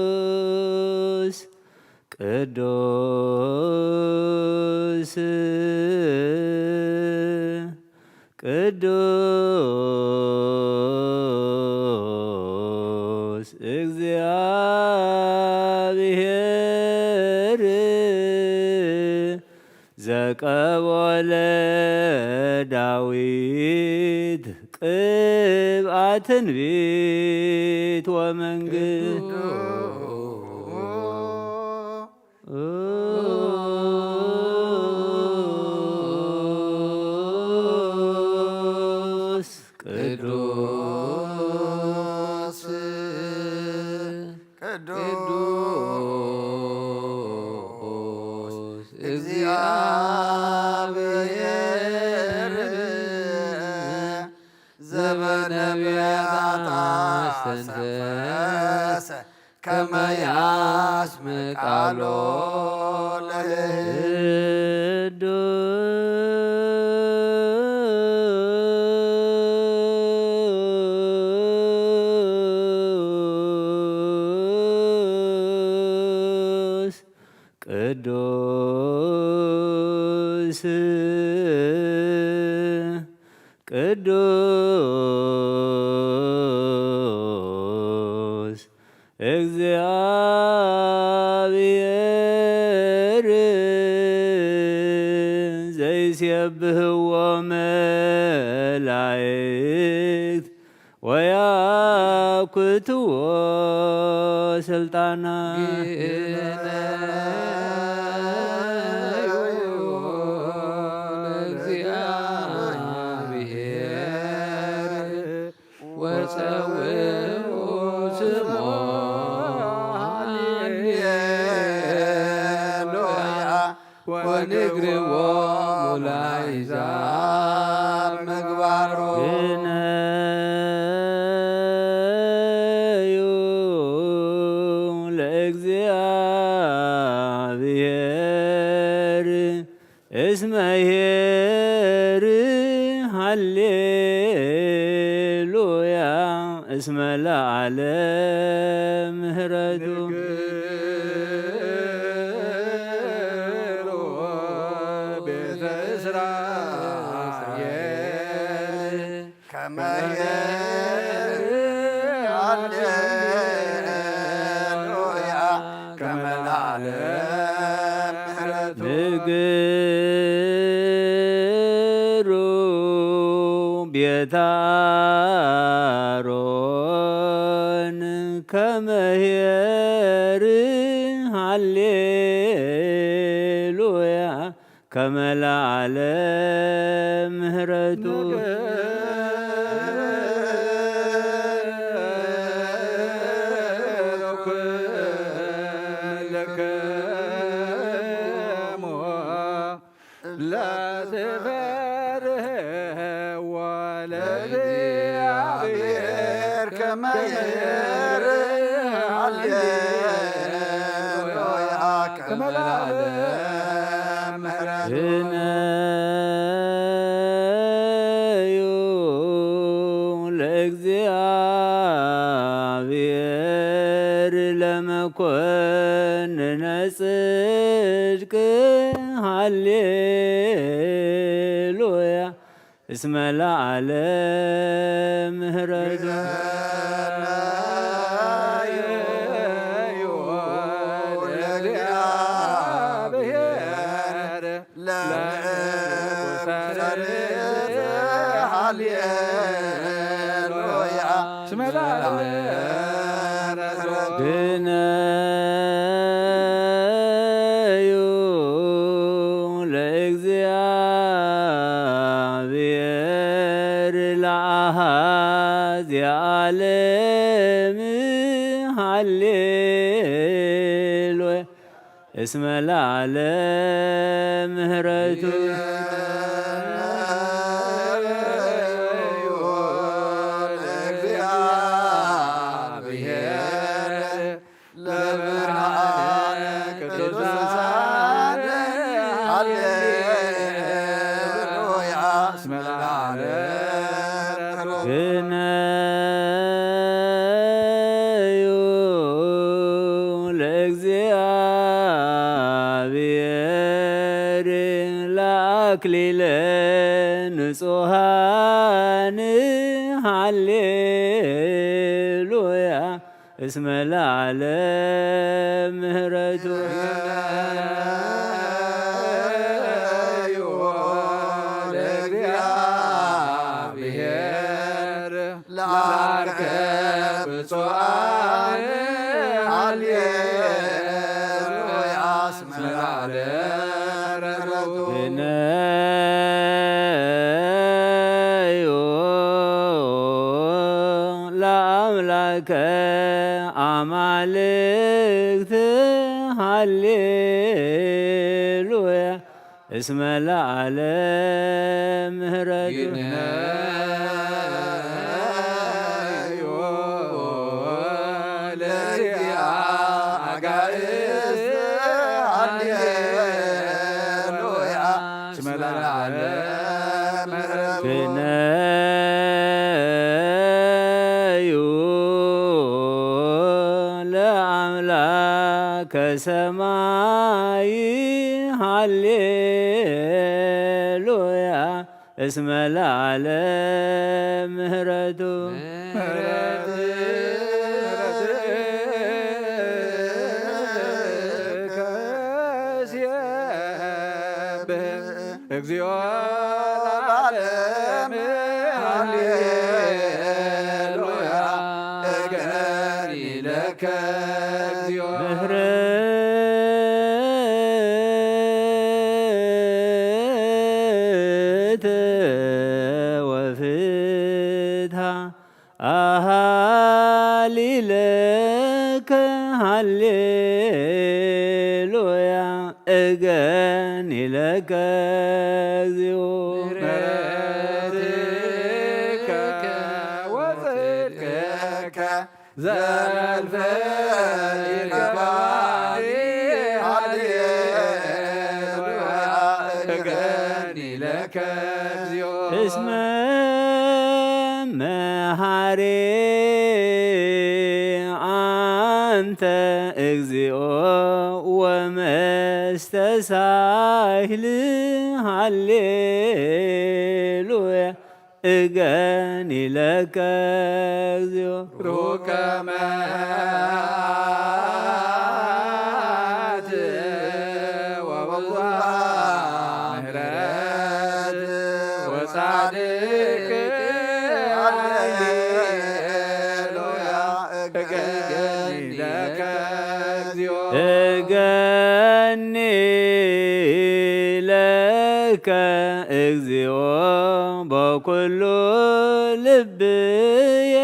ቅዱስ ቅዱስ ቅዱስ እግዚአብሔር ዘቀቦለ ዳዊት ቅብአ ትንቢት ወመንግስት። ቅዱስ ቅዱስ ቅዱስ እግዚአብሔር ዘበነቢያት አስተንፈሰ ከመ ያስምዕ ቃሎ ለህዝብ። ቅዱስ ቅዱስ እግዚአብሔር ዘይሴብህዎ መላእክት ወያኩትዎ ስልጣና። ግነዩ ለእግዚአብሔር ወጸውዑ ስሞ። ሃሌሉያ። ወንግርዎሙ ለአሕዛብ ምግባሮ። ግነዩ ለእግዚአብሔር እስመ ኄር። ሃሌሉያ። እስመ ለዓለም ምህረቱ። ንግሮ ቤተ እስራኤል ከመ ኄር። ሃሌሉያ። ከመ ለዓለም ምህረቱ። ንግሩ ቤተ አሮን ከመ ኄር። ሃሌሉያ። ከመ ለዓለም ምህረቱ። ለትፈርህዎ ለእግዚአብሔር ከመ ኄር። ሃሌሉያ። ከመ ለዓለም ምህረቱ። ግነዩ ለእግዚአብሔር ለመኮንነ ጽድቅ። ሃሌሉያ። እስመ ለዓለም ምህረቱ። ለእግዚአብሔር ለንጉሠ ርትዕ። ሃሌሉያ። እስመ ለዓለም። ግነዩ ለእግዚአብሔር ለአሃዚ ዓለም። ሃሌሉያ። እስመ ለዓለም ምህረቱ። ለእግዚአብሔር ለብርሃነ ቅዱሳን። ሃሌ ለአክሊለ ንጹሃን ሃሌሉያ እስመ ለዓለም ምህረቱ። ለአርከ ብፁዓን ሃሌሉያ እስመ ለዓለም ምህረቱ። ግነዩ ለአምላከ አማልክት ሃሌሉያ እስመ ለዓለም ምህረቱ። ግነዩ ለእግዚአ አጋእዝት ሃሌሉያ እስመ ለዓለም ምህረቱ። ግነዩ ለአምላከ ሰማይ ሃሌሉያ እስመ ለዓለም ምህረቱ። ምህረትከ ሴብህ እግዚኦ ለዓለም ሃሌሉያ እገኒ ለከ እግዚኦ። ምህረት ወፍትሃ አሃሊለከ ሃሌሉያ እገኒ ለከ እግዚኦ። ምህረትከ ወጽድቅከ ዘልፈ ይርባኒ ሃሌሉያ እገኒ ለከ እግዚኦ። እስመ መሃሪ አንተ እግዚኦ ወመስተሳሂል ሃሌሉያ እገኒ ለከ እግዚኦ። ሩቀ መዓት ወብዙኃ ምሕረት ወጻድቅ ሃሌሉያ እገኒ ለከ እግዚኦ። እገኒ ለከ እግዚኦ በኩሉ ልብየ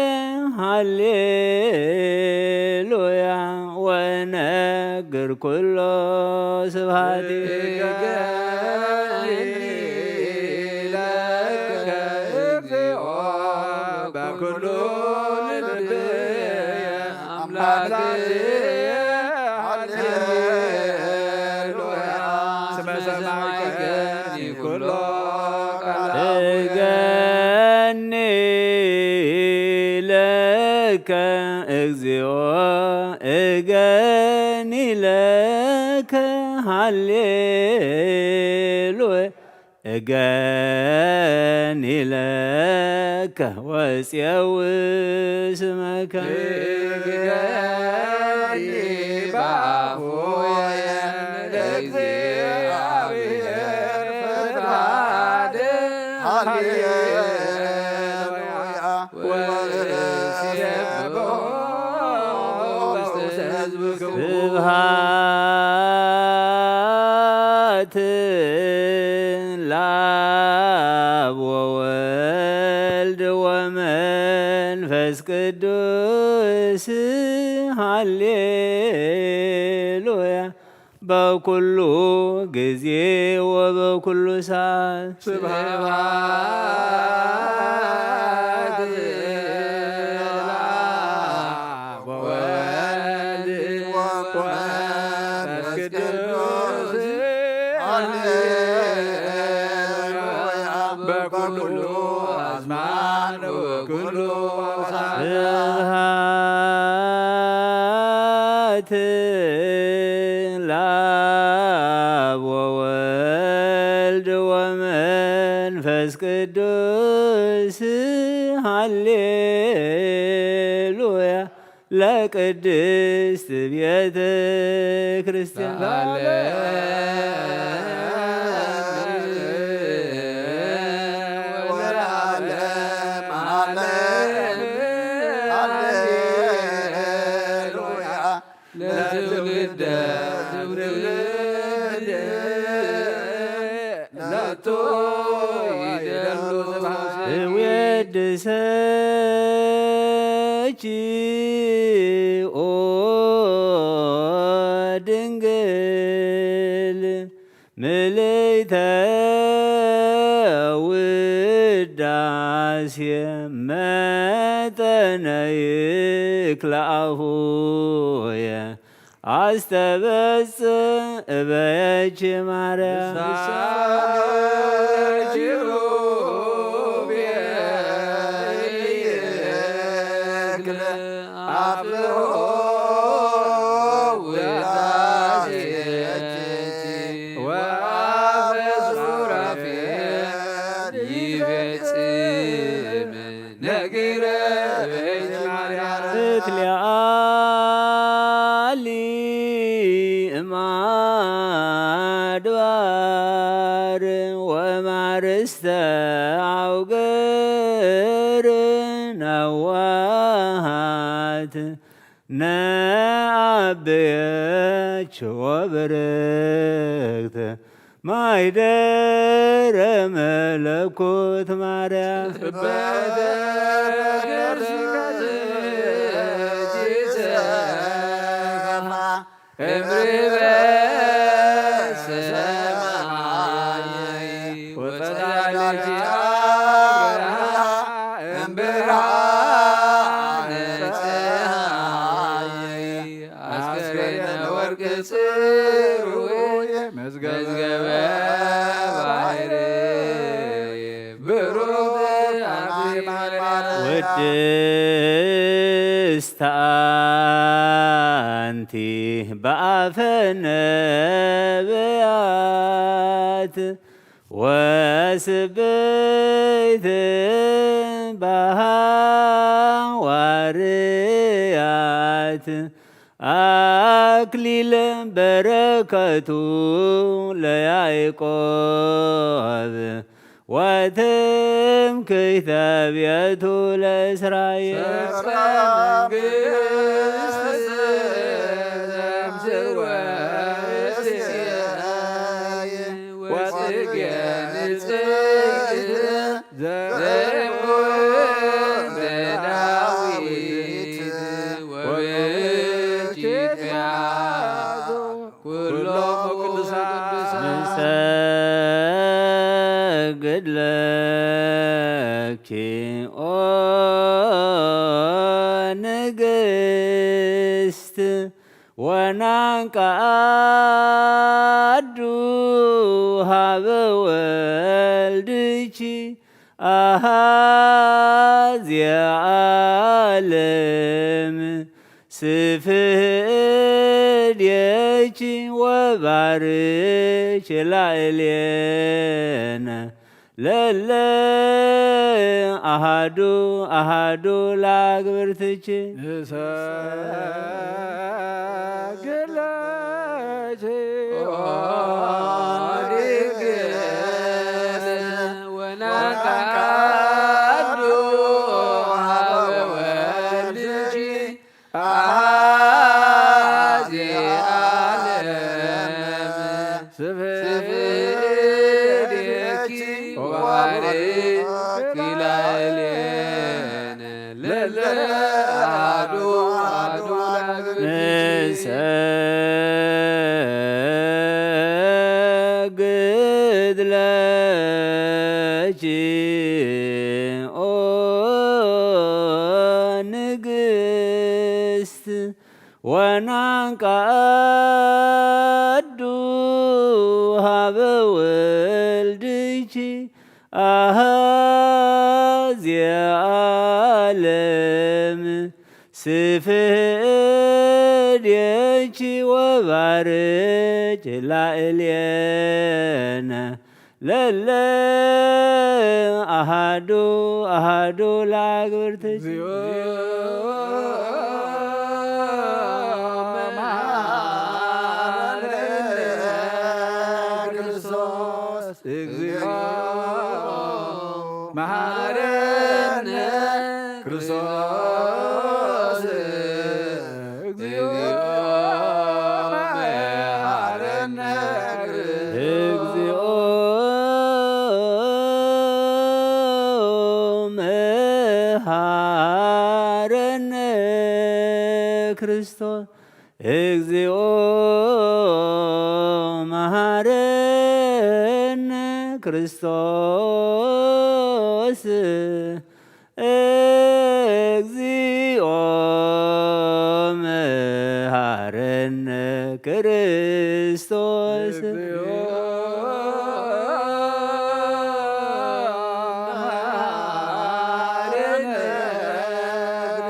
ሃሌሉያ ወነግር ኩሎ ስብሃቲ። እገኒ ለከ እግዚኦ በኩሉ ልብየ አምላክየ ሃሌሉያ ስመ ሰማይከኒ ኩሎ ቃል እገኒ ለከ እግዚኦ እገኒ ለከ ሃሌሉያ እገኒ ለከ ወጽየው ስመከ። እገኒ ባፉየ ለእግዚአብሔር ፈቃድ ሃሌሉያ ወእሴብሖ ውስተ ሕዝብክሙ። ስብሐት ለአብ ወወልድ ወመንፈስ ቅዱስ ሃሌሉያ በኩሉ ጊዜ ወበኩሉ ሰዓት። ስብሐት ለአብ ወወልድ ወመንፈስ ቅዱስ ሃሌሉያ በኩሉ አዝማን ወበኩሉ ሰዓት። ስብሐት ለአብ ወወልድ መንፈስ ቅዱስ ሃሌሉያ ለቅድስት ቤተ ክርስቲያን። ለትውልደ ትውልድ ነቶ ይደሉ ስብሐት። እዌድሰኪ ኦ ድንግል ምልእተ ውዳሴ መጠነ ይክል አፉየ አስተበጽእ እበየኪ ማርያም። ነግረ በእጅ ማርያም። እትሊዓሊ እማድባር ወማርስተ አውግር ነዋሃት ነአብየች ወብርክት ማይደረ መለኮት ማርያም። አስከሬነ ወርቅ ጽሩይ መዝገበ ባሕር ብሩክ አርሴማ። ውድስት አንቲ በአፈ ነቢያት ወስብእት በሐዋርያት አክሊለ በረከቱ ለያዕቆብ ወትምክሕተ ቤቱ ለእስራኤል። ኩሎሙ ቅዱሳን። ንሰግድ ለኪ ኦ ንግስት ወናንቃዱ ሀበ ወልድኪ አሃዜ ዓለም ስፍሕት እዴኪ ወባርኪ ላዕሌነ ለለ አሃዱ አሃዱ ለአግብርትኪ። ንሰግድ ለኪ ኦ ድንግል ወናቃዱ ሀበ ወልድኪ አዜ ዓለም ስፍሕት እዴኪ ወባርኪ ላዕሌነ ለለ አሐዱ አሐዱ ለአግብርትኪ። ንሰግድ ለኪ ኦ ንግስት ወናንቃዱ ሀበ ወልድኪ አሃዜ ዓለም ስፍሕት እዴኪ ወባርኪ ላዕሌነ ለለ ኣሃዱ ኣሃዱ ላግብርቲ እግዚኦ መሐረነ ክርስቶስ። እግዚኦ መሐረነ ክርስቶስ። እግዚኦ መሐረነ ክርስቶስ። እግዚኦ መሐረነ ክርስቶስ። እግዚኦ መሐረነ ክርስቶስ። እግዚኦ መሐረነ ክርስቶስ። እግዚኦ መሐረነ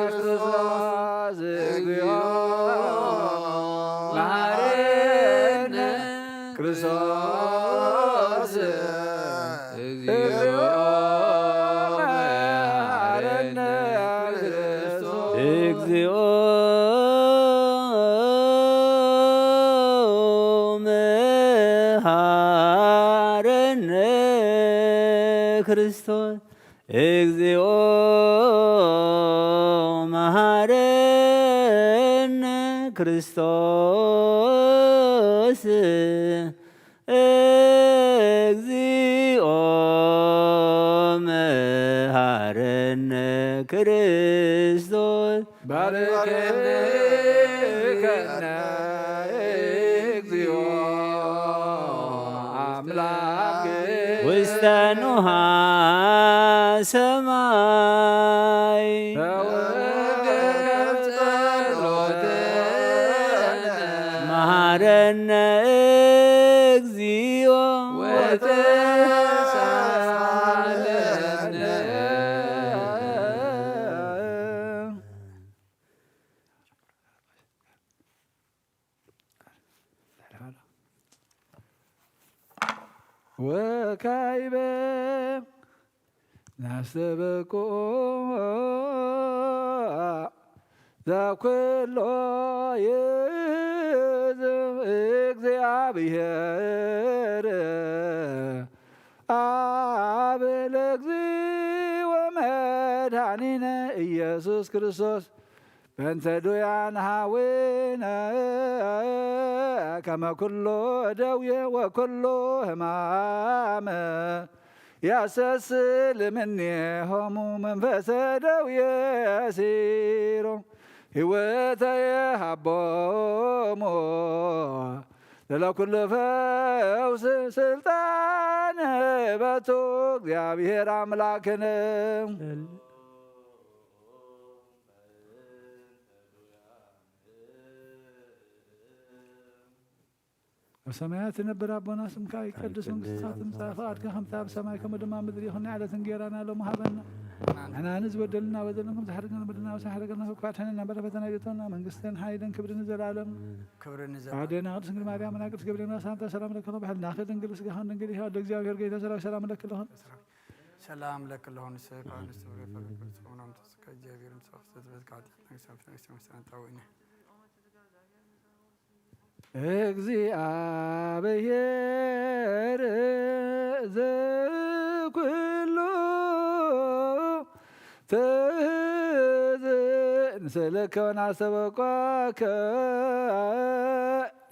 ክርስቶስ። እግዚኦ መሐረነ ክርስቶስ። እግዚኦ መሐረነ ክርስቶስ። እግዚኦ መሐረነ ክርስቶስ። እግዚኦ መሐረነ ክርስቶስ። እግዚኦ መሐረነ ክርስቶስ። ባርከነ እግዚኦ አምላክ ውስተ ኖሃ ሰማይ። ተወከፍ ጸሎትነ መሐረነ እግዚኦ ወተሳለነ። ወካይበ ናስተበቆ ዘኩሎ ይእዝዝ እግዚኣብሔር አብ ለእግዚእ ወመድኃኒነ ኢየሱስ ክርስቶስ በእንተ ዱያን ሀዊነ ከመ ኩሎ ደዌ ወኩሎ ሕማመ ያሰስል እምኔሆሙ መንፈሰ ደዌ ሲሮ ሕይወተ የሃቦሙ ለለኩሉ ፈውስ ስልጣን በቱ እግዚአብሔር አምላክነ። በሰማያት የነበረ አቦና ስምካ ይቀደስ፣ መንግስትካ ትምጻእ፣ ፈቃድካ ከምታ በሰማይ ከምኡ ድማ ምድሪ ይኹን። የዕለት እንጌራና ሎሚ ሃበና፣ ንሕና ንዝበደልና በደልን ከም ዝሓደገና በደልና፣ ወሰን ሓደገና፣ ክኳት ሕነና በረፈተና ይእቶና፣ መንግስትን ሓይልን ክብርን ዘላለም። ክብርን ዘላለም። ኣዴና ቅድስት ድንግል ማርያም፣ ና ቅዱስ ገብርኤል ሰላምታ ሰላም ለኪ፣ ብሕልና ድንግል ስጋኻ ድንግል ይሃ፣ ወደ እግዚኣብሔር ጌታ ሰላም ሰላም ለኪ ለኹን። ሰላም ለኪ ለኹን፣ ንስኻ ንስብረ ፈለግ ተስፋ እግዚኣብሔር ንስኻ ፍሰት በዝካ ኃጢአት መንግስት መንግስት መንግስት ታወይነ። እግዚአብሔር ዘኩሉ ትእዝዝ ንስእለከ ወናስተበቋከ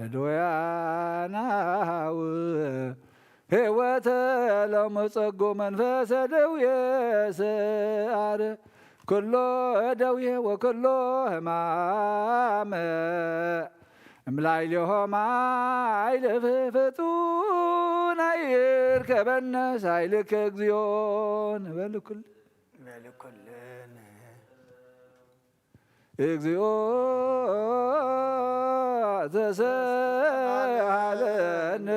ለድውያናው ሕይወተ ለምጸጉ መንፈሰ ደዌ ስኣር ኩሎ ደዌ ወኩሎ ሕማም እምላዕሌሆም ኣይልፍ ፍጡን ኣይርከበነ ሳይልከ እግዚኦ ንበል ኩል በል ኩልን። እግዚኦ ተሰሃለነ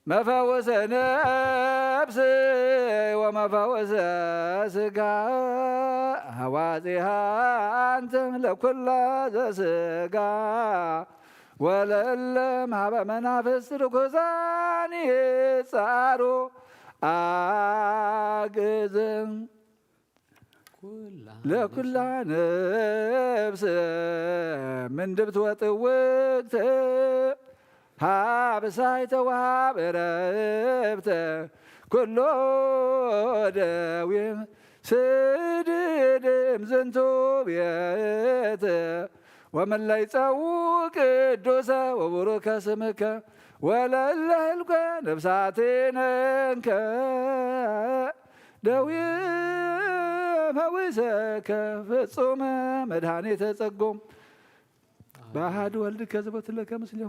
መፈወሰ ነፍስ ወመፈወሰ ስጋ ሐዋዚሃ አንተ ለኩላ ዘስጋ ወለለ ማህበ መናፍስት ርኩሳን ይጻሩ ኣግዝም ለኩላ ነፍስ ምንድብት ወጥውግት ሃብሳይ ተዋሃብ ረብተ ኩሎ ደዊም ስድድም ዝንቱ ቤት ወመላይ ጸው ቅዱሰ ወቡሩከ ስምከ ወለለ ህልከ ነፍሳትነንከ ደዌ ፈውሰከ ፍጹመ መድኃኒተ ጸጎም በአሐዱ ወልድከ ዘቦትለከ ምስሌሁ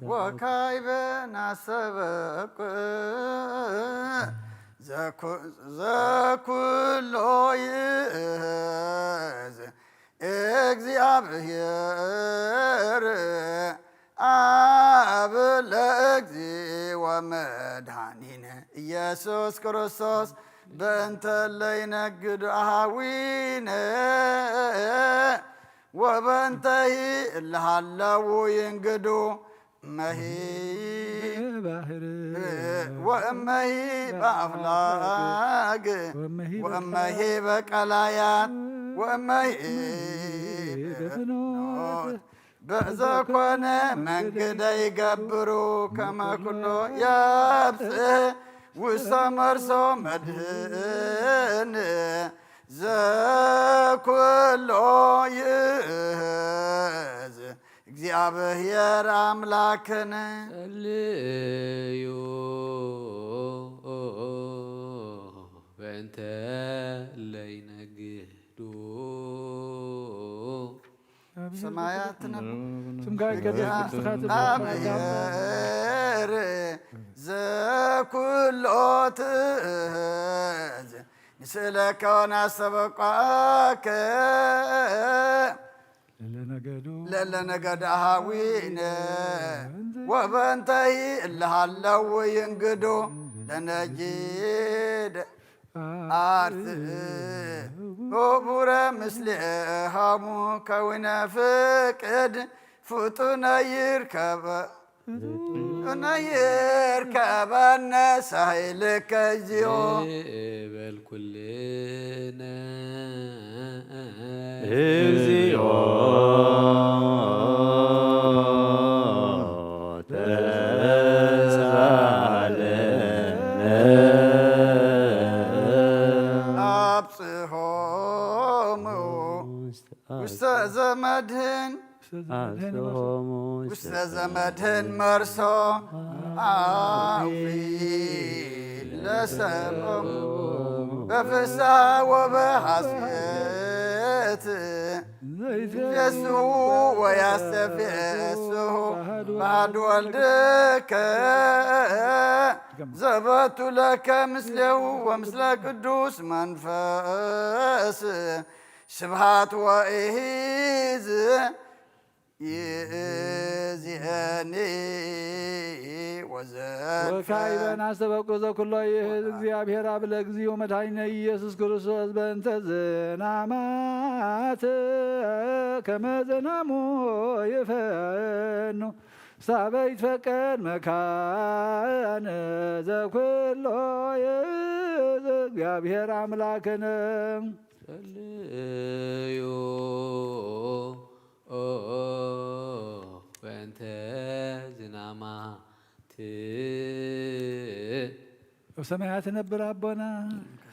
ወካይበ ናሰበቅ ዘኩሎ ይእዝ እግዚአብሔር አብ ለእግዚእ ወመድኃኒነ ኢየሱስ ክርስቶስ በእንተ ለይነግዱ አሃዊነ ወበእንተሂ እልሃለዉ ይንግዱ እመሂ ወእመሂ በአፍላግ ወእመሂ በቀላያት ወእመሂ በፍኖት በዘኮነ መንግደ ይገብሩ ከመ ኩሎ የብጽሕ ውስተ መርሶ መድህን ዘኩሎ ይእዝ እግዚአብሔር አምላክን ጸልዩ በእንተ ለይነግዱ ሰማያት ትነብር ስምካ ይቀደስ መንግስትካ ትምጻእ ፍቃድካ እግዚአብሔር ዘኩሎ ትእዝ ንስእለከ ወናስተበቋከ ለለነገዱ ለለነገድ አሃዊነ ወበንተሂ እልሃለው ይንግዱ ለነጊድ አርት ቡረ ምስሌሃሙ ከዊነ ፍቅድ ፍጡነ ይርከበ ፍጡነ ይርከበነ ሳይልከ እግዚኦ በል ኩልነ እግዚኦ ተሳለነ አብጽሖሙ ውስተ ዘመድህን አብጽሖሙ ውስተ ዘመድህን መርሶ አዊ ለሰቦሙ በፍስሐ ወበሐሴት ይትፌስሑ ወያስተፌስሑ በአሐዱ ወልድከ ዘበቱ ለከ ምስሌሁ ወምስለ ቅዱስ መንፈስ ስብሐት ወኢሂዝ ይእዜኒ ወዘልፈ ወካዕበ ናስተበቁ ዘኩሎ ይእዝ እግዚአብሔር አብ ለእግዚኡ መድኃኒነ ኢየሱስ ክርስቶስ በእንተ ዝናማት ከመ ዝናሙ ይፈኑ ሳበ ይትፈቀድ መካነ ዘኩሎ ይእዝ እግዚአብሔር አምላክነ። ጸልዩ በእንተ ዝናማት። በሰማያት ነብር አቦና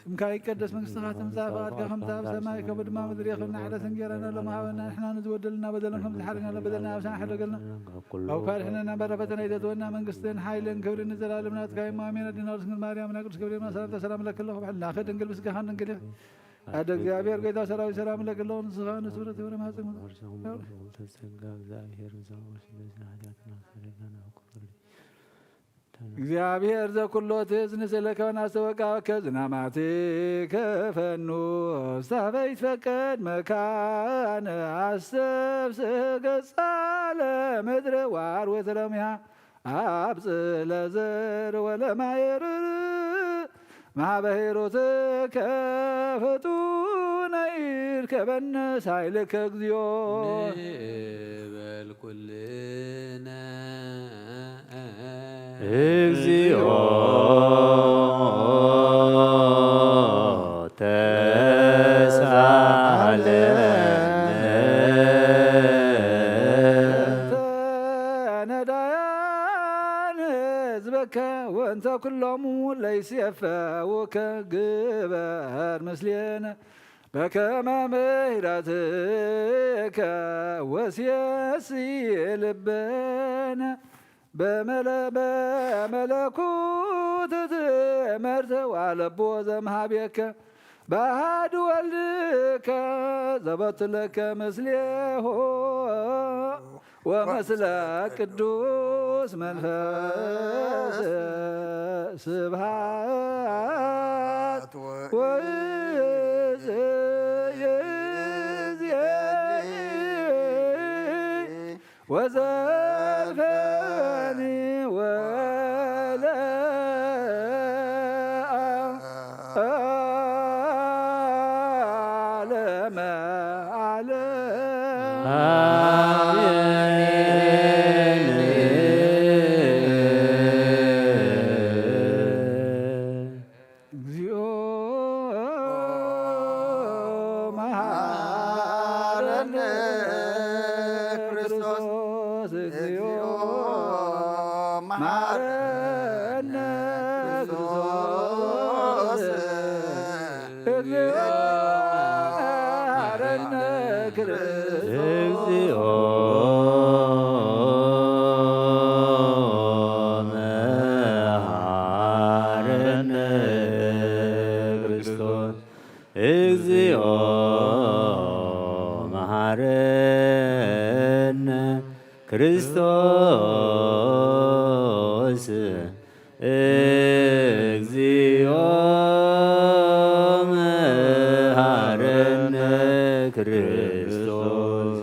ስምካ ይቀደስ መንግስትኻ ትምጻእ ፈቃድካ ከምታ ኣብ ሰማይ ከምኡ ድማ ምድሪ ይኹን ንዕለት እንጌራና ሎም ሃበና ንሕና ንዝበደልና በደሎም ከም ዝሓረግና ሎም በደልና ኣብሳና ሓደገልና ካብ ኩሉ ፈተና ባራ ፈተና ይዘትወና መንግስትን ሓይልን ክብርን ንዘላለምና ትካይሞ ኣሜን ኣዲና ቅዱስ ማርያም ና ቅዱስ ገብርኤል ሰላምታ ሰላም ለክለኹ ብሕላኸ ድንግል ምስጋኻን ድንግል ኣደ እግዚኣብሔር ጌታ ሰራዊት ሰላም ለክለኹ ንስኻ ንስብረት ወደ ማፀን ተጸጋ እግዚኣብሔር ብዛዕባ ስለ ኃጢአትና ሰረጋና ኩሉ እግዚኣብሔር ዘኩሎ ትእዝ ንስእለከ ወናስተወቃከ ዝናማትከ ፈኑ ሳበ ይትፈቀድ መካነ አስተብስህ ገጻ ለምድር ወአርዌ ተለሚሃ አብጽ ለዘር ወለማየርር ማህበ ሄሮትከ ፍጡነ ይርከበነ ሳይልከ እግዚኦ ንበል ኩልነ እግዚኦ ተሳሃለነ። ነዳያን ህዝበከ ወንተ ኩሎሙ ለይሴፈውከ ግበር ምስሌነ በከመ ምሕረትከ ወሴሲ ልበነ በመለ-፣ በመለኮት ትእምርተ ወአለቦ ዘምሃቤከ በአሐዱ ወልድከ ዘበቱ ለከ ምስሌሁ ወምስለ ቅዱስ መንፈስ ስብሐት ወይእዜኒ ወዘልፈኒ ወለዓለመ ዓለም። አሜን። እግዚኦ መሐረነ ክርስቶስ፣ እግዚኦ መሐረነ ክርስቶስ፣ እግዚኦ መሐረነ ክርስቶስ። እግዚኦ መሐረነ ክርስቶስ፣ እግዚኦ መሐረነ ክርስቶስ፣ እግዚኦ መሐረነ ክርስቶስ።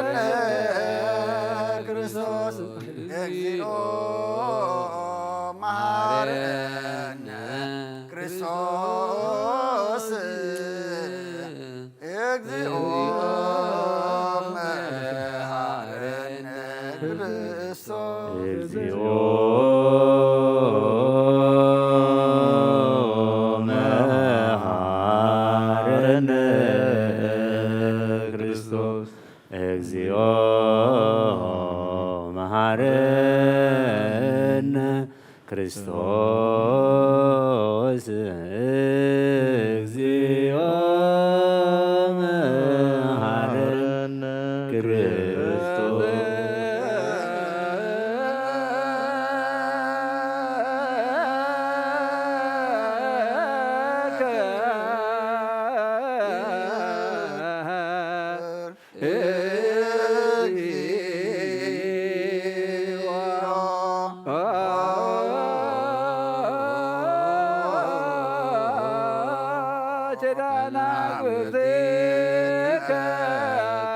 መሐረነ ክርስቶስ፣ እግዚኦ መሐረነ ክርስቶስ፣ እግዚኦ መሐረነ ክርስቶስ። እግዚኦ መሐረነ ክርስቶስ፣ እግዚኦ መሐረነ ክርስቶስ፣ እግዚኦ መሐረነ ክርስቶስ። ኪዳነ አብርሃም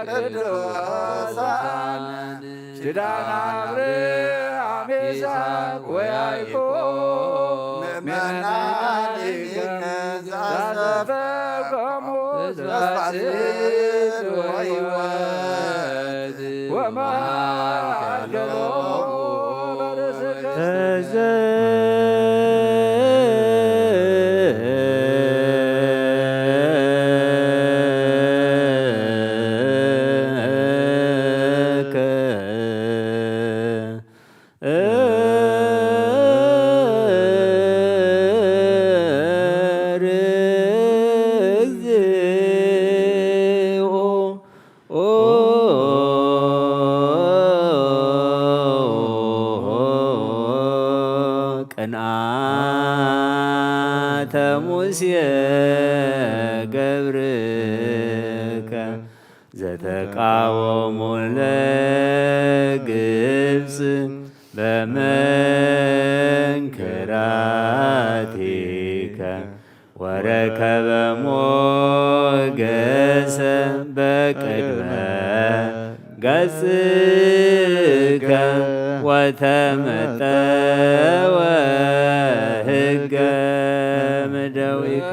ቅዱሳን፣ ኪዳነ አብርሃም ይስሐቅ ወያዕቆብ፣ ምእመናኒከ ዘአሰፈኮሙ ተስፋ ጽድቅ ወሕይወት ወመሃርከ ሎሙ በርእስከ። ቅንዓተ ሙሴ ገብርከ ዘተቃወሙ ለግብጽ በመንክራቲከ ወረከበ ሞገሰ በቅድመ ገጽከ ተመጠወ ህገ ምደዊከ።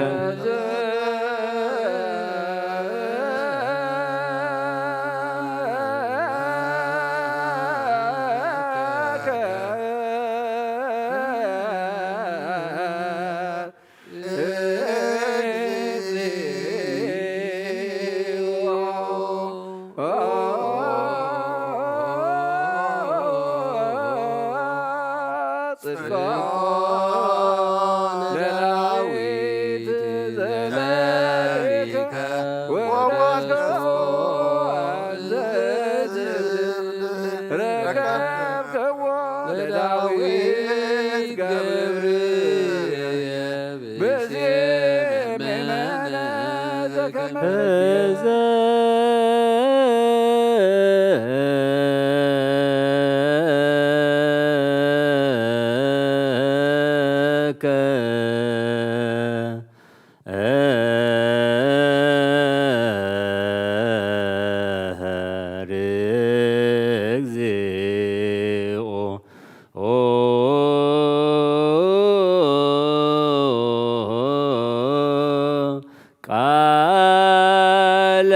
ቃለ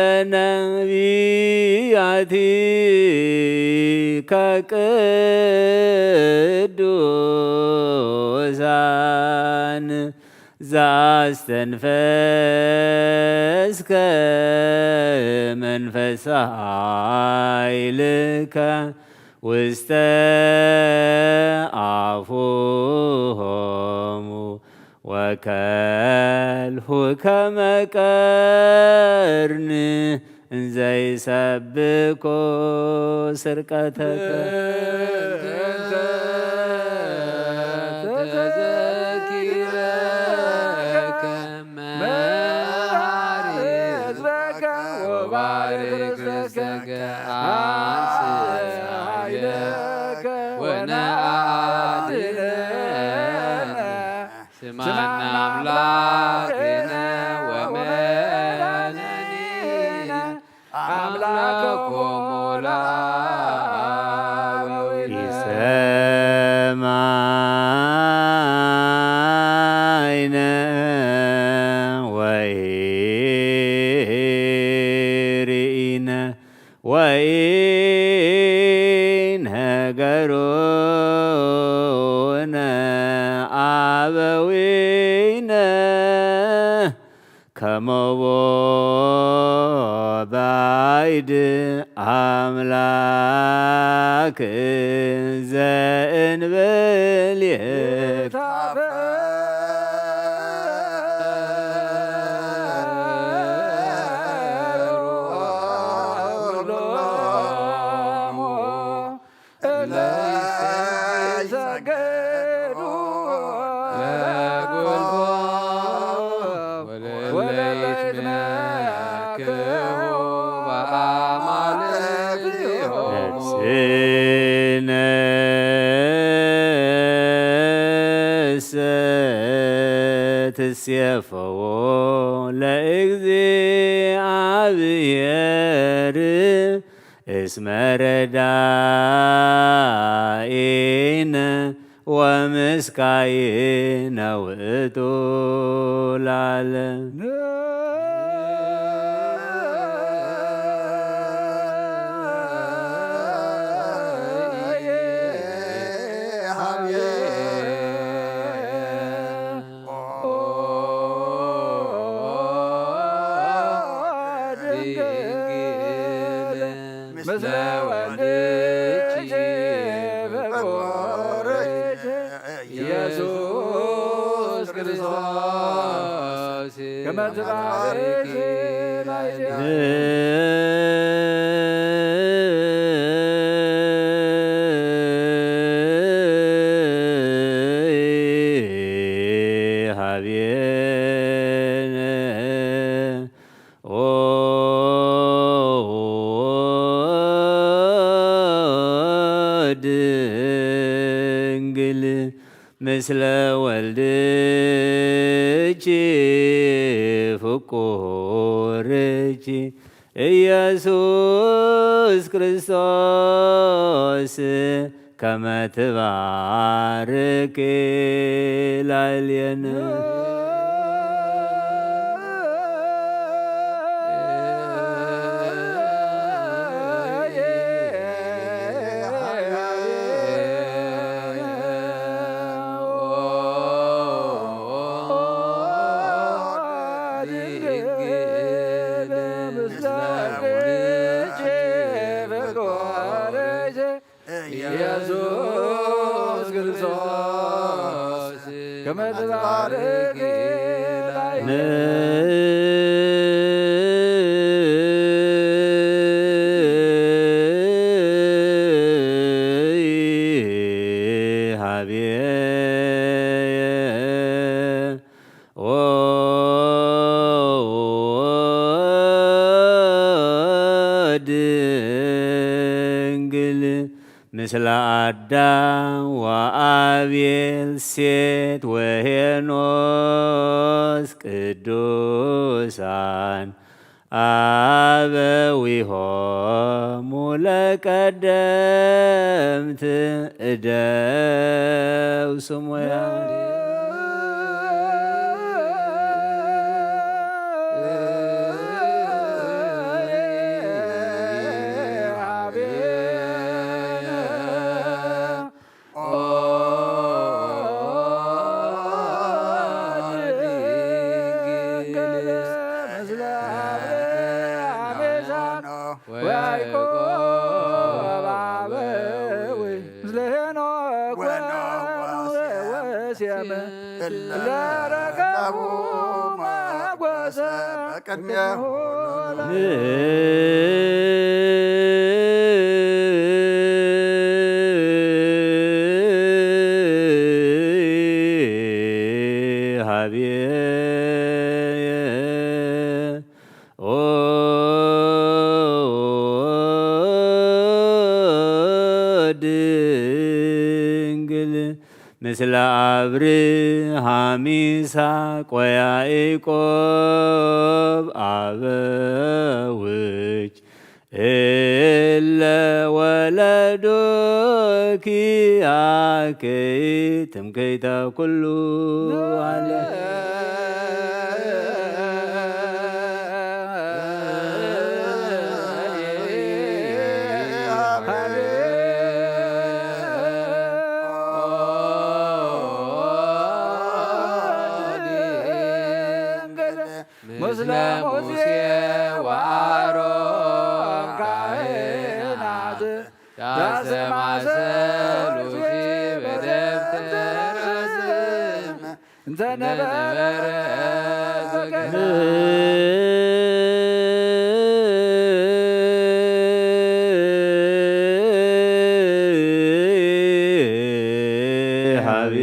ነቢያቲከ ቅዱሳን ዘአስተንፈስከ መንፈሰ ኃይልከ ውስተ አፉሆሙ ወከልሁ ከመ ቀርን እንዘ ይሰብኩ ስርቀተከ። ስማን አምላክነ ወመድኃኒነ አምላኮሙ ለአበዊነ። ኢሰማይነ ወኢርእይነ ወኢነገሩነ አበዊነ ከመቦ ባይድ አምላክ ዘእንብል ነፍስነሰ ትሴፈዎ ለእግዚአብሔር እስመ ረዳኢነ ወምስካይነ ውእቱ ለዓለም። ድንግል ምስለ ወልድኪ ፍቁርኪ ኢየሱስ ክርስቶስ ከመ ትባርኪ ላዕሌነ። ሀቤነ ኦ ድንግል ምስለ ወልድኪ ፍቁርኪ ኢየሱስ ክርስቶስ ከመ ትባርክ ላዕሌነ። ኢየሱስ ክርስቶስ ከመ ትባርክ ላዕሌነ። ሀቤየ ኦ ድንግል ምስለ አዳም ወአቤል ሴት ወሄኖስ ቅዱሳን አበዊሆሙ ለቀደምት እደው ስሙያ። ወያዕቆብ አበዊ ምስለ ሄኖክ ወኖህ ወሴም እለ ረከቡ ሞገሰ በቅድሜሁ ሀቤ ኦ ድንግል ምስለ አብርሃም ይስሐቅ ወያዕቆብ አበውች እለ ወለዶኪ አክይ ትምክሕተ ኩሉ ዓለም። ምስለ ሙሴ ወአሮን ካህናት ያስተማሰሉኪ በደብተራ ስም እንተ ነበረ ሀቤ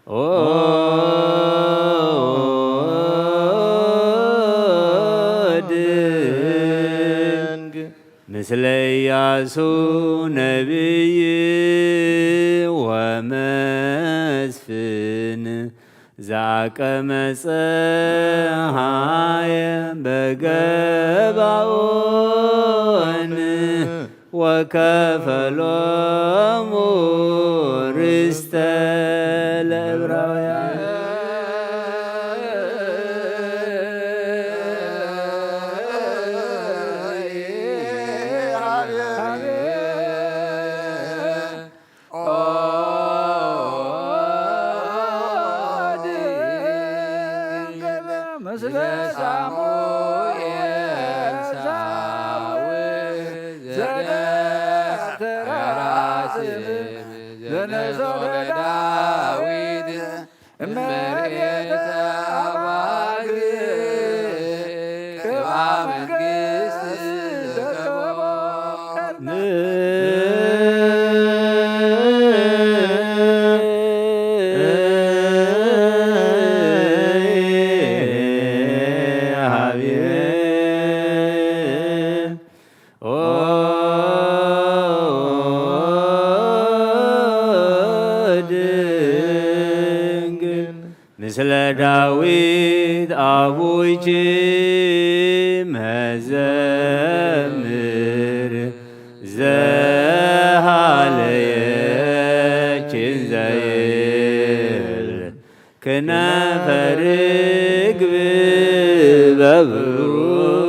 ኦ ድንግል ምስለ ኢያሱ ነቢይ ወመስፍን ዘአቀመ ፀሃየ በገባኦን ወከፈሎሙ ርስተ ለዕብራውያን። ምስለ ሳሙኤል ሳውል ዘደተራስም ዘነሶ ለዳዊት እመቤተ አባግዕ ቅብአ መንግስት ዘቀቦ ኦ ድንግል ምስለ ዳዊት አቡኪ መዘምር ሃለየችን ዘይብል ክነፈ ርግብ በብሩር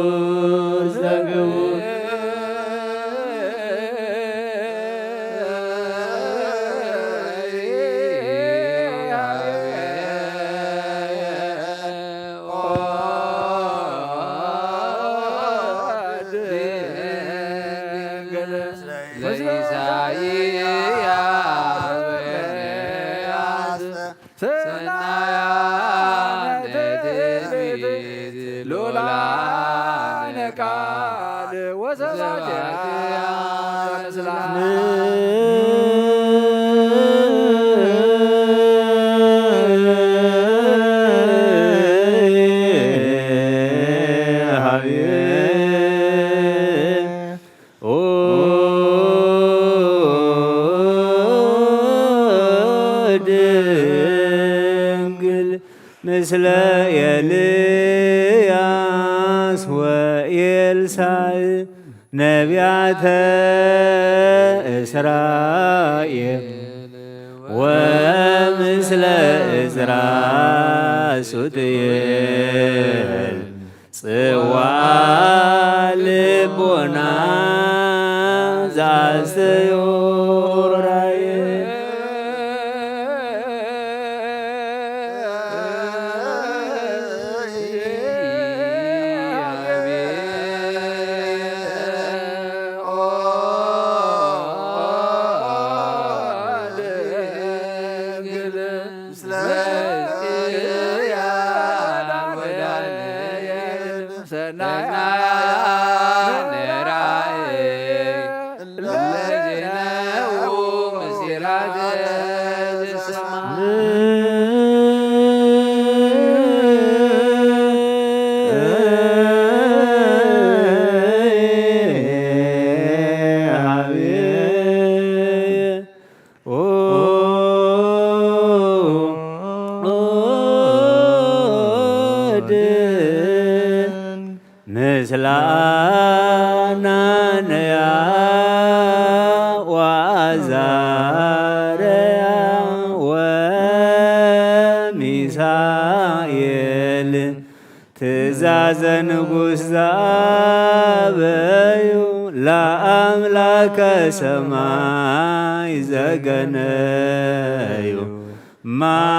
ዘግቡ ሉላነ ቃል ወሰባኪ ድንግል ምስለ ኤልያስ ወኤልሳዕ ነቢያተ እስራኤል ወምስለ እዝራ ሱትኤል ጽዋ ልቦና ዛስተዮ ራየ ምስለ አናንያ ወአዛርያ ወሚሳኤል ትእዛዘ ንጉሥ ዘአበዩ ለአምላከ ሰማይ ዘገነዩ ማእከለ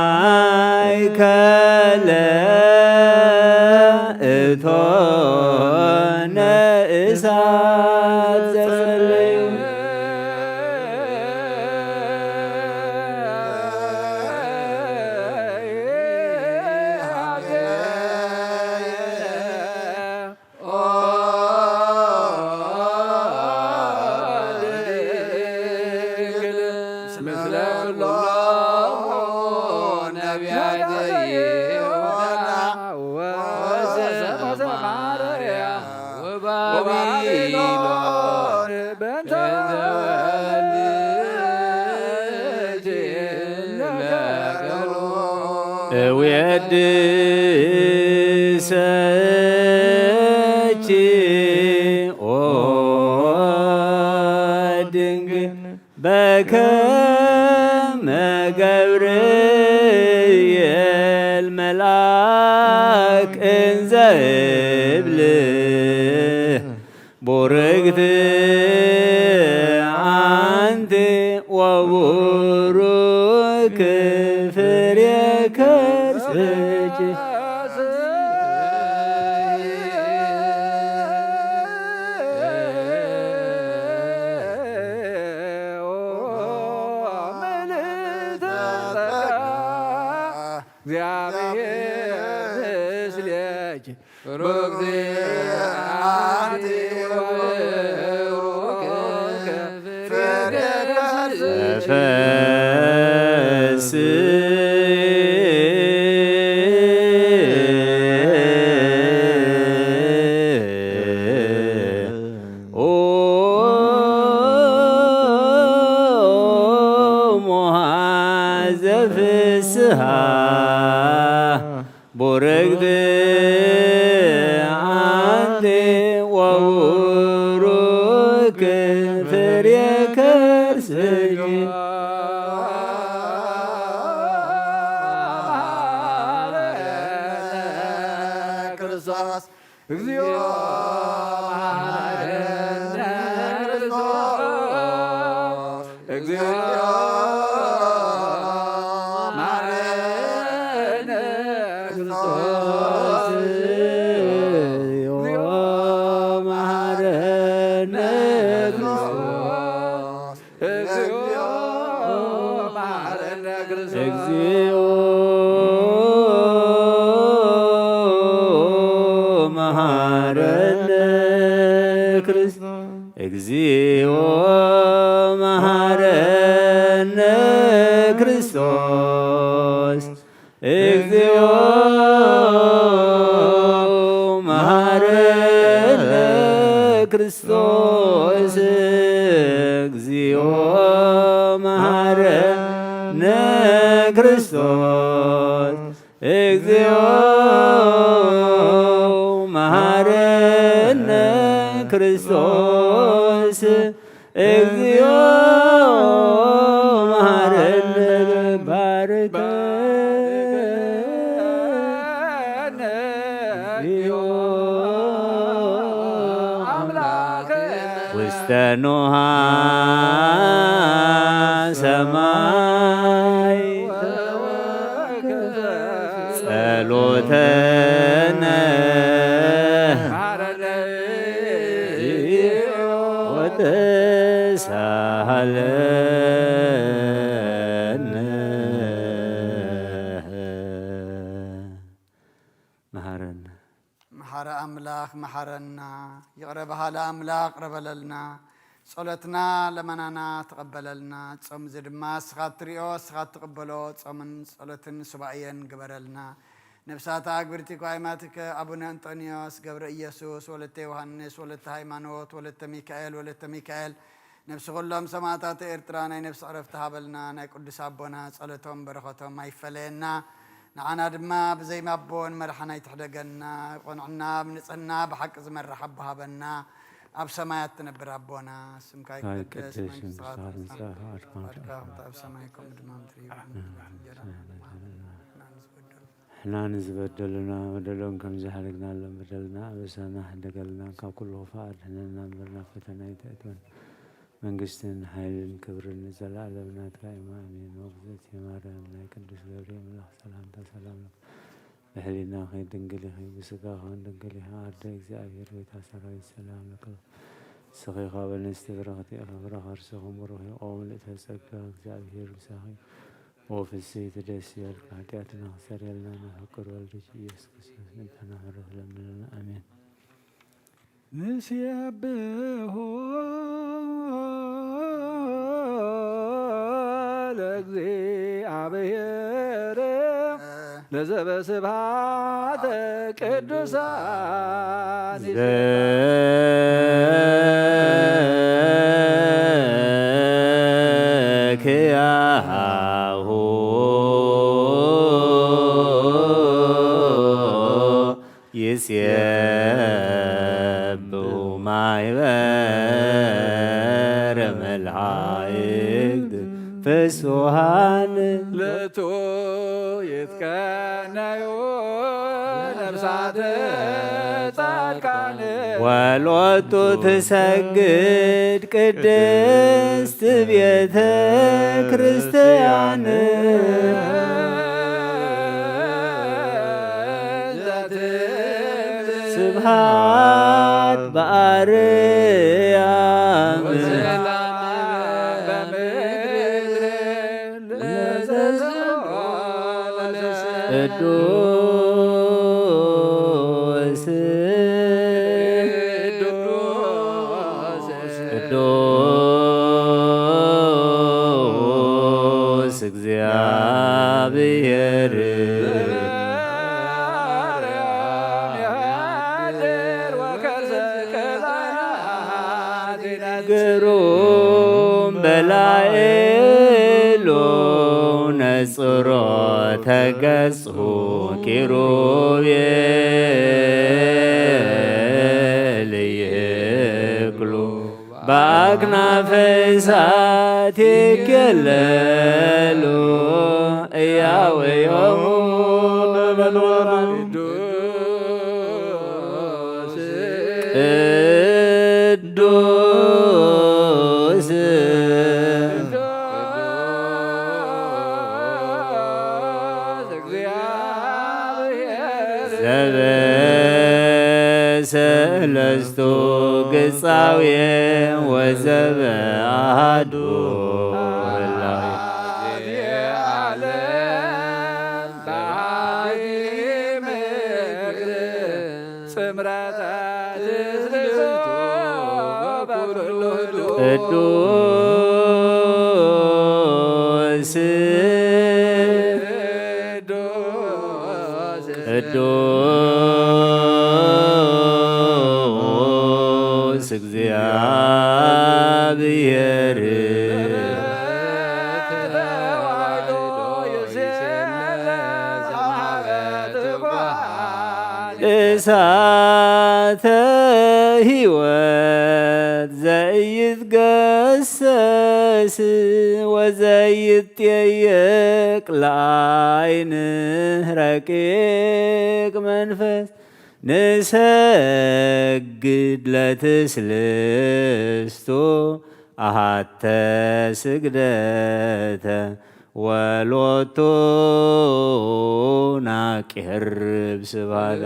እቶነ እሳት ዘጸለዩ እውየድሰኪ ኦ ድንግል በከመ ገብርኤል መልአክ እንዘ እብል ቡርክት አንቲ ወቡሩክ ፍሬ ከርስኪ። እግዚአብሔር ምስሌኪ። ቡርክት አንቲ ወቡሩክ ክርስቶስ። እግዚኦ መሐረነ ክርስቶስ። እግዚኦ መሐረነ ክርስቶስ። እግዚኦ መሐረነ ክርስቶስ። እግዚኦ መሐረነ ክርስቶስ። እግዚኦ መሐረነ ክርስቶስ። እግዚኦ መሐረነ ክርስቶስ። እግዚኦ መሐረነ ክርስቶስ። እግዚኦ መሐረነ ክርስቶስ። እግዚኦ መሐረነ ክርስቶስ። እግዚኦ መሐረነ ባርከነ እግዚኦ አምላክ ውስተ ኖሃ ሰማይ ጸሎተነ ወተሳሃለነ። መሃረነ። መሓሪ ኣምላኽ መሓረና፣ ይቕረ በሃሊ ኣምላኽ ይቕረ በለልና፣ ጸሎትና ለመናና ተቐበለልና። ጾም እዚ ድማ እስኻ እትሪኦ፣ እስኻ እትቕበሎ ጾምን ጸሎትን ሱባኤን ግበረልና። ነፍሳት ኣግብርቲ ኳይማትከ ኣቡነ እንጦንዮስ፣ ገብረ ኢየሱስ፣ ወለተ ዮሃንስ፣ ወለተ ሃይማኖት፣ ወለተ ሚካኤል፣ ወለተ ሚካኤል፣ ነፍሲ ኩሎም ሰማዕታት ኤርትራ ናይ ነፍሲ ዕረፍቲ ሃበልና። ናይ ቅዱስ ኣቦና ጸሎቶም በረኸቶም ኣይፈለየና። ንዓና ድማ ብዘይ ኣቦ ንመርሓና ኣይትሕደገና። ቆንዕና ብንጽህና ብሓቂ ዝመርሕ ኣቦ ሃበና። ኣብ ሰማያት ትነብር ኣቦና፣ ስምካ ይትቀደስ፣ መንግስትኻ ትምጻእ፣ ፍቓድካ ከምቲ ኣብ ሰማይ ከምኡ ድማ ምድሪ ይኹን። እንጀራና ንሕና ንዝበደሉና በደሎም ከም ዝሓደግናሎም በደልና ኣበሳና ሕደገልና፣ ካብ ኩሉ ክፉእ ኣድሕነና እምበር ናብ ፈተና ኣይተእትወን። መንግስትን ሓይልን ክብርን ንዘለኣለም ናትካ እዩ። ኣሜን። ወግዘት የማርያም ናይ ቅዱስ ገብርኤል መልኣኽ ሰላምታ ሰላም ለኪ። ብሕሊናኺ ድንግል ኢኺ፣ ብስጋኺ እውን ድንግል ኢኺ። ኣደ እግዚኣብሔር ቤታ ሰራዊት ሰላም ለኪ። ንስኺ ካብ ኣንስቲ ብርኽቲ ኢኺ፣ ፍረ ከርስኺ እውን ብሩኽ እዩ። ኦ ምልእተ ጸጋ፣ እግዚኣብሔር ምሳኺ፣ ኦ ፍስሕቲ ደስ ይበልኪ፣ ሓጢኣትና ክሰርየልና ናይ ፍቅር ወልድኪ ኢየሱስ ክርስቶስ ንልመና ምሕረት ለምንልና። ኣሜን። ንሴብሖ ለእግዚኣብሔር ለዘበስብሐት ቅዱሳን ዘኪያሁ ይሴብሑ ማይበረ መላእክት ፍሱሃን ለቱ ይትቀነዩ ነፍሳት ጻድቃን ወሎቱ ትሰግድ ቅድስት ቤተ ክርስቲያን ስብሐት በአርያም ቅዱስ ቅዱስ እግዚአብሔር ግሩም በላኤሉ ነጽሮ ተገጽሁ ኪሩቤል ይክሉ በአክናፈ እሳት ይኬለሉ እያወዮሙ በመንወራሪዱ ሰለስቱ ግጻዌ ወዘበ ኣሐዱ ህላዌ። ቅዱስ ቅዱስ እግዚአብሔር። እሳተ ሕይወት ዘይትገሰስ ወዘይትጠየቅ ለዓይንህ ረቂቅ መንፈስ ንሰግድ ለትስልስቱ ኣሃተ ስግደተ ወሎቱ ናቅርብ ስብሐተ።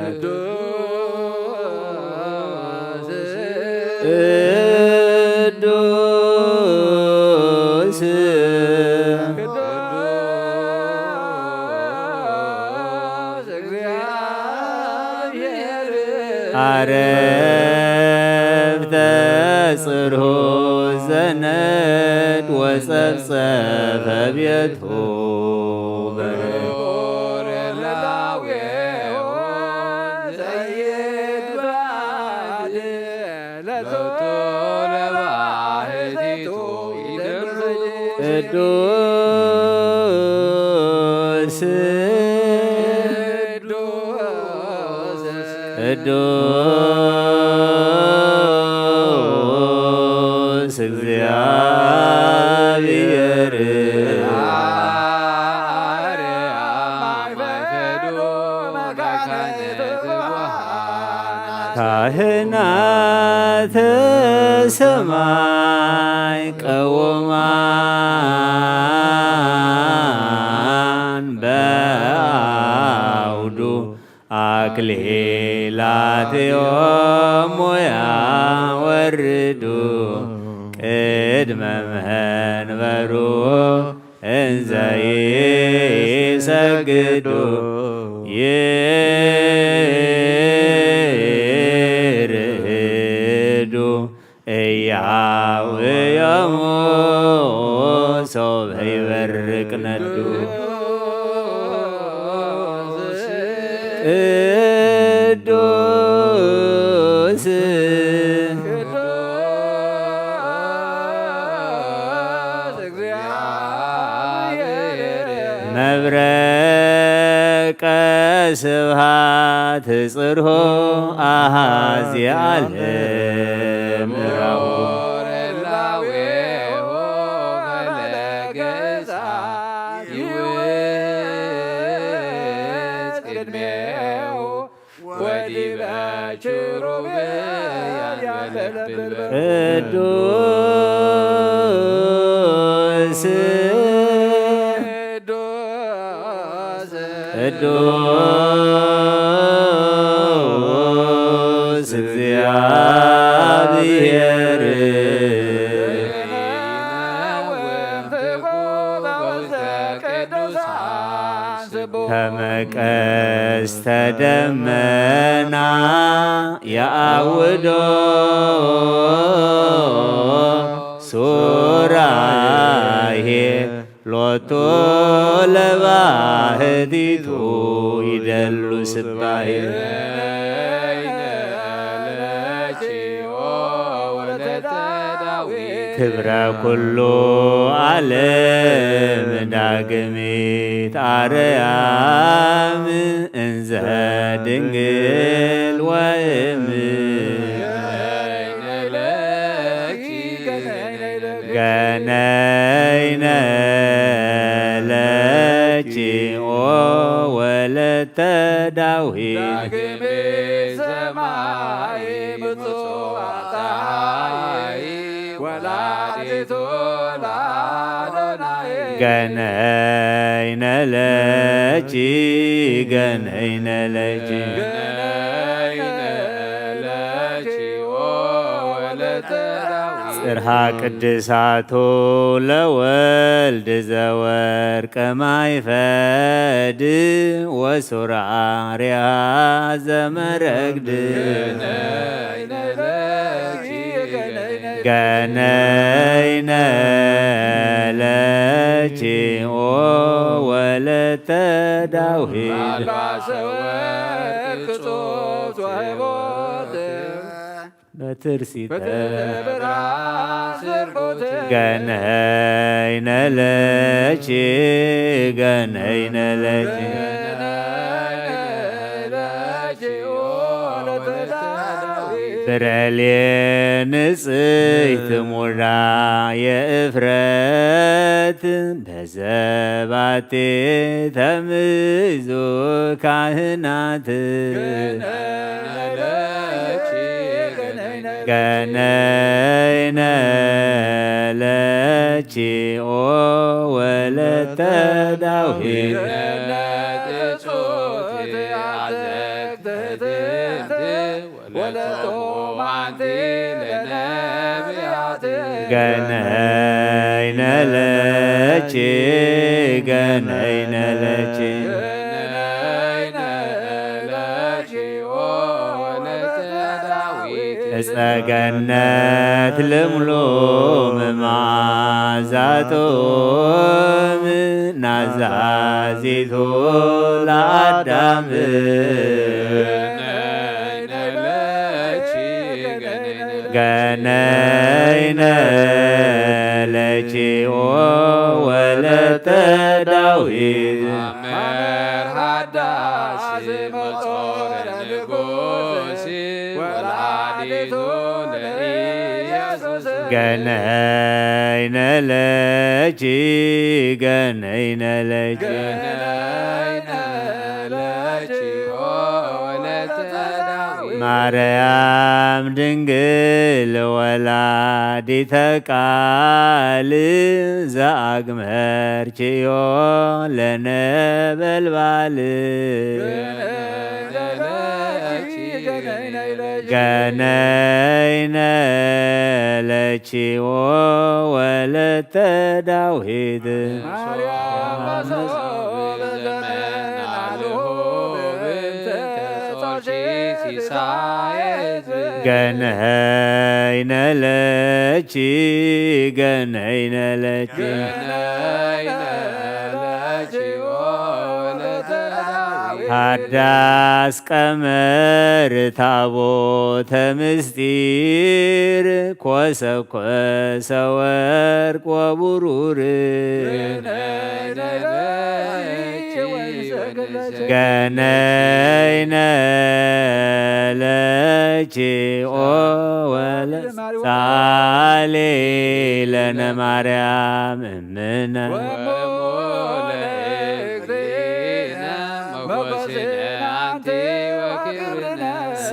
ቅዱስ አረፍተ ጽርሑ ዘነድ ወጸብጸፈ ቤቱ። ቅዱስ ቅዱስ እግዚአብሔር። ካህናተ ሰማይ ቀውማን በአውዱ አክሊላቲሆሙ ያወርዱ ቅድመ መንበሩ እንዘ ይሰግዱ ይርህዱ እያውየሙ ሶበ ይበርቅ ነዱ። ቅዱስ መብረቀ ስብሐት ጽርሖ አሃዚ ዓለም ራሁ። ወዲበ ኪሩብ ያንበለብል ቅዱስ ቅዱስ ቅዱስ እግዚአብሔር። ከመ ቀስተ ደመና የአውዶ ሱራሄ ሎቱ ለባህቲቱ ይደሉ ስባሄ። ክብረ ኩሉ ዓለም ዳግሚት አርያም እንዘ ድንግል ወእም ገነይነ ለኪ ኦ ወለተ ዳዊት። ዳግም ሰማይ ምጽዋ ፀሐይ ወላዲቱ ለአዶናይ። ገነይነ ለኪ ገነይነ ለኪ ጽርሃ ቅድሳቱ ለወልድ ዘወርቀ ማይፈድ ወሱራሪያ ዘመረግድ ገነይነ ለኪ ወወለተ ዳዊት በትርሲተ ገነይነ ለኪ ገነይነ ለኪ ብረሌ ንጽሕት ሙራ የእፍረት በዘባቴ ተምዙ ካህናት ገነይነ ለኪ ኦ ወለተ ዳዊት ወለቶሙ አንቲ ለነቢያት ገነይነ ለኪ ገነይነ ለኪ እጸ ገነት ልምሉም ማዛቶም ናዛዚቱ ለአዳም ገነይነ ለኪ ኦ ወለተ ዳዊት መምህር ሃዳስ መጾረ ንጉስ ወላዲቱ ለኢየሱስ ገነይነ ለኪ ገነይነ ለኪ ማርያም ድንግል ወላዲተ ቃል ዘአግመርክዮ ለነበልባል ገነይነ ለኪ ኦ ወለተ ዳዊት ገነይነ ለኪ ገነይነ ለኪ ሃዳስ ቀመር ታቦተ ምስጢር ኮሰኮሰ ወርቅ ወብሩር ገነይነ ለኪ ኦ ወለ ሳሌ ለነ ማርያም እምነ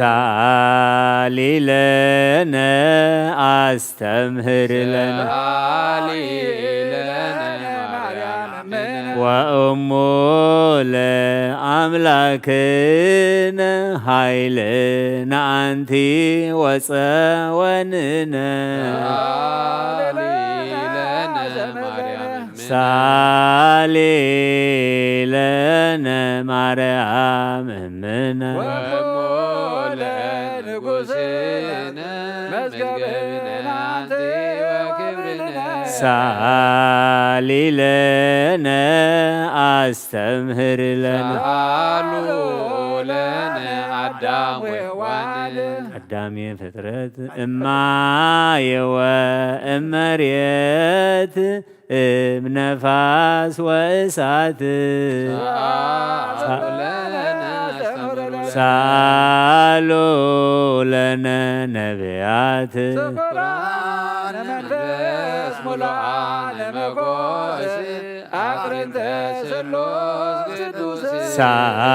ሳሊ ለነ አስተምህር ለነ ወእሙ ለአምላክነ ኃይልነ አንቲ ወፀወንነ ሳሊ ለነ ማርያም እምነ ሳሊ ለነ አስተምህር ለነ አዳም ወሔዋን ቀዳሜ ፍጥረት እማየ ወእመሬት እም ነፋስ ወእሳት ሳሉ ለነ ነቢያት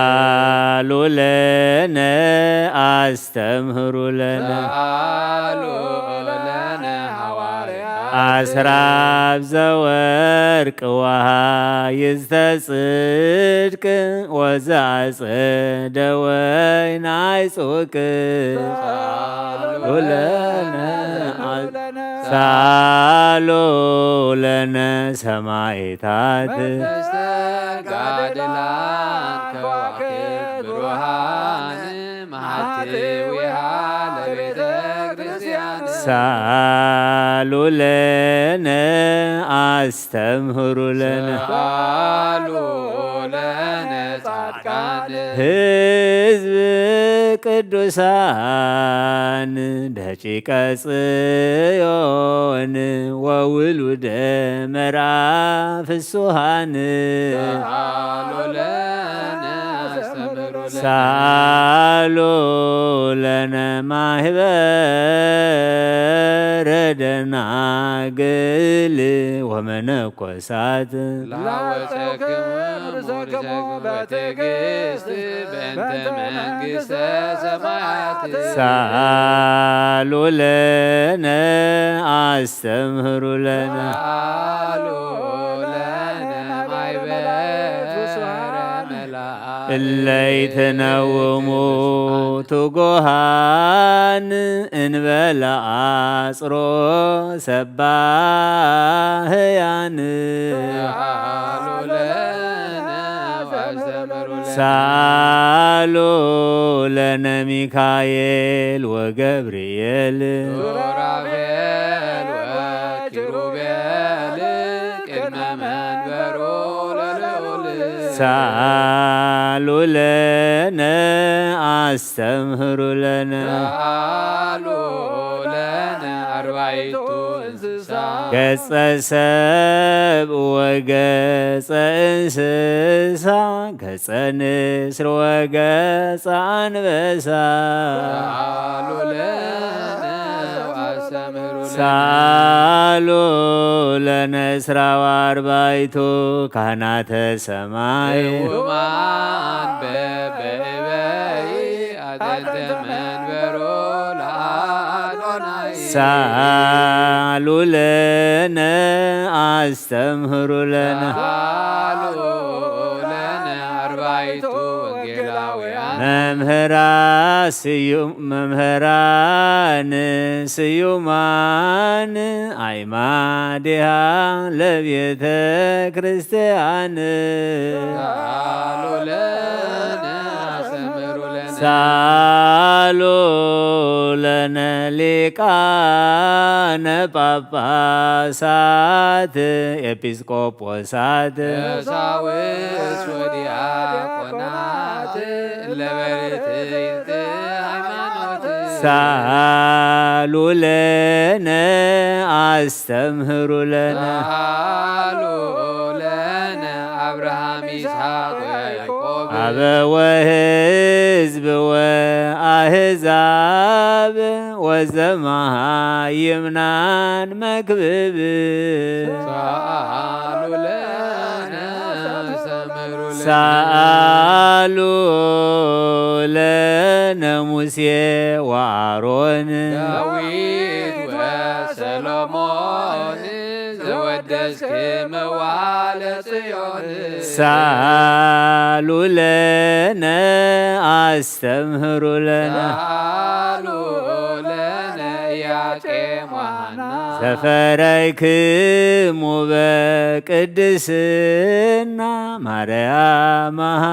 ሳሉ ለነ አስተምህሩ ለነ አስራብ ዘወርቅ ወሃይዝተ ጽድቅ ወዘአጸደ ወይን አይጹቅ ለነ ሳሉ ለነ ሰማዕታት። መስተጋድላን ከዋክብት ብሩሃን መሓትዊሃ ለቤተ ክርስቲያን። ሳሉ ለነ አስተምህሩ ለነ። ሳሉ ለነ ጻድቃን። ህዝብ ቅዱሳን ደቂቀ ጽዮን ወውሉደ መርዓ ፍሱሃን። ሳሉ ለነ አስተምህሩ ለነ። ሳሉ ለነ ማህበረ ደናግል ወመነኮሳት። ላወፀክሙ ርእሰክሙ በትዕግስት በእንተ መንግስተ ሰማያት። ሳሉ ለነ አስተምህሩ ለነ። ሳሉ ለነ ማይበረ መላ እለ ይትነውሙ ትጉሃን እንበለ አጽሮ ሰባህያን። ሳሉ ለነ ሚካኤል ወገብርኤል። ሱራፌል ወኪሩቤል ቅድመ መንበሩ ለልዑል። ሳሉ ለነ አስተምህሩ ለነ። ሳሉ ለነ አርባዕቱ እንስሳ። ገጸ ሰብ ወገጸ እንስሳ፣ ገጸ ንስር ወገጸ አንበሳ። ሳሉ ለነ ወአስተምህሩ ለነ። ሳሉ ለነ እስራ ወአርባዕቱ ካህናተ ሰማይ። ቅውማን በበይበይ አጠንተ መንበሮ ለአዶናይ። ሳሉ ለነ አስተምህሩ ለነ። ሳሉ ለነ አርባዕቱ ወንጌላውያን። መምህራ ስዩም መምህራን ስዩማን አዕማዲሃ ለቤተ ክርስቲያን። ሳሉ ለነ አስተምህሩ ለነ። ሳሉ ለነ ሊቃነ ጳጳሳት ኤጲስቆጶሳት። ቀሳውስት ወዲያቆናት ለበርትዕት ሃይማኖት። ሳሉ ለነ አስተምህሩ ለነ። ሳሉ ለነ አብርሃም ይስሐቅ ወያዕቆብ። አበወ ህዝብ ወአህዛብ ወዘመሃይምናን መክብብ። ሳሉ ለነ አስተምህሩ ለነ። ሳሉ ለነ ሙሴ ወአሮን። ዳዊት ወሰሎሞን ዘወደስክምዋ ለጽዮን። ሳሉ ለነ አስተምህሩ ለነ። ሳሉ ለነ ኢያቄም ወሐና። ዘፈረይክሙ በቅድስና ማርያም አሃ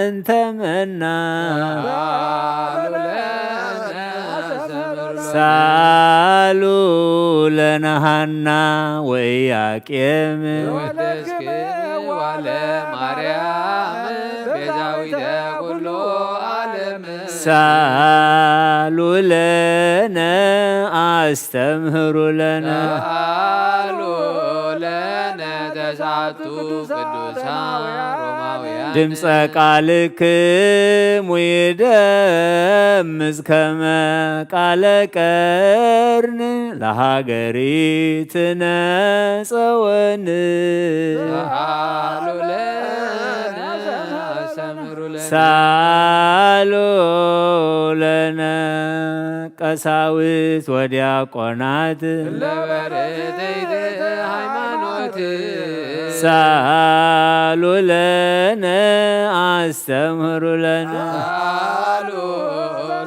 እንተ መና። ሳሉ ለነ አስተምህሩ ለነ። ሳሉ ለነ ሐና ወኢያቄም። ዘወደስክምዋ ለማርያም ቤዛዊተ ኩሉ ዓለም። ሳሉ ለነ አስተምህሩ ለነ። ሳሉ ለነ ተስዓቱ ቅዱሳን ሮማውያን። ድምፀ ቃልክሙ ይደምፅ ከመ ቃለ ቀርን ለሃገሪትነ ጸወን። ሳሉ ለነ አስተምህሩ ለነ። ሳሉ ለነ ቀሳውስት ወዲያቆናት። ለበርትዕት ሃይማኖት። ሳሉ ለነ አስተምህሩ ለነ። ሳሉ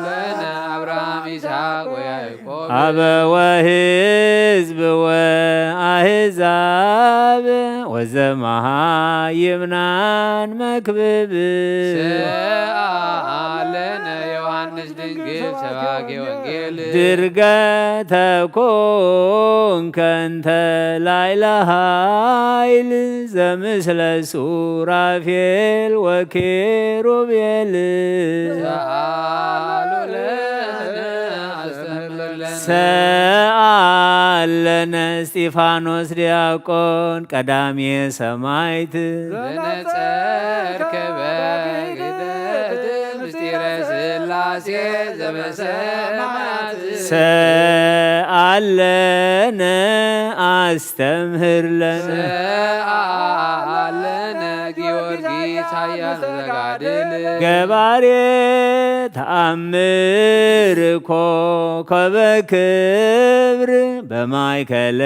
ለነ አብርሃም ይስሐቅ ወያዕቆብ። አበ ወሕዝብ ወአሕዛብ ወዘመሃይምናን መክብብ። ሰአለነ ዮሐንስ ድንግል ሰባኬ ወንጌል። ድርገተ ኮንከ እንተ ላዕለ ኃይል ዘምስለ ሱራፌል ወኪሩቤል። ሰአሉ ለነ አስተምር ለነ። ሰአለነ እስጢፋኖስ ዲያቆን ቀዳሜ ሰማዕት። ዘነጸርከ በግደት ምስጢረ ሥላሴ ዘበሰማያት። ሰአለነ አስተምህር ለነ። ሰአለነ ጊዮርጊስ ኃያል ዘጋድል። ገባሬ ተአምር ኮከበ ክብር በማእከለ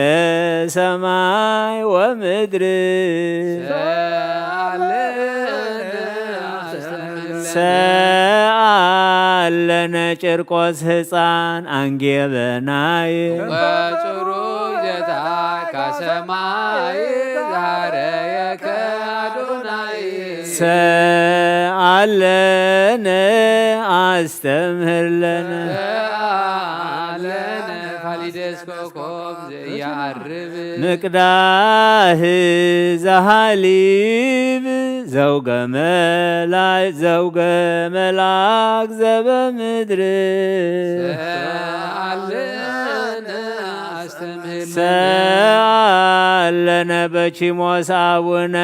ሰማይ ወምድር። ሰአለነ አስተምህር ለነ። ሰአለነ ቂርቆስ ሕፃን አንጌ በናይ። ወጽሩይ ዘታካ ሰማይ ዛረየከ አዶናይ። ሰአለነ አስተምህር ለነ። ሰአለነ ፋሊደስ ኮኮብ ዘያርብ። ምቅዳህ ዘሃሊብ ዘውገ መላ-፣ ዘውገ መልአክ ዘበምድር። ሰአለነ አስተምህር ለነ። ሰአለነ በቺሞስ አቡነ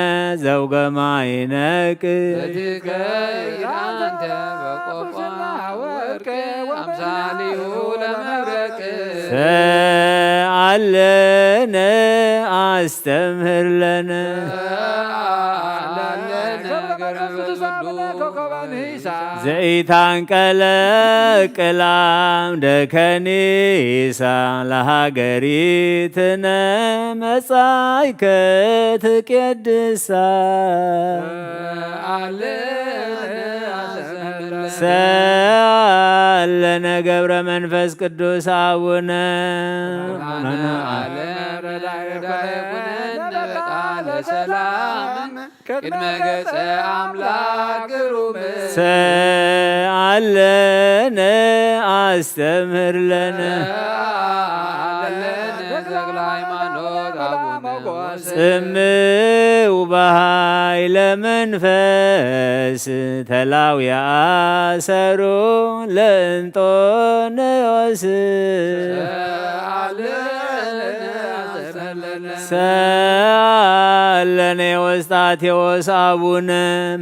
ዘውገ ማይነቅ። በትከይድ አንተ በቆቋ ወርቅ አምሳሊሁ ለመብረቅ። ሰአለነ አስተምህር ለነ። ሰአለነ ገብረ መንፈስ ዘኢታንቀለቅል አምደ ከኒሳ ለሃገሪትነ መጻእከ ትቄድሳ። ሰአለነ ገብረ መንፈስ ቅዱስ አቡነ አነ አለ ረዳይ ኩነነ በቃለ ሰላም ቅድመ ገጸ አምላክ ግሩም። ሰአለነ አስተምህር ለነ። ሰአለነ ተክለ ሃይማኖት አቡነ ጽምው በኃይለ መንፈስ ተላዊ አሰሮ ለእንጦንዮስ። ሰአለነ አስተምህር ለነ። ሰአለነ ወስጣቴዎስ አቡነ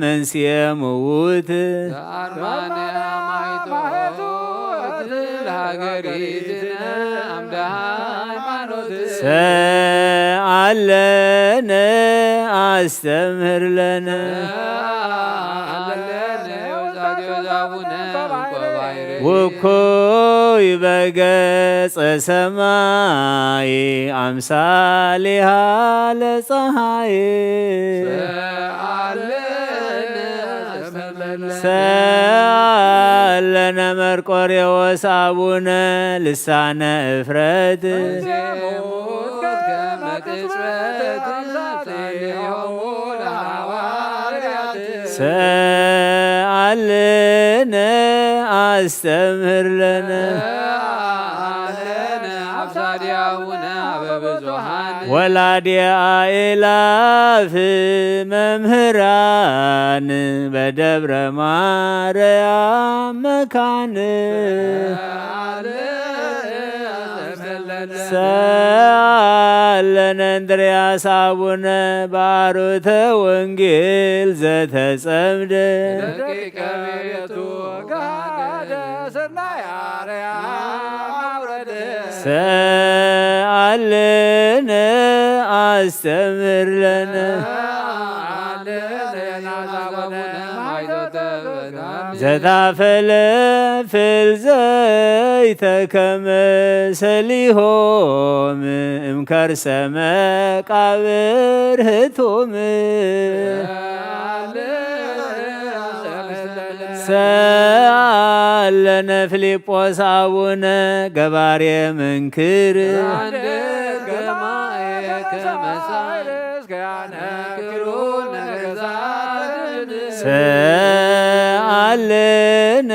መንስኤ ምውት። ዘአርማንያ ማይቶት ለሀገሪትነ አምደ ሃይማኖት። ሰአለነ አስተምህር ለነ። ሰአለነ ወስጣቴዎስ አቡነ እንቆባይረ። ውኩይ በገጸ ሰማይ አምሳሊሃ ለፀሐይ። ሰአለነ መርቆሬዎስ አቡነ ልሳነ እፍረት። ሰአለነ አስተምህር ለነ። አብሳዲ አቡነ አበ ብዙኃን። ወላዲ አእላፍ መምህራን በደብረ ማርያም መካን። ሰአለነ እንድርያስ አቡነ ባሮተ ወንጌል ዘተጸምደ። ደቂቀ ቤቱ ገሃደ ስርናይ አርያም አውረደ። ሰአለነ አስተምህር ለነ። ሰአለነ ናዛቡነ ማይቶተ በዳም። ዘታፈለፍል ዘይተ ከመ ሰሊሆም እምከርሰ መቃብር ህቱም። ሰአለነ አስተምህር ለነ። ሰአ ለነ ፊልጶስ አቡነ ገባሬ መንክር። ሰአለነ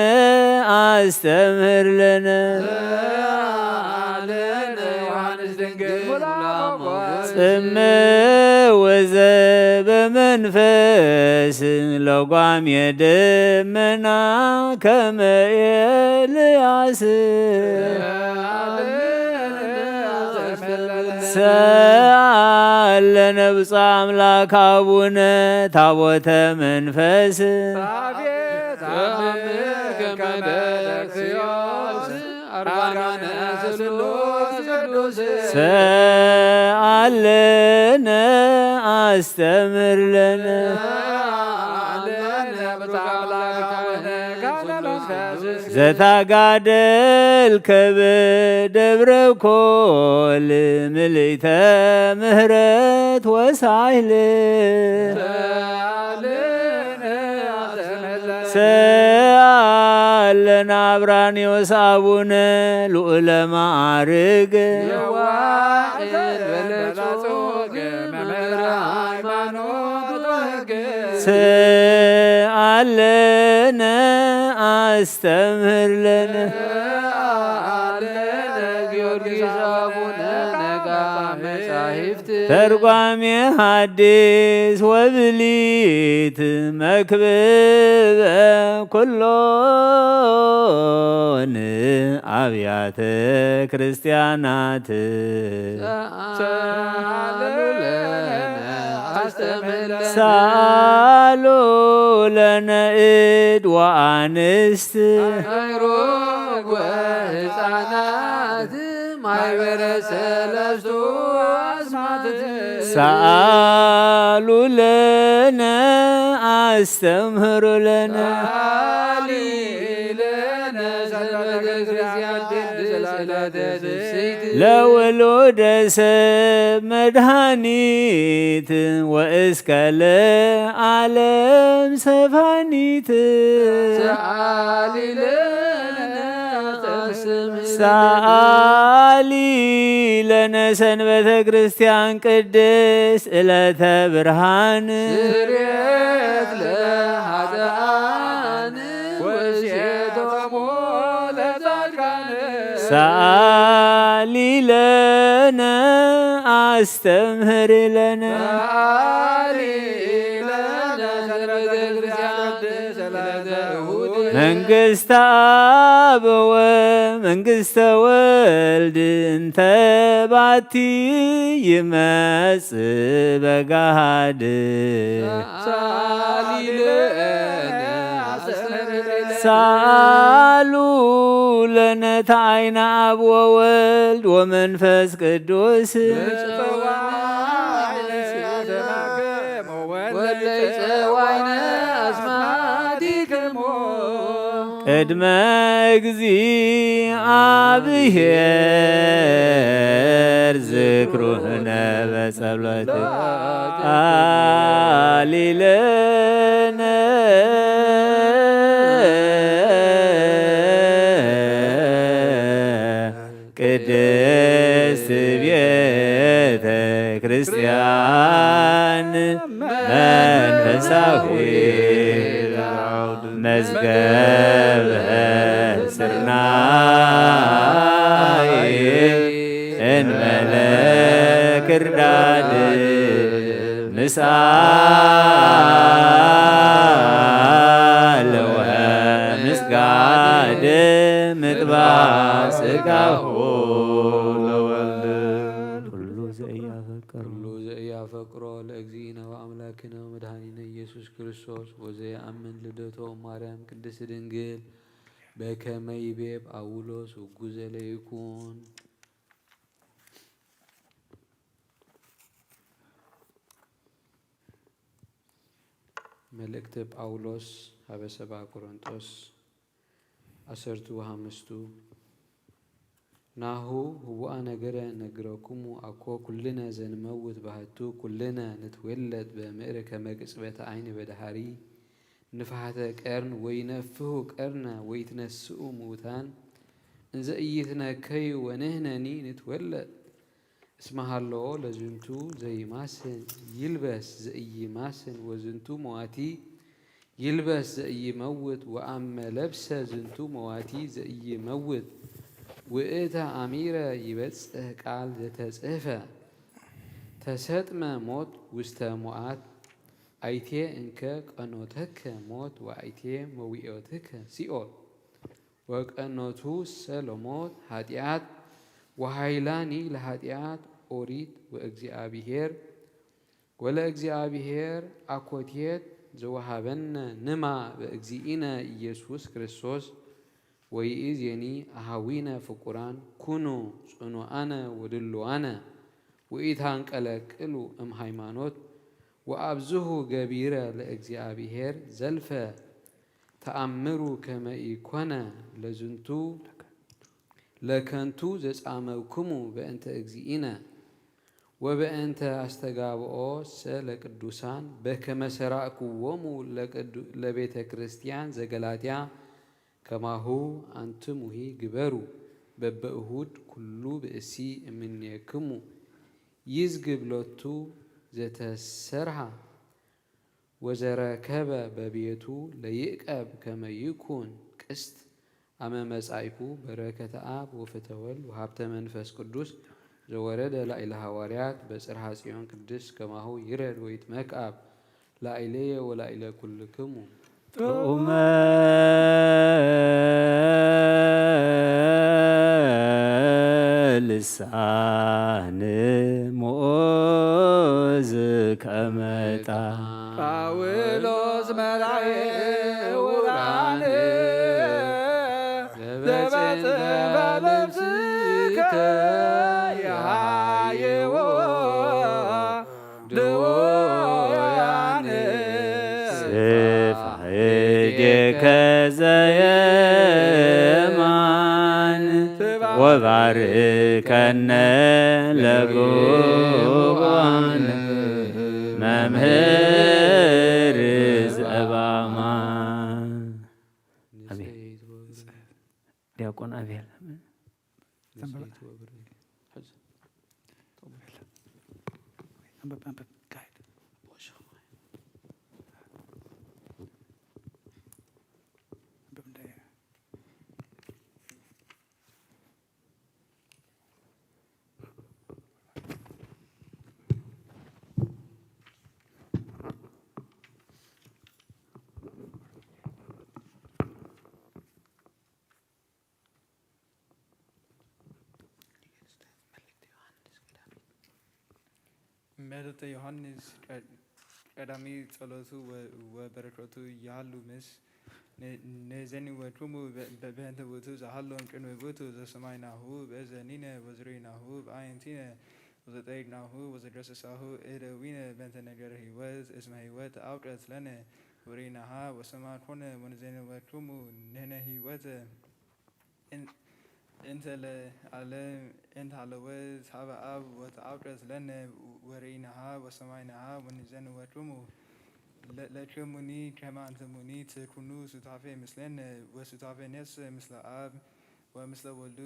አስተምህር ለነ። ጽምወ ዘበመንፈስ ለጓም የደመና ከመ ኤልያስ። ሰአለነ ብፁዕ አምላክ አቡነ ታቦተ መንፈስ። ሰአለነ አስተምህር ለነ። ዘታጋደልከ በደብረ ኮል ምልእተ ምህረት ወሳይል። ሰአለነ አብራንዮስ አቡነ ልዑለ ማዕርግ። ሰአለነ አስተምህር ለነ። ተርጓሜ ሐዲስ ወብሊት መክብበ ኩሎን አብያተ ክርስቲያናት። ሰአሉ ለነ እድ ወአንስት። ሰአሉ ለነ አስተምህሩ ለነ። ለውሉደ ሰብ መድኃኒት ወእስከ ለዓለም ሰፋኒት። ሰአሊ ለነ ሰንበተ ክርስቲያን ቅድስት ዕለተ ብርሃን። ስርየት ለኃጥኣን ወእሴቶሙ ለጻድቃን። ሰአሊ ለነ አስተምህር ለነ። ሰአሊ ለነ ሰንበተ ክርስቲያን ቅድስት ዕለተ እሑድ። መንግስተ አብ ወመንግስተ ወልድ እንተ ባቲ ይመጽእ በጋሃድ። ሰአሉ ለነ ተአይነ አብ ወወልድ ወመንፈስ ቅዱስ። ወለይጸዋይነ አስማቲክሙ። ቅድመ እግዚአብሔር ዝክሩነ በጸሎት። አሊ ለነ ቅድስት ቤተ ክርስቲያን መንፈሳዊት መዝገበ ስርናይ እንበለ ክርዳድ ምስኣል ወምስጋድ ምጥባእ ስጋሁ ለወልድ። ኩሉ ዘኢያፈቅሮ ኩሉ ዘኢያፈቅሮ ለእግዚእነ ወአምላክነ ወመድኃኒነ ኢየሱስ ክርስቶስ ወዘየአምን ልደቶ ማርያም ቅድስት ድንግል በከመ ይቤ ጳውሎስ ውጉዘ ለይኩን። መልእክተ ጳውሎስ ሀበ ሰብአ ቆሮንጦስ ዐሰርቱ ወሐምስቱ። ናሁ ህቡአ ነገረ ነግረኩሙ አኮ ኩልነ ዘንመውት ባህቱ ኩልነ ንትዌለድ በምድር ከመ ቅጽበተ አይን በደሃሪ ንፍሓተ ቀርን ወይነፍሑ ቀርነ ወይትነስኡ ምዉታን እንዘ ኢይትነከዩ ወንሕነኒ ንትወለድ። እስመ ሃሎ ለዝንቱ ዘይማስን ይልበስ ዘኢይማስን ወዝንቱ መዋቲ ይልበስ ዘኢይመውት ወአመ ለብሰ ዝንቱ መዋቲ ዘኢይመውት ውእተ አሚረ ይበጽሕ ቃል ዘተጽሕፈ። ተሰጥመ ሞት ውስተ ሞዓት አይቴ እንከ ቀኖተከ ሞት ወአይቴ መዊኦትከ ሲኦል። ወቀኖቱ ሰለሞት ኃጢአት ወኃይላኒ ለኃጢአት ኦሪት ወእግዚአብሔር ወለእግዚአብሔር አኮቴት ዘወሃበነ ንማ በእግዚእነ ኢየሱስ ክርስቶስ። ወይእዜኒ አሃዊነ ፍቁራን ኩኑ ጽኑዓነ ወድሉዋነ ወኢታንቀለቅሉ እም ሃይማኖት ወአብዝሁ ገቢረ ለእግዚአብሔር ዘልፈ ተአምሩ ከመ ኢኮነ ለዝንቱ ለከንቱ ዘጻመውክሙ በእንተ እግዚእነ ወበእንተ አስተጋብኦ ሰ ለቅዱሳን በከመ ሰራቅክዎሙ ለቅዱ- ለቤተ ክርስቲያን ዘገላትያ ከማሁ አንትሙሂ ግበሩ። በበእሁድ ኩሉ ብእሲ እምኔክሙ ይዝግብ ሎቱ ዘተሰርሃ ወዘረከበ በቤቱ ለይእቀብ ከመ ይኩን ቅስት አመ መጻኢኩ በረከተ አብ ወፍትሐ ወልድ ወሀብተ መንፈስ ቅዱስ ዘወረደ ላዕለ ሐዋርያት በጽርሐ ጽዮን ቅድስት ከማሁ ይረድ ወይትመክ አብ ላዕሌየ ወላዕለ ኩልክሙ። ጥዑመ ልሳን ሙዑዝ ከመ ዕጣን። ጳውሎስ መራሒ ዕውራን ዘበጽንፈ ልብስከ የሃይዎ ድውያን። ስፋ እዴከ ዘየማን ወባርከነ ለጉባን መምህር ዘበአማን። አሜን። ዲያቆን አቤል። መልእክተ ዮሐንስ ቀ- ቀዳሚ። ጸሎቱ ወ- ወበረከቱ ያሉ ምስ ነ- ነዘኒ ወክሙ በ- በ- በእንተ ውእቱ ዘሃሎም ቅድሚ ውእቱ ዘሰማይናሁ በእዘኒነ ወዝሬናሁ በአይንቲነ ወዘጠይቅናሁ ወዘገሰሳሁ እደዊነ በእንተ ነገረ ህይወት እስመ ህይወት አውቀት ለነ ወሬናሃ ወሰማ ኮነ ወንዘኒ ወክሙ ንህነ ህይወተ እን- እንተ ለዓለም እንተ ሃለወት ሀበ አብ ወተአውቀት ለነ ወሬናሃ ወሰማይናሃ ወንዘኒ ወክሙ ለ- ለክሙኒ ከመ አንትሙኒ ትኩኑ ሱታፌ ምስሌነ ወሱታፌ ነፍስ ምስለ አብ ወምስለ ወልዱ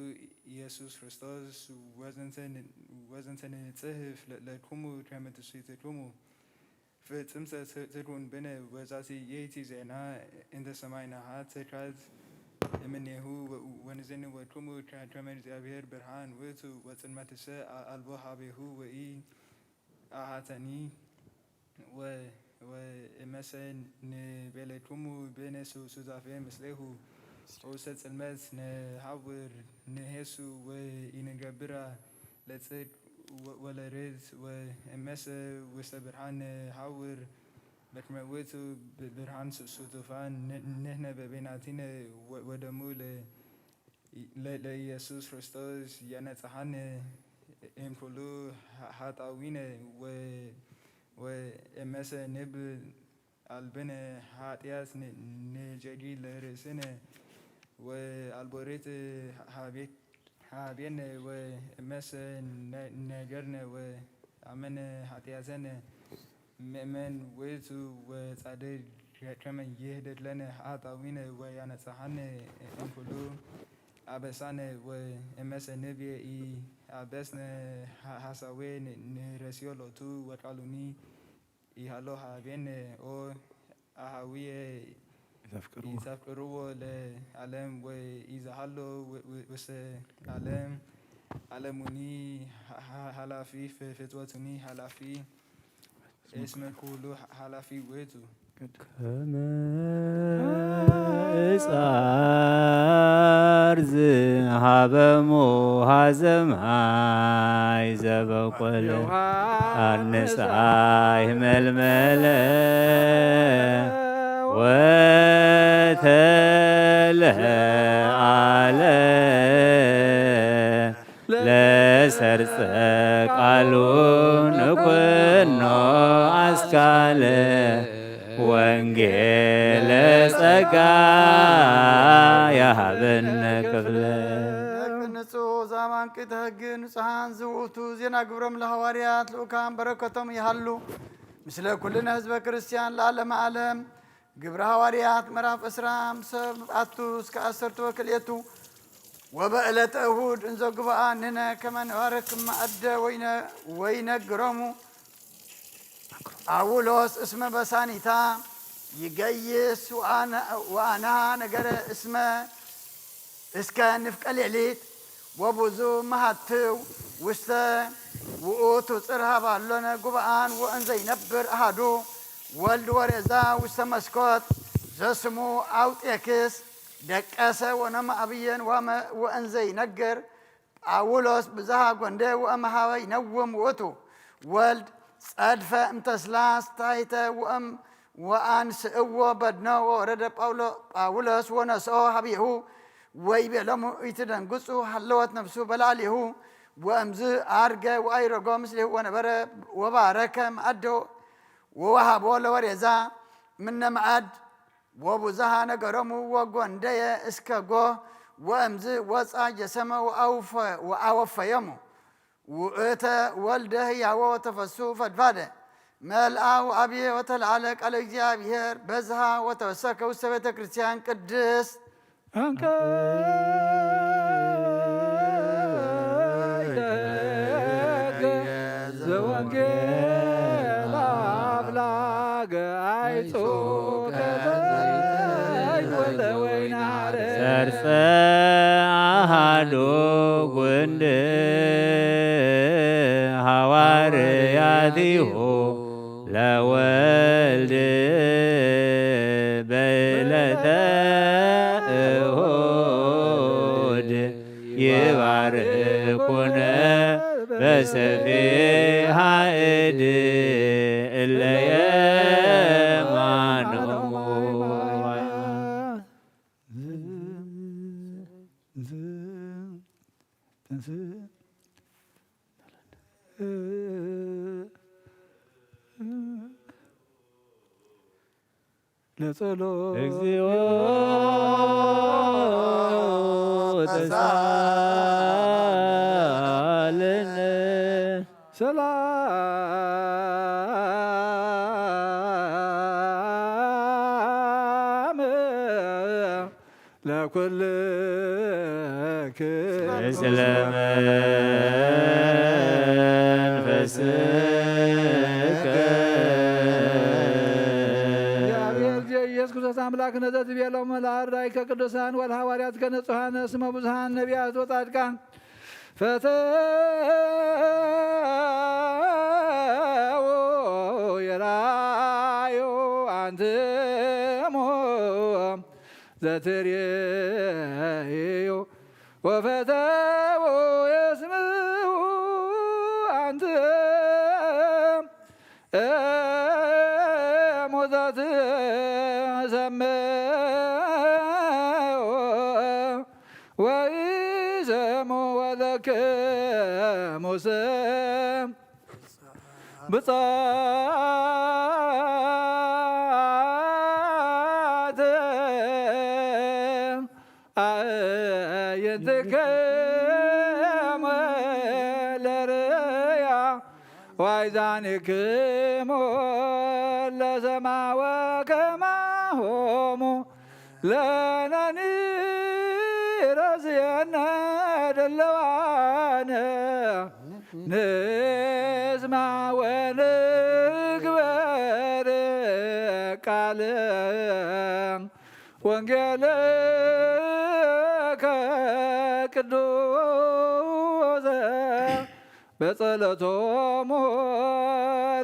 ኢየሱስ ክርስቶስ። ወዘንተ ን- ወዘንተ ንጽሕፍ ለ- ለክሙ ከመ ትስሕትክሙ ፍጽምተ ት- ትኩን ብነ። ወዛቲ ይእቲ ዜና እንተ ሰማይናሃ ትካት እምኔሁ ወ- ወንዜኒ ወክሙ ከ- ከመ እግዚአብሔር ብርሃን ውእቱ ወጽልመትሰ አ- አልቦ ሀቤሁ ወኢ አሃተኒ። ወ- ወእመሰ ንቤለክሙ ብነ ሱ- ሱታፌ ምስሌሁ ውስተ ጽልመት ንሃውር ንሄሱ ወኢንገብራ ለጽድቅ ወ- ወለርት። ወእመሰ ውስተ ብርሃን ንሃውር በክመ ውእቱ ብ- ብርሃን ሱ- ሱቱፋን ን- ንሕነ በቤናቲነ ወ- ወደሙ ለ- ለ- ለኢየሱስ ክርስቶስ ያነጽሃነ እምኩሉ ኃጣዊነ ወ- ወእመሰ ንብል አልብነ ኃጢአት ን- ንጀጊ ለርእስነ ወአልቦሬት ሀቤነ ወእመሰ ነ- ነገርነ ወአመነ ኃጢአተነ ምእመን ውእቱ ወጻድቅ ከመን ይህደድ ለነ ኃጢአት አቡነ ወያነጽሐነ እምኩሉ አበሳነ ወእመሰ ንቤ ኢአበስነ ሐሳዌ ንረስዮ ሎቱ ወቃሉኒ ኢሃሎ ሀቤነ ኦ አሃውየ ኢታፍቅርዎ ኢታፍቅርዎ ለዓለም ወኢዛሃሎ ውስተ ዓለም። ዓለሙኒ ኃላፊ ፍትወቱኒ ኃላፊ እስመ ኩሉ ኃላፊ ውእቱ። ከመ እጻር ዝሃበሙ ሀዘማይ ዘበቆለ ዮሐንስ አንጻይ መልመለ ወተለዓለ ለሰርጸ ቃሉ ንኩኖ አስካለ ወንጌለ ጸጋ ያሃበነ ክፍለ። ንጹሕ ዛማንቅት ሕግ ንጹሓን ዝውቱ ዜና ግብሮም ለሐዋርያት ልኡካን በረከቶም ይሃሉ ምስለ ኩልነ ህዝበ ክርስቲያን ለዓለመ ዓለም። ግብረ ሐዋርያት ምዕራፍ ዕስራ፣ ምሰብ ኣቱ እስከ ዓሰርተ ወክልኤቱ። ወበዕለተ እሁድ እንዘ ግብኣ ንሕነ ከመ ንባርክ ማዕደ ወይነ-፣ ወይነግሮሙ ጳውሎስ እስመ በሳኒታ ይገይስ ወአነ-፣ ወአንሃ ነገረ እስመ እስከ ንፍቀ ሌሊት ወብዙ መሃትው ውስተ ውእቱ ጽር ሀባሎነ ጉባኣን ወእንዘ ይነብር አሃዱ ወልድ ወሬዛ ውስተ መስኮት ዘስሙ አውጤክስ ደቀሰ ወነማዕብየን ወመ-፣ ወእንዘ ይነግር ጳውሎስ ብዝሃ ጎንደ ወእምሃበ ይነውም ውእቱ ወልድ ጸድፈ እምተስላስ ታይተ ወእም ወአንስእዎ በድኖ ወወረደ ጳውሎ-፣ ጳውሎስ ወነስኦ ሀቤሁ ወይቤሎሙ ኢትደንግጹ ሀለወት ነፍሱ በላዕሌሁ ወእምዝ አርገ ወአይረጎ ምስሌሁ ወነበረ ወባረከ መዓዶ ወወሃቦ ለወሬዛ ምነ መዓድ ወቡዝሃ ነገሮሙ ወጎንደየ እስከ ጎህ ወእምዝ ወፃ ጀሰመ ወአውፈ-፣ ወአወፈዮሙ ውእተ ወልደ ህያወ ወተፈሱ ፈድፋደ መልአ ወአብየ ወተለዓለ ቃለ እግዚአብሔር በዝሃ ወተወሰከ ውስተ ቤተ ክርስቲያን ቅድስት። እንከ ዘወንጌል አፍላገ አይጹ ከዘይት ወዘወይን አረ ሰርፀ አሃዱ ጉንድ ሐዋርያቲሁ ለወልድ በዕለተ እሁድ ይባርኩነ በሰፊሃ እድ እለ የማኖሙ። ለጸሎት እግዚኦ ተሳለነ። ሰላም ለኩልክ ምስለ መንፈስከ። እግዚአብሔር ኢየሱስ ክርስቶስ አምላክ ነዘ ትቤሎም ለአርዳኢከ ቅዱሳን ወለሐዋርያትከ ንጹሐን እስመ ብዙኃን ነቢያት ወጻድቃን ፈተው የራዩ አንትሙ ዘትሬዩ ወፈተው የስምዑ አንትሙ ዘትሰምዑ ወኢሰምዑ ወለክሙ ስም ብጻት አዕይንትክሙ ለርእያ ዋይዛኒክሙ ለሰማ ወከማ ሎሙ ለነኒ ረዝየነ ደለዋነ ንስማ ወንግበር ቃል ወንጌልከ ቅዱስ በጸሎቶሙ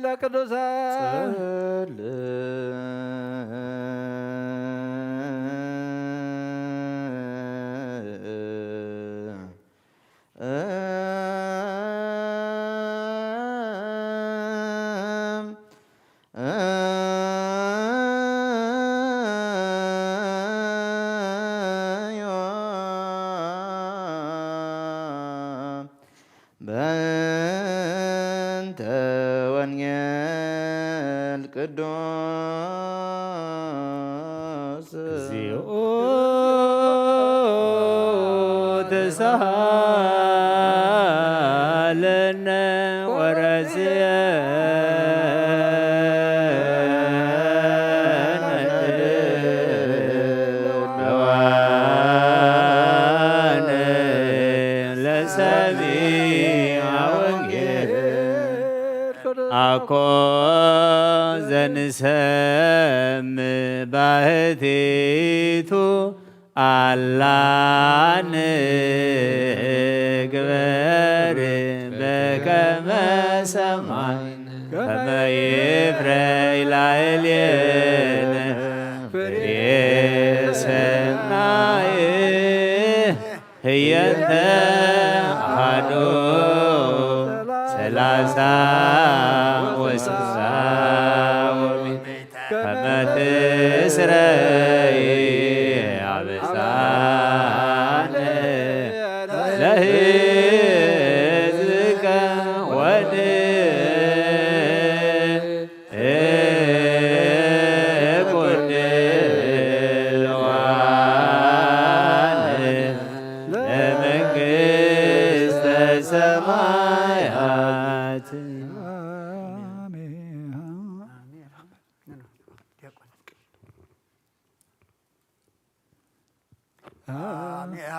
ለቅዱሳን። በእንተ ወንጌል ቅዱስ። እግዚኦ ተሳሃለነ ወረስየነ ለዋነ ለሰሚዐ ወንጌል። አኮ ዘንሰምዕ ባህቲቱ ኣላ ንግበር በከመ ሰማይ ከመ ይፍረይ ላዕሌነ ፍሬ ሰናይ። ህየንተ አሐዱ ሠላሳ ወስሳ ወሚእቲ ከመ ትስረይ አበሳነ ለሕዝብከ ወንኩን ድልዋነ ለመንግሥተ ሰማያት። አሜሃ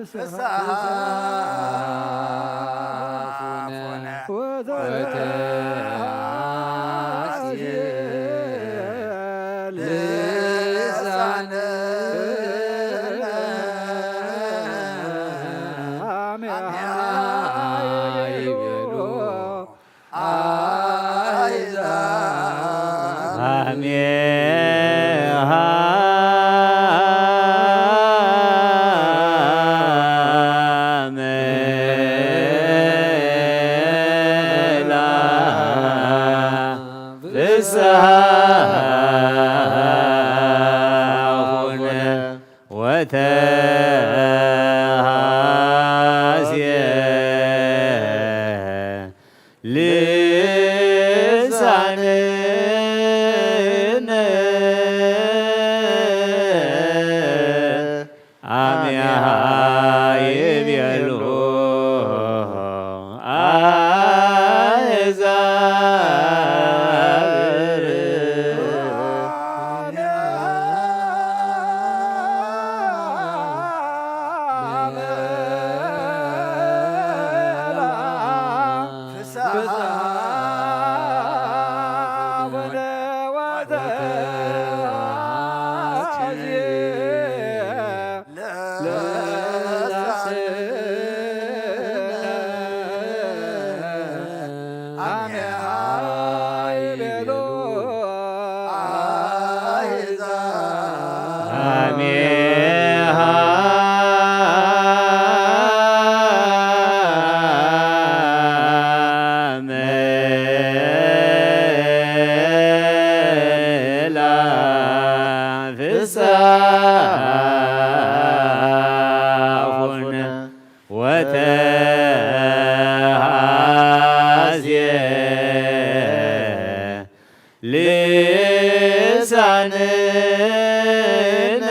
ፍስሐ አፉነ ወተሐስየ ልሳነ አሜሃ ይቤሉ አሕዛብ። አሜሃ መላ ፍስሐ አፉነ ወተሐስየ ልሳንነ አሜሃ ይቤሉ አሕዛብ። አሜሃ መላ ፍስሐ አፉነ ወተሐስየ ልሳንነ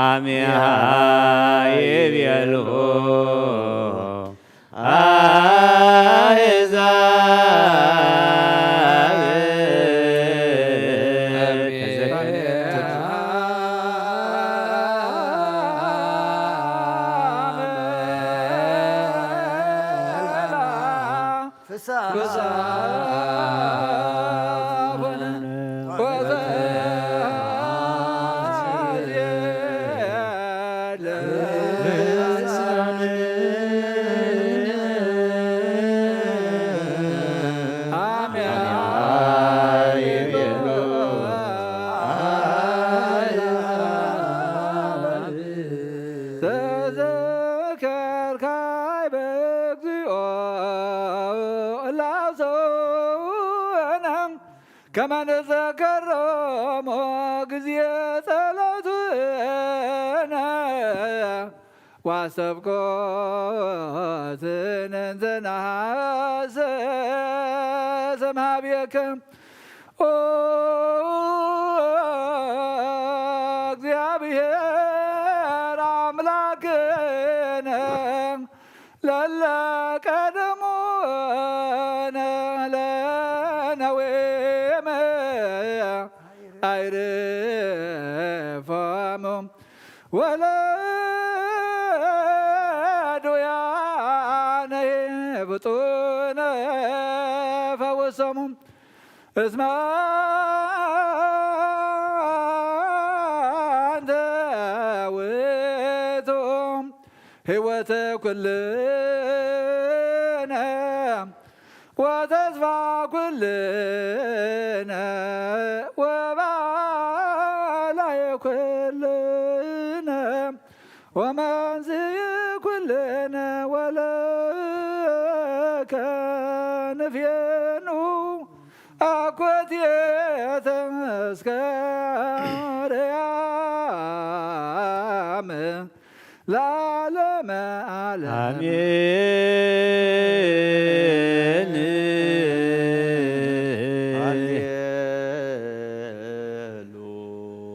አሜሃ ይቤሉ ተዘከርካይ በግዚኦ እላሰውነ ከመ ንዘከሮሙ ግዜ ጸሎትነ ዋሰብኮትነ እንዘ ነሐስስ እምሃቤከ። ኦ እግዚአብሔር አምላክነ ለለ ቀደሙነ ለነዌመ አይርፎሙ ወለዱያነ ብጡነ ፈውሶሙ። እስመ አንተ ውእቱ ሕይወተ ኩልነ ወተስፋ ኩልነ ወባላየ ኩልነ ወመንስኢ ኩልነ ወለከ ንፌኑ አኮቴተ እስከ አርያም ለዓለመ ዓለም። አሜን።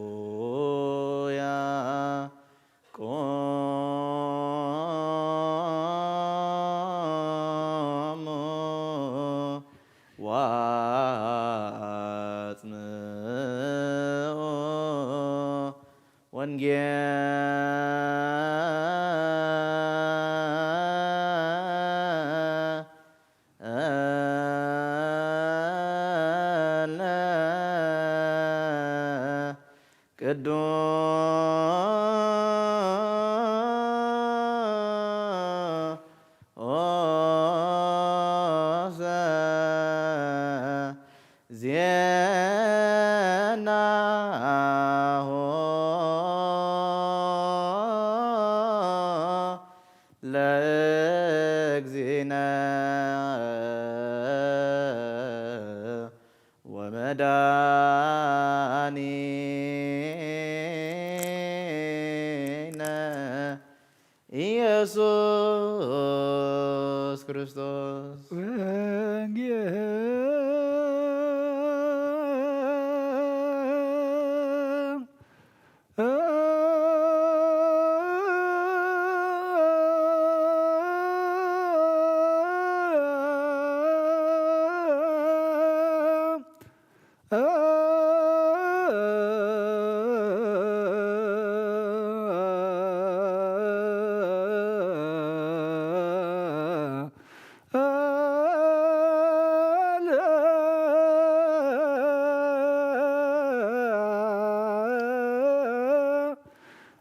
ሃሌሉያ። ቁሙ ወአጽምዑ ወንጌለ ቅዱስ ዜናሁ ለእግዚእነ ወመድኃኒነ ኢየሱስ ክርስቶስ። ወንጌል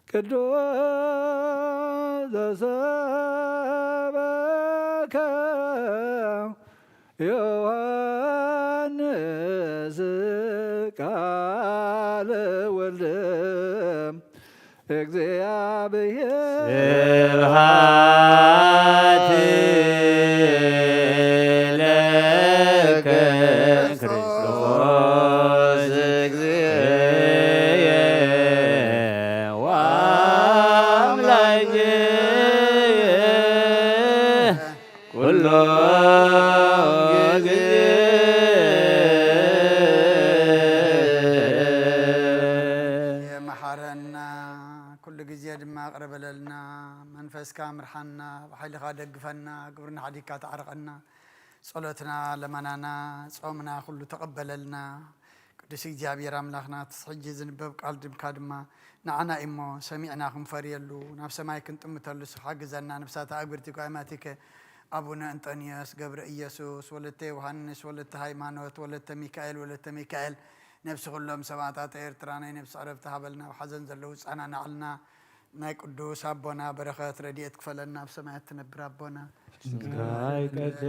ቅዱስ ዘሰበከ ዮሐንስ ቃለ ወልድ እግዚአብሔር። ስብሐት ለከ ክርስቶስ እግዚእየ ወአምላክየ ኩሎ ጊዜ። የመሐረና ኩሉ ጊዜ ድማ መንፈስካ ምርሓና፣ ብሓይልኻ ደግፈና፣ ግብርና ሓዲግካ ተዓርቐና። ጸሎትና፣ ለመናና፣ ጾምና ኩሉ ተቐበለልና። ቅዱስ እግዚኣብሔር ኣምላኽና፣ ትስ ሕጂ ዝንበብ ቃል ድምካ ድማ ንዓና እሞ ሰሚዕና ክንፈርየሉ፣ ናብ ሰማይ ክንጥምተሉ ንስኻ ግዘና። ነፍሳት ኣግብርቲ ጓይማቲከ ኣቡነ እንጠንዮስ፣ ገብረ ኢየሱስ፣ ወለተ ዮሃንስ፣ ወለተ ሃይማኖት፣ ወለተ ሚካኤል፣ ወለተ ሚካኤል፣ ነፍሲ ኩሎም ሰማዕታት ኤርትራ ናይ ነፍሲ ዕረፍቲ ሃበልና። ኣብ ሓዘን ዘለዉ ጸናናዕልና። ናይ ቅዱስ ኣቦና በረኸት ረድኤት ክፈለና። ኣብ ሰማያት ትነብር ኣቦና፣ ስምካ ይቀደስ፣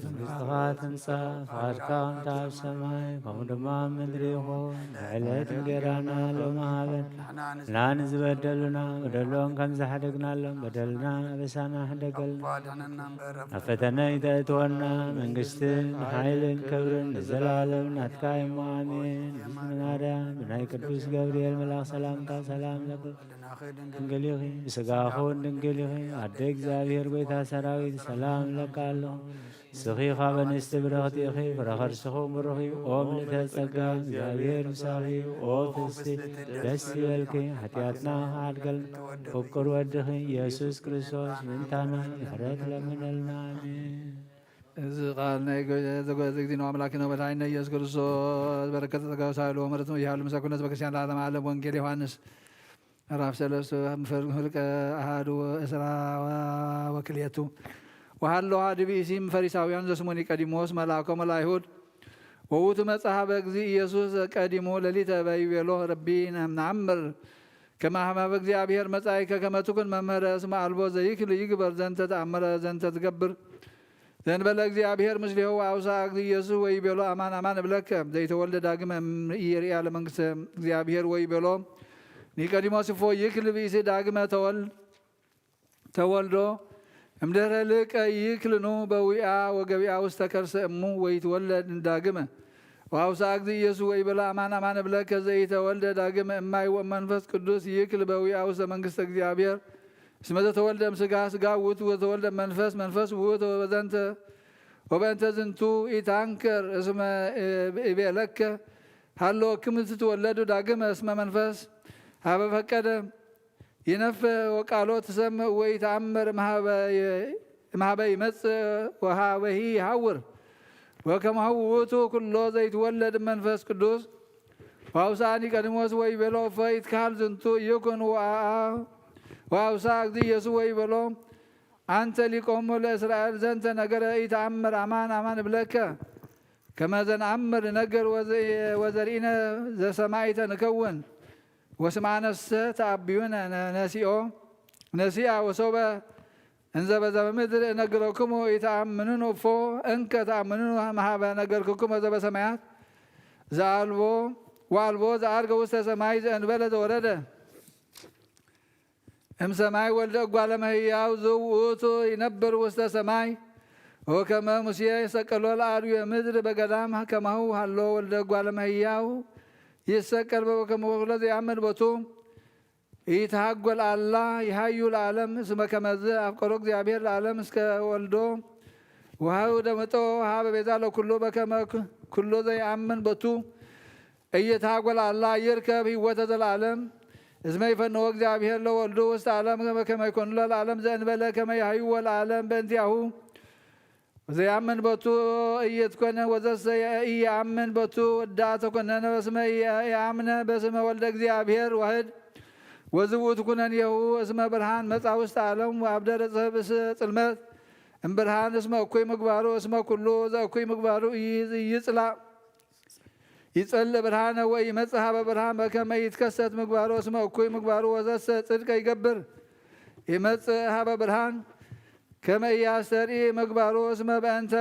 መንግስትኻ ትምጻእ፣ ፍቓድካ ከምቲ ኣብ ሰማይ ከምኡ ድማ ኣብ ምድሪ ይኹን። ንዕለት እንጌራና ሎሚ ሃበና፣ ንሕና ንዝበደሉና በደሎም ከም ዝሓደግናሎም በደልና ኣበሳና ሕደገልና። ኣድሕነና እምበር ኣብ ፈተነ ይተእትወና፣ መንግስትን ሓይልን ክብርን ንዘለኣለም ናትካ እሞ ኣሜን። ማርያም ብናይ ቅዱስ ገብርኤል መልኣኽ ሰላምታ ሰላም ለኪ ድንግል ኢኺ፣ ብስጋኺ እውን ድንግል ኢኺ። ኣደ እግዚኣብሔር፣ ጎይታ ሰራዊት፣ ሰላም እብለኪ ኣለኹ። ንስኺ ካብ ኣንስቲ ብርኽቲ ኢኺ፣ ፍረ ከርስኺ እውን ብሩኽ እዩ። ኦ ምልእተ ጸጋ፣ እግዚኣብሔር ምሳኺ እዩ። ኦ ፍስቲ ደስ ይበልኪ፣ ሓጢኣትና ክሓድገልና፣ ፍቁር ወድኺ ኢየሱስ ክርስቶስ ምእንታና ምሕረት ለምነልና። ኣሜን። እዚ ቃል ናይ ጎ-፣ ዘጎ-፣ ዘግዲኖ ኣምላክ ነው መድኃኒነ ኢየሱስ ክርስቶስ በረከት ጸጋ ሳይሎ ምሕረት ይሃሉ ምሳኩነት በክርስቲያን ለዓለም ዓለም። ወንጌል ዮሐንስ ምዕራፍ ሰለስተ ምፍልቀ ኣሃዱ እስራ ወክልኤቱ። ወሃሎ ሓደ ብእሲ ፈሪሳውያን ዘስሙ ኒቆዲሞስ መልአኮሙ ለአይሁድ ወውቱ መጽሐ በእግዚእ ኢየሱስ ቀዲሙ ሌሊተ በይቤሎ ረቢ ነአምር ከመ ሀመ በእግዚኣብሔር መጻኢከ ከመ ትኩን መምህረ እስመ አልቦ ዘይክል ይግበር ዘንተ ተአምረ ዘንተ ትገብር ዘእንበለ እግዚኣብሔር ምስሌሁ። አውሳ እግዚእ ኢየሱስ ወይቤሎ አማን አማን እብለከ ዘይተወልደ ዳግመ እምይርእያ ለመንግስተ እግዚኣብሔር ወይቤሎ ኒቆዲሞስ እፎ ይክል ብእሲ ዳግመ ተወልድ ተወልዶ እምድህረ ልቀ ይክልኑ በዊኣ ወገቢኣ ውስተ ከርሰ እሙ ወይትወለድ ዳግመ። ወአውሳ እግዚእ ኢየሱስ ወይቤሎ አማን አማን እብለከ ዘይተወልደ ዳግመ እማይ ወመንፈስ ቅዱስ ይክል በዊኣ ውስተ መንግስተ እግዚኣብሔር። እስመ ዘተወልደ እምስጋ ስጋ ውእቱ ወዘተወልደ መንፈስ መንፈስ ውእቱ ወበዘንተ ወበእንተ ዝንቱ ኢታንከር እስመ እቤለከ ሃሎ ክም ትትወለዱ ዳግመ እስመ መንፈስ ሀበ ፈቀደ ይነፍህ ወቃሎ ትሰምዕ ወኢተአምር እምሃበ ይመጽእ ወሃበሂ ይሃውር። ወከማሁ ውእቱ ኩሎ ዘይትወለድ መንፈስ ቅዱስ። ወአውስአ ኒቆዲሞስ ወይቤሎ እፎ ይትካል ዝንቱ ይኩን ወአአ-፣ ወአውስአ እግዚእ ኢየሱስ ወይቤሎ አንተ ሊቆሙ ለእስራኤል ዘንተ ነገረ ኢተአምር አማን አማን እብለከ ከመ ዘንአምር ንነግር ወዘ-፣ ወዘርኢነ ዘሰማይተ ንከውን። ወስምዓነሰ ተአብዩነ ነ-፣ ነሲኦ ነሲአ ወሶበ እንዘ በዘ ምድር እነግረክሙ ኢተአምኑን እፎ እንከ ተአምኑን እምሃበ ነገርክክሙ ዘበሰማያት ዘአልቦ ወአልቦ ዘዐርገ ውስተ ሰማይ ዘእንበለ ዘወረደ እምሰማይ ወልደ እጓለ እመሕያው ዝውእቱ ይነብር ውስተ ሰማይ። ወከመ ሙሴ ሰቀሎ ለአርዌ ምድር በገዳም ከማሁ ሃሎ ወልደ እጓለ እመሕያው ይሰቀል በበከመ ኩሎ ዘይአምን ቦቱ። ኢትሃጎል አላ ይሃዩ ለዓለም እስመ ከመዝ አፍቀሮ እግዚአብሔር ለዓለም እስከ ወልዶ ወሃዩ ደምጦ ሃበ ቤዛ ለኩሉ በከመ ኩሎ ዘይአምን ቦቱ። እየትሃጎል አላ ይርከብ ህይወተ ዘለዓለም እስመ ይፈንዎ እግዚአብሔር ለወልዱ ውስተ ዓለም ከመ ይኮኑ ለዓለም ዘእንበለ ከመ ይሃይዎ ለዓለም በእንቲአሁ ዘይአምን በቱ እየትኮነ ወዘሰ ኢየአምን በቱ እዳ ተኮነነ በስመ ኢየአምነ በስመ ወልደ እግዚአብሔር ዋህድ ወዝውእቱ ኩነኔሁ እስመ ብርሃን መጻ ውስተ ዓለም ወአብደረ ጽልመት እምብርሃን እስመ እኩይ ምግባሩ እስመ ኩሉ ዘእኩይ ምግባሩ ይጽላእ ይጸልእ ብርሃነ ወኢይመጽእ ሀበ ብርሃን በከመ ኢይትከሰት ምግባሩ እስመ እኩይ ምግባሩ ወዘሰ ጽድቀ ይገብር ይመጽእ ሀበ ብርሃን ከመ ኢያስተርኢ ምግባሩ እስመ በእንተ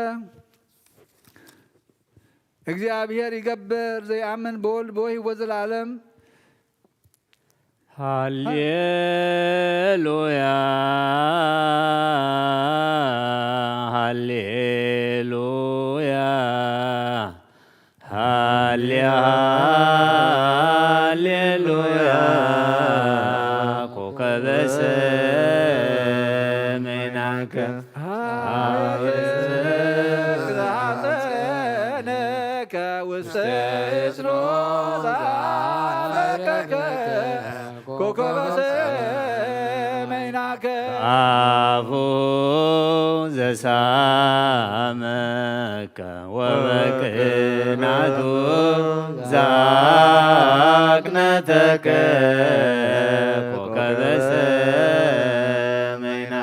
እግዚአብሔር ይገብር ዘይአምን በወልድ በወሕይ ወዘለዓለም ሃሌሉያ ሃሌሉያ ሃሌ ሃሌሉያ ኮከበ ሰማይናከ ሐፀነከ ውስተ ጽኖ ዛለከከ ኮከበ ሰማይናከ አፉ ዘሳመከ ወበቅናቱ ዛቅነተከ ኮከበ ሰማይና።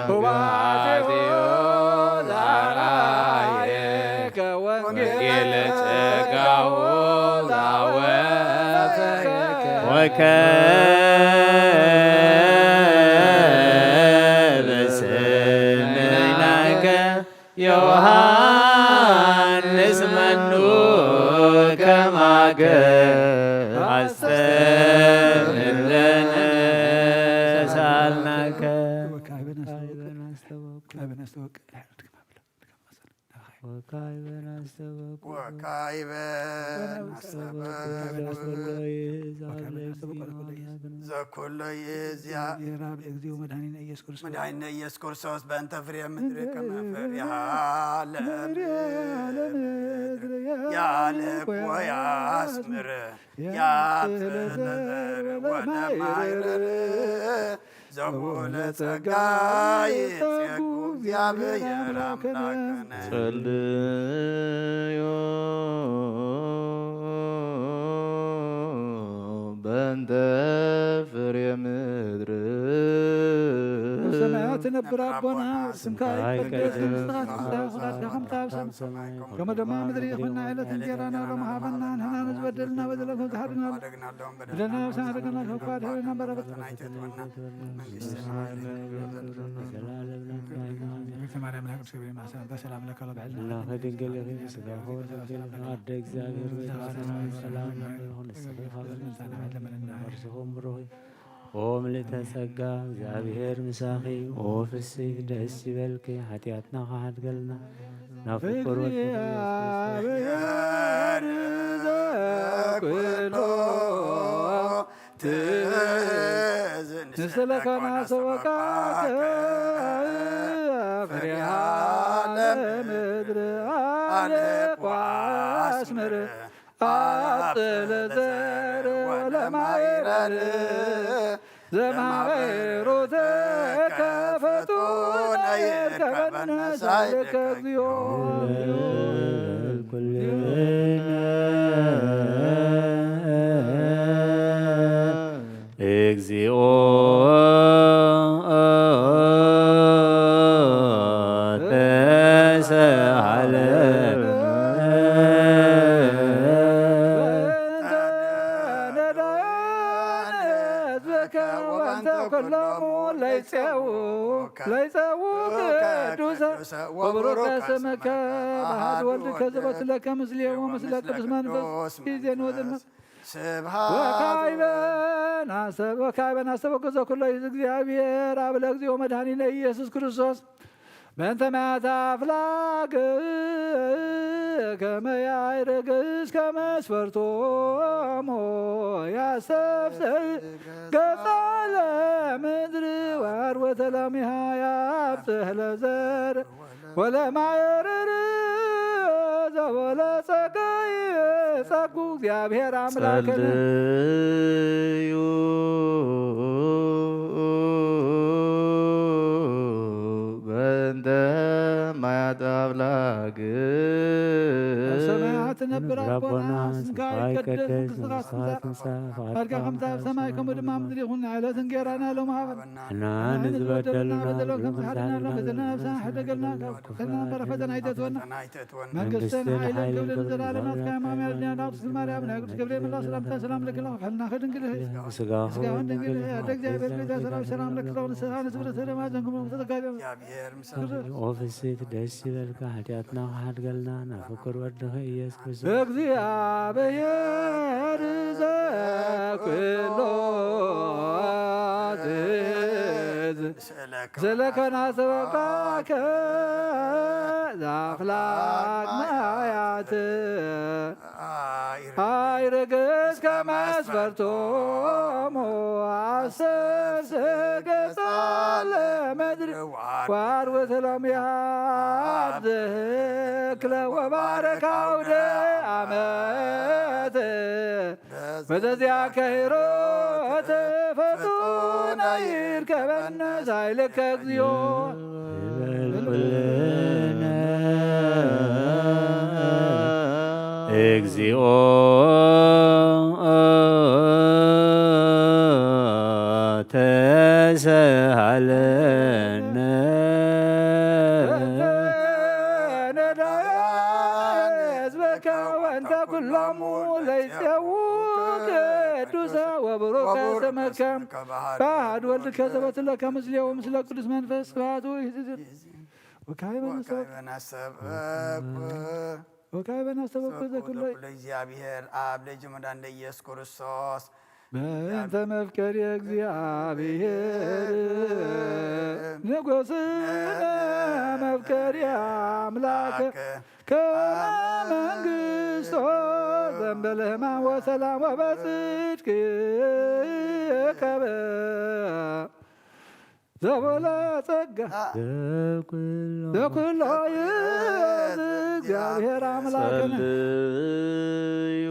ወንጌል ጸጋሁ ላወፈ ወከበ ስምናከ ዮሐንስ መኑ ከማከ አስተምህር ለነ ሳልናከ። ወካዕበ ናስተወቅ። ወካዕበ ናስተወቅ። ወካዕበ ናስተበቁ። ወካዕበ ናስተበቁ። ወካዕበ ናስተበቁ። ዘኩሎ ይእዝያ። እግዚኦ መድኃኒነ ኢየሱስ ክርስቶስ። መድኃኒነ ኢየሱስ ክርስቶስ በእንተ ፍሬ ምድር ከመ ፍሬሃ ለምድር ያለቆ ያስምር። ያብጽሕ ለዘር ወለማይረር ዘቦለ ጸጋ ይጼጉ እግዚአብሔር አምላክነ። ጸልዩ በእንተ ፍሬ ምድር። በሰማያት ትነብር አቦና፣ ስምካ ይትቀደስ፣ መንግሥትካ ትምጻእ፣ ፍቃድካ ከምታ ኣብ ሰማይ ከመ ድማ ምድሪ ይኹን። ዕለት እንጀራና ሎም ሃበና፣ ንሕና ንዝበደልና በደለ ከም ዝሓድግና በደልና፣ ብሰና ደገና ከኳ ድሕረና በረበት። ኣደ እግዚኣብሔር ቤተሰብ ሰላም ይኹን። ንስኺ ካብ ኣርሲ ኹም ብሩኽ ኦ ምልእተ ጸጋ፣ እግዚኣብሔር ምሳኺ። ኦ ፍስሕ ደስ ይበልኪ፣ ሓጢኣትና ክሓድገልና ናብ ፍቁር ወድኺ ኢየሱስ ክርስቶስ። ንስለ ከማሰወቃከ ፍሬሃ ለምድር አልቆ አስምር። አብጽሕ ለዘር ወለማይረር ዘማበሩ ተከፈቱ ነይርከበነ ሳይልከ እግዚኦ። እግዚኦ ተሳሃለ። ወንተ ኩሎሙ ለይጼው ለይጼው ቅዱሰ ወብሩከ ስምከ በሃድ ወልድከ ዘበትለከ ምስሌው ምስለ ቅዱስ መንፈስ ጊዜ ንወዘልመ ስብሐት ወካዕበ ናሰብ ወካዕበ ናሰብ ወገዘ ኩሎ ይዝ እግዚኣብሔር አብ ለእግዚኦ መድኃኒነ ኢየሱስ ክርስቶስ በእንተ ማያት አፍላግ ከመ ያዕርግ እስከ መስፈርቶሙ ያሰፍስህ ገጻ ለምድር ወአርወተ ላሚሃ ያብጽሕ ለዘር ወለማየርር ዘወለ ጸጋይ ጸጉ እግዚአብሔር አምላክነ። ጸልዩ በእንተ ማያት አፍላግ። በሰማያት ትነብር አቦና፣ ስምካ ይቀደስ፣ መንግሥትካ ትምጻእ፣ ፈቃድካ ከምታ ኣብ ሰማይ ከምኡ ድማ ኣብ ምድሪ ይኹን። ዕለት እንጌራና ሎም ሃበና። እና ንዝበደልና በደሎም ከም ዝሓድና በደልና ነብስና ሕደገልና፣ ካብ ፈተና እምበር ፈተና ኣይተእትወና። መንግስትን መንግስትን ሓይልን ሓይልን ክብርን ክብርን ዘለዓለም ናትካ እዮም። ኣሜን። ኣድና ዳዊት ማርያም ናይ ቅዱስ ገብርኤል መልኣክ ሰላምታ ሰላም ለኪ ለክፈልና ከድንግል ስጋኹም ስጋውን ድንግል ድንግል ኣደ እግዚኣብሔር ቤዛ ሰላም ሰላም ለኪ ለውን ስጋ ንስብረ ሰለማ ዘንግሞ ተዘጋጀ። ኦ ፍስሕት ደስ ይበልካ፣ ሓጢኣትና ክሓድገልና ናብ ፍቁር ወድኺ ኢየሱስ ክርስቶስ። እግዚአብሔር ዘኩሎ ትእዝ ስለከና ሰበቃከ ዛፍላግ ማያት አይርግ እስከ መስፈርቶሙ አስር ስገጻ ለምድር ዋርውት ሎም ያብዝህክ ለወባረክ አውደ አመት በዘዚያ ከይሮት ፈጡነ ይርከበነ ሳይለከ እግዚኦ። ይበል ኩልነ እግዚኦ ተሳሃለነ። በእንተ ነዳያን ህዝበከ ወእንተ ኩሎሙ ለይጼው ቅዱሰ ወብሩከ ስመከ። በአሐዱ ወልድከ ዘበትለከ ምስሌሁ ምስለ ቅዱስ መንፈስ ስብሐቱ ይእዜሰ ወካዕበ ነሰብክ። ወካዕበ ነሰብክ። ወካዕበ ነሰብክ ዘኩሎ። ዘኩሎ እግዚአብሔር አብ ለጅ መድኃኒነ ኢየሱስ ክርስቶስ። በእንተ መፍቀሪ እግዚአብሔር ንጉሥነ መፍቀሪ አምላክ ከመ መንግሥቶ ዘንበለ ሕማም ወሰላም ወበጽድቅ ይከበ ዘቦላ ጸጋ ዘኩሎ ዘኩሎ ይእዝ እግዚአብሔር አምላክነ። ጸልዩ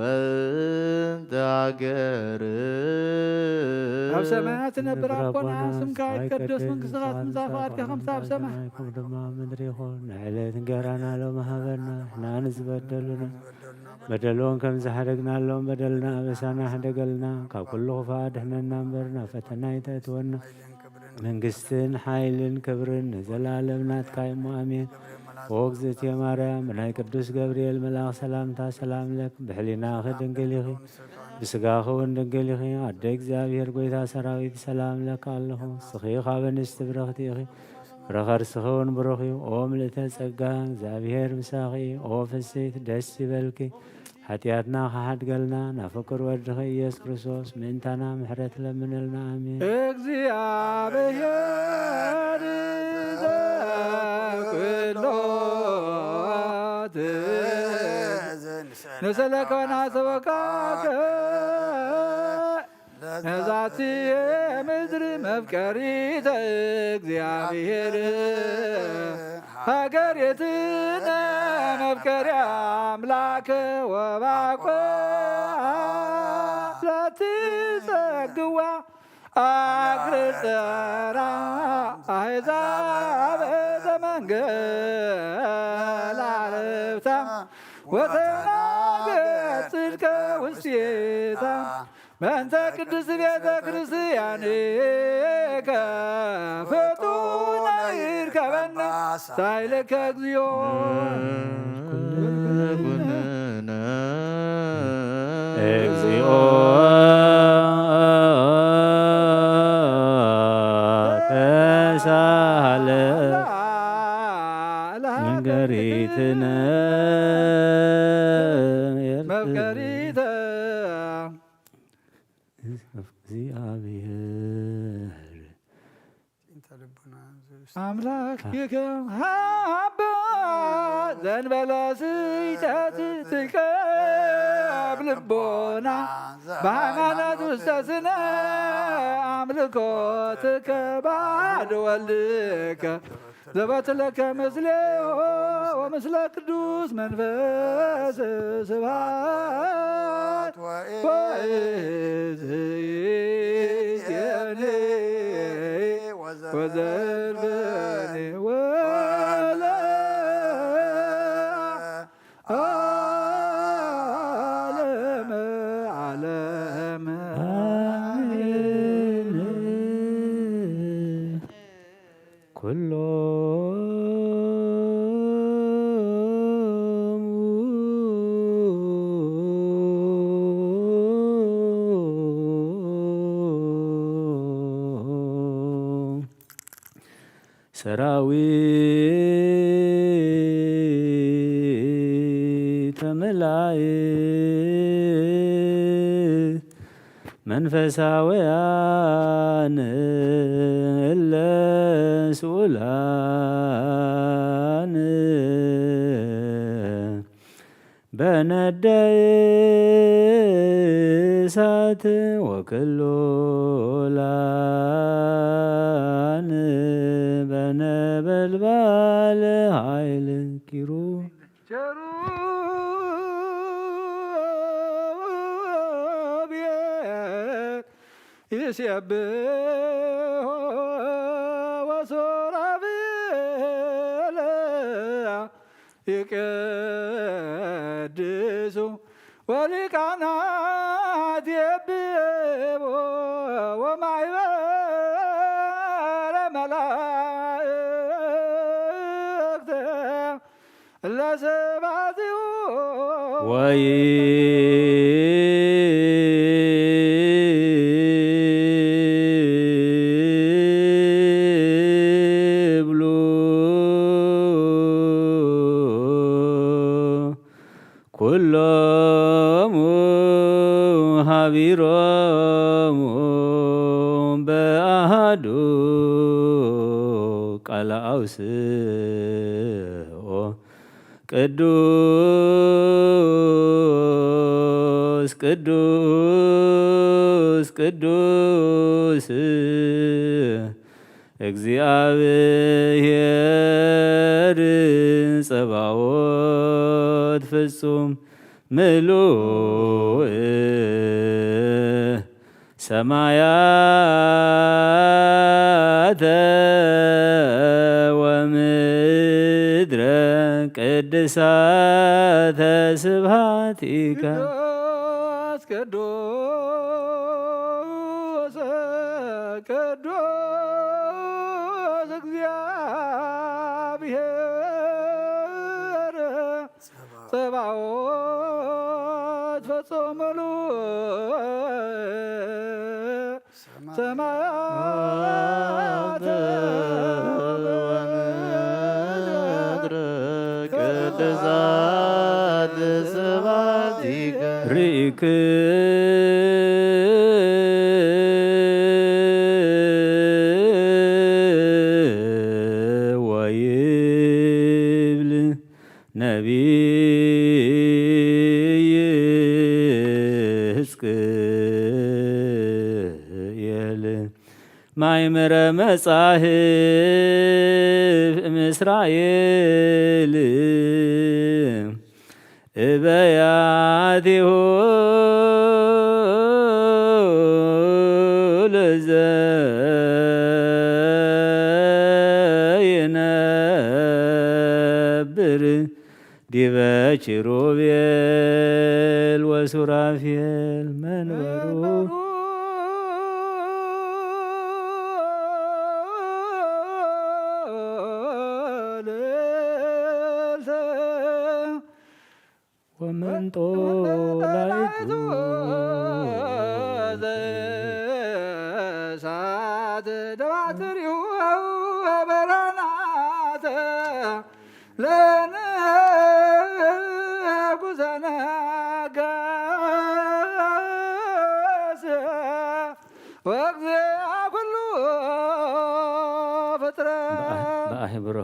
በእንተ ሀገር። ኣብ ሰማያት ትነብር ኣቦና፣ ስምካ ይትቀደስ፣ መንግሥትኻ ትምጻእ፣ ፈቃድካ ከምቲ ኣብ ሰማይ። ከም ድማ ምድሪ ይኹን። ንዕለት እንጀራና ሎሚ ሃበና፣ ንሕና ንዝበደሉና በደልዎም ከም ዝሓደግናሎም በደልና ኣበሳና ሕደገልና፣ ካብ ኩሉ ክፉእ ኣድሕነና እምበር ናብ ፈተና ኣይተእትወና። መንግስትን ሓይልን ክብርን ንዘላለም ናትካ እሞ ኣሜን። ኦ እግዝእትየ ማርያም፣ ብናይ ቅዱስ ገብርኤል መልኣኽ ሰላምታ ሰላም ለክ፣ ብሕሊናኺ ድንግል ኢኺ፣ ብስጋኺ እውን ድንግል ኢኺ። ኣደ እግዚኣብሔር ጐይታ ሰራዊት ሰላም ለክ ኣለኹ። ንስኺ ካብ ኣንስቲ ብርኽቲ ኢኺ፣ ፍረ ከርስኺ እውን ብሩኽ እዩ። ኦ ምልእተ ጸጋ፣ እግዚኣብሔር ምሳኺ፣ ኦ ፍስሕቲ ደስ ይበልኪ። ሓጢኣትና ክሓድገልና ናብ ፍቁር ወድኺ ኢየሱስ ክርስቶስ ምእንታና ምሕረት ለምነልና። ኣሜን። እግዚኣብሔር ዘኩሎ ንስእለከ ወናሰበካከ ነዛቲ ምድር መፍቀሪተ እግዚኣብሔር ሃገሪትነ መፍቀሪ ኣምላክ ወባኮ ለትጸግዋ ኣግርጸራ ኣሕዛብ ዘመንገል ዓረብታ ወተናገር ጽድቀ ውስቴታ በእንተ ቅድስት ቤተ ክርስቲያንከ ፍጡነ ይርከበነ ሳይለከ እግዚኦ። ኩልነ እግዚኦ ተሳለ መፍቀሪተ መፍቀሪተ እግዚአብሔር አምላክ ይከም ሃባ ዘንበለ ስይተት ትከብ ልቦና በሃይማኖት ውስተ ስነ አምልኮ ትከባድ ወልድከ ዘበትለከ ምስሌሁ ወምስለ ቅዱስ መንፈስ ስብሐት ወይእዜኒ ወዘልፈኒ ወለ ዓለመ ዓለም አሜን። ኩሎ ሰራዊተ መላእክት መንፈሳውያን እለ ስኡላን በነደ እሳት ወክሉላን በነበልባል ኃይል ኪሩ ቸሩ ይሴብሖ ወሱራፌል ይቀድሱ ወሊቃናት የብቦ ወማይበረ መላእክት ለስብሐቲሁ። ወይብሉ ኩሎሙ ሀቢሮሙ በአሃዱ ቃለ አውስኦ ቅዱስ ቅዱስ ቅዱስ እግዚአብሔር ጸባኦት ፍጹም ምሉእ ሰማያተ ወምድረ ቅድሳተ ስብሐቲከ። ቅዱስ ቅዱስ ቅዱስ እግዚአብሔር ጸባኦት ፈጹም ምሉእ ሰማያት ወምድር ቅድሳት ስብሐቲከ። ርኢክ ወይብል ነቢይ ሕዝቅኤል ማእምረ መጻሕፍት እምእስራኤል እበያቲሁ ለዘይነብር ዲበ ኪሩቤል ወሱራፌል መንበሩ። ወመንጦላይቱ ዘእሳት ደባትሪሁ በራናተ ለንጉሰ ነገስ ወእግዚአ ኩሉ ፍጥረት። በአህብሮ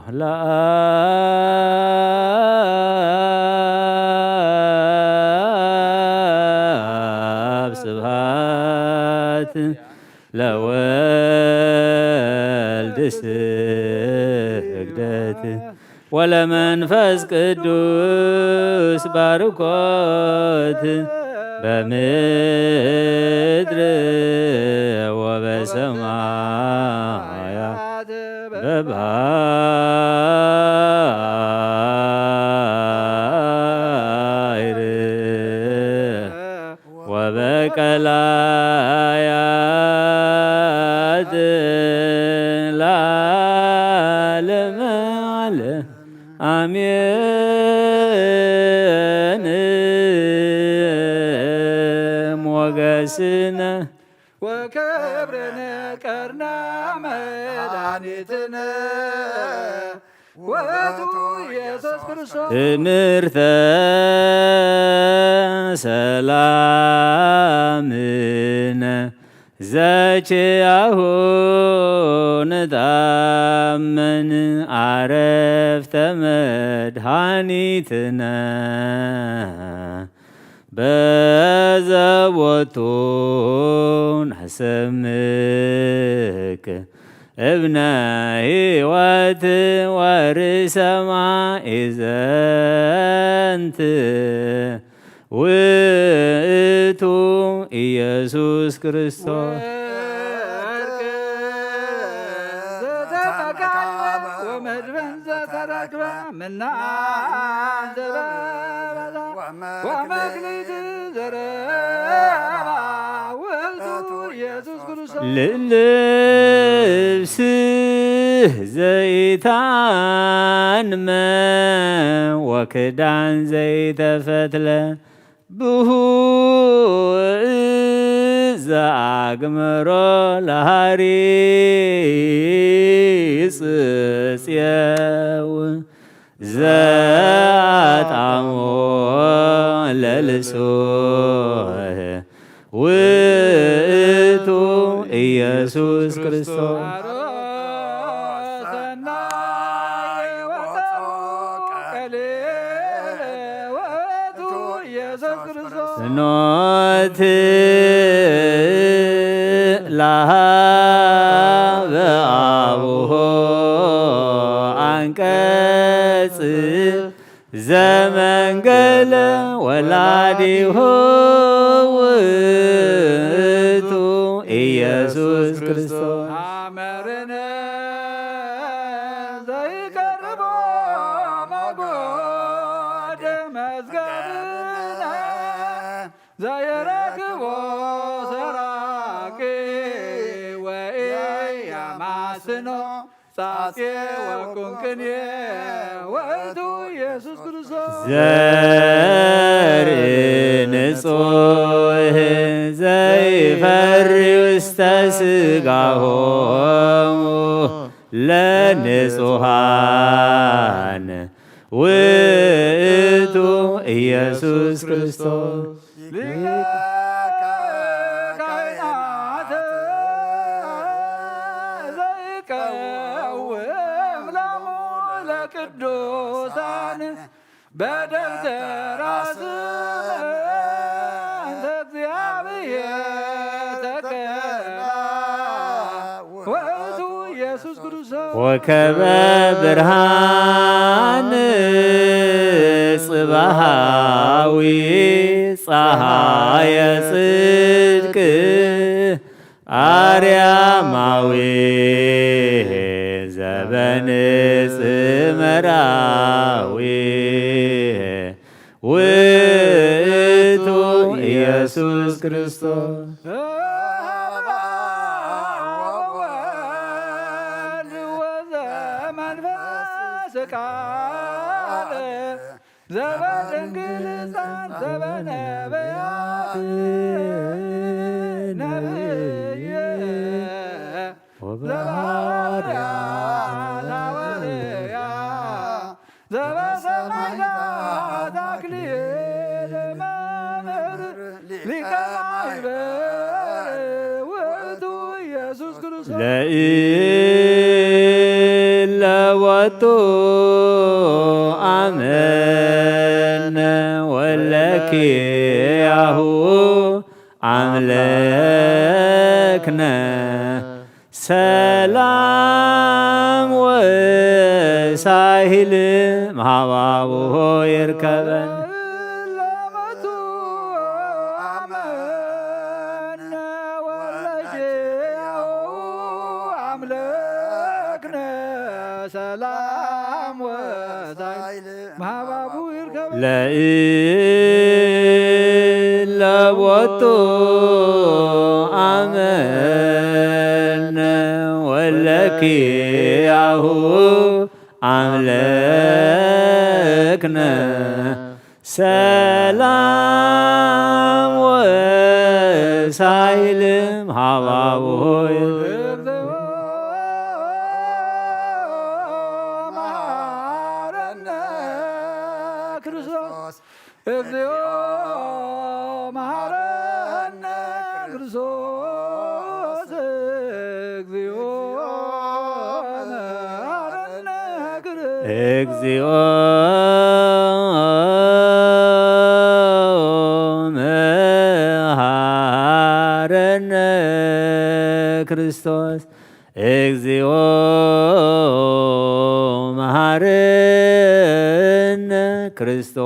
ለአብ ስብሐት ለወልድ ስግደት ወለመንፈስ ቅዱስ ባርኮት በምድር ወበሰማያት በባሕር ወበቀላያት ለዓለመ ዓለም። አሜን። ሞገስነ ወክብርነ ቀርነ መድኃኒትነ ውእቱ ኢየሱስ ክርስቶስ። ትምህርተ ሰላምነ ዘኪያሁ ንታመን አረፍተ መድኃኒትነ በዘቦቱ ነሰምክ እብነ ሕይወት ወርእሰ ማዕዘንት ውእቱ ኢየሱስ ክርስቶስ። መካበ ወመድበን ዘተረክበ ምናን ዘበበዛ ወመክሊት ዘረባ ውእቱ ኢየሱስ ክርስቶስ። ልብስ ዘይታንመ ወክዳን ዘይተፈትለ ብሁእ ዘአግመሮ ለሃሪ ጽጽየው ዘጣሞ ለልሶህ ውእቱ ኢየሱስ ክርስቶስ። ፍኖት ለሃበ አቡሆ አንቀጽ ዘመንገለ ወላዲሁ ውእቱ ኢየሱስ ክርስቶስ። አመርነ ዘይቀርቦ መጎድ መዝገብነ ዘይረክቦ ሰራቂ ወኢያማስኖ ጻጼ ወቁንቅኔ ውእቱ ኢየሱስ ክርስቶስ። ዘር ንጹህ ዘይፈሪ ውስተ ስጋሆሙ ለንጹሃን ውእቱ ኢየሱስ ክርስቶስ። ሊቀ ካህናት ዘይቀውም ሎሙ ለቅዱሳን በደብተራ ስም እንተ እግዚአብሔር ተቀላ ውእቱ ኢየሱስ ክርስቶስ። ወከበ ብርሃን ጽባሃዊ ጸሃየ ጽድቅ አርያማዊ ዘበንጽ መራዊ ውእቱ ኢየሱስ ክርስቶስ። ወወልድ ወዘመንፈስ ቃል ዘበድንግል ሕፃን ዘበነቢያት ነቢይ ዘበሐዋርያት ሐዋርያ ዘበሰማዕታት አክሊል መምህር ሊቀ ማእበል ውእቱ ኢየሱስ ክርስቶስ። ለኢለወጡ አመነ ወለኪያሁ አምለክነ ሰላም ወሳሂል መሃባብሆ ይርከበን። ለመቱ አመነ ወለኪያሁ አምለክነ ሰላም ወሳሂል መሃባቡ ይርከብ። ለኢለወጡ አመነ ወለኪያሁ አምለክነ ሰላም ወሳይል ሃባቡ ሆይ። እግዚኦ መሐረነ ክርስቶስ። እግዚኦ መሐረነ ክርስቶስ። እግዚኦ መሐረነ ክርስቶስ። እግዚኦ መሐረነ ክርስቶስ። እግዚኦ መሐረነ ክርስቶስ።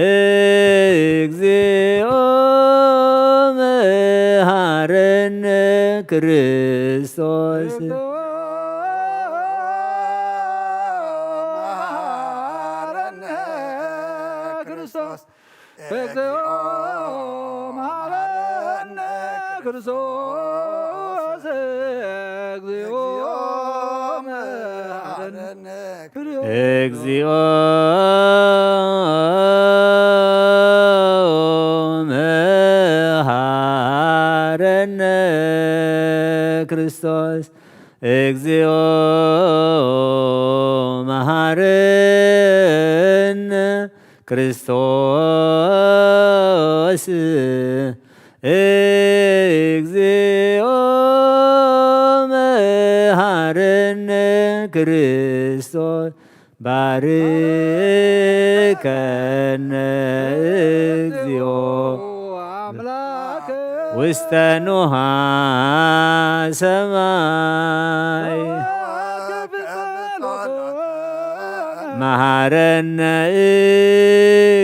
እግዚኦ መሐረነ መሐረነ ክርስቶስ። መሐረነ ክርስቶስ። እግዚኦ መሐረነ ክርስቶስ። እግዚኦ መሐረነ። እግዚኦ መሐረነ ክርስቶስ። እግዚኦ መሐረነ ክርስቶስ። እግዚኦ መሐረነ ክርስቶስ። ባርከነ እግዚኦ ውስተ ኖሃ ሰማይ። መሐረነ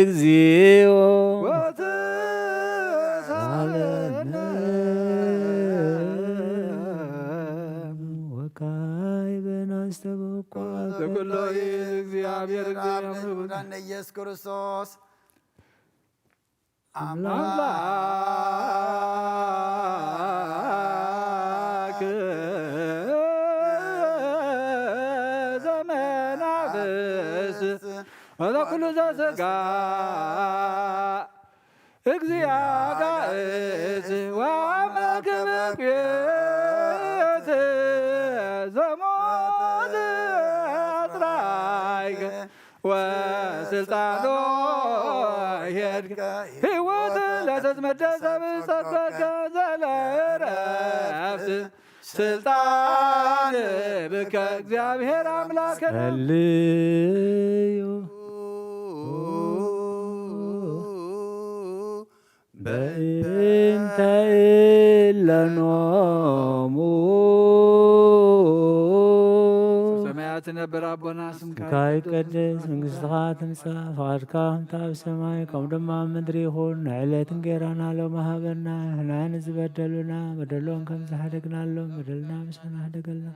እግዚኦ ወተሳለነ። ወካዕበነ አስተብቋ። ኩሎ እግዚአብሔር አብ እግዚአብሔር። ኢየሱስ ክርስቶስ አምላክ ዘመናፍስ ወለኩሉ ዘስጋ እግዚአ ጋእዝ ወአምላክ በኩየት ዘሞት አጽራይከ ወስልጣኖ ኄድከ ህይወት ለዘዝመደ ሰብ ጸድቀከ ዘለረፍት ስልጣን ብከ እግዚአብሔር አምላክነ። ጸልዩ በእንተ እለኖሙ። ሰማያት ነበር አቦና ስምካ ስምካ ይቀደስ፣ መንግስትኻ ትምጻእ፣ ፍቓድካ ከምቲ ኣብ ሰማይ ከምኡ ድማ ኣብ ምድሪ ይኹን። ንዕለት እንጌራና ሎሚ ሃበና፣ ንሕና ንዝበደሉና በደሎም ከም ዝሓደግናሎም በደልና ምሳና ሕደገልና።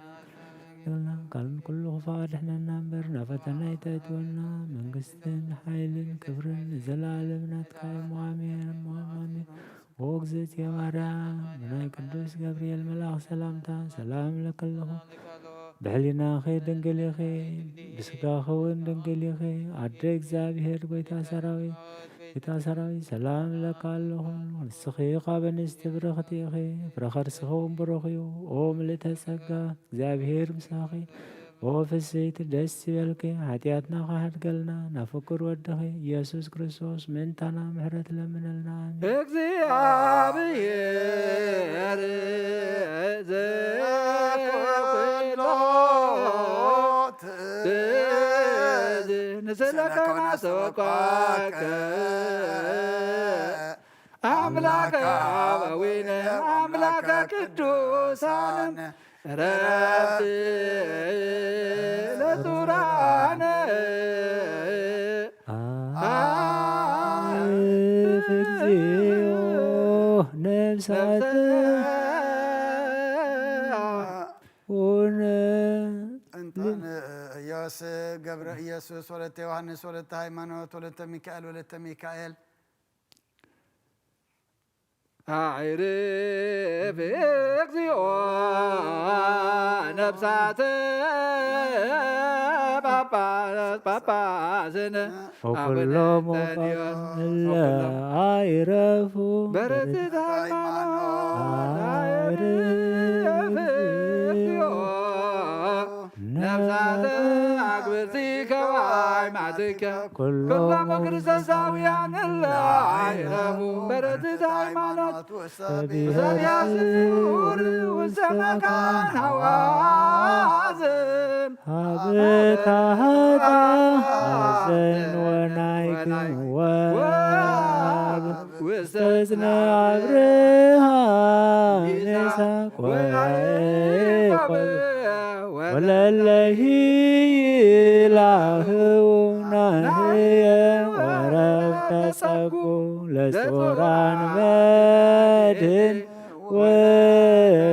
ይበልና። ካብ ኩሉ ክፉእ ኣድሕነና እምበር፣ ናብ ፈተና ኣይተእትወና። መንግስትን ሓይልን ክብርን ንዘለኣለም ናትካ እዩ። እሞ ኣሜን፣ እሞ ኣሜን። ኦ እግዝእትየ ማርያም፣ ብናይ ቅዱስ ገብርኤል መልኣኽ ሰላምታ ሰላም እብለኪ ኣለኹ። ብሕሊናኺ ድንግል ኢኺ፣ ብስጋኺ እውን ድንግል ኢኺ። ኣደ እግዚኣብሔር፣ ጎይታ ሰራዊት፣ ጎይታ ሰራዊት፣ ሰላም እብለካ ኣለኹ። ንስኺ ካብ ኣንስቲ ብርኽቲ ኢኺ፣ ፍረ ከርስኺ እውን ብሩኽ እዩ። ኦ ምልእተ ጸጋ፣ እግዚኣብሔር ምሳኺ። ኦ ፍስሕቲ ደስ ይበልኪ፣ ሓጢኣትና ክሓድገልና ናብ ፍቁር ወድኺ ኢየሱስ ክርስቶስ ምእንታና ምሕረት ለምነልና። ኣሜን። እግዚኣብሔር ዘኩሎ ትእዝ ንስለ ከማሰወኳከ ኣምላከ ኣበዊነ ኣምላከ ቅዱሳን ረፍት ለጹራነ። አፍ እግዚኦ ነፍሳተ ሆነ። እንታን ኢየሱስ ገብረ ኢየሱስ ወለተ ዮሐንስ ወለተ ሃይማኖት ወለተ ሚካኤል ወለተ ሚካኤል። አዕርፍ እግዚኦ ነፍሳተ ጳጳስ ጳጳስነ ወኩሎሙ እለ አይረፉ በርትዕት ሃይማኖት። አዕርፍ እግዚኦ ነፍሳተ አግብርቲከ ወአይማትከ ኩሎሙ ኩሎሙ ክርስቶሳውያን እለ አይረፉ በርትዕት ሃይማኖት። ወሰብሐ ስዑር ውስተ መካን ሐዋዝን ሀበ ታህታ ሐዘን ወናይክን ወአብ ውስተ እዝነ አብርሃም ይስሐቅ ወያዕቆብ ወለለሂ ይላህው ናህየ ወረብ ተጸጉ ለጾራን መድህን ወ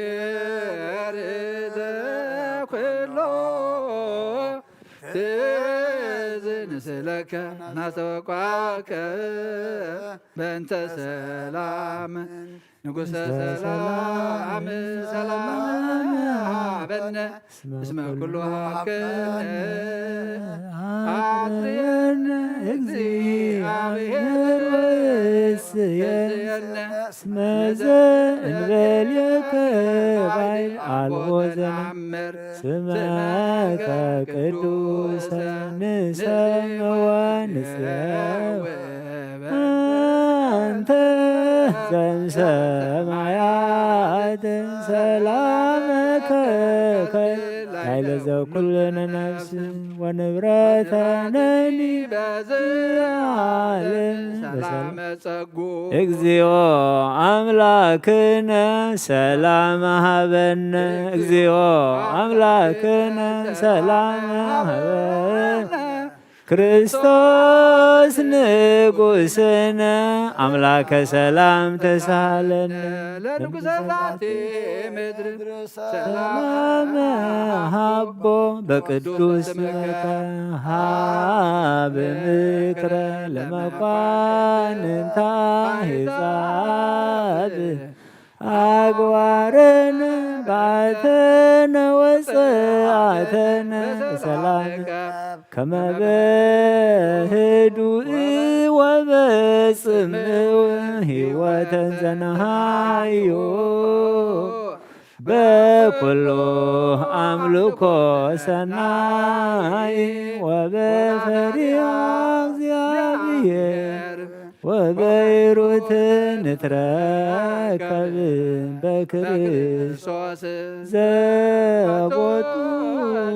እግዚአብሔር ዘኩሎ ትዝ ንስለከ ናስተወቋከ በእንተ ሰላም ንጉሰ ሰላም ሰላም ሃበነ እስመ ኩሉ ሀብከነ አጥርየነ እግዚአብሔር ወእስየነ እስመ ዘእንበሌከ ባይ አልቦ ዘናምር ስመከ ቅዱሰ ንሰምዕ ወንጽየው አንተ ዘምሰማያት ሰላመከ ላዕለ ዘኩልነ ነፍስ ወንብረተነኒ በዝዓለም ሰላመ ጸጉ። እግዚኦ አምላክነ ሰላም ሀበነ። እግዚኦ አምላክነ ሰላም ሀበነ። ክርስቶስ ንጉስነ አምላከ ሰላም ተሳለነ። ለንጉሰ ዛቲ ምድር ሰላመ ሀቦ በቅዱስ ስምከ ሀብ ምክረ ለመኳንንታ ሂሳብ አግባረነ ባእተነ ወፀአተነ ሰላም ከመ በህዱእ ወበጽምው ህይወተን ዘነሃዮ በኩሉ አምልኮ ሰናይ ወበፈሪሃ እግዚአብሔር ወበይሩት ንትረከብ በክርስቶስ ዘቦቱ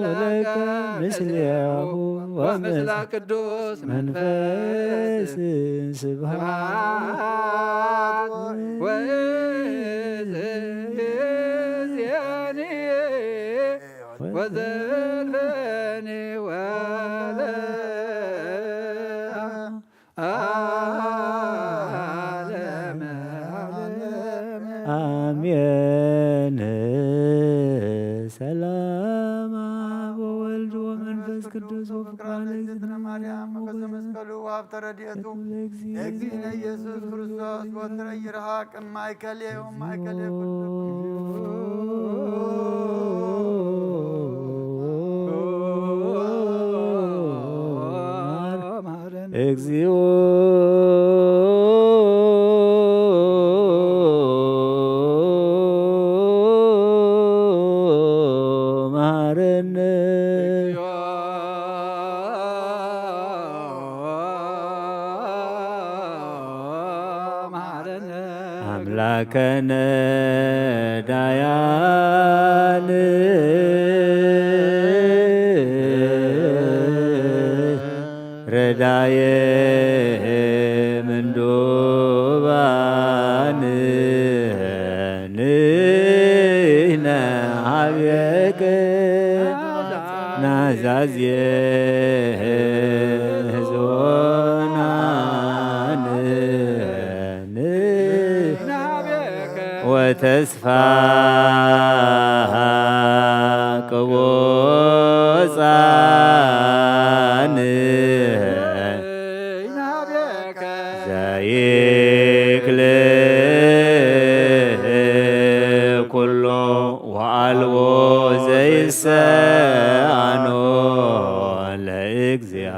ለከ ምስሌሁ ወምስለ ቅዱስ መንፈስ ስብሐት ወይእዜኒ ወዘልፈኒ ወለ ዓለመ ዓለመ። አሜን። ሰላም አብ ወወልድ ወመንፈስ ቅዱስ ወፍቅር ለእግዝእትነ ማርያም ወገዘ መስቀሉ ወሀብተ ረድኤቱ ለእግዚእነ ኢየሱስ ክርስቶስ ወትረ ይርሃቅ እማእከሌ ወማእከሌ ኩሉ እግዚኦ መሐረነ። አምላከነ ዳያን ረዳየ ምንዱባን ንሕነ ሀቤከ ናዛዜ ህዝቦናን ወተስፋ ቅቡፃን ዘይክል ኩሎ ወአልቦ ዘይሳኖ ለእግዚአ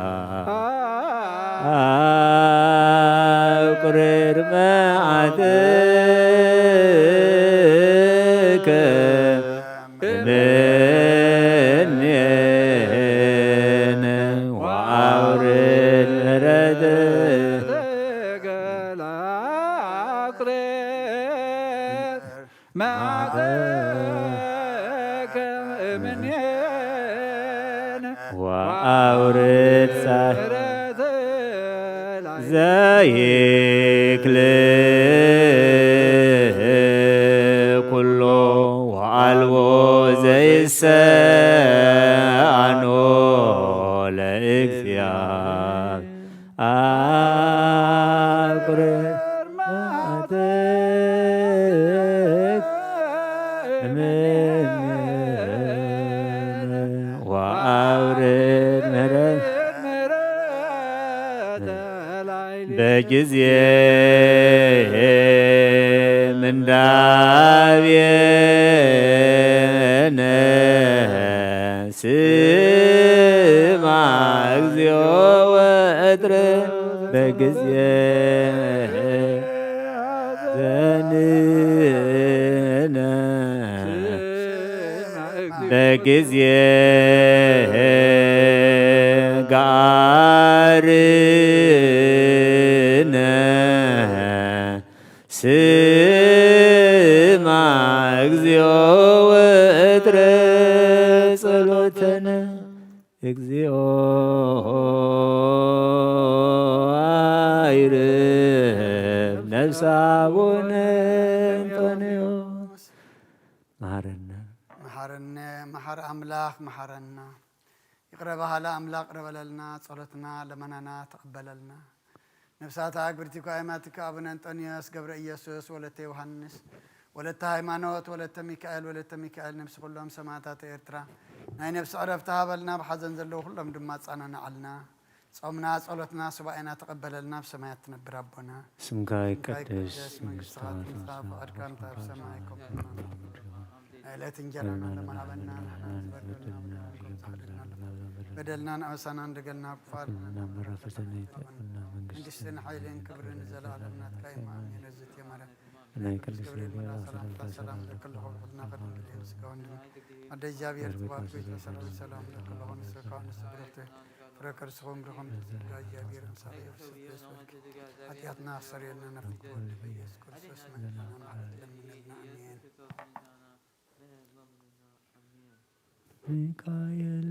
አቁርር መዓትከ እምኔነ ወአውርድ ምሕረትከ መዓትከ እምኔነ ወአውርድ ጸ ዘይክል ኩሎ ወአልቦ ዘይሳኖ ለእግዚአብሔር። አቁርር መዓትከ እምኔነ ወአውርድ ምሕረት በጊዜ ምንዳቤነ ጊዜ ዘንነ በጊዜ ጋርነ ስማ እግዚኦ ወትረ ጸሎተነ። እግዚኦ አይርብ ነፍሰ አቡነ እንጦንዮስ። መሐረነ። መሐረነ፣ መሐር ኣምላኽ መሐረና። ይቕረ በሃላ ኣምላኽ ይቕረ በለልና፣ ጸሎትና ለመናና ተቐበለልና። ነፍሳት ኣግብርቲ ኳይማትካ ኣቡነ እንጦንዮስ ገብረ ኢየሱስ ወለተ ዮሃንስ ወለተ ሃይማኖት ወለተ ሚካኤል ወለተ ሚካኤል ነፍሲ ኩሎም ሰማዕታት ኤርትራ ናይ ነፍሲ ዕረፍቲ ሃበልና፣ ብሓዘን ዘለዉ ኩሎም ድማ ኣጻናንዓልና። ጾምና፣ ጸሎትና፣ ሱባኤና ተቐበለልና፣ ኣብ ሰማያት ትነብር ኣቦና። ስምካ ይቀደስ፣ መንግስትኻ ትምጻእ፣ ፍቓድካ ከምቲ ኣብ ሰማይ ከምኡ ናይ ዕለት እንጀራና ለመሃበና ንሕና ዝበደልና በደልና ንኣበሳና እንደገልና ክፋል መንግስትን ሓይልን ክብርን ዘለኣለም ናትካ እዩ። ኣሜን። እዝእትየ ማርያም ናይ ቅድስት ሰላምታ ሰላም ለክልኹም ኩልና ከድምድን ስጋውን ኣደ እግዚኣብሔር ጽባሕ ቤተ ሰላም ሰላም ለክልኹም ንስኻ ንስብረተ ፍረ ከርስኹም ብርኹም ጸጋ እግዚኣብሔር ምሳሌ ስደስ ወልኪ ሓጢኣትና ኣሰርየልና ናብ ፍቅር ወልድ ኢየሱስ ክርስቶስ መድሓኒና መሓረት ለምንልና። ኣሜን። ሚካኤል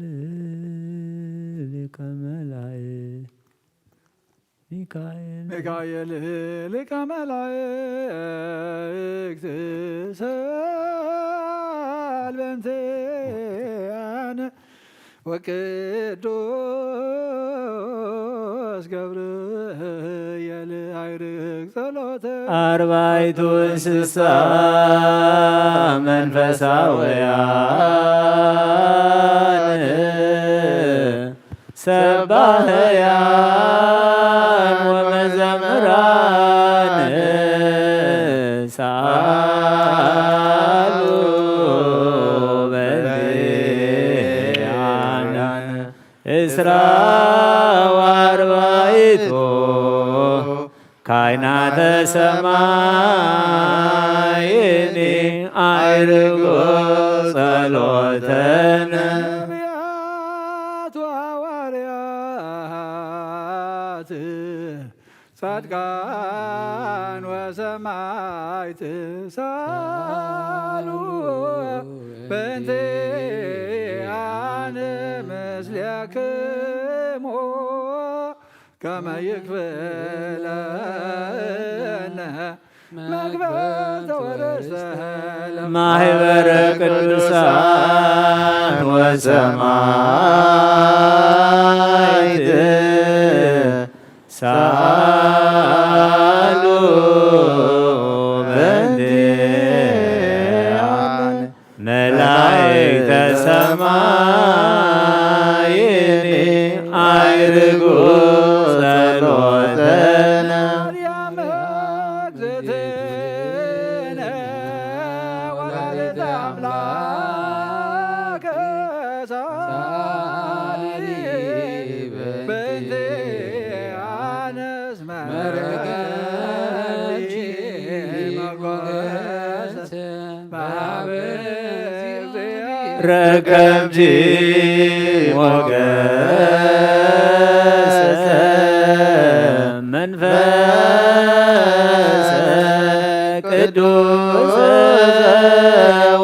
ሊቀ መላእክት ሚካኤል ሚካኤል ሊቀ መላእክት ሰአል በእንቲአነ ወቅዱስ ገብርኤል አይርግ ጸሎተ አርባይቱ እንስሳ መንፈሳውያን ሰባህያን ወመዘምራን ሰአሉ በእንቲአነ እስራ ወአርባይቱ ካህናተ ሰማይኒ አይርጉ ጸሎተነ። ነቢያት ወሐዋርያት ጻድቃን ወሰማዕት ሰአሉ በእንቲአነ ምስሌክሙ ከመ ይክፍለነ መግበተ ወርስተ ማህበረ ቅዱሳን ወሰማይት ሰአሉ በእንቲአነ መላእክተ ሰማይኒ አይርጉ ጸሎተነ። ማርያም እግዝእትነ ወላዲተ አምላክ ሰአሊ በእንቲአነ እስመ ረከብኪ ሞገሰ ረከብኪ ሞገሰ መንፈሰ ቅዱስ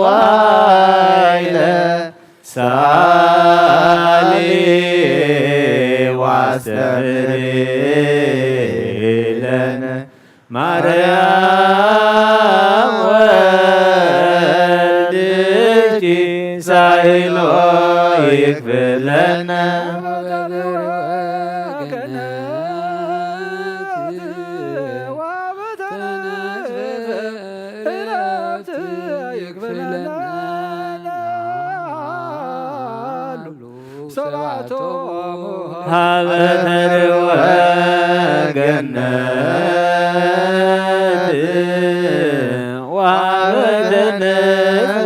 ወኃይለ ሰአሊ ወአስተብህሊ ለነ ማርያም ወልድኪ ሳይሎ ይክፍለነ። ሰባቶ ሀበ ተርወ ገነት ወሀበ ተነስፈ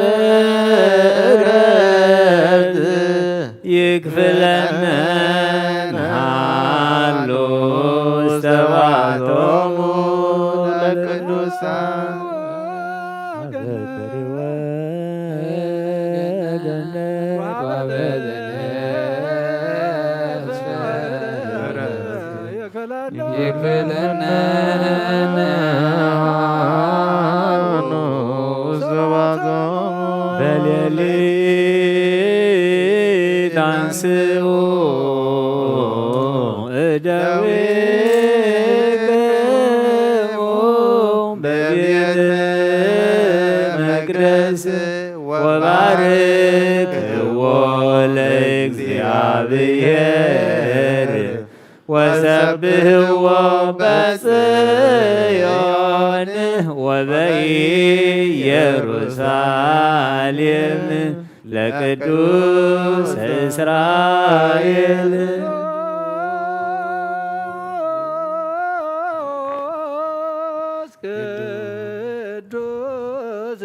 ዕረፍት ይክፍለነ ንሃሉ ውስተ ይብለነ ውስተ ባጾሙ። በሌሊት አንስኡ እደዊክሙ በቤተ መቅደስ ወባርክዎ ለእግዚአብሔር ወሰብህዎ በጽዮን ወበኢየሩሳሌም ለቅዱስ እስራኤል። ቅዱስ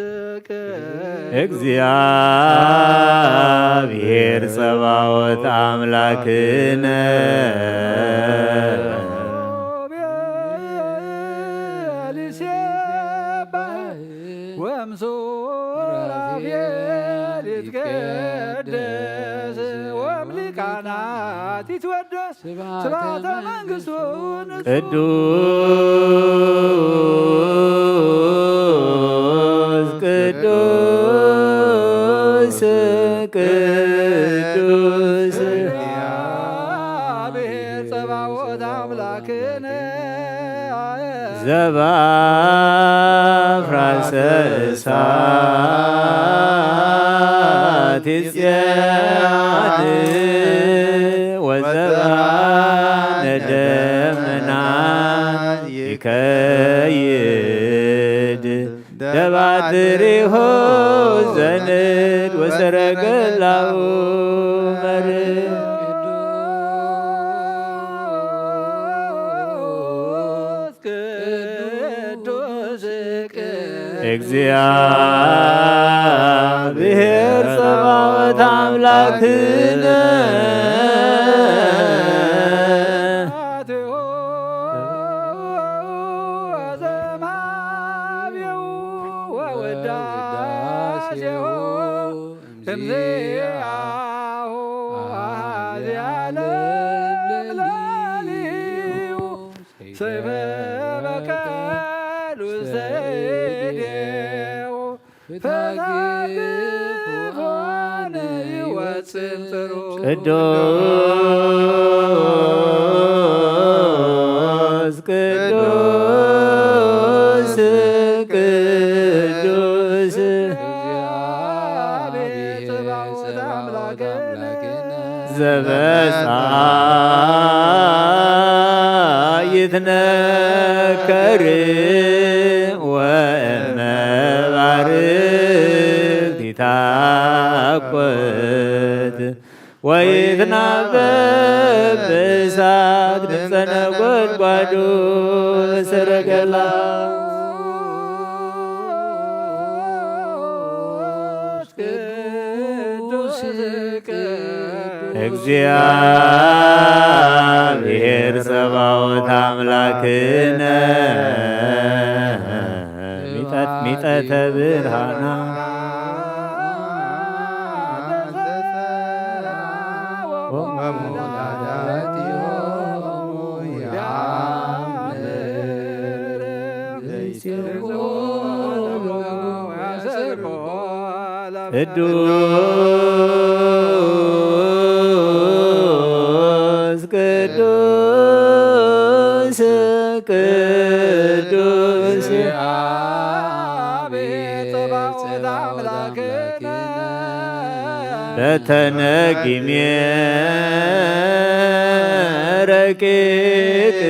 እግዚአብሔር ጸባኦት አምላክነ። ሱራፌል ይትቀደስ ወእምሊቃናት ይትወደስ ስብሐተ መንግሥቱ። ቅዱስ ቅዱስ ቅዱስ እግዚአብሔር ጸባኦት አምላክነ። ዘባፍራሰ እሳት ይጽዓን ወዘባነ ደመና ይከይድ። ደባትሪሆ ዘንድ ወሰረገላሁ መርህ። ቅዱስ እግዚአብሔር ጸባኦት አምላክነ። ሰይፈ በቀል ውስተ እዴሁ ፍትሐ ግፉዓን ይወጽእ እምጽሩ። ቅዱስ ቅዱስ ቅዱስ እግዚአብሔር ጸባኦት አምላክነ። ዘበጻ ይትነከር ወእመባርክ ይታቆት ወይትናበብ በእሳት ድምፀ ነጎድጓዱ ሰረገላ። ቅዱስ እግዚአብሔር ጸባኦት አምላክነ። ሚጠት ሚጠተ ብርሃና ቅዱስ ቅዱስ ቅዱስ አቤት ጸባኦት አምላክነ። በተነጊሜ ረቂቅ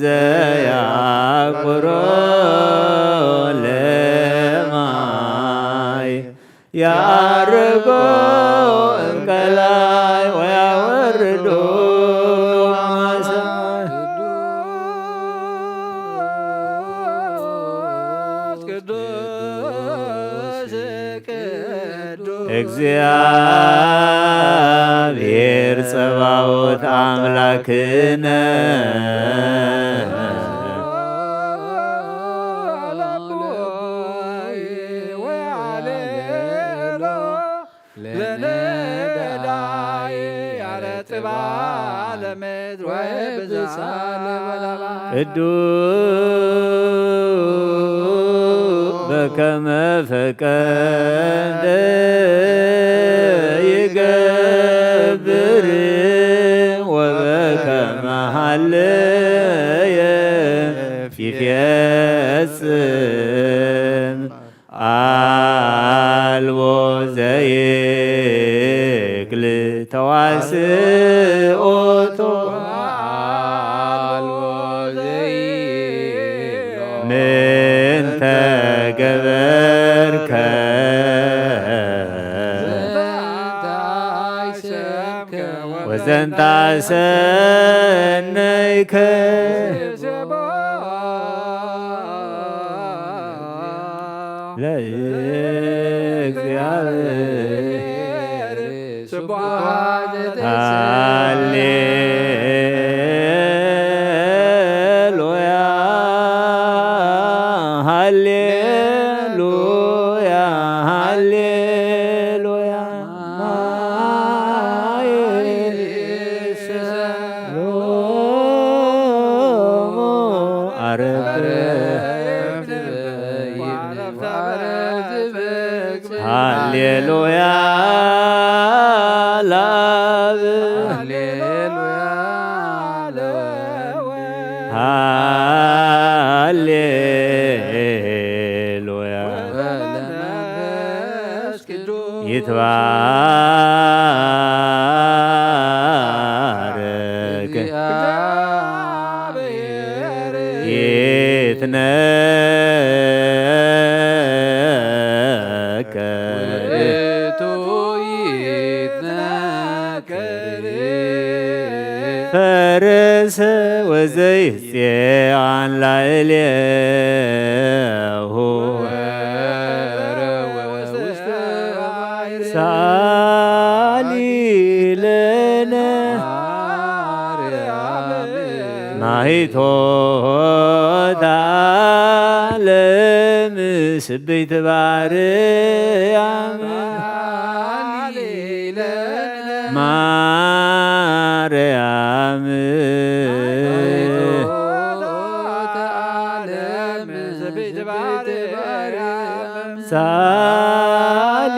ዘያቁሮ ለማይ ያርጎ እምቀላይ ወያወርዶ ማሳይ። ቅዱስ ቅዱስ እግዚአብሔር ጸባኦት አምላክነ። ለነዳይ ባለ ምድር ወብዛ ለባላባ ቅዱስ በከመ ፈቀደ ይገብር ወበከመ ሃለየ ይፌጽም። አልቦ ዘይክል ተዋስኦቶ። አልቦ ዘይብሎ ምን ተገበርከ? ዘንተ አይሰብከ ወዘንተ አሰነይከ። ለእግዚአብሔር ስቡሐ ዘተሰብሐ። ሃሌሉያ፣ ሃሌሉያ፣ ሃሌሉያ። ማይሰ ሎሙ አረፍት። ሃሌሉያ ላብ። ሃሌሉያ ይትባረክ ይትነከር። ፈረሰ ወዘይጼአን ላዕሌሁ። ሳሊ ለነ ማይቶታ ለምስብይት ባርያም። ማርያም። ሳሊ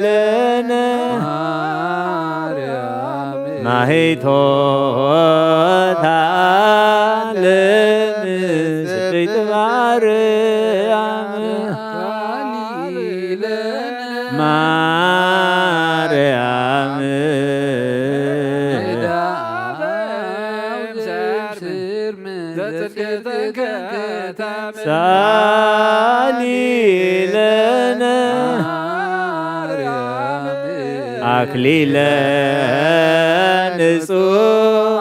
ለነ ማህቶታ ለምስብእቲ ማርያም። ማርያም። ሳሊ ለነ አክሊለ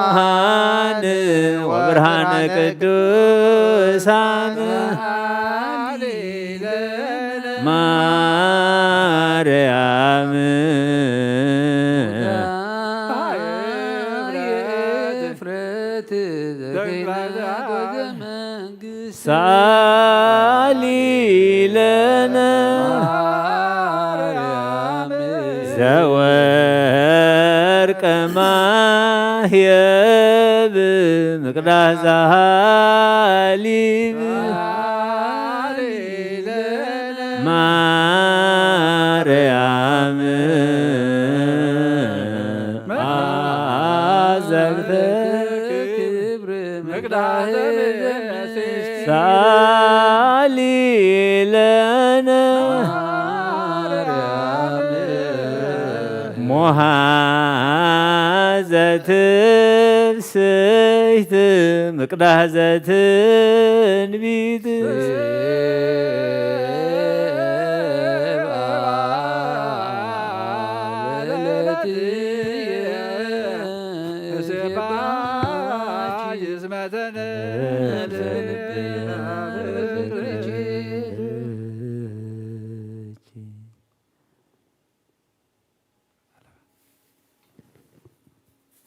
ንጹሃን ወብርሃነ ቅዱሳን። ማርያም። ሳሊ ለነ ዘወርቀ ማህየብ ምቅዳስ ዘሃሊብ። ማርያም። አዘግተ ክብር ሳሊ ለነ ሞሃ ዘትብስይት ምቅዳህ ዘትንቢት።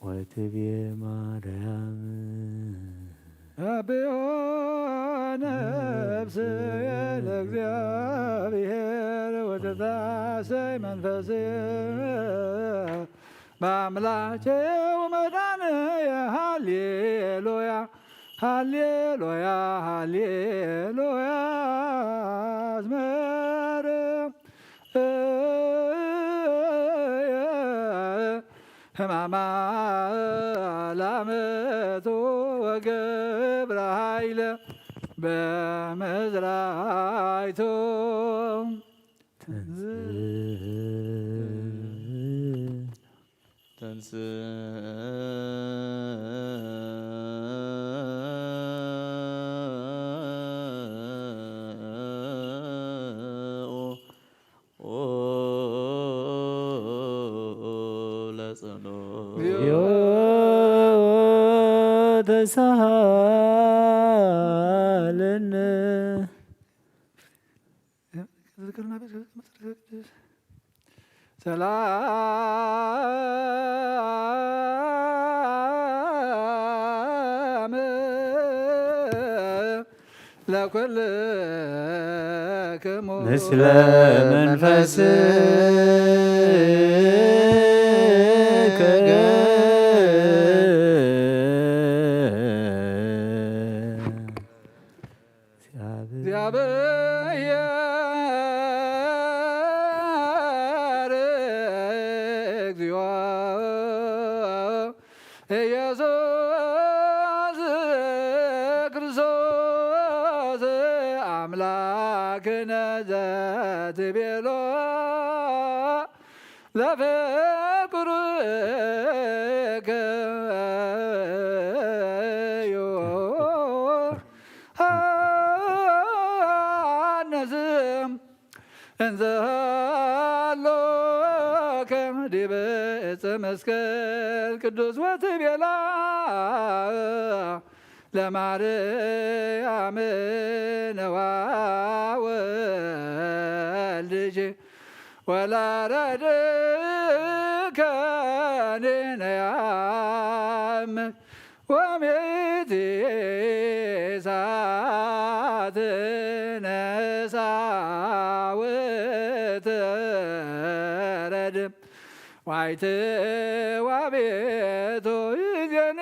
ወትቤ ማርያም አብዮ ነፍስየ ለእግዚአብሔር ወተታሰይ መንፈስየ በአምላኬ ወመድኃኒየ ሃሌሉያ፣ ሃሌሉያ፣ ሃሌሉያ። አዝመረ ሕማማ ላመቱ ወገብረ ኃይለ በመዝራይቱ። ተንሥኡ ለጸሎት። እግዚኦ ተሳሃለነ። ሰላም ለኩልክሙ ምስለ መንፈስከ። እግዚአብሔር እግዚኦ ኢየሱስ ክርስቶስ አምላክነ ዘትቤሎ ለፍቁርከ ዮሐንስ እንዘ ሀሎከ ዲበ ዕፀ መስቀል ቅዱስ ወትቤላ ለማርያም ነዋ ወልድኪ ወላረድከኒ ነያም ወሜቲ እሳት ነሳ ወተረድ ዋይት ዋቤቶ ይዜኒ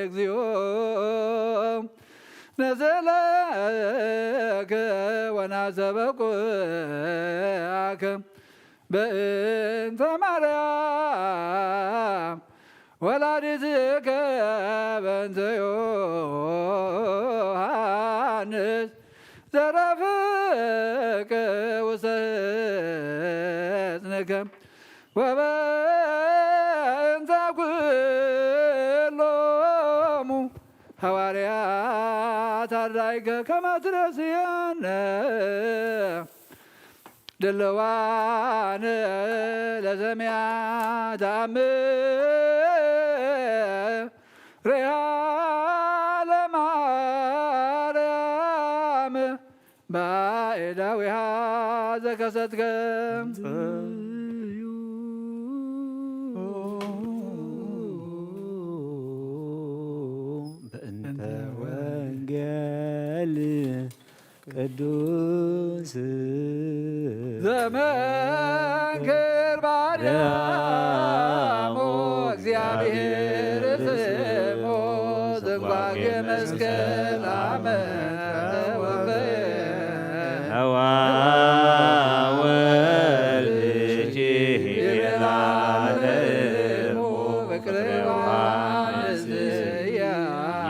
እግዚኦ ነዘለከ ወናሰበኩ አከ በእንተ ማርያም ወላዲትከ በእንተ ዮሐንስ ዘረፍቅ ውስተ ሕፅንከ ወበእንተ ኩሎሙ ሐዋርያት አርዳኢከ ከመ ትረስየነ ድልዋነ ለሰሚዐ ተአምር ሪሃ ለማርያም ባዕዳዊሃ ዘከሰትከ በእንተ ወንጌል ቅዱስ ዘመንክር ባርያሞ እግዚአብሔር ስሞ ዘጓጌ መስቀል አመ ወበ ሐዋ ወልድኪ ይላለ ፍቅር ዮሐንስ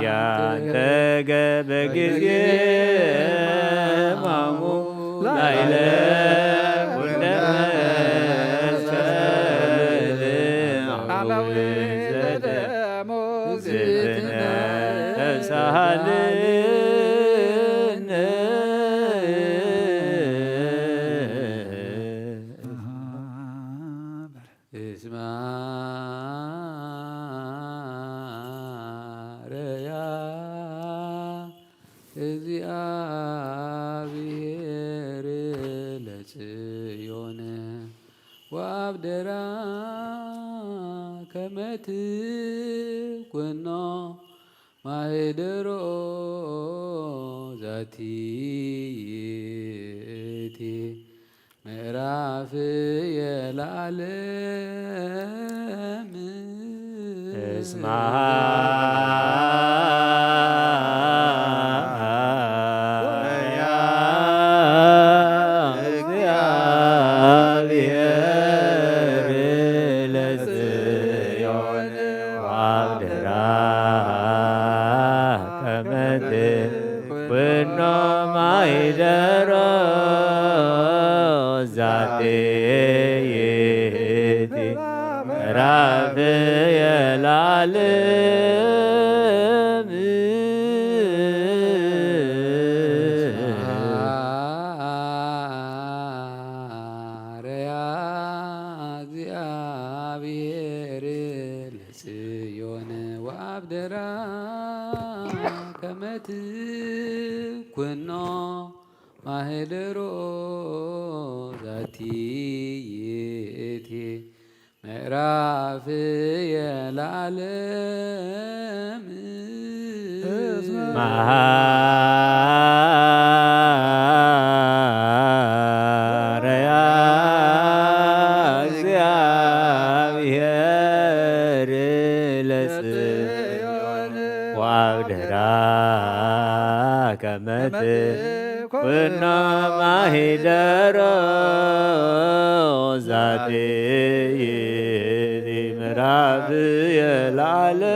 ያደገ በጊዜ ሕማሙ ላዕለ ወደመ አመዊተ ደሞ እግዝእትነ ተሳሃልነ። እስማ ረያ እግዚአብሔር ለጽዮን ወአብደራ ከመ ትኩኖ ማህደሮ ዛቲ ይእቲ ምዕራፍ የለዓለ እስማ ያ እግዚአብሔር ለጽዮን ወአብድራ ከመ ትኩኖ ማይደሮ ዛቲ ይእቲ ምዕራፍየ ለዓለም። ማርያ እግዚአብሔር ለጽዮን ወአብደራ ከመ ትኩኖ ማህደሮ ዛቲ ይእቲ ምዕራፍየ ለዓለም። እስመ ማርያ እግዚአብሔር ለጽዮን ወአብደራ ከመ ትኩኖ ማሂደሮ ዛቲ ይእቲ ምዕራፍየ ለዓለም።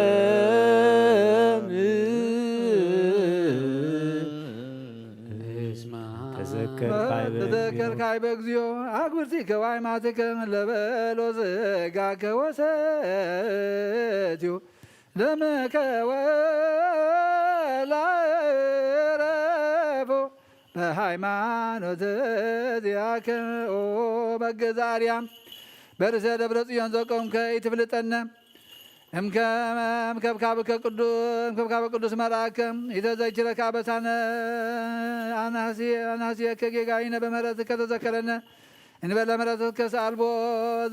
ተዘከር ካይበ ተዘከር ካይበ እግዚኦ አግብርቲከ ወአይማትከ ለበሎ ስጋከ ወሰትዩ ደምከ ወላዕረፎ በሃይማኖት ዚአከ ኦ በገዛርያ በርእሰ ደብረ ጽዮን ዘቆምከ ኢትፍልጠነ እምከ እምከብካብከ ቅዱ እምከብካበ ቅዱስ መልአከ ኢተዘኪረከ አበሳነ አናሲ አናሲየከ ጌጋይነ በምህረትከ ተዘከረነ እንበለ ምህረትከ ሰአልቦ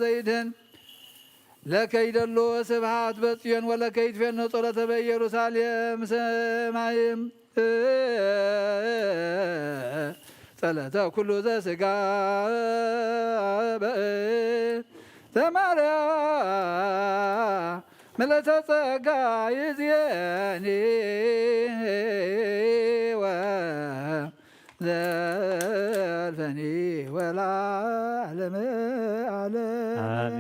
ዘይድህን ለከ ይደሉ ስብሐት በጽዮን ወለከ ይትፌኖ ጸሎተ በኢየሩሳሌም ሰማይም ጸለተ ኩሉ ዘስጋ በእንተ ማርያም ምልዕተ ጸጋ ይእዜኒ ወ ዘልፈኒ ወለዓለመ ዓለም።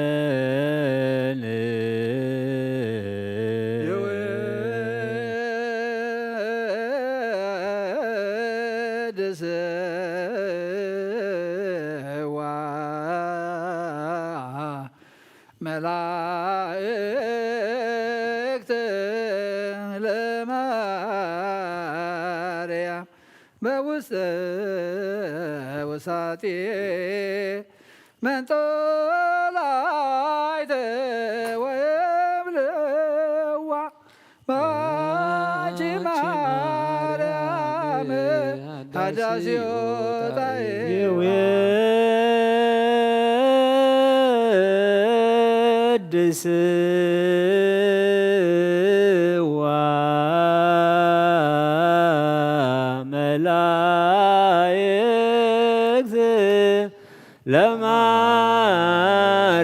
አሜን። የወድስዋ መላእክት ለማርያም በውስተ ውሳጤ መንጦላይተ ወይብልዋ ባንቺ ማርያም ሀዳሲ ዮጣዬ ይወድስዋ መላእክት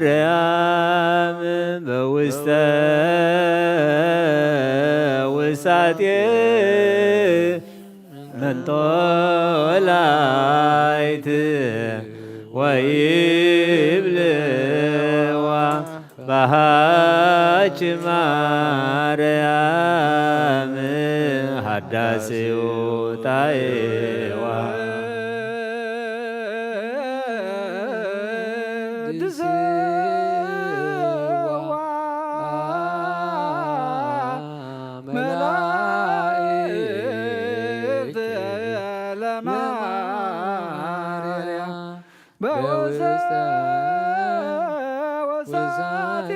ለማርያም በውስተ ውሳጤ መንጦላይት ወይብልዋ በሃች ማርያም ሀዳሲ ዮጣዬዋ። መላእክት ለማርያም በውስተ ወሳቲ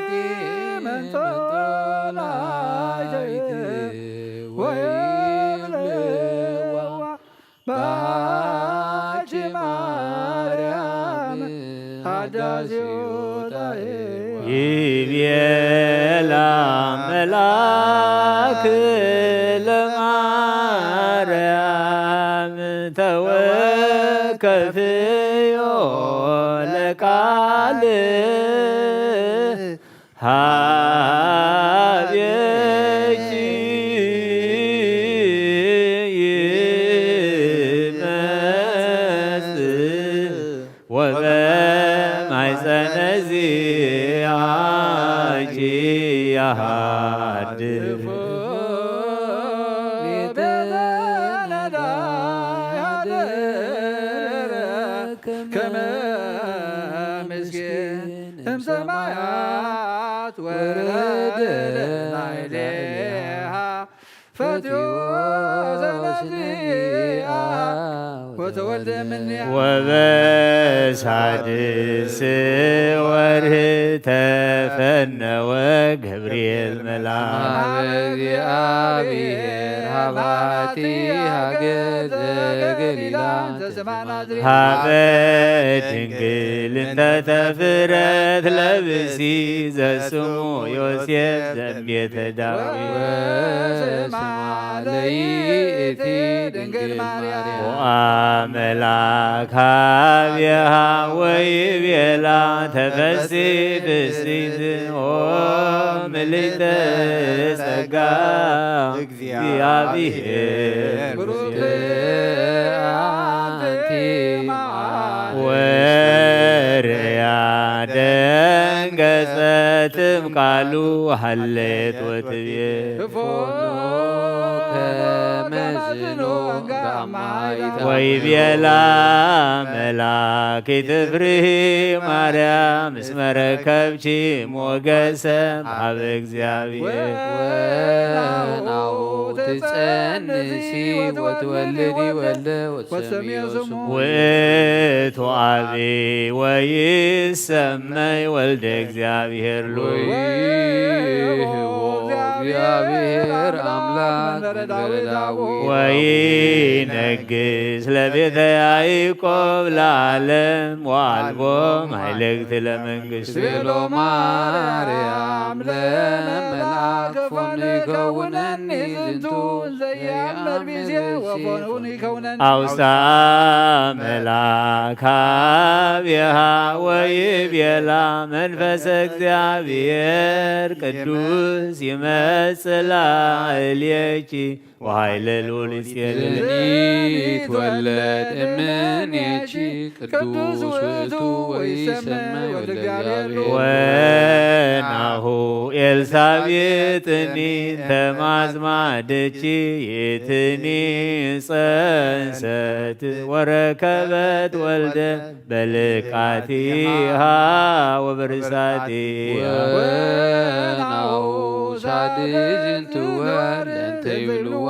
መንጦላይት ወይብልዋ ባንቺ ማርያም ሀዳሲ ዮጣዬ። ይቤላ መልአክ ለማርያም ተወከፍዮ ለቃል ሀቤኪ ይመጽእ ወበማይጸነ ዚአኪ ይሃድር። ከመ ምስኪን እምሰማያት ወረደ ላዕሌሃ ፈትዮ ዘነዚአ ወተወልደ እምኔሃ። ወበሳድስ ወርህ ተፈነወ ገብርኤል መልአክ። ሀበ እግዚአብሔር ሀባቲ ሀገር ዘገሊላ እንተ ስማ ናዝሬት። ሀበ ድንግል እንተ ተፍረት ለብሲ ዘስሙ ዮሴፍ ዘእምቤተ ዳዊት። ወስማ ለይእቲ ድንግል ማርያም። ወአመላክ ሀቤሃ ወይቤላ ተፈሲ ብስት ኦ ምልዕተ ጸጋ እግዚአብሔር ብሩክት አንቲ እምአንስት። ወርእያ ደንገጸት እምቃሉ ሀሌት ወትቤ። እፎኑ ከመዝኖ ጋማይታ። ወይቤላ መልአክ ኢትፍርሂ ማርያም እስመ ረከብኪ ሞገሰ ሀበ እግዚአብሔር። ወናሁ ትጸንሲ ወትወልዲ ወልደ ወትሰምዮ ስሙ። ውእቱ አቢ ወይሰመይ ወልደ እግዚአብሔር ሉ። ወይህቦ እግዚአብሔር አምላክ መንበረ ዳዊት። ወይነግስ ለቤተ ያዕቆብ ለዓለም ወአልቦ ማይለግት ለመንግስት። ቤሎ ማርያም ለመልአክ ፎኑ ይከውነኒ ዝንቱ እንዘ የአምር ብእሴ ወፎኑ ይከውነኒ። አውሳ መልአክ ሀቤሃ ወይቤላ መንፈሰ እግዚአብሔር ቅዱስ ይመጽእ ላዕሌኪ ወኃይለ ልዑል ይጼልል። ዝኒ ይትወለድ እምኔኪ ቅዱስ ውእቱ ወይሰመ ወልደ እግዚአብሔር። ወናሁ ኤልሳቤጥኒ ተማዝማደኪ ይእትኒ ጸንሰት ወረከበት ወልደ በልቃቲሃ ወበርሳቲሃ። ወናሁ ሳድስ ዝንቱ ወር ለእንተ ይብልዋ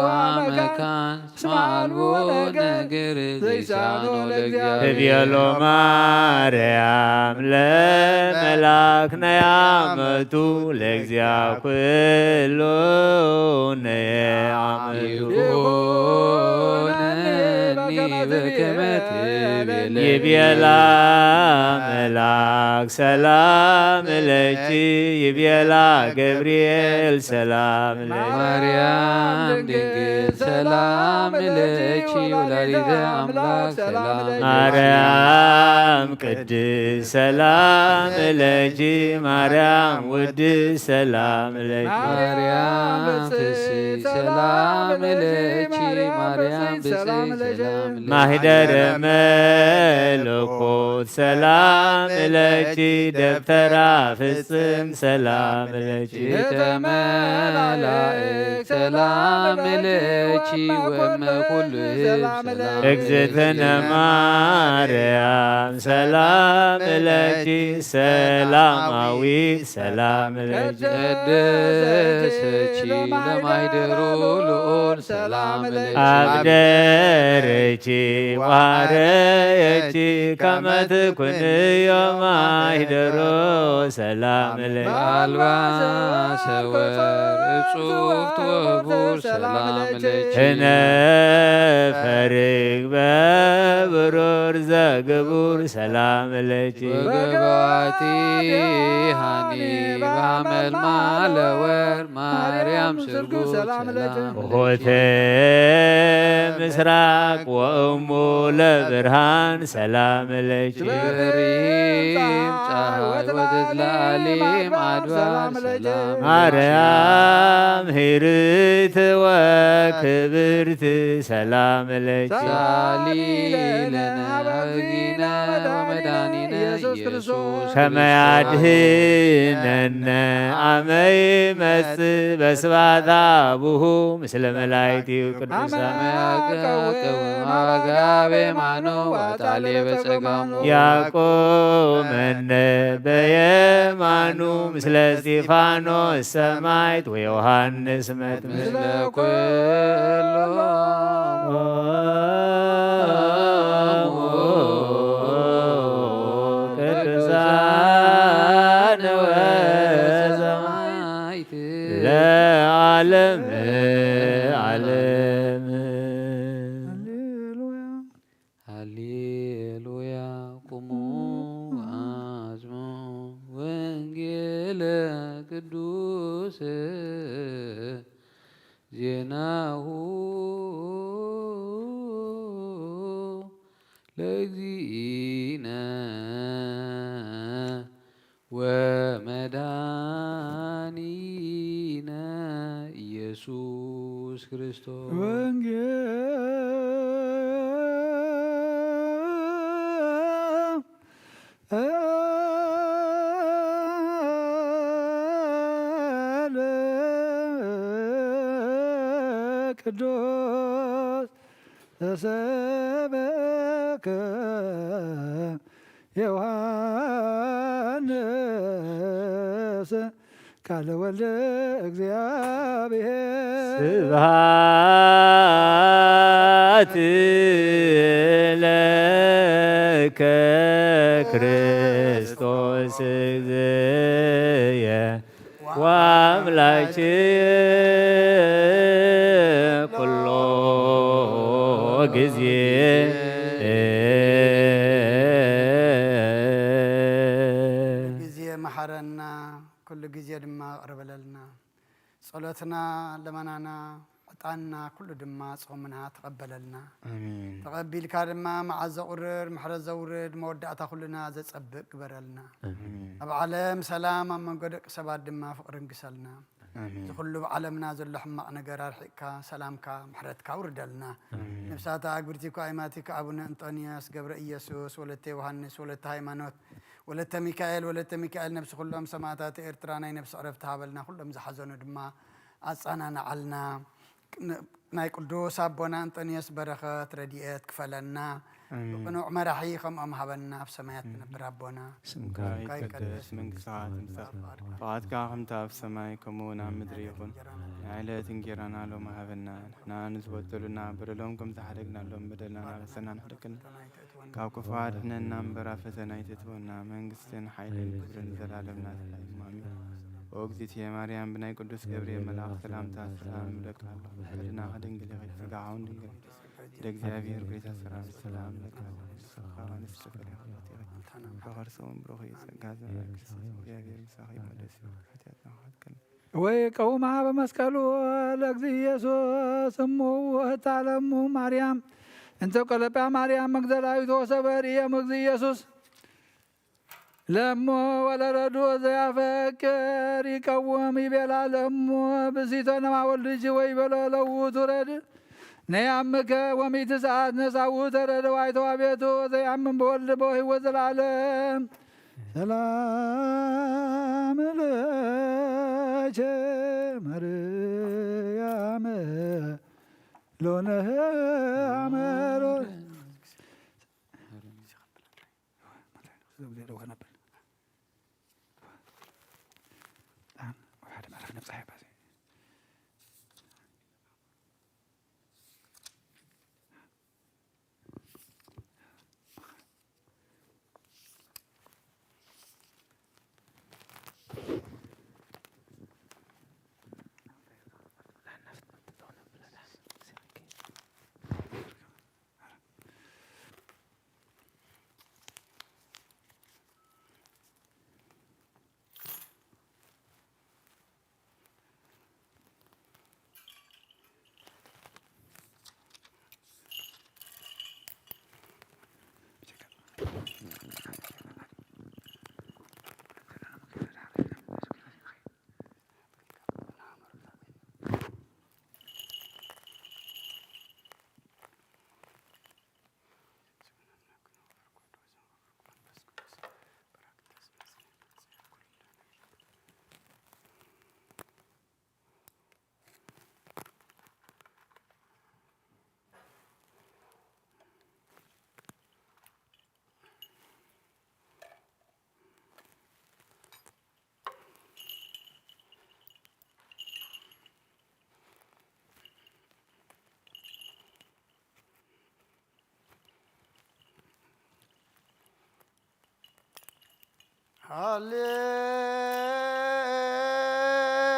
መካን እስመ አልቦ ነገር ዘይሳኖ ለእግዚአብሔር። ትቤሎ ማርያም ለመልአክ ነያ መቱ ለእግዚአ ኩሉ ነየ አመቱ። ይኩነኒ በከመ ትቤለኒ። ይቤላ መልአክ ሰላም ለኪ ይቤላ ገብርኤል ሰላም ለኪ። ማርያም ድንግል ሰላም ለኪ ወላዲተ አምላክ ሰላም ለኪ። ማርያም ቅድስት ሰላም ለኪ ማርያም ውድስት ሰላም ለኪ። ማርያም ፍስሕት ሰላም ለኪ ማርያም ብፅዕት ሰላም ለኪ። ማህደረ መለኮት ሰላም ለኪ ደብተራ ፍጽም ሰላም ለኪ። ቤተ መላእክት ሰላም ለኪ ወእመ ኩሉ ህዝብ ሰላም ለኪ። እግዝእትነ ማርያም ሰላም ለኪ ሰላማዊት ሰላም ለኪ። ቀደሰኪ ለማይደሩ ልዑል ሰላም ለኪ። አብደረኪ ወሐረየኪ ከመ ትኩንዮ ማይደሮ ሰላም ለኪ። በአልባሰ ወርቅ ጽሑፍ ወቡር ሰላም ለኪ። ህነፈ ርግበ ብሩር ዘግቡ ሰላም ለኪ። ወገባቲ ሃኒ ባመልማለ ወር ማርያም ስርጉ ሰላም ለኪ። ሆተ ምስራቅ ወእሙ ለብርሃን ሰላም ለኪ። ክብሪም ፀሐይ ወትትለዓሊም ኣድባር ሰላም ማርያም ሂርት ወክብርት ሰላም ለኪ። ሳሊ ለነ ሀጊነ ወመድኃኒነ ኢየሱስ ክርስቶስ ከመ ያድህነነ አመ ይመጽእ በስብሐተ አቡሁ ምስለ መላእክቲሁ ቅዱሳን። መያቀውም አጋቤ ማኑ ዋጣሌ በጸጋሙ። ያቆመነ በየማኑ ምስለ እስጢፋኖስ ሰማዕት ወዮሐንስ መጥምቅ። ምስለ ኩሎም ቅዱሳን ወሰማዕት ለዓለም ዓለም። ሃሌሉያ። ቁሙ ወአስሙ ወንጌለ ቅዱስ ዜናሁ ለእግዚእነ ወመድኃኒነ ኢየሱስ ክርስቶስ። ወንጌል ቅዱስ ተሰበከ ዮሐንስ ቃለ ወልደ እግዚአብሔር። ስብሐት ለከ ክርስቶስ እግዝየ ወአምላክ ኩሎ ጊዜ። ጊዜ መሐረና፣ ኩሉ ጊዜ ድማ ይቕር በለልና። ጸሎትና፣ ልመናና፣ ዕጣንና ኩሉ ድማ ጾምና ተቐበለልና። ኣሜን። ተቐቢልካ ድማ መዓዝ ዘቑርር፣ ምሕረት ዘውርድ፣ መወዳእታ ኩልና ዘጸብቕ ግበረልና። ኣሜን። ኣብ ዓለም ሰላም፣ ኣብ መንጎ ደቂ ሰባት ድማ ፍቕሪ ንግሰልና። ኣሜን። እዚ ኩሉ ኣብ ዓለምና ዘሎ ሕማቕ ነገር ኣርሒቕካ፣ ሰላምካ፣ ምሕረትካ ውርደልና። ኣሜን። ነብሳት ኣግብርቲ እኮ ኣይማቲካ ኣቡነ እንጦንዮስ ገብረ ኢየሱስ፣ ወለተ ዮሃንስ፣ ወለተ ሃይማኖት፣ ወለተ ሚካኤል፣ ወለተ ሚካኤል፣ ነብሲ ኩሎም ሰማእታት ኤርትራ ናይ ነብሲ ዕረፍቲ ሃበልና። ኩሎም ዝሓዘኑ ድማ ኣጸናንዓልና። ን-፣ ናይ ቅዱስ ኣቦና እንጦንዮስ በረኸት ረድኤት ክፈለና። ኣሜን። ብቅኑዕ መራሒ ከምኦም ሃበና። ኣብ ሰማያት ትነብር ኣቦና፣ ስምካ ስምካ ይቀደስ፣ ይቀደስ፣ መንግስትኻ መንግስትኻ ትምጻእ፣ ትምጻእ፣ ፍቓድካ ከምቲ ኣብ ሰማይ ከምኡ እውን ኣብ ምድሪ ይኹን። ናይ ዕለት እንጌራና ሎሚ ሃበና። ንሕና ንዝበደሉና በደሎም ከም ዝሓደግናሎም በደልና ናበሰና ንሕደግን። ካብ ክፉ ኣድሕነና እምበር ኣብ ፈተና ኣይተእትወና። መንግስትን ሓይልን ክብርን ዘላለም ናትካ እዩ። ኣሜን። ኦ እግዝእትየ ማርያም፣ ብናይ ቅዱስ ገብርኤል መልኣኽ ሰላምታ ሰላም እብለኪ ኣለኹ። ሕልናኺ ድንግል ኢኺ፣ ስጋኺ እውን ድንግል እዩ። እንደ እግዚኣብሔር ጐይታ ሰላም ሰላም እብለኪ ኣለኹ። ንስኺ ካብ ኣንስቲ ፈሊኺ ብሩኽቲ ኢኺ፣ ፍረ ከርሲ እውን ብሩኽ እዩ። ጸጋ ዘመልኪ እግዚኣብሔር ምሳኺ እዩ። ሞደስ ሓጢኣትና ኃጢአት ወይ ቀውማ በመስቀሉ ለእግዚእ ኢየሱስ እሙ ውህታ ለሙ ማርያም እንተ ቆለጳ ማርያም መግደላዊት ወሰበ ርእየ እግዝእ ኢየሱስ ለሞ ወለረዱ ዘያፈቅር ይቀውም ይቤላ ለሞ ብእሲቶ ነማ ወልድኪ ወይ በሎ ለውቱ ረድ ነያምከ ወሚእቲ ሰዓት ነሳው ተረደዋይ ተዋቤቱ ዘያምን በወልድ በህይወት ዘላለም ሰላም ለኪ ማርያም ሎነ አመሮ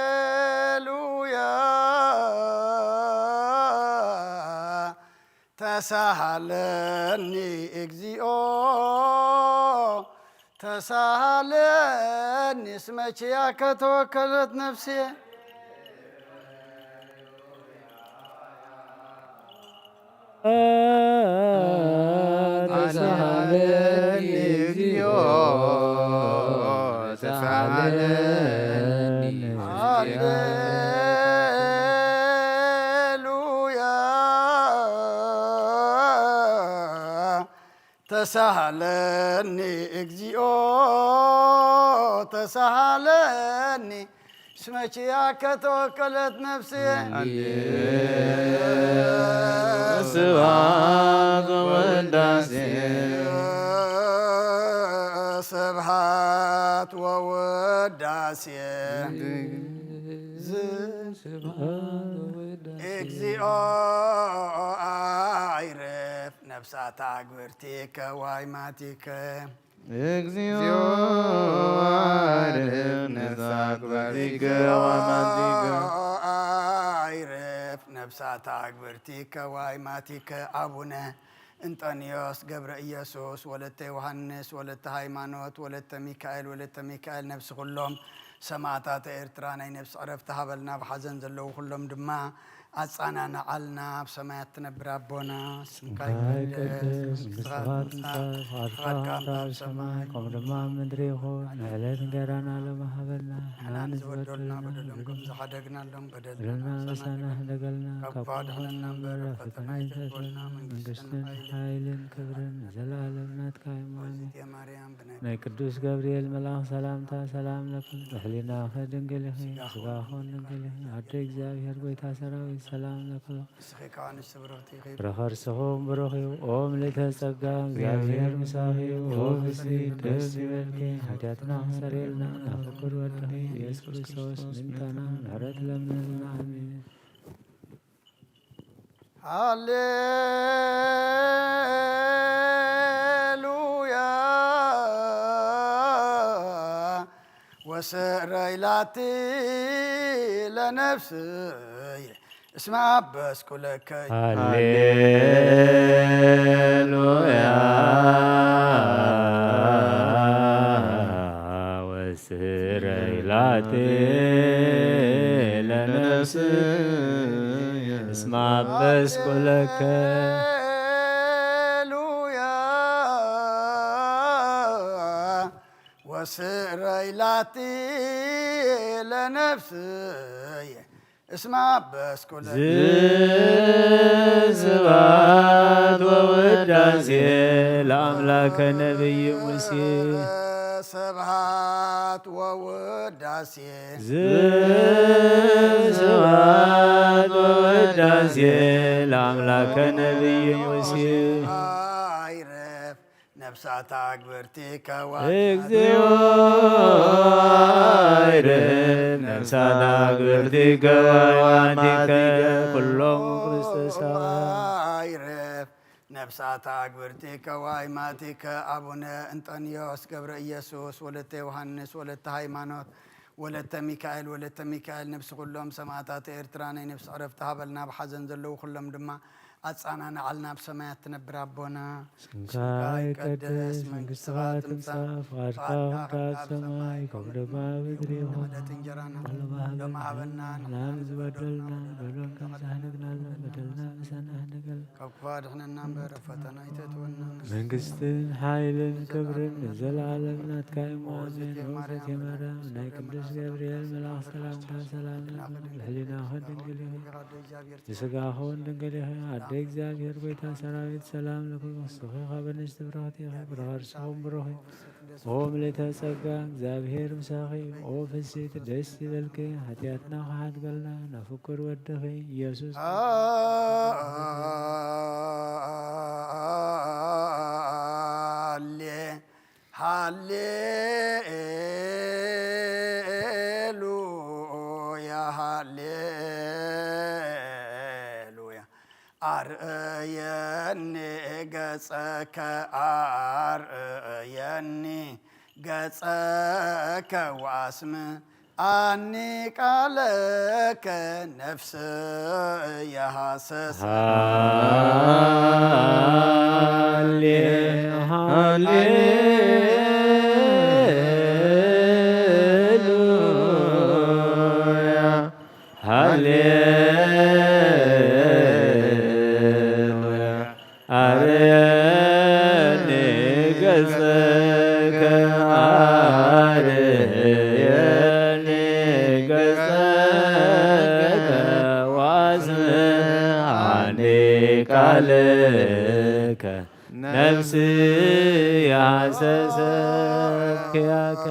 ሃሌሉያ ተሳሃለኒ እግዚኦ ተሳሃለኒ እስመ ኪያከ ተወከለት ነፍስየ። ተሳሃለኒ እግዚኦ ተሳሃለኒ ሃሌሉያ ተሳሃለኒ እግዚኦ ተሳሃለኒ እስመ ኪያከ ተወከለት ነፍስየ። ስብሐት ወውዳሴ ስብሐት ወውዳሴ ዝ- እግዚኦ አይረፍ ነፍሳት አግብርቲከ ዋይማቲከ። እግዚኦ አይረፍ ነፍሳት አግብርቲከ ዋይማቲከ። አይረፍ ነፍሳት አግብርቲከ ዋይማቲከ። አቡነ እንጠንዮስ ገብረ ኢየሱስ ወለተ ዮሐንስ ወለተ ሃይማኖት ወለተ ሚካኤል ወለተ ሚካኤል ነፍሲ ኩሎም ሰማዕታተ ኤርትራ ናይ ነፍሲ ዕረፍቲ ሃበልና። ብሓዘን ዘለዉ ኩሎም ድማ ኣጻናንዓልና። ኣብ ሰማያት ትነብር ኣቦና ስምካ ይቀደስ፣ መንግስትኻ ትምጻእ፣ ፍቓድካ ከምቲ ኣብ ሰማይ ከምኡ ድማ ኣብ ምድሪ ይኹን። ንዕለት እንጀራና ሎሚ ሃበና። ንሕና ንዝበደሉና በደሎም ከም ዝሓደግናሎም በደልና ምሳና ሕደገልና፣ ካብ ክፉ ኣድሕነና እምበር፣ ኣብ ፈተና ኣይተእትወና። መንግስትን ሓይልን ክብርን ንዘለኣለም ናትካ እዩ። እሞ ኣሜን። ናይ ቅዱስ ገብርኤል መልኣኽ ሰላምታ ሰላም ለኪ፣ ብሕሊናኺ ድንግል ኢኺ፣ ስጋኺ እውን ድንግል ኢኺ። ኣደ እግዚኣብሔር ጎይታ ሰራዊት ሰላም ለኪ። ንስኺ ከኣ ንስቲ ብርኽቲ ኢኺ። ፍረ ከርስኹም ብሩኽ እዩ። ኦ ምልዕተ ጸጋ፣ እግዚኣብሔር ምሳኺ እዩ። ኦ ፍስሕቲ ደስ ይበልኪ፣ ሓጢኣትና ክሰርየልና ናብ ፍቁር ወድኺ ኢየሱስ ክርስቶስ ምእንታና ምሕረት ለምንልና። ኣሜን። ሃሌሉያ ወስረይ ላቲ ለነፍስይ እስመ አበስኩ ለከ። ሃሌሉያ ወስረይ ላቲ ለነፍስይ እስመ አበስኩ ለከ። ሃሌሉያ ወስረይ ላቲ ለነፍስይ እስመ አበስኩ ለከ። ስብሐት ወውዳሴ ለአምላከ ነቢይ ሙሴ። ስብሐት ወውዳሴ። ስብሐት ወውዳሴ ለአምላከ ነቢይ ሙሴ። አይረፍ ነፍሳት አግብርቲከ ዋይማቲከ። እግዚኦ አይረፍ ነፍሳት አግብርቲከ ዋይማቲከ ኩሎም ክርስቶስ። አይረፍ ነፍሳት አግብርቲከ ዋይማቲከ። አቡነ እንጠንዮስ ገብረ ኢየሱስ ወለተ ዮሐንስ ወለተ ሃይማኖት ወለተ ሚካኤል ወለተ ሚካኤል ነፍሲ ኩሎም ሰማእታት ኤርትራ ናይ ነፍሲ ዕረፍቲ ሃበልና። ብሓዘን ዘለዉ ኩሎም ድማ ኣጻናንዓልና። ኣብ ሰማያት ትነብር ኣቦና ስምካ ይቀደስ፣ መንግስትኻ ትምጻእ፣ ፍቓድካ ከምቲ ኣብ ሰማይ ከምኡ ድማ ኣብ ምድሪ ይኹን። ዕለት እንጀራና ሎሚ ሃበና። ንሕና ንዝበደሉና በደሎም ከም ዝሓደግናሎም በደልና ምሳና ሕደገልና። ካብ ክፉ ኣድሕነና እምበር፣ ኣብ ፈተና ኣይተእትወና። መንግስትን ሓይልን ክብርን ንዘለኣለም ናትካ እዩ። እሞ ኣሜን። ኦ እግዝእትየ ማርያም፣ ናይ ቅዱስ ገብርኤል መልኣኽ ሰላምታ ሰላም፣ ብሕሊናኺ ድንግል ኢኺ፣ ብስጋኺ እውን ድንግል ኢኺ። ኣደ እግዚኣብሔር፣ ጎይታ ሰራዊት፣ ሰላም ለኪ፣ ንስኺ ካብ ኣንስቲ ብርኽቲ ኢኺ፣ ፍረ ከርስኺ እውን ብሩኽ እዩ። ኦ ምልዕተ ጸጋ፣ እግዚኣብሔር ምሳኺ እዩ። ኦ ፍስሕቲ፣ ደስ ይበልኪ፣ ሓጢኣትና ክሓድገልና፣ ናብ ፍቁር ወድኺ ኢየሱስ ሃሌ፣ ሃሌሉያ፣ ሃሌሉያ። አርእየኒ ገጸከ፣ አርእየኒ ገጸከ ወአስምዓኒ ቃለከ ነፍስየ ሃሰሰ። ሃሌ ሃሌሉያ ሃሌሉያ። አርየኒ ገጸከ አርየኒ ገጸከ ወአስምዓኒ ቃለከ ነፍስየ ሃሰሰት ኪያከ።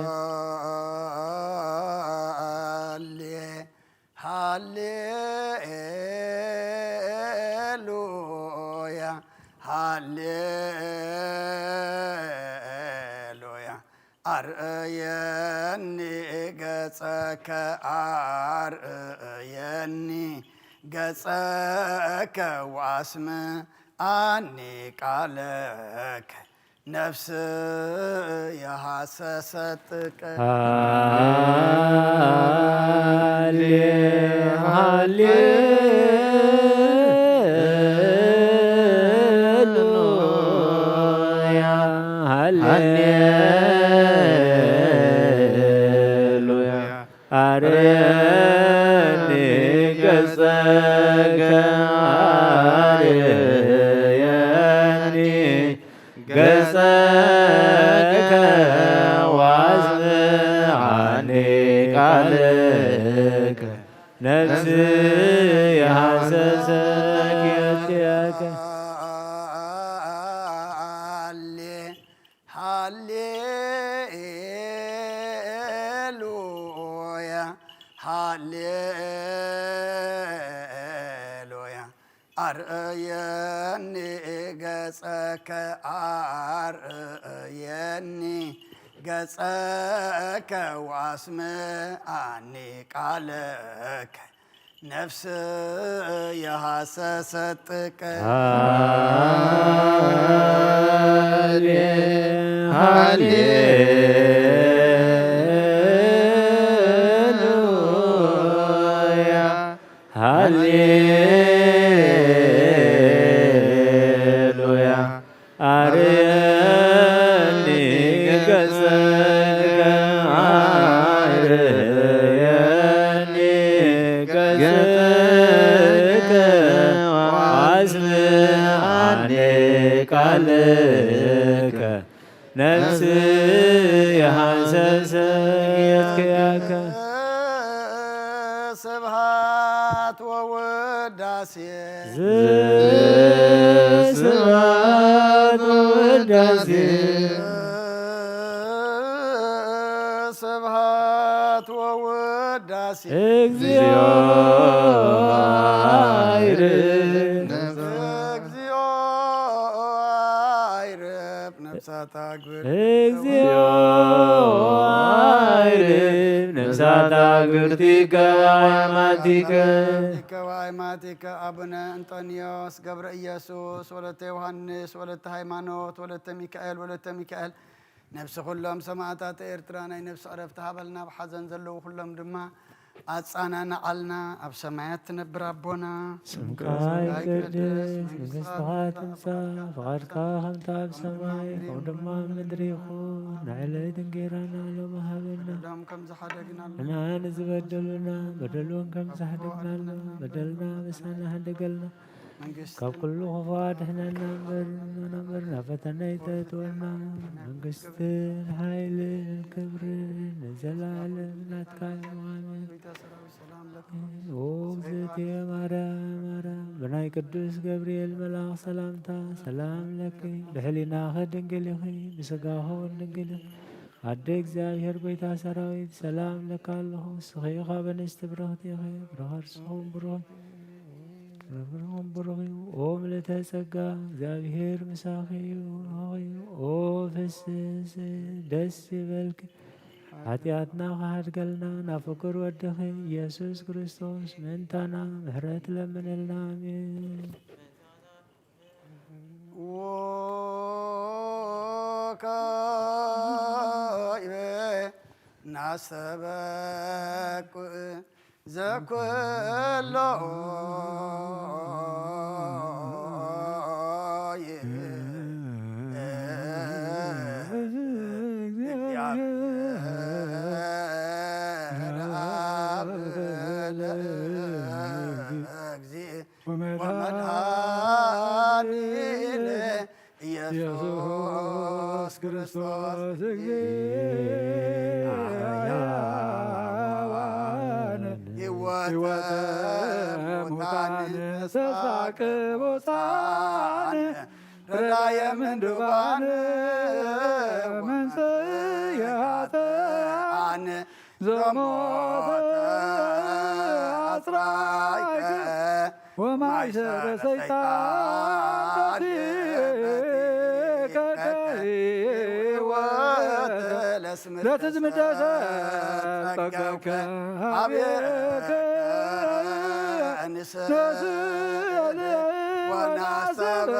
ሃሌሉያ ሃሌሉያ። አርእየኒ ገጸከ አርእየኒ ገጸከ ወአስምዓኒ ቃለከ ነፍስየ ሃሰሰት ጥቀ። ሃሌ ሃሌሉያ ሃሌ ሃሌሉያ። አርየኒ ገጸከ አርየኒ ገጸከ ወአስምዓኒ ቃለከ ነፍስየ ሃሰሰት ኪያከ። ሃሌ ሃሌሉያ ሃሌሉያ። አርእየኒ ገጸከ አርእየኒ ገጸከ ወአስምዓኒ ቃለከ ነፍስየ ሃሰሰት ጥቀ። ሃሌ ሃሌሉያ ሃሌሉያ። አርየኒ ገጸከ አርየኒ ገጸከ ወአስምዓኒ ቃለከ ነፍስየ ሃሰሰት ኪያከ። ስብሐት ወውዳሴ ስብሐት ወውዳሴ ስብሐት ወውዳሴ እግዚኦ አይርብ እግዚኦ አይርብ ነፍሳታ ግብር እግዚኦ አይርብ ነፍሳታ ግብርቲከ ወአማቲከ። ከዋይማቲከ አቡነ እንጦንዮስ ገብረ ኢየሱስ ወለተ ዮሃንስ ወለተ ሃይማኖት ወለተ ሚካኤል ወለተ ሚካኤል ነፍሲ ኩሎም ሰማእታት ኤርትራ ናይ ነፍሲ ዕረፍቲ ሃበልና። ኣብ ሓዘን ዘለዉ ኩሎም ድማ ኣጻናንዓልና። ኣብ ሰማያት ትነብር ኣቦና ስምካ ይቀደስ፣ መንግስትኻ ትምጻእ፣ ፍቓድካ ከምቲ ኣብ ሰማይ ከምኡ ድማ ኣብ ምድሪ ይኹን። ንዕለይ እንጌራና ሎሚ ሃበና። ሎም ከም ዝሓደግናሉ ንሕና ንዝበደሉና በደል እውን ከም ዝሓደግናሎም በደልና ምሳና ሓደገልና። መንግስቲ ካብ ኩሉ ክፉእ ኣድሕነና እምበር፣ እምበር ናብ ፈተና ኣይተእትወና። መንግስትን ሓይልን ክብርን ንዘለኣለም ናትካ እዮም። ኣሜን። ቤተ ሰራዊት ሰላም ለኪ ኦ እግዝእትየ ማርያም፣ ማርያም ብናይ ቅዱስ ገብርኤል መልኣኽ ሰላምታ ሰላም ለኪ። ብሕሊናኺ ድንግል ኢኺ፣ ብስጋኺ እውን ድንግል ኢኺ። ኣደ እግዚኣብሔር ጎይታ ሰራዊት ሰላም ለካ ኣለኹ። ንስኺ ካብ ኣንስቲ ብርኽቲ ኢኺ፣ ፍረ ከርስኺ እውን ብሩኽ እዩ። ፍረ ከርስኺ እውን ብሩኽ እዩ። ኦ ምልእተ ጸጋ እግዚኣብሔር ምሳኺ እዩ፣ ብሩኽ እዩ። ኦ ፍስስ ደስ ይበልኪ፣ ሓጢኣትና ክሓድገልና ናብ ፍቁር ወድኺ ኢየሱስ ክርስቶስ ምእንታና ምሕረት ለምንልና። ኣሜን። ወካይ አስተበቁ ዘኩሎ ይእቲ እግዚአብሔር አብ ለእግዚእ ወመድኃኒነ ኢየሱስ ክርስቶስ ሕያዋን ሕይወተ ሙታን ተስፋ ቅቡሳን ራእየ ምንዱባን መንጽሔ ኃጥኣን ዘሞተ አጽራይከ ወማእሰረ ሰይጣን ተሲከ ሕይወት ለትዝምደሰ ጸጋከ ሀቤከ ንስእል ወናስተበቅ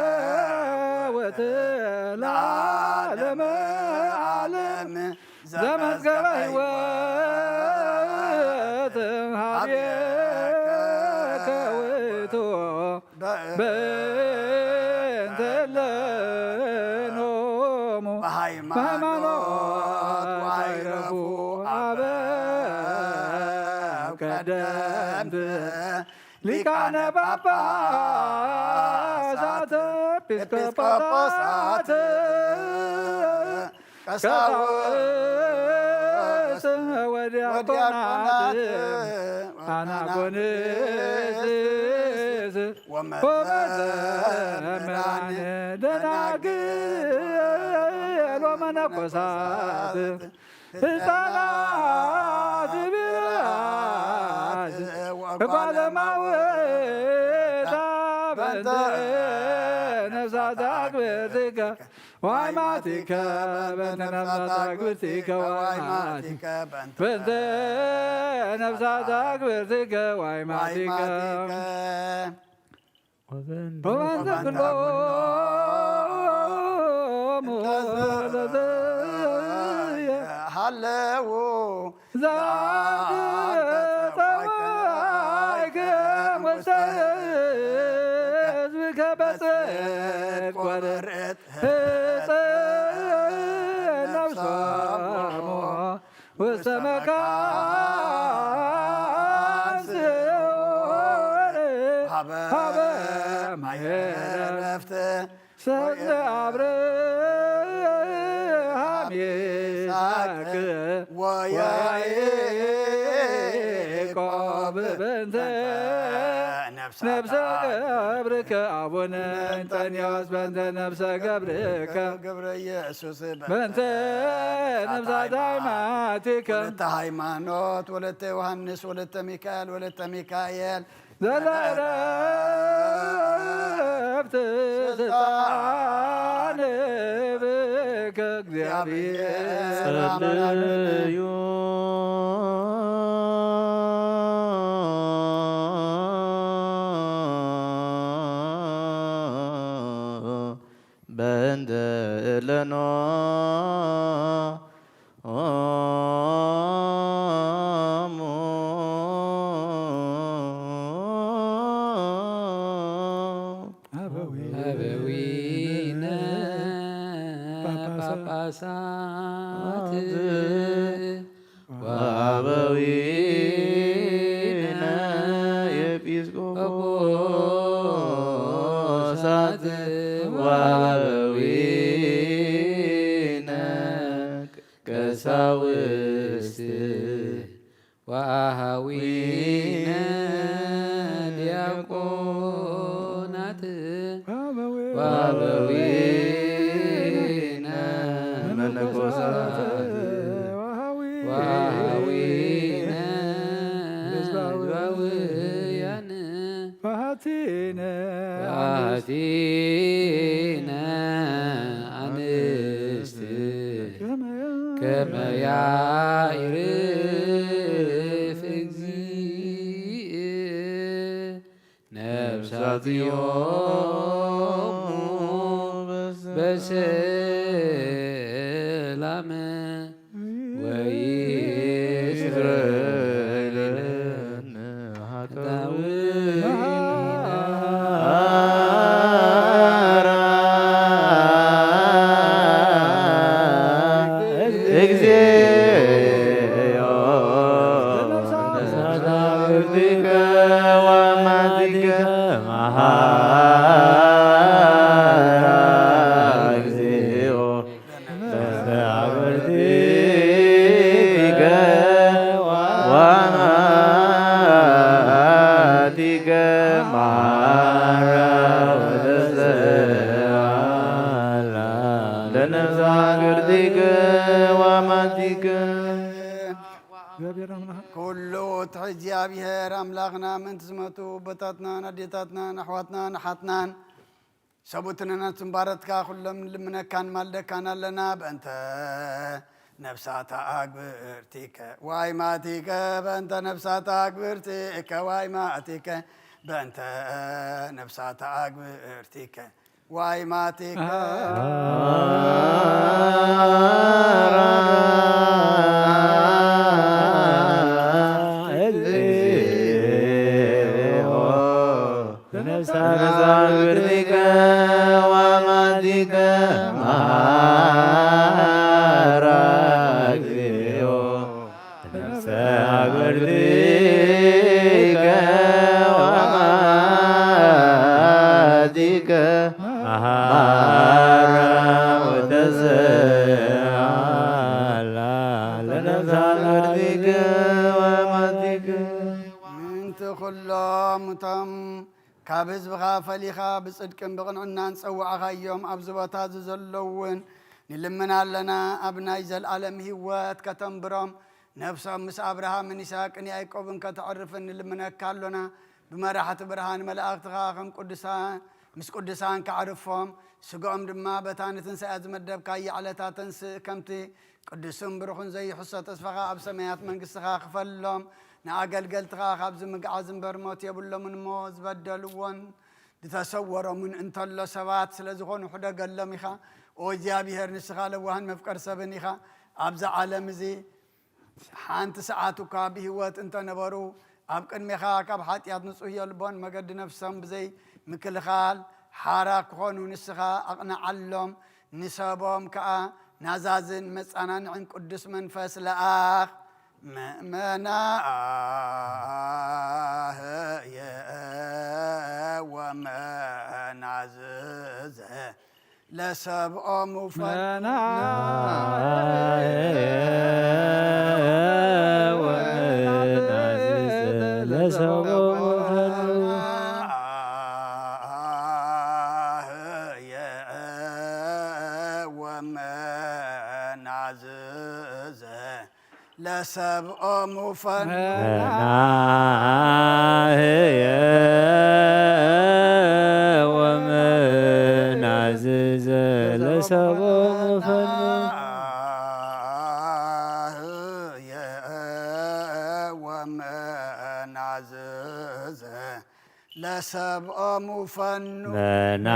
ዘይትመውት ለዓለመ ዓለም ዘመዝገበ ሕይወት ሀቤከ ውእቱ በእንተ ለኖሙ በሃይማኖት ወአይረፉ አበው ቀደምት ሊቃነ ጳጳሳት ኤጲስቆጶሳት ቀሳውስት ወዲያቆናት አናጎንስት ወመዘምራን ደናግል ወመነኮሳት ህፃናት ብርሃት ጓለማውታ በእንተ ነፍሳት አግብርቲከ ዋይማቲከ በእንተ ነፍሳት አግብርቲከ ዋይማቲከ በእንተ ነፍሳት አግብርቲከ ዋይማቲከ ወበእንተ ኩሎሙ ለዘ ሃለው ዘአንተ ጸዋዕከ ውስተ ሕዝብከ በጽድቅ ወርት ህጽ ነፍሶሙ ውስተ መካን ስዑር ሀበ ማየ ዕረፍት ሰብእ አብርሃም ይስሐቅ ወያዕቆብ በእንተ ነፍሰ ገብርከ አቡነ እንጠንዮስ በእንተ ነፍሰ ገብርከ ግብረ ኢየሱስ በእንተ ነፍሳት ሃይማኖቲከ ወለተ ሃይማኖት ወለተ ዮሐንስ ወለተ ሚካኤል ወለተ ሚካኤል ዘለ ዕረፍት ስልጣን ብከ እግዚአብሔር አምላክ ጸልዩ በእንተ እለኖ አበዊነ ጳጳሳት ወአበዊነ ኤጲስቆጶሳት ወአበዊነ ቀሳውስት ወአሃዊነ ዲያቆናት ወአበዊነ መነኮሳት ወአሃዊነ ህዝባውያን በሃቲነ በሃቲነ አንስት ከመ ያዕርፍ እግዚእ ነፍሳቲሆሙ ሰላም ወይስረይልን እግዚኦ ለመዛግብቲከ ወአማቲከ መሐራ እግዚኦ ለመዛግብቲከ ወአማቲከ መሐራ ወተሰአላ ለነፍሳግርቲከ ወአማቲከ። ኩሉ እቲ እግዚኣብሔር ኣምላኽና ምእንቲ ዝመቱ ኣቦታትናን ኣዴታትናን ኣሕዋትናን ኣሓትናን ሰቡትንና ትንባረትካ ኩሎም ንልምነካን ማልደካን ኣለና። በእንተ ነፍሳታ ኣግብርቲከ ዋይ ማቲከ በእንተ ነፍሳታ ኣግብርቲከ ዋይ ማቲከ በእንተ ነፍሳታ ኣግብርቲከ ዋይ ማቲከ መዛግብርቲከ ወአማቲከ መሐራ እግዚኦ። መዛግብርቲከ ወአማቲከ መሐራ ወተሰአላ ለነፍሳግብርቲከ ወአማቲከ። ምእንቲ ኩሎም እቶም ካብ ህዝብኻ ፈሊኻ ብጽድቅን ብቕንዕናን ጸዋዕኻዮም ኣብዚ ቦታ እዚ ዘለዉ እውን ንልምን ኣለና። ኣብ ናይ ዘልኣለም ህይወት ከተንብሮም ነፍሶም ምስ ኣብርሃምን ይስሐቅን ያዕቆብን ከተዕርፍን ንልምነካ ኣሎና። ብመራሕቲ ብርሃን መላእኽትኻ ከም ቅዱሳን ምስ ቅዱሳን ከዕርፎም ስጋኦም ድማ በታ ንትንሳኤ ዝመደብካያ ዕለታ ተንስእ ከምቲ ቅዱስን ብሩኽን ዘይሕሶ ተስፋኻ ኣብ ሰማያት መንግስትኻ ክፈሎም። ንኣገልገልትኻ ካብዚ ምግዓዝ እምበር ሞት የብሎምን እሞ ዝበደልዎን ዝተሰወሮምን እንተሎ ሰባት ስለ ዝኾኑ ሕደገሎም ኢኻ። ኦ እግዚኣብሔር ንስኻ ለዋህን መፍቀር ሰብን ኢኻ። ኣብዚ ዓለም እዚ ሓንቲ ሰዓት እኳ ብህይወት እንተነበሩ ኣብ ቅድሜኻ ካብ ሓጢኣት ንጹህ የልቦን መገዲ ነፍሶም ብዘይ ምክልኻል ሓራ ክኾኑ ንስኻ ኣቕንዓሎም። ንሰቦም ከኣ ናዛዝን መጻናንዕን ቅዱስ መንፈስ ለኣኽ። መእመናህየ ወመናዝዘ ለሰብኦሙ ፈኑ። መናህየ ወመናዝዘ ለሰብኦሙ ፈኑ። መናህየ ወመናዝዘ ለሰብኦሙ ፈኑ። መናህየ ወመናዝዘ ለሰብኦሙ ፈኑ። መናህየ ወመናዝዘ ለሰብኦሙ ፈኑ። መናህየ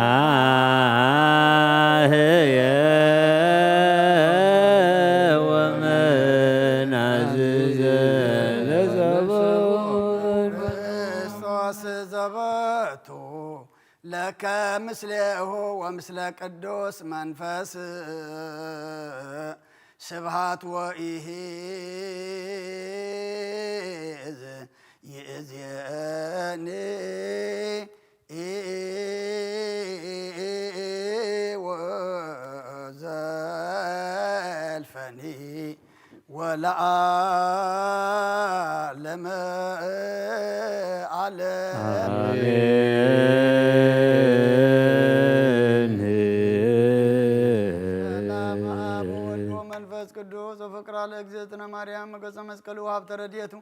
ወመናዝዘ ለሰብኦሙ ክርስቶስ ዘበቱ ለከ ምስሌሁ ወምስለ ቅዱስ መንፈስ ስብሃት ወኢሂዝ ይእዜኒ ወዘልፈኒ ወለዓለመ ዓለም። አሜን። ሰላም አብ ወወልድ ወመንፈስ ቅዱስ ወፍቅራ ለእግዝእትነ ማርያም መገጸ መስቀሉ ሀብተ ረድኤቱ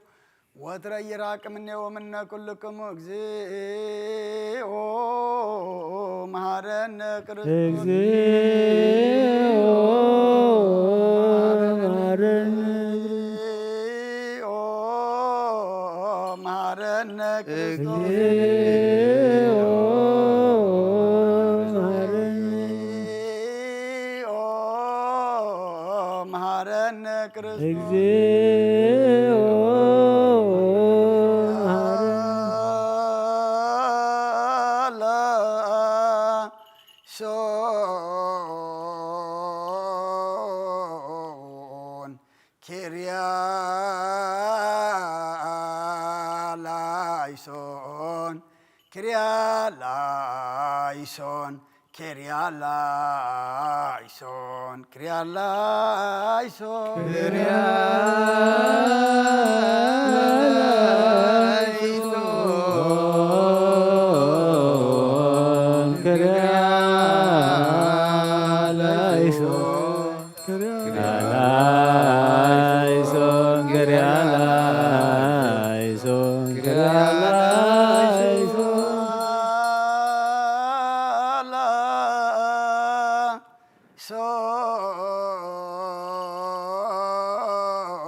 ወትረ ይራቅ እምኔ ወምነ ኩልክሙ እግዚኦ መሐረነ ክርስቶስ። እግዚኦ መሐረነ። እግዚኦ መሐረነ ክርስቶስ። እግዚኦ መሐረነ። እግዚኦ ላይሶን ኪርያ ላይሶን ኪርያ ላይሶን ኪርያ ላይሶን ኪርያ ላይሶን ኪርያ ላይሶን ኪርያ ላይሶን ኪርያ ላይሶን ኪርያ ላይሶን ኪርያ ላይሶን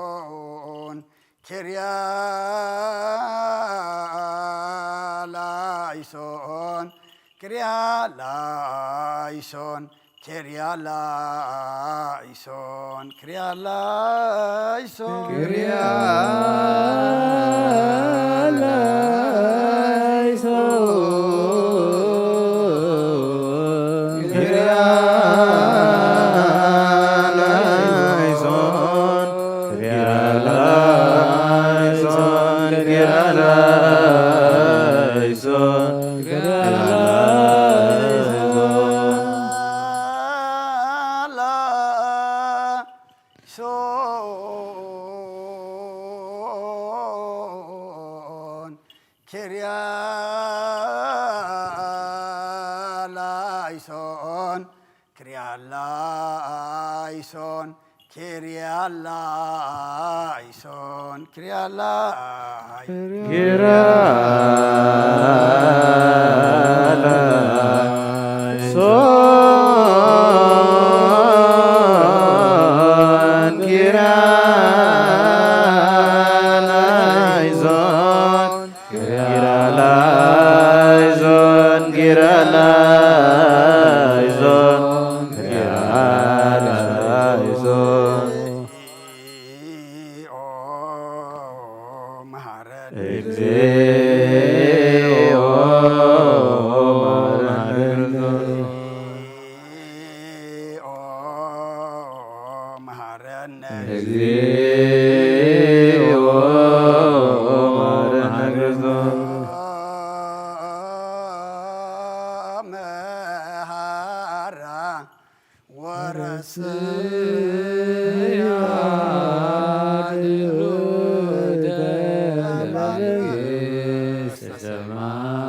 ላይሶን ኪርያ ላይሶን ኪርያ ላይሶን ኪርያ ላይሶን ኪርያ ላይሶን ኪርያ ላይሶን ኪርያ ላይሶን ኪርያ ላይሶን ኪርያ ላይሶን ኪርያ ላይሶን ላይሶን ኪርያ ላይሶን ኪርያ ላይሶን ኪርያ ላይሶን ኪርያ ላይሶን ኪርያ ላይሶን ኪርያ ላይሶን ኪርያ ላይሶን ኪርያ ላይሶን ኪርያ ላይሶን እግዚኦ መሐረነ እግዚኦ መሐረነ መሐረነ እግዚኦ መሐረነ መሐራ ወረስያ ድሉተ መንግስተ ሰማያት።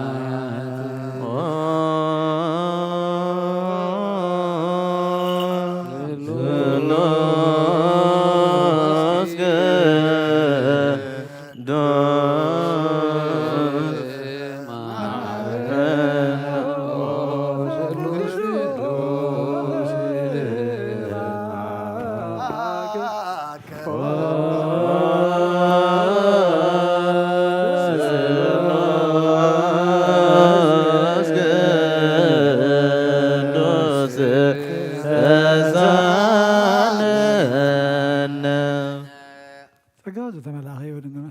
ጸጋ ዝተመልኣኺ ወድንግና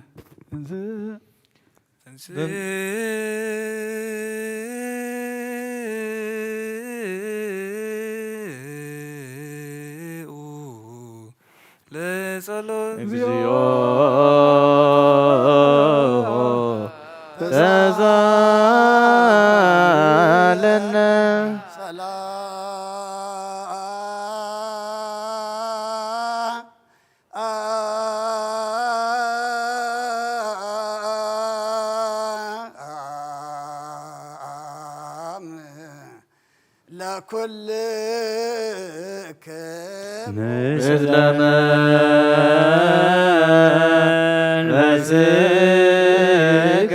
እንስ ተንሥኡ ለጸሎት። እግዚኦ ተሳለነ። ሰላም ለኩልክም ምስለ መንፈስከ።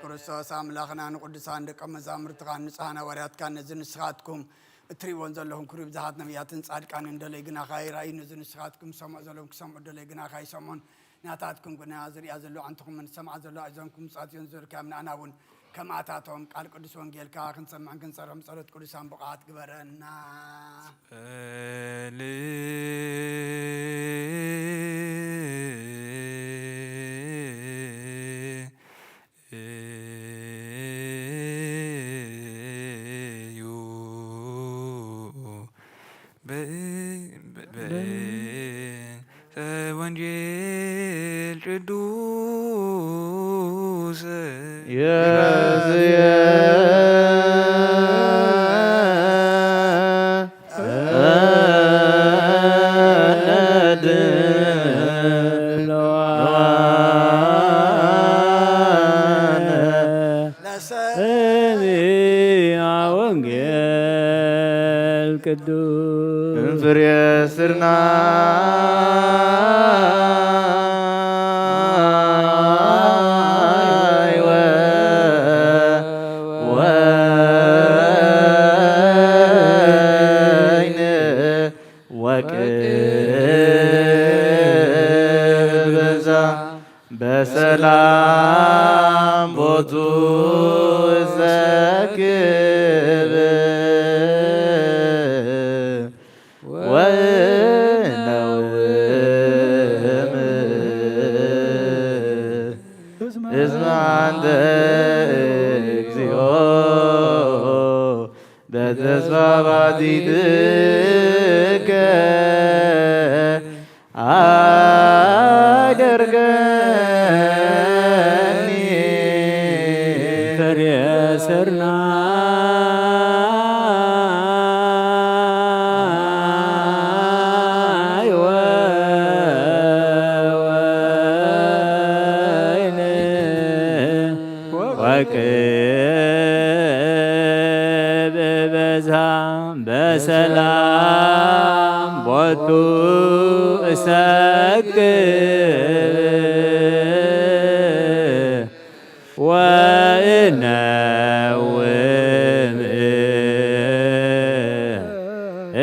ክርስቶስ ኣምላኽና ንቅዱሳን ደቀ መዛሙርትኻን ንጹሓን ሃዋርያትካን ነዚ ንስኻትኩም እትርእይዎን ዘለኹም ክብሪ ብዙሓት ነቢያትን ጻድቃንን ደለይ ግናኻ ይረኣዩ፣ ነዚ ንስኻትኩም ሰምዖ ዘለኹም ክሰምዑ ደለይ ግናኻ ይሰምዑን። ናታትኩም ግና ዝርእያ ዘሎ ኣዕንትኹምን ዝሰምዓ ዘሎ ኣእዛንኩም ምጽኣት እየን ዝብልካ እምናእና እውን ከምኣታቶም ቃል ቅዱስ ወንጌልካ ክንሰምዕን ክንሰርሕን ብጸሎት ቅዱሳን ብቕዓት ግበረና። ጸልዩ በ-፣ በ-፣ በ-፣ ወንጌል ቅዱስ የዝየ ለሰሚዐ ወንጌል ቅዱስ ፍሬ ስርናይ ወይን ወቅብ በዛ በሰላም ቦቱ ዘክብ ወነውም እስመ አንተ እግዚኦ በተስፋ ባቲትከ አደርገኒ ፍሬ ስርናይ ወወይን ወቅብ በዛ በሰላም ቦቱ እሰግድ ወእነውም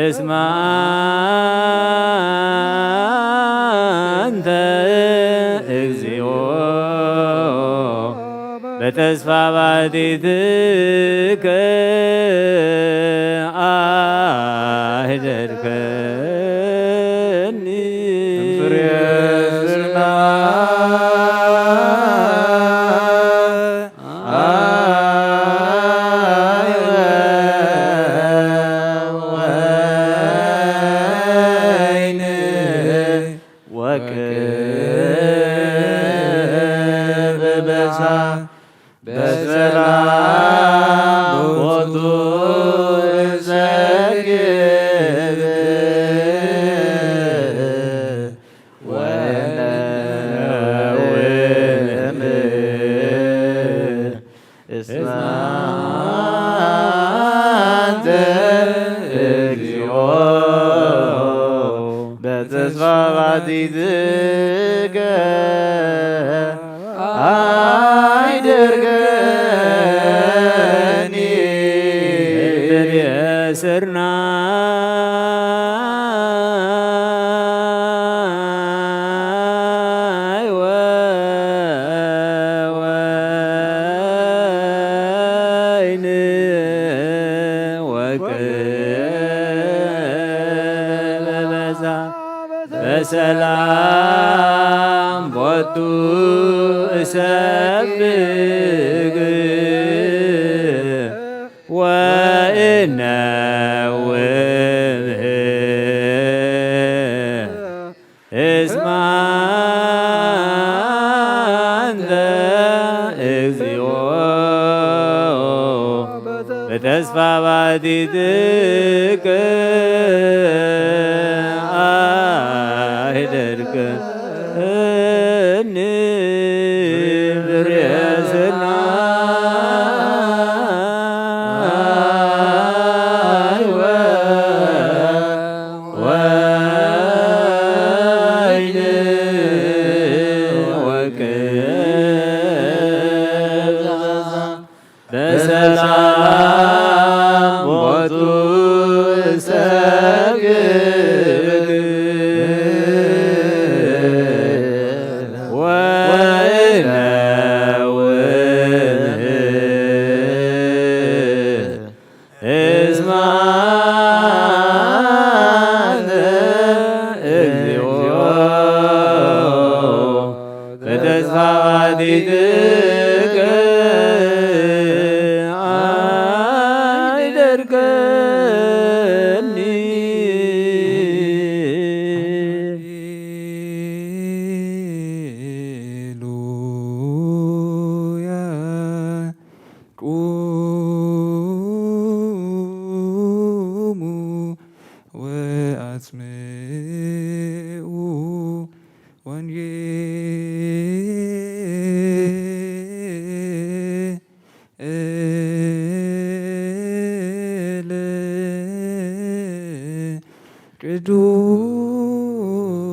እስመ አንተ እግዚኦ በተስፋ ባቲትከ አህደርከኒ ፍሬ ስርናይ ወወይን ወቅብ በዛ በሰላም ቦቱ እሰግድ ወነውም እስመ አንተ እግዚኦ በተስፋ ባቲትከ አህደርከኒ ፍሬ ስርናይ ወወይን ወቅብ በዛ በሰላም ቦቱ እሰግድ ወእነውም እስመ አንተ እግዚኦ በተስፋ ባቲትከ አህደርከኒ ፍሬ ስርናይ ወወይን ወቅብ በሰላም ቦቱ እሰግድ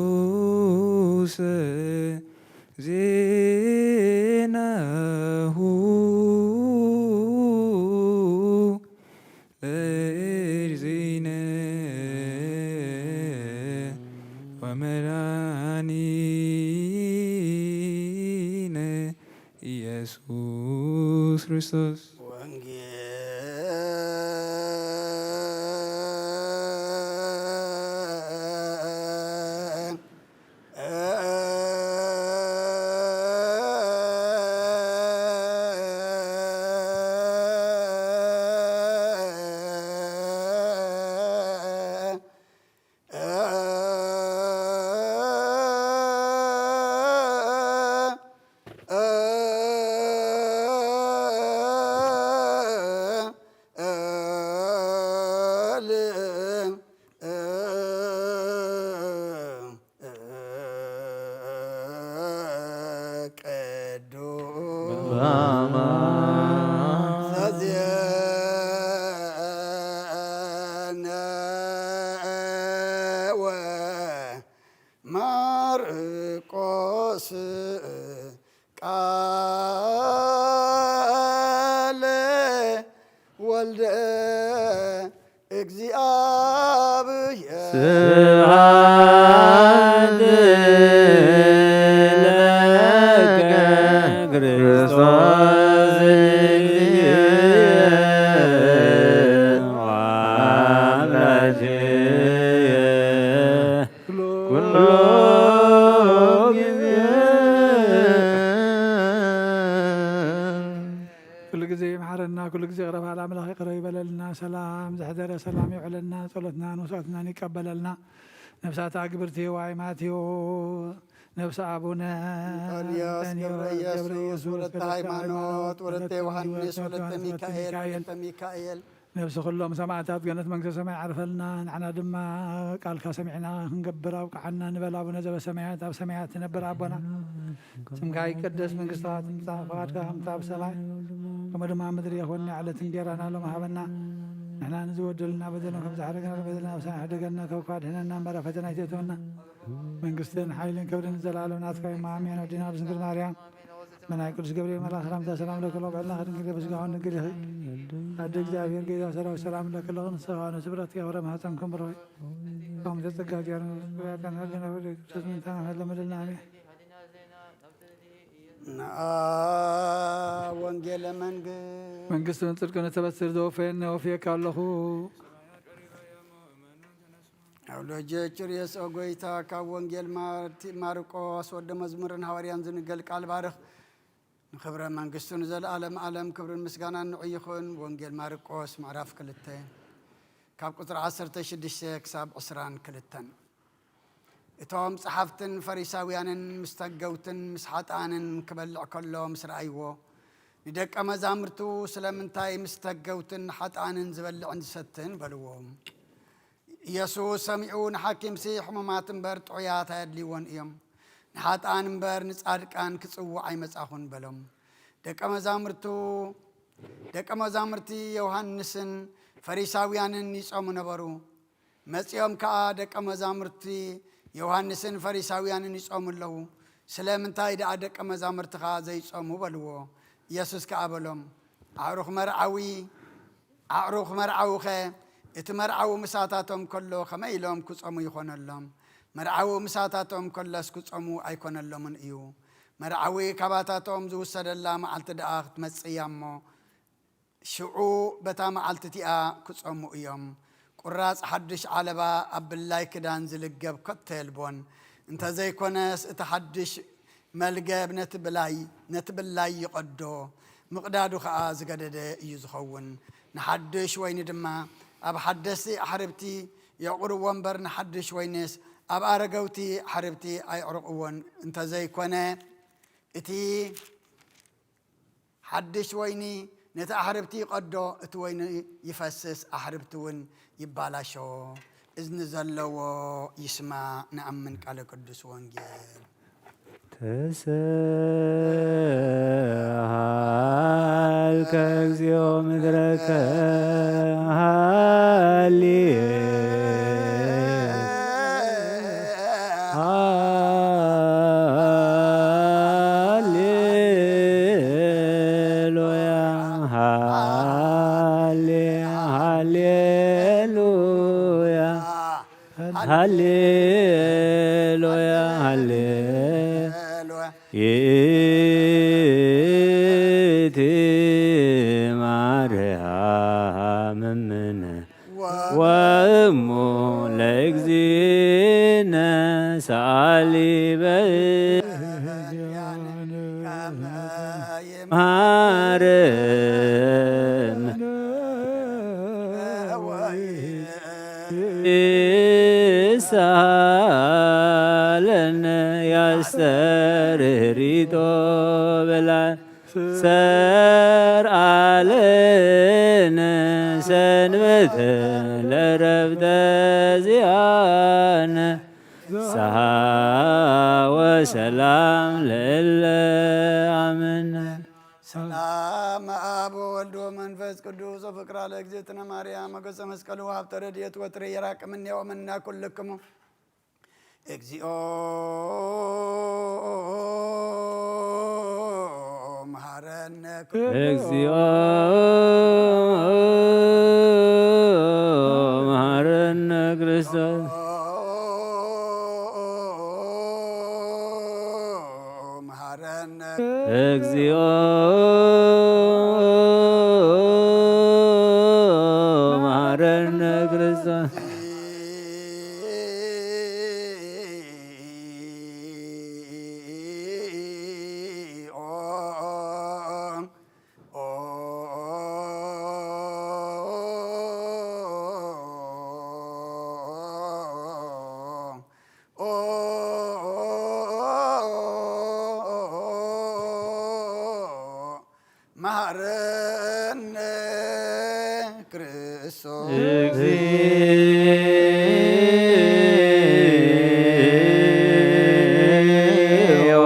ቅዱስ ዜናሁ ለእግዚእነ ወመድኃኒነ ኢየሱስ ክርስቶስ። ወንጌል ቅዱስ ዘዜነወ ማርቆስ ቃለ ወልደ እግዚአብሔር። ስብሐት ለከ ክርስቶስ እግዚእነ ወአምላክነ ኩሎ ጊዜ። ኩሉ ግዜ ይምሓረና፣ ኩሉ ግዜ ይቕረ በል ኣምላኽ፣ ይቕረ ይበለልና። ሰላም ዘሕደረ ሰላም ይውዕለልና፣ ጸሎትናን መስዋዕትናን ይቀበለልና። ነፍሳት ኣግብርቲ ዋይ ማቴዎ፣ ነፍሲ ኣቡነ እንጠንዮስ፣ እንጠንዮስ ገብረ ገብረ ኢየሱስ፣ ኢየሱስ፣ ወለተ ወለተ ሃይማኖት፣ ሃይማኖት፣ ወለተ ወለተ ዮሐንስ፣ ወለተ ወለተ ዮሐንስ፣ ወለተ ሚካኤል፣ ሚካኤል። ወለተ ሚካኤል። ነፍሲ ኩሎም ሰማዕታት ገነት መንግስተ ሰማይ ዓርፈልና። ንሕና ድማ ቃልካ ሰሚዕና ክንገብር ኣብቅዓና ንበል። ኣቡነ ዘበሰማያት፣ ኣብ ሰማያት ትነብር ኣቦና፣ ስምካ ይቀደስ፣ መንግስትኻ ትምጻእ፣ ፈቓድካ ከምቲ ኣብ ሰማይ ከምኡ ድማ ኣብ ምድሪ ይኹን። ንዕለት እንጀራና ሎም ሃበና። ንሕና ንዝበደሉና በደሎም ከም ዝሓደገና በደልና ኣብ ሰማይ ሕደገልና፣ ካብ ክፉእ ኣድሕነና እምበር ኣብ ፈተና ኣይተእትወና። መንግስትን ሓይልን ክብርን ንዘለኣለም ናትካ እዩ። ኣሜን። ኣዴና ቅድስት ድንግል ማርያም፣ ብናይ ቅዱስ ገብርኤል መልኣኽ ሰላምታ ሰላም ለኪ፣ ሎበልናኺ ድንግል ኢኺ፣ በስጋኺ እውን ድንግል ኢኺ። ኣደ እግዚኣብሔር፣ ጌታ ሰራዊት፣ ሰላም ለኪ፣ ለኪ ንስኻ ንስብረት የኽብረ ማህፀንኩም ብሩኽ። ከም ዘጸጋ ዲያኑ ያቀና ለነብር ክርስቶስ ምንታና ለመደልና። ኣሜን። ንኣ ወንጌለ መንግስት መንግስትን ጽድቅን እተበስር ዘወፈየኒ ወፍየካ ኣለኹ። ኣውሎጀ ችርየስ ኦጎይታ ካብ ወንጌል ማርቲ-፣ ማርቆስ ወደ መዝሙርን ሃዋርያን ዝንገል ቃል ባርኽ። ንኽብረ መንግስቱ ንዘለዓለም ዓለም ክብርን ምስጋናን ንዑ ይኹን። ወንጌል ማርቆስ ምዕራፍ ክልተ ካብ ቁጽሪ ዓሰርተ ሽዱሽተ ክሳብ ዕስራን ክልተን። እቶም ጸሓፍትን ፈሪሳውያንን ምስ ተገውትን ምስ ሓጥኣንን ክበልዕ ከሎ ምስ ረኣይዎ፣ ንደቀ መዛሙርቱ፣ "ስለምንታይ ምስ ተገውትን ሓጥኣንን ዝበልዕን ዝሰትን?" በልዎም። ኢየሱስ ሰሚዑ፣ "ንሓኪምሲ ሕሙማት እምበር ጥዑያት ኣየድልይዎን እዮም፣ ንሓጥኣን እምበር ንጻድቃን ክጽውዕ ኣይመጻኹን" በሎም። ደቀ መዛሙርቱ፣ ደቀ መዛሙርቲ ዮሃንስን ፈሪሳውያንን ይጾሙ ነበሩ። መጺኦም ከኣ ደቀ መዛሙርቲ ዮሃንስን ፈሪሳውያንን ይጾሙ ኣለዉ። ስለምንታይ ደኣ ደቀ መዛሙርትኻ ዘይጾሙ? በልዎ። ኢየሱስ ከኣ በሎም፣ ኣዕሩኽ መርዓዊ፣ ኣዕሩኽ መርዓዊኸ እቲ መርዓዊ ምሳታቶም ከሎ ከመይ ኢሎም ክጾሙ ይኾነሎም? መርዓዊ ምሳታቶም ከሎስ ክጾሙ ኣይኮነሎምን እዩ። መርዓዊ ካባታቶም ዝውሰደላ መዓልቲ ደኣ ክትመጽእ እያ እሞ፣ ሽዑ በታ መዓልቲ እቲኣ ክጾሙ እዮም። ቁራጽ ሓድሽ ዓለባ ኣብ ብላይ ክዳን ዝልገብ ከቶ የልቦን። እንተ ዘይኮነስ፣ እቲ ሓድሽ መልገብ ነቲ ብላይ፣ ነቲ ብላይ ይቐዶ፣ ምቕዳዱ ኸኣ ዝገደደ እዩ ዝኸውን። ንሓድሽ ወይኒ ድማ ኣብ ሓደስቲ ኣሕርብቲ የዕቑርዎ እምበር፣ ንሓድሽ ወይንስ ኣብ ኣረገውቲ ኣሕርብቲ ኣየዕርቕዎን። እንተ ዘይኮነ፣ እቲ ሓድሽ ወይኒ ነቲ ኣሕርብቲ ይቐዶ፣ እቲ ወይኒ ይፈስስ፣ ኣሕርብቲ እውን ይባላሾ። እዝኒ ዘለዎ ይስማዕ። ንኣምን ቃለ ቅዱስ ወንጌል። ተሰሃልከ እግዚኦ ምድረከ ሃሌ ሃሌሉያ፣ ሃሌ ይእቲ ማርያም እምነ ወእሙ ለእግዚእነ ሰአሊ በእንቲአነ ከመ ይምሃረነ ይሳለነ ያስተርህሪቶ ብላ ሰርዓለነ ሰንበተ ለረብተ ዚአነ ፍስሓ ወሰላም ለእለ አመነ። ሰላም አብ ወወልድ ወመንፈስ ቅዱስ ወፍቅራ ለእግዝእትነ ማርያም ወገጸ መስቀሉ ሀብተ ረድኤት ወትረ የራቅ እምኔ ወእምነ ኩልክሙ። እግዚኦ መሐረነ እግዚኦ መሐረነ ክርስቶስ። መሐረነ እግዚኦ መሐረነ ክርስቶስ። መሐረነ ክርስቶስ። እግዚኦ።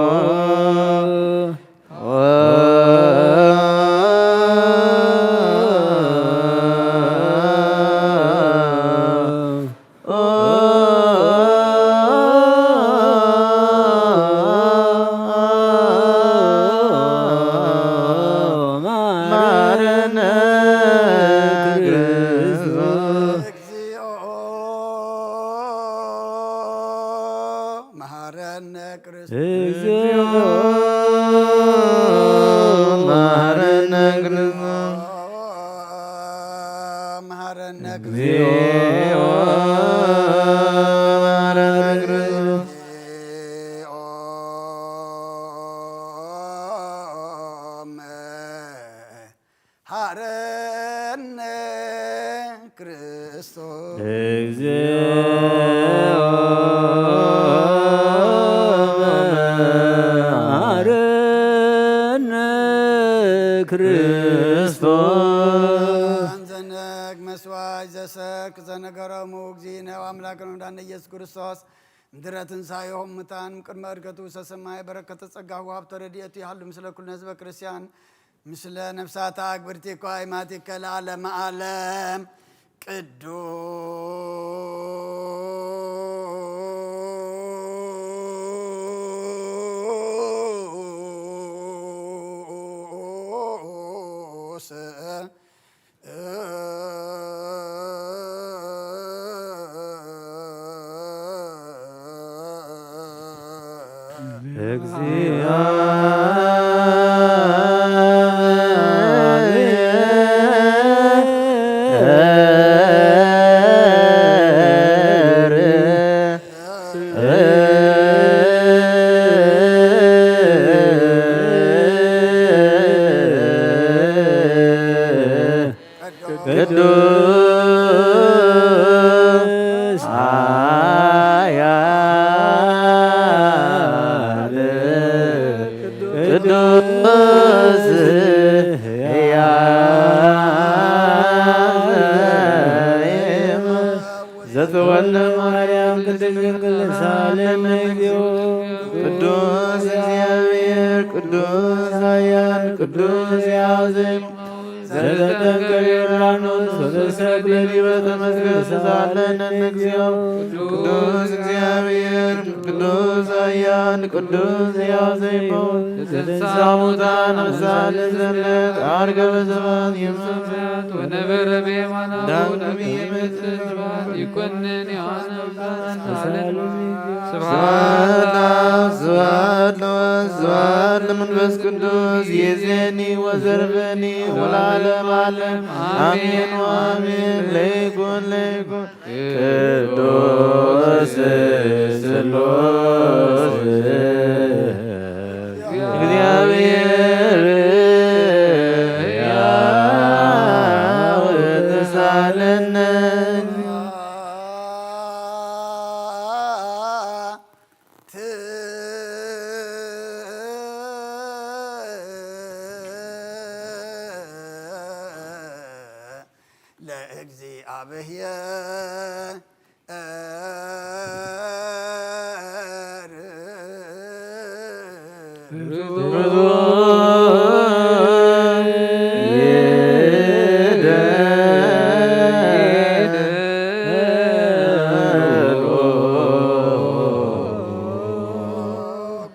መሐረነ ክርስቶስ። እግዚኦ መሐረነ ክርስቶስ። እግዚኦ መሐረነ ክርስቶስ። መሐረነ እግዚኦ መሐረነ ክርስቶስ። መሐረነ ክርስቶስ። እግዚኦ መሐረነ ክርስቶስ። ዘነግ መስዋዕት ዘሰክ ዘነገሮሙ እግዚእነ ወአምላክነ ወመድኃኒነ ኢየሱስ ክርስቶስ። ምድረ ትንሣኤሆም ሙታን ቅድመ ዕርገቱ ውስተ ሰማይ በረከተ ጸጋሁ ሀብተ ረድኤቱ ይሃሉ ምስለ ኩልነ ህዝበ ክርስቲያን ምስለ ነፍሳተ አግብርቲኮ አይማቲከ ለዓለመ ዓለም። ቅዱስ ቅዱስ ኃያል ቅዱስ ሕያው ዘተወልደ ማርያም ቅድስት ድንግል ሳሌም እግዚኦ። ቅዱስ እግዚአብሔር ቅዱስ ኃያል ቅዱስ ሕያው ዘተንከረ ዮርዳኖስ ወተሰቅለ ዲበ ተመስገን ተሳለነ እግዚኦ። ቅዱስ እግዚአብሔር፣ ቅዱስ ኃያል፣ ቅዱስ ሕያው ዘይሞት፣ ዘተንሥአ እሙታን አምሳለ ሰለት አርገ በሰባት የማንሳት ወነበረ በየማና ዳግም የመጽእ ስብሐት ይኮንን ዮሐንስ። ስብሐት ለአብ፣ ስብሐት ለወልድ፣ ስብሐት ለመንፈስ ቅዱስ፣ ይእዜኒ ወዘልፈኒ ወለዓለመ ዓለም። አሜን ወአሜን። ለይኩን ለይኩን ቅዱስ ስሉስ እግዚአብሔር ሕያው ተሳለነ። ለእግዚአብሔር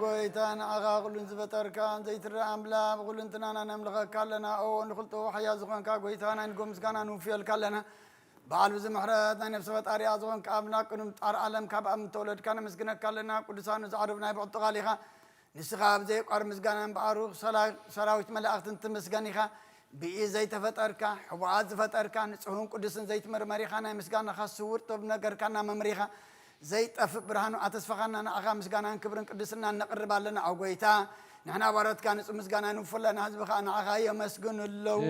ጎይታ ንዓኻ ኩሉን ዝፈጠርካ ዘይትረአ ኣምላኽ ብኩልንትናና ነምልኸካ ኣለና። ኦ ንኽልጥኡ ሓያል ዝኾንካ ጎይታ ናይ ንጎ ምስጋና ንውፍየልካ ኣለና። በዓል ብዙ ምሕረት ናይ ነፍሲ ፈጣሪኣ ዝኾንካ ኣምላኽ ቅኑም ጣር ዓለም ካብ ኣብ ምተወለድካ ነመስግነካ ኣለና። ቅዱሳኑ ዛዕዶብ ናይ ብዕጡ ቃል ኢኻ። ንስኻ ኣብ ዘይቋር ምስጋናን ብኣሩኽ ሰላ-፣ ሰራዊት መላእኽትን ትመስገን ኢኻ። ብኢ ዘይተፈጠርካ፣ ሕቡኣት ዝፈጠርካ፣ ንጹህን ቅዱስን ዘይትመርመር ኢኻ። ናይ ምስጋናኻ ስውር ጥበብ ነገርካና መምሪኻ። ዘይጠፍእ ብርሃኑ ኣተስፋኻና ንዓኻ ምስጋናን ክብርን ቅድስናን ነቕርብ ኣለና። ኦ ጎይታ፣ ንሕና ባሮትካ ንጹህ ምስጋና ንውፉ ኣለና፣ ህዝቢ ኸኣ ንዓኻ የመስግኑ ኣለዉ።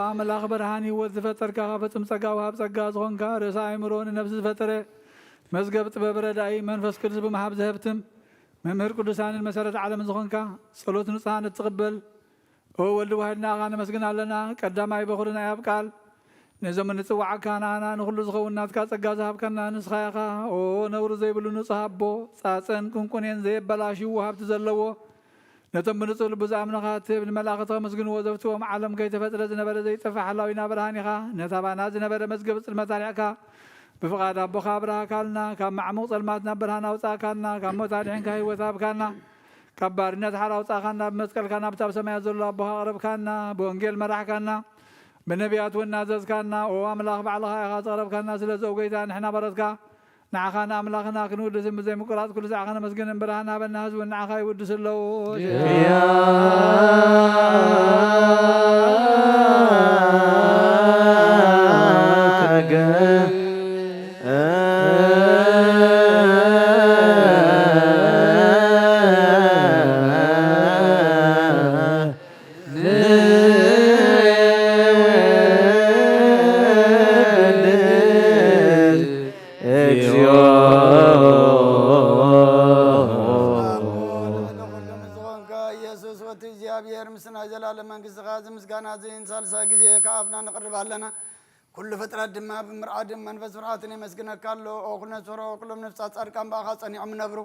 ኣምላኽ ብርሃን ህይወት ዝፈጠርካ ፍጹም ጸጋ ወሃብ ጸጋ ዝኾንካ ርእሰ ኣእምሮ ንነፍሲ ዝፈጠረ መዝገብ ጥበብ ረዳኢ መንፈስ ቅዱስ ብምሃብ ዘህብትም መምህር ቅዱሳንን መሰረት ዓለምን ዝኾንካ ጸሎት ንጹሃን እትቕበል ኦ ወልድ ዋሕድ ንኣኻ ነመስግን ኣለና። ቀዳማይ በኹሪ ናይ ኣብ ቃል ነዞም እንጽዋዓካ ንኣና ንኹሉ ዝኸውን ናትካ ጸጋ ዝሃብካና ንስኻ ኢኻ። ኦ ነውሪ ዘይብሉ ንጹህ ኣቦ፣ ጻጸን ቁንቁኔን ዘየበላሽው ሃብቲ ዘለዎ፣ ነቶም ብንጹህ ልቡ ዝኣምኑኻ እትህብ ንመላእኽቲ ከመስግንዎ ዘፍትዎም ዓለም ከይተፈጥረ ዝነበረ ዘይጠፍእ ሓላዊና ብርሃን ኢኻ። ነታ ባና ዝነበረ መዝገብ ጽልመት ኣልዕካ ብፍቓድ ኣቦኻ ኣብርሃካልና። ካብ ማዕሙቕ ጸልማት ናብ ብርሃን ኣውጻእካና። ካብ ሞት ኣድሒንካ ህይወት ሃብካና። ካብ ባርነት ሓራ ኣውጻእካና። ብመስቀልካ ናብታ ኣብ ሰማያት ዘሎ ኣቦኻ ኣቕረብካና። ብወንጌል መራሕካና። ብነቢያት እውን ኣዘዝካና። ኦ ኣምላኽ ባዕልኻ ኢኻ ዘቕረብካና። ስለዚ ኦ ጎይታ ንሕና ባሮትካ ንዓኻ ንኣምላኽና ክንውድስን ብዘይ ምቁራጽ ኩሉ ዛዕኻ ነመስግንን ብርሃን ሃበና። ህዝቢ ንዓኻ ይውድስ ኣለዉ። ንኹሎም ዝኾንካ ኢየሱስ ወዲ እግዚኣብሔር፣ ምስ ናይ ዘላለም መንግስትኻ እዚ ምስጋና እዚ ንሳልሳይ ግዜ ካብ ኣፍና ነቕርብ ኣለና። ኩሉ ፍጥረት ድማ ብምርዓድን መንፈስ ፍርሃትን የመስግነካ ኣሎ። ኦ ኩነሶሮ፣ ኩሎም ነፍሳት ጻድቃን ብኣኻ ጸኒዖም ይነብሩ።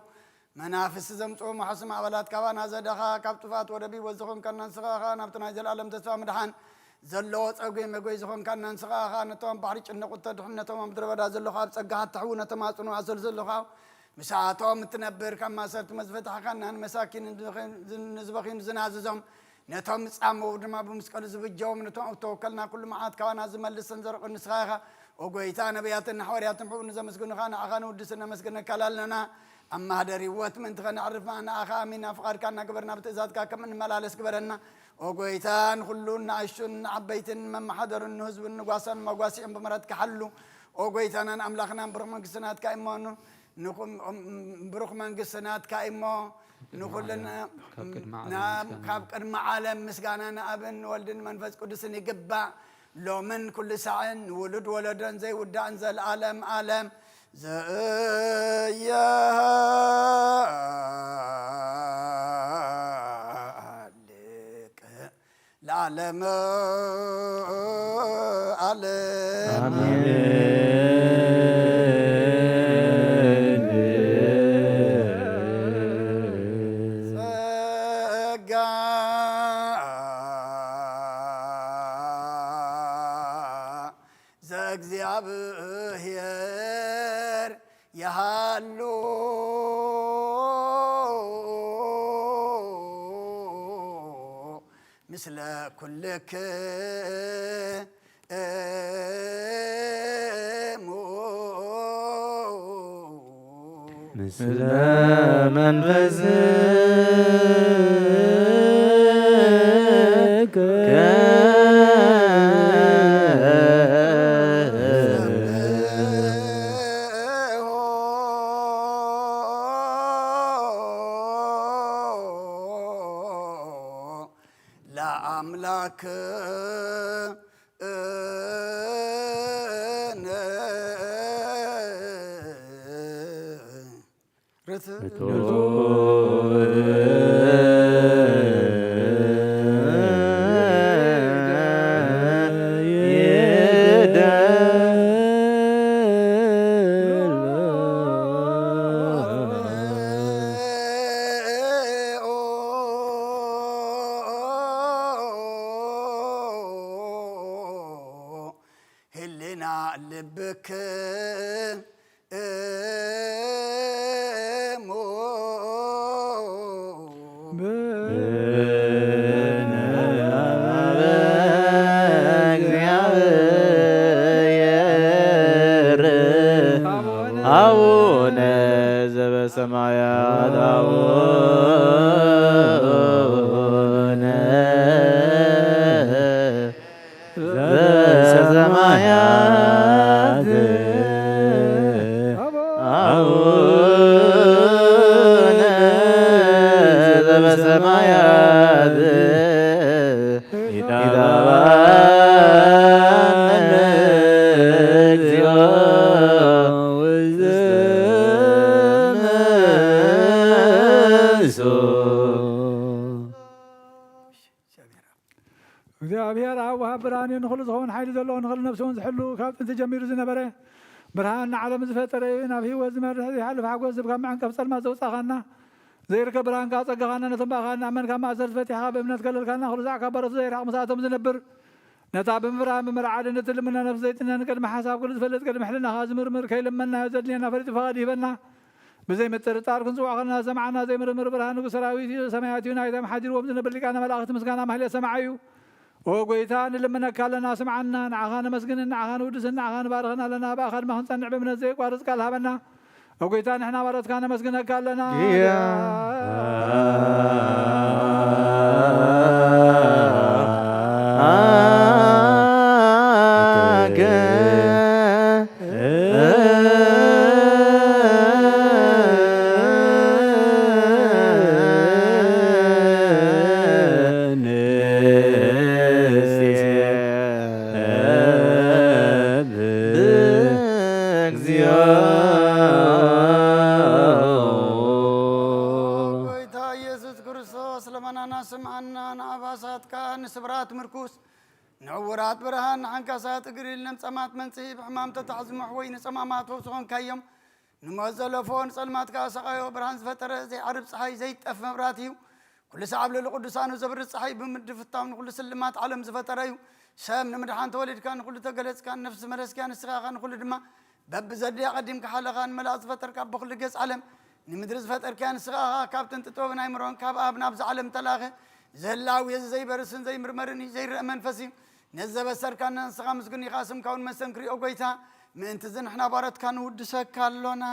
መናፍስቲ ዘምጽኡ መሓሱ ማዕበላት ካባና ዘዳኻ፣ ካብ ጥፍኣት ወደብ ህይወት ዝኾንካና ንስኻ ኢኻ። ናብቲ ናይ ዘላለም ተስፋ ምድሓን ዘለዎ ጸጉ መጎይ ዝኾንካና ንስኻ ኢኻ። ነቶም ኣብ ባሕሪ ጭንቕ እተድሕን፣ ነቶም ኣብ ምድረ በዳ ዘለኹ ኣብ ጸጋኻ እተሕዉ፣ ነቶም ኣጽኑ ኣሰል ዘለኹ ምስኣቶም እትነብር፣ ካብ ማሰርት መዝፈታሕካና ንመሳኪን ንዝበኺን ዝናዝዞም፣ ነቶም ዝጻመዉ ድማ ብመስቀሉ ዝብጀዎም፣ ነቶም እተወከልና ኩሉ መዓት ካባና ዝመልስን ዘርቕን ንስኻ ኢኻ። ኦ ጎይታ፣ ነቢያትን ሓዋርያትን ብኡ ንዘመስግኑኻ ንኣኻ ንውድስን ነመስግነካ ኣለና። ኣብ ማህደር ህይወት ምእንቲ ኸነዕርፍ ንኣኻ ኣሚና ፍቓድካ እናገበርና ብትእዛዝካ ከም እንመላለስ ግበረና። ኦ ጎይታ፣ ንኹሉ ንኣሽቱን ንዓበይትን መመሓደሩን ንህዝቡን ንጓሳን መጓሲዑን ብምሕረትካ ሓሉ። ኦ ጎይታናን ኣምላኽናን ብሩኽ መንግስቲ ናትካ እሞ ኑ-፣ ንኹም-፣ ብሩኽ መንግስቲ ናትካ እሞ ንኹልና ካብ ቅድሚ ዓለም ናብ ምስጋና ካብ ቅድሚ ዓለም ምስጋና ንኣብን ንወልድን መንፈስ ቅዱስን ይግባእ፣ ሎምን ኩሉ ሳዕን ንውሉድ ወለዶን ዘይውዳእን ዘለዓለም ዓለም። ዘየሃልቅ ለዓለመ ዓለም። ኣሜን። ጸጋ ዘእግዚኣብሔር ይሃሉ ምስለ ኩልክሙ። ምስለ መንፈስከ። ለአምላክ እነ ርትዕ ርትዕ ህልና ልብክ እሞ ብነ አበ እግዚአብሔር አቡነ ዘበሰማያት አቡነ ዘበሰማያት አቡነ ዘበሰማያት ይትባረክ እግዚኦ ውስተ እግዚኣብሔር ኣብ ወሃብ ብርሃን እዩ፣ ንኹሉ ዝኸውን ሓይሊ ዘለዎ፣ ንኹሉ ነፍሲ እውን ዝሕሉ፣ ካብ ጥንቲ ጀሚሩ ዝነበረ፣ ብርሃን ንዓለም ዝፈጠረ እዩ፣ ናብ ህይወት ዝመርሕ ዘይሓልፍ ሓጎስ ዝህብ፣ ካብ መዐንቀፍ ጸልማት ዘውጻኻና፣ ዘይርከብ ብርሃን ከኣ ጸጋኻና፣ ነቶም ብኣኻ እናኣመንካ ማእሰርቲ ፈቲሕኻ ብእምነት ከለልካና፣ ኩሉ ሳዕ ካብ ባሮቱ ዘይርሕቕ ምስኣቶም ዝነብር፣ ነታ ብምፍራህን ብምርዓድን እትልምኖ ነፍሲ ዘይጥነ፣ ንቅድሚ ሓሳብ ኩሉ ዝፈልጥ፣ ቅድሚ ሕልናኻ ዝምርምር፣ ከይለመንናዮ ዘድልየና ፈሊጡ ፈቓዱ ይህበና። ብዘይ ምጥርጣር ክንጽውዖ ከለና ዝሰምዓና ዘይምርምር ብርሃን ንጉስ ሰራዊት እዩ። ሰማያት እዩ ናይቶም ሓዲርዎም ዝነብር ሊቃነ መላእኽቲ ምስጋና ማህሌት ሰማዓዩ። ኦ ጎይታ ንልምነካ ኣለና ስምዓና። ንዓኻ ነመስግንን ንዓኻ ንውድስን ንዓኻ ንባርኽን ኣለና። ብኣኻ ድማ ክንጸንዕ ብእምነት ዘየቋርጽ ቃል ሃበና። ኦ ጎይታ ንሕና ባሮትካ ነመስግነካ ኣለና። ጎይታ ኢየሱስ ክርስቶስ ለመናና ስምዓና፣ ንኣባሳትካ ንስብራት ምርኩስ፣ ንዕውራት ብርሃን፣ ንዓንካሳት እግሪ፣ ንለምጸማት መንጽሂ፣ ብሕማም ተታሕዙ መሕወይ፣ ንጸማማት ፈውሲ ኾንካዮም። ንሞት ዘለፎ ንጸልማት ከኣ ሰቓዮ፣ ብርሃን ዝፈጠረ፣ ዘይዓርብ ጸሓይ፣ ዘይጠፍ መብራህቲ እዩ። ኩሉ ሰዓብ ልዕሊ ቅዱሳኑ ዘብርህ ጸሓይ ብምድፍታው ንኹሉ ስልማት ዓለም ዝፈጠረ እዩ። ሰብ ንምድሓን ተወሊድካ፣ ንኹሉ ተገለጽካ፣ ንነፍሲ ዝመለስካ ንስኻ ኢኻ፣ ንኹሉ ድማ በብዘድልያ ቀዲምካ ሓለኻ፣ ንመላእኽቲ ዝፈጠርካ፣ በኹሉ ገጽ ዓለም ንምድሪ ዝፈጠርካያ ንስኻ ኢኻ። ካብ ጥንቲ ጥበብን ኣይምሮን ካብ ኣብ ናብዚ ዓለም ተላኸ። ዘህላዊ እዚ ዘይበርስን ዘይምርመርን እዩ፣ ዘይረአ መንፈስ እዩ። ነዚ ዘበሰርካና ንስኻ ምስጉን ኢኻ፣ ስምካ እውን መስተንክር እዩ፣ ኦ ጎይታ። ምእንቲ እዚ ንሕና ባሮትካ ንውድሰካ ኣሎና።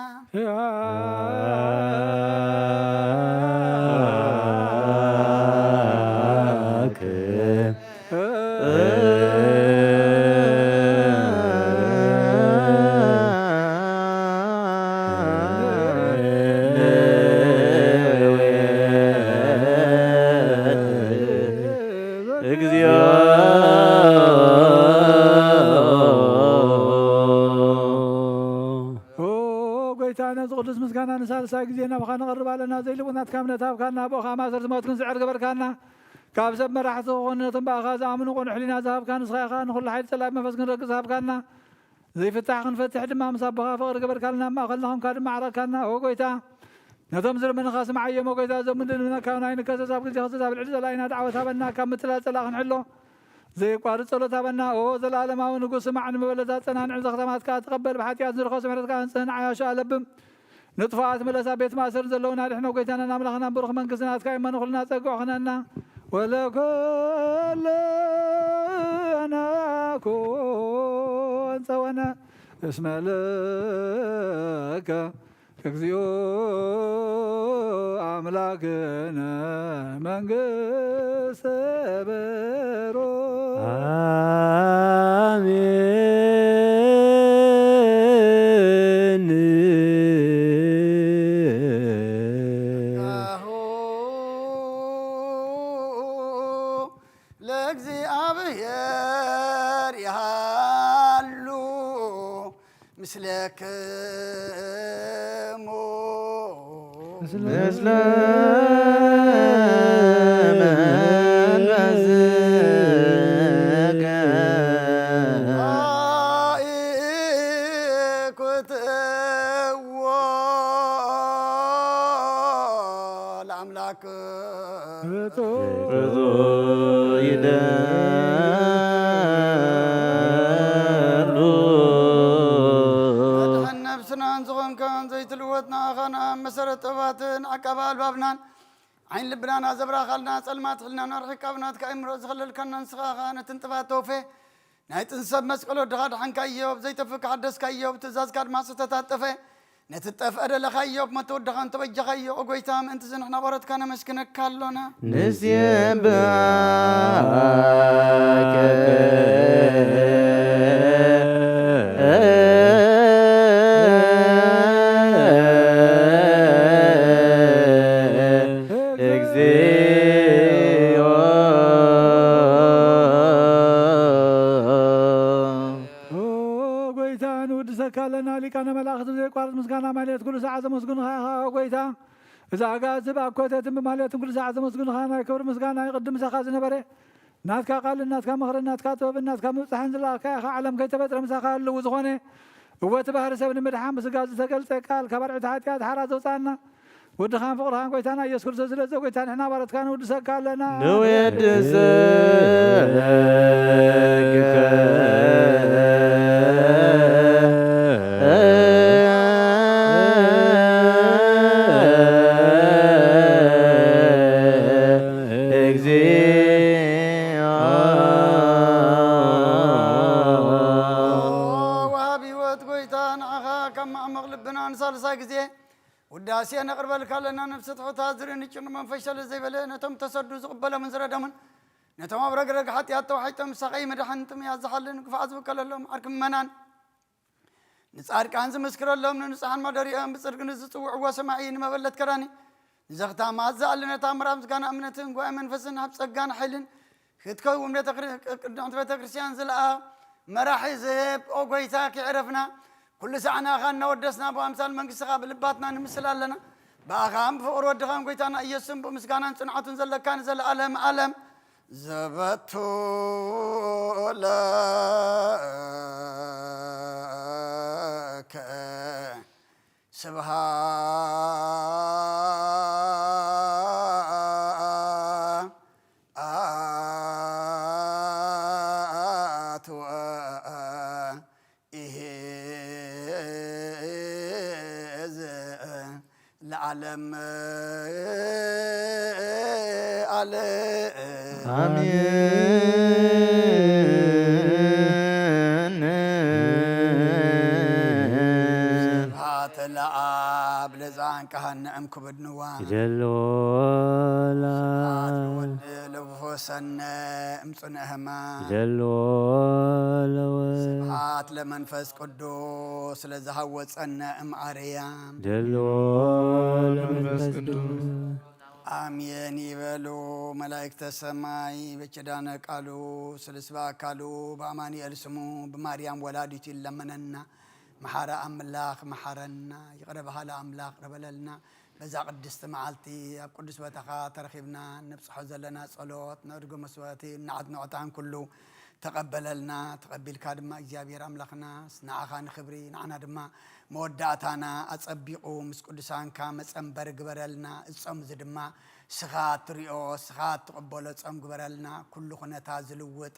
ኦ ጎይታ፣ ነዚ ቅዱስ ምስጋና ንሳልሳይ ግዜ ናባኻ ነቕርብ ኣለና። ዘይልቡናት ካብ ነታብካና፣ ብኡ ኸዓ ማእሰርቲ ሞት ክንስዕር ገበርካና። ካብ ሰብ መራሕቲ ዝኾኑ ነቶም ብኣኻ ዝኣምኑ ቅኑዕ ሕሊና ዝሃብካ ንስኻ ኢኻ። ንኹሉ ሓይሊ ጸላኢ መንፈስ ክንረግጽ ሃብካና። ዘይፍታሕ ክንፈትሕ ድማ ምስ ኣቦኻ ፍቕሪ ገበርካልና፣ ኣብ ማእኸልና ኾንካ ድማ ዓረካና። ኦ ጎይታ፣ ነቶም ዝልምንኻ ስምዓዮም። ኦ ጎይታ፣ እዞም ንልምነካ ናይ ንከሰስ ኣብ ግዜ ክሰስ ኣብ ልዕሊ ጸላኢና ዳዕወት ሃበና። ካብ ምትላል ጸላእ ክንሕሎ ዘየቋርጽ ጸሎት ሃበና። ኦ ዘለኣለማዊ ንጉስ፣ ስማዕ፣ ንመበለታት ጸናንዕ፣ ዘኽታማት ከኣ ተቐበል። ብሓጢኣት ንርኸስ ምሕረትካ ኣንጽህን ዓያሾ ኣለብም። ንጥፉኣት ምለስ፣ ኣብ ቤት ማእሰር ዘለዉና ኣድሕኖ። ጎይታናን ኣምላኽናን ብሩኽ መንግስቲ ናትካ እሞ ንኹልና ጸግዖ ኽነና። ወለኮለና ኮን ጸወነ እስመ ለከ እግዚኦ ኣምላክነ መንግስተ በሮ። ኣሜን። ጸጋሁ ለእግዚኣብሔር ይሃሉ ምስሌክሙ። ምስለ መንፈስከ። አኢኩትዎ ለአምላክ። ርቱ ይደሉ። መድሕን ነብስናን ዝኾንካን ዘይትልወጥ ንኣኻን ኣብ መሰረት ጥበባትን ዓቃቢ ኣልባብናን ዓይን ልብናን ኣዘብራኻልና፣ ጸልማት ሕልናና ኣርሒቕካ ብናትካ ኣእምሮ ዝኸለልካና ንስኻ ኸኣ ነቲ ንጥፋት ተወፌ ናይ ጥንሰብ መስቀል ወድኻ ድሓንካዮ፣ ብዘይተፍካ ሓደስካዮ፣ ብትእዛዝካ ድማ ዝተታጠፈ ነቲ ዝጠፍአ ደለኻዮ፣ ብሞት ወድኻ እንተበጀኻዮ፣ ኦ ጎይታ፣ ምእንቲ እዚ ንሕና ባሮትካ ነመስግነካ ኣሎና። ንሴብሐከ እግዚኦ። ኦ ጎይታ፣ ንውድሰካ ኣለና። ሊቃነ መላእኽቲ ብዘየቋርጽ ምስጋና ማሕሌት ኩሉ ሰዓት ዘመስግኑኻ ኢኻ። ኦ ጎይታ፣ እዚ ኣጋእዝብ ኣኮተትን ብማሕሌትን ኩሉ ሰዓት ዘመስግኑኻ፣ ናይ ክብሪ ምስጋና ይቕድም ምሳኻ ዝነበረ፣ ናትካ ቃልን ናትካ ምኽርን ናትካ ጥበብን ናትካ ምብጻሕን ዝለኣኽካ ኢኻ። ዓለም ከይተፈጥረ ምሳኻ ህልው ዝኾነ፣ እወ እቲ ባህሪ ሰብ ንምድሓን ብስጋ ዝተገልጸ ቃል፣ ካብ ኣርዑት ሓጢኣት ሓራ ዘውጻና፣ ወድኻን ፍቕርኻን ጎይታና ኢየሱስ ክርስቶስ፣ ስለዚ ጎይታ ንሕና ባሮትካ ንውድሰካ ኣለና። ንውድሰከ እግዚኦ። ወሃቢ ህይወት ጎይታ፣ ንዓኻ ካብ ማዕሙቕ ልብና ንሳልሳይ ግዜ ውዳሴ ነቕርበልካ ኣለና። ነፍሲ ትሑታት ዝርኢ ንጭኑ መንፈስ ሸለል ዘይበለ፣ ነቶም ተሰዱ ዝቕበሎምን ዝረደሙን፣ ነቶም ኣብ ረግረግ ሓጢኣት ተዋሒጦም ዝሳቐዩ ምድሓን፣ ጥምያት ዝሓልን ግፋዕ ዝብከለሎም ዓርኪ ምእመናን፣ ንጻድቃን ዝምስክረሎም፣ ንንጹሓን ማደሪኦም፣ ብጽድቂ ንዝጽውዕዎ ሰማዒ፣ ንመበለት ከዳኒ፣ ንዘኽታማት ዝኣሊ ነታ ምራብ ምስጋና እምነትን ጉባኤ መንፈስን ኣብ ጸጋን ሓይልን ክትከውን ቤተ ክር-፣ ቅድሕቲ ቤተ ክርስቲያን ዝለኣ መራሒ ዝህብ፣ ኦ ጎይታ፣ ኪዕረፍና። ኩሉ ሳዕ ንኣኻ እናወደስና፣ ብኣምሳል መንግስትኻ ብልባትና ንምስል ኣለና። ብኣኻን ብፍቕሪ ወድኻን ጎይታና ኢየሱስን ብምስጋናን ጽንዓቱን ዘለካ ንዘለኣለም ኣለም ዘበቱ ለከ ስብሃት ወኢሄዘ ለዓለም ዓለም። ኣሜን። ስብሐት ለአብ ለዘአንቀሐነ እምክብድ ንዋ። ይደልዎ ስብሐት ለወልድ ለፈወሰነ እምጽኑዕ ሕማም። ይደልዎ ለወልድ። ስብሐት ለመንፈስ ቅዱስ ለዘሃወጸነ እምአርያም። ይደልዎ ለመንፈስ ቅዱስ። ኣሜን ይበሉ መላእክተ ሰማይ። በኪዳነ ቃሉ ስሉስ በአካሉ በአማኑኤል ስሙ ብማርያም ወላዲቱ ይለመነና። መሓረ ኣምላኽ መሓረና፣ ይቕረ በሃሊ ኣምላኽ ይቕረ በለልና። በዛ ቅድስቲ መዓልቲ ኣብ ቅዱስ ቦታኻ ተረኺብና ነብጽሖ ዘለና ጸሎት፣ ነእድጎ መስዋዕቲ፣ ንዓት ንዕታን ኩሉ ተቐበለልና። ተቐቢልካ ድማ እግዚኣብሔር ኣምላኽና ንዓኻ ንኽብሪ ንዓና ድማ መወዳእታና ኣጸቢቑ ምስ ቅዱሳንካ መጸንበሪ ግበረልና። እዚ ጾም እዚ ድማ ስኻ እትሪኦ ስኻ እትቕበሎ ጾም ግበረልና። ኩሉ ኩነታ ዝልውጥ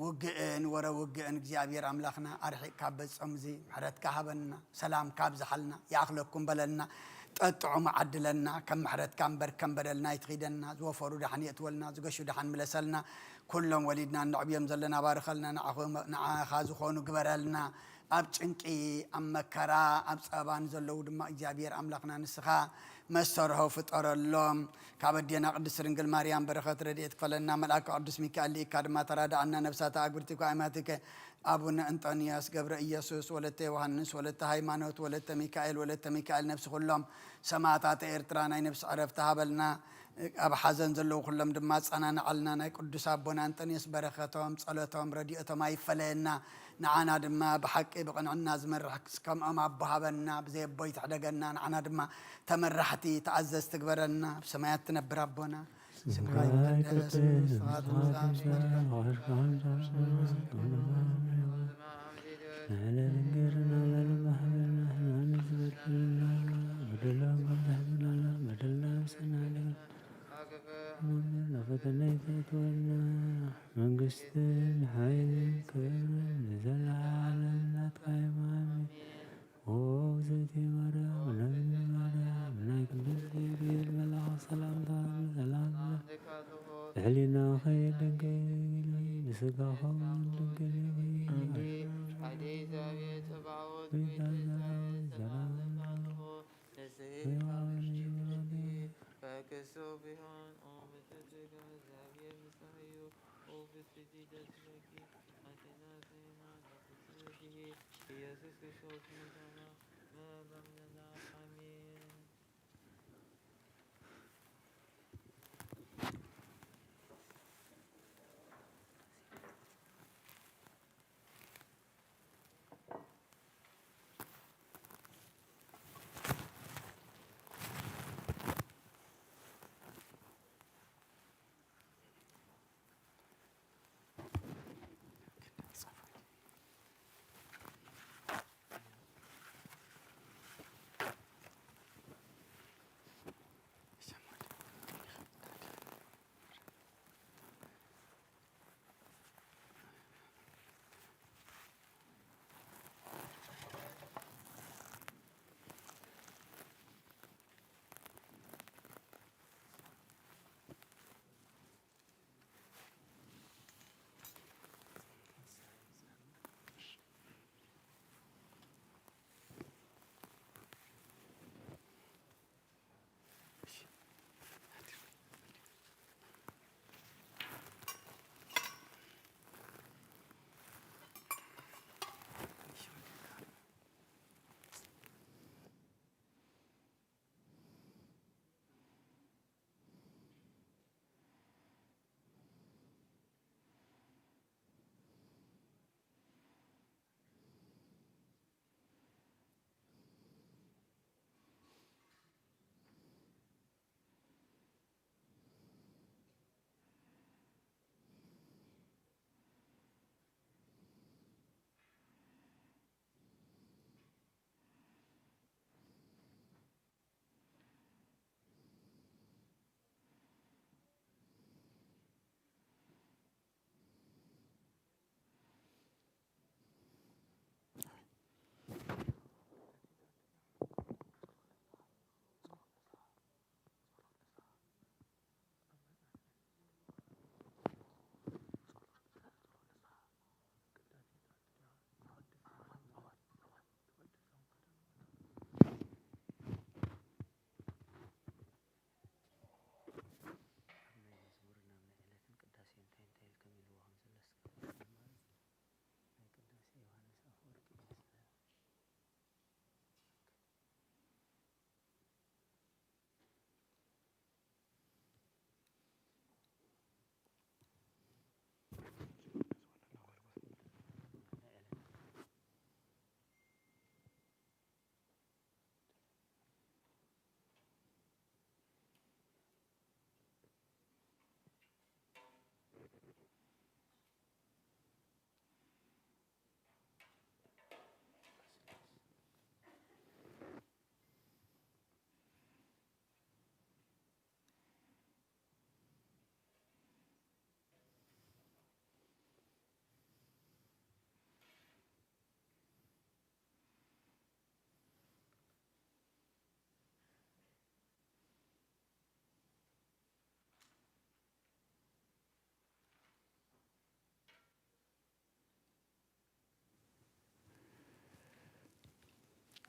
ውግእን ወረ ውግእን እግዚኣብሔር ኣምላኽና ኣርሒቕካ በዚ ጾም እዚ ምሕረትካ ሃበና፣ ሰላምካ ኣብዝሓልና፣ ይኣኽለኩም በለልና፣ ጠጥዑም ዓድለና። ከም ምሕረትካ እምበር ከም በደልና ኣይትኺደና። ዝወፈሩ ደሓን የእትወልና፣ ዝገሹ ደሓን ምለሰልና። ኩሎም ወሊድና እነዕብዮም ዘለና ባርኸልና፣ ንዓኹ-፣ ንዓኻ ዝኾኑ ግበረልና። ኣብ ጭንቂ፣ ኣብ መከራ፣ ኣብ ጸበባ ንዘለዉ ድማ እግዚኣብሔር ኣምላኽና ንስኻ መሰርሆ ፍጠረሎም። ካብ ኣዴና ቅድስት ድንግል ማርያም በረኸት ረድኤት ክፈለና። መልኣከ ቅዱስ ሚካኤል ልኢካ ድማ ተራድኣና። ነብሳተ ኣግብርቲከ ኣማትከ ኣቡነ እንጦንዮስ ገብረ ኢየሱስ ወለተ ዮሃንስ ወለተ ሃይማኖት ወለተ ሚካኤል ወለተ ሚካኤል ነብሲ ኩሎም ሰማዕታተ ኤርትራ ናይ ነብሲ ዕረፍቲ ሃበልና። ኣብ ሓዘን ዘለዉ ኩሎም ድማ ኣጸናንዓልና። ናይ ቅዱስ ኣቦና እንጦንዮስ በረኸቶም ጸሎቶም ረድኤቶም ኣይፈለየና። ንዓና ድማ ብሓቂ ብቕንዕና ዝመርሕ ከምኦም ኣቦ ሃበና። ብዘይ ኣቦ ይትሕደገና። ንዓና ድማ ተመራሕቲ ተኣዘዝቲ ግበረና። ኣብ ሰማያት ትነብር ኣቦና ስምካ ይትቀደስ፣ መንግስትኻ ትምጻእ፣ መንግስትን ሓይልን ክብርን ንዘለዓለም ናትካ እዩ። ኣሜን። ኦ እግዝእትየ ማርያም፣ እመቤትነ ማርያም፣ ናይ ቅዱስ ገብርኤል መልኣኽ ሰላምታ ሰላም፣ ብሕሊናኺ ድንግል ኢኺ፣ ብስጋኺ እውን ድንግል ኢኺ። ኣዴ እግዚኣብሔር ጸባኦት፣ ጎይታ ሰላም ላንቺ ይሁን። በክርስቶስ ቢሆን ኦ ምትትጋ፣ እግዚኣብሔር ምሳዩ ኦ ብስቲ ደስ ይበኪ። ኣቴና ዜና ለፍስኪ ኢየሱስ ክርስቶስ ሙታና መራምና። ኣሜን።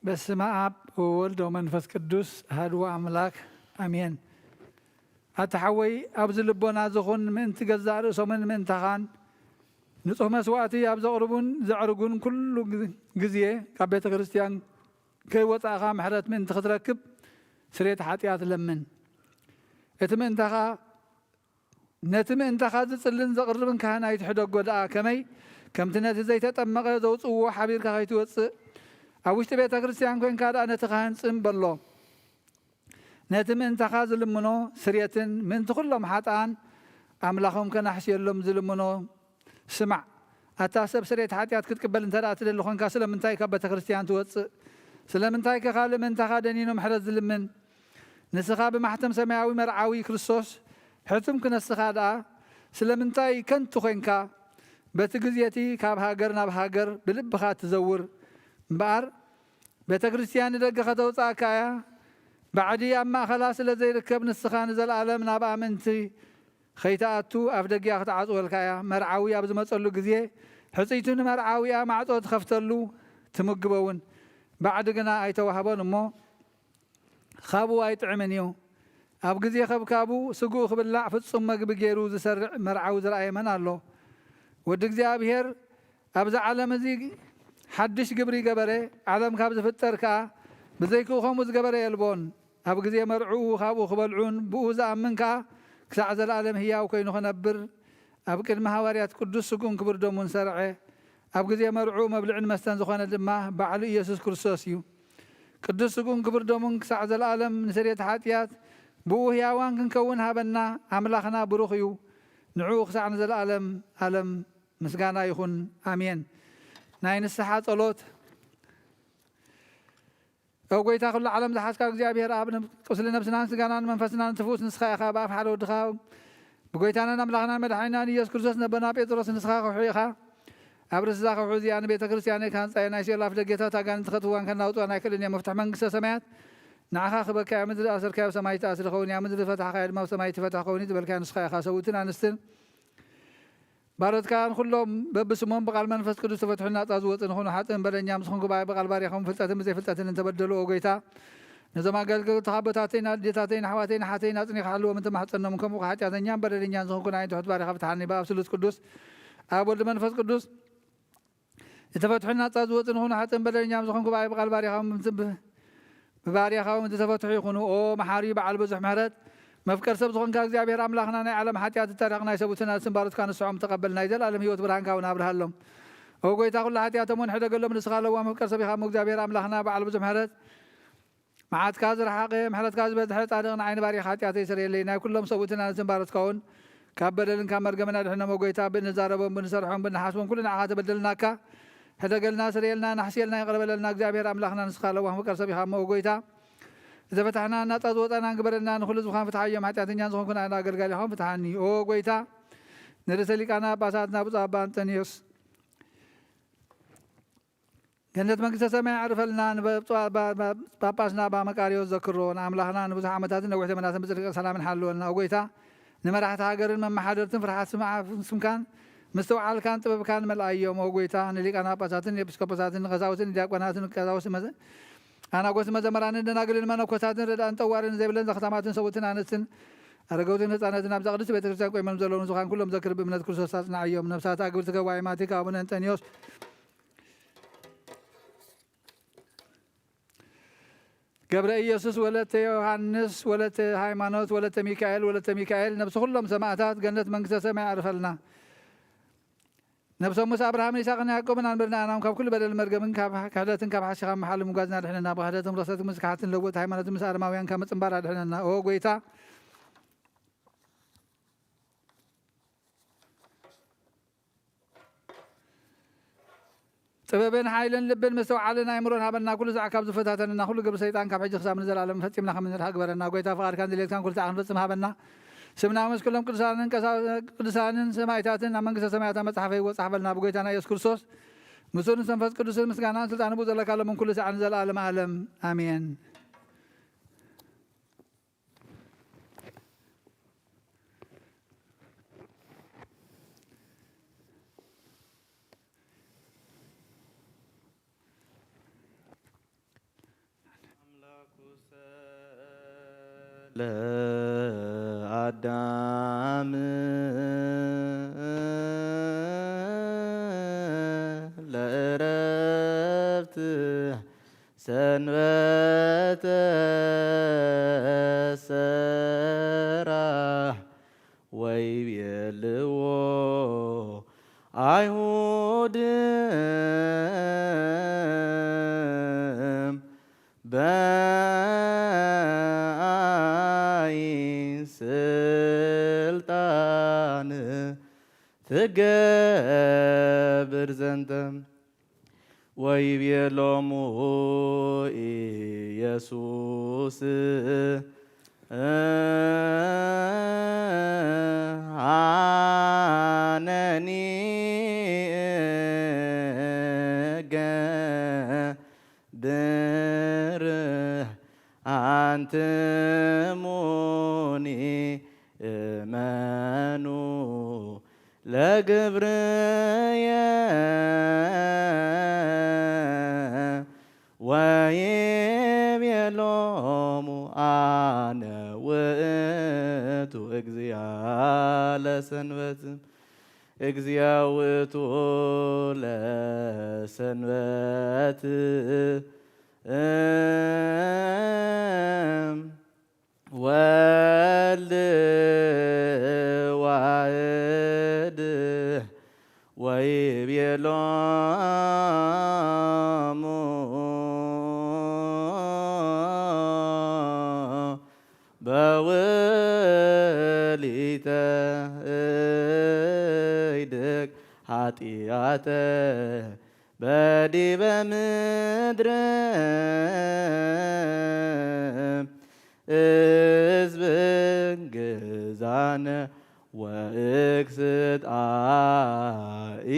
በስመ ኣብ ወወልድ ወመንፈስ ቅዱስ ኣሐዱ ኣምላክ ኣሜን። ኣታ ሓወይ፣ ኣብዚ ልቦና ዝኹን ምእንቲ ገዛእ ርእሶምን ምእንታኻን ንጹህ መስዋእቲ ኣብ ዘቕርቡን ዘዕርጉን ኩሉ ግ-፣ ግዜ ካብ ቤተ ክርስቲያን ከይወጻእኻ ምሕረት ምእንቲ ክትረክብ ስርየት ሓጢኣት ለምን። እቲ ምእንታኻ ነቲ ምእንታኻ ዝጽልን ዘቕርብን ካህን ኣይትሕደጎ ደኣ፣ ከመይ ከምቲ ነቲ ዘይተጠመቐ ዘውጽእዎ ሓቢርካ ከይትወጽእ ኣብ ውሽጢ ቤተ ክርስቲያን ኮይንካ ደኣ ነቲ ካህን ጽም በሎ። ነቲ ምእንታኻ ዝልምኖ ስርየትን ምእንቲ ኩሎም ሓጥኣን ኣምላኾም ከናሕስየሎም ዝልምኖ ስማዕ። ኣታ ሰብ ስርየት ሓጢኣት ክትቅበል እንተ ደኣ ትደሊ ኾንካ ስለምንታይ ካብ ቤተ ክርስቲያን ትወጽእ? ስለምንታይ ከ ካልእ ምእንታኻ ደኒኑ ምሕረት ዝልምን? ንስኻ ብማሕተም ሰማያዊ መርዓዊ ክርስቶስ ሕትም ክነስኻ ደኣ ስለምንታይ ከንቱ ኮይንካ በቲ ግዜ እቲ ካብ ሃገር ናብ ሃገር ብልብኻ ትዘውር እምበኣር ቤተ ክርስቲያን ንደገ ከተውጽኣካ እያ። ባዕዲ ኣብ ማእኸላ ስለ ዘይርከብ ንስኻ ንዘለኣለም ናብኣ ምእንቲ ከይትኣቱ ኣፍ ደጊኣ ክትዓጽወልካ እያ። መርዓዊ ኣብ ዝመጸሉ ግዜ ሕጽይቱ ንመርዓዊኣ ማዕጾ ትኸፍተሉ ትምግቦ እውን ባዕዲ ግና ኣይተዋህቦን እሞ ካብኡ ኣይጥዕምን እዩ። ኣብ ግዜ ከብካቡ ስግኡ ክብላዕ ፍጹም መግቢ ገይሩ ዝሰርዕ መርዓዊ ዝረኣየ መን ኣሎ? ወዲ እግዚኣብሔር ኣብዚ ዓለም እዚ ሓድሽ ግብሪ ገበረ። ዓለም ካብ ዝፍጠር ከኣ ብዘይክኡ ከምኡ ዝገበረ የልቦን። ኣብ ግዜ መርዕኡ ካብኡ ክበልዑን ብኡ ዝኣምን ከኣ ክሳዕ ዘለኣለም ህያው ኮይኑ ክነብር ኣብ ቅድሚ ሃዋርያት ቅዱስ ስግኡን ክቡር ደሙን ሰርዐ። ኣብ ግዜ መርዕኡ መብልዕን መስተን ዝኾነ ድማ ባዕሉ ኢየሱስ ክርስቶስ እዩ። ቅዱስ ስግኡን ክቡር ደሙን ክሳዕ ዘለኣለም ንስርየት ሓጢኣት ብኡ ህያዋን ክንከውን ሃበና። ኣምላኽና ብሩኽ እዩ። ንዕኡ ክሳዕ ንዘለኣለም ኣለም ምስጋና ይኹን። ኣሜን። ናይ ንስሓ ጸሎት። ኦ ጎይታ፣ ኩሉ ዓለም ዝሓዝካ እግዚኣብሔር ኣብ፣ ቁስሊ ነብስናን ስጋናን መንፈስናን ትፍውስ ንስኻ ኢኻ። ብኣፍ ሓደ ወድኻ ብጎይታናን ኣምላኽናን መድሓኒናን ኢየሱስ ክርስቶስ ነቦና ጴጥሮስ ንስኻ ከውሒ ኢኻ። ኣብ ርእሲ እዛ ከውሒ እዚኣ ንቤተ ክርስቲያነይ ክሃንጻ እየ። ናይ ሲኦል ኣፍ ደጌታት ኣጋንንቲ ከእትውዋን ከናውጽዋን ኣይክእልን እዮም። መፍትሒ መንግስተ ሰማያት ንዓኻ ክበካ እያ። ምድሪ ኣሰርካዮ ኣብ ሰማይ ዝተኣስረ ክኸውን እያ። ምድሪ ዝፈታሕካዮ ድማ ኣብ ሰማይ ትፈትሕ ክኸውን እዩ ዝበልካዮ ንስኻ ኢኻ። ሰብኡትን ኣንስትን ባሮትካ ንኹሎም በብስሞም ብቓል መንፈስ ቅዱስ ተፈትሑ ናጻ ዝወጽእ ንኹኑ። ሓጥእን በደለኛም ዝኾንኩ ብኣይ ብቓል ባርያኹም ፍልጠትን ብዘይፍልጠትን እንተበደሉ፣ ኦ ጎይታ፣ ነዞም ኣገልገልትኻ ኣቦታተይን ኣዴታተይን ኣሕዋተይን ኣሓተይን ኣጽኒኻ ሓልዎም እንተማሕጸኖም፣ ከምኡ ሓጢኣተኛን በደለኛን ዝኾንኩ ንዓይን ትሑት ባርያኻ ፍትሓኒ። ብኣብ ስሉስ ቅዱስ ኣብ ወልድ መንፈስ ቅዱስ ዝተፈትሑ ናጻ ዝወጽእ ንኹኑ። ሓጥእን በደለኛም ዝኾንኩ ብኣይ ብቓል ባርያኻ ብባርያኻ እውን ዝተፈትሑ ይኹኑ። ኦ መሓሪ በዓል ብዙሕ ምሕረት፣ መፍቀር ሰብ ዝኾንካ እግዚኣብሔር ኣምላኽና፣ ናይ ዓለም ሓጢኣት እተረኽ ናይ ሰቡትና ስም ባሮትካ ንስዖም ተቐበል። ናይ ዘላለም ህይወት ብርሃንካ እውን ኣብርሃሎም። ኦ ጎይታ፣ ኩሉ ሓጢኣቶም እውን ሕደገሎም። ንስኻ ለዋህ መፍቀር ሰብ ኢኻ እሞ እግዚኣብሔር ኣምላኽና በዓል ብዙሕ ምሕረት፣ መዓትካ ዝረሓቐ ምሕረትካ ዝበዝሐ ጻድቕ ንዓይ ንባርያኻ ሓጢኣተይ ይሰርየለይ። ናይ ኩሎም ሰቡትና ስም ባሮትካ እውን ካብ በደልን ካብ መርገምን ኣድሕኖም። ኦ ጎይታ፣ ብንዛረቦም ብንሰርሖም ብንሓስቦም ኩሉ ንዓኻ ተበደልናካ። ሕደገልና፣ ስርየልና፣ ናሕስየልና፣ ይቕረ በለልና። እግዚኣብሔር ኣምላኽና ንስኻ ለዋህ መፍቀር ሰብ ኢኻ እሞ፣ ኦ ጎይታ፣ ዝተፈታሕና ናጻ ዝወጻና ግበረልና። ንኹሉ ዝዃን ፍትሓዮም፣ ሓጢኣተኛን ዝኾንኩ ንኣና ኣገልጋሊኻውን ፍትሓኒ። ኦ ጎይታ፣ ንርእሰ ሊቃና ጳጳሳትና ብፁዕ ኣባ እንጠንዮስ ገነት መንግስተ ሰማይ ኣዕርፈልና። ንብፁዕ ኣባ ጳጳስና ኣባ መቃርዮስ ዘክሮ። ንኣምላኽና ንብዙሕ ዓመታትን ነዊሕ ዘመናትን ብጽድቅን ሰላምን ሓልወልና። ኦ ጎይታ፣ ንመራሕቲ ሃገርን መመሓደርትን ፍርሓት ስምዓ-፣ ስምካን ምስትውዓልካን ጥበብካን መልኣዮም። ኦ ጎይታ፣ ንሊቃነ ጳጳሳትን ኤጲስቆጶሳትን ንቀሳውስትን ዲያቆናትን ቀሳውስት መዘ-፣ ኣናጎስን መዘመራንን ደናግልን መነኮሳትን ረዳእን ጠዋርን ዘይብለን ዘኽታማትን ሰውትን ኣንስትን ኣረገውትን ህፃናትን ኣብዛ ቅድስት ቤተ ክርስቲያን ቆይሞም ዘለዉ ንዝዃን ኩሎም ዘክር ብእምነት ክርስቶስ ኣጽንዓዮም። ነፍሳት ኣግብርቲ ገባይ ማቲካ ኣቡነ እንጠንዮስ ገብረ ኢየሱስ፣ ወለተ ዮሃንስ፣ ወለተ ሃይማኖት፣ ወለተ ሚካኤል፣ ወለተ ሚካኤል፣ ነብሲ ኩሎም ሰማእታት ገነት መንግስተ ሰማይ ኣዕርፈልና። ነብሶም ምስ ኣብርሃምን ይስሐቅን ያዕቆብን ኣንበርና ኣናም ካብ ኩሉ በደል መርገምን ካብ ክሕደትን ካብ ሓሲኻ መሓሉ ምጓዝና ኣድሕነና። ብክሕደትን ርኽሰትን ምስክሓትን ለወጥ ሃይማኖትን ምስ ኣረማውያን ካብ ምጽንባር ኣድሕነና። ኦ ጎይታ፣ ጥበብን ሓይልን ልብን ምስትውዓልን ኣእምሮን ሃበና። ኩሉ ዛዕ ካብ ዝፈታተንና ኩሉ ግብሪ ሰይጣን ካብ ሕጂ ክሳብ ንዘለኣለም ፈጺምና ከም ንርሓ ግበረና። ጎይታ፣ ፍቓድካን ድሌትካን ኩሉ ዛዕ ክንፈጽም ሃበና። ስምና ምስ ኩሎም ቅዱሳንን ቀሳ-፣ ቅዱሳንን ሰማእታትን ኣብ መንግስተ ሰማያት ኣብ መጽሓፈይ ይወጽእ ሃበልና። ብጎይታና ኢየሱስ ክርስቶስ ምስኡ ምስ መንፈስ ቅዱስን ምስጋናን ስልጣን ብኡ ዘለካ ሎምን ኩሉ ሳዕ ንዘለኣለም ኣለም ኣሜን። ለአዳም ለእረፍት ሰንበተ ሰራ ወይቤልዎ አይሁድ በአይ ስልጣን ትገብር ዘንተ። ወይቤሎሙ ኢየሱስ አነኒ እገብር አንትሙኒ እመኑ ለግብርየ። ወይቤሎሙ አነ ውእቱ እግዚአ ለሰንበት። እግዚአ ውእቱ ለሰንበት። ወልድ ዋህድ ወይቤሎሙ በውሊተ እይድክ ኃጢአተ በዲበ ምድር እስብ ግዛነ ወእክስት አዕይንተ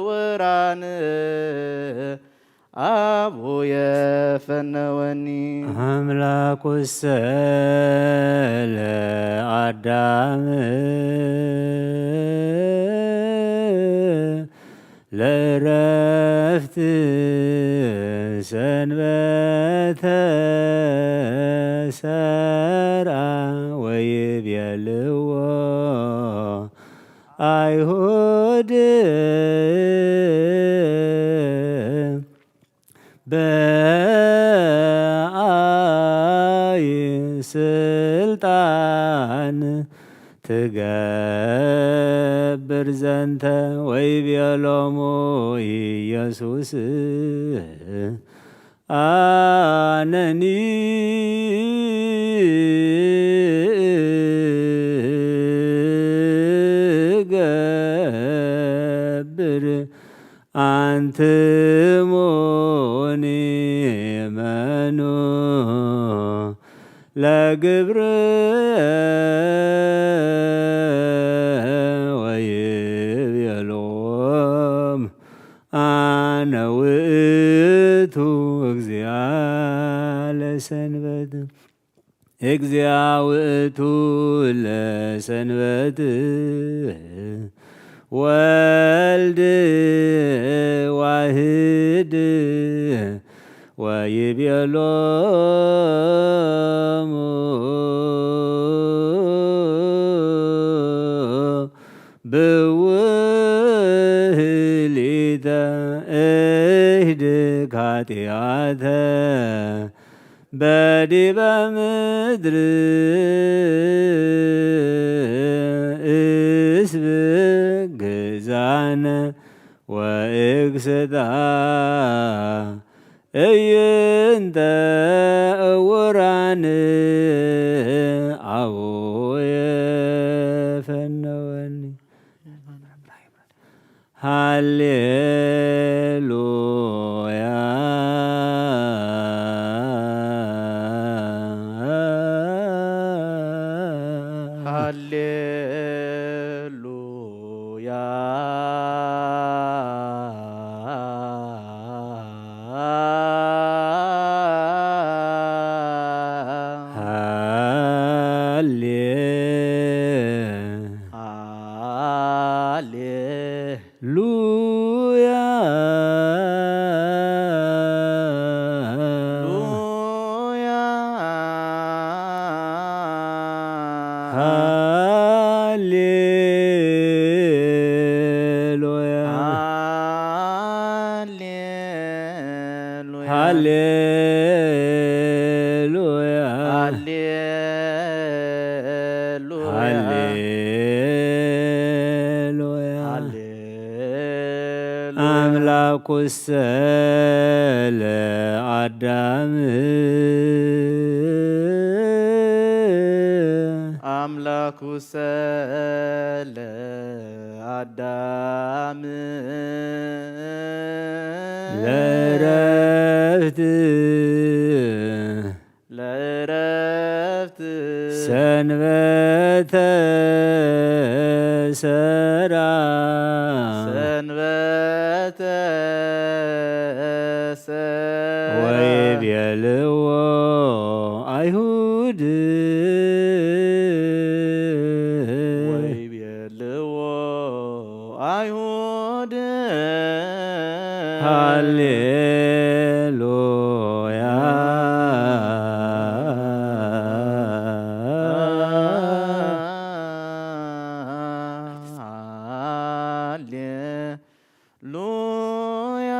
ውራን አቡየ ፈነወኒ። አምላኩሰ ለአዳም ለእረፍት ሰንበተ ሰርዐ ወይቤልዎ አይሁድ በአይ ስልጣን ትገብር ዘንተ ወይቤሎሙ ኢየሱስ አነኒ እገብር አንትሙኒ መኑ ለግብር ወይቤሎም አነ ውእቱ እግዚአ ለሰንበት። እግዚአ ውእቱ ለሰንበት ወልድ ዋህድ ወይቤሎሙ ብውህሊተ እህድግ ኃጢአተ በዲበ ምድር እስብ ግዛነ ወእግስታ እይንተ እውራን አቡየ ፈነወኒ። ሃሌሉያ። ሃሌሉያ። ሃሌ ሃሌ ሉያ። ሉያ። አምላኩሰ ለአዳም። አምላኩሰ ለአዳም። ለእረፍት ለእረፍት ሰንበተ ሰራ። ሰንበተ ሰራ። ወይቤልዎ አይሁድ። ወይቤልዎ አይሁድ። ሃሌሉያ። ሃሌሉያ።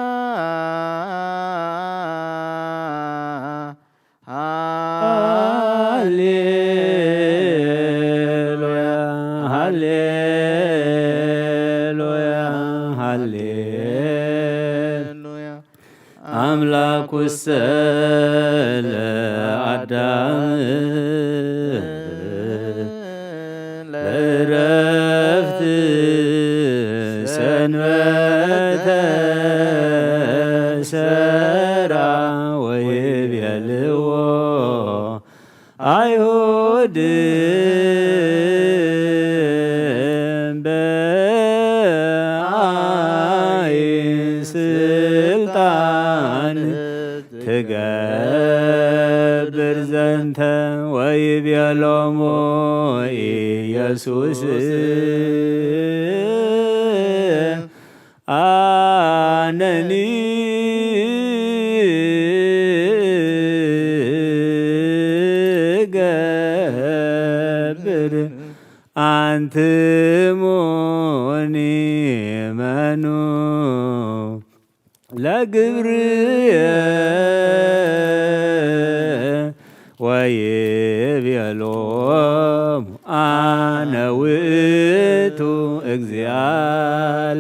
ሃሌሉያ። ሃሌሉያ። ሃሌሉያ። አምላኩሰ ለአዳም ለእረፍት ሰንበተ ሰራ። ወይቤልዎ አይሁድ በአይ ስልጣን ትገብር ዘንተ። ወይቤሎሙ ኢየሱስ አነኒ ገብር አንትሙኒ መኑ ለግብርየ። ወይቤሎሙ አነ ውእቱ እግዚአ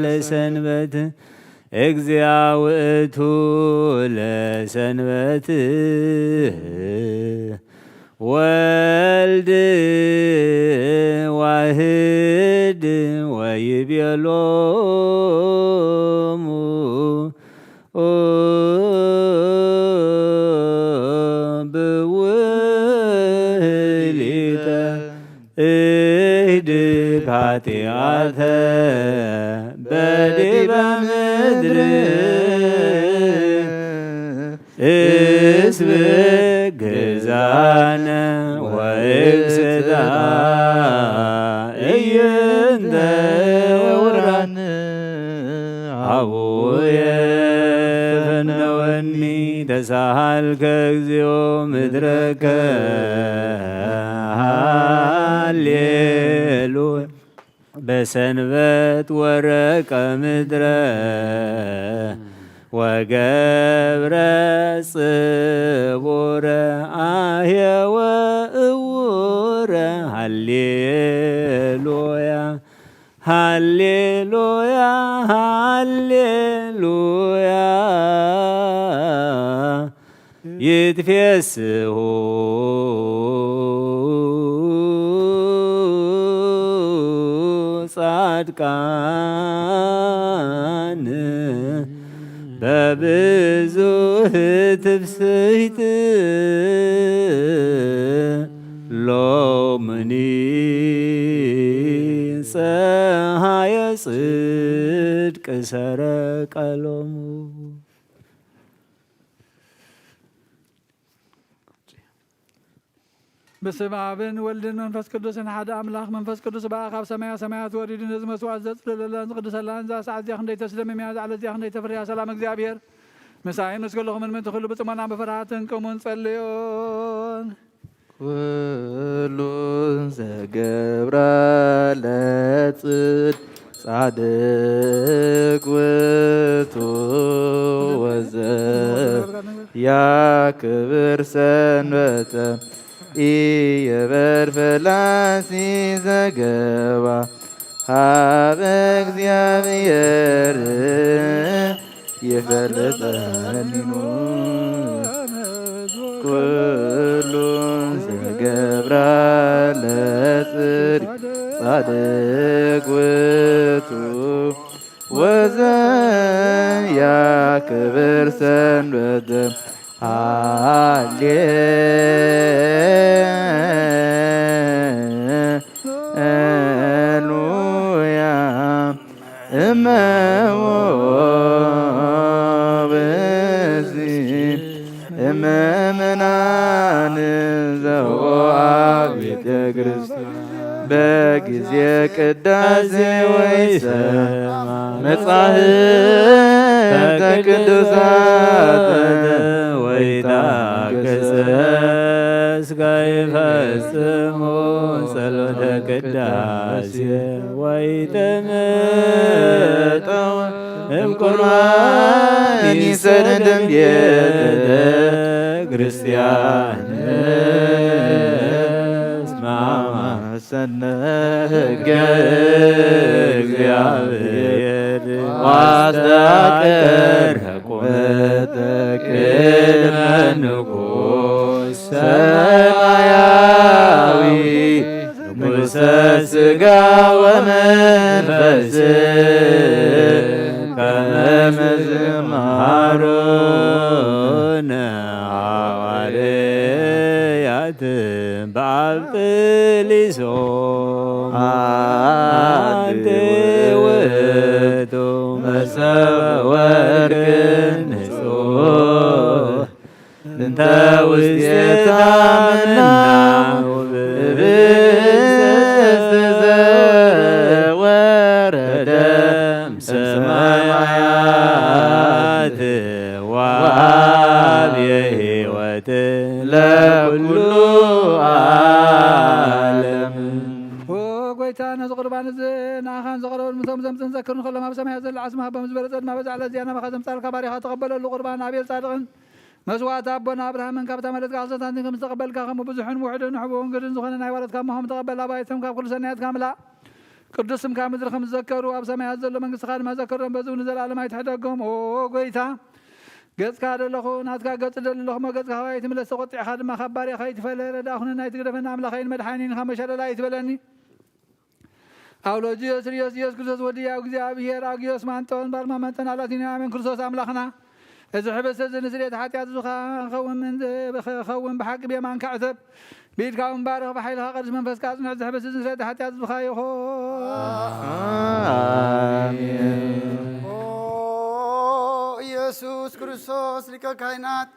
ለሰንበት። እግዚአ ውእቱ ለሰንበት። ወልድ ዋህድ ወይቤሎሙ ብውህሊተ እህድግ ኃጢአተ በዲበ ምድር እስብ ግዛነ ወእግስታ እይንተ ውራን አቡየ ፈነወኒ ተሳሃልከ እግዚኦ ምድረከ ሃሌሉያ። በሰንበት ወረቀ ምድረ ወገብረ ጽቡረ አህየወ እውረ። ሃሌሉያ ሃሌሉያ ሃሌሉያ። ይትፌስሑ ጻድቃን በብዙህ ትፍስሕት ሎምኒ ፀሃየ ጽድቅ ሰረቀ ሎሙ። በስመ አብን ወልድን መንፈስ ቅዱስን ሓደ አምላክ። መንፈስ ቅዱስ በአካብ ሰማያ ሰማያት ወሪዱ ነዚ መስዋዕት ዘጽልለላን ዝቅድሰላን እዛ ሰዓት እዚኣ ክንደይ ተስደምምያ፣ እዛ ዕለት እዚኣ ክንደይ ተፍርያ። ሰላም እግዚኣብሔር ምሳይ ምስ ኩልኹምን ምእንቲ ኩሉ ብጽሞና ብፍርሃትን ቅሙን ጸልዮን። ኩሉ ዘገብራ ለጽድቅ ጻድቅ ውእቱ ወዘ ያክብር ሰንበተ ኢይበር ፈላሲ ዘገባ ሀበ እግዚአብሔር። ይፈልጠኒኑ ኩሉ ዘገብራ ለጽድቅ ጻድቅ ውእቱ ወዘያክብር ሰንበተ። ሃሌሉያ። እመዎ ብእሲ እመምናን ዘወአ ቤተ ክርስቲያን በጊዜ ቅዳሴ ወይሰ መጻሕፍተ ቅዱሳት ወይታገሰ ስጋ ይፈጽሙ ጸሎተ ቅዳሴ ወይተመጠወ እምቁርባን ይሰደም ቤተ ክርስቲያን። እስማማ ሰነ ሕገ እግዚአብሔር ዋስተቀረ ቁመተ ቅድመ ንጉሥ ሰማያዊ ንጉሠ ሥጋ ወመንፈስ ከመ ምዝማሩነ ሐዋርያት በአብ ጥሊሶም አንቲ ውእቱ መሰበ ወርቅ ንጹሕ እንተ ውስቴታ መና ህብስት ዘወረደ እምሰማያት ወአብየ ሕይወት ለኩሉ ዓለም። ኦ ጎይታ፣ ነዚ ቁርባን እዚ ንኣኻን ዝቐረቡ ምስቶም ዘምጽን ዘክርን ከሎም ኣብ ሰማያት ዘሎ ዓስማ ሃቦም ዝበለጸ ድማ በዛ ዕለት እዚኣ ናባኻ ዘምጻልካ ባሪኻ ተቐበለሉ። ቁርባን ኣቤል ጻድቕን መስዋዕቲ ኣቦና ኣብርሃምን ካብታ መለትካ ኣስረታትን ከም ዝተቐበልካ፣ ከምኡ ብዙሕን ውሑድን ንሕቡእን ግድን ዝኾነ ናይ ዋረትካ እሞኹም ተቐበል። ኣባይቶም ካብ ኩሉ ሰናያትካ ምላእ። ቅዱስ ስምካ ምድሪ ከም ዝዘከሩ፣ ኣብ ሰማያት ዘሎ መንግስትኻ ድማ ዘከሮም። በዚ እውን ንዘለኣለም ኣይትሕደጎም። ኦ ጎይታ፣ ገጽካ ደለኹ፣ ናትካ ገጽ ደሊ ኣለኹ፣ እሞ ገጽካ ካባይ ኣይትምለስ፣ ተቖጢዕካ ድማ ካብ ባርያኻ ኣይትፈለ። ረዳእኹንን ኣይትግደፈኒ፣ ኣምላኸይን መድሓኒን ካብ መሸለላ ኣይትበለኒ። ኣውሎጅዮስ ርዮስ ኢየሱስ ክርስቶስ ወዲ ያው እግዚኣብሔር ኣግዮስ ማንጦን ባልማ መንጠን ኣላቲኒ ኣሜን። ክርስቶስ ኣምላኽና፣ እዚ ሕብስቲ እዚ ንስርየት ሓጢኣት ዝኸውን ምን-፣ ኸውን ብሓቂ ብየማንካ ዕተብ፣ ብኢድካ እውን ባርኽ፣ ብሓይልኻ ቅዱስ መንፈስካ ኣጽንዕ። እዚ ሕብስቲ እዚ ንስርየት ሓጢኣት ዝኻ ይኹን። ኣሜን። ኦ ኢየሱስ ክርስቶስ ሊቀ ካህናት፣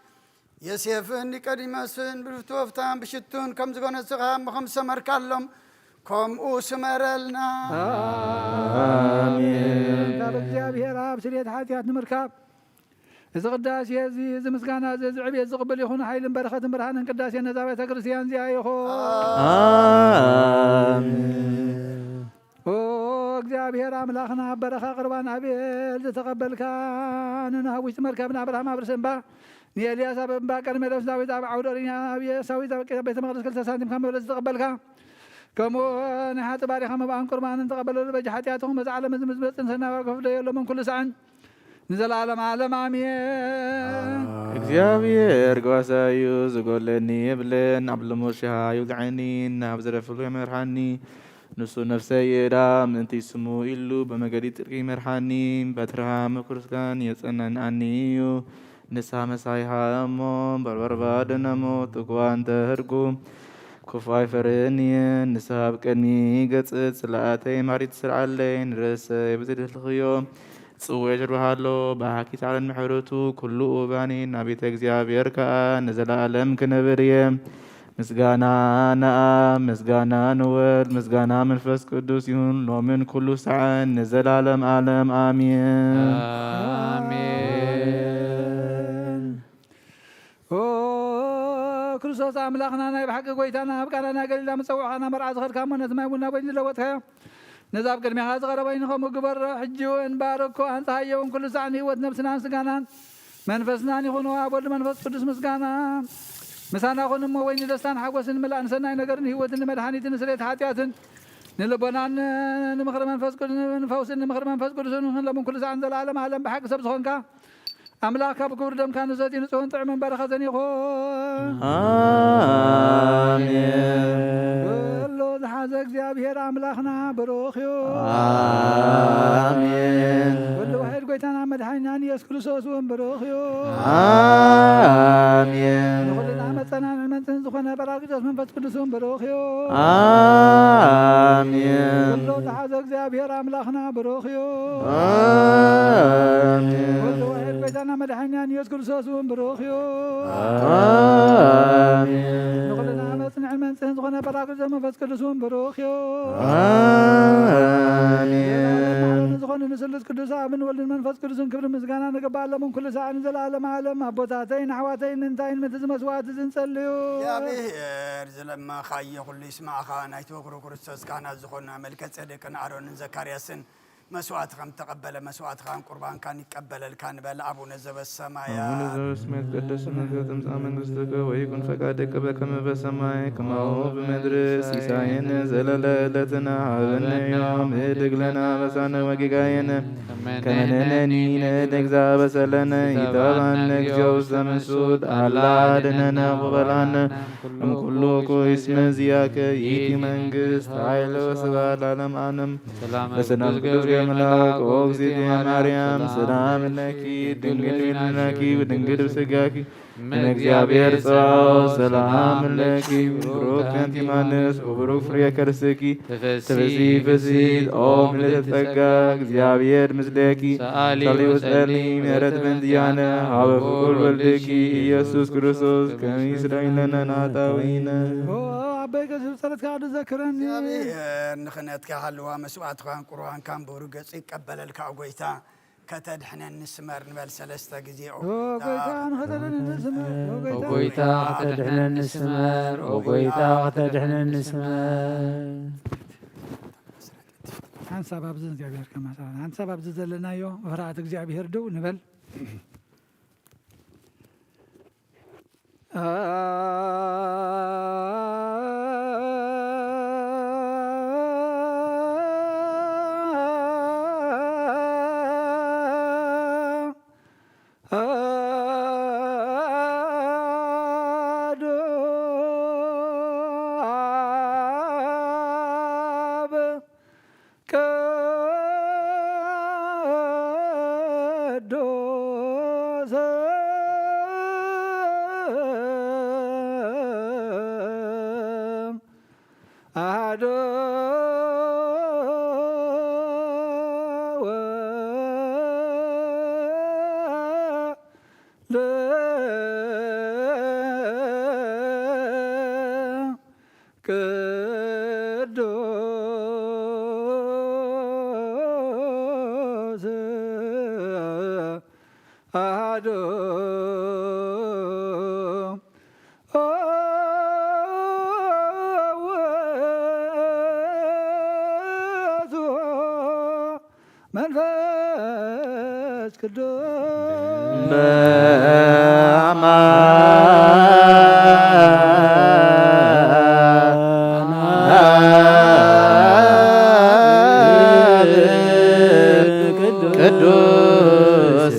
ዮሴፍን ኒቆዲሞስን ብፍትወታን ብሽቱን ከም ዝጎነጽኻ እሞ ከም ዝሰመርካሎም ከምኡ ስመረልና። ኣሜን። ካብ እግዚኣብሔር ኣብ ስርየት ሓጢኣት ንምርካብ እዚ ቅዳሴ እዚ፣ እዚ ምስጋና እዚ፣ እዚ ዕብየት ዝቕብል ይኹን። ሓይልን በረኸትን ብርሃንን ቅዳሴ ነዛ ቤተ ክርስቲያን እዚኣ ይኹን። ኣሜን። ኦ እግዚኣብሔር ኣምላኽና፣ ኣብ በረኻ ቁርባን ኣቤል ዝተቐበልካ፣ ንኖህ ኣብ ውሽጢ መርከብ፣ ንኣብርሃም ኣብ ርእሲ እምባ፣ ንኤልያስ ኣብ እምባ ቀርሜሎስ፣ ዳዊት ኣብ ዓውደ ኦሪት፣ ኣብ ኢየሱስ ኣብ ቤተ መቕደስ ክልተ ሳንቲም ካብ መበለት ዝተቐበልካ፣ ከምኡ ናይ ሓጢ ባሪኻ መባእን ቁርባንን ተቐበለሉ። በጃ ሓጢኣትኹም በዚ ዓለም እዚ ምስ መጽእ ንሰናይ ዋጋ ክፍደየሎምን ኩሉ ሳዕን ንዘለዓለም ዓለም ኣሜን። እግዚኣብሔር ጓሳይ እዩ፣ ዝጎለኒ የብልን። ኣብ ልሙስ ሽሃ ይውግዐኒ፣ ናብ ዝረፍሉ ይመርሓኒ። ንሱ ነፍሰይ ይእዳ፣ ምእንቲ ስሙ ኢሉ ብመገዲ ጽድቂ ይመርሓኒ። በትርኻ ምኩርካን የጸናንዓኒ እዩ። ንስኻ መሳይኻ እሞ በርበርባ ደነሞ ጥጉዋ እንተ ህርጉ ክፉ ኣይፈርህን እየ። ንስኻ ኣብ ቅድሚ ገጽ ጽላኣተይ ማሪት ስርዓለይ። ንርእሰይ ብዝደልኽዮ ጽውዕ ጀርባኻ ኣሎ። ብሓኪ ጻዕርን ምሕረቱ ኩሉ እዋኒ ናብ ቤተ እግዚኣብሔር ከኣ ንዘለኣለም ክነብር እየ። ምስጋና ንኣብ፣ ምስጋና ንወልድ፣ ምስጋና መንፈስ ቅዱስ ይሁን፣ ሎምን ኩሉ ሰዓን ንዘላለም ዓለም ኣሜን። ኣሜን። ኦ ክርስቶስ ኣምላኽና፣ ናይ ብሓቂ ጎይታና፣ ኣብ ቃና ናይ ገሊላ ምስ ጸውዕኻና መርዓ ዝኸድካ እሞ፣ ነቲ ማይ ቡን ናብ ወይኒ ዝለወጥካዮ፣ ነዚ ኣብ ቅድሜኻ ዝቐረበ ወይኒ ከምኡ ግበሮ። ሕጂ እውን ባርኮ፣ ኣንጽሃዮ እውን ኩሉ ሳዕ ንህይወት ነብስናን ስጋናን መንፈስናን ይኹን። ኣብ ወልድ መንፈስ ቅዱስ ምስጋና ምሳና ኩን እሞ፣ ወይኒ ደስታን ሓጎስን ምላእ፣ ንሰናይ ነገርን ህይወትን ንመድሓኒትን ንስርየት ሓጢኣትን ንልቦናን ንምኽሪ መንፈስ ቅዱስ፣ ንፈውስን ንምኽሪ መንፈስ ቅዱስን ይኹን። ሎምን ኩሉ ሳዕን ዘለዓለም ዓለም ብሓቂ ሰብ ዝኾንካ ኣምላኽ ካብ ክቡር ደምካ ንሰቲ ንጹህን ጥዑምን በረኸትን ይኹን። ኣሜን። ኩሉ ዝሓዘ እግዚኣብሔር ኣምላኽና ብሩኽ እዩ። ኣሜን። ኩሉ ውሒድ ጎይታና መድሓኒናን ኢየሱስ ክርስቶስ እውን ብሩኽ እዩ። ኣሜን። ንኹልና መጸናን መንጽን ዝኾነ ጳራቅሊጦስ መንፈስ ቅዱስ እውን ብሩኽ እዩ። ኣሜን። ኩሉ ዝሓዘ እግዚኣብሔር ኣምላኽና ብሩኽ እዩ። ኣሜን። ኩሉ ውሒድ ጎይታና መድሓኒናን ኢየሱስ ክርስቶስ እውን ብሩኽ እዩ። ኣሜን። ንኹልና መጽንዕን መንጽህን ዝኾነ ጳራቅሊጦስ መንፈስ ቅዱስ እውን ብሩኽ እዩ። ኣሜን። ንዝኾነ ንስሉስ ቅዱስ ኣብን ወልድን መንፈስ ቅዱስን ክብሪ ምስጋና ንግባእ ኣለሙን ኩሉ ሰዓትን ዘለዓለም ዓለም። ኣቦታተይን ኣሕዋተይን እንታይን ምእንቲ እዚ መስዋዕቲ እዚ ንጸልዩ። እግዚኣብሔር ዝለመንካዮ ኩሉ ይስማዕካ። ናይቲ ወግሩ ክርስቶስ ካህናት ዝኾና መልከ ጼዴቅን ኣሮንን ዘካርያስን መስዋዕቲ ከም ተቐበለ መስዋዕትኻን ቁርባንካን ይቀበለልካ ንበል። ኣቡነ ዘበሰማያት። ኣቡነ ዘበሰማያት ይትቀደስ ስምከ ትምጻእ መንግስትከ ወይኩን ፈቃድከ በከመ በሰማይ ከማሁ ብምድሪ። ሲሳየነ ዘለለ ዕለትነ ሀበነ ዮም። ህድግ ለነ አበሳነ ወጌጋየነ ከመ ንሕነኒ ንህድግ ዘአበሰ ለነ። ኢታብአነ እግዚኦ ውስተ መንሱት አላ አድነነ ወበልዓነ እምኩሉ ኩይስ መዚያከ ይእቲ መንግስት ኃይል ወስብሐት ለዓለመ ዓለም። ሰላም በሰላም ቅዱስ ገብርኤል መልአክ ኦ እግዝእትየ ማርያም ሰላም ለኪ ድንግል ይልናኪ ወድንግል ብስጋኪ እም እግዚአብሔር ጸባኦት ሰላም ለኪ ብሩክ አንቲ እማንስ ወብሩክ ፍሬ ከርስኪ ተፈሲ ፍስሕት ኦ ምልዕተ ጸጋ እግዚአብሔር ምስሌኪ ሰአሊ ሰአሊ ወጸሊ ወጸሊ ምሕረት ምሕረት በእንቲአነ በእንቲአነ ሀበ ፍቁር ወልድኪ ኢየሱስ ክርስቶስ ከመ ይስረይ ለነ ኃጣውኢነ። ኦ ኣቦይ ቀሲስ ጸሎትካ ቅዱስ ዘክረኒ። እግዚኣብሔር ንኽነትካ ሃልዋ መስዋዕትኻን ቁርባንካን ብሩህ ገጹ ይቀበለልካ። ኦ ጎይታ ከተድሕነኒ ስመር ንበል ሰለስተ ግዜ። ኦ ኦ ጎይታ ጎይታ ንኸተድሕነኒ ስመር፣ ኦ ኦ ጎይታ። ጎይታ ከተድሕነኒ ስመር፣ ኦ ጎይታ ከተድሕነኒ ስመር። ሓንሳብ ኣብዚ እግዚኣብሔር ከማሳና፣ ሓንሳብ ኣብዚ ዘለናዮ ፍርሃት እግዚኣብሔር ደው ንበል። አሐዱ አብ ቅዱስ አሐዱ ወልድ ቅዱስ አሐዱ ውእቱ መንፈስ ቅዱስ በአማን ቅዱስ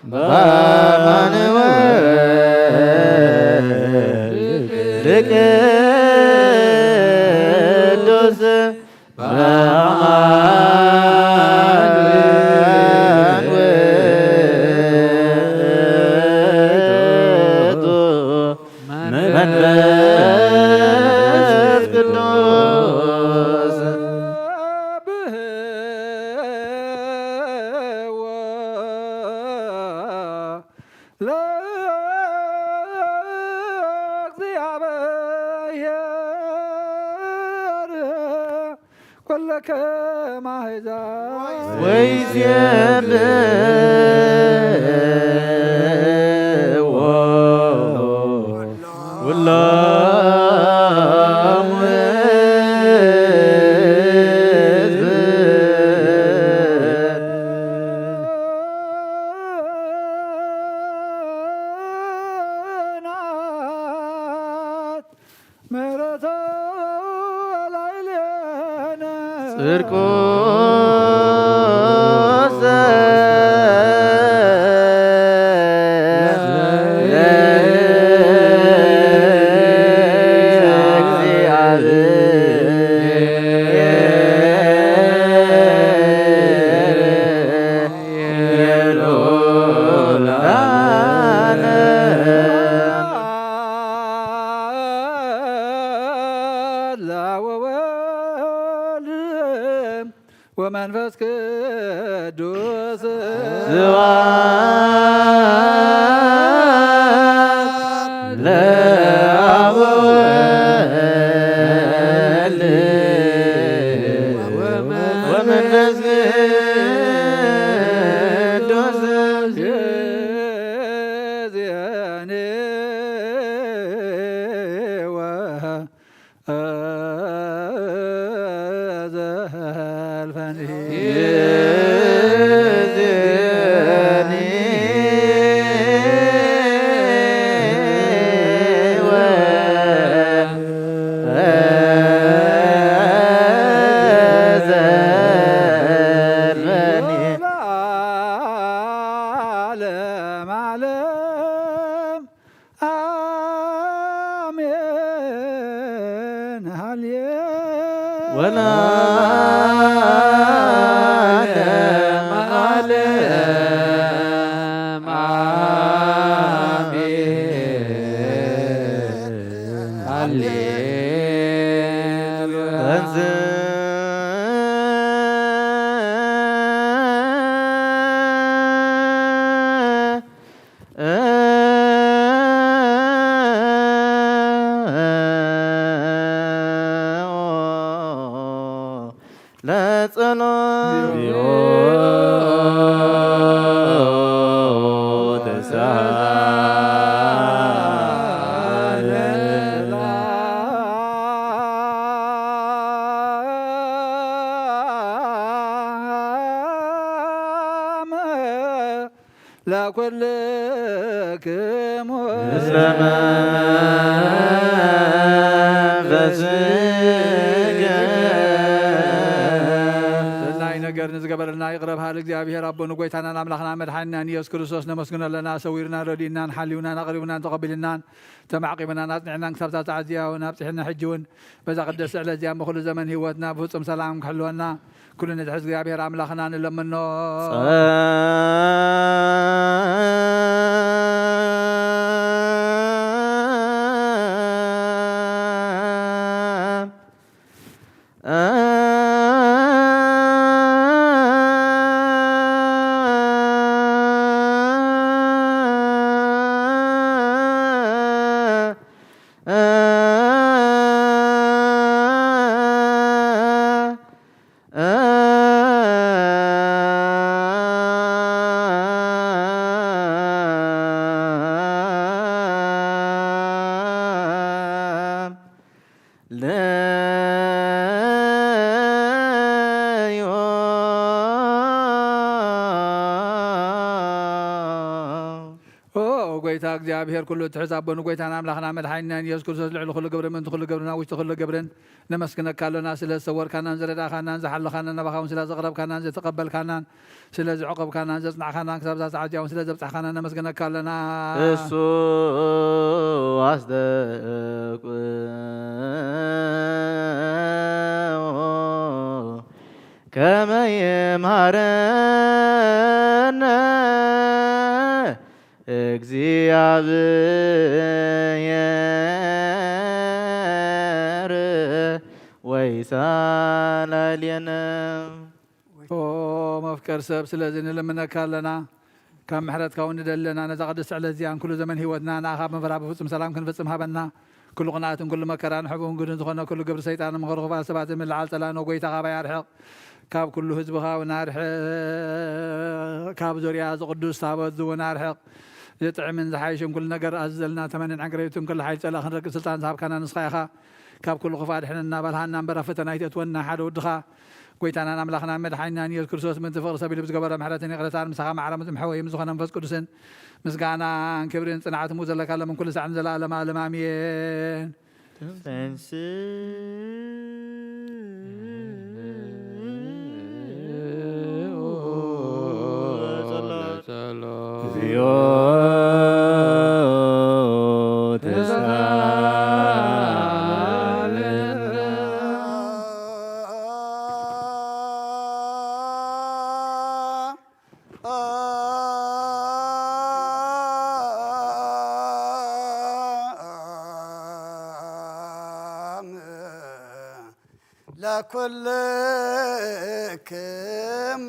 በአማን ወልድ ቅዱስ በአማን ውእቱ መንፈስ ቅዱስ ብህዎ ለእግዚአብሔር ኩለከ ማሕዛን ወይዜብዎ ኩሎም ሕዝብ ናት ምሕረቱ ላዕሌነ ጽድቁ ስብሐት ለአብ ወወልድ ወመንፈስ ቅዱስ። አሜን። ሃሌ ወለዓለመ ዓለም አሜን። ሃሌ ለጸሎት ለኩልክሙ እስመ መንፈስከ። ሰናይ ነገር ንዝገበረልና ይቕረ በሃል እግዚኣብሔር ኣቦ ንጎይታናን ኣምላኽና መድሓኒናን ኢየሱስ ክርስቶስ ነመስግኖ ኣለና። ሰዊርናን ረዲእናን ሓልዩናን ኣቕሪቡናን ተቐቢልናን ተማዕቂብናን ኣጽኒዕናን ክሳብ እዛ ሰዓት እዚኣ እውን ኣብጺሕና ሕጂ እውን በዛ ቅድስቲ ዕለት እዚኣ እሞ ኩሉ ዘመን ህይወትና ብፍጹም ሰላም ክሕልወና ኩሉ ንድሕዝ እግዚኣብሔር ኣምላኽና ንለምኖ። ኦ ጎይታ እግዚኣብሔር ኩሉ ትሕዝ ኣቦ ንጎይታና ኣምላኽና መድሓኒናን ኢየሱስ ክርስቶስ ልዕሊ ኩሉ ግብሪ ምእንቲ ኩሉ ግብርን ኣብ ውሽጢ ኩሉ ግብርን ነመስግነካ ኣሎና። ስለ ዝሰወርካናን ዝረዳእካናን ዝሓለኻናን ናባኻ እውን ስለ ዘቕረብካናን ዝተቐበልካናን ስለ ዘዕቆብካናን ዘጽናዕካናን ክሳብ እዛ ሰዓት እዚኣ እውን ስለ ዘብጻሕካና ነመስግነካ ኣሎና። እሱ ኣስደቁ ከመ ይምሃረነ እግዚአብሔር ወይሳላልየነ። ኦ መፍቀር ሰብ፣ ስለዚ ንልምነካ ኣለና፣ ካብ ምሕረትካ እውን ንደሊ ኣለና። ነዛ ቅድስቲ ዕለት እዚኣን ኩሉ ዘመን ህይወትና ንኣኻ ብምፍራህ ብፍጹም ሰላም ክንፍጽም ሃበና። ኩሉ ቅንኣትን ኩሉ መከራን ሕቡን ግድን ዝኾነ ኩሉ ግብሪ ሰይጣንን ምኽሪ ክፉኣት ሰባትን ምልዓል ጸላእን፣ ኦ ጎይታ፣ ካባይ ኣርሕቕ። ካብ ኩሉ ህዝብኻ እውን ኣርሕቕ። ካብ ዙርያ እዚ ቅዱስ ታቦት እዚ እውን ኣርሕቕ። ዝጥዕምን ዝሓይሽን ኩሉ ነገር ኣዝዘልና። ተመንን ዕንቅርቢትን ኩሉ ሓይሊ ጸላእ ክንረግጽ ስልጣን ዝሃብካና ንስኻ ኢኻ። ካብ ኩሉ ክፉእ ኣድሕነና፣ በልሃና እምበር ኣብ ፈተና ኣይተእትወና። ሓደ ወድኻ ጎይታናን ኣምላኽናን መድሓኒናን ኢየሱስ ክርስቶስ ምእንቲ ፍቕሪ ሰብ ኢሉ ብዝገበሮ ምሕረትን ይቕረታን ምሳኻ ማዕረ ምስ ምሕወይ ምስ ዝኾነ መንፈስ ቅዱስን ምስጋናን ክብርን ጽንዓትን ዘለካ ሎምን ኩሉ ሳዕን ዘለኣለም ኣለም ኣሜን። ተንሥእ ወጸሎ። እግዚኦ ተሳለነ። ለኩልክሙ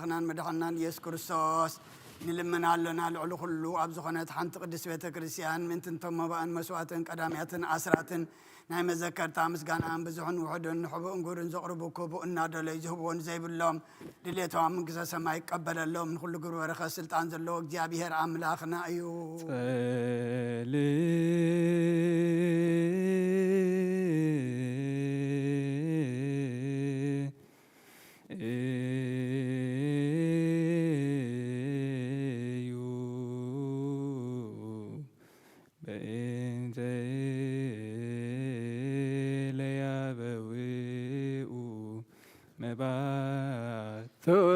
ኣምላኽናን መድሓንናን ኢየሱስ ክርስቶስ ንልምን ኣሎና። ልዕሊ ኩሉ ኣብ ዝኾነት ሓንቲ ቅድስት ቤተ ክርስቲያን ምእንቲ እንቶም መባእን መስዋእትን ቀዳምያትን ኣስራትን ናይ መዘከርታ ምስጋናን ብዙሕን ውሑድን ንሕቡእን ግብርን ዘቕርቡ ክቡእ እናደለዩ ዝህብዎ ንዘይብሎም ድሌቶም መንግስተ ሰማይ ይቀበለሎም። ንኹሉ ግብሪ በረኸት ስልጣን ዘለዎ እግዚኣብሔር ኣምላኽና እዩ። ጸልዩ በእንተ ለያበውኡ መባትወ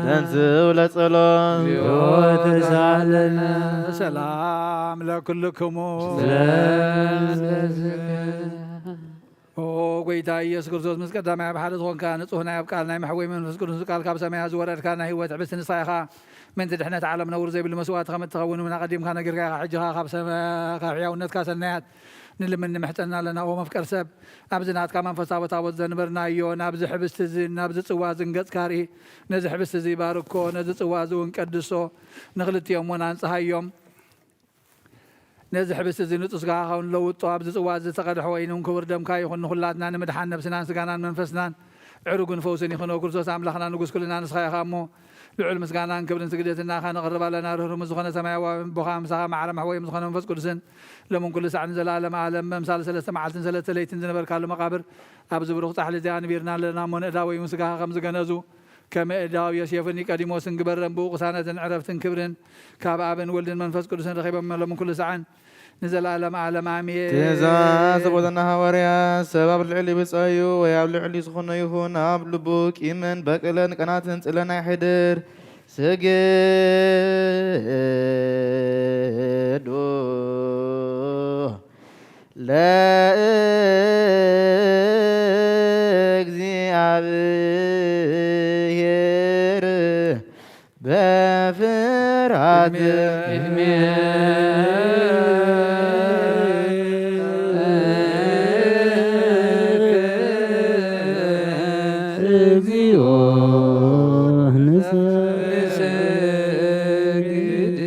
ተንስኡ ለጸሎት። ተሳለነ። ሰላም ለኩልክሙ። ኦ ጎይታ ኢየሱስ ክርስቶስ፣ ምስ ቀዳማይ ኣብ ሓደ ዝኾንካ፣ ንጹህ ናይ ኣብ ቃል ናይ መሕወይ መንፈስ ቅዱስ ቃል ካብ ሰማያት ዝወረድካ ናይ ህይወት ሕብስቲ ንስኻ ኢኻ። ምእንቲ ድሕነት ዓለም ነውር ዘይብሉ መስዋእቲ ከም እትኸውን እውን ኣቐዲምካ ነጊርካ ኢኻ። ሕጂ ኸኣ ካብ ሰማ-፣ ካብ ሕያውነትካ ሰናያት ንልምን ንምሕጸና ኣለና። ኦ መፍቀር ሰብ፣ ኣብዚ ናትካ መንፈሳዊ ታቦት ዘንበርናዮ፣ ናብዚ ሕብስቲ እዚ፣ ናብዚ ጽዋ እዚ ንገጽካ ርኢ። ነዚ ሕብስቲ እዚ ባርኮ፣ ነዚ ጽዋ እዚ እውን ቀድሶ፣ ንኽልቲኦም እውን ኣንጽሃዮም። ነዚ ሕብስቲ እዚ ንጹህ ስጋኻ ኸውን ለውጦ፣ ኣብዚ ጽዋ እዚ ዝተቐድሐ ወይን እውን ክቡር ደምካ ይኹን። ንኹላትና ንምድሓን ነብስናን ስጋናን መንፈስናን ዕሩግን ፈውስን ይኹኖ። ክርስቶስ ኣምላኽና ንጉስ ኩልና ንስኻ ኢኻ እሞ፣ ልዑል ምስጋናን ክብርን ስግደትን ንኣኻ ነቕርብ ኣለና። ርህሩህ ምስ ዝኾነ ሰማያዊ ኣቦኻ፣ ምሳኻ ማዕረ መሕወዮም ዝኾነ መንፈስ ቅዱስን፣ ሎምን ኩሉ ሳዕ ንዘለኣለም ዓለም፣ መምሳል ሰለስተ መዓልትን ሰለስተ ለይትን ዝነበርካሉ መቓብር፣ ኣብዚ ብሩኽ ጻሕሊ እዚ ኣንቢርና ኣለና እሞ፣ ንእዳ ወይን ስጋኻ ከም ዝገነዙ፣ ከመ እዳው ዮሴፍን ኒቆዲሞስን ግበረን፣ ብኡ ቅሳነትን ዕረፍትን ክብርን ካብ ኣብን ወልድን መንፈስ ቅዱስን ረኺቦም፣ ሎምን ኩሉ ሳዕን ንዘለኣለም ዓለም ኣሜን። ትእዛዝ ዘቦዘና ሃዋርያ፣ ሰብ ኣብ ልዕሊ ብጻዩ ወይ ኣብ ልዕሊ ዝኾነ ይኹን ኣብ ልቡ ቂምን በቀልን ቅናትን ጽልእን ኣይሕድር። ስግዱ ለእግዚአብሔር በፍርሃት። እግዚኦ ንሰግድ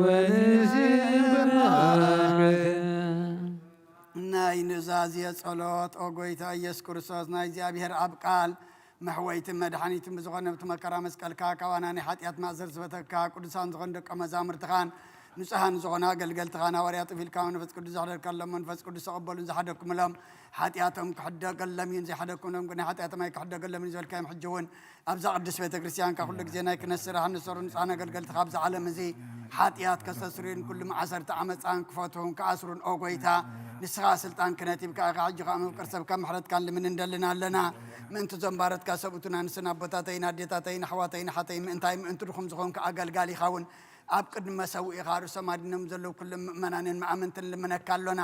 ወንስብሐከ። ናይ ኑዛዜ ጸሎት። ኦ ጎይታ ኢየሱስ ክርስቶስ፣ ናይ እግዚኣብሔር ኣብ ቃል መሕወይትን መድሓኒትን ብዝኾነ፣ ብቲ መከራ መስቀልካ ካባና ናይ ሓጢኣት ማእሰር ዝፈተካ፣ ቅዱሳን ዝኾኑ ደቀ መዛሙርትኻን ንጹሃን ዝኾኑ ኣገልገልትኻን ሃዋርያት እፍ ኢልካ መንፈስ ቅዱስ ዘሕደርካሎም፣ መንፈስ ቅዱስ ተቐበሉን ዝሓደግኩምሎም፣ ሓጢኣቶም ክሕደገሎም እዩን ዘይሓደግኩምሎም ግን ናይ ሓጢኣቶም ኣይክሕደገሎም እዩን ዝበልካዮም፣ ሕጂ እውን ኣብዛ ቅድስት ቤተ ክርስቲያንካ ኩሉ ግዜ ናይ ክህነት ስራሕ ንሰሩ ንጹሃን ኣገልገልትኻ ኣብዚ ዓለም እዚ ሓጢኣት ከስተስርዩን ኩሉ መዓሰርተ ዓመፃን ክፈትሑን ክኣስሩን፣ ኦ ጎይታ፣ ንስኻ ስልጣን ክህነት ሂብካ ኢኻ። ሕጂ ኸዓ መፍቀር ሰብካ ምሕረትካ ንልምን እንደልን ኣለና። ምእንቲ እዞም ባረትካ ሰብኡትና ንስን ኣቦታተይን ኣዴታተይን ኣሕዋተይን ኣሓተይን ምእንታይ ምእንቲ ድኹም ዝኾንካ ኣገልጋሊኻ እውን ኣብ ቅድሚ መሰውኢኻ ርእሶም ኣድኖም ዘለዉ ኩሎም ምእመናንን መኣምንትን ልምነካ ኣሎና።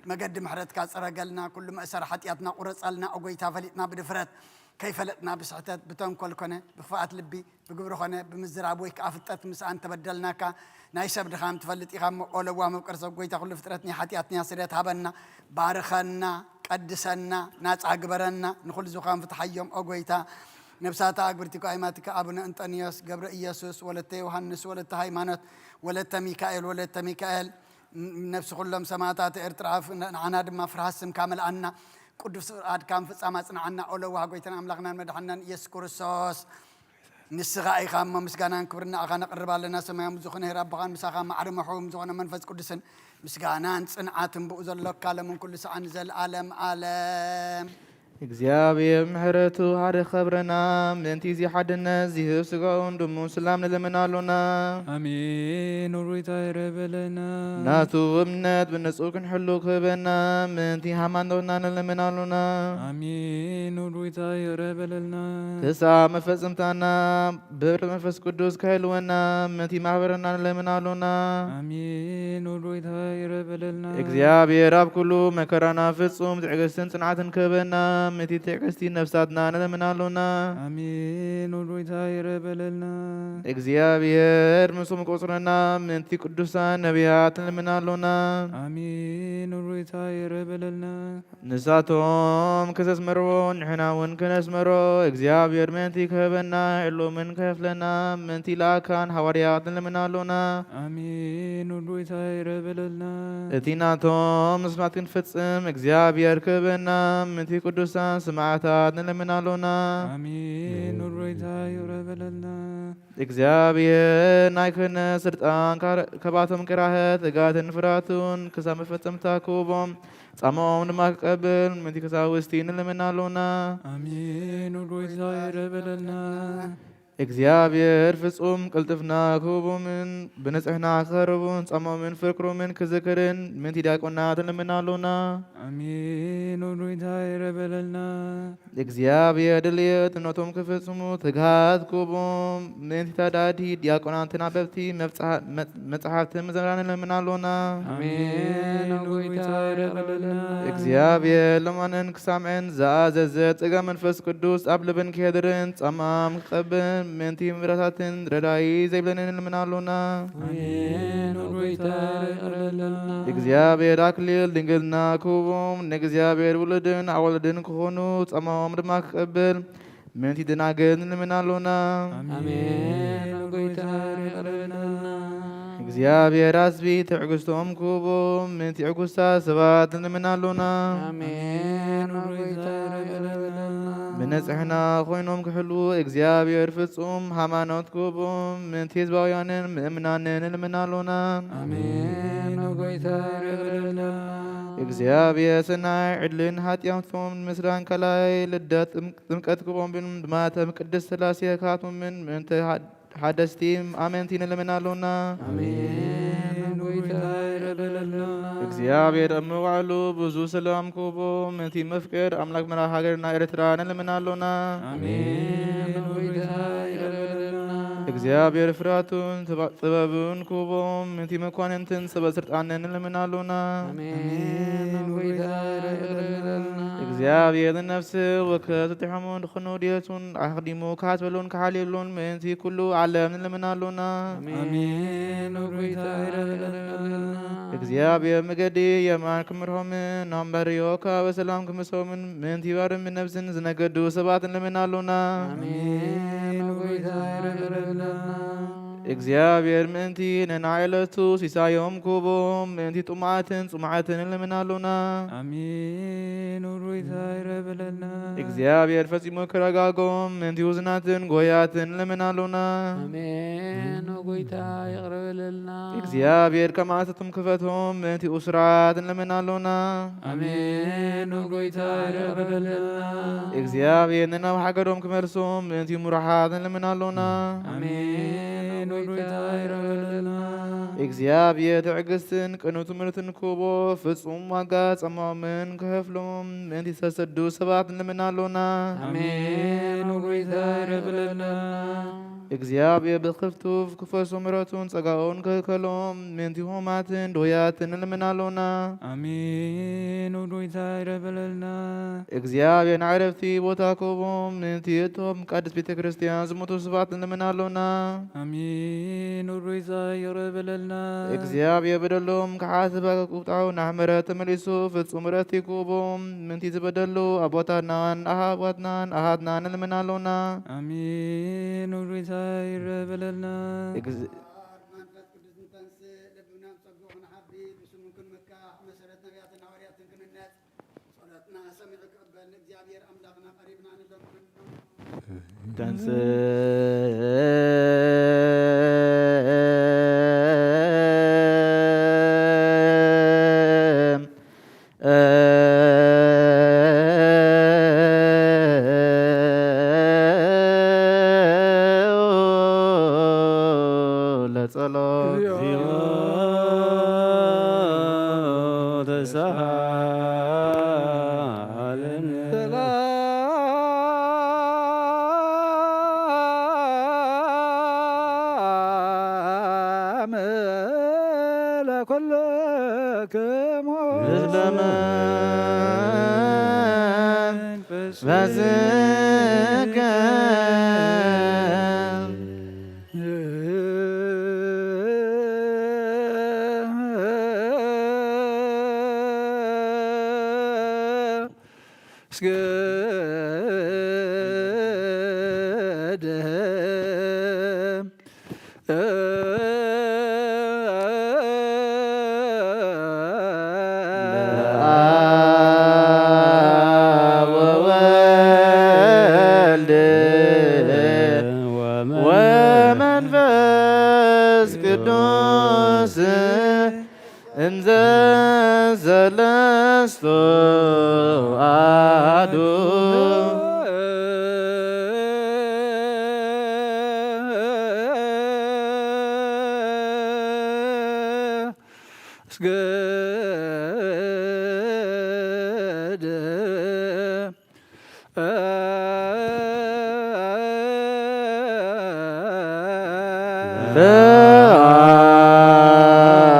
መገዲ ምሕረትካ ጽረገልና፣ ኩሉ መእሰር ሓጢኣትና ቁረጸልና። ኦ ጎይታ፣ ፈሊጥና ብድፍረት፣ ከይፈለጥና ብስሕተት፣ ብተንኮል ኮነ ብክፍኣት ልቢ፣ ብግብሪ ኾነ ብምዝራብ ወይ ከኣ ፍልጠት ምስኣን ተበደልናካ። ናይ ሰብ ድኻም ትፈልጥ ኢኻ እሞ፣ ኦ ለዋህ መፍቀር ሰብ ጎይታ፣ ኩሉ ፍጥረት ናይ ሓጢኣትና ስርየት ሃበና፣ ባርኸና፣ ቀድሰና፣ ናጻ ግበረና፣ ንኹሉ ዝኻም ፍትሓዮም ኦ ጎይታ። ነብሳታ ኣግብርቲካ ኣይማትካ ኣቡነ እንጠንዮስ፣ ገብረ ኢየሱስ፣ ወለተ ዮሃንስ፣ ወለተ ሃይማኖት፣ ወለተ ሚካኤል፣ ወለተ ሚካኤል፣ ነብሲ ኩሎም ሰማእታት ኤርትራ፣ ንዓና ድማ ፍርሃት ስምካ መልኣና። ቅዱስ ፍቓድካ ምፍጻም ኣጽንዓና። ኦ ለዋህ ጎይታን ኣምላኽናን መድሓንናን ኢየሱስ ክርስቶስ፣ ንስኻ ኢኻ እሞ ምስጋናን ክብርን ንኣኻ ነቕርብ ኣለና። ሰማያዊ ዝኾነ ሄር ኣቦኻን ምሳኻ ማዕረ መሕውም ዝኾነ መንፈስ ቅዱስን ምስጋናን ጽንዓትን ብኡ ዘሎካ ለምን ኩሉ ሰዓን ዘልኣለም ኣለም። እግዚኣብሔር ምሕረቱ ሓደ ኸብረና ምእንቲ እዚ ሓድነት ዝህብ ስጋውን ደሙን ስላም ንለምን ኣሎና። ኣሜን። ሩይታ ይረበለና። ናቱ እምነት ብንጹህ ክንሕሉ ክህበና ምእንቲ ሃይማኖትና ንለምን ኣሎና። ኣሜን። ሩይታ ይረበለልና። ክሳብ መፈጸምታና ብህብረት መንፈስ ቅዱስ ከህልወና ምእንቲ ማሕበርና ንለምን ኣሎና። ኣሜን። ሩይታ ይረበለልና። እግዚኣብሔር ኣብ ኩሉ መከራና ፍጹም ትዕግስትን ጽንዓትን ክህበና ምእንቲ ትዕግስቲ ነፍሳትና ንለምን ኣሎና። ኣሜን። ሩይታ ይረበለልና። እግዚኣብሔር ምስኦም ቆጽረና ምእንቲ ቅዱሳን ነቢያት ንለምን ኣሎና። ኣሜን። ሩይታ ይረበለልና። ንሳቶም ክዘስመርዎ ንሕና እውን ክነስመሮ እግዚኣብሔር ምእንቲ ክህበና ህልውምን ክኸፍለና ምእንቲ ለኣካን ሃዋርያት ንለምን ኣሎና። ኣሜን። ሩይታ ይረበለልና። እቲ ናቶም ምስማት ክንፍጽም እግዚኣብሔር ክህበና ምእንቲ ቅዱሳን ሰማዕታት ንለምን ኣሎና። ኣሜን። ሩይታ ይረበለልና። እግዚኣብሔር ናይ ክህነት ስልጣን ካር-፣ ከባቶም ክራኸ ትጋትን ፍርሃትን ክሳብ መፈጸምታ ክህቦም ጻማኦም ድማ ክቀብል ምእንቲ ቀሳውስቲ ንልምን ኣሎና። ኣሜን። ሩይታ ይረበለልና። እግዚኣብሔር ፍጹም ቅልጥፍና ክህቦምን ብንጽሕና ክኸርቡን ጻማኦምን ፍቅሮምን ክዝክርን ምእንቲ ዲያቆናት ንልምን ኣሎና። ኣሜን። ሩይታ ይረበለልና። እግዚኣብሔር ድልየት እምነቶም ክፍጽሙ ትግሃት ክህቦም ምእንቲ ተዳዲ ዲያቆናትን ኣበብቲ መብጽሓ-፣ መ-፣ መጽሓፍቲ መዘምራን ንለምን ኣሎና። ኣሜን። ሩይታ ይረበለልና። እግዚኣብሔር ለማንን ክሳምዕን ዝኣዘዘ ጸጋ መንፈስ ቅዱስ ኣብ ልብን ክሄድርን ጻማም ክቐብን ምእንቲ ምብራታትን ረዳኢ ዘይብለንን ንልምን ኣሎና። ኣሜን። ሩይታ ይረበለልና። እግዚኣብሔር ኣክሊል ድንግልና ክህቦም ንእግዚኣብሔር ውሉድን ኣዋልድን ክኾኑ ጻማኦም ድማ ክቐብል ምእንቲ ደናግል ንልምን ኣሎና። ኣሜን። ሩይታ ይረበለልና። እግዚኣብሔር ኣስቢ ትዕግስቶም ክህቦም ምእንቲ ዕጉሳት ሰባት ንልምን ኣሎና። ኣሜን። ሩይታ ይረበለልና። ብንጽሕና ኮይኖም ክሕልዉ እግዚኣብሔር ፍጹም ሃይማኖት ክህቦም ምእንቲ ህዝባውያንን ምእምናንን ንልምን ኣሎና። ኣሜን። ሩይታ ይረበለልና። እግዚኣብሔር ሰናይ ዕድልን ሓጢኣቶም ምስራን ካልኣይ ልደት ጥም-፣ ጥምቀት ክህቦምን ብማተም ቅድስት ሥላሴ ካቶምን ምእንቲ ሓ-፣ ሓደስቲ ኣመንቲ ንልምን ኣሎና። ኣሜን። ሩይታ ይረበለልና። እግዚኣብሔር እምባዕሉ ብዙ ሰላም ክህቦም ምእንቲ መፍቀር ኣምላክ መራ ሃገርና ኤርትራ ንልምን ኣሎና። ኣሜን። ሩይታ ይረበለልና። እግዚኣብሔር ፍርሃቱን ጥበ-፣ ጥበብን ክህቦም ምእንቲ መኳንንትን ሰበ ስልጣንን ንልምን ኣሎና። ኣሜን። ሩይታ ይረበለልና። እግዚኣብሔር ንነፍሲ ወከፍ ዝጥሕሙ ድኹኑ ድየቱን ኣኽዲሙ ክሓስበሉን ክሓልየሉን ምእንቲ ኩሉ ዓለም ንልምን ኣሎና። ኣሜን። ሩይታ ይረበለልና። እግዚኣብሔር መገዲ የማን ክምርሆምን ኣምባርዮ ካብ ሰላም ክምሶምን ምእንቲ ባርም ነፍስን ዝነገዱ ሰባት ንልምን ኣሎና። ኣሜን። ሩይታ ይረበለልና። እግዚኣብሔር ምእንቲ ነናይ ዕለቱ ሲሳዮም ክህቦም ምእንቲ ጥሙዓትን ጽሙዓትን ንልምን ኣሎና። ኣሜን። ሩይታ ይረበለልና። እግዚኣብሔር ፈጺሙ ክረጋጎም ምእንቲ ውዝናትን ጎያትን ንልምን ኣሎና። ኣሜን። ሩይታ ይቕረበለልና። እግዚኣብሔር ከማእሰቶም ክፈቶም ምእንቲ እሱራት ንልምን ኣሎና። ኣሜን። ሩይታ ይረበለልና። እግዚኣብሔር ንናብ ሃገሮም ክመልሶም ምእንቲ ምሩሓት ንልምን ኣሎና። ኣሜን። ሩይታ ይረበለልና። እግዚኣብሔር ትዕግስትን ቅኑዕ ትምህርትን ክህቦ ፍጹም ዋጋ ጸማምን ክኸፍሎም ምእንቲ ዝተሰዱ ሰባት ንልምን ኣሎና። ኣሜን። ሩይታ ይረበለልና። እግዚኣብሔር ብክፍቱፍ ክፈሶ ምሕረቱን ጸጋኡን ክህከሎም ምእንቲ ሆማትን ድውያትን ንልምን ኣሎና። ኣሜን። ሩይታ ይረበለልና። እግዚኣብሔር ንዕረፍቲ ቦታ ክህቦም ምእንቲ እቶም ቅድስት ቤተ ክርስቲያን ዝሞቱ ሰባት ንልምን ኣሎና። ኣሜን። ሩይታ ይረበለልና። እግዚኣብሔር በደሎም ክሓስብ ቁጣው ናብ ምሕረት ተመሊሱ ፍጹም ዕረፍቲ ክህቦም ምእንቲ ዝበደሉ ኣቦታትናን ኣሃዋትናን ኣሃትናን ንልምን ኣሎና። ኣሜን። ሩይታ ይረበለልና። እግዝ-፣ መንፈስ ቅዱስ ንተንስእ፣ ልብና ብጸግኡ ክንሓቢ፣ ብስሙ ክንምካሕ፣ መሰረት ነቢያትን ሃዋርያትን ክንነጽ፣ ጸሎትና ሰሚዑ ክቕበል ንእግዚኣብሔር ኣምላኽና ቀሪብና ንለምኖ። ተንስእ ጸሎት። እግዚኦ ተሳሃለነ። ሰላም ለኩልክሙ። ምስለ መንፈስከ። ስግድ ለአብ ወወልድ ወመንፈስ ቅዱስ እንዘ ሰለስቱ አሐዱ። እስገደ ለአብ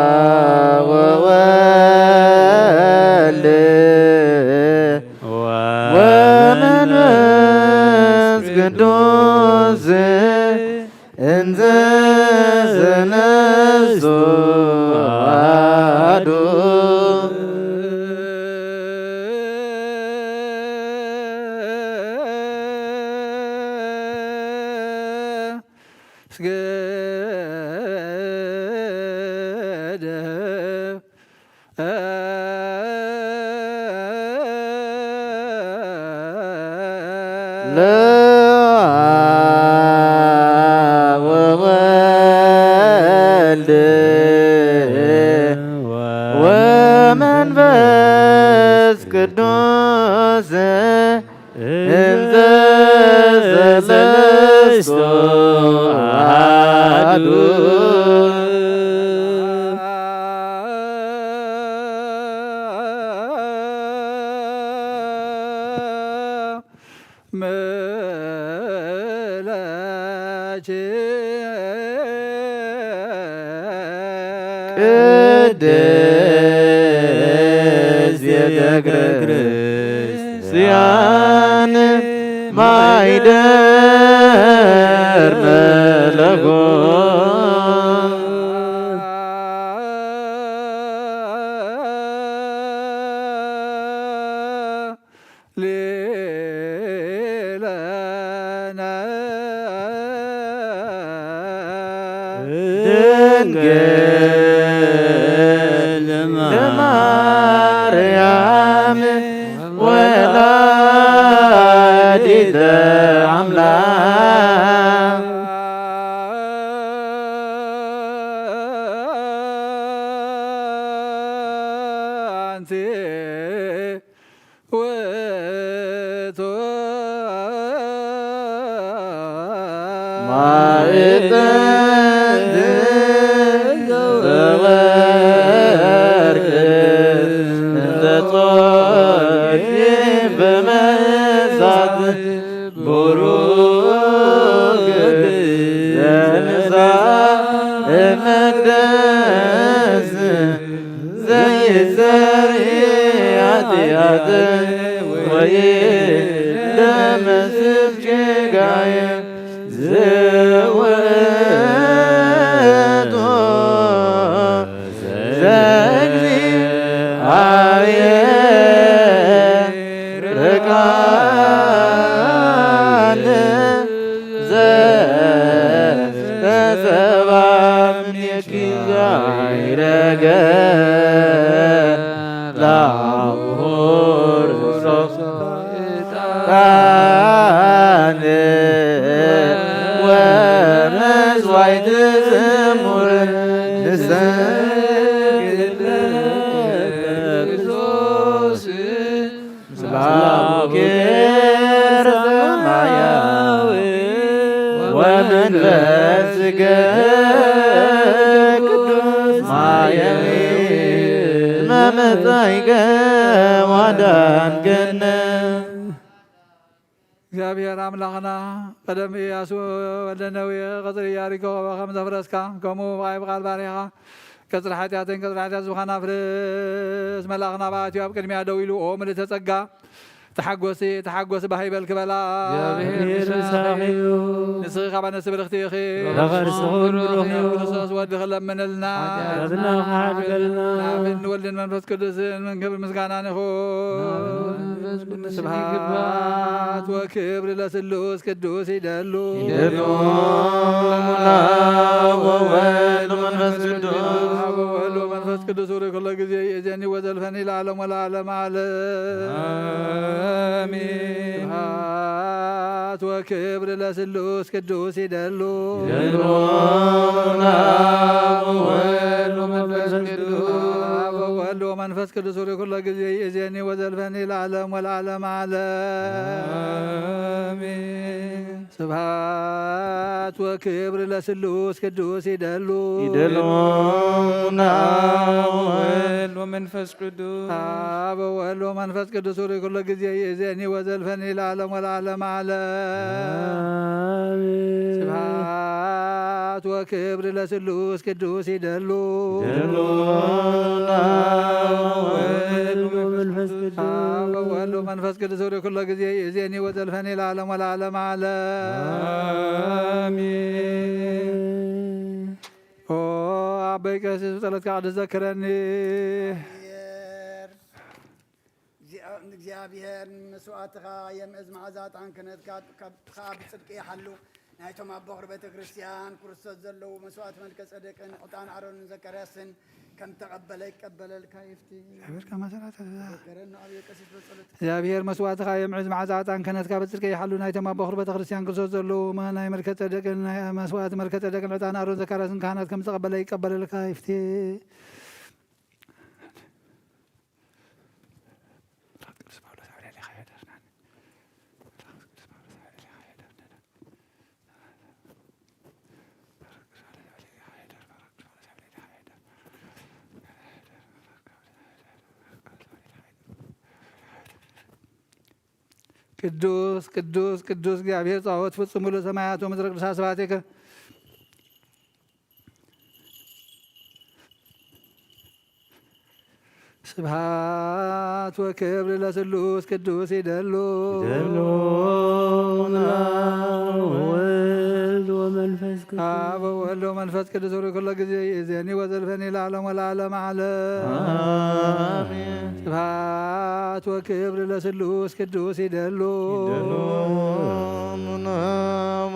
ወወልድ ወመንፈስ ቅዱስ እንዘ ሰለስቱ አሐዱ። እስገደ ለአብ ወወልድ ወመንፈስ ቅዱስ እንዘ ሰለስቱ አሐዱ። መላኪ ቅድስት ቤተ ክርስቲያን ማይደር መለኮት ሊለነ ድንግል ማርያም ወላዲተ አምላክ። አንቲ ውእቱ ማዕጠንት ዘወርቅ እንተ ጾይፍ በመሳት ቡሩክ ዘንሳ መቅደስ ዘይሰሪ ኃጢአት ወይ ደመስስ ጌጋየ ዝውእቱ ዘእግዚአብሔር ቃል ዘተሰብአ እምኔኪ ዛይረገ ለአቡሁ ርእሶ ዕጣን ወመስዋዕት ዝሙር ንሰግድ ለክርስቶስ። ምስለ አቡኪ ሰማያዊ ወመንፈስኪ መጻይከ ዋዳንከነ። እግዚኣብሔር ኣምላኽና ቀደም ኢያሱ ወልደ ነዌ ቀጽሪ ኢያሪኮ ከም ዘፍረስካ፣ ከምኡ ብቓይ ብቓል ባሪኻ ቀጽሪ ሓጢኣተን ቀጽሪ ሓጢኣት ዝኾና ፍርስ። መልኣኽ ናብ ኣትዩ ኣብ ቅድሚያ ደው ኢሉ፣ ኦ ምልእተ ጸጋ፣ ተሓጎሲ ተሓጎሲ ባህ ይበልኪ በላ። እግዚኣብሔር ምሳኺ እዩ። ንስኺ ካብ ኣንስቲ ብርኽቲ ኢኺ። ረኸርስኹም ብሩኽ እዩ። ክርስቶስ ወዲ ክለምንልና ሓጢኣትና ክሓድገልና። ንኣብን ንወልድን መንፈስ ቅዱስን ክብሪ ምስጋናን ይኹን። መንፈስ ቅዱስ ስብሐት ይግባእ። ወክብሪ ለስሉስ ቅዱስ ይደሉ። ይደሉ። ወወልድ ወመንፈስ ቅዱስ። አብ ወወልድ ወመንፈስ ቅዱስ ውሪ ኩሎ ጊዜ ይእዜኒ ወዘልፈኒ ለዓለም ወለዓለም ዓለም። አሜን። ስብሐት ወክብሪ ለስሉስ ቅዱስ ይደሉ። ይደሉ። ወወልድ ወመንፈስ ቅዱስ። አብ ወወልድ ወመንፈስ ቅዱስ ውሪ ኩሎ ጊዜ ይእዜኒ ወዘልፈኒ ለዓለም ወለዓለም ዓለም። አሜን። ስብሐት ወክብር ለስሉስ ቅዱስ ይደሉ። ይደሉ። አብ ወወልድ ወመንፈስ ቅዱስ። አብ ወወልድ ወመንፈስ ቅዱስ ውሪ ኩሎ ጊዜ ይእዜኒ ወዘልፈኒ ለዓለም ወለዓለም ዓለም። አሜን። ስብሐት ወክብር ለስሉስ ቅዱስ ይደሉ። ይደሉ። ወወልድ ወመንፈስ ቅዱስ። አብ ወወልድ ወመንፈስ ቅዱስ ውሪ ኩሎ ጊዜ ይእዜኒ ወዘልፈኒ ለዓለም ወለዓለም ዓለም። አሜን። ኦ ኣቦይ ቀሲስ ብጸሎትካ ቅዱስ ዘክረኒ። እግዚኣብሔር፣ እግዚኣብሔር ንመስዋእትኻ የምእዝ፣ መዓዛ ዕጣን ክህነትካ ከኣ ብጽድቂ ይሓሉ። ናይቶም ኣብ በኹሪ ቤተ ክርስቲያን ክርስቶስ ዘለዉ መስዋእቲ መልከ ጸደቅን ዕጣን ኣሮንን ዘካርያስን ከም ተቐበለ ይቀበለልካ ይፍቲ። እግዚኣብሔር ከመ ሰላተ ዘከረኒ ኣብየ ቀሲስ በጸሎት እግዚኣብሔር መስዋእትኻ የምዕዝ፣ መዓዛ ዕጣን ክህነትካ ብጽድቂ ይሓሉ። ናይቶም ኣብ በኹሪ ቤተ ክርስቲያን ክርስቶስ ዘለዉ ናይ መልከ ጸደቅን ናይ መስዋእቲ መልከ ጸደቅን ዕጣን ኣሮን ዘካርያስን ካህናት ከም ዝተቐበለ ይቀበለልካ ይፍቲ። ቅዱስ ቅዱስ ቅዱስ እግዚኣብሔር ጸባኦት ፍጹም ምሉእ ሰማያት ወምድረ ቅዱሳት ስብሐቲከ። ስብሐት ወክብር ለስሉስ ቅዱስ ይደሉ። ይደሉ። ወወልድ ወመንፈስ ቅዱስ። አብ ወወልድ ወመንፈስ ቅዱስ ሩይ ኩሎ ጊዜ ይእዜኒ ወዘልፈኒ ለዓለም ወለዓለም ዓለም። አሜን። ስብሐት ወክብር ለስሉስ ቅዱስ ይደሉ። ይደሉ።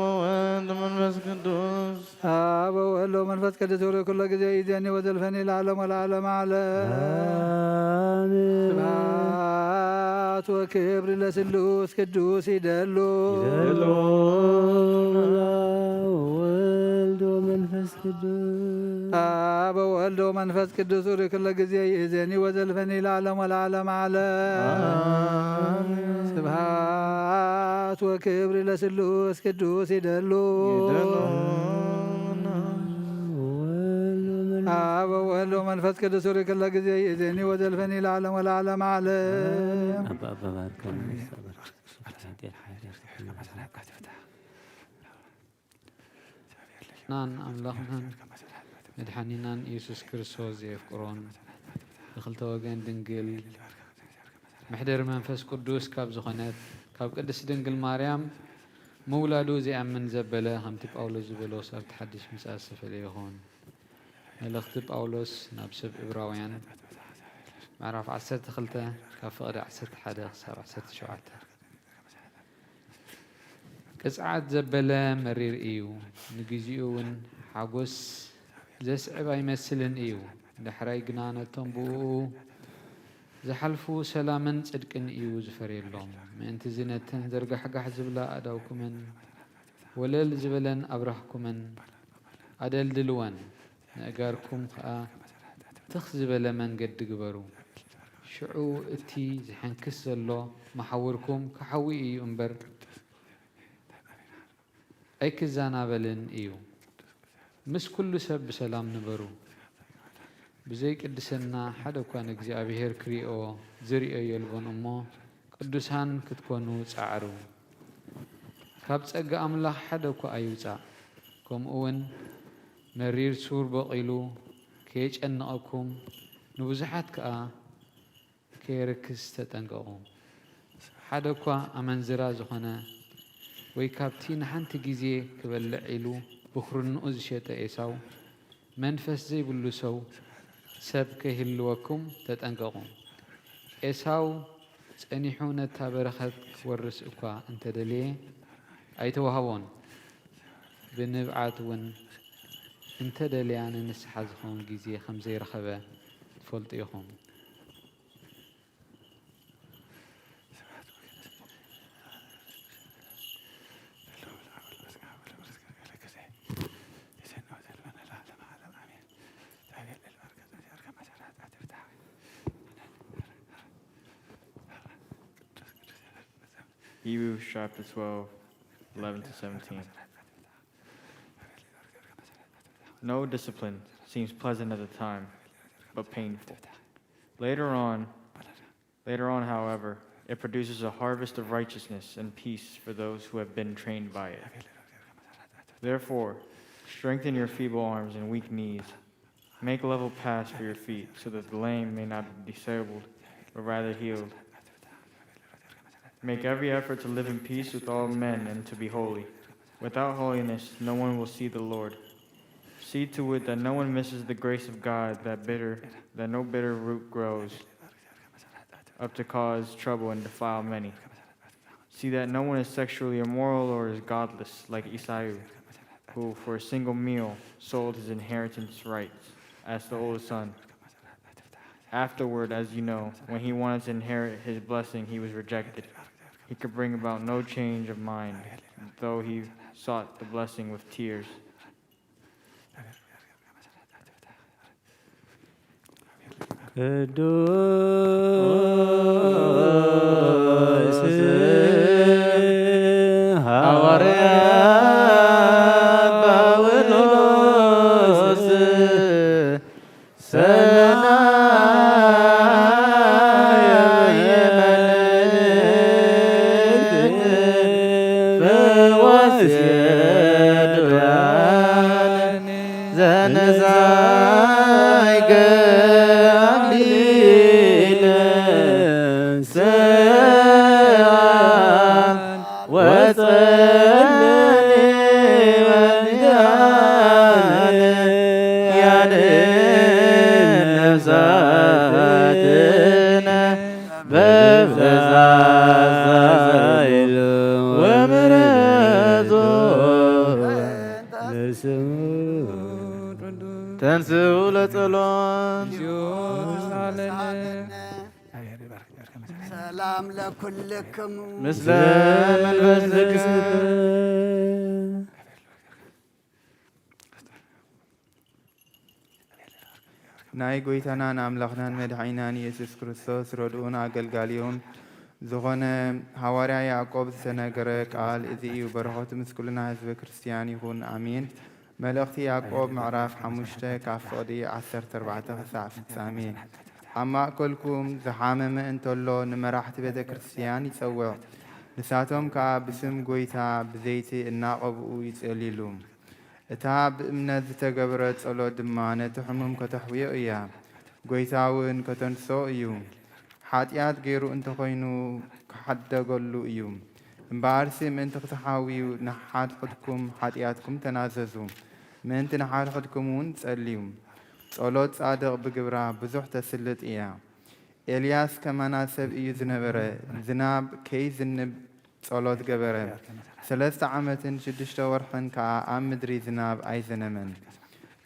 ወወልድ ወመንፈስ ቅዱስ። አብ ወወልድ ወመንፈስ ቅዱስ ሩይ ኩሎ ጊዜ ይእዜኒ ወዘልፈኒ ለዓለም ወለዓለም ዓለም። አሜን። ስብሐት ወክብር ለስሉስ ቅዱስ ይደሉ። ይደሉ። ወወልድ ወመንፈስ ቅዱስ። አብ ወወልድ ወመንፈስ ቅዱስ ሩይ ኩሎ ጊዜ ይእዜኒ ወዘልፈኒ ለዓለም ወለዓለም ዓለም። አሜን። ስብሐት ወክብር ለስሉስ ቅዱስ ይደሉ። ይደሉ። ወወልድ ወመንፈስ አብ ወወልድ ወመንፈስ ቅዱስ ሩይ ኩሎ ጊዜ ይእዜኒ ወዘልፈኒ ለዓለም ወለዓለም ዓለም። አባ አባ ባርከን። ናን ኣምላኽናን መድሓኒናን ኢየሱስ ክርስቶስ ዘየፍቅሮን ብኽልተ ወገን ድንግል መሕደሪ መንፈስ ቅዱስ ካብ ዝኾነት ካብ ቅድስት ድንግል ማርያም ምውላዱ ዘይኣምን ዘበለ ከምቲ ጳውሎስ ዝበሎስ ኣብቲ ሓድሽ ምጽኣት ዝተፈልየ ይኹን። መልእኽቲ ጳውሎስ ናብ ሰብ ዕብራውያን ምዕራፍ ዓሰርተ ክልተ ካብ ፍቕዲ ዓሰርተ ሓደ ክሳብ ዓሰርተ ሸውዓተ። ቅጽዓት ዘበለ መሪር እዩ፣ ንግዚኡ እውን ሓጎስ ዘስዕብ ኣይመስልን እዩ። ዳሕራይ ግና ነቶም ብእኡ ዝሓልፉ ሰላምን ጽድቅን እዩ ዝፈርየሎም። ምእንትዚ ነተን ዘርጋሕጋሕ ዝብላ ኣእዳውኩምን ወለል ዝበለን ኣብራኽኩምን ኣደልድልወን፣ ነእጋርኩም ከኣ ትኽ ዝበለ መንገዲ ግበሩ። ሽዑ እቲ ዝሕንክስ ዘሎ መሓውርኩም ክሓዊ እዩ እምበር ኣይክዛናበልን እዩ። ምስ ኩሉ ሰብ ብሰላም ንበሩ። ብዘይ ቅድስና ሓደ እኳ ንእግዚኣብሔር ክሪኦ ዝሪኦ የልቦን እሞ፣ ቅዱሳን ክትኮኑ ጸዓሩ። ካብ ጸጋ ኣምላኽ ሓደ እኳ ኣይውጻእ። ከምኡ እውን መሪር ሱር በቒሉ ከየጨንቐኩም፣ ንብዙሓት ከኣ ከየርክስ ተጠንቀቑ። ሓደ እኳ ኣመንዝራ ዝኾነ ወይ ካብቲ ንሓንቲ ግዜ ክበልዕ ኢሉ ብኹርንኡ ዝሸጠ ኤሳው፣ መንፈስ ዘይብሉ ሰው፣ ሰብ ከይህልወኩም ተጠንቀቑ። ኤሳው ጸኒሑ ነታ በረኸት ክወርስ እኳ እንተደለየ ኣይተዋህቦን። ብንብዓት እውን እንተደለያ ንንስሓ ዝኸውን ግዜ ከም ዘይረኸበ ትፈልጡ ኢኹም። Hebrews chapter twelve, eleven to seventeen. No discipline seems pleasant at the time, but painful. Later on, later on, however, it produces a harvest of righteousness and peace for those who have been trained by it. Therefore, strengthen your feeble arms and weak knees. Make level paths for your feet, so that the lame may not be disabled, but rather healed. Make every effort to live in peace with all men and to be holy. Without holiness, no one will see the Lord. See to it that no one misses the grace of God, that bitter, that no bitter root grows up to cause trouble and defile many. See that no one is sexually immoral or is godless like Esau, who for a single meal sold his inheritance rights as the oldest son. Afterward, as you know, when he wanted to inherit his blessing, he was rejected. He could bring about no change of mind, though he sought the blessing with tears. ቅዱስ ሐዋርያ ጳውሎስ ሰናየ መልእክት ፈዋሴ ድውያን ዘነሳይከ አክሊለ ሰላም ወጸልይ ወንጌል ያድን ነፍሳትነ በፈሳሳይሉ ወምሕረቱ ለስሙ። ተንሥኡ ለጸሎት። ሰላም ለኩልክሙ። ምስለ መንፈስክ። ናይ ጐይታናን ኣምላኽናን መድሓኒናን ኢየሱስ ክርስቶስ ረድኡን ኣገልጋሊኡን ዝኾነ ሃዋርያ ያዕቆብ ዝተነገረ ቃል እዚ እዩ። በረኸቱ ምስ ኩልና ህዝበ ክርስትያን ይኹን። ኣሜን። መልእኽቲ ያዕቆብ ምዕራፍ ሓሙሽተ ካብ ፍቕዲ ዓሰርተ ኣርባዕተ ክሳዕ ፍጻሜ። ኣብ ማእከልኩም ዝሓመመ እንተሎ ንመራሕቲ ቤተ ክርስትያን ይጸውዕ። ንሳቶም ከኣ ብስም ጐይታ ብዘይቲ እናቐብኡ ይጸልዩሉ። እታ ብእምነት ዝተገብረ ጸሎት ድማ ነቲ ሕሙም ከተሕውዮ እያ። ጐይታ እውን ከተንስኦ እዩ። ሓጢኣት ገይሩ እንተኾይኑ ክሓደገሉ እዩ። እምበኣርሲ ምእንቲ ክትሓውዩ ንሓድሕድኩም ሓጢኣትኩም ተናዘዙ። ምእንቲ ንሓድሕድኩም እውን ጸልዩ። ጸሎት ጻድቕ ብግብራ ብዙሕ ተስልጥ እያ። ኤልያስ ከማና ሰብ እዩ ዝነበረ። ዝናብ ከይዝንብ ጸሎት ገበረ። ሰለስተ ዓመትን ሽዱሽተ ወርሕን ከኣ ኣብ ምድሪ ዝናብ ኣይዘነመን።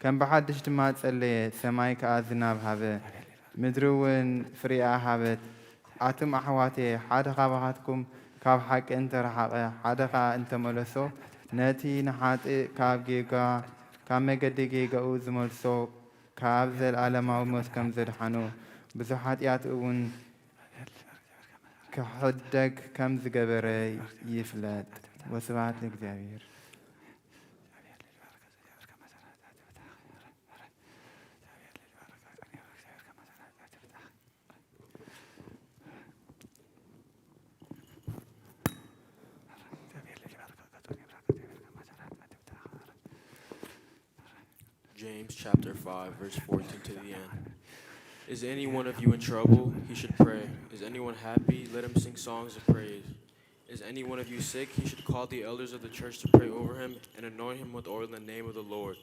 ከም ብሓድሽ ድማ ጸለየ፣ ሰማይ ከኣ ዝናብ ሃበ፣ ምድሪ እውን ፍሬኣ ሃበት። ኣቱም ኣሕዋተየ፣ ሓደ ካባኻትኩም ካብ ሓቂ እንተ ረሓቐ፣ ሓደ ኸኣ እንተ መለሶ፣ ነቲ ንሓጥእ ካብ ጌጋ፣ ካብ መገዲ ጌጋኡ ዝመልሶ፣ ካብ ዘለኣለማዊ ሞት ከም ዘድሓኖ፣ ብዙሕ ሓጢኣት እውን ክሕደግ ከም ዝገበረ ይፍለጥ። ወስብሐት ለእግዚኣብሔር። Chapter five, verse fourteen to the end. Is any one of you in trouble? He should pray. Is anyone happy? Let him sing songs of praise. Is any one of you sick? He should call the elders of the church to pray over him and anoint him with oil in the name of the Lord.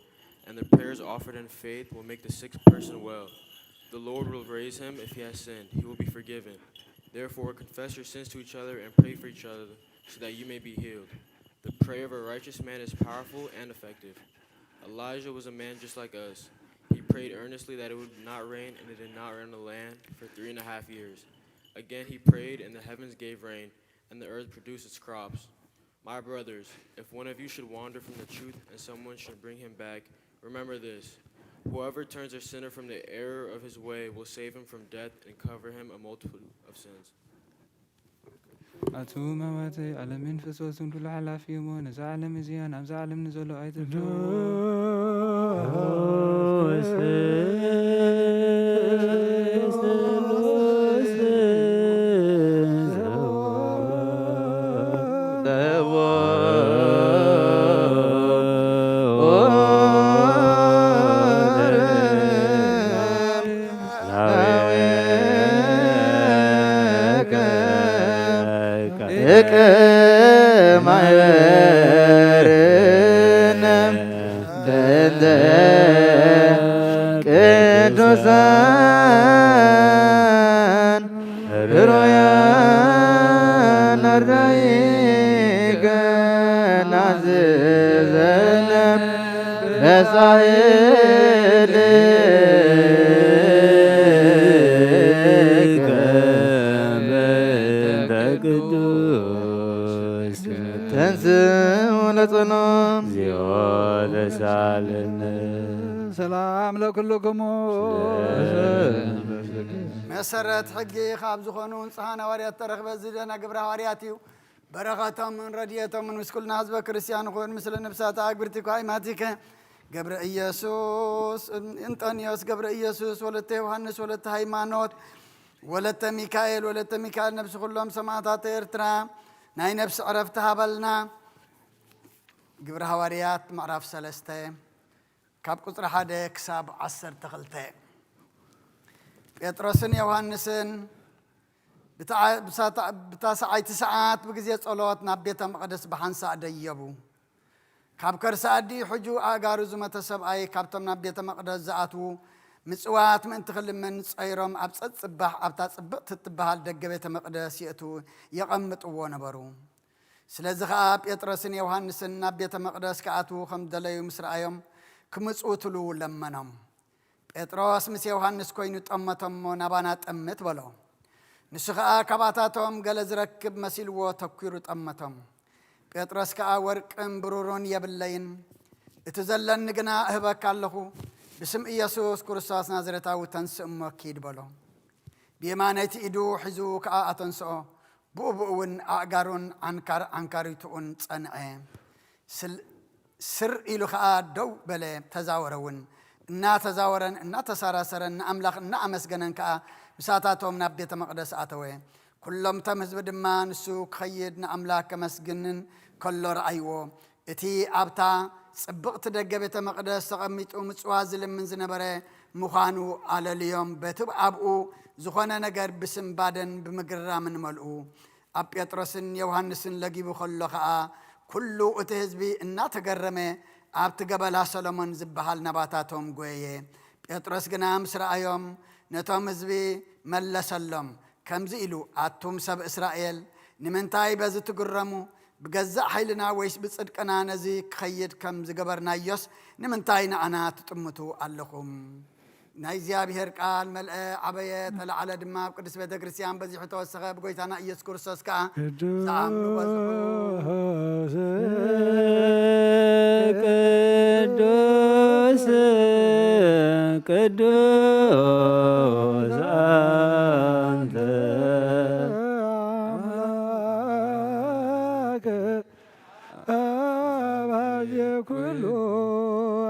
And the prayers offered in faith will make the sick person well. The Lord will raise him if he has sinned. He will be forgiven. Therefore, confess your sins to each other and pray for each other so that you may be healed. The prayer of a righteous man is powerful and effective. Elijah was a man just like us. He prayed earnestly that it would not rain, and it did not rain on the land for three and a half years. Again, he prayed, and the heavens gave rain, and the earth produced its crops. My brothers, if one of you should wander from the truth and someone should bring him back, remember this: whoever turns a sinner from the error of his way will save him from death and cover him a multitude of sins. ኣቱም ኣሕዋተይ፣ ዓለምን ፍስወቱን ኩሉ ሓላፊ እዩ እሞ፣ ነዛ ዓለም እዚኣን ኣብዛ ዓለም ንዘሎ ኣይትፍርህዎ። ሰላም ለኩልክሙ። መሰረት ሕጊ ካብ ዝኾኑ ንጹሓን ሃዋርያት ተረኽበ ዝደና ግብረ ሃዋርያት እዩ። በረኸቶምን ረድኤቶምን ምስ ኩልና ህዝበ ክርስቲያን ይኹን። ምስለ ነብሳት ኣግብርቲ ኳይማቲከ ገብረ ኢየሱስ፣ እንጠንዮስ ገብረ ኢየሱስ፣ ወለተ ዮሃንስ፣ ወለተ ሃይማኖት፣ ወለተ ሚካኤል፣ ወለተ ሚካኤል፣ ነብሲ ኩሎም ሰማዕታት ኤርትራ ናይ ነብሲ ዕረፍቲ ሃበልና። ግብረ ሃዋርያት ምዕራፍ ሰለስተ ካብ ቁጽሪ ሓደ ክሳብ ዓሰርተ ክልተ። ጴጥሮስን ዮሃንስን ብታ-፣ ብሳታ-፣ ብታስዓይቲ ሰዓት ብግዜ ጸሎት ናብ ቤተ መቕደስ ብሓንሳእ ደየቡ። ካብ ከርሲ ኣዲ ሕጁ ኣእጋሩ ዝመተ ሰብኣይ ካብቶም ናብ ቤተ መቕደስ ዝኣትዉ ምጽዋት ምእንቲ ክልምን ጸይሮም ኣብ ጸጽባሕ ኣብታ ጽብቕቲ እትበሃል ደገ ቤተ መቕደስ የእትዉ የቐምጥዎ ነበሩ። ስለዚ ኸኣ ጴጥሮስን ዮሃንስን ናብ ቤተ መቕደስ ክኣትዉ ከም ደለዩ ምስ ረኣዮም፣ ክምጽውትሉ ለመኖም። ጴጥሮስ ምስ ዮሃንስ ኮይኑ ጠመቶም እሞ፣ "ናባና ጠምት" በሎ። ንሱ ኸኣ ካባታቶም ገለ ዝረክብ መሲልዎ ተኲሩ ጠመቶም። ጴጥሮስ ከኣ፣ "ወርቅን ብሩርን የብለይን፣ እቲ ዘለኒ ግና እህበካ ኣለኹ። ብስም ኢየሱስ ክርስቶስ ናዝሬታዊ ተንስእ እሞ ኪድ" በሎ። ብየማነይቲ ኢዱ ሒዙ ከኣ ኣተንስኦ። ብኡ ብኡ እውን ኣእጋሩን ዓንካር ዓንካሪቱኡን ጸንዐ። ስል-፣ ስር ኢሉ ከኣ ደው በለ፣ ተዛወረ እውን። እናተዛወረን እናተሰራሰረን ንኣምላኽ እናኣመስገነን ከኣ ምሳታቶም ናብ ቤተ መቕደስ ኣተወ። ኩሎም እቶም ህዝቢ ድማ ንሱ ክኸይድ ንኣምላኽ ከመስግንን ከሎ ረኣይዎ። እቲ ኣብታ ጽብቕቲ ደገ ቤተ መቕደስ ተቐሚጡ ምጽዋት ዝልምን ዝነበረ ምዃኑ ኣለልዮም፣ በቲ ኣብኡ ዝኾነ ነገር ብስንባደን ብምግራምን መልኡ። ኣብ ጴጥሮስን ዮሃንስን ለጊቡ ከሎ ኸኣ፣ ኩሉ እቲ ህዝቢ እናተገረመ ኣብቲ ገበላ ሰሎሞን ዝበሃል ናባታቶም ጐየየ። ጴጥሮስ ግና ምስ ረኣዮም፣ ነቶም ህዝቢ መለሰሎም፣ ከምዚ ኢሉ፣ "ኣቱም ሰብ እስራኤል፣ ንምንታይ በዚ ትግረሙ? ብገዛእ ሓይልና ወይስ ብጽድቅና ነዚ ክኸይድ ከም ዝገበርናዮስ ንምንታይ ንኣና ትጥምቱ ኣለኹም?" ናይ እግዚኣብሔር ቃል መልአ፣ ዓበየ፣ ተላዕለ ድማ ኣብ ቅድስት ቤተ ክርስቲያን በዚሑ ተወሰኸ። ብጎይታና ኢየሱስ ክርስቶስ ከኣ ዝኣምኑ በዝሑ። ቅዱስ፣ ቅዱስ፣ ቅዱስ ኣንተ ኣምላክ ኣባዜ ኩሉ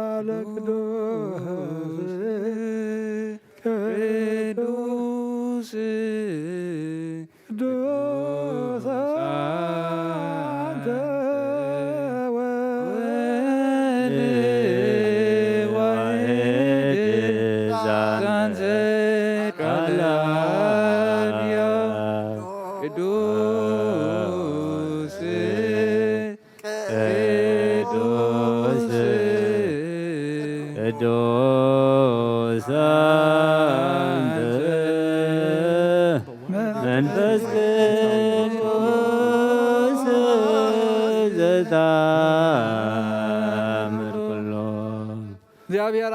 ዓለም ቅዱስ፣ ቅዱስ፣ ቅዱስ ኣንተ ወልድ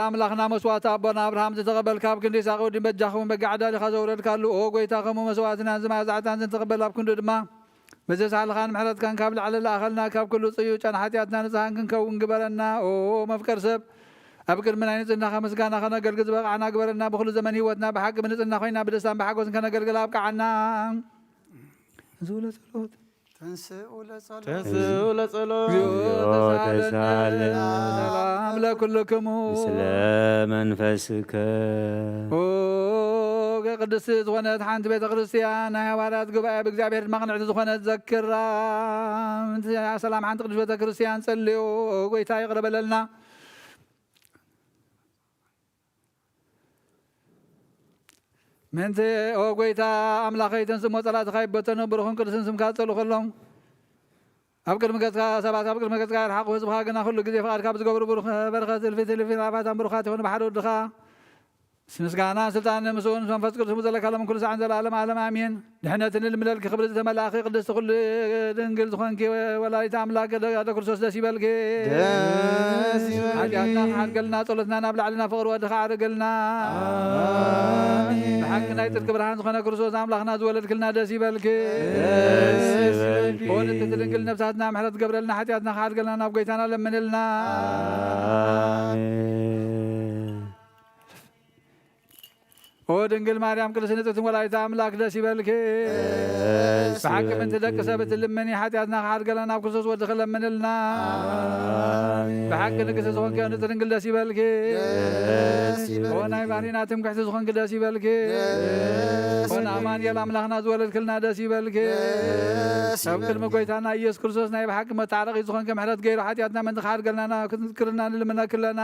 ኣምላኽና መስዋዕቲ ኣቦና ኣብርሃም ዝተቐበልካ፣ ኣብ ክንዲ ይስሐቅ ወዲ በጃኻ እውን በጊዕ ኣዳሊኻ ዘውረድካሉ፣ ኦ ጎይታ፣ ከምኡ መስዋዕትናን ዝማዛዕታን ዝንትቕበል ኣብ ክንዱ ድማ በዚ ሳህልኻን ምሕረትካን ካብ ላዕሊ ለኣኸልና፣ ካብ ኩሉ ጽዩይ ጨና ሓጢኣትና ንጽሃን ክንከውን ግበረና። ኦ መፍቀር ሰብ፣ ኣብ ቅድሚ ናይ ንጽህናኻ ምስጋና ከነገልግል ዝበቕዓና ግበረና። ብኹሉ ዘመን ህይወትና ብሓቂ ብንጽህና ኮይና ብደስታን ብሓጎስን ከነገልግል ኣብቅዓና። ዝብለ ጸሎት። ተንስኡ ለጸሎት። ተንስኡ ለጸሎት። እግዚኦ ተሳሃለነ። ተሳሃለነ። ሰላም ለኩልክሙ። ምስለ መንፈስከ። ኦ ቅድስቲ ዝኾነት ሓንቲ ቤተ ክርስቲያን ናይ ሃዋርያት ጉባኤ ብእግዚኣብሔር ድማ ቅንዕቲ ዝኾነት ዘክራ። ሰላም ሓንቲ ቅድስቲ ቤተ ክርስቲያን ጸልዩ። ኦ ጎይታ ይቕረ በለልና። ምእንቲ ኦ ጎይታ ኣምላኸይ፣ ተንስእ እሞ ጸላእትኻ ይበተኑ፣ ብሩኽን ቅዱስን ስምካ ዝጸልኡ ከሎም ኣብ ቅድሚ ገጽካ፣ ሰባት ካብ ቅድሚ ገጽካ ይርሓቑ፣ ህዝብኻ ግና ኩሉ ግዜ ፍቓድካ ብዝገብሩ ብሩኽ በረኸት እልፊት እልፊት ኣባታን ብሩኻት ይኹኑ ብሓደ ወድኻ። ምስ ምስጋና ስልጣን ምስኡ ምስ መንፈስ ቅዱስ ዘለካ ሎም ኩሉ ሳዕን ዘላለም ዓለም ኣሜን። ድሕነትን ልምለልኪ ክብሪ ዝተመላእኪ ቅድስቲ ኩሉ ድንግል ዝኾንኪ ወላዲት ኣምላክ ኣደ ክርስቶስ ደስ ይበልኪ። ደስ ይበልኪ። ሓጢኣትና ክሓድገልና ጸሎትና ናብ ላዕሊ ናብ ፍቕሪ ወድኻ ዓርገልና። ኣሜን። ብሓቂ ናይ ጽድቂ ብርሃን ዝኾነ ክርስቶስ ኣምላኽና ዝወለድክልና ደስ ይበልኪ። ደስ ይበልኪ። ኦ ንጽሕቲ ድንግል ነብሳትና ምሕረት ገብረልና ሓጢኣትና ክሓድገልና ናብ ጎይታና ለምንልና። ኣሜን። ኦ ድንግል ማርያም ቅድስት ንጽሕትን ወላዲተ ኣምላክ ደስ ይበልኪ። ደስ ብሓቂ ምንቲ ደቂ ይበልኪ። ሰብ እትልምኒ ሓጢኣትና ክሓድገልና ናብ ክርስቶስ ወድኺ ለምንልና። ኣሜን። ብሓቂ ንግስቲ ዝኾንኪ ንጽሕቲ ድንግል ደስ ይበልኪ። ደስ ኦ ናይ ይበልኪ። ባህሪና ትምክሕቲ ዝኾንኪ ደስ ይበልኪ። ደስ ኦ ንኣማኑኤል ኣምላኽና ዝወለድክልና ደስ ይበልኪ። ደስ ኣብ ቅድሚ ይበልኪ። ጎይታና ኢየሱስ ክርስቶስ ናይ ብሓቂ መታረቒ ዝኾንኪ ምሕረት ገይሩ ሓጢኣትና ምንቲ ክሓድገልና ክንዝክርና ንልምነኪ ኣለና።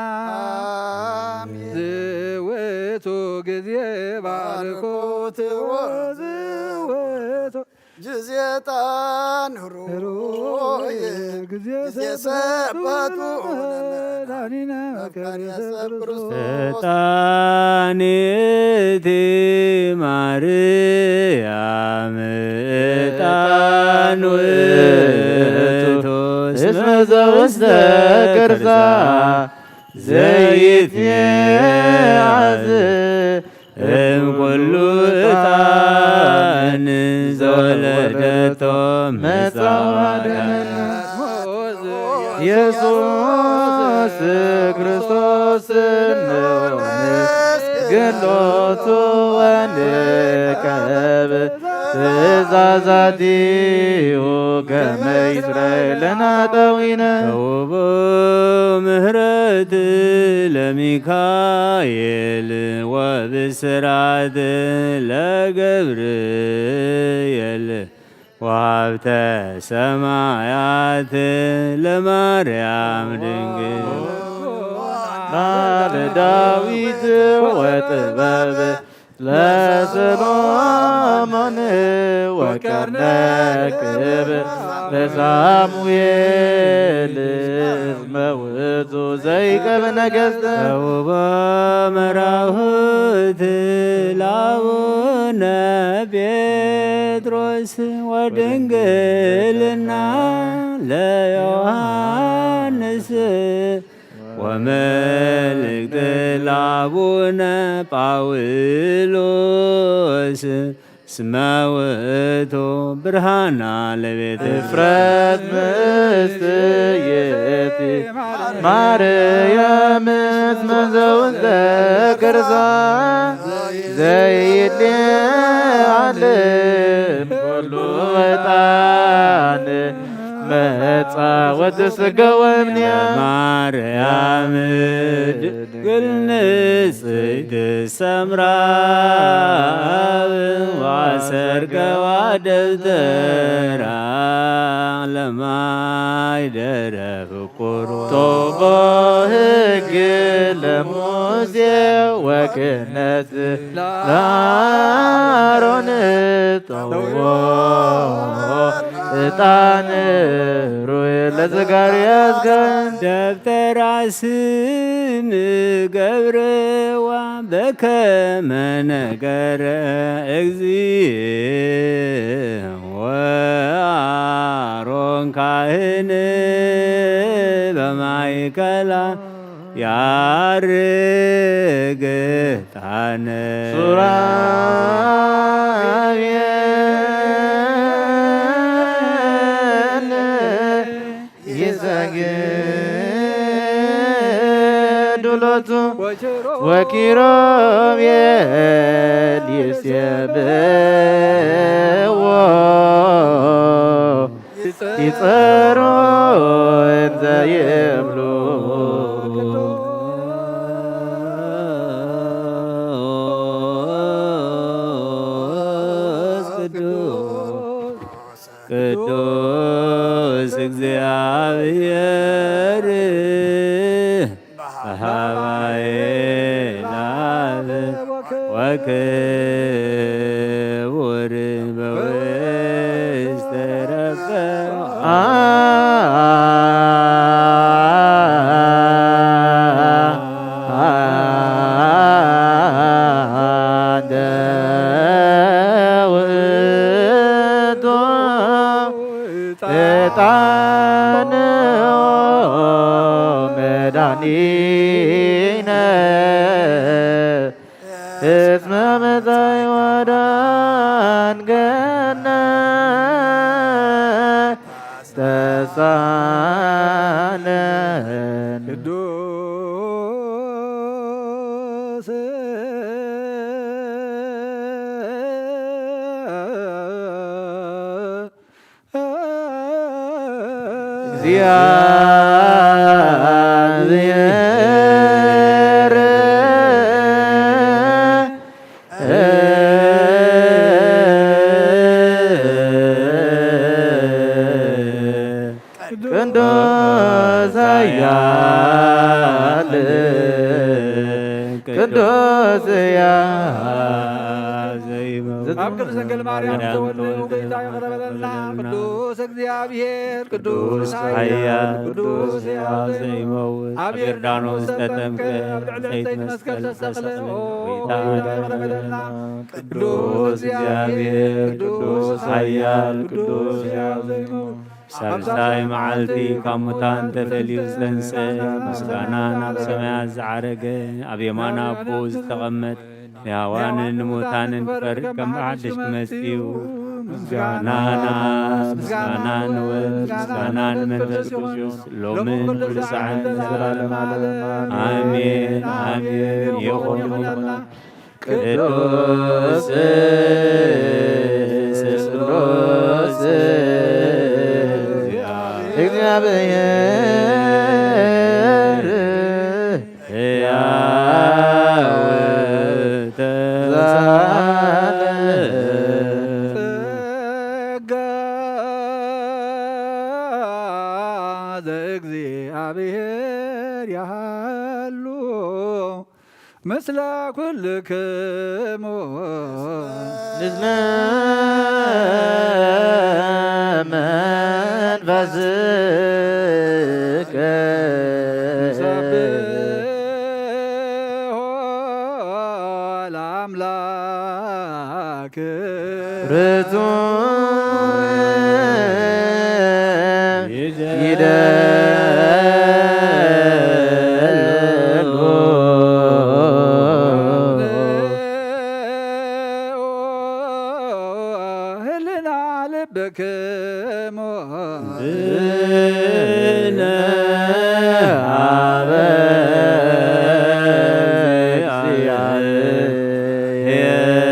ኣሜን። ዝውቱ ግዜ ባርኮት ወዝውቱ ግዜ ዕጣን ሩይ ግዜ ግዜ ሰበቱ ሰበቱ ለመድኃኒነ መካነ ሰብ ክርስቶስ። ዕጣን እቲ ማርያም ዕጣን ውእቱ እስመ ዘውስተ ከርሳ ዘይትየአዝ እምኩሉ ዕጣን ዘወለደቶ መጻዋዕደ ኢየሱስ ክርስቶስ ንመስግን ሎቱ ወንቀብ ትእዛዛቲሁ ከመ ይስረይ ለነ ኃጣውኢነ። ተውቦ ምህረት ለሚካኤል ወብስራት ለገብርኤል ወሀብተ ሰማያት ለማርያም ድንግል። ቃለ ዳዊት ወጥበብ ለሰሎሞን ወቀርነ ክብ ለሳሙኤል እስመ ውእቱ ዘይቀብ ነገሥት። ተውቦ መራሁት ለአቡነ ጴጥሮስ ወድንግልና ለዮሐንስ ወመልእክት ለአቡነ ጳውሎስ እስመ ውእቱ ብርሃና ለቤተ እፍረት ምስትየቲ ማርያም እስመ ዘውስተ ከርሳ ዘይትሌዓል ኩሉ ዕጣን መጻወት ስጋ ወእምንያ። ማርያም ድንግል ንጽሕት ሰምራ ወሰርገዋ ደብተራ ለማይ ደረፍ ቁሩ። ቶቦ ሕግ ለሙሴ ወክህነት ለአሮን ጸውዖ ዕጣን ሩይ ለዘካርያስ ካህን። ደብተራ ስም ገብርዋ በከመ ነገረ እግዚእ ወአሮን ካህን በማእከላ ያርግ ዕጣን። ሱራፌል ይሰግዱ ሎቱ ወኪሩቤል ይሴብሕዎ ይጸሩ እንተ ይብሉ። ቅዱስ ቅዱስ ቅዱስ እግዚአብሔር በሀባየ ለአብ ወክቡር በውስተ ረቀ አንተ ውእቱ ዕጣን መድኃኒነ እስመ መጻኢ ወዳንገነ ተሳለን። ቅዱስ እግዚአብሔር ቅዱስ ኃያል ቅዱስ ሕያው ዘይመውት። ኣብ ቅድስት ድንግል ማርያም ተወልደ ጌታ ይቕረ በለልና። ቅዱስ እግዚኣብሔር፣ ቅዱስ ኃያል፣ ቅዱስ ሕያው ዘይመውት፣ ኣብ ዮርዳኖስ ተጠምቀ፣ ኣብ ልዕሊ ዕንጸይቲ መስቀል ተሰቕለ። ኦ ጌታ ይቕረ በለልና። ቅዱስ እግዚኣብሔር፣ ቅዱስ ኃያል፣ ቅዱስ ሕያው ዘይመውት፣ ሳልሳይ መዓልቲ ካብ ሙታን ተፈልዩ ዝተንስአ፣ ምስጋና ናብ ሰማያት ዝዓረገ፣ ኣብ የማን ኣቦኡ ዝተቐመጠ፣ ንሕያዋንን ንሙታንን ክፈርድ ከም ብሓድሽ ክመጽእ እዩ። ምስጋና፣ ምስጋና ንወልድ፣ ምስጋና ንመንፈስ ቅዱስ፣ ሎምን ኩሉ ሰዓትን ንዘለዓለመ ዓለም። ኣሜን፣ ኣሜን። ይኹን፣ ይኹን። ቅዱስ ስሉስ እግዚአብሔር ሕያው ተሳለ። ጸጋ ዘእግዚአብሔር ያሉ ምስለ ኩልክሙ ምስለ መንፈስከ ንሰብሖ ለአምላክ ርቱዕ ይደሉ። ህልና ልብክሙ ብነ አበ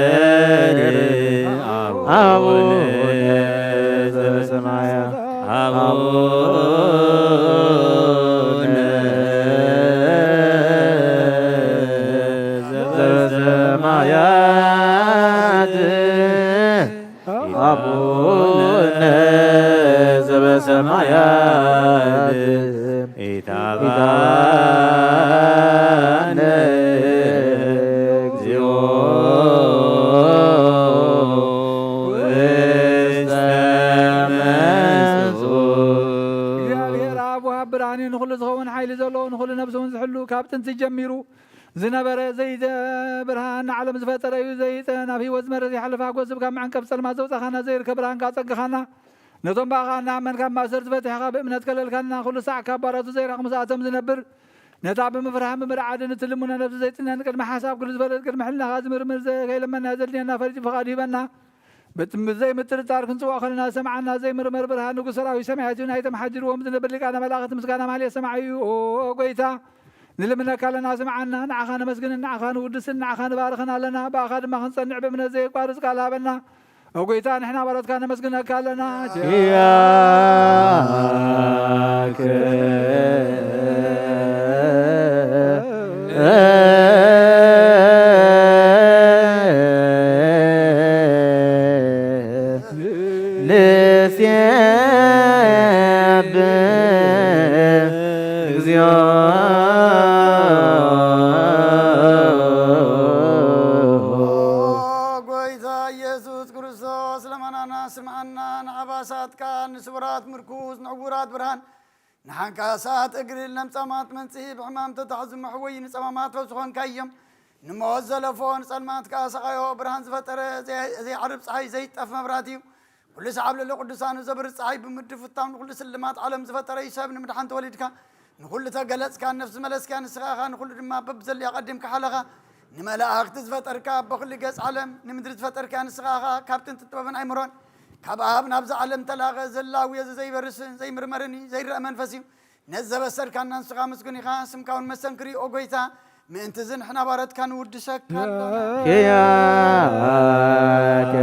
እግዚአብሔር አቡነ ዘበሰማያት አቡነ ዘበሰማያት አቡነ ዘበሰማያት ኢታብአነ እግዚኦ ውስተ መንሱት። እግዚኣብሔር ኣብ ወሃብ ብርሃን እዩ፣ ንኹሉ ዝኸውን ሓይሊ ዘለዎ፣ ንኹሉ ነብሲ እውን ዝሕሉ፣ ካብ ጥንቲ ጀሚሩ ዝነበረ፣ ዘይተ ብርሃን ንዓለም ዝፈጠረ እዩ። ዘይተ ናብ ህይወት ዝመረ ዘይሓልፍ ሓጎስ ካብ መዐንቀፍ ጸልማት ዘውጻኻና፣ ዘይርከብ ብርሃን ካጸግኻና፣ ነቶም ብኣኻ እናኣመን ካብ ማእሰርቲ ፈቲሕኻ ብእምነት ከለልካና፣ ኩሉ ሳዕ ካብ ባራቱ ዘይራቕ ምስኣቶም ዝነብር ነታ ብምፍርሃን ብምርዓድን እትልምኖ ነፍሲ ዘይጥነን ቅድሚ ሓሳብ ኩሉ ዝፈለጥ ቅድሚ ሕልናኻ ዝምርምር ዘ-፣ ከይለመና ዘድልየና ፈሊጡ ፍቓዱ ሂበና። ብት-፣ ብዘይምጥርጣር ክንጽውዖ ከለና ዝሰምዓና ዘይምርመር ብርሃን ንጉስ ሰራዊት ሰማያት እዩ። ናይቶም ሓዲርዎም ዝነብር ሊቃነ መላእኽት ምስጋና ማህሌት ሰማዒ እዩ። ኦ ጎይታ፣ ንልምነካ ኣለና፣ ስምዓና። ንዓኻ ነመስግንን ንዓኻ ንውድስን ንዓኻ ንባርኽን ኣለና። ብኣኻ ድማ ክንጸንዕ ብእምነት ዘየቋርጽ ቃል ሃበና። ኦ ጎይታ፣ ንሕና ባሮትካ ነመስግነካ ኣለና። ኪያከ ንሴብህ እግዚኦ። ጎይታ ኢየሱስ ክርስቶስ፣ ለማናና ስምዓና፣ ንዓባሳት ቃል፣ ንስውራት ምርኩስ፣ ንዕውራት ብርሃን፣ ንሓንካሳት እግሪ፣ ንለምጻማት መንጽሂ፣ ብሕማም ተታሕዙ መሕወዪ፣ ንጸማማት ፈውሲ ኾንካዮም። ንሞት ዘለፎ፣ ንጸልማት ከኣ ሰቓዮ፣ ብርሃን ዝፈጠረ፣ ዘይ-፣ ዘይዓርብ ጸሓይ፣ ዘይጠፍ መብራህቲ እዩ። ኩሉ ሰዓብ ልዕሊ ቅዱሳኑ ዘብርህ ጸሓይ ብምድፍታው ንኹሉ ስልማት ዓለም ዝፈጠረ እዩ። ሰብ ንምድሓን ተወሊድካ፣ ንኹሉ ተገለጽካ፣ ነፍሲ መለስካ፣ ንስኻ ኢኻ ንኹሉ ድማ በብዘለዮ ኣቐዲምካ ሓለኻ። ንመላእኽቲ ዝፈጠርካ፣ ኣቦ ኩሉ ገጽ ዓለም፣ ንምድሪ ዝፈጠርካ ንስኻ ኢኻ። ካብ ጥንቲ ጥበብን ኣይምሮን ካብ ኣብ ናብዛ ዓለም ተላኸ፣ ዘላዊ እዚ ዘይበርስን ዘይምርመርን እዩ፣ ዘይረአ መንፈስ እዩ። ነዚ ዘበሰርካና ንስኻ ምስጉን ኢኻ፣ ስምካ እውን መሰንክር እዩ። ኦ ጎይታ፣ ምእንቲ እዚ ንሕና ባሮትካ ንውድሰካ ኣለና። ኪያከ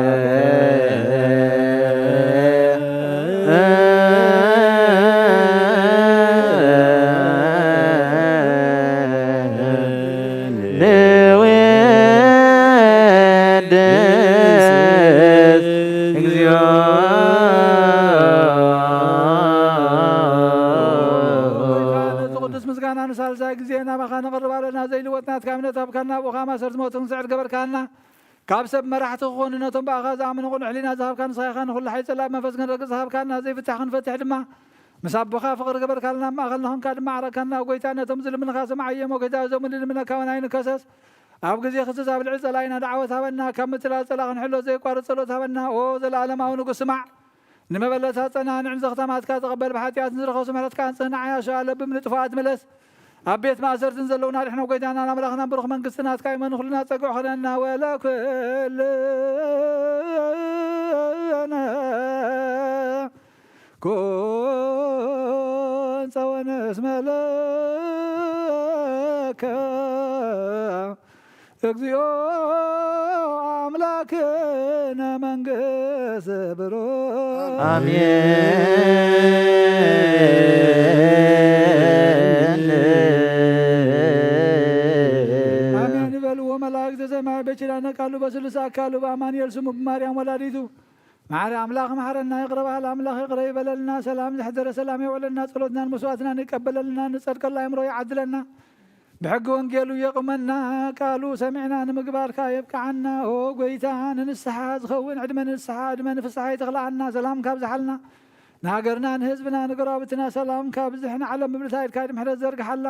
ንውድስ እግዚኦ። ነዚ ቅዱስ ምስጋና ንሳልሳይ ግዜ ናባኻ ነቕርብ ኣለና። ዘይልወጥ ናትካ እምነት ሃብካና፣ ብኡኻ ማእሰርቲ ሞት ክንስዕር ገበርካና። ካብ ሰብ መራሕቲ ክኾኑ ነቶም ብኣኻ ዝኣምኑ ቅኑዕ ሕሊና ዝሃብካ ንስኻ ኢኻ። ንኹሉ ሓይሊ ጸላእ መንፈስ ክንረግጽ ዝሃብካና፣ ዘይፍታሕ ክንፈትሕ ድማ ምስ ኣቦኻ ፍቕሪ ገበርካልና። ኣብ ማእኸልና ኾንካ ድማ ዓረካና። ጎይታ፣ ነቶም ዝልምንኻ ስምዓዮም። ጎይታ፣ እዞም ንልምነካ እውን ኣይንከሰስ። ኣብ ግዜ ክስስ ኣብ ልዕሊ ጸላኢና ዳዕወት ሃበና። ካብ ምትላል ጸላኢ ክንሕሎ ዘየቋርጽ ጸሎት ሃበና። ኦ ዘለኣለማዊ ንጉስ፣ ስማዕ። ንመበለታት ጸናንዕን ዘኽታማትካ ተቐበል። ብሓጢኣት ንዝረኸሱ ምሕረትካ ኣንጽህ፣ ንዓያሾ ኣለብም ንጥፉኣት ምለስ። ኣብ ቤት ማእሰርትን ዘለዉና ኣድሕኖ። ጎይታናን ኣምላኽናን ብሩኽ መንግስቲ ናትካ ይመኑ። ኩልና ጸግዑ ኸነና ወለኩልነ ኩን ጸወን እስመ ለከ እግዚኦ ኣምላክነ መንግስት ብሩክ። አሜን። አሜን ይበልዎ መላእክተ ሰማይ በኪዳነ ቃሉ በስሉስ አካሉ በአማኑኤል ስሙ በማርያም ወላዲቱ። መሐሪ አምላክ መሐረና፣ ይቅረ በሃል አምላክ ይቅረ ይበለልና። ሰላም ዘሕደረ ሰላም የውዕለና። ጸሎትናን መስዋዕትናን ይቀበለልና። ንጸድቀሉ አእምሮ ይዓድለና። ብሕጊ ወንጌሉ የቑመና፣ ቃሉ ሰሚዕና ንምግባርካ የብቅዓና። ኦ ጎይታ፣ ንንስሓ ዝኸውን ዕድመ ንንስሓ፣ ዕድመ ንፍስሓ ይተኽልኣና። ሰላም ካብዝሓልና፣ ንሃገርና፣ ንህዝብና፣ ንጎረባብትና ሰላም ካብዝሕ፣ ንዓለም ብብልታ ኢድካ ኢድ ምሕረት ዘርግሓላ።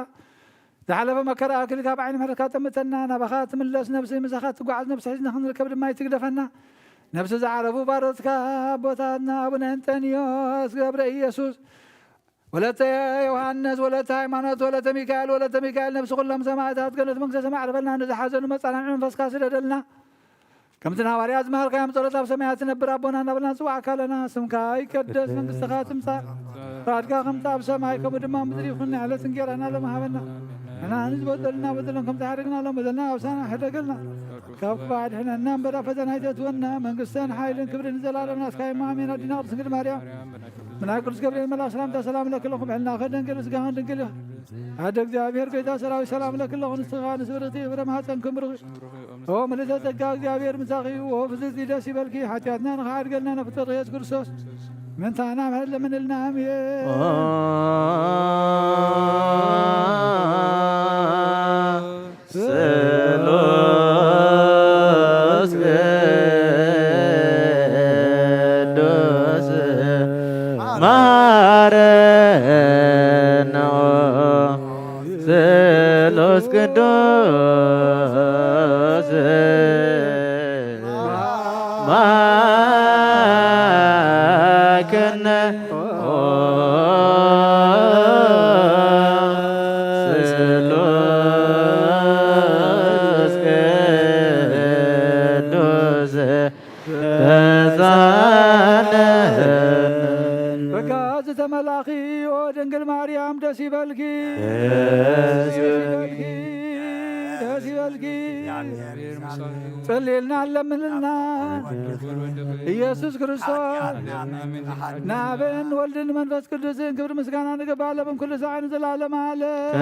ዝሓለፈ መከራ ኣክሊልካ ብዓይኒ ምሕረትካ ጠምተና፣ ናባኻ ትምለስ ነብሲ ምሳኻ ትጓዓዝ ነብሲ ሒዝና ክንርከብ ድማ ይትግደፈና። ነብሲ ዝዓረፉ ባሮትካ ኣቦታትና ኣቡነ እንጠንዮስ ገብረ ኢየሱስ፣ ወለተ ዮሃንስ፣ ወለተ ሃይማኖት፣ ወለተ ሚካኤል፣ ወለተ ሚካኤል፣ ነብሲ ኩሎም ሰማዕታት ገነት መንግስተ ሰማይ ኣዕርፈልና። ንዝሓዘኑ መጻናንዒ መንፈስካ ስደደልና። ከምቲ ንሃዋርያት ዝመሃርካዮም ጸሎት ኣብ ሰማያት ትነብር ኣቦና እናበልና ንጽዋዕካ ኣለና። ስምካ ይቀደስ፣ መንግስትኻ ትምጻእ፣ ፍቃድካ ከምቲ ኣብ ሰማይ ከምኡ ድማ ኣብ ምድሪ ይኹን። ናይ ዕለት እንጌራና ሎሚ ሃበና። ንሕና ንዝበደሉና በደሎም ከምቲ ሓደግና ሎም በደልና ኣውሳና ሕደገልና። ካብ ክፉእ ኣድሕነና እምበር ኣብ ፈተና ኣይተእትወና። መንግስትን ሓይልን ክብርን ንዘለኣለም ናትካ እዩ። ኣሜን። ኣዲና ቅድስት ድንግል ማርያም ብናይ ቅዱስ ገብርኤል መልኣክ ሰላምታ ሰላም ለኪ ኣለኹ። ብሕልና ከደንግል ስጋኸን ድንግል እዩ። ኣደ እግዚኣብሔር ጎይታ ሰራዊት ሰላም ለኪ ኣለኹ። ንስኻ ንስብርኽቲ ፍረ ማህፀንክን ብሩኽ እዩ። ኦ ምልዕተ ጸጋ እግዚኣብሔር ምሳኺ እዩ። ኦ ፍስሕቲ ደስ ይበልኪ። ሓጢኣትና ንኽሓድገልና ናብ ፍጥረት ኢየሱስ ክርስቶስ ምንታና ምሕረት ለምንልና። ኣሜን። ስሉስ ቅዱስ መሐረነ። ስሉስ ቅዱስ መሐረነ። ድንግል ማርያም ደስ ይበልኪ፣ ደስ ይበልኪ፣ ደስ ይበልኪ። ጸልይልና ለምንልና ኢየሱስ ክርስቶስ ናብን ወልድን መንፈስ ቅዱስን ክብሪ ምስጋና ንገባ ለብን ኩሉ ሰዓን ዘላለም ዓለም።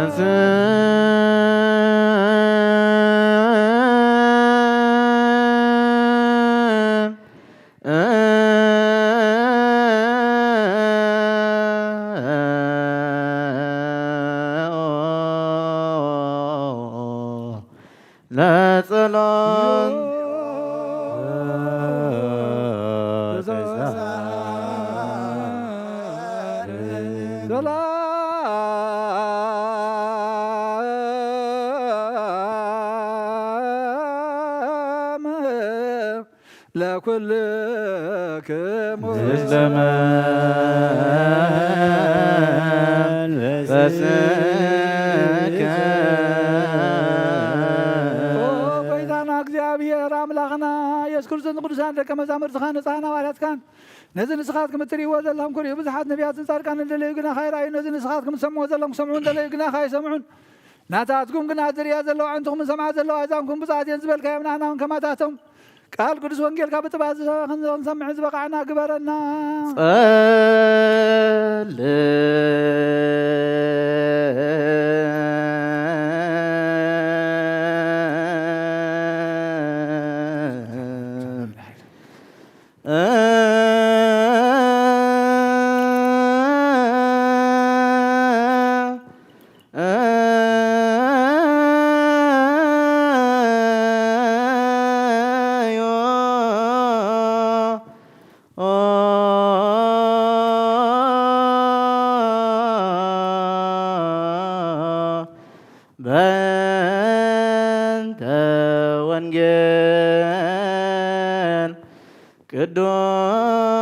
ለጸሎት ሰላም ለኩልክሙ ምስለ መንፈስከ። ኦ ጎይታና እግዚኣብሔር ኣምላኽና ኢየሱስ ክርስቶስ ንቅዱሳን ደቀ መዛሙርትኻን ንጻሕና ሃዋርያትካን ነዚ ንስኻትኩም እትርእይዎ ዘለኹም ክርእዩ ብዙሓት ነቢያትን ጻድቃንን ደለዩ ግናኻ ይረኣዩ። ነዚ ንስኻትኩም ትሰምዕዎ ዘለኹም ክሰምዑ እንደለዩ ግናኻ ኣይሰምዑን። ናታትኩም ግና ዝርእያ ዘለዋ ኣዕንትኹም ዝሰምዓ ዘለዋ ኣእዛንኩም ብፁዓት እየን ዝበልካዮም ንሕና እውን ከማታቶም ቃል ቅዱስ ወንጌልካ ብጥባጽ ክንሰምዕ ዝበቓዕና ግበረና። ጸልእ። በእንተ ወንጌል ቅዱስ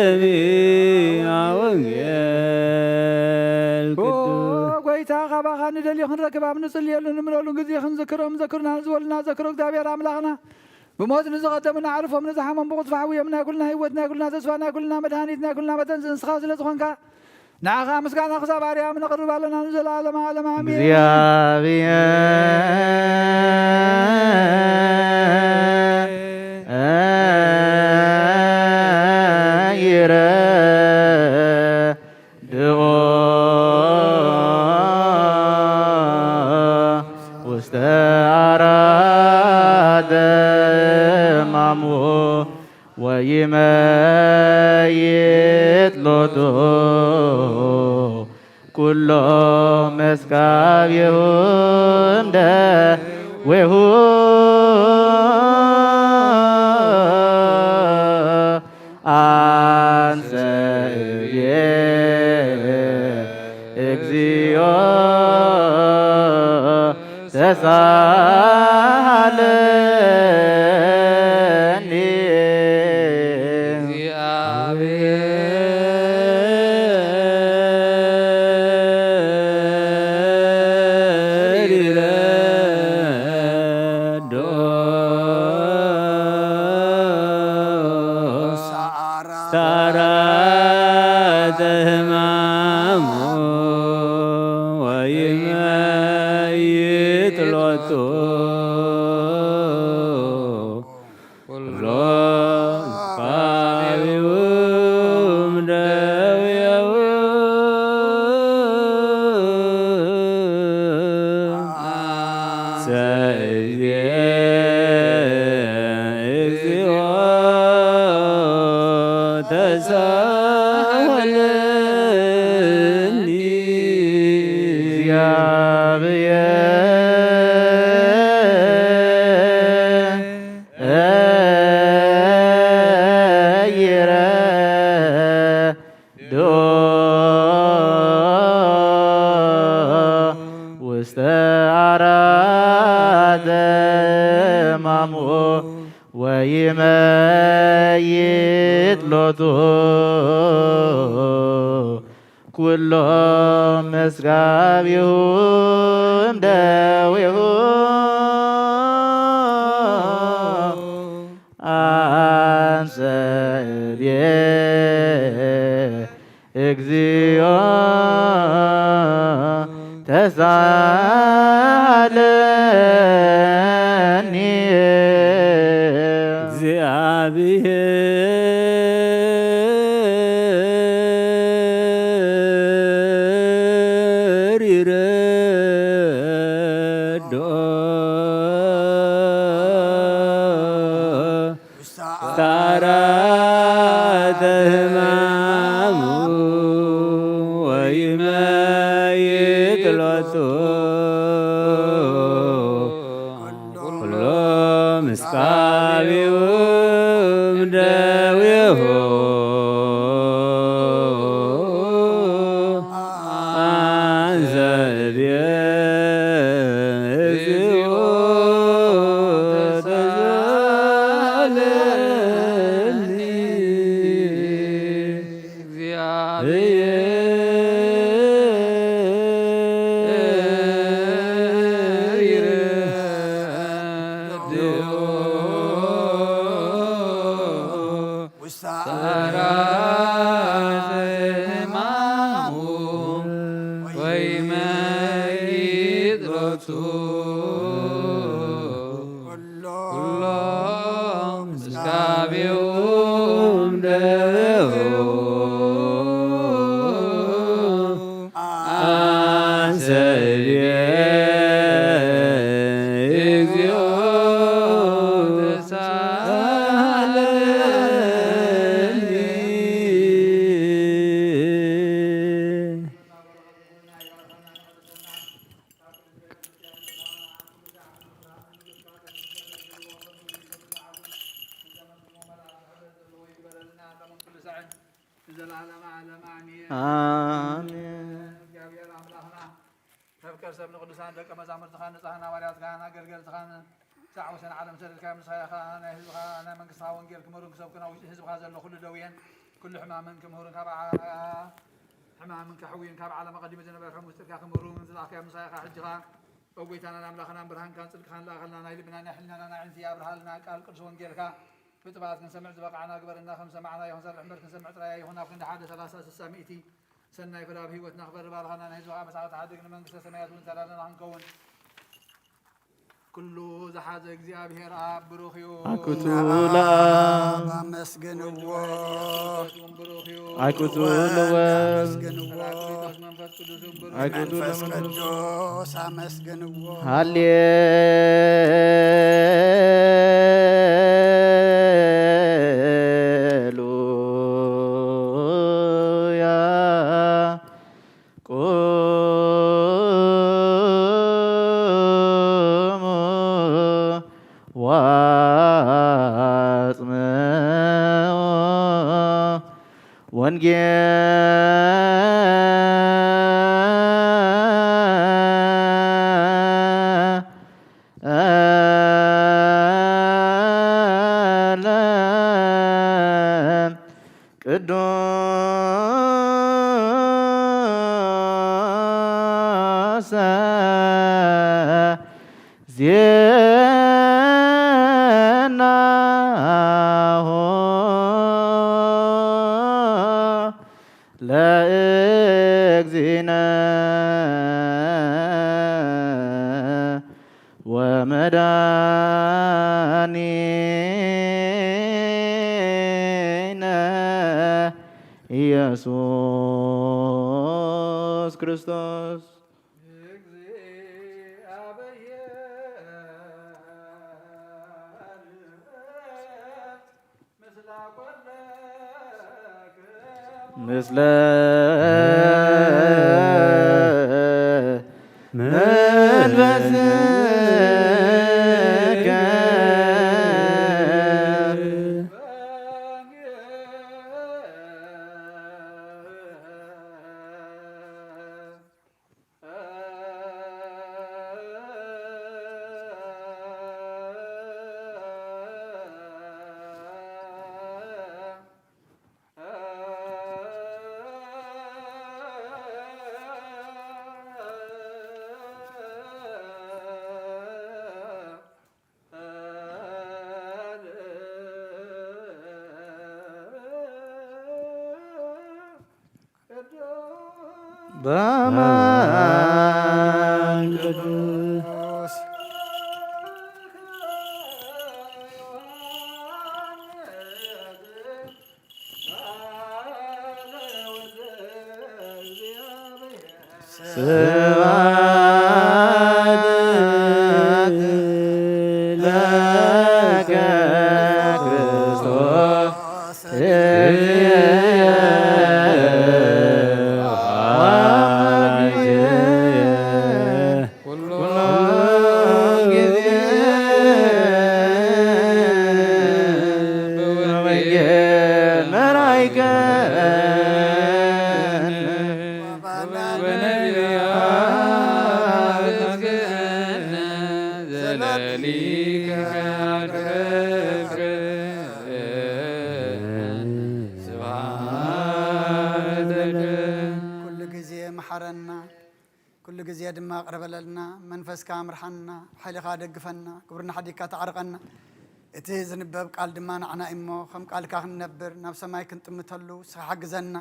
በሰሚዐ ወንጌል ኦ ቅዱስ። ጎይታ፣ ካባኻ ንደልዮ ክንረክብ ኣብ ንጽልየሉ ንምለሉ ግዜ ክንዝክሮም ዘክሩና ንዝበሉና ዘክሮ እግዚኣብሔር ኣምላኽና። ብሞት ንዝቐደሙና ኣዕርፎም ንዝሓሞም ብቕልጡፍ ሓውዮም ናይ ኩልና ህይወት ናይ ኩልና ተስፋ ናይ ኩልና መድሃኒት ናይ ኩልና መተንስ ንስኻ ስለ ዝኾንካ ንዓኻ ምስጋና ክሳብ ኣርያም ነቕርብ ኣለና ንዘለኣለመ ዓለም ኣሜን። እግዚኣብሔር ይረድኦ ውስተ ኣራተ ሕማሙ ወይመይጥ ሎቱ ኩሎ መስካቢሁ እምደዌሁ አንሰ እብየ እግዚኦ ተሳሃለኒ። ሳራ ተህማሙ ወይመይጥ ሎቱ ኩሎ ባቢውም ደውየው ሰይዜ እግዚኦ ተሳሃለኒ። እግዚአብሔር ይረድኦ ውስተ አራተ ሕማሙ ወይመይ ምስጋቢሁ እምደዊሁ አንሰ እብየ እግዚኦ ተሳለኒ። እግዚአብሔር ይረድኦ ታራተ ሕማሙ ወይመይጥ ሎቱ ኩሎ ምስካቢው እምደዊሁ አንዘ እብየ እግዚኦ ተሳለኒ። ንዘለዓለመ ዓለም ኣሜን። ኣሜን። እግዚኣብሔር ኣምላኽና፣ ተፍቀር ሰብ ንቅዱሳን ደቀ መዛሙርትኻን ንጽሃን ሃዋርያትካን ኣገልገልትኻን ሳዕ ወሰን ዓለም ሰደድካዮም፣ ንስኻ ኢኻ ናይ ህዝብኻ ናይ መንግስትኻ ወንጌል ክምህሩን ክሰብኩን ኣብ ውሽጢ ህዝብኻ ዘሎ ኩሉ ደውየን ኩሉ ሕማምን ክምህሩን ካብ ዓ-፣ ሕማምን ከሕውዩን ካብ ዓለም ኣቐዲሙ ዝነበረ ከም ውስጥካ ክምህሩን ዝለኣኽካዮም ንስኻ ኢኻ። ሕጂ ኸኣ ኦ ጎይታናን ኣምላኽናን ብርሃንካን ጽድቅኻን ለኣኸልና፣ ናይ ልብና ናይ ሕልናና ናይ ዕንቲ ኣብርሃልና፣ ቃል ቅዱስ ወንጌልካ ብጥብዓት ክንሰምዕ ዝበቃዕና ግበረና። ከም ሰማዕና ይኹን ሰርሕ እምበር ክንሰምዕ ጥራይ ኣይኹን፣ ኣብ ክንዲ ሓደ ሰላሳ ስሳ ሚእቲ ሰናይ ፍረ ኣብ ህይወትና ክፈሪ ባርኻና። ናይ ህዝብኻ መሳኻ ትሓድግ ንመንግስተ ሰማያት እውን ተዳለና ክንከውን። ኩሉ ዝሓዘ እግዚኣብሔር ኣብ ብሩኽ እዩ። ኣኩቱ ንኣብ ለኣብ ኣመስግንዎ። እውን ብሩኽ እዩ። ኣኩቱ ወወልድ ለወልድ ኣመስግንዎ። ጳራቅሊጦስ መንፈስ ቅዱስ እውን ብሩኽ እዩ። ኣኩቱ መንፈስ ለመንፈስ ቅዱስ ኣመስግንዎ። ሃሌሉያ። ቁሙ ወአጽምዑ ወንጌለ ቅዱሰ ዜናሁ ለእግዚእነ ወመድኃኒነ ኢየሱስ ክርስቶስ። ምስለ መንፈስከ። በመንቅዱስ ስብሐት ለከ ክርስቶስ ኩሉ ጊዜ በወንጌል መራይከን ወበነቢያት አመስገን ዘለሊከ አድረስከ ስብሐት ለከ። ኩሉ ግዜ መሓረና። ኩሉ ግዜ ድማ ቅረ በለልና፣ መንፈስካ ምርሓና፣ ብሓይልኻ ደግፈና፣ ክብርና ሓዲግካ ተዓርቐና። እቲ ዝንበብ ቃል ድማ ንዓና እዩ እሞ፣ ከም ቃልካ ክንነብር፣ ናብ ሰማይ ክንጥምተሉ፣ ንስኻ ሓግዘና።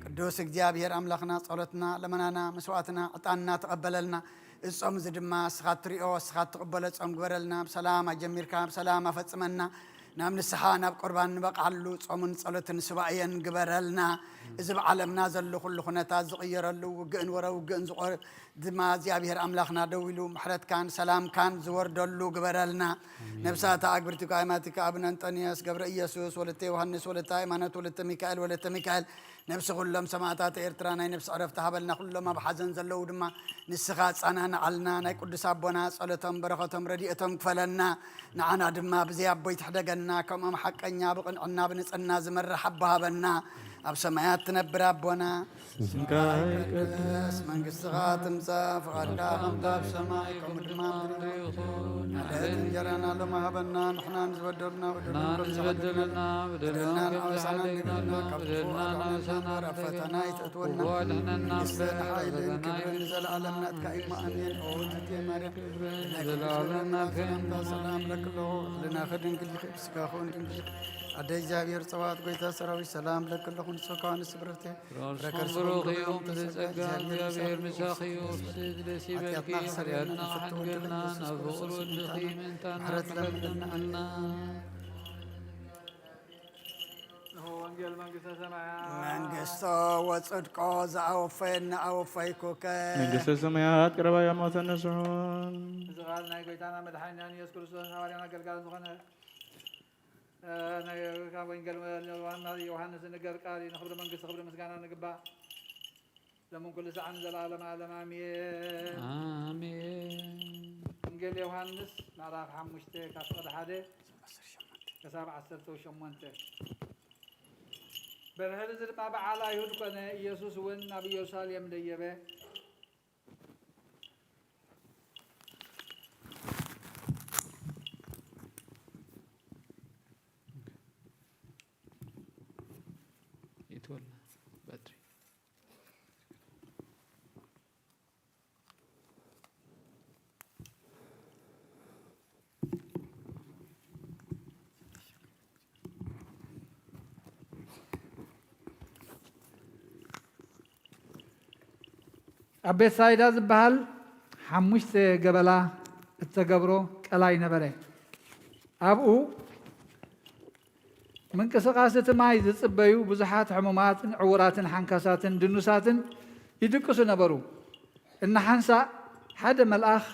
ቅዱስ እግዚኣብሔር ኣምላኽና፣ ጸሎትና፣ ለመናና፣ መስዋዕትና፣ ዕጣንና ተቐበለልና። እዚ ጾም እዚ ድማ ንስኻ እትሪኦ፣ ንስኻ እትቕበሎ ጾም ግበረልና። ብሰላም ኣጀሚርካ፣ ብሰላም ኣፈጽመና። ናብ ንስሓ፣ ናብ ቁርባን ንበቕዓሉ ጾምን ጸሎትን ሱባኤን ግበረልና። እዚ ብዓለምና ዘሎ ኩሉ ኩነታት ዝቕየረሉ፣ ውግእን ወረ ውግእን ዝቖ-፣ ድማ እግዚኣብሔር ኣምላኽና ደው ኢሉ ምሕረትካን ሰላምካን ዝወርደሉ ግበረልና። ነብሳታ ኣግብርቲካ ኣማቲካ ኣቡነ እንጠንዮስ፣ ገብረ ኢየሱስ፣ ወለተ ዮሃንስ፣ ወለተ ሃይማኖት፣ ወለተ ሚካኤል፣ ወለተ ሚካኤል፣ ነብሲ ኩሎም ሰማእታት ኤርትራ ናይ ነብሲ ዕረፍቲ ሃበልና። ኩሎም ኣብ ሓዘን ዘለዉ ድማ ንስኻ ኣጸናንዓልና። ናይ ቅዱስ ኣቦና ጸሎቶም፣ በረኸቶም፣ ረድኤቶም ክፈለና። ንዓና ድማ ብዘይ ኣቦይ ትሕደገና፣ ከምኦም ሓቀኛ፣ ብቕንዕና፣ ብንጽህና ዝመርሕ ኣቦ ሃበና። ኣብ ሰማያት ትነብር ኣቦና፣ ስምካ ይቀደስ፣ መንግስትኻ ትምጻእ፣ ፍቓድካ ከምቲ ኣብ ሰማይ ከምኡ ድማ ኣብ ምድሪ ይኹን። ዕለት እንጀራና ሎሚ ሃበና፣ ንሕና ንዝበደሉና በደሎም ከም ዝበደሉና በደልና ንዓወሳና ንግድና ካብ ክፉእ ኣድሕነና፣ ናብ ፈተና ኣይተእትወና። መንግስትን ሓይልን ክብርን ንዘለኣለም ናትካ እዩ። ኣሜን። ኦ እግዝእትየ ማርያም፣ ዘለኣለም ናትካ ሰላም ለክለኹ፣ ልናኸ ድንግል ይኸ ብስጋኹ ድንግል ይኸ። ኣደ እግዚኣብሔር ጸባኦት ጎይታ ሰራዊት ሰላም ለክለኹ፣ ንስኻ ንስብረተ ረከርስ ብሩኽ እዩ፣ ምሉእ ጸጋ፣ እግዚኣብሔር ምሳኺ እዩ። ደስ ይበልኪ፣ ኃጢአትና ክሰርየልና፣ ናብ ፍቅሩ ወልድኺ ምእንታና ምሕረት ለምንልና። ወንጌል መንግስተ ሰማያት። መንግስቶ ወጽድቆ ዘአወፈየኒ አወፈይኩከ። መንግስተ ሰማያት ቀረባ እያ፣ ሞተን ንስሑን። እዚ ቃል ናይ ጎይታና መድሓኒናን ኢየሱስ ክርስቶስ ሃዋርያን ኣገልጋልን ዝኾነ፣ እ፣ ናይ፣ ካብ ወንጌል ዋና ዮሃንስ ዝንገር ቃል እዩ። ንኽብሪ መንግስቲ ክብሪ ምስጋና ንግባእ። ሎምን ኩሉ ሰዓን ዘለዓለም ዓለም ኣሜን። ኣሜን። ወንጌል ዮሃንስ ምዕራፍ ሓሙሽተ ካብ ፍቕዲ ሓደ ክሳብ ዓሰርተ ሸሞንተ። በድሕሪ እዚ ድማ በዓል ኣይሁድ ኮነ። ኢየሱስ እውን ናብ ኢየሩሳሌም ደየበ። ይትወልና ባትሪ። ኣብ ቤትሳይዳ ዝበሃል ሓሙሽተ ገበላ እተገብሮ ቀላይ ነበረ። ኣብኡ ምንቅስቓስ እቲ ማይ ዝጽበዩ ብዙሓት ሕሙማትን ዕዉራትን ሓንካሳትን ድኑሳትን ይድቅሱ ነበሩ። እናሓንሳእ ሓደ መልኣኽ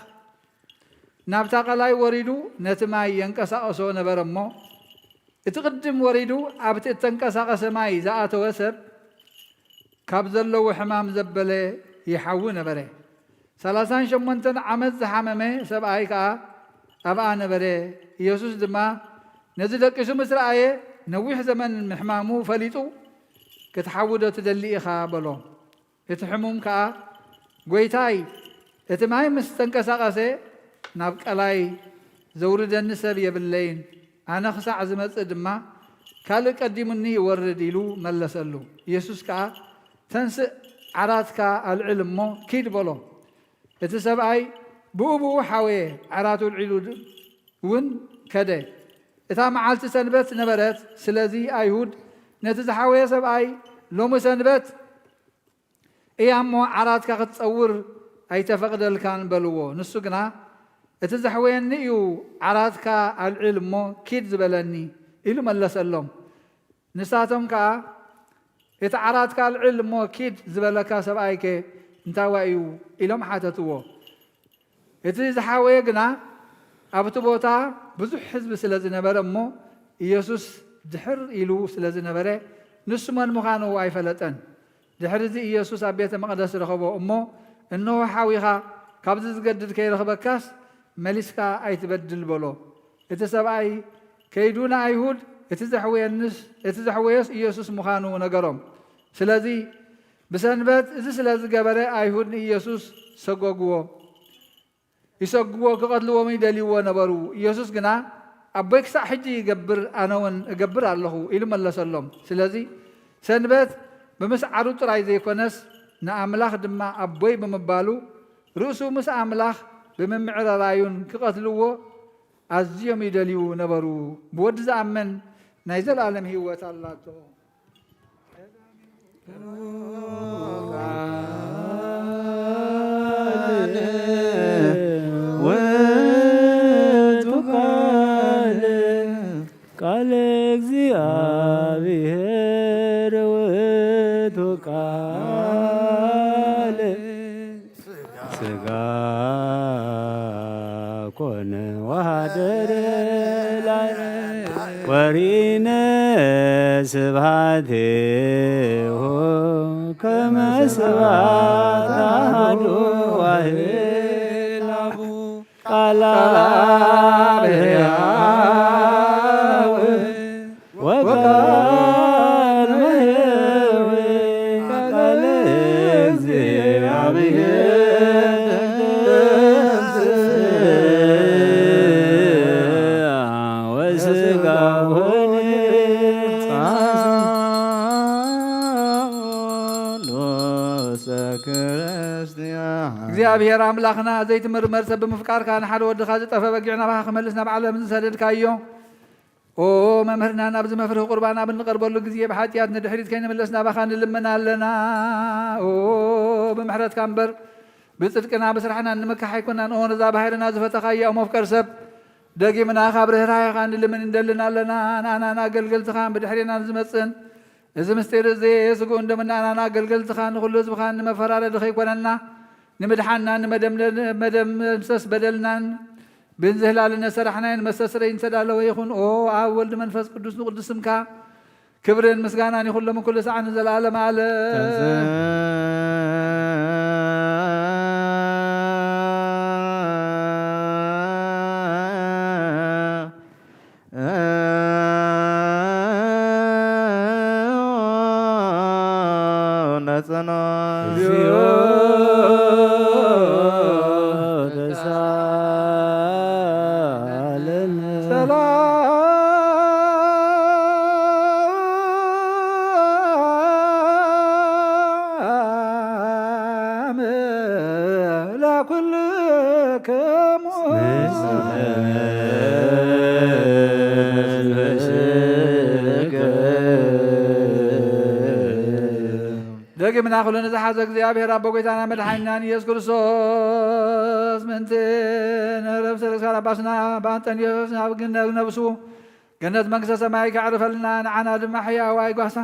ናብታ ቀላይ ወሪዱ ነቲ ማይ የንቀሳቕሶ ነበረ እሞ፣ እቲ ቅድም ወሪዱ ኣብቲ እተንቀሳቐሰ ማይ ዝኣተወ ሰብ ካብ ዘለዉ ሕማም ዘበለ ይሓዊ ነበረ። ሠላሳን ሸሞንተን ዓመት ዝሓመመ ሰብኣይ ከኣ ኣብኣ ነበረ። ኢየሱስ ድማ ነዚ ደቂሱ ምስ ረኣየ፣ ነዊሕ ዘመን ምሕማሙ ፈሊጡ፣ "ክትሓዊ ዶ ትደሊ ኢኻ?" በሎ። እቲ ሕሙም ከኣ፣ "ጐይታይ፣ እቲ ማይ ምስ ተንቀሳቐሰ፣ ናብ ቀላይ ዘውርደኒ ሰብ የብለይን። ኣነ ክሳዕ ዝመጽእ ድማ፣ ካልእ ቀዲሙኒ ይወርድ" ኢሉ መለሰሉ። ኢየሱስ ከኣ፣ "ተንስእ፣ ዓራትካ ኣልዕል እሞ ኪድ" በሎ። እቲ ሰብኣይ ብኡ ብኡ ሓወየ፣ ዓራቱ ኣልዒሉ ድ-፣ እውን ከደ። እታ መዓልቲ ሰንበት ነበረት፣ ስለዚ ኣይሁድ ነቲ ዝሓወየ ሰብኣይ፣ "ሎሚ ሰንበት እያ እሞ ዓራትካ ክትጸውር ኣይተፈቕደልካን በልዎ። ንሱ ግና፣ "እቲ ዘሕወየኒ እዩ፣ ዓራትካ ኣልዕል እሞ ኪድ ዝበለኒ" ኢሉ መለሰሎም። ንሳቶም ከኣ፣ "እቲ ዓራትካ ኣልዕል እሞ ኪድ ዝበለካ ሰብኣይከ እንታዋይ እዩ?" ኢሎም ሓተትዎ። እቲ ዝሓወየ ግና ኣብቲ ቦታ ብዙሕ ህዝቢ ስለ ዝነበረ እሞ ኢየሱስ ድሕር ኢሉ ስለ ዝነበረ ንሱ መን ምዃኑ ኣይፈለጠን። ድሕሪ እዚ ኢየሱስ ኣብ ቤተ መቕደስ ረኸቦ እሞ፣ "እንሆ ሓዊኻ፣ ካብዚ ዝገድድ ከይረኽበካስ መሊስካ ኣይትበድል" በሎ። እቲ ሰብኣይ ከይዱ ንኣይሁድ፣ "እቲ ዘሕወየንስ፣ እቲ ዘሕወየስ ኢየሱስ ምዃኑ" ነገሮም። ስለዚ ብሰንበት እዚ ስለ ዝገበረ ኣይሁድ ንኢየሱስ ሰጎግዎ። ይሰግዎ፣ ክቐትልዎም ይደልይዎ ነበሩ። ኢየሱስ ግና፣ "ኣቦይ ክሳዕ ሕጂ ይገብር፣ ኣነ እውን እገብር ኣለኹ" ኢሉ መለሰሎም። ስለዚ ሰንበት ብምስዓሩ ጥራይ ዘይኮነስ ንኣምላኽ ድማ ኣቦይ ብምባሉ ርእሱ ምስ ኣምላኽ ብምምዕርራዩን ክቐትልዎ ኣዝዮም ይደልዩ ነበሩ። ብወዲ ዝኣምን ናይ ዘለኣለም ህይወት ኣላቶ። ውእቱ ቃል፣ ቃል እግዚአብሔር ውእቱ ቃል ሥጋ ኮነ ወሐደረ ላዕሌነ ወሪነ ስብሐቴሁ ከመ ስብሐት አሐዱ ዋሕድ አብ ቃል አብ ሕያው ወቃል መሕያው ቃል እግዚአብሔር ተንሥአ ወሥጋ ሆነ ጻሎሰ ክርስቲያን። እግዚኣብሔር ኣምላኽና ዘይትምርመር ሰብ ብምፍቃርካ ንሓደ ወድኻ ዝጠፈ በጊዕ ናባኻ ክመልስ ናብ ዓለም ዝሰደድካዮ ኦ መምህርና፣ ናብዚ መፍርሂ ቁርባን ኣብ እንቐርበሉ ግዜ ብሓጢኣት ንድሕሪት ከይንምለስ ናባኻ ንልምን ኣለና። ኦ ብምሕረትካ እምበር ብጽድቅና ብስራሕና እንምካሕ ኣይኮናን። ኦ ነዛ ባሕርና ዝፈተኻያ ኦ መፍቀር ሰብ፣ ደጊምና ካብ ርህራሄኻ ንልምን እንደልን ኣለና። ንኣናን ኣገልገልትኻን ብድሕሬና ንዝመጽእን እዚ ምስጢር እዚ ስግኡ እንደምናናን ኣገልገልትኻን ንኹሉ ህዝብኻን ንመፈራረዲ ከይኮነና ንምድሓንና ንመደምሰስ በደልናን ብንዝህላል ነሰራሕናይን መስተስረይን ዝተዳለወ ይኹን። ኦ ኣብ ወልድ መንፈስ ቅዱስ ንቅዱስ ስምካ ክብርን ምስጋናን ይኹሎም ኩሉ ሰዓት ንዘለዓለም ዓለም። ነጸና እግዚኦ ተሳለነ። ሰላም ለኩልክሙ። ደጊምና ኩሉ ንዝሓዘ እግዚኣብሔር ኣቦ ጎይታና መድሓኒናን ኢየሱስ ክርስቶስ ምእንቲ ንረብ ሰለስካን ኣባስና ብኣንጠንዮስ ናብ ግነ ነብሱ ገነት መንግስተ ሰማይ ከዕርፈልና ንዓና ድማ ሕያዋይ ጓሳ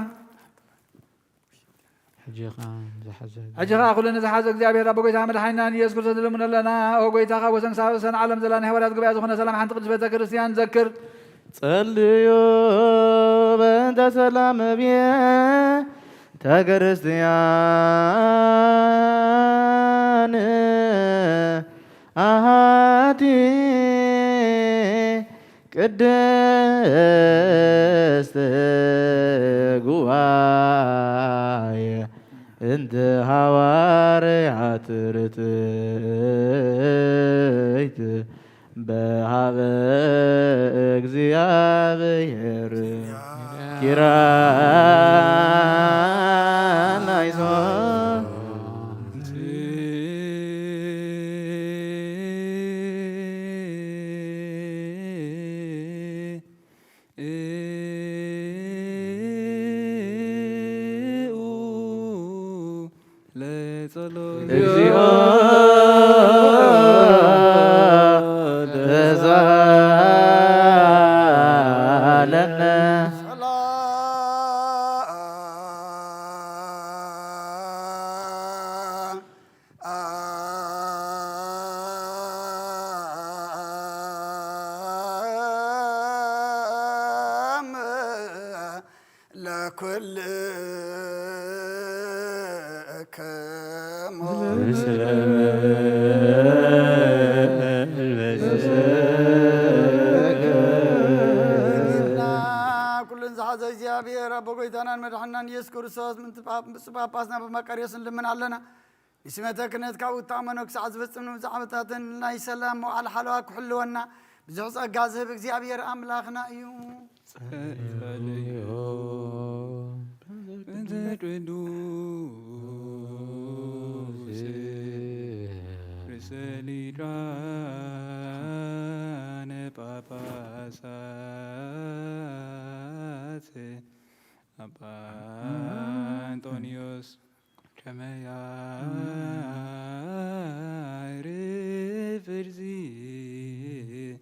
ሕጂ ኸዓ ዝሓዘ ሕጂ ኸዓ ኩሉ ንዝሓዘ እግዚኣብሔር ኣቦ ጎይታ መድሓኒናን ኢየሱስ ክርስቶስ ንልምኖ ኣለና። ኦ ጎይታ ካብ ወሰን ክሳብ ወሰን ዓለም ዘላ ናይ ሃዋርያት ጉባኤ ዝኾነ ሰላም ሓንቲ ቅድስት ቤተ ክርስቲያን ዘክር። ጸልዩ በእንተ ሰላም ቤተ ክርስቲያን ኣሃቲ ቅድስት ጉባኤ እንተ ሃዋርያት ርትዕት በሃበ እግዚኣብሔር ኪራናይሶ እግዚኦ ተሳለነ። ለኩልክሙ። ምስለ መንፈስከ። ኩሉን ዝሓዘ እግዚኣብሔር ኣቦ ጎይታናን መድሓንናን ኢየሱስ ክርስቶስ፣ ምንቲ ጳ-፣ ብፁዕ ጳጳስና ኣባ መቃርዮስ ንልምን ኣለና። ንሲመተ ክህነት ካብ እታመኖ ክሳዕ ዝፍጽም ንብዙሕ ዓመታትን ናይ ሰላም መዋዕል ሓለዋ ክሕልወና ብዙሕ ጸጋ ዝህብ እግዚኣብሔር ኣምላኽና እዩ። ጸልዮ። በእንተ ቅዱስ ርእሰ ሊቃነ ጳጳሳት ኣባ እንጦንዮስ ከመ ያዕርፍ እግዚእ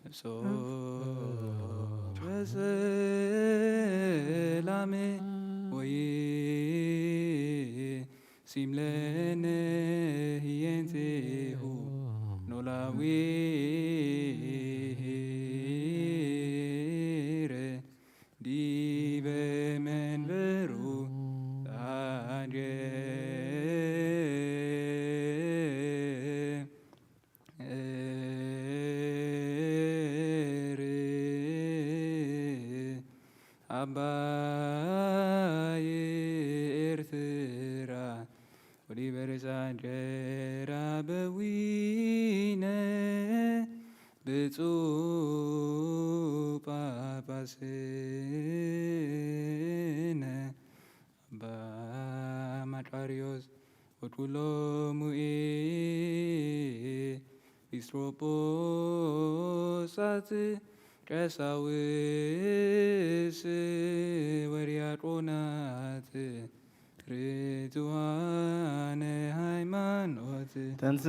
ነፍሶ በሰላም ወይሲም ለነ ህየንቴሁ ኖላዊረ ዲበ መንበሩ ጻድቅ ኤር አባይ ኤርትራ ወዲበ ርእሳ እንጀራ በዊነ ብፁዕ ጳጳስነ ኣባ መቃርዮስ ወኩሎሙ ኤጲስቆጶሳት ቀሳውስት ወዲያቆናት ርቱዓነ ሃይማኖት። ተንስ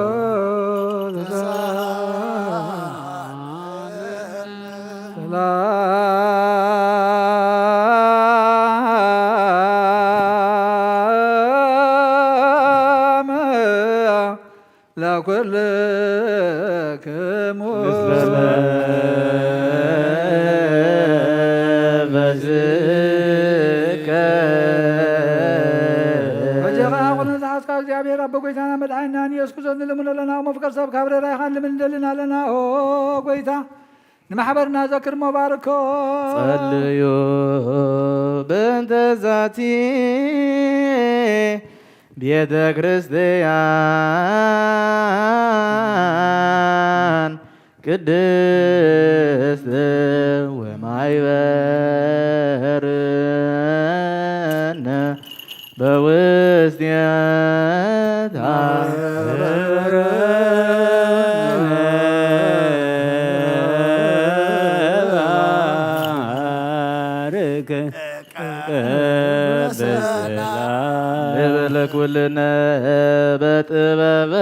ለጸሎት ሰላም ለኩልክሙ ምስለ መንፈስከ። በጃኻ ኩሉ ዝሓዝካ እግዚኣብሔር ኣቦ ጎይታና መድሓኒናን ኢየሱስ ክርስቶስ ንልምኖ ኣለና። እሞ ፍቅር ሰብ ካብ ርህራሄኻ ንልምን ንደልን ኣለና። ኦ ጎይታ ንማሕበርና ዘክር እሞ ባርኮ። ጸልዩ በእንተ ዛቲ ቤተ ክርስቲያን ቅድስት ወማይበርነ በውስቴታ ባርክ። ንብል ኩልነ በጥበበ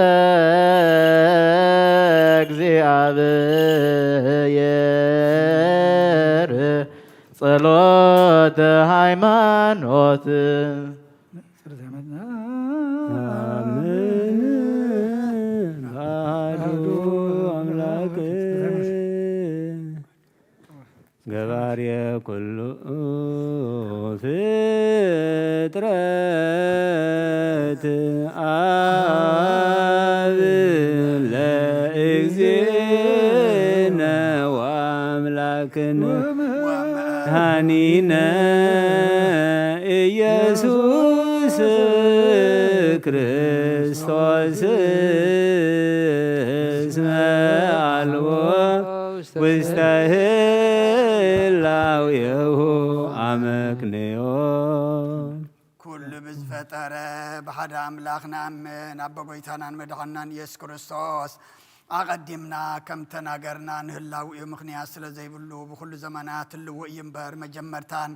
እግዚኣብሔር ጸሎተ ሃይማኖት። አሐዱ አምላክ ገባሬ ኩሉ ፍጥረት አብ ለእግዚእነ ወአምላክነ መድኃኒነ ኢየሱስ ክርስቶስ እስመ አልቦ ውስተ ህላዌሁ አመክንዮ። ኩሉ ብዝፈጠረ ዝፈጠረ ብሓደ ኣምላኽ ንኣምን፣ ኣቦ ጎይታናን መድሓናን ኢየሱስ ክርስቶስ ኣቐዲምና ከም ተናገርና ንህላው እዩ፣ ምኽንያት ስለ ዘይብሉ፣ ብኹሉ ዘመናት ህልው እዩ እምበር፣ መጀመርታን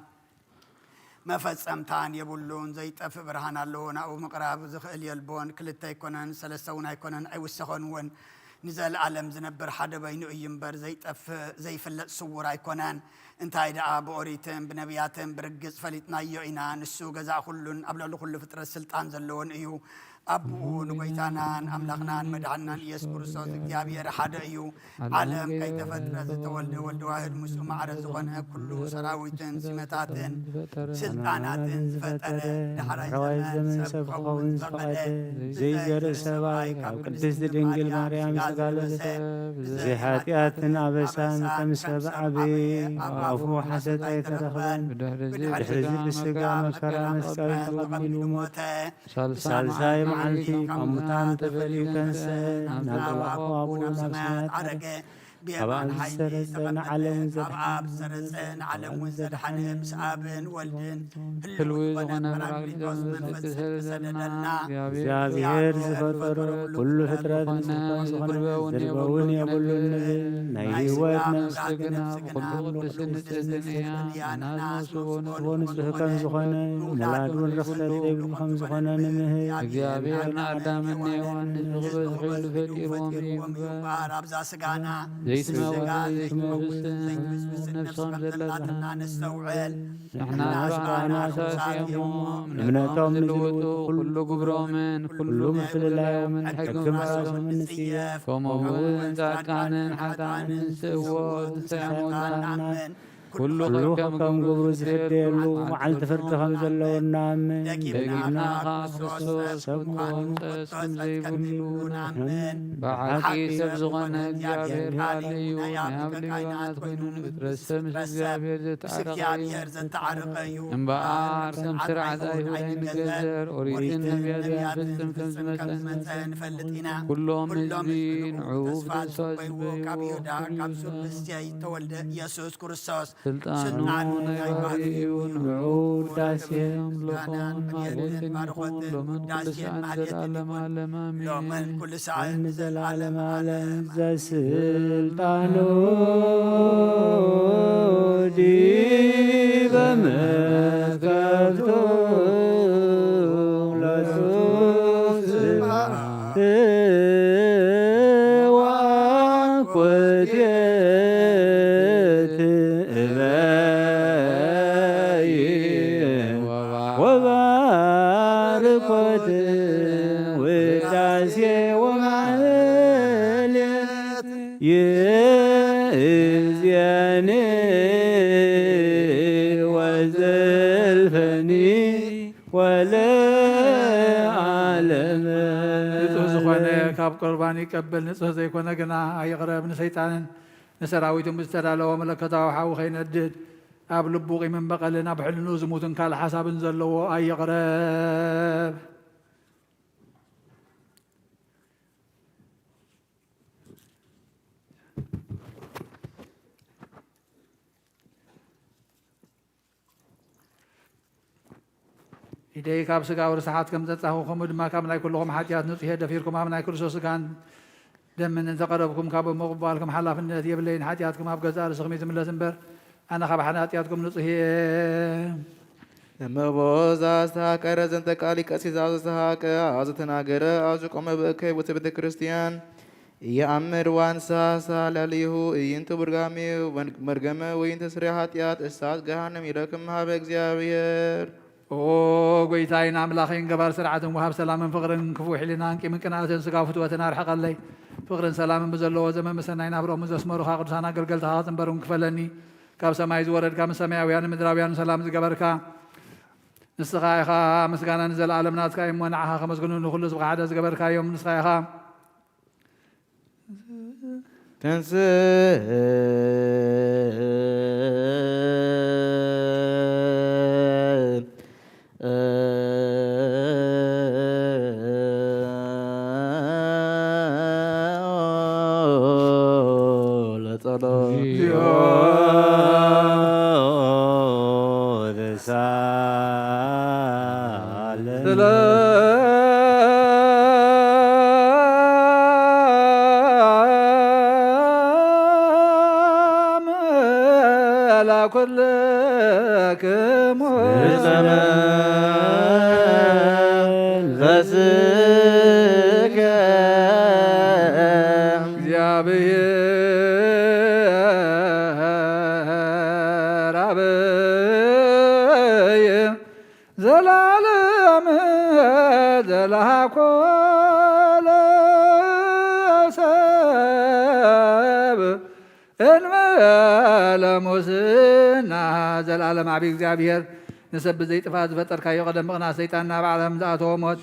መፈጸምታን የብሉን። ዘይጠፍእ ብርሃን ኣለዎ፣ ናብኡ ምቕራብ ዝኽእል የልቦን። ክልተ ኣይኮነን፣ ሰለስተ እውን ኣይኮነን፣ ኣይውሰኸን እውን። ንዘለኣለም ዝነብር ሓደ በይኑ እዩ እምበር፣ ዘይጠፍእ፣ ዘይፍለጥ፣ ስዉር ኣይኮነን። እንታይ ደኣ፣ ብኦሪትን ብነቢያትን ብርግጽ ፈሊጥናዮ ኢና። ንሱ ገዛእ ኩሉን ኣብ ልዕሊ ኩሉ ፍጥረት ስልጣን ዘለዎን እዩ። ኣቦኡ ንጎይታናን ኣምላኽናን መድሓንናን ኢየሱስ ክርስቶስ እግዚኣብሔር ሓደ እዩ። ዓለም ከይተፈጥረ ዝተወልደ ወልድ ዋህድ ምስኡ ማዕረ ዝኾነ፣ ኩሉ ሰራዊትን ሲመታትን ስልጣናትን ዝፈጠረ፣ ዳሕራይ ዘመን ሰብ ክኸውን ዝፈቐደ፣ ዘይዘርኢ ሰብኣይ ካብ ቅድስቲ ድንግል ማርያም ስጋ ለበሰ። ብዘይ ኃጢኣትን ኣበሳን ከም ሰብ ዓበየ። ኣብ ኣፉ ሓሰት ኣይተረኽበን። ብድሕሪ እዚ ብስጋ መከራ መስቀል ተቐቢሉ ሞተ። ሳልሳይ መዓልቲ ካብ ሙታን ተፈልዩ ተንስአ፣ ናብ ኣቦኡ ናብ ሰማያት ዓረገ። ብየማን ኣብ ኣብ ኃይሊ ዝተረጸ ዝተቐመጠ፣ ንዓለም ኣብ ዘድሓነ ኣብ ዝተረጸ ንዓለም እውን ዘድሓነ፣ ምስ ኣብን ወልድን ህልው ዝኾነ ጳራቅሊጦስ መንፈስ ጽድቂ ሰደደልና። እግዚኣብሔር ዝፈጠሮ ኩሉ ፍጥረት ምስኡ ከም ዝኾነ፣ ዝርበውን የብሉን ንብል። ናይ ሕይወት ነፍሲ ግና ብኹሉ ቅድስትን ንጽሕትን እያ። ንሕና ንስዎ ንጹሕ ከም ዝኾነ፣ ምውላድ እውን ርኽሰት ዘይብሉ ከም ዝኾነ ንምህር። እግዚኣብሔር ንኣዳምን ንሔዋን ንህዝቢ ክበዝሕሉ ፈጢርዎም እዩ እምበር፣ ኣብዛ ስጋና ዘይትመውትን ዘይትመውትን ነፍሶም ዘለትና ነስተውዕል። ንሕና ንሕና ብኣና ኣሳስዮም እምነቶም ንዝልውጡ ኩሉ ግብሮምን ኩሉ ምፍልላዮምን ሕጊ ሕጊ ራሶምን ንጽየፍ። ከምኡ እውን ጻድቃንን ሓጥኣንን ዝስእዎ ትንሳኤ ሙታን ንኣምን። ኩሉ ኩሉ ከም ከም ግብሩ ዝፍደየሉ መዓልቲ ፍርዲ ከም ዘለወና እምን። ደጊምና ደጊምና ከኣ ክርስቶስ ሰብ ሰብ ምዃኑ ምዃኑ ክቆጸር ከም ዘይብሉ ንኣምን። ብሓቂ ሰብ ዝኾነ እግዚኣብሔር ቃል እዩ። ናይ ኣብ ሊቀ ካህናት ኮይኑ ንፍጥረት ሰብ ምስ እግዚኣብሔር ዘተዓረቐ እዩ። ዘተዓረቐ እዩ። እምበኣር ከም ስርዓት ኣይሁድ ኣይንገዘር፣ ኦሪትን ነቢያትን ፍጽም ከም ዝመጸ ንፈልጥ ኢና። ኩሎም ህዝቢ ንዕኡ ብተስፋ ዝጽበይዎ ካብ ይሁዳ ካብ ሱር እሴይ ተወልደ ኢየሱስ ክርስቶስ ስልጣኑ ናይ ባህሪ እዩ። ንዕኡ ውዳሴ ኣምልኾን ማህሌትን ባርኾትን ሎምን ኩሉ ሰዓትን ዘለዓለም ዓለም ኣሜን። ሎምን ኩሉ ሰዓትን ዘለዓለም ዓለም። ዘስልጣኑ ዲበ መትከፍቱ ለሱ ስብሐት ወአኮቴት እበይ ወባርኮት ውዳሴ ወማህሌት ይእዜኒ ወዘልፈኒ ወለዓለመ። ንጹህ ዝኾነ ካብ ቁርባን ይቀበል፣ ንጹህ ዘይኮነ ግና ኣይቕረብ። ንሰይጣንን ንሰራዊቱን ብዝተዳለወ መለኮታዊ ሓዊ ከይነድድ፣ ኣብ ልቡ ቂምን በቐልን ኣብ ሕልንኡ ዝሙትን ካልእ ሓሳብን ዘለዎ ኣይቕረብ። ኢደይ ካብ ስጋዊ ርስሓት ከም ዘጻኹ፣ ከምኡ ድማ ካብ ናይ ኩልኹም ሓጢኣት ንጹሕ እየ። ደፊርኩም ኣብ ናይ ክርስቶስ ስጋን ደምን እንተቐረብኩም፣ ካብ ምቕባልኩም ሓላፍነት የብለይን። ሓጢኣትኩም ኣብ ገዛእ ርእስኹም እዩ ዝምለስ እምበር፣ ኣነ ካብ ሓጢኣትኩም ንጹሕ እየ። እመቦ ዘአስተሐቀረ ዘንተ ቃል ቀሲስ ዘአስተሐቀ፣ አዘተናገረ አዝቆመ በእከይ ውእተ ቤተ ክርስቲያን፣ ኢየአምር ዋንሳ ሳላልይሁ ኢይንቱ ብርጋሜሁ መርገመ ወይንተ ስርየ ኃጢአት እሳት ገሃነም ይረክም ሀበ እግዚአብሔር። ኦ ጎይታይን ኣምላኸይን ገባር ስርዓትን ወሃብ ሰላምን ፍቕርን ክፉእ ሕሊናን ቂምን ቅንኣትን ስጋዊ ፍትወትን ኣርሕቐለይ። ፍቕርን ሰላምን ብዘለዎ ዘመን ምሰናይ ናብርኦም ዘስመሩኻ ቅዱሳን ኣገልገልትኻ ክጽንበሩን ክፈለኒ። ካብ ሰማይ ዝወረድካ ምስ ሰማያውያንን ምድራውያንን ሰላም ዝገበርካ ንስኻ ኢኻ። ምስጋና ንዘለኣለም ናትካ እዩ እሞ ንዓኻ ከመስግኑ ንኹሉ ስብኻ ሓደ ዝገበርካዮም ንስኻ ኢኻ። ተንስእ ለጸሎት። እግዚኦ ተሳለን። ስለ ለኩልክሙ በመንፈስከ እግዚአብሔር አብይ ዘላለም ዘላኮ ለሰብ እንበለ ሙስና። ዘላለም ዓቢ እግዚኣብሔር ንሰብ ብዘይጥፋእ ዝፈጠርካዮ ቀደም ምቕናእ ሰይጣን ናብ ዓለም ዝኣተወ ሞት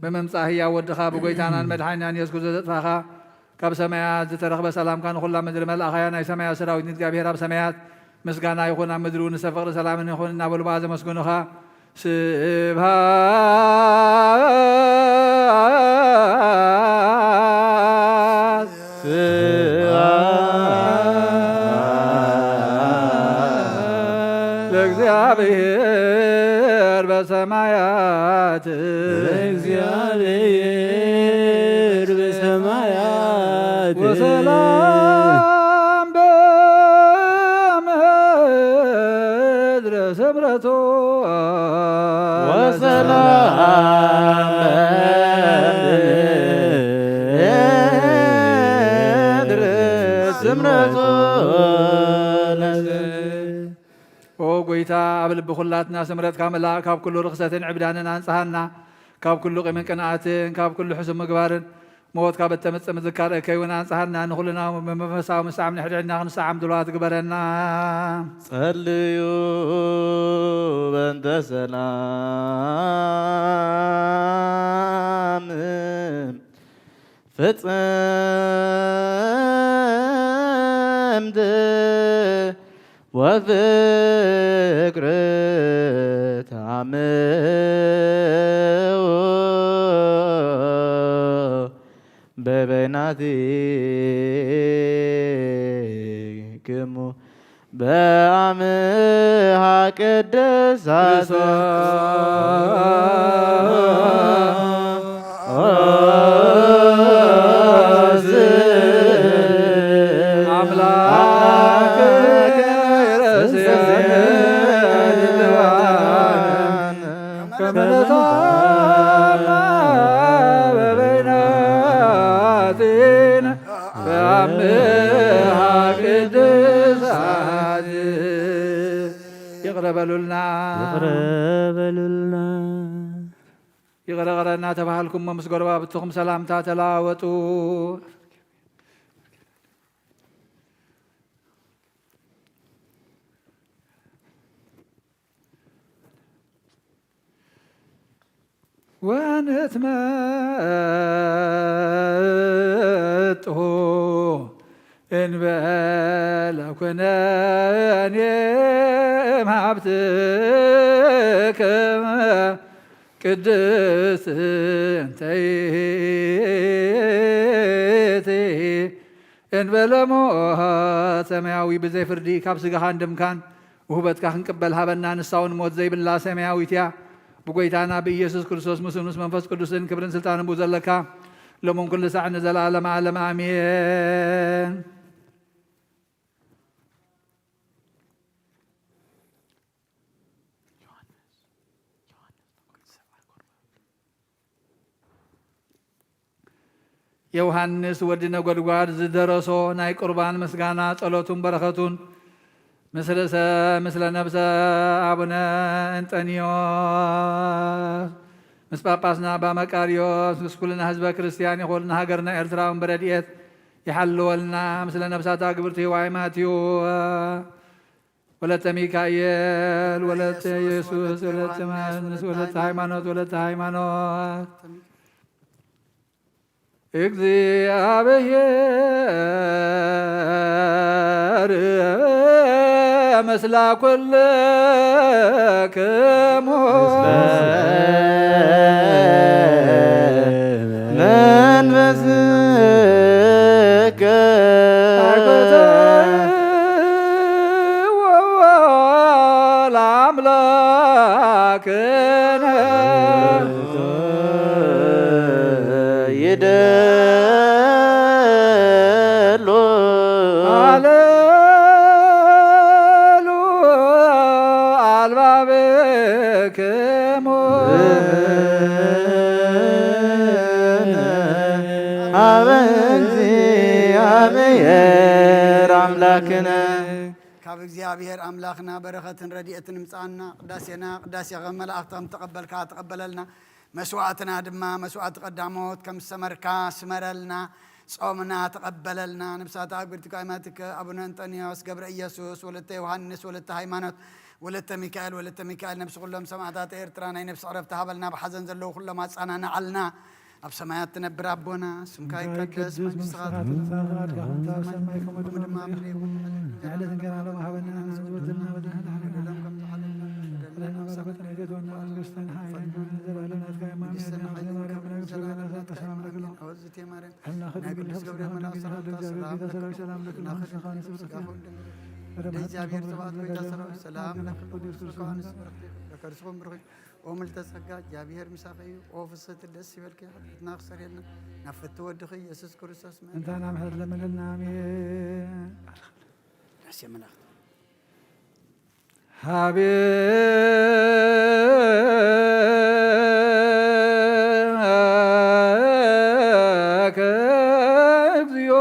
ብምምጻእ ህያው ወድኻ ብጎይታናን መድሓኒናን የሱስ ክርስቶስ ዘጥፋኻ ካብ ሰማያት ዝተረኽበ ሰላምካ ንኹላ ምድሪ መልኣኻያ። ናይ ሰማያት ሰራዊት ንእግዚኣብሔር ኣብ ሰማያት ምስጋና ይኹን፣ ኣብ ምድሪ እውን ንሰብ ፍቕሪ ሰላምን ይኹን እናበሉ ብኣ ዘመስግኑኻ። ስብሐት ስብሐት ለእግዚአብሔር በሰማያት። እግዚአብሔር በሰማያት። ወሰላም በምድር ስምረቱ። ወሰላም በምድር ስምረቱ። ኦ ጎይታ፣ ኣብ ልቢ ኩላትና ስምረትካ ምላእ፣ ካብ ኩሉ ርኽሰትን ዕብዳንን ኣንጽሃና፣ ካብ ኩሉ ቂምን ቅንኣትን፣ ካብ ኩሉ ሕሱም ምግባርን፣ ሞት ካብ እተመጽእ ምዝካር እከይ እውን ኣንጽሃና፣ ንኹልና ብመንፈሳዊ ምስዓም ንሕድሕድና ክንሰዓም ድሉዋት ግበረና። ጸልዩ በእንተ ሰላም ፍጽምት ወፍቅር ተአምው በበይናቲክሙ በአምሃ ቅድሳት። አምላክ ከመ ነታማ በበይናቲነ በአምሃ ቅድሳት። ይቕረ በሉልና። ይቕረ በሉልና። ይቕረ ቕረ እናተባሃልኩም ምስ ጎረባብትኹም ሰላምታ ተለዋወጡ። ወንትመጡ እንበለ ኩነኔ እምሃብትክም ቅድስት እንተ ይእቲ እንበለ ሞት ሰማያዊ ብዘይ ፍርዲ ካብ ስጋኻን ደምካን ውህበትካ ክንቅበል ሃበና። ንሳ እውን ሞት ዘይብላ ሰማያዊት እያ። ብጎይታና ብኢየሱስ ክርስቶስ ምስኡን ምስ መንፈስ ቅዱስን ክብርን ስልጣንን ብኡ ዘለካ ሎምን ኩሉ ሳዕ ንዘለዓለም ዓለም ኣሜን። ዮሃንስ ወዲ ነጎድጓድ ዝደረሶ ናይ ቁርባን ምስጋና ጸሎቱን በረኸቱን ምስ ርእሰ ምስለ ነብሰ ኣቡነ እንጠንዮስ ምስ ጳጳስና ኣባ መቃርዮስ ምስ ኩልና ህዝበ ክርስቲያን ይኹን ንሃገርና ኤርትራ እውን ብረድኤት ይሓልወልና። ምስለ ነብሳታ ግብርቲ ዋይ ማትዩ ወለተ ሚካኤል፣ ወለተ ኢየሱስ፣ ወለተ ዮሐንስ፣ ወለተ ሃይማኖት፣ ወለተ ሃይማኖት። እግዚአብሔር ምስለ ኩልክሙ። መንፈስከ ለአምላክነ ይደሉ። ሃሌሉያ። አበ እግዚአብሔር አምላክነ። ካብ እግዚኣብሔር ኣምላኽና በረኸትን ረድኤትን ምጻና፣ ቅዳሴና ቅዳሴ ከም መላእኽቲ ከም ተቐበልካ ተቐበለልና። መስዋዕትና ድማ መስዋዕቲ ቀዳሞት ከም ዝሰመርካ ስመረልና። ጾምና ተቐበለልና። ነፍሳት ኣግብርቲ ካይማትከ ኣቡነ እንጠንዮስ ገብረ ኢየሱስ፣ ወለተ ዮሃንስ፣ ወለተ ሃይማኖት፣ ወለተ ሚካኤል፣ ወለተ ሚካኤል፣ ነፍሲ ኩሎም ሰማዕታት ኤርትራ ናይ ነፍሲ ዕረፍቲ ሃበልና። ብሓዘን ዘለዉ ኩሎም ኣጻናንዓልና። ኣብ ሰማያት ትነብር ኣቦና፣ ስምካ ይቀደስ፣ መንግስትኻ ትምጻእ፣ ፍቓድካ ትኹን፣ ኣብ ሰማይ ከምኡ ድማ ኣብ ምድሪ ይኹን። ዕለት እንጀራና ሎም ሃበና፣ ንሕና ንዝወትልና በደልና ንሓድግ፣ ከም ዝሓለና በደልና፣ በረከት ረድኤትና መንግስትን ሓይልን ክብርን ዘለዓለም ናትካ እዩ። ኣሜን። መንግስትን ሓይልን ክብርን ዘለዓለም ናትካ እዩ። ኣሜን። ኣወዝቲ ማርያም፣ ሕልና ናይ ከድንግል ቅዱስ ገብርኤል መልኣክ ሰላምታ ሰላም ለኪ፣ ሰላም ለኪ፣ ሰላም ለኪ፣ ስጋኹ ድንግል፣ ወደ ማህፀንኪ እግዚአብሔር ፍሬ ጸባኦት ጸጋ ጸጋ ሰላም ለኪ፣ ቅዱስ ዮሐንስ ብርክቲ፣ ለከርስኹም ብርክቲ፣ ኦ ምልዕተ ጸጋ፣ እግዚኣብሔር ምሳኺ እዩ። ኦ ፍስሕቲ ደስ ይበልኪ፣ ሓጢኣትና ክሰርየልና፣ ናብ ፍትው ወድኺ ኢየሱስ ክርስቶስ መ- እንታና ምሕረት ለምንልና። ኣሜን። ነፍሲ መላእክት። ሀቤከ እግዚኦ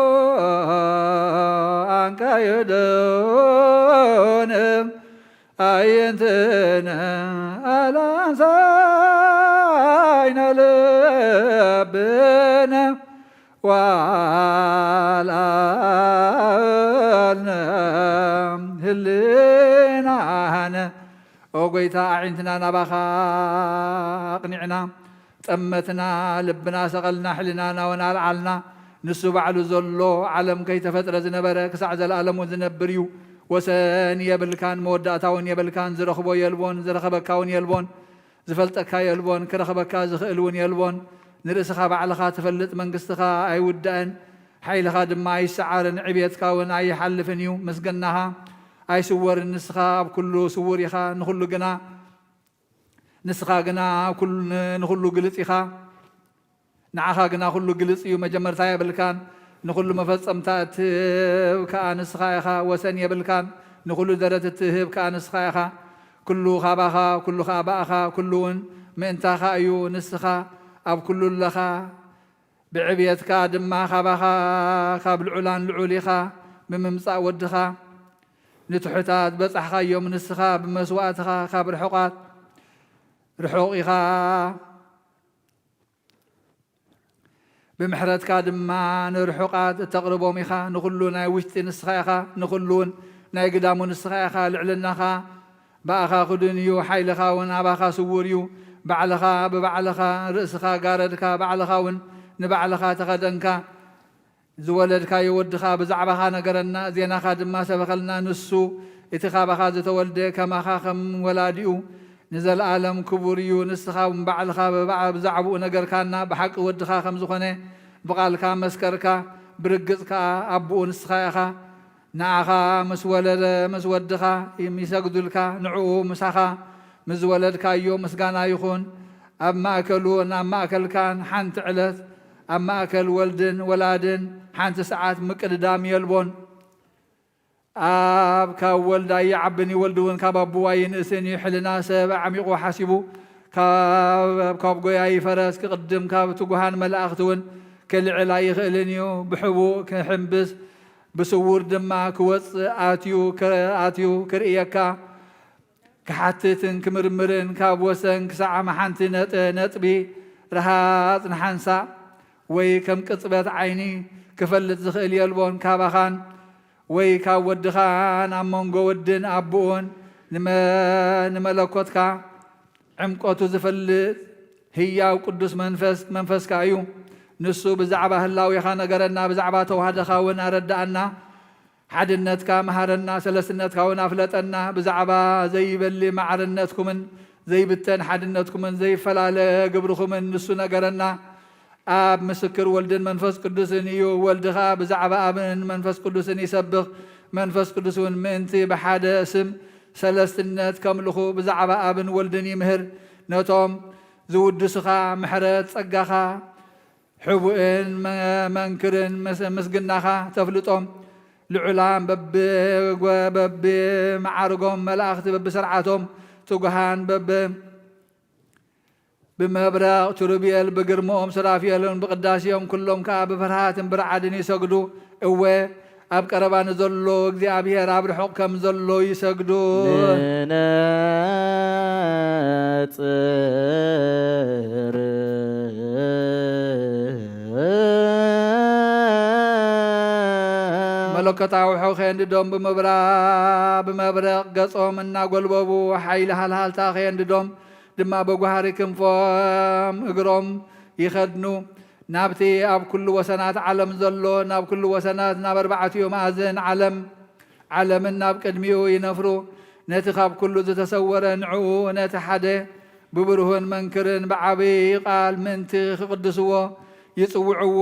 አንቃየደነ አየንትነ አላንሳይነ ልብነ ዋልአልነ ህልናነ። ኦ ጎይታ፣ ኣዒንትና ናባኻ ኣቕኒዕና፣ ጠመትና፣ ልብና ሰቐልና፣ ሕልናና እውን ኣልዓልና። ንሱ ባዕሉ ዘሎ፣ ዓለም ከይተፈጥረ ዝነበረ፣ ክሳዕ ዘለኣለሙ ዝነብር እዩ። ወሰን የብልካን፣ መወዳእታ እውን የብልካን። ዝረኽቦ የልቦን፣ ዝረኸበካ እውን የልቦን፣ ዝፈልጠካ የልቦን፣ ክረኽበካ ዝኽእል እውን የልቦን። ንርእስኻ ባዕልኻ ትፈልጥ፣ መንግስትኻ ኣይውዳእን፣ ሓይልኻ ድማ ኣይሰዓርን፣ ዕብየትካ እውን ኣይሓልፍን እዩ። ምስግናኻ ኣይስወርን፣ ንስኻ ኣብ ኩሉ ስውር ኢኻ። ንኹሉ ግና ንስኻ ግና ኩሉ፣ ንኹሉ ግልጽ ኢኻ። ንዓኻ ግና ኩሉ ግልጽ እዩ። መጀመርታ የብልካን፣ ንኹሉ መፈጸምታ እትህብ ከኣ ንስኻ ኢኻ። ወሰን የብልካን፣ ንኹሉ ደረት እትህብ ከኣ ንስኻ ኢኻ። ኩሉ ካባኻ፣ ኩሉ ከኣ ብኣኻ፣ ኩሉ እውን ምእንታኻ እዩ። ንስኻ ኣብ ኩሉ ኣለኻ። ብዕብየትካ ድማ ካባኻ፣ ካብ ልዑላን ልዑል ኢኻ። ብምምጻእ ወድኻ ንትሑታት በጻሕካዮም። ንስኻ ብመስዋእትኻ ካብ ርሑቓት ርሑቕ ኢኻ። ብምሕረትካ ድማ ንርሑቓት እተቕርቦም ኢኻ። ንኹሉ ናይ ውሽጢ ንስኻ ኢኻ፣ ንኹሉ እውን ናይ ግዳሙ ንስኻ ኢኻ። ልዕልናኻ ብኣኻ ክዱን እዩ፣ ሓይልኻ እውን ኣባኻ ስዉር እዩ። ባዕልኻ ብባዕልኻ ርእስኻ ጋረድካ፣ ባዕልኻ እውን ንባዕልኻ ተኸደንካ። ዝወለድካዮ ወድኻ ብዛዕባኻ ነገረና፣ ዜናኻ ድማ ሰበኸልና። ንሱ እቲ ካባኻ ዝተወልደ ከማኻ ከም ወላዲኡ ንዘለኣለም ክቡር እዩ። ንስኻ እውን ባዕልኻ ብባ-፣ ብዛዕባኡ ነገርካና፣ ብሓቂ ወድኻ ከም ዝኾነ ብቓልካ መስከርካ፣ ብርግጽ ከኣ ኣቦኡ ንስኻ ኢኻ። ንዓኻ ምስ ወለደ፣ ምስ ወድኻ ይሰግዱልካ፣ ንዕኡ ምሳኻ ምስ ዝወለድካዮ ምስጋና ይኹን። ኣብ ማእከሉን ኣብ ማእከልካን ሓንቲ ዕለት፣ ኣብ ማእከል ወልድን ወላድን ሓንቲ ሰዓት ምቅድዳም የልቦን። ኣብ ካብ ወልድ ኣይዓብን እዩ፣ ወልድ እውን ካብ ኣቦኡ ኣይንእስን እዩ። ሕልና ሰብ ኣዕሚቑ ሓሲቡ፣ ካብ፣ ካብ ጎያዪ ፈረስ ክቕድም፣ ካብ ትጉሃን መላእኽቲ እውን ክልዕል ኣይኽእልን እዩ። ብሕቡእ ክሕምብስ፣ ብስዉር ድማ ክወጽእ፣ ኣትዩ ክረ-፣ ኣትዩ ክርእየካ፣ ክሓትትን ክምርምርን፣ ካብ ወሰን ክሳዕ ሓንቲ ነጥ-፣ ነጥቢ ረሃጽ ንሓንሳእ ወይ ከም ቅጽበት ዓይኒ ክፈልጥ ዝኽእል የልቦን። ካባኻን ወይ ካብ ወድኻን ኣብ መንጎ ወድን ኣቦኡን ንመ-፣ ንመለኮትካ ዕምቆቱ ዝፈልጥ ህያው ቅዱስ መንፈስ መንፈስካ እዩ። ንሱ ብዛዕባ ህላዌኻ ነገረና፣ ብዛዕባ ተዋህዶኻ እውን ኣረድኣና። ሓድነትካ መሃረና፣ ሰለስትነትካ እውን ኣፍለጠና። ብዛዕባ ዘይበሊ ማዕርነትኩምን ዘይብተን ሓድነትኩምን ዘይፈላለ ግብርኹምን ንሱ ነገረና። ኣብ ምስክር ወልድን መንፈስ ቅዱስን እዩ። ወልድ ኸኣ ብዛዕባ ኣብን መንፈስ ቅዱስን ይሰብኽ። መንፈስ ቅዱስ እውን ምእንቲ ብሓደ ስም ሰለስትነት ከምልኹ ብዛዕባ ኣብን ወልድን ይምህር። ነቶም ዝውድሱኻ ምሕረት ጸጋኻ፣ ሕቡእን መ-፣ መንክርን ምስ-፣ ምስግናኻ ተፍልጦም። ልዑላን በብ-፣ በብመዓርጎም፣ መላእኽቲ በብስርዓቶም፣ ትጉሃን በብ-፣ ብመብረቕ ኪሩቤል ብግርምኦም ሱራፌልን ብቅዳሴኦም ኩሎም ከኣ ብፍርሃትን ብርዓድን ይሰግዱ። እወ ኣብ ቀረባ ንዘሎ እግዚኣብሔር ኣብ ርሑቕ ከም ዘሎ ይሰግዱ። ንነጽር መለኮታዊ ሖ ኸየንድዶም ብምብራ ብመብረቕ ገጾም እናጎልበቡ ሓይሊ ሃልሃልታ ኸየንድዶም ድማ በጓህሪ ክንፎም እግሮም ይኸድኑ። ናብቲ ኣብ ኩሉ ወሰናት ዓለም ዘሎ ናብ ኩሉ ወሰናት ናብ ኣርባዕቲኡ መኣዝን ዓለም ዓለምን ናብ ቅድሚኡ ይነፍሩ። ነቲ ካብ ኩሉ ዝተሰወረ ንዕኡ ነቲ ሓደ ብብርሁን መንክርን ብዓብዪ ቃል ምእንቲ ክቕድስዎ ይጽውዕዎ።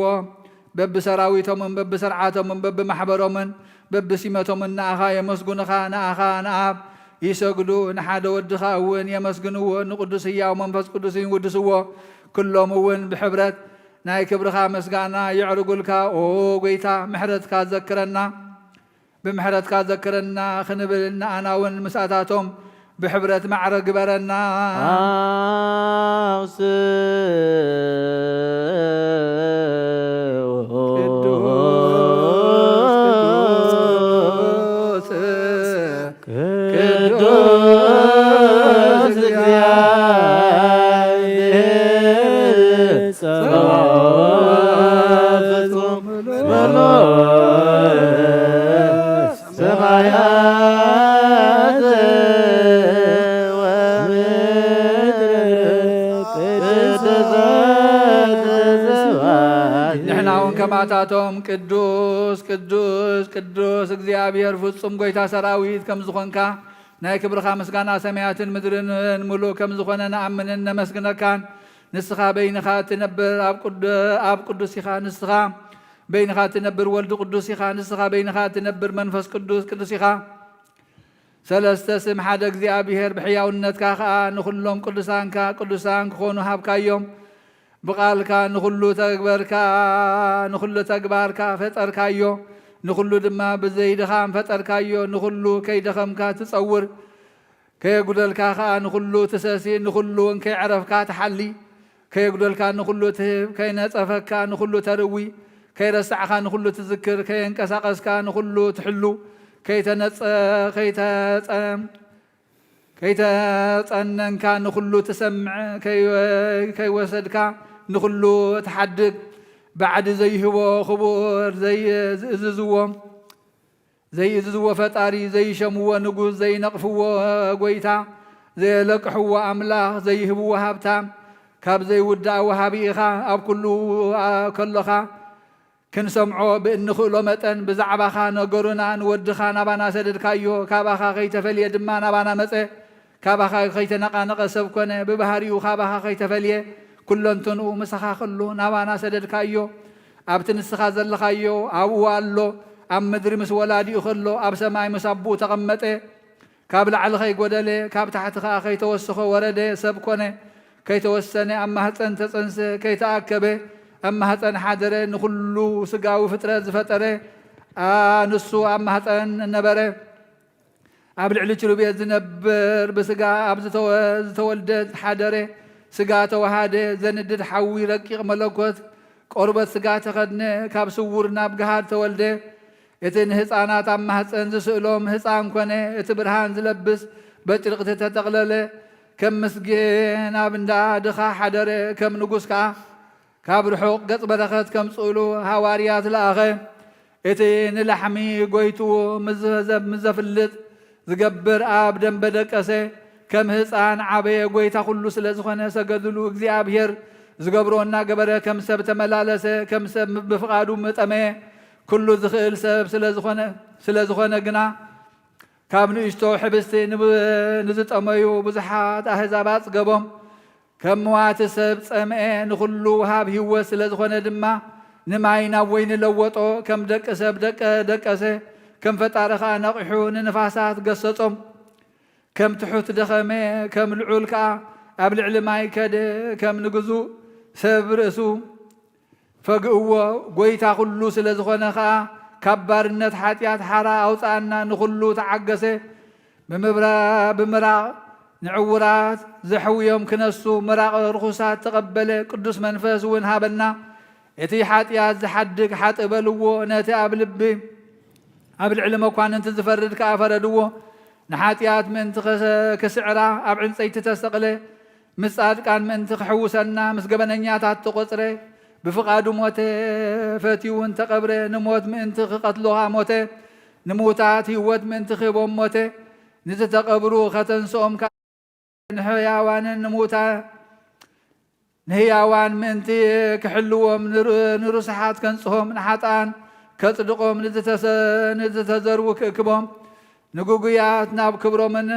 በብሰራዊቶምን በብስርዓቶምን በብማሕበሮምን በብሲመቶምን ንኣኻ የመስጉንኻ፣ ንኣኻ ንኣብ ይሰግዱ፣ ንሓደ ወድኻ እውን የመስግንዎ፣ ንቅዱስ ህያው መንፈስ ቅዱስን ይውድስዎ። ኩሎም እውን ብሕብረት ናይ ክብርኻ ምስጋና የዕርጉልካ። ኦ ጎይታ ምሕረትካ ዘክረና፣ ብምሕረትካ ዘክረና ክንብል ንኣና እውን ምስኣታቶም ብሕብረት ማዕረ ግበረና። ኣውስኡ ቅዱስ ቅዱስ ቅዱስ እግዚአብሔር ጸባኦት ፍጹም ምሉእ ሰማያት ወምድር ቅድስት ስብሐት። ንሕና እውን ከማታቶም ቅዱስ ቅዱስ ቅዱስ እግዚኣብሔር ፍጹም ጎይታ ሰራዊት ከም ዝኾንካ ናይ ክብርኻ ምስጋና ሰማያትን ምድርን ምሉእ ከም ዝኾነ ንኣምንን ነመስግነካን። ንስኻ በይንኻ እትነብር ኣብ ቅዱ-፣ ኣብ ቅዱስ ኢኻ። ንስኻ በይንኻ እትነብር ወልድ ቅዱስ ኢኻ። ንስኻ በይንኻ እትነብር መንፈስ ቅዱስ ቅዱስ ኢኻ። ሰለስተ ስም ሓደ እግዚኣብሔር ብሕያውነትካ ኸኣ ንኹሎም ቅዱሳንካ ቅዱሳን ክኾኑ ሃብካዮም። ብቓልካ ንኹሉ ተግበርካ፣ ንኹሉ ተግባርካ ፈጠርካዮ፣ ንኹሉ ድማ ብዘይድኻም ፈጠርካዮ። ንኹሉ ከይደኸምካ ትጸውር፣ ከየጉደልካ ኸኣ ንኹሉ ትሰሲ፣ ንኹሉ እውን ከይዕረፍካ ትሓሊ። ከየጉደልካ ንኹሉ ትህብ፣ ከይነጸፈካ ንኹሉ ተርዊ፣ ከይረሳዕካ ንኹሉ ትዝክር፣ ከየንቀሳቐስካ ንኹሉ ትሕሉ፣ ከይተነጸ-፣ ከይተጸ-፣ ከይተጸነንካ ንኹሉ ትሰምዕ፣ ከይ-፣ ከይወሰድካ ንኹሉ ትሓድግ፣ ባዕዲ ዘይህቦ ክቡር ዘይ-፣ ዝእዝዝዎ፣ ዘይእዝዝዎ ፈጣሪ፣ ዘይሸምዎ ንጉስ፣ ዘይነቕፍዎ ጎይታ፣ ዘየለቅሕዎ ኣምላኽ፣ ዘይህብዎ ሃብታም፣ ካብ ዘይውዳእ ወሃቢ ኢኻ። ኣብ ኩሉ ከሎኻ ክንሰምዖ ብእንኽእሎ መጠን ብዛዕባኻ ነገሩና፣ ንወድኻ ናባና ሰደድካዮ፣ ካባኻ ከይተፈልየ ድማ ናባና መጸ። ካባኻ ከይተነቓነቐ ሰብ ኮነ፣ ብባህሪኡ ካባኻ ከይተፈልየ፣ ኩለንተንኡ ምሳኻ ከሎ ናባና ሰደድካዮ። ኣብቲ ንስኻ ዘለኻዮ ኣብኡ ኣሎ። ኣብ ምድሪ ምስ ወላዲኡ ከሎ፣ ኣብ ሰማይ ምስ ኣቦኡ ተቐመጠ። ካብ ላዕሊ ከይጎደለ፣ ካብ ታሕቲ ኸኣ ከይተወሰኸ ወረደ፣ ሰብ ኮነ። ከይተወሰነ ኣብ ማህፀን ተፀንሰ፣ ከይተኣከበ ኣብ ማህፀን ሓደረ። ንኹሉ ስጋዊ ፍጥረት ዝፈጠረ፣ ኣ፣ ንሱ ኣብ ማህፀን ነበረ። ኣብ ልዕሊ ኪሩቤል ዝነብር ብስጋ ኣብ ዝተወ-፣ ዝተወልደ ሓደረ። ስጋ ተዋሃደ፣ ዘንድድ ሓዊ ረቂቕ መለኮት ቆርበት ስጋ ተኸድነ፣ ካብ ስውር ናብ ገሃድ ተወልደ። እቲ ንህፃናት ኣብ ማህፀን ዝስእሎም ህፃን ኮነ፣ እቲ ብርሃን ዝለብስ በጭርቕቲ ተጠቕለለ። ከም ምስጌን ኣብ እንዳ ድኻ ሓደረ፣ ከም ንጉስ ከኣ ካብ ርሑቕ ገጽ በረኸት ከምጽእሉ ሃዋርያት ለኣኸ። እቲ ንላሕሚ ጎይትኡ ምስ ዘ-፣ ምስ ዘፍልጥ ዝገብር ኣብ ደንበ ደቀሰ። ከም ህፃን ዓበየ፣ ጎይታ ኩሉ ስለ ዝኾነ ሰገድሉ። እግዚኣብሔር ዝገብሮ እናገበረ ከም ሰብ ተመላለሰ፣ ከም ሰብ ብፍቓዱ ጠመየ። ኩሉ ዝኽእል ሰብ ስለ ዝኾነ፣ ስለ ዝኾነ ግና ካብ ንእሽቶ ሕብስቲ ንብ-፣ ንዝጠመዩ ብዙሓት ኣህዛብ ኣጽገቦም። ከም መዋቲ ሰብ ጸምኤ፣ ንኹሉ ወሃብ ህይወት ስለ ዝኾነ ድማ ንማይ ናብ ወይኒ ለወጦ። ከም ደቂ ሰብ ደቀ-፣ ደቀሰ፣ ከም ፈጣሪ ኸኣ ነቒሑ ንንፋሳት ገሰጾም። ከም ትሑት ደኸመ፣ ከም ልዑል ከኣ ኣብ ልዕሊ ማይ ከደ። ከም ንግዙእ ሰብ ርእሱ ፈግእዎ። ጎይታ ኩሉ ስለ ዝኾነ ኸኣ ካብ ባርነት ሓጢኣት ሓራ ኣውጽኣና። ንኹሉ ተዓገሰ። ብምብራ-፣ ብምራቕ ንዕውራት ዘሕውዮም ክነሱ ምራቕ ርኹሳት ተቐበለ። ቅዱስ መንፈስ እውን ሃበና። እቲ ሓጢኣት ዝሓድግ ሓጥእ በልዎ፣ ነቲ ኣብ ልቢ ኣብ ልዕሊ መኳንንቲ ዝፈርድ ከኣ ፈረድዎ። ንሓጢኣት ምእንቲ ክስዕራ ኣብ ዕንጸይቲ ተሰቕለ። ምስ ጻድቃን ምእንቲ ክሕውሰና ምስ ገበነኛታት ተቖጽረ። ብፍቓዱ ሞተ፣ ፈትዩ እውን ተቐብረ። ንሞት ምእንቲ ክቐትሎ ከኣ ሞተ። ንምዉታት ህይወት ምእንቲ ክህቦም ሞተ። ንዝተቐብሩ ከተንስኦም ከኣ ንሕያዋንን ንምዉታ-፣ ንህያዋን ምእንቲ ክሕልዎም፣ ንር-፣ ንርሱሓት ከንጽሆም፣ ንሓጥኣን ከጽድቖም፣ ንዝተሰ-፣ ንዝተዘርዉ ክእክቦም፣ ንግጉያት ናብ ክብሮምን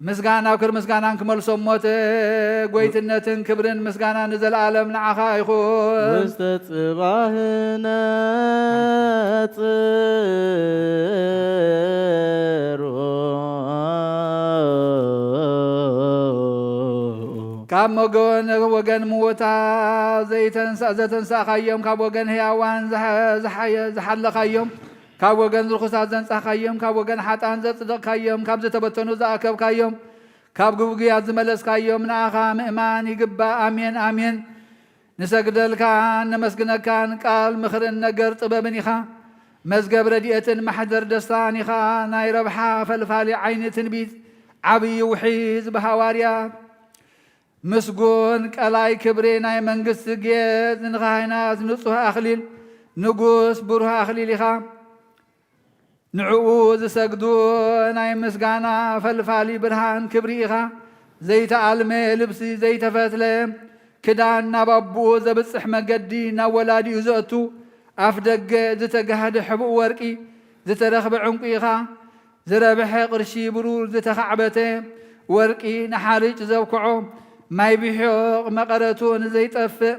ምስጋና፣ ናብ ክብሪ ምስጋናን ክመልሶም ሞተ። ጎይትነትን ክብርን ምስጋና ንዘለዓለም ንዓኻ ይኹን። ውስተ ጽባህ ነጽሩ። ካብ ወገን፣ ወገን ምዉታት ዘይተንሳ-፣ ዘተንሳእካዮም፣ ካብ ወገን ህያዋን ዝሓ-፣ ዝሓየ-፣ ዝሓለኻዮም፣ ካብ ወገን ርኹሳት ዘንጻህካዮም፣ ካብ ወገን ሓጥኣን ዘጽደቕካዮም፣ ካብ ዝተበተኑ ዝኣከብካዮም፣ ካብ ግጉያት ዝመለስካዮም፣ ንኣኻ ምእማን ይግባእ። ኣሜን፣ ኣሜን። ንሰግደልካን ነመስግነካን፣ ቃል ምኽርን ነገር ጥበብን ኢኻ። መዝገብ ረድኤትን ማሕደር ደስታን ኢኻ። ናይ ረብሓ ፈልፋሊ ዓይኒ ትንቢት፣ ዓብዪ ውሒዝ ብሃዋርያት፣ ምስጉን ቀላይ ክብሪ ናይ መንግስቲ ጌጽ፣ ንኻህናት ንጹህ ኣኽሊል፣ ንጉስ ብሩህ ኣኽሊል ኢኻ። ንዕኡ ዝሰግዱ ናይ ምስጋና ፈልፋሊ ብርሃን ክብሪ ኢኻ። ዘይተኣልመ ልብሲ፣ ዘይተፈትለ ክዳን፣ ናብ ኣቦኡ ዘብጽሕ መገዲ፣ ናብ ወላዲኡ ዘእቱ ኣፍ ደገ፣ ዝተጋህደ ሕቡእ ወርቂ፣ ዝተረኽበ ዕንቁ ኢኻ። ዝረብሐ ቅርሺ ብሩር፣ ዝተኻዕበተ ወርቂ፣ ንሓርጭ ዘብክዖ ማይ ብሒቕ፣ መቐረቱ ንዘይጠፍእ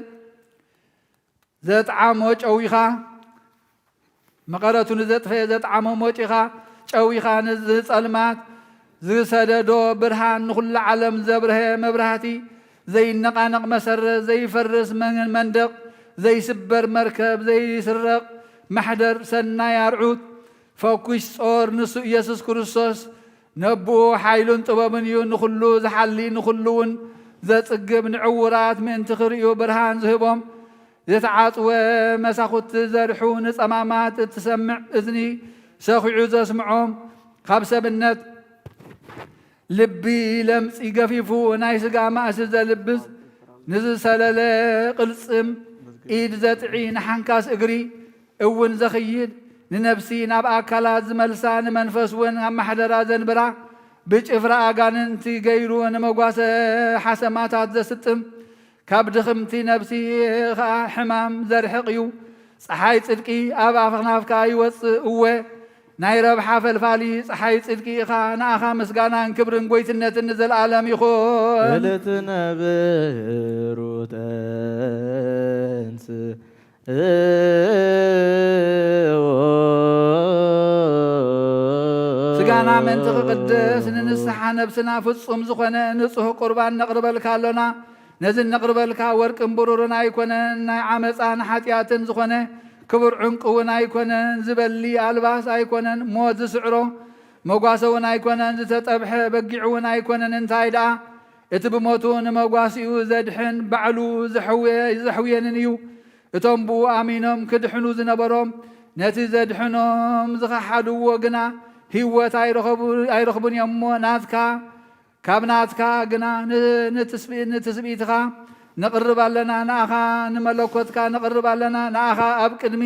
ዘጥዓሞ ጨው ኢኻ። መቐረቱ ንዘጥፈኤ ዘጥዓሞ ሞጭ ኢኻ። ጨው ኢኻ፣ ንዝጸልማት ዝሰደዶ ብርሃን፣ ንኹሉ ዓለም ዘብርሀ መብራህቲ፣ ዘይነቓነቕ መሰረት፣ ዘይፈርስ መን-፣ መንደቕ፣ ዘይስበር መርከብ፣ ዘይስረቕ ማሕደር ሰናይ ኣርዑት፣ ፈኲስ ጾር፣ ንሱ ኢየሱስ ክርስቶስ ነብኡ ሓይሉን ጥበቡን እዩ። ንኹሉ ዝሓሊ፣ ንኹሉ እውን ዘጽግብ፣ ንዕዉራት ምእንቲ ክርእዩ ብርሃን ዝህቦም፣ ዝተዓጽወ መሳኹቲ ዘርሑ፣ ንጸማማት እትሰምዕ እዝኒ ሰኺዑ ዘስምዖም፣ ካብ ሰብነት ልቢ ለምጺ ገፊፉ ናይ ስጋ ማእሲ ዘልብስ፣ ንዝሰለለ ቅልጽም ኢድ ዘጥዒ፣ ንሓንካስ እግሪ እውን ዘኽይድ፣ ንነፍሲ ናብ ኣካላት ዝመልሳ፣ ንመንፈስ እውን ኣብ ማሕደራ ዘንብራ፣ ብጭፍራ ኣጋንንቲ ገይሩ ንመጓሰ ሓሰማታት ዘስጥም፣ ካብ ድኽምቲ ነፍሲ ኸኣ ሕማም ዘርሕቕ እዩ። ጸሓይ ጽድቂ ኣብ ኣኽናፍካ ይወጽእ እወ፣ ናይ ረብሓ ፈልፋሊ ጸሓይ ጽድቂ ኢኻ። ንኣኻ ምስጋናን ክብርን ጐይትነትን ንዘለኣለም ይኹን። እልትነብሩ ተንስ እዎ። ስጋና ምእንቲ ክቕደስ፣ ንንስሓ ነብስና ፍጹም ዝኾነ ንጹህ ቁርባን ነቕርበልካ ኣሎና። ነዚ እነቕርበልካ ወርቅን ብሩርን ኣይኮነን፣ ናይ ዓመፃን ሓጢኣትን ዝኾነ ክቡር ዕንቁ እውን ኣይኮነን። ዝበሊ ኣልባስ ኣይኮነን፣ ሞት ዝስዕሮ መጓሰ እውን ኣይኮነን፣ ዝተጠብሐ በጊዕ እውን ኣይኮነን። እንታይ ደኣ፣ እቲ ብሞቱ ንመጓሲኡ ዘድሕን ባዕሉ ዘሕውየ-፣ ዘሕውየንን እዩ። እቶም ብኡ ኣሚኖም ክድሕኑ ዝነበሮም፣ ነቲ ዘድሕኖም ዝኸሓድዎ ግና ህይወት ኣይረኸቡ-፣ ኣይረኽቡን እዮም እሞ፣ ናትካ፣ ካብ ናትካ ግና ን-፣ ንትስቢ-፣ ንትስብእትኻ ንቕርብ ኣለና፣ ንኣኻ ንመለኮትካ ንቕርብ ኣለና። ንኣኻ ኣብ ቅድሚ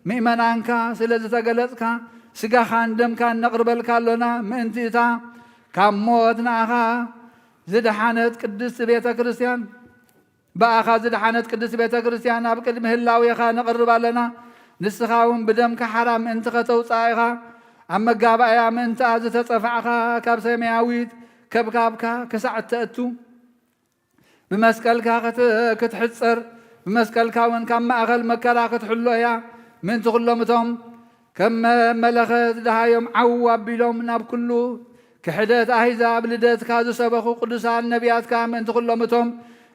ምእመናንካ ስለ ዝተገለጽካ፣ ስጋኻን ደምካን ነቕርበልካ ኣሎና። ምእንቲ እታ ካብ ሞት ንኣኻ ዝደሓነት ቅድስቲ ቤተ ክርስቲያን፣ ብኣኻ ዝደሓነት ቅድስቲ ቤተ ክርስቲያን ኣብ ቅድሚ ህላዌኻ ነቕርብ ኣለና። ንስኻ እውን ብደምካ ሓራ ምእንቲ ከተውፅኣ ኢኻ። ኣብ መጋባእያ ምእንትኣ ዝተጸፋዕኻ፣ ካብ ሰማያዊት ከብካብካ ክሳዕ እተእቱ፣ ብመስቀልካ ክት-፣ ክትሕጸር፣ ብመስቀልካ እውን ካብ ማእከል መከራ ክትሕሎ እያ። ምእንቲ ኩሎም እቶም ከም መ-፣ መለኸት ደሃዮም ዓው ኣቢሎም ናብ ኩሉ ክሕደት ኣህዛብ ልደትካ ዝሰበኹ ቅዱሳን ነቢያትካ፣ ምእንቲ ኩሎም እቶም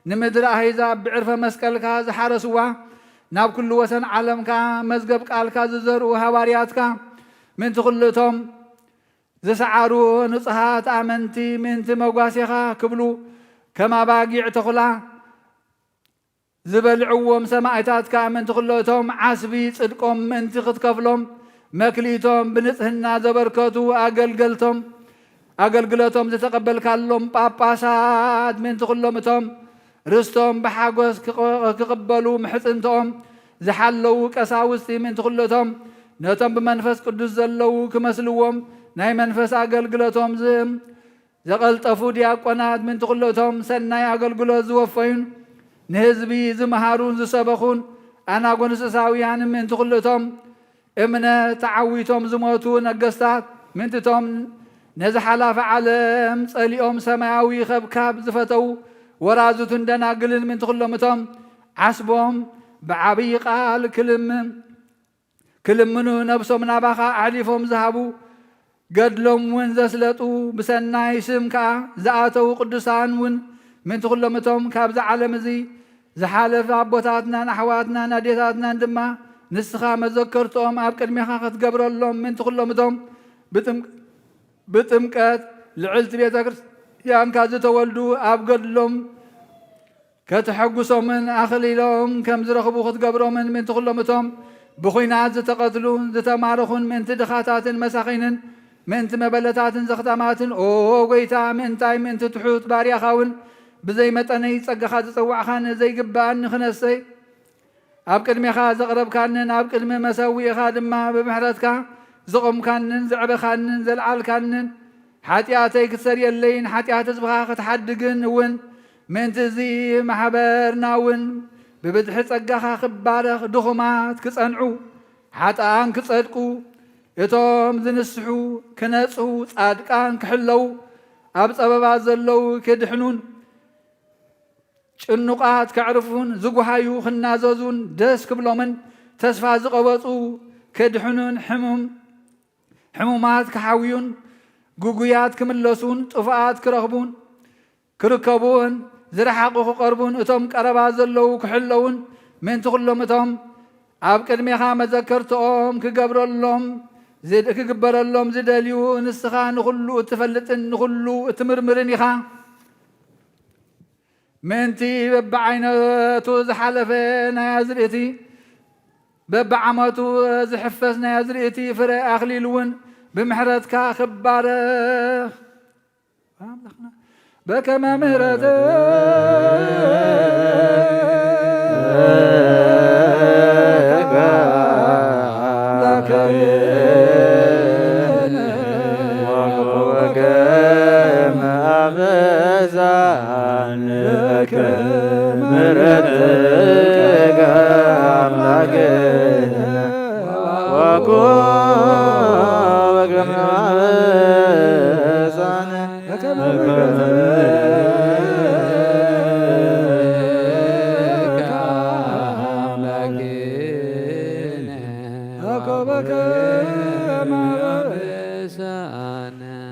ንምድሪ ኣህዛብ ብዕርፈ መስቀልካ ዝሓረስዋ፣ ናብ ኩሉ ወሰን ዓለምካ መዝገብ ቃልካ ዝዘርኡ ሃዋርያትካ፣ ምእንቲ ኩሉ እቶም ዝሰዓሩ ንጹሃት ኣመንቲ ምእንቲ መጓሴኻ ክብሉ፣ ከም ኣባጊዕ ተኹላ ዝበልዕዎም ሰማእታትካ ምእንቲ ኩሎቶም ዓስቢ ጽድቆም ምእንቲ ክትከፍሎም፣ መክሊቶም ብንጽህና ዘበርከቱ ኣገልገልቶም ኣገልግሎቶም ዝተቐበልካሎም ጳጳሳት ምእንቲ ኩሎም እቶም ርስቶም ብሓጎስ ክቐ-፣ ክቕበሉ ምሕጽንትኦም ዝሓለዉ ቀሳውስቲ ምእንቲ ኩሎቶም ነቶም ብመንፈስ ቅዱስ ዘለዉ ክመስልዎም ናይ መንፈስ ኣገልግሎቶም ዝ-፣ ዘቐልጠፉ ዲያቆናት ምእንቲ ኩሎቶም ሰናይ ኣገልግሎት ዝወፈዩን ንህዝቢ ዝመሃሩን ዝሰበኹን ኣናጎንስሳውያን ምእንቲ ኩሎቶም እምነት ተዓዊቶም ዝሞቱ ነገስታት ምእንትቶም ነዚ ሓላፊ ዓለም ጸሊኦም ሰማያዊ ኸብካብ ዝፈተዉ ወራዙትን ደናግልን ምእንቲ ኩሎም እቶም ዓስቦም ብዓብዪ ቃል ክልምን ክልምኑ ነብሶም ናባኻ ኣሕሊፎም ዝሃቡ ገድሎም እውን ዘስለጡ ብሰናይ ስም ከኣ ዝኣተዉ ቅዱሳን እውን ምእንቲ ኩሎም እቶም ካብዚ ዓለም እዚ ዝሓለፈ ኣቦታትናን ኣሕዋትናን ኣዴታትናን ድማ ንስኻ መዘከርትኦም ኣብ ቅድሜኻ ክትገብረሎም ምእንቲ ኩሎም እቶም ብጥም-፣ ብጥምቀት ልዕልቲ ቤተ ክርስቲያንካ ዝተወልዱ ኣብ ገድሎም ከተሐጉሶምን ኣኽሊሎም ከም ዝረኽቡ ክትገብሮምን ምእንቲ ኩሎም እቶም ብኹናት ዝተቐትሉ ዝተማረኹን ምእንቲ ድኻታትን መሳኺንን ምእንቲ መበለታትን ዘኽታማትን ኦ ጎይታ ምእንታይ ምእንቲ ትሑት ባርያኻ እውን ብዘይ መጠነይ ጸጋኻ ዝጸዋዕኻን ዘይግባኣኒ ክነሰይ ኣብ ቅድሜኻ ዘቕረብካንን ኣብ ቅድሚ መሰውኢኻ ድማ ብምሕረትካ ዘቖምካንን ዘዕበኻንን ዘልዓልካንን ሓጢኣተይ ክትሰርየለይን ሓጢኣት ህዝብኻ ክትሓድግን እውን ምእንቲ እዚ ማሕበርና እውን ብብዝሒ ጸጋኻ ክባረኽ ድኹማት ክጸንዑ ሓጥኣን ክጸድቁ እቶም ዝንስሑ ክነጽሁ ጻድቃን ክሕለዉ ኣብ ጸበባ ዘለዉ ክድሕኑን ጭኑቓት ከዕርፉን ዝጉሃዩ ክናዘዙን ደስ ክብሎምን ተስፋ ዝቐበጹ ክድሕኑን ሕሙም ሕሙማት ክሓውዩን ግጉያት ክምለሱን ጥፉኣት ክረኽቡን ክርከቡን ዝረሓቑ ክቐርቡን እቶም ቀረባ ዘለዉ ክሕለዉን ምእንቲ ኩሎም እቶም ኣብ ቅድሜኻ መዘከርትኦም ክገብረሎም ዝድ-፣ ክግበረሎም ዝደልዩ ንስኻ ንኹሉ እትፈልጥን ንኹሉ እትምርምርን ኢኻ። ምእንቲ በብዓይነቱ ዝሓለፈ ናይ ኣዝርእቲ፣ በብዓመቱ ዝሕፈስ ናይ ኣዝርእቲ ፍረ ኣኽሊል እውን ብምሕረትካ ክባረኽ ኣምላኽና በከመ ምሕረትከ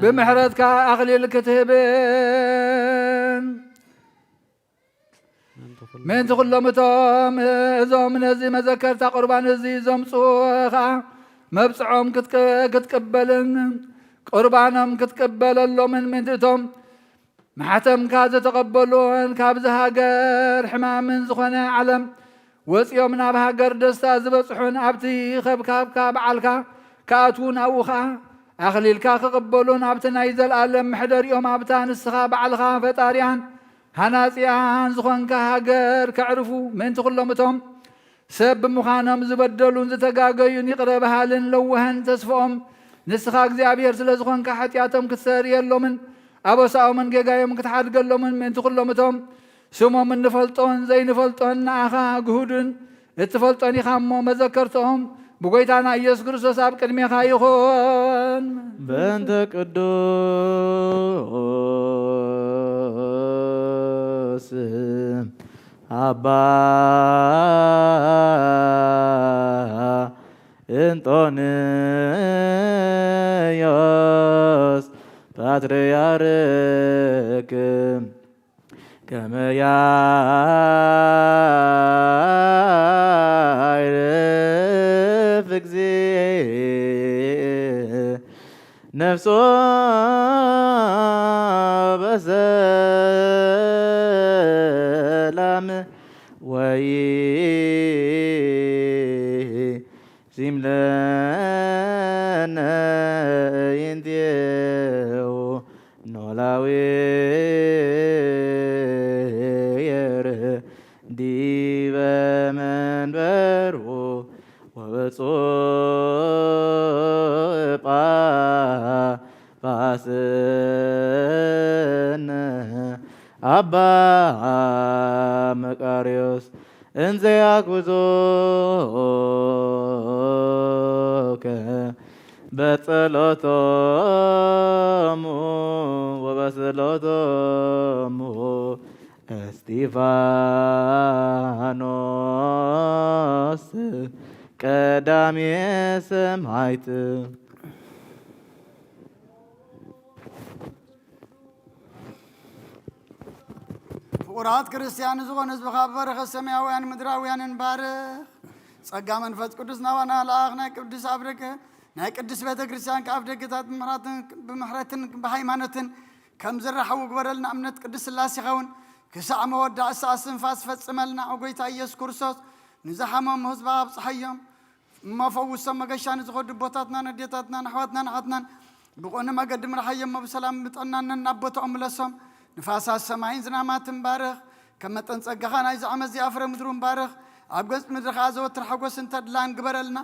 ብምሕረትካ ኣኽሊል ክትህብን ምእንቲ ኩሎም እቶም እዞም ነዚ መዘከርታ ቁርባን እዚ ዘምጽኡ ኸኣ መብጽዖም ክትቅ-፣ ክትቅበልን ቁርባኖም ክትቅበለሎምን ምእንቲ እቶም ማሕተምካ ዝተቐበሉን ካብዚ ሃገር ሕማምን ዝኾነ ዓለም ወጺኦም ናብ ሃገር ደስታ ዝበጽሑን ኣብቲ ኸብካብካ በዓልካ ክኣትዉ ናብኡ ኸኣ ኣኽሊልካ ክቕበሉን ኣብቲ ናይ ዘለኣለም መሕደሪኦም ኣብታ ንስኻ ባዕልኻ ፈጣሪኣን ሃናጺኣን ዝኾንካ ሃገር ከዕርፉ ምእንቲ ኩሎም እቶም ሰብ ብምዃኖም ዝበደሉን ዝተጋገዩን ይቕረ በሃልን ለዋህን ተስፍኦም ንስኻ እግዚኣብሔር ስለ ዝኾንካ ሓጢኣቶም ክትሰርየሎምን ኣበሳኦምን ጌጋዮም ክትሓድገሎምን ምእንቲ ኩሎም እቶም ስሞም እንፈልጦን ዘይንፈልጦን ንኣኻ ግሁድን እትፈልጦን ኢኻ እሞ መዘከርትኦም ብጎይታና ኢየሱስ ክርስቶስ ኣብ ቅድሜኻ ይኹን። በእንተ ቅዱስ ኣባ እንጦንዮስ ፓትርያርክ ከመ ያዕርፍ እግዚእነ ነፍሶ በሰላም ወይሲምለነ እይንቴው ኖላዊ የር ዲበ መንበሩ ወብፁዕ ጳጳስነ አባ መቃርዮስ እንዘ ያግብዞከ በጸሎቶሙ ወበጸሎቶሙ እስጢፋኖስ ቀዳሜ ሰማዕት። ፍቑራት ክርስትያን ዝኾነ ህዝብኻ ብበረኸት ሰማያውያን ምድራውያንን ባርኽ። ጸጋ መንፈስ ቅዱስ ናባና ለኣኽ። ናይ ቅዱስ ኣብ ደገ ናይ ቅድስት ቤተ ክርስቲያን ከኣብ ደገታት ብምሕረትን ብሃይማኖትን ከም ዝረሓው ግበረልና። እምነት ቅድስት ስላሴ ይኸውን ክሳዕ መወዳእታ እስትንፋስ ፈጽመልና። ኦ ጎይታ ኢየሱስ ክርስቶስ ንዝሓመሙ ህዝባ ኣብጽሓዮም። እሞ ፈውሶም። መገሻ ንዝኸዱ ኣቦታትናን ኣዴታትናን ኣሕዋትናን ኣሓትናን ብቕኑዕ መገዲ ምርሓዮም። እሞ ብሰላም ብጥዕናን ናብ ቦታኦም ምለሶም። ንፋሳት ሰማይን ዝናማትን ባርኽ። ከም መጠን ጸጋኻ ናይዚ ዓመት እዚኣ ፍረ ምድሩን ባርኽ። ኣብ ገጽ ምድሪ ኸኣ ዘወትር ሓጎስን ተድላን ግበረልና።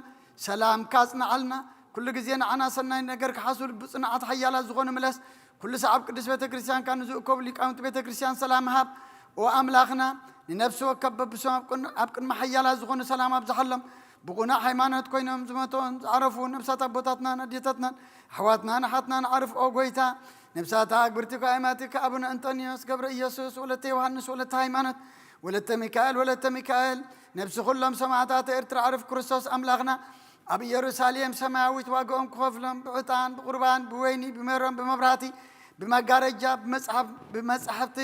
ሰላምካ ኣጽንዓልና። ኩሉ ግዜ ንዓና ሰናይ ነገር ክሓስቡ ብጽኑዓት ሓያላት ዝኾኑ ምለስ። ኩሉ ሰዓብ ቅድስት ቤተ ክርስቲያንካ ንዝእከቡ ሊቃውንቲ ቤተ ክርስቲያን ሰላም ሃብ። ኦ ኣምላኽና፣ ንነፍሲ ወከፍ በብስም ኣብ ቅን-፣ ኣብ ቅድሚ ሓያላት ዝኾኑ ሰላም ኣብዝሓሎም። ብቑኑዕ ሃይማኖት ኮይኖም ዝመቶን ዝዓረፉ ነብሳት ኣቦታትናን ኣዴታትናን ኣሕዋትናን ኣሓትናን ዓርፍ። ኦ ጎይታ፣ ነብሳታ ኣግብርቲ ካይማትካ ኣቡነ እንጠንዮስ ገብረ ኢየሱስ፣ ወለተ ዮሃንስ፣ ወለተ ሃይማኖት፣ ወለተ ሚካኤል፣ ወለተ ሚካኤል፣ ነብሲ ኩሎም ሰማዕታት ኤርትራ ዓርፍ ክርስቶስ ኣምላኽና ኣብ ኢየሩሳሌም ሰማያዊት ዋጋኦም ክኸፍሎም ብዕጣን፣ ብቁርባን፣ ብወይኒ፣ ብሜሮን፣ ብመብራህቲ፣ ብመጋረጃ፣ ብመጽሓፍ፣ ብመጻሕፍቲ፣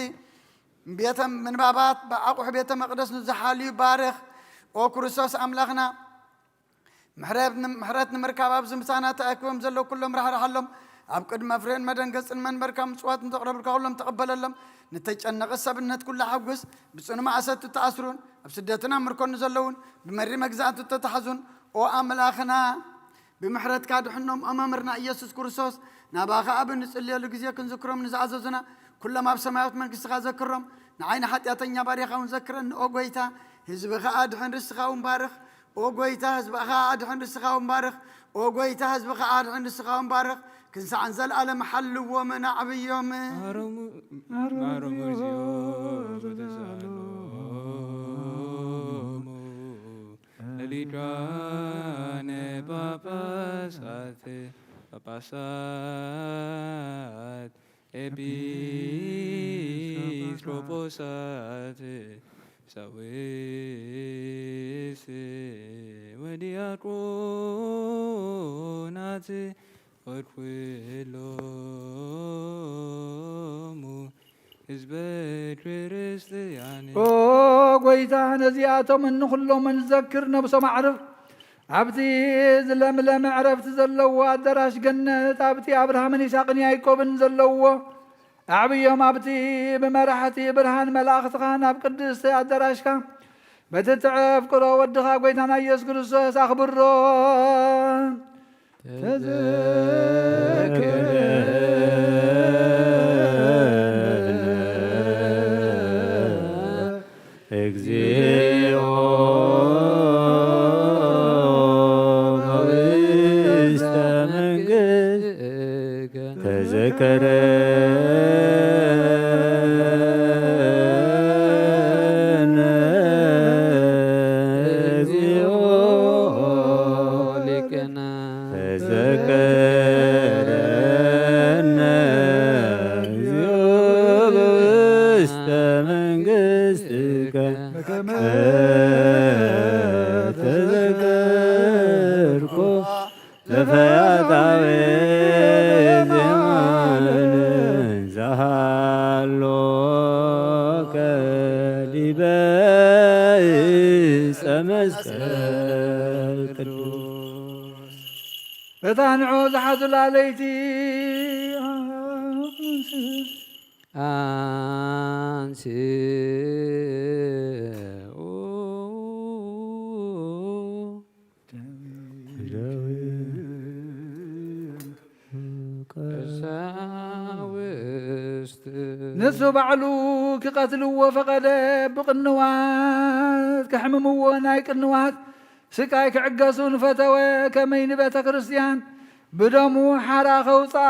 ቤተ ምንባባት፣ ብኣቑሑ ቤተ መቕደስ ንዝሓልዩ ባርኽ። ኦ ክርስቶስ ኣምላኽና፣ ምሕረት ን-፣ ምሕረት ንምርካብ ኣብዚ ምሳና ተኣኪቦም ዘለዉ ኩሎም ራሕርሓሎም። ኣብ ቅድሚ መፍረን መደንገጽን መንበርካ ምጽዋት ንተቕረብልካ ኩሎም ተቐበለሎም። ንተጨነቐ ሰብነት ኩሉ ሓጉስ። ብጽኑ ማእሰርቲ ተኣስሩን ኣብ ስደትን ኣብ ምርኮን ንዘለዉን ብመሪ መግዛእቲ ተታሕዙን ኦ ኣምላኽና፣ ብምሕረትካ ድሕኖም። ኦ መምህርና ኢየሱስ ክርስቶስ፣ ናባኻ ኣብ እንጽልየሉ ግዜ ክንዝክሮም ንዝኣዘዙና ኩሎም ኣብ ሰማያዊት መንግስትኻ ዘክሮም። ንዓይ ንሓጢኣተኛ ባርያኻ እውን ዘክረኒ። ኦ ጎይታ፣ ህዝብኻ ኣድሕን፣ ርስኻ እውን ባርኽ። ኦ ጎይታ፣ ህዝብኻ ኣድሕን፣ ርስኻ እውን ባርኽ። ኦ ጎይታ፣ ህዝብኻ ኣድሕን፣ ርስኻ እውን ባርኽ። ክንሳዕን ዘለኣለም ሓልዎምን ኣዕብዮምን። ማሮሙ፣ ማሮሙ እግዚኦ በተሳእሎሙ ለሊቃነ ጳጳሳት፣ ጳጳሳት፣ ኤጲስቆጶሳት፣ ቀሳውስት ወዲያቆናት ወኩሎሙ ህዝበ ክርስትያን። ኦ ጎይታ፣ ነዚኣቶም እንኩሎም ንዘክር፣ ነብሶም ኣዕርፍ። ኣብቲ ዝለምለም ዕረፍቲ ዘለዎ ኣዳራሽ ገነት፣ ኣብቲ ኣብርሃምን ይስሐቅን ያዕቆብን ዘለዎ ኣዕብዮም። ኣብቲ ብመራሕቲ ብርሃን መላእኽትኻ ናብ ቅድስቲ ኣዳራሽካ በቲ ተፍቅሮ ወድኻ ጎይታና ኢየሱስ ክርስቶስ ኣኽብሮ። ተዘክረነ እግዚኦ ውስተ መንግሥትከ። ተዘከረነ እግዚኦ ሊቅነ። ተዘከረነ እግዚኦ ውስተ መንግሥትከ። በከመ ተዘከርኮ ለፈያታዊ ዜማን ዘሃሎከ ዲበ ዕፀ መስቀል ቅዱስ። እታ ንዑ ዝሓዙላ ለይቲ ኣንስኡ። ቀሳውስት። ንሱ ባዕሉ ክቐትልዎ ፈቐደ። ብቅንዋት ከሕምምዎ፣ ናይ ቅንዋት ስቃይ ክዕገሱ ንፈተወ። ከመይ ንቤተ ክርስቲያን ብደሙ ሓራ ከውፅኣ፣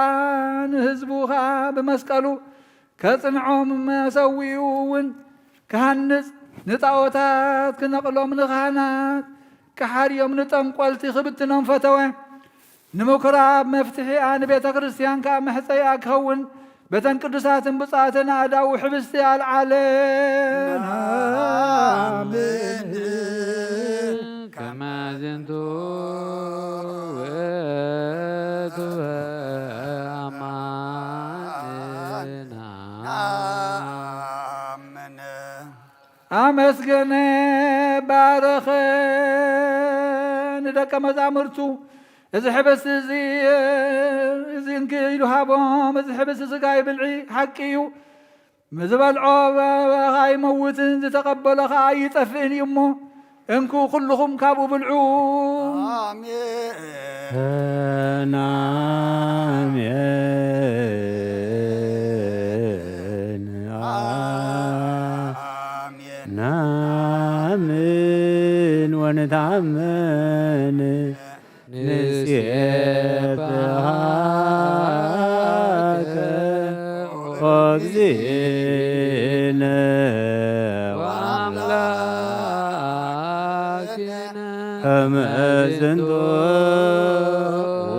ንህዝቡ ኸዓ ብመስቀሉ ከጽንዖም፣ መሰዊኡ እውን ክሃንጽ፣ ንጣዖታት ክነቕሎም፣ ንኻህናት ክሓርዮም፣ ንጠንቆልቲ ክብትኖም ፈተወ። ንምኩራብ መፍትሒኣ፣ ንቤተ ክርስቲያን ከኣ መሕጸይኣ ክኸውን፣ በተን ቅዱሳትን ብፁዓትን ኣእዳዉ ሕብስቲ ኣልዓለ። ናምን ከመ ዝንቱ ውእቱ ኣማንና። ኣመስገነ፣ ባረኸ፣ ንደቀ መዛሙርቱ፣ "እዚ ሕብስቲ እዚ፣ እዚ እንኪ" ኢሉ ሃቦም። "እዚ ሕብስቲ ስጋይ ብልዒ ሓቂ እዩ፣ ዝበልዖ ኸኣ ኣይመውትን፣ ዝተቐበሎ ኸኣ ኣይጠፍእን እዩ እሞ፣ እንኩ ኩልኹም ካብኡ ብልዑ።" ኣሜን። ኣሜን። ናምን ወንታምን ንሴብሐከ ኦ እግዚእነ ወአምላክነ ከመ ዝንቱ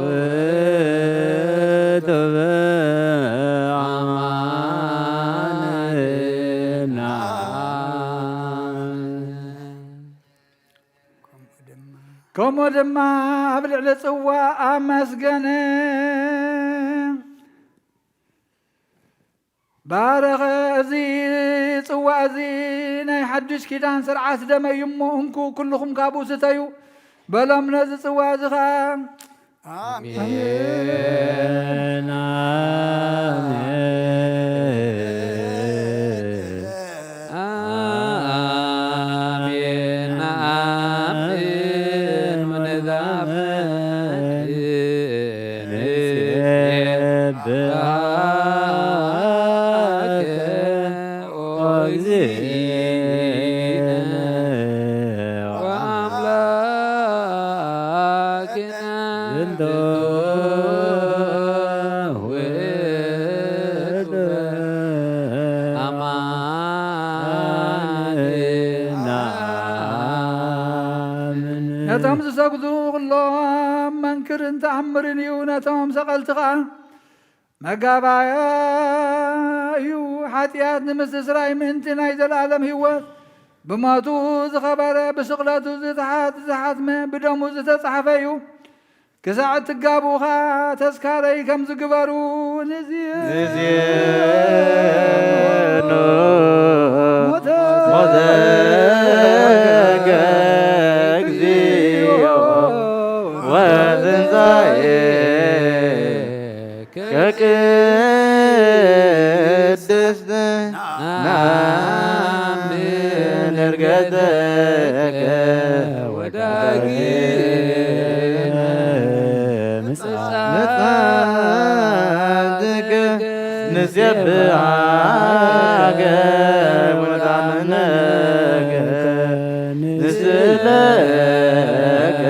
ውእቱ በአማንና። ከምኡ ድማ ኣብ ልዕሊ ጽዋ ኣመስገነ። ባረኸ፣ "እዚ ጽዋ እዚ ናይ ሓድሽ ኪዳን ስርዓት ደመይ እዩ እሞ፣ እንኩ ኩልኹም ካብኡ ስተዩ" በሎም። ነዚ ጽዋ እዚ ኸኣ ኣሜን። ኣሜን። ኣሜን። ኣሜን። ወንዛመድ ንሴብሐከ ኦ እግዚእነ ወአምላክነ ዝንቱ ውእቱ አማንና። ነቶም ዝሰግዱ ኩሎም መንክርን ተኣምርን እዩ፣ ነቶም ሰቐልቲ ኸኣ መጋባእያ እዩ። ሓጢኣት ንምስትስራይ ምእንቲ ናይ ዘለኣለም ህይወት ብሞቱ ዝኸበረ፣ ብስቕለቱ ዝተሓት-፣ ዝሓትመ፣ ብደሙ ዝተጻሕፈ እዩ። ክሳዕ እትጋብኡ ኸኣ ተስካረይ ከም ዝግበሩ ንዝየኑ ንዝየኑ ሞተ ሞተከ እግዚኦ ወትንሳኤ ከቅድስት ናምን እርገተከ ወዳግመ ምጽኣትከ ንሴብሐከ ወንታምነከ ንስእለከ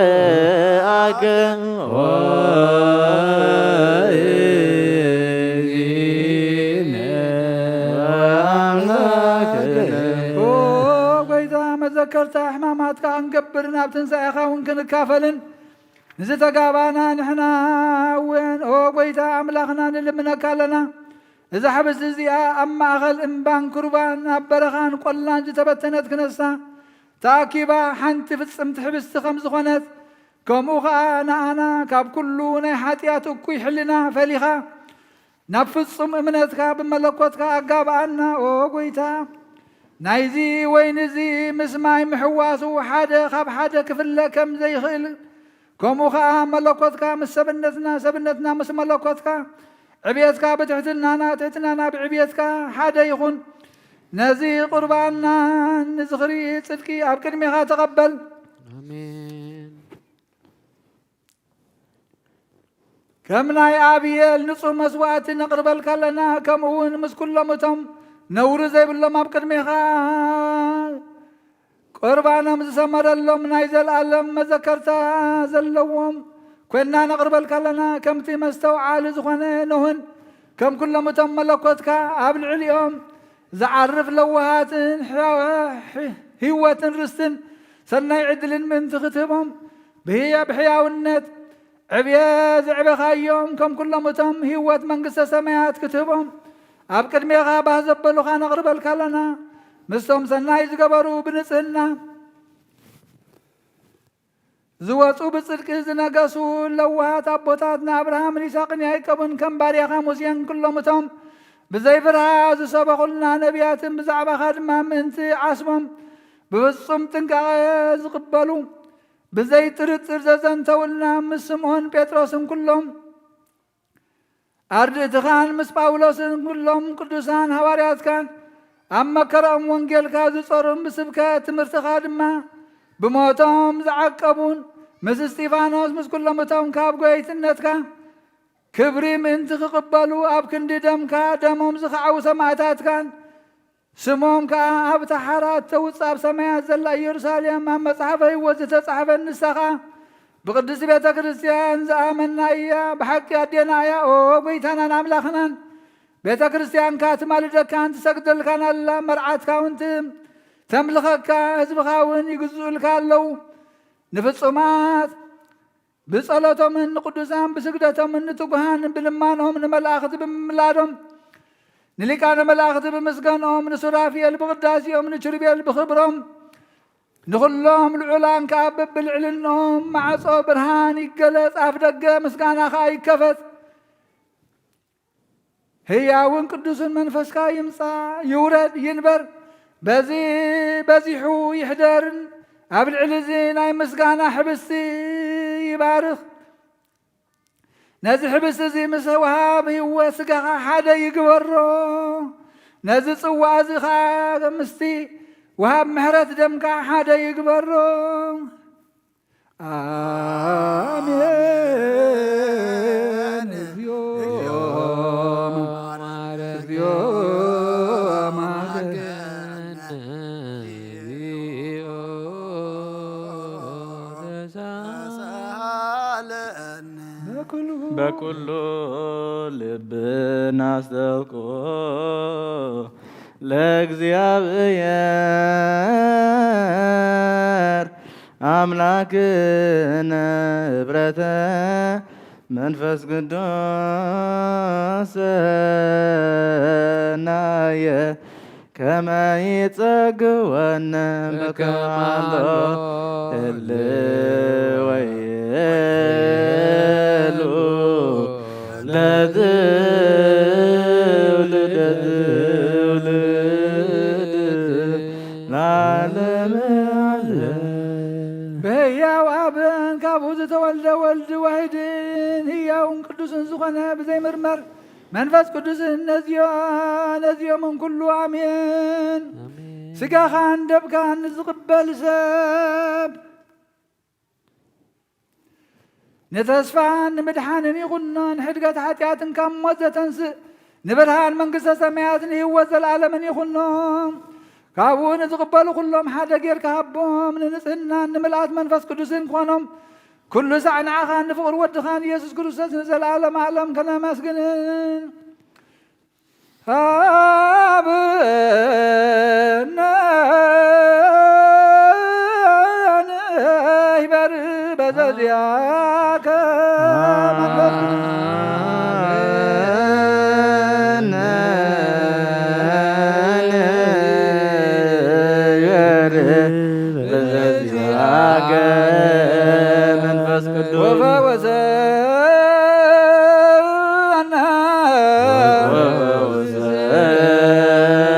ወናስተበግወአከ ኦ እግዚእነ ወአምላክነ። ኦ ጎይታ፣ መዘከርታ ሕማማትካ ክንገብር፣ ናብ ትንሳኤኻ እውን ክንካፈልን ንዝተጋባና ንሕና እውን፣ ኦ ጎይታ ኣምላኽና፣ ንልምነካ ኣለና። እዛ ሕብስቲ እዚኣ ኣብ ማእኸል እምባን ኩርባን፣ ኣብ በረኻን ቆላን ዝተበተነት ክነሳ ተኣኪባ ሓንቲ ፍጽምቲ ሕብስቲ ከም ዝኾነት፣ ከምኡ ኸኣ ንኣና ካብ ኩሉ ናይ ሓጢኣት እኩይ ሕልና ፈሊኻ ናብ ፍጹም እምነትካ ብመለኮትካ ኣጋብኣና። ኦ ጎይታ፣ ናይዚ ወይኒ እዚ ምስ ማይ ምሕዋሱ ሓደ ካብ ሓደ ክፍለ ከም ዘይኽእል፣ ከምኡ ኸዓ መለኮትካ ምስ ሰብነትና፣ ሰብነትና ምስ መለኮትካ፣ ዕብየትካ ብትሕትናና፣ ትሕትናና ብዕብየትካ ሓደ ይኹን። ነዚ ቁርባንና ንዝኽሪ ጽድቂ ኣብ ቅድሜኻ ተቐበል። ኣሜን። ከም ናይ ኣብየል ንጹህ መስዋእቲ ነቕርበልካ ኣለና፣ ከምኡ እውን ምስ ኩሎም እቶም ነውሪ ዘይብሎም ኣብ ቅድሜኻ ቁርባኖም ዝሰመረሎም ናይ ዘለኣለም መዘከርታ ዘለዎም ኮይንና ነቕርበልካ ኣለና። ከምቲ መስተውዓሊ ዝኾነ ኖህን ከም ኩሎም እቶም መለኮትካ ኣብ ልዕሊኦም ዝዓርፍ ለዋሃትን ሕያ-፣ ሕይወትን ርስትን ሰናይ ዕድልን ምእንቲ ክትህቦም ብህያ-፣ ብሕያውነት ዕብየ ዘዕበኻዮም ከም ኩሎም እቶም ህይወት መንግስተ ሰማያት ክትህቦም ኣብ ቅድሜኻ ባህ ዘበሉኻ ነቕርበልካ ኣለና። ምስቶም ሰናይ ዝገበሩ ብንጽህና ዝወጹ ብጽድቂ ዝነገሱ ለዋሃት ኣቦታትና ኣብርሃምን ይስሐቅን ያዕቆብን ከም ባርያኻ ሙሴን ኩሎም እቶም ብዘይ ፍርሃ ዝሰበኹልና ነቢያትን ብዛዕባኻ ድማ ምእንቲ ዓስቦም ብፍጹም ጥንቃቐ ዝቕበሉ ብዘይ ጥርጥር ዘዘንተውልና ምስ ስምዖን ጴጥሮስን ኩሎም ኣርድእትኻን ምስ ጳውሎስን ኩሎም ቅዱሳን ሃዋርያትካን ኣብ መከራኦም ወንጌልካ ዝጸሩን ብስብከት ትምህርትኻ ድማ ብሞቶም ዝዓቀቡን ምስ እስጢፋኖስ ምስ ኩሎም እቶም ካብ ጎይትነትካ ክብሪ ምእንቲ ክቕበሉ ኣብ ክንዲ ደምካ ደሞም ዝኸዓዉ ሰማእታትካን ስሞም ከኣ ኣብታ ሓራ እተውጽእ ኣብ ሰማያት ዘላ ኢየሩሳሌም ኣብ መጽሓፈ ህይወት ዝተጻሕፈ ንሳ ኸኣ ብቅድስቲ ቤተ ክርስቲያን ዝኣመና እያ። ብሓቂ ኣዴና እያ። ኦ ጎይታናን ኣምላኽናን፣ ቤተ ክርስቲያንካ ትማልደካን ትሰግደልካን ኣላ። መርዓትካ እውን ት-፣ ተምልኸካ፣ ህዝብኻ እውን ይግዝኡልካ ኣለዉ። ንፍጹማት ብጸሎቶምን ንቅዱሳን ብስግደቶምን ንትጉሃን ብልማኖም ንመላእኽቲ ብምምላዶም ንሊቃነ መላእኽቲ ብምስጋንኦም ንሱራፊኤል ብቅዳሴኦም ንኪሩቤል ብኽብሮም ንኹሎም ልዑላን ከኣ በብልዕልንኦም ማዕጾ ብርሃን ይገለጽ፣ ኣፍ ደገ ምስጋና ከኣ ይከፈት። ህያውን ቅዱስን መንፈስካ ይምጻእ፣ ይውረድ፣ ይንበር። በዚ በዚሑ ይሕደርን ኣብ ልዕሊ እዚ ናይ ምስጋና ሕብስቲ ይባርኽ። ነዚ ሕብስቲ እዚ ምስ ወሃብ ህይወት ስጋኻ ሓደ ይግበሮ። ነዚ ጽዋ እዚ ኸኣ ምስቲ ወሃብ ምሕረት ደምካ ሓደ ይግበሮ። ኣሜን። እግዚኦ መሐረነ፣ እግዚኦ መሐረነ፣ እግዚኦ ተሳሃለነ። በኩሉ ልብና ኣስተብቁ ለእግዚኣብሔር ኣምላክነ ህብረተ መንፈስ ቅዱስ ሰናየ ከመ ይጸግወነ በከማሎ እልወ ይሉ ለትውልደ ትውልድ ለዓለመ ዓለም። በሕያው ኣብን ካብኡ ዝተወልደ ወልድ ዋሕድን ህያውን ቅዱስን ዝኾነ ብዘይምርመር መንፈስ ቅዱስን ነዚዮ-፣ ነዚዮምን ኩሉ ኣሜን። ኣሜን። ስጋኻን ደምካን ንዝቕበል ሰብ ንተስፋን ንምድሓንን ይኹኖ፣ ንሕድገት ሓጢኣትን ካብ ሞት ዘተንስእ፣ ንብርሃን መንግስተ ሰማያት ንህይወት ዘለኣለምን ይኹኖ። ካብኡ ንዝቕበሉ ኩሎም ሓደ ጌርካ ሃቦም፣ ንንጽህናን ንምልኣት መንፈስ ቅዱስን ክኾኖም። ኩሉ ሳዕ ንዓኻን ንፍቕሪ ወድኻን ኢየሱስ ክርስቶስ ንዘለኣለም ዓለም ከነመስግንን። ሀበነ ንሕበር በዘዚአከ መንፈስ ቅዱስ። ንሕበር በዘዚአከ መንፈስ ቅዱስ። ወፈወሰና።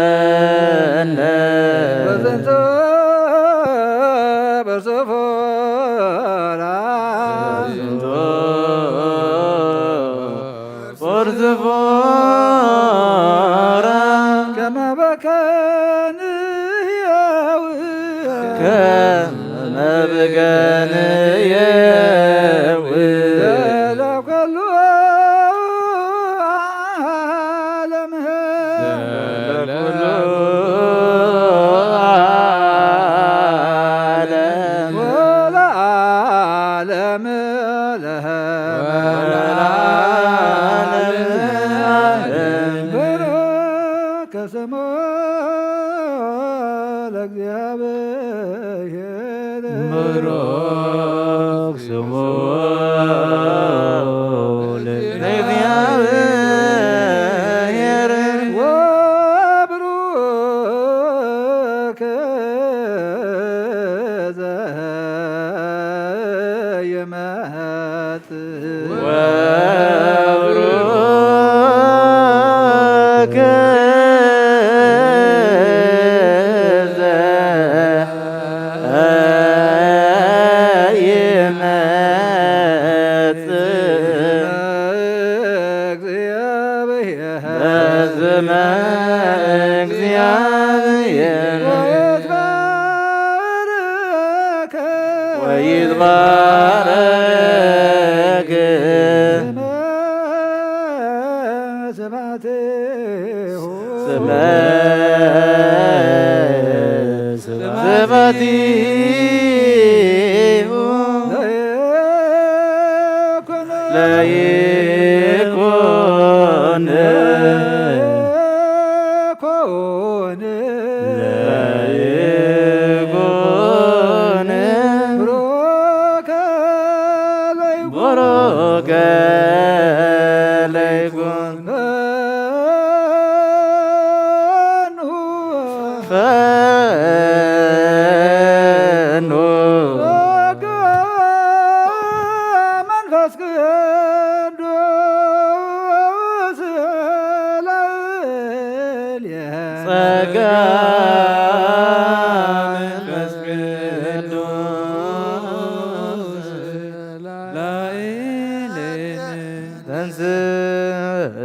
ወፈወሰና። ዝንቱ ፖርዝፎራ ዝንቱ ፖርዝፎራ ከመ በከንየው ከመ በከንየው ለኩሉ ዓለም ለኩሉ ዓለም ወለዓለመ ዓለም። ብሩክ ስሙ ለእግዚአብሔር። ብሩክ ስሙ ለእግዚአብሔር። ወብሩክ ወብሩክ ዘኢይመጽእ በስመ እግዚአብሔር ወይትባረክ ወይትባረክ ስመ ስብሐቲሁ ስመ ስብሐቲሁ ለይኩን ለይኩን ለይኩን ብሩከ ለይኩን ብሩከ ለይኩን ፈኑ ፈኑ ጸጋ መንፈስ ቅዱስ ላዕሌነ ጸጋ መንፈስ ቅዱስ ላዕሌነ ተንሥእ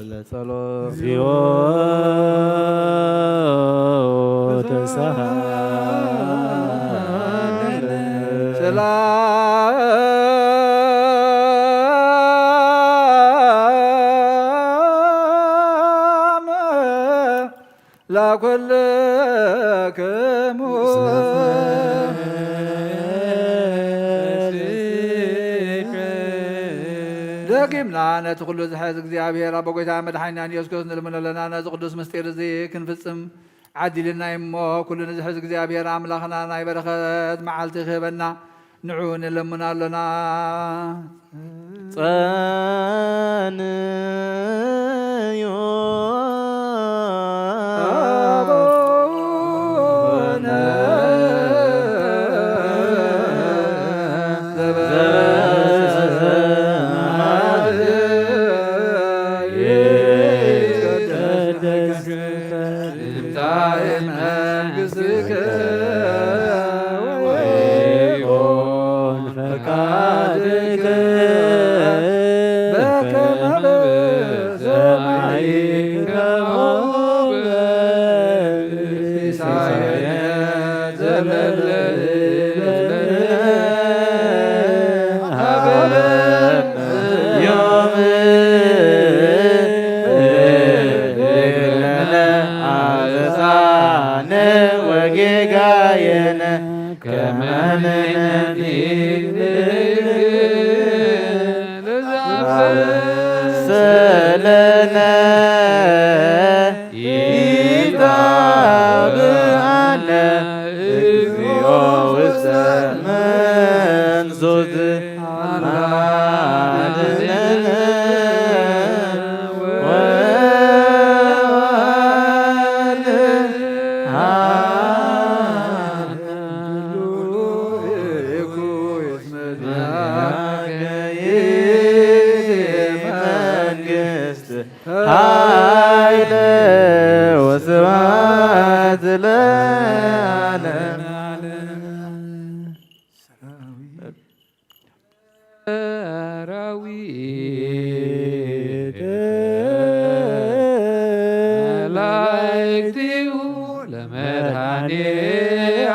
ለጸሎት እግዚኦ ተሳሃለነ። ሰላም ለኩልክሙ። ደጊምና ነቲ ኩሉ ዝሕዝ እግዚኣብሔር ኣቦ ጎይታ መድሓኒና ኢየሱስ ክርስቶስ ንልምኖ ኣለና። ነዚ ቅዱስ ምስጢር እዚ ክንፍጽም ዓዲልና እሞ፣ ኩሉ ንዝሕዝ እግዚኣብሔር ኣምላኽና ናይ በረኸት መዓልቲ ክህበና። ንዑ ንለምኖ ኣሎና። ጸንዩ ኣቡነ ዘበሰማያት ይትቀደስ ስምከ ትምጻእ መንግሥትከ ወይኩን ፈቃድከ በከመ በሰማይ ከማሁ በምድር። ሲሳየነ ዘለለ ዕለትነ ሀበነ ዮም። እግረነ አበሳነ ወጌጋየነ ከመ ንሕነኒ ንእግር ለዘአበሰለነ ኢታብአነ እግዚኦ ውስተ መንሱት። ሰራዊት መላእክቲሁ ለመድኃኔ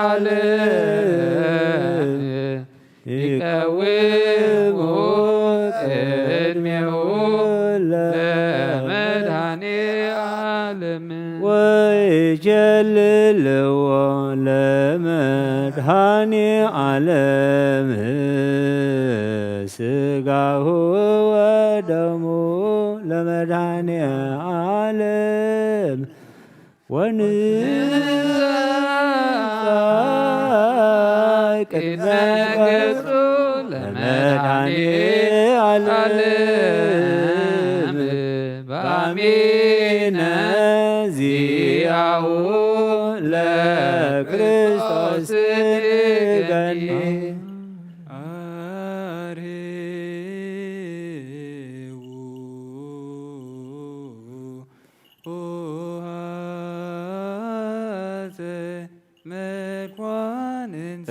ዓለም ይቀውሙ ቅድሜሁ ለመድኃኔ ዓለም። ወይጀልልዎ ለመድኃኔ ዓለም ሥጋሁ ወደሙ ለመድኃኔ ዓለም ወንጻይ ቅድመ ገጹ ለመድኃኔ ዓለም በአሚነ ዚአሁ ለክርስቶስ ገኒ።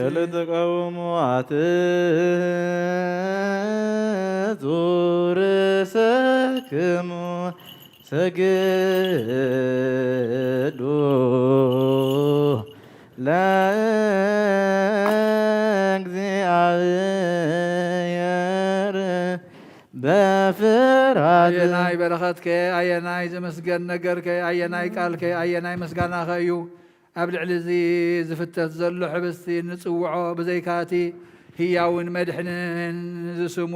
እለ ተቃውሞ አትጹር ሰክሙ ሰግዱ ለእግዚአብሔር በፍርሃት። ኣየናይ በረኸትከ፣ ኣየናይ ዝምስገን ነገርከ፣ ኣየናይ ቃልከ፣ ኣየናይ ምስጋናኸ እዩ ኣብ ልዕሊ እዚ ዝፍተት ዘሎ ሕብስቲ ንጽውዖ? ብዘይካ እቲ ህያውን መድሕንን ዝስሙ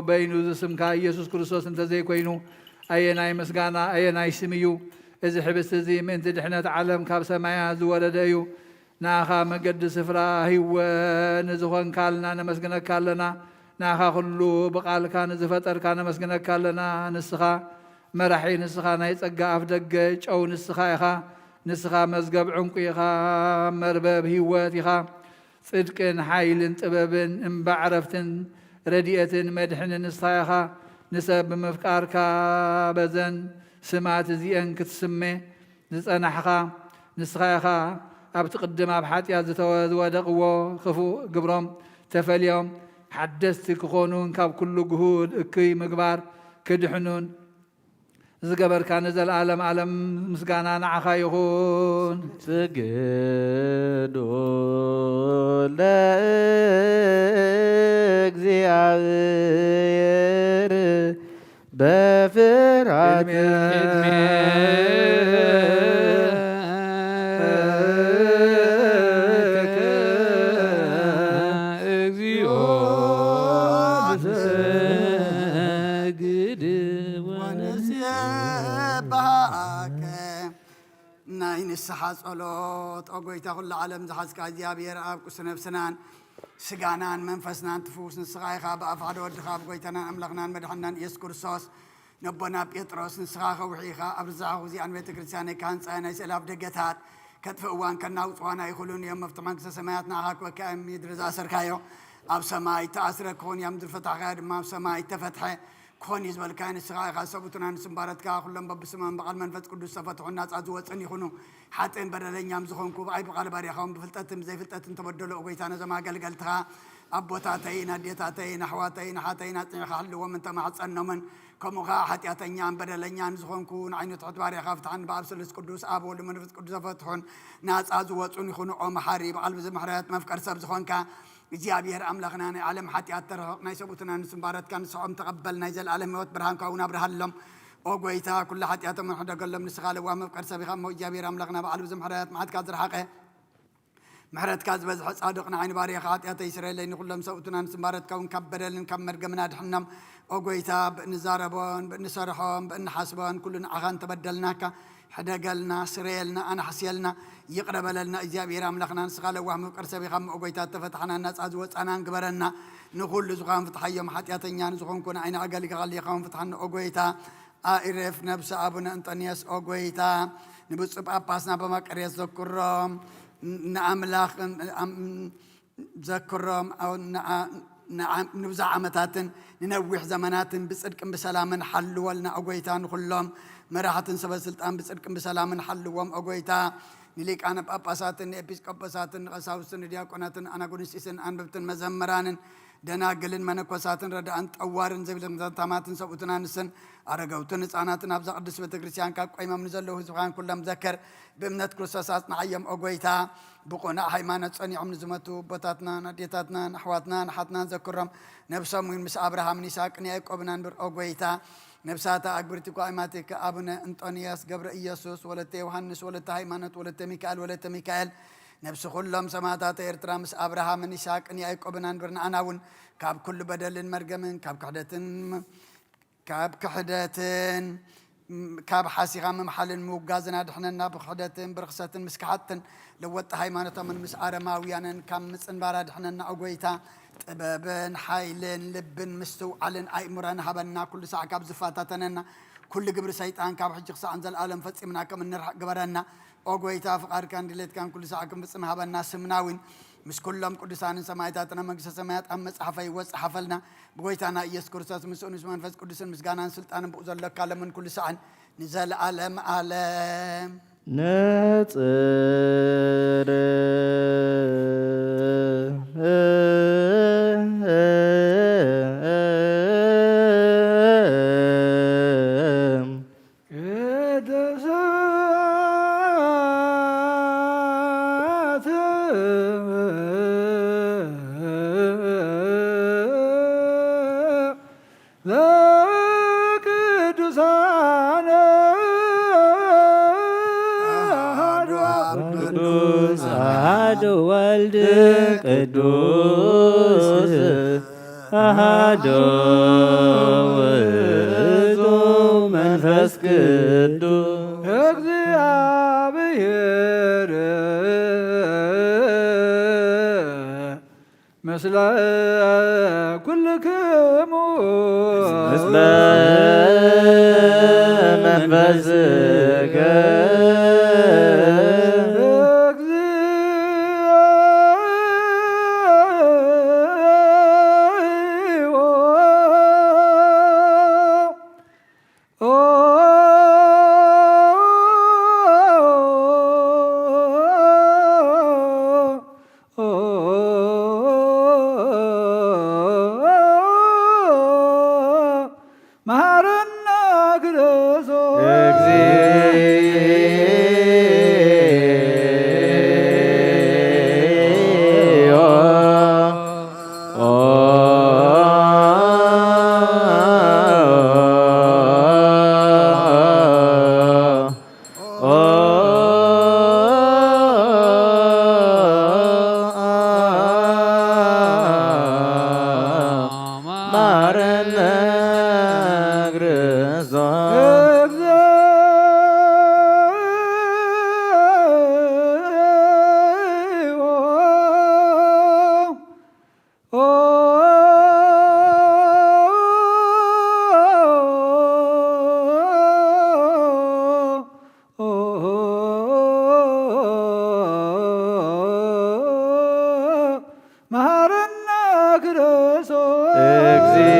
በይኑ ዝስምካ ኢየሱስ ክርስቶስ እንተዘይኮይኑ፣ ኣየናይ ምስጋና፣ ኣየናይ ስም እዩ? እዚ ሕብስቲ እዚ ምእንቲ ድሕነት ዓለም ካብ ሰማያት ዝወረደ እዩ። ንኣኻ መገዲ ስፍራ ህይወት ንዝኾንካልና ነመስግነካ ኣለና። ንኣኻ ኩሉ ብቓልካ ንዝፈጠርካ ነመስግነካ ኣለና። ንስኻ መራሒ፣ ንስኻ ናይ ጸጋ ኣፍ ደገ፣ ጨው ንስኻ ኢኻ። ንስኻ መዝገብ ዕንቁ ኢኻ፣ መርበብ ህይወት ኢኻ። ጽድቅን ሓይልን ጥበብን እምባ ዕረፍትን ረድኤትን መድሕንን ንስኻ ኢኻ። ንሰብ ብምፍቃርካ በዘን ስማት እዚአን ክትስሜ ዝጸናሕኻ ንስኻ ኢኻ። ኣብቲ ቅድም ኣብ ሓጢኣት ዝተወ-፣ ዝወደቕዎ ክፉእ ግብሮም ተፈልዮም ሓደስቲ ክኾኑን ካብ ኩሉ ግሁድ እኩይ ምግባር ክድሕኑን ዝገበርካ ንዘለኣለም ኣለም ምስጋና ንዓኻ ይኹን። ስግዱ ለእግዚኣብሔር በፍርሃት። ቅድሜ እግዚኦ ንሰግድ ወንሴብሐከ። ናይ ንስሓ ጸሎት። ኦ ጎይታ፣ ኩሉ ዓለም ዝሓዝካ እግዚኣብሔር ኣብ ቅዱስ ነፍስናን ስጋናን መንፈስናን ትፍውስ ንስኻ ኢኻ። ብኣፍ ሓደ ወድኻ፣ ብጎይታናን ኣምላኽናን መድሓንናን ኢየሱስ ክርስቶስ፣ ነቦና ጴጥሮስ፣ ንስኻ ከውሒ ኢኻ፣ ኣብ ርዛኻ ኹዚኣን ቤተ ክርስቲያነይ ክሃንጻ እየ፣ ናይ ስእሊ ኣፍ ደገታት ከጥፍእዋን ከናውጽዋን ኣይኽእሉን እዮም፣ መፍትሕ መንግስተ ሰማያት ንኣኻ ክበካ እዮም፣ ምድሪ ዝኣሰርካዮ ኣብ ሰማይ ተኣስረ ክኾን እያ፣ ምድሪ ፈታሕካዮ ድማ ኣብ ሰማይ ተፈትሐ ክኾን እዩ ዝበልካዮ ንስኻ ኢኻ። ሰብኡትና ንስም ባረትካ፣ ኩሎም በብስሞም ብቓል መንፈስ ቅዱስ ዝተፈትሑን ናጻ ዝወጹን ይኹኑ። ሓጥእን በደለኛም ዝኾንኩ ብኣይ ብቓል ባርያኻውን ብፍልጠትን ብዘይፍልጠትን ተበደሉ፣ ኦ ጎይታ፣ ነዞም ኣገልገልትኻ ኣቦታተይን ኣዴታተይን ኣሕዋተይን ኣሓተይን ኣጽኒዕኻ ሕልዎም እንተማሕጸኖምን፣ ከምኡ ኸዓ ሓጢኣተኛን በደለኛን ዝኾንኩ ንዓይኑ ትሑት ባርያኻ ፍትሓን ብኣብ ስሉስ ቅዱስ ኣብ ወልድ መንፈስ ቅዱስ ተፈትሑን ናጻ ዝወጹን ይኹኑ። ኦ መሓሪ ብቓል ብዝምሕረት መፍቀር ሰብ ዝኾንካ እግዚኣብሔር ኣምላኽና፣ ናይ ዓለም ሓጢኣት ተርሕቕ፣ ናይ ሰብኡትና ንስም ባረትካ ንስሖም ተቐበል፣ ናይ ዘለኣለም ህይወት ብርሃንካ እውን ኣብርሃሎም። ኦ ጎይታ፣ ኩሉ ሓጢኣቶም ሕደገሎም፣ ንስኻ ለዋህ መፍቀር ሰብ ኢኻ እሞ እግዚኣብሔር ኣምላኽና ብዓል ብዝምሕረት መዓትካ ዝረሓቐ ምሕረትካ ዝበዝሐ ጻድቕ ንዓይኒ ባርያኻ ሓጢኣተይ ይስረየለይ፣ ንኹሎም ሰብኡትና ንስም ባረትካ እውን ካብ በደልን ካብ መርገምን ኣድሕኖም። ኦ ጎይታ፣ ብእንዛረቦን ብእንሰርሖን ብእንሓስቦን ኩሉ ንዓኻ እንተበደልናካ ሕደገልና፣ ስረየልና፣ ኣናሕስየልና፣ ይቕረ በለልና። እግዚኣብሔር ኣምላኽና ንስኻ ለዋህ መፍቀር ሰብ ኢኻ እሞ፣ ኦ ጎይታ፣ እተፈታሕናን ናጻ ዝወጻናን ግበረና። ንኹሉ ዝኾን ፍትሓዮም፣ ሓጢኣተኛ ንዝኾንኩ ንዓይኒ ኣገልጋሊ ኢኻ እውን ፍትሓኒ ኦ ጎይታ። ኣኢሬፍ ነብሲ ኣቡነ እንጠንዮስ ኦ ጎይታ፣ ንብፁዕ ጳጳስና በማቀርየስ ዘክሮም፣ ንኣምላኽ ዘክሮም፣ ንዓ-፣ ንዓ-፣ ንብዙሕ ዓመታትን ንነዊሕ ዘመናትን ብጽድቅን ብሰላምን ሓልወልና ኦ ጎይታ። ንኹሎም መራሕትን ሰበ ስልጣን ብጽድቅን ብሰላምን ሓልዎም ኦ ጎይታ። ንሊቃነ ጳጳሳትን ንኤጲስቆጶሳትን ንቐሳውስትን ንዲያቆናትን ኣናጉንስጢስን ኣንበብትን መዘምራንን ደናግልን መነኮሳትን ረዳእን ጠዋርን ዝብል ዘንታማትን ሰብኡትን ኣንስትን ኣረገውትን ህፃናትን ኣብዛ ቅድስት ቤተ ክርስቲያን ካብ ቆይሞም ንዘለዉ ህዝብኻን ኩሎም ዘከር። ብእምነት ክርስቶስ ኣጽንዓዮም ኦ ጎይታ። ብቑናዕ ሃይማኖት ጸኒዖም ንዝመቱ ኣቦታትናን ኣዴታትናን ኣሕዋትናን ኣሓትናን ዘክሮም። ነብሶም እውን ምስ ኣብርሃምን ይስሐቅን ያዕቆብን ኣንብር ኦ ጎይታ። ነብሳታ ኣግብርቲ ጓይማቲከ ኣቡነ እንጦንዮስ ገብረ ኢየሱስ ወለተ ዮሃንስ ወለተ ሃይማኖት ወለተ ሚካኤል ወለተ ሚካኤል። ነብሲ ኩሎም ሰማዕታት ኤርትራ ምስ ኣብርሃምን ይስሐቅን ያዕቆብን ኣንብር። ንኣና እውን ካብ ኩሉ በደልን መርገምን ካብ ክሕደትን ካብ ክሕደትን ካብ ሓሲኻ ምምሓልን ምውጋዝን ኣድሕነና። ብክሕደትን ብርኽሰትን ምስ ከሓድትን ለወጥቲ ሃይማኖቶምን ምስ ኣረማውያንን ካብ ምጽንባር ኣድሕነና ኦ ጎይታ። ጥበብን ሓይልን ልብን ምስትውዓልን ኣእምሮን ሃበና። ኩሉ ሳዕ ካብ ዝፈታተነና ኩሉ ግብሪ ሰይጣን ካብ ሕጂ ክሳዕ ንዘለኣለም ፈጺምና ከም እንርሕቕ ግበረና። ኦ ጎይታ፣ ፍቓድካን ድሌትካን ኩሉ ሳዕ ክንፍጽም ሃበና። ስምና እውን ምስ ኩሎም ቅዱሳንን ሰማዕታትና መንግስተ ሰማያት ኣብ መጽሓፈ ይወጽእ ሓፈልና። ብጎይታና ኢየሱስ ክርስቶስ ምስኡን ምስ መንፈስ ቅዱስን ምስጋናን ስልጣንን ብኡ ዘሎካ ለምን ኩሉ ሳዕን ንዘለኣለም ኣለም። ነጽር ቅዱሳት ለቅዱሳን አሐዱ አብ ቅዱስ አሐዱ ወልድ ቅዱስ አሐዱ ውእቱ መንፈስ ቅዱስ እግዚአብሔር ምስለ ኩልክሙ ምስለ መንፈስከ እግዚኦ። መሐረነ ክርስቶስ። እግዚኦ። መሐረነ ክርስቶስ። መሐረነ ክርስቶስ። እግዚኦ።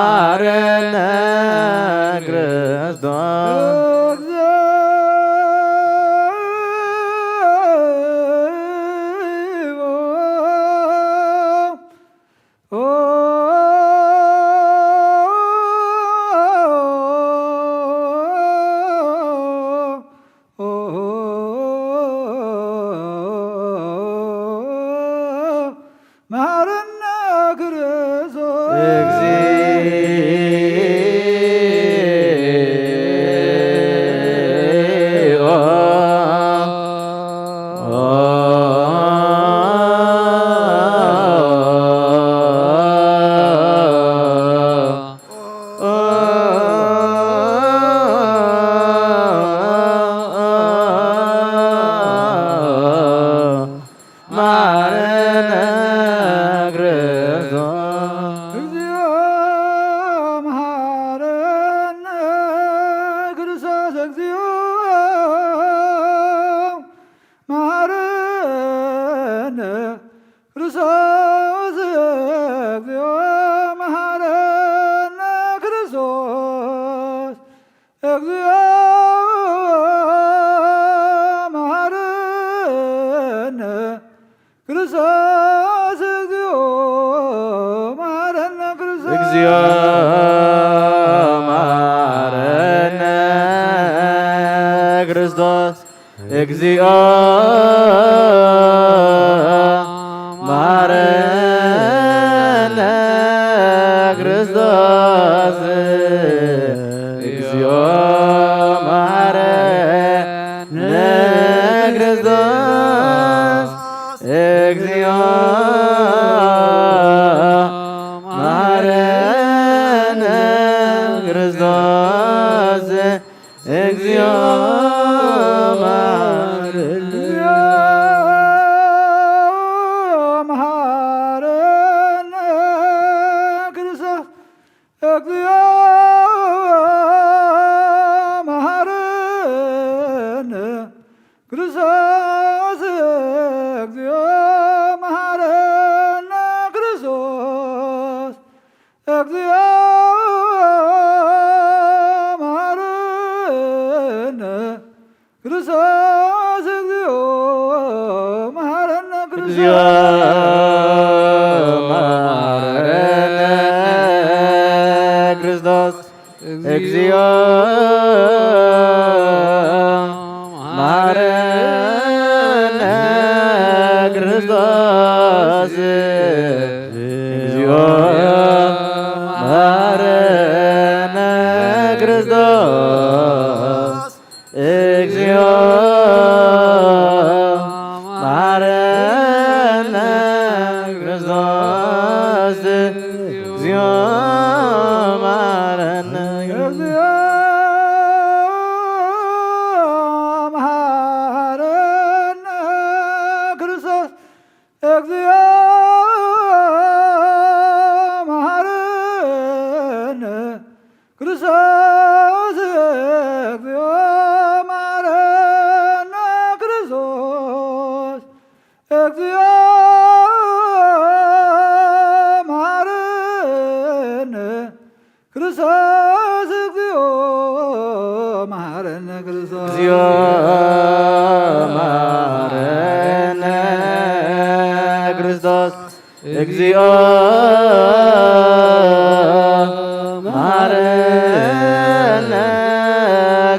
መሐረነ ክርስቶስ። መሐረነ ክርስቶስ። እግዚኦ። እግዚኦ መሐረነ ክርስቶስ፣ እግዚኦ መሐረነ ክርስቶስ፣ እግዚኦ መሐረነ ክርስቶስ፣ እግዚኦ መሐረነ ክርስቶስ። እግዚኦ መሐረነ ክርስቶስ፣ እግዚኦ መሐረነ ክርስቶስ፣ እግዚኦ መሐረነ ክርስቶስ፣ እግዚኦ መሐረነ ክርስቶስ፣ እግዚኦ መሐረነ። መሐረነ ክርስቶስ፣ እግዚኦ መሐረነ ክርስቶስ፣ እግዚኦ መሐረነ ክርስቶስ፣ እግዚኦ መሐረነ ክርስቶስ፣ እግዚኦ መሐረነ ክርስቶስ። እግዚኦ መሐረነ ክርስቶስ፣ እግዚኦ መሐረነ ክርስቶስ፣ እግዚኦ መሐረነ ክርስቶስ፣ እግዚኦ መሐረነ ክርስቶስ፣ እግዚኦ መሐረነ። እግዚኦ መሐረነ ክርስቶስ፣ እግዚኦ መሐረነ ክርስቶስ፣ እግዚኦ መሐረነ ክርስቶስ፣ እግዚኦ መሐረነ ክርስቶስ፣ እግዚኦ መሐረነ ክርስቶስ። እግዚኦ መሐረነ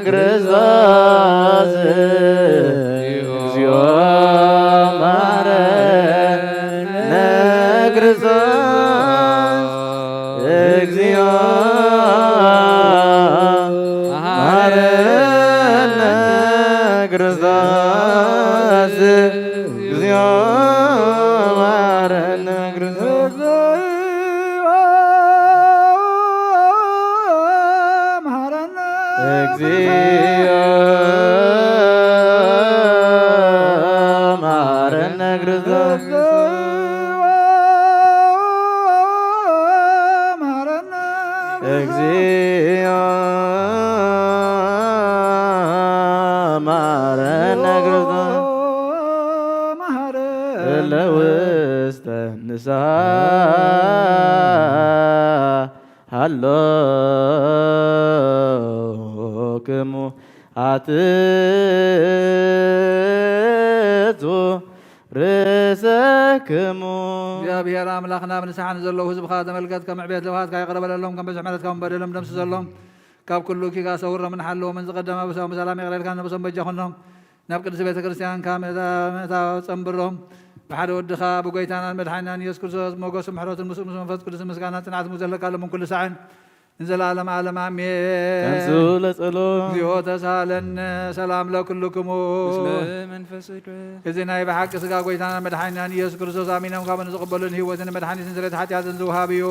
ክርስቶስ፣ እግዚኦ መሐረነ ክርስቶስ፣ እግዚኦ መሐረነ ክርስቶስ፣ እግዚኦ መሐረነ ክርስቶስ፣ እግዚኦ መሐረነ ክርስቶስ። መሐረነ እግዚኦ መሐረነ ክርስቶስ። መሐረነ እግዚኦ መሐረነ ክርስቶስ። እለ ውስተ ንስሓ ሃሎክሙ ኣትቱ ርእሰክሙ። እግዚኣብሔር ኣምላኽና፣ ብንስሓ ንዘለዉ ህዝብኻ ተመልከት፣ ከም ዕቤት ልብኻትካ ይቕረ በለሎም፣ ከም ብዝሒ ምሕረትካ እውን በደሎም ደምስሰሎም፣ ካብ ኩሉ እኪጋ ሰውሮምን ሓልዎምን። ዝቐደመ ኣበሳኦም ብሰላም ይቕረ ኢልካ ነብሶም በጃ ኩኖም። ናብ ቅድስቲ ቤተ ክርስቲያንካ ምእታ-፣ ምእታው ጸንብሮም። ብሓደ ወድኻ ብጎይታናን መድሓኒናን ኢየሱስ ክርስቶስ ሞገስን ምሕረትን ምስኡ ምስ መንፈስ ቅዱስን ምስጋናን ጽንዓት ምስ ዘለካ ሎምን ኩሉ ሳዕን ንዘለዓለም ዓለም ኣሜን። ተንሱ ለጸሎ። እግዚኦ ተሳሃለነ። ሰላም ለኩልክሙ። ምስለ መንፈስ ቅዱስ። እዚ ናይ ብሓቂ ስጋ ጎይታናን መድሓኒናን ኢየሱስ ክርስቶስ ኣሚኖም ካብ ንዝቕበሉን ህይወትን መድሓኒትን ስርየት ሓጢኣትን ዝውሃብ እዩ።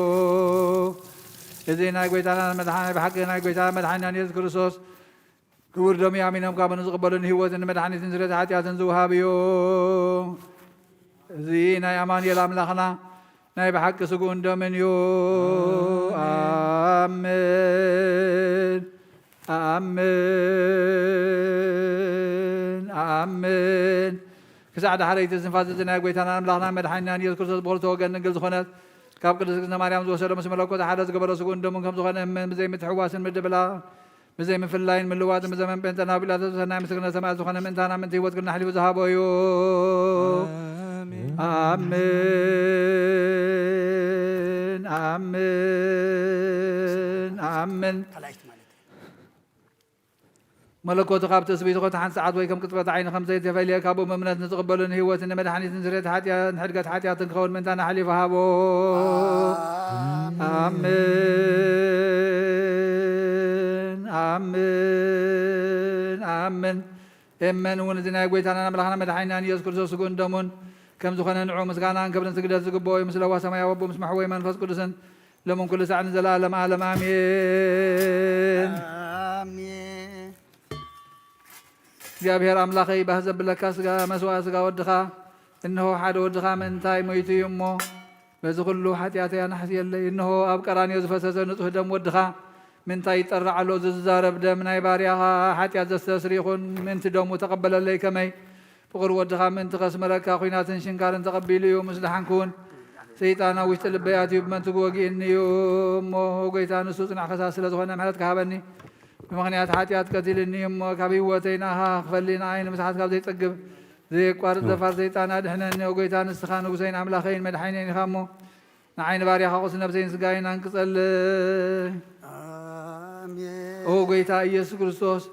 እዚ ናይ ጎይታናን መድሓኒ-፣ ብሓቂ ናይ ጎይታ መድሓኒናን ኢየሱስ ክርስቶስ ክቡር ደሙ ኣሚኖም ካብ ንዝቕበሉን ህይወትን መድሓኒትን ስርየት ሓጢኣትን ዝውሃብ እዩ። እዚ ናይ ኣማኑኤል ኣምላኽና ናይ ብሓቂ ስግኡን ደምን እዩ። ኣሜን። ኣኣምን፣ ኣኣምን። ክሳዕ ዳሕረይቲ እስትንፋስ እዚ ናይ ጐይታናን ኣምላኽናን መድሓኒናን ኢየሱስ ክርስቶስ ብኽልተ ወገን ድንግል ዝኾነት፣ ካብ ቅድስት እግዝእትነ ማርያም ዝወሰዶ፣ ምስ መለኮት ሓደ ዝገበሮ ስግኡን ደሙን ከም ዝኾነ እመን፣ ብዘይምትሕዋስን ምድብላቕ፣ ብዘይምፍላይን ምልዋጥን ብዘመን ጴንጠና ቢላጦስ ብሰናይ ምስክርነት ሰማዕት ዝኾነ ምእንታና ምእንቲ ህይወት ግና ኣሕሊፉ ዝሃቦ እዩ። ኣሜን። ኣሜን፣ ኣሜን፣ ኣሜን። መለኮቱ ካብ ትስብእቱ ኮታ ሓንቲ ሰዓት ወይ ከም ቅጽበት ዓይኒ ከም ዘይተፈልየ፣ ካብኡ ብምእምነት ንዝቕበሉ ንህይወትን ንመድሓኒትን ስርየት ሓጢኣት ንሕድገት ሓጢኣትን ክኸውን ምእንታና ኣሕሊፉ ሃቦ። ኣሜን፣ ኣሜን፣ ኣሜን። ኤመን እውን እዚ ናይ ጐይታናን ኣምላኽና መድሓኒናን ኢየሱስ ክርስቶስ ስግኡን ደሙን ከም ዝኾነ ንዑ ምስጋናን ክብርን ስግደት ዝግብኦ እዩ። ምስ ለዋ ሰማያዊ ኣቦ ምስ መሕወይ መንፈስ ቅዱስን ሎምን ኩሉ ሳዕ ንዘለኣለም ዓለም ኣሜን። ኣሜን። እግዚኣብሔር ኣምላኸይ ባህ ዘብለካ ስጋ መስዋዕ ስጋ ወድኻ፣ እንሆ ሓደ ወድኻ ምእንታይ ሞይቱ እዩ እሞ በዚ ኩሉ ሓጢኣተይ ኣናሕስየለይ። እንሆ ኣብ ቀራንዮ ዝፈሰሰ ንጹህ ደም ወድኻ ምእንታይ ይጠራዕ ኣሎ። እዚ ዝዛረብ ደም ናይ ባርያኻ ሓጢኣት ዘስተስሪ ይኹን። ምእንቲ ደሙ ተቐበለለይ። ከመይ ፍቕሪ ወድኻ ምእንቲ ከስምረካ ኲናትን ሽንካርን ተቐቢሉ እዩ። ምስ ደሓንኩ እውን ሰይጣን ኣብ ውሽጢ ልበይ ኣትዩ ብመንትጉ ወጊእኒ እዩ። እሞ ጐይታ ንሱ ጽኑዕ ከሳስ ስለ ዝኾነ ምሕረት ክሃበኒ ብምኽንያት ሓጢኣት ቀቲልኒ እዩ። እሞ ካብ ህይወተይ ንኣኻ ክፈሊ ንኣይ ንምስሓት ካብ ዘይጸግብ ዘየቋርጽ ደፋር ሰይጣን ኣድሕነኒ። ኦ ጐይታ ንስኻ ንጉሰይን ኣምላኸይን መድሓኒየይን ኢኻ እሞ ንዓይ ንባርያኻ ቁስል ነብሰይን ስጋይን ኣንቅጸለይ። ኣሜን። ኦ ጐይታ ኢየሱስ ክርስቶስ፣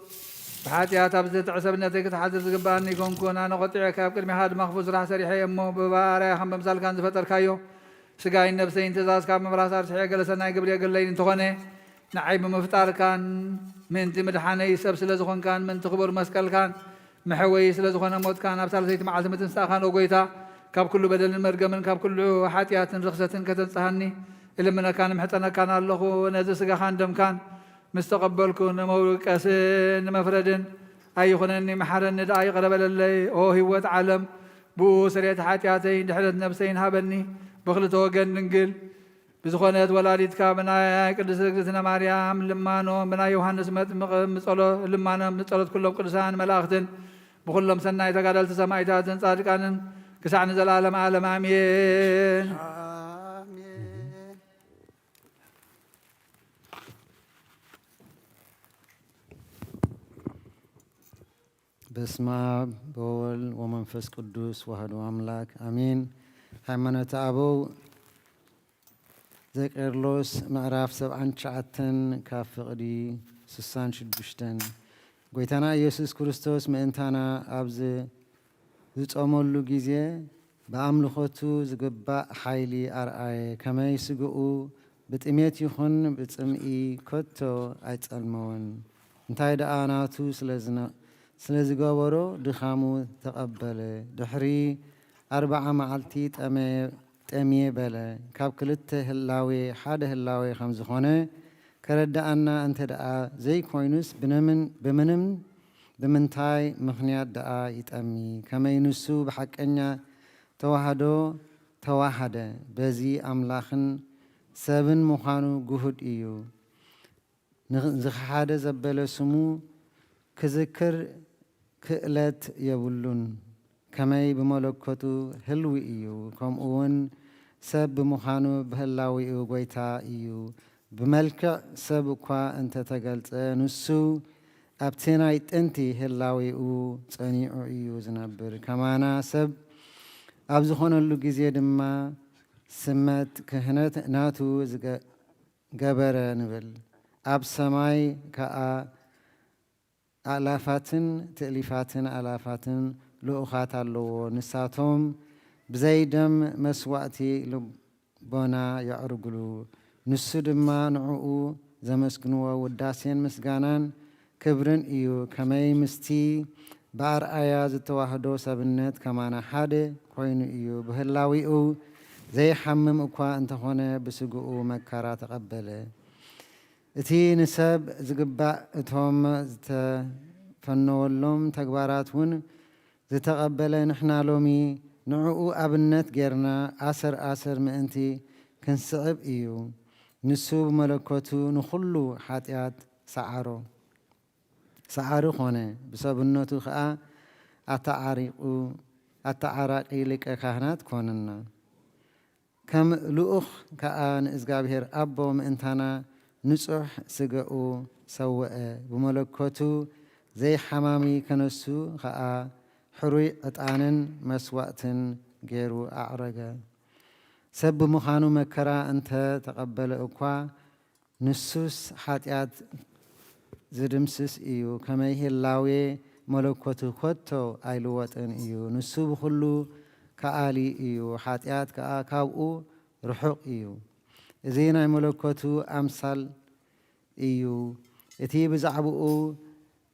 ብሓጢኣት ኣብ ዝተጥዐ ሰብነተይ ክትሓድር ዝግብኣኒ ኣይኮንኩን። ኣነ ቆጢዐ ካብ ቅድሚኻ ድማ ክፉእ ስራሕ ሰሪሐ እየ እሞ፣ ብኣርኣያኻን ብምሳልካን ዝፈጠርካዮ ስጋይን ነብሰይን ትእዛዝ ካብ ምፍራስ ኣርስሐ ገለ ሰናይ ግብሪ የገለይን እንተኾነ፣ ንዓይ ብምፍጣርካን ምእንቲ ምድሓነይ ሰብ ስለ ዝኾንካን ምእንቲ ክቡር መስቀልካን መሐወዪ ስለ ዝኾነ ሞትካን ኣብ ሳልሰይቲ መዓልቲ ምትንሳእኻን፣ ኦ ጐይታ፣ ካብ ኩሉ በደልን መርገምን ካብ ኩሉ ሓጢኣትን ርኽሰትን ከተንጽሃኒ እልምነካን እምሕጸነካን ኣለኹ። ነዚ ስጋኻን ደምካን ምስ ተቐበልኩ ንመውቀስን ንመፍረድን ኣይኹነኒ፣ መሓረኒ ደኣ ይቕረ በለለይ። ኦ ህይወት ዓለም፣ ብኡ ስርየት ሓጢኣተይን ድሕነት ነብሰይን ሃበኒ። ብኽልተ ወገን ድንግል ብዝኾነት ወላዲትካ ብናይ ቅድስት እግዝእትነ ማርያም ልማኖ፣ ብናይ ዮሃንስ መጥምቕ ምጸሎ-፣ ልማኖም፣ ብጸሎት ኩሎም ቅዱሳን መላእኽትን ብኹሎም ሰናይ ተጋደልቲ ሰማዕታትን ጻድቃንን ክሳዕ ንዘለዓለም ዓለም ኣሜን። ኣሜን። በስመ አብ ወወልድ ወመንፈስ ቅዱስ ዋህዶ አምላክ አሜን። ሃይማኖተ አበው ዘቄርሎስ ምዕራፍ ሰብዓን ትሽዓተን ካብ ፍቕዲ ስሳን ሽዱሽተን። ጐይታና ኢየሱስ ክርስቶስ ምእንታና ኣብ ዝ-፣ ዝጾመሉ ግዜ ብኣምልኾቱ ዝግባእ ሓይሊ ኣርኣየ። ከመይ ስግኡ ብጥሜት ይኹን ብጽምኢ ከቶ ኣይጸልመዎን። እንታይ ደኣ ናቱ ስለ ዝነ-፣ ስለ ዝገበሮ ድኻሙ ተቐበለ። ድሕሪ ኣርብዓ መዓልቲ ጠመየ-፣ ጠምየ በለ። ካብ ክልተ ህላዌ ሓደ ህላዌ ከም ዝኾነ ከረድኣና እንተ ደኣ ዘይኮይኑስ ብነምን-፣ ብምንም ብምንታይ ምኽንያት ደኣ ይጠሚ? ከመይ ንሱ ብሓቀኛ ተዋህዶ ተዋሃደ? በዚ ኣምላኽን ሰብን ምዃኑ ግሁድ እዩ። ንዝኸሓደ ዘበለ ስሙ ክዝክር ክእለት የብሉን። ከመይ ብመለኮቱ ህልዊ እዩ፣ ከምኡውን ሰብ ብምዃኑ ብህላዊኡ ጐይታ እዩ። ብመልክዕ ሰብ እኳ እንተ ተገልጸ፣ ንሱ ኣብቲ ናይ ጥንቲ ህላዌኡ ጸኒዑ እዩ ዝነብር። ከማና ሰብ ኣብ ዝኾነሉ ግዜ ድማ ስመት ክህነት ናቱ ዝገ-፣ ገበረ ንብል። ኣብ ሰማይ ከኣ ኣእላፋትን ትእሊፋትን ኣእላፋትን ልኡኻት ኣለዎ። ንሳቶም ብዘይ ደም መስዋእቲ ልቦና የዕርግሉ። ንሱ ድማ ንዕኡ ዘመስግንዎ ውዳሴን ምስጋናን ክብርን እዩ። ከመይ ምስቲ ብኣርኣያ ዝተዋህዶ ሰብነት ከማና ሓደ ኮይኑ እዩ። ብህላዊኡ ዘይሓምም እኳ እንተኾነ ብስግኡ መከራ ተቐበለ። እቲ ንሰብ ዝግባእ እቶም ዝተፈነወሎም ተግባራት እውን ዝተቐበለ ንሕና ሎሚ ንዕኡ ኣብነት ጌርና ኣሰር ኣሰር ምእንቲ ክንስዕብ እዩ። ንሱ ብመለኮቱ ንኹሉ ሓጢኣት ሰዓሮ። ሰዓሪ ኾነ፣ ብሰብነቱ ኸኣ ኣተዓሪቑ፣ ኣተዓራቒ ሊቀ ካህናት ኮነና። ከም ልኡኽ ከኣ ንእዝጋብሄር ኣቦ ምእንታና ንጹሕ ስጋኡ ሰወአ፣ ብመለኮቱ ዘይሓማሚ ከነሱ ኸኣ ሕሩይ ዕጣንን መስዋእትን ገይሩ ኣዕረገ። ሰብ ብምዃኑ መከራ እንተ ተቐበለ እኳ፣ ንሱስ ሓጢኣት ዝድምስስ እዩ፣ ከመይ ህላዌ መለኮቱ ከቶ ኣይልወጥን እዩ። ንሱ ብኹሉ ከኣሊ እዩ፣ ሓጢኣት ከኣ ካብኡ ርሑቕ እዩ። እዚ ናይ መለኮቱ ኣምሳል እዩ። እቲ ብዛዕባኡ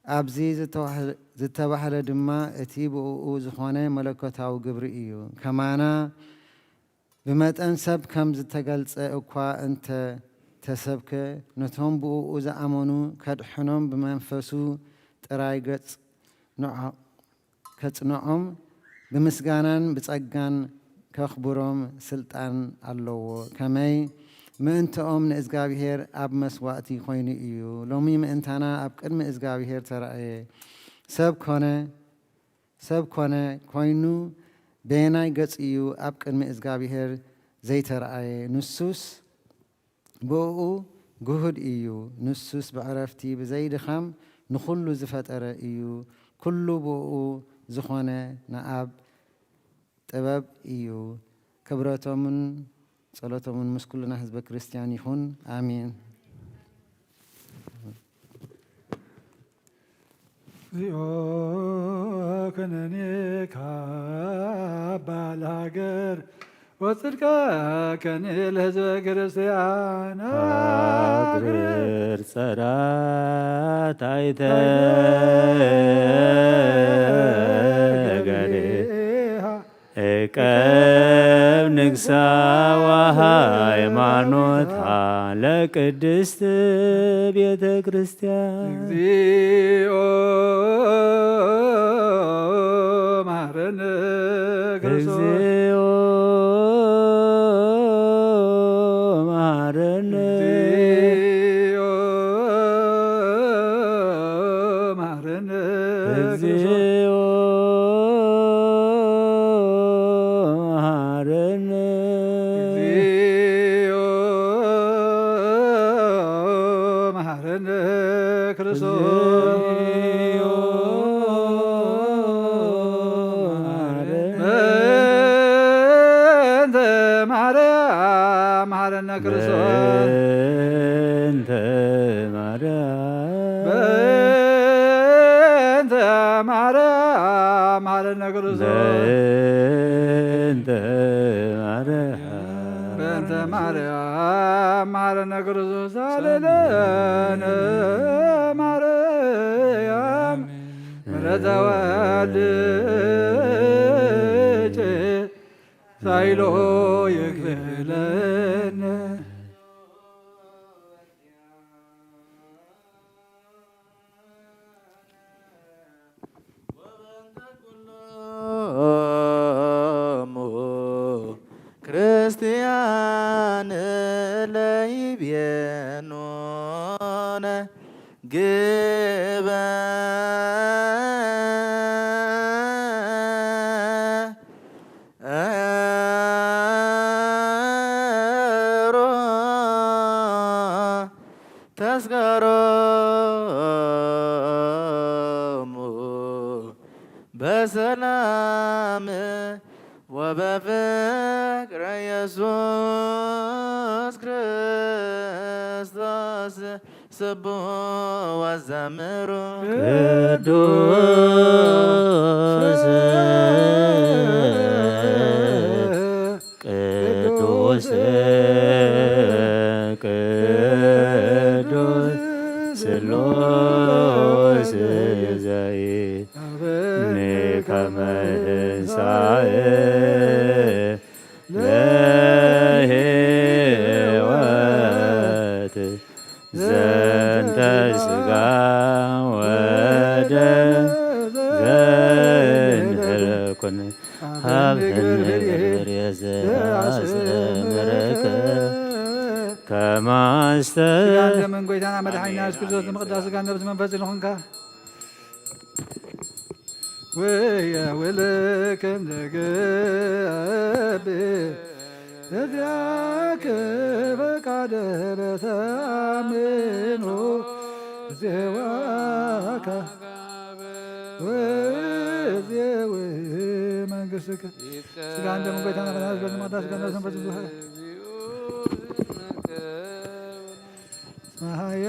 ኣብዚ ዝተባህ-፣ ዝተባህለ ድማ እቲ ብእኡ ዝኾነ መለኮታዊ ግብሪ እዩ። ከማና ብመጠን ሰብ ከም ዝተገልጸ እኳ እንተ ተሰብከ፣ ነቶም ብእኡ ዝኣመኑ ከድሕኖም ብመንፈሱ ጥራይ ገጽ ንዖ-፣ ከጽንዖም፣ ብምስጋናን ብጸጋን ከኽብሮም ስልጣን ኣለዎ። ከመይ ምእንትኦም ንእዝጋብሄር ኣብ መስዋእቲ ኮይኑ እዩ። ሎሚ ምእንታና ኣብ ቅድሚ እዝጋብሄር ተራእየ። ሰብ ኮነ፣ ሰብ ኮነ ኮይኑ በየናይ ገጽ እዩ ኣብ ቅድሚ እዝጋብሄር ዘይተራእየ? ንሱስ ብእኡ ግሁድ እዩ። ንሱስ ብዕረፍቲ ብዘይ ድኻም ንኹሉ ዝፈጠረ እዩ። ኩሉ ብእኡ ዝኾነ ንኣብ ጥበብ እዩ። ክብረቶምን ጸሎቶምን ምስ ኩልና ህዝበ ክርስቲያን ይኹን። ኣሜን። እግዚኦ ኩነኔ ካባ ለሃገር ወጽድቀ ከኒ ለህዝበ ክርስቲያን። ሃገር ጸራት ኣይተ ገሪሃ እቀብ ንግሳ ወሃይማኖታ ለቅድስት ቤተ ክርስቲያን። እግዚኦ መሐረነ ክርስቶስ። እግዚኦ መሐረነ። እግዚኦ መሐረነ። እግዚኦ መሐረነ። እግዚኦ መሐረነ ክርስቶስ። እግዚኦ መሐረነ። በእንተ ማርያም መሐረነ ክርስቶስ። በእንተ ማርያም። በእንተ ማርያም መሐረነ ክርስቶስ። በእንተ ማርያም። በእንተ ማርያም መሐረነ ክርስቶስ። ሳልለነ ማርያም ምሕረተ ወልድኪ ሳይሎ ይክፍለነ። ወበእንተ ኩሎሙ ክርስቲያን ለይቤኑነ ግበ ሮ ተስገሮሙ በሰላም ወበፍቅረ ኢየሱስ ክርስቶስ። ስቡ ወዘምሩ ቅዱስ ቅዱስ ቅዱስ ስሉስ ዘይከመ ትንሳኤ ለሕይወት ዘንተ ስጋ ወደም ዘእንበለ ኩን ሀብን ንግበር የዘአስተምረከ ከማስተ ስጋን ደምን ጎይታና መድሓኒና የሱስ ክርስቶስ ንምቕዳስ ስጋን ነብስ መንፈስ ንኹንካ። ወየውልክ እንዘገብእ እዚአከ ፈቃደ በተአምኖ ዜዋካ ወዜው መንግሥትከ። ሥጋ እንደምን ጌታ ነፈናስ በዝማዳ ሥጋ ነፍስን በዝማዳ መሃያ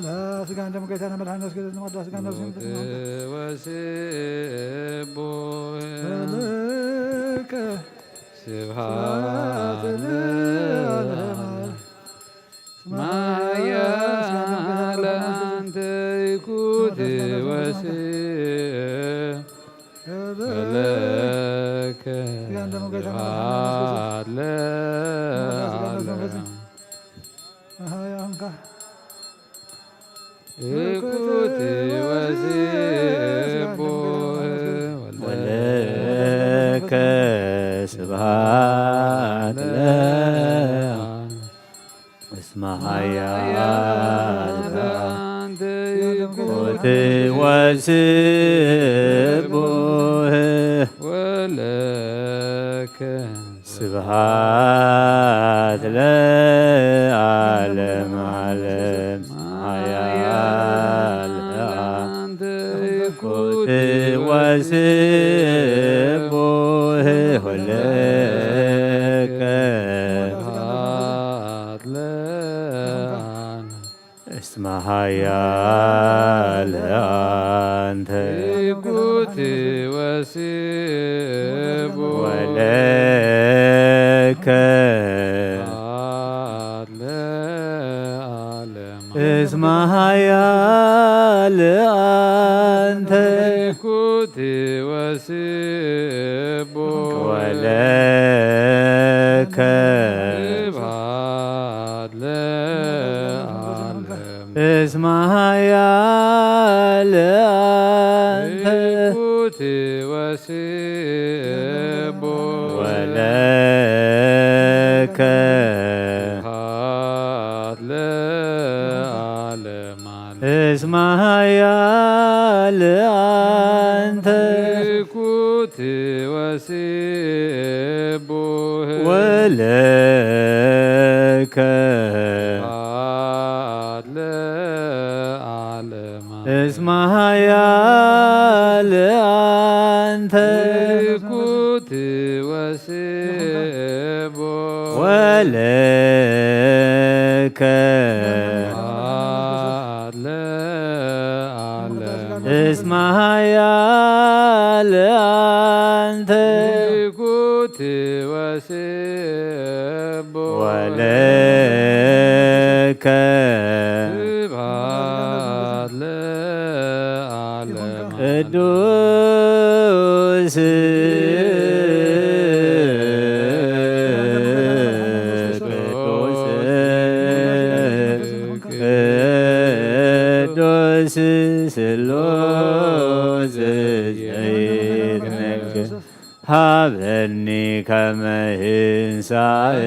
ላስጋ እንደምገታ ነመድኃኒት ስገደት ነመዳ ስጋ ነፍስን ወስቦ ለከ ስብሐት ለዓለመ ዓለም። ማያ ለአንተ ይኩት ወስብ ለከ ስብሐት ለዓለም። ይኩት ወስብ ወለከ ስብሐት ለዓለም። እስመ ኃያል አንተ ይኩት ወስቡህ ወለከ ስብሐት ለዓለም ዓለም። ኃያል አንተ ይኩት ወስቡህ ወለከ ስብሐት ለዓለም። እስመ ኃያል አንተ ይኩት ወስቡ ወለከ ስብሐት ለዓለም። እስመ ኃያል አንተ ይኩት ወስቡ ወለከ ስብሐት ለዓለም። እስመ ኃያል አንተ ይኩት ወስቡ ወለከ ስብሐት ለዓለም። እስመ ኃያል አንተ ይኩት ወስቡህ ወለከ ስብሐት ለዓለም። እስመ ኃያል አንተ ይኩት ወስቡ ወለከ ስብሐት ለዓለም። እስመ ኃያል አንተ ይኩት ወስቡ ወለከ ስብሐት ለዓለም። ቅዱስ ቅዱስ ቅዱስ ስሉስ ዘይትነግር ሀበኒ ከመ ህንሳእ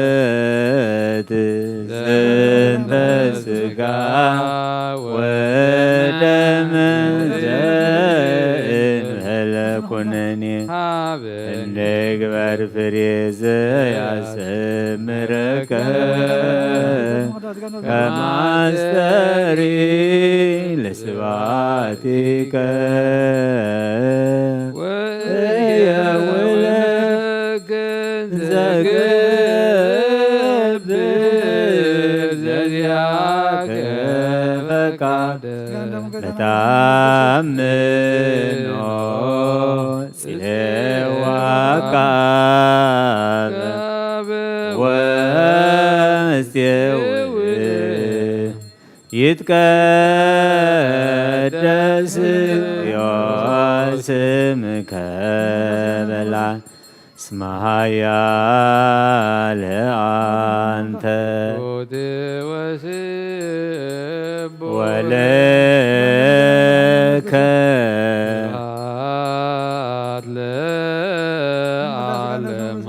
ለህይወት ዘንተ ስጋ ወደም ዘእንበለ ኩነኔ እንግበር ፍሬ ዘያሰምረከ ከማስተሪ ለስባቲከ ወየውለከ ዘገብር ዘዚአከ ፈቃደ በታምኖ ጽሌዋካ ወስቴው ይትቀደስ ስምከ በላ እስመ ኃያል አንተ ወለከ ስብሐት ለዓለመ ዓለም።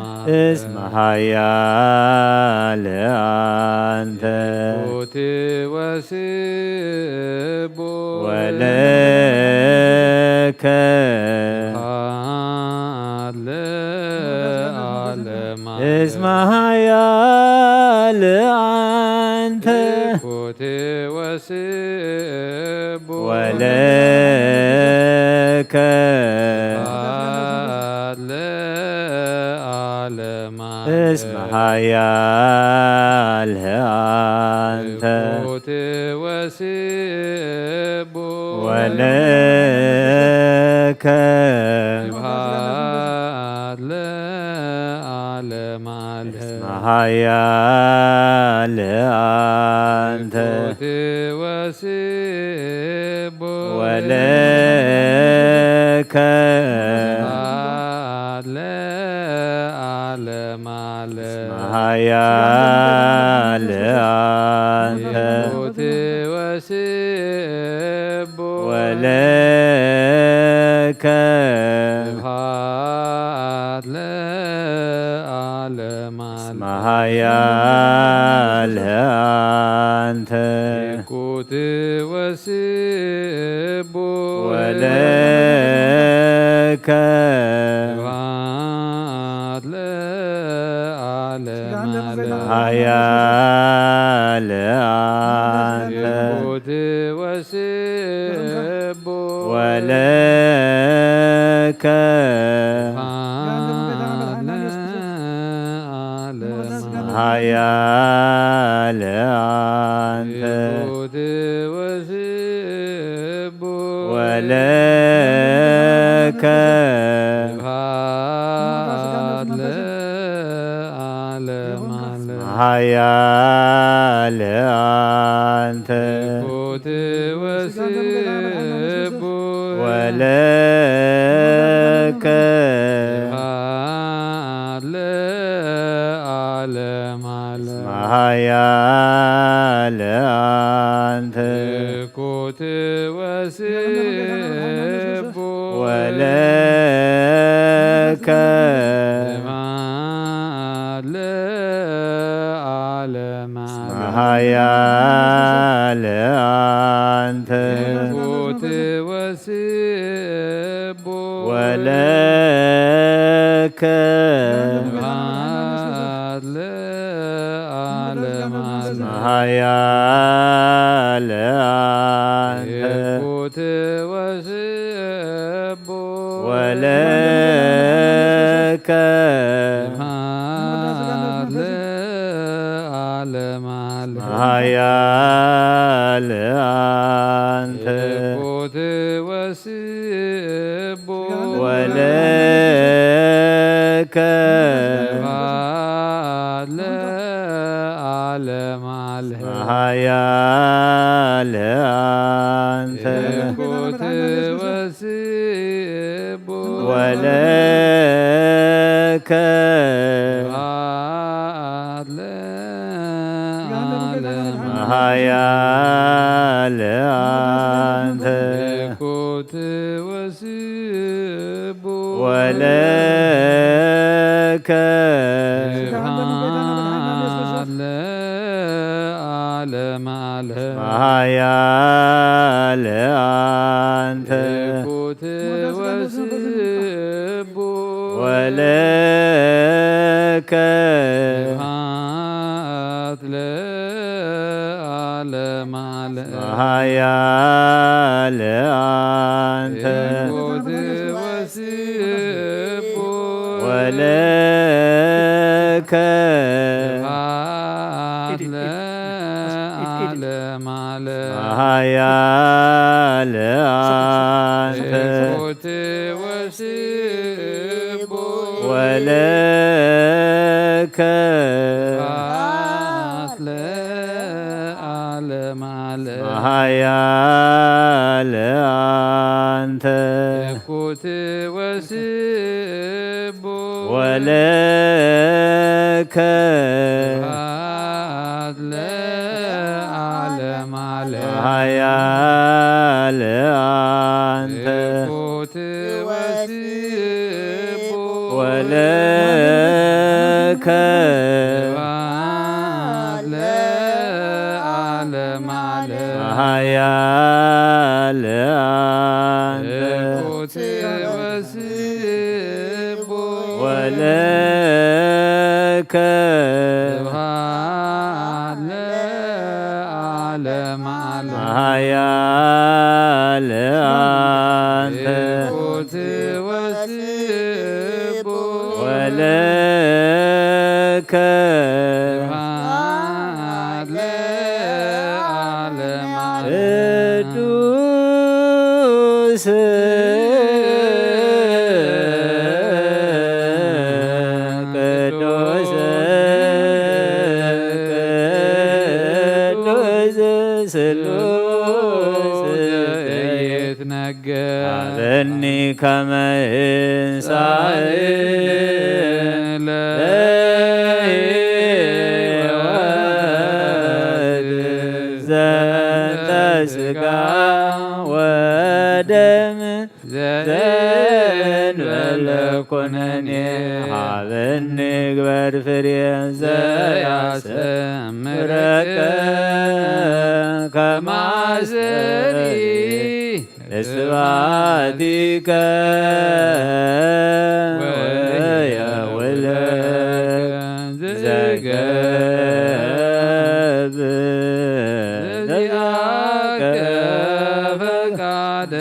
እስመ ኃያል አንተ ለከ ስብሐት ለዓለመ ዓለም። እስመ ኃያል አንተ። ትኩት ወስቡ ወለከ ስብሐት ለዓለመ ዓለም። እስመ ኃያል አንተ። ትኩት ወስቡ ወለከ ስብሐት ለዓለመ ዓለም። እስመ ኃያል አንተ። ትኩት ወስቡ ወለከ ስብሐት ለዓለመ ዓለም። እስመ ኃያል አንተ። ትኩት ወስቡ ወለከ ስብሐት ለዓለመ ዓለም። እስመ ኃያል አንተ። ትኩት ወስቡ ወለከ ስብሐት ለዓለመ ዓለም። ኃያል አንተ። ትኩት ወስቡ ወለከ ስብሐት ለዓለመ ዓለም። ኃያል አንተ። ትኩት ወስቡ ወለከ ስብሐት ለዓለመ ዓለም። ኃያል አንተ። ትኩት ወስቡ ወለከ ስብሐት ለዓለመ ዓለም። ኃያል አንተ። ትኩት ወስቡ ወለከ ስብሐት ለዓለመ ዓለም። ኃያል አንተ። ትኩት ወስቡ ወለከ ስብሐት ለዓለመ ዓለም። ኃያል አንተ። ትኩት ወስቡ ወለከ ስብሐት ለዓለመ ዓለም። ኃያል አንተ። ትኩት ወስቡ ወለከ ስብሐት ለዓለመ ዓለም። ኃያል አንተ። ትኩት ወስቡ ወለከ ስብሐት ለዓለመ ዓለም። ኃያል አንተ። ትኩት ወስቡ ወለከ ስብሐት ለዓለመ ዓለም። ኃያል አንተ። ትኩት ወስቡ ወለከ ስብሐት ለዓለመ ዓለም። ኃያል አንተ። ትኩት ወስቡ ወለከ ስብሐት ለዓለመ ዓለም። ኃያል አንተ። ትኩት ወስቡ ወለከ ስብሐት ለዓለመ ዓለም። ኃያል አንተ። ትኩት ወስቡ ወለከ ስብሐት ለዓለመ ዓለም። ኃያል አንተ። ትኩት ወስቡ ወለከ ስብሐት ለዓለመ ዓለም። ኃያል ስብሐት ለዓለመ ዓለም። ቅዱስ ቅዱስ ቅዱስ ስሉስ ይትነገር። ሀበኒ ከመ እንሳእ ለሕይወት ዘንተ ስጋ ወደም ዘእንበለ ኩነኔ። ሀበኒ ግበር ፍሬ ዘያሰምረከ ከማሰሪ ለስብሐቲከ ወየውለከ ዘገብእ ዘዚአከ ፈቃደ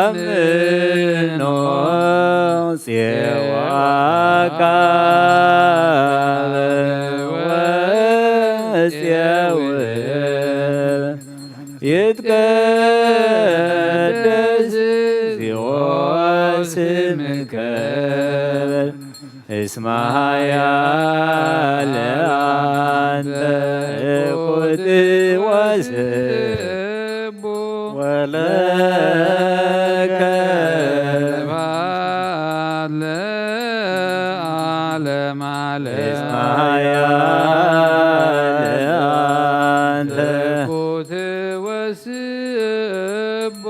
እታምኖ ጼዋካ ወጼው ይትቀደስ እግዚኦ ስምከ እስመ ኃያል አንተ ትኩት ወስቡ ወለከ ስብሐት ለዓለመ ዓለም። እስመ ኃያል አንተ ትኩት ወስቡ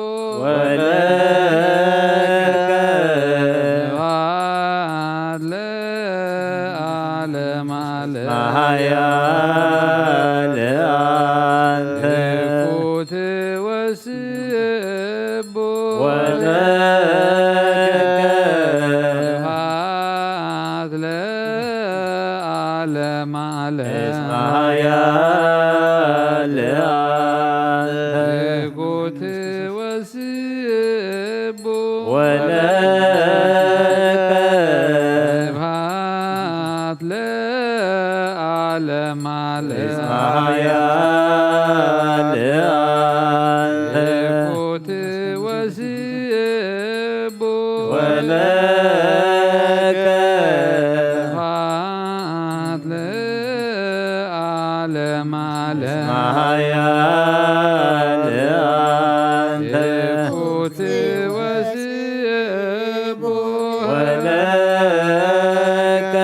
ወለከ ስብሐት ለዓለመ ዓለም። እስመ ኃያል አንተ ትኩት ወስቡ ወለከ ስብሐት ለዓለመ ዓለም። እስመ ኃያል አንተ ትኩት ወስቡ ወለከ ስብሐት ለዓለመ ዓለም። እስመ ኃያል አንተ ትኩት ወስቡ ወለከ ስብሐት ለዓለመ ዓለም። እስመ ኃያል አንተ ትኩት ወስቡ ወለከ ስብሐት ለዓለመ ዓለም። እስመ ኃያል አንተ ትኩት ወስቡ ወለከ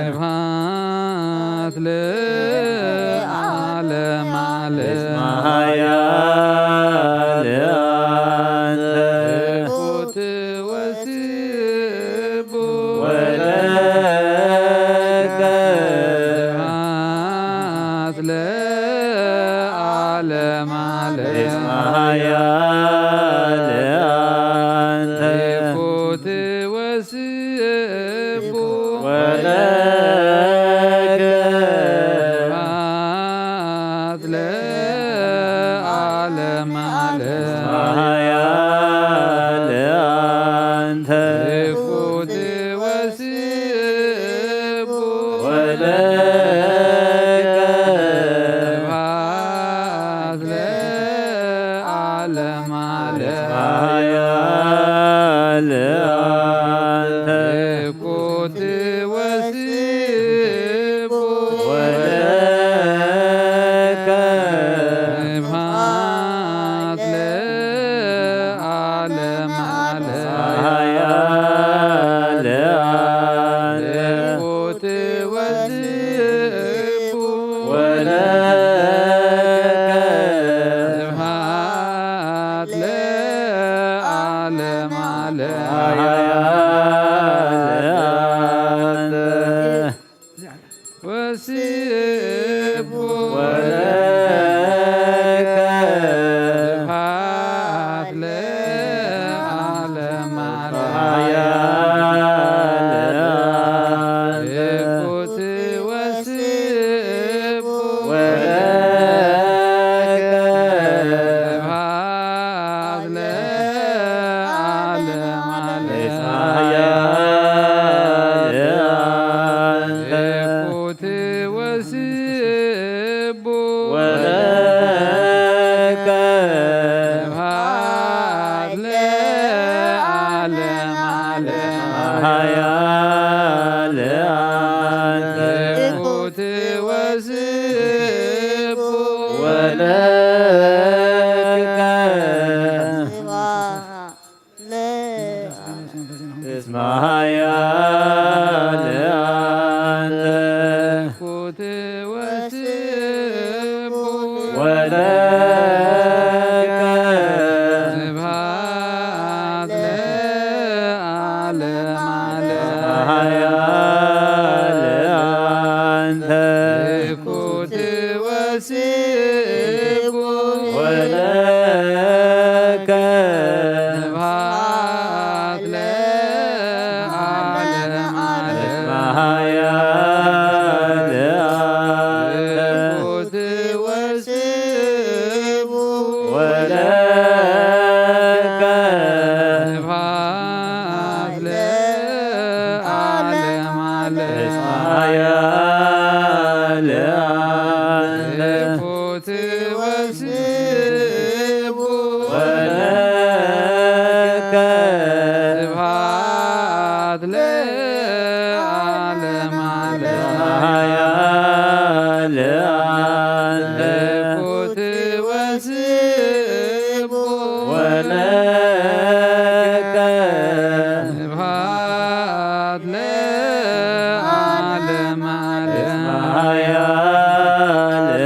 ስብሐት ለዓለመ ዓለም። እስመ ኃያል አንተ ትኩት ወስቡ ወለከ ስብሐት ለዓለመ ዓለም። እስመ ኃያል አንተ ትኩት ወስቡ ወለከ ስብሐት ለዓለመ ዓለም። እስመ ኃያል አንተ ትኩት ወስቡ ወለከ ስብሐት ለዓለመ ዓለም። ኃያል አንተ ትኩት ወስቡ ወለከ ስብሐት ለዓለመ ዓለም። ኃያል አንተ ወስቡ ወለከ ስብሐት ለዓለመ ዓለም። ኃያል አንተ ትኩት ወስቡ ወለከ ስብሐት ለዓለመ ዓለም። ኃያል ለከ ስብሐት ለአብ እስመ ኃያል አንተ። ወለከ ስብሐት ለዓለመ ዓለም። ኃያል አንተ። ወለከ ስብሐት ለዓለመ ዓለም። እስመ ኃያል አንተ። ወለከ ስብሐት ለዓለመ ዓለም። እስመ ኃያል አንተ። ወለከ ስብሐት ለዓለመ ዓለም። ኃያል አንተ። ወለከ ስብሐት ለዓለመ ዓለም። ኃያል አንተ።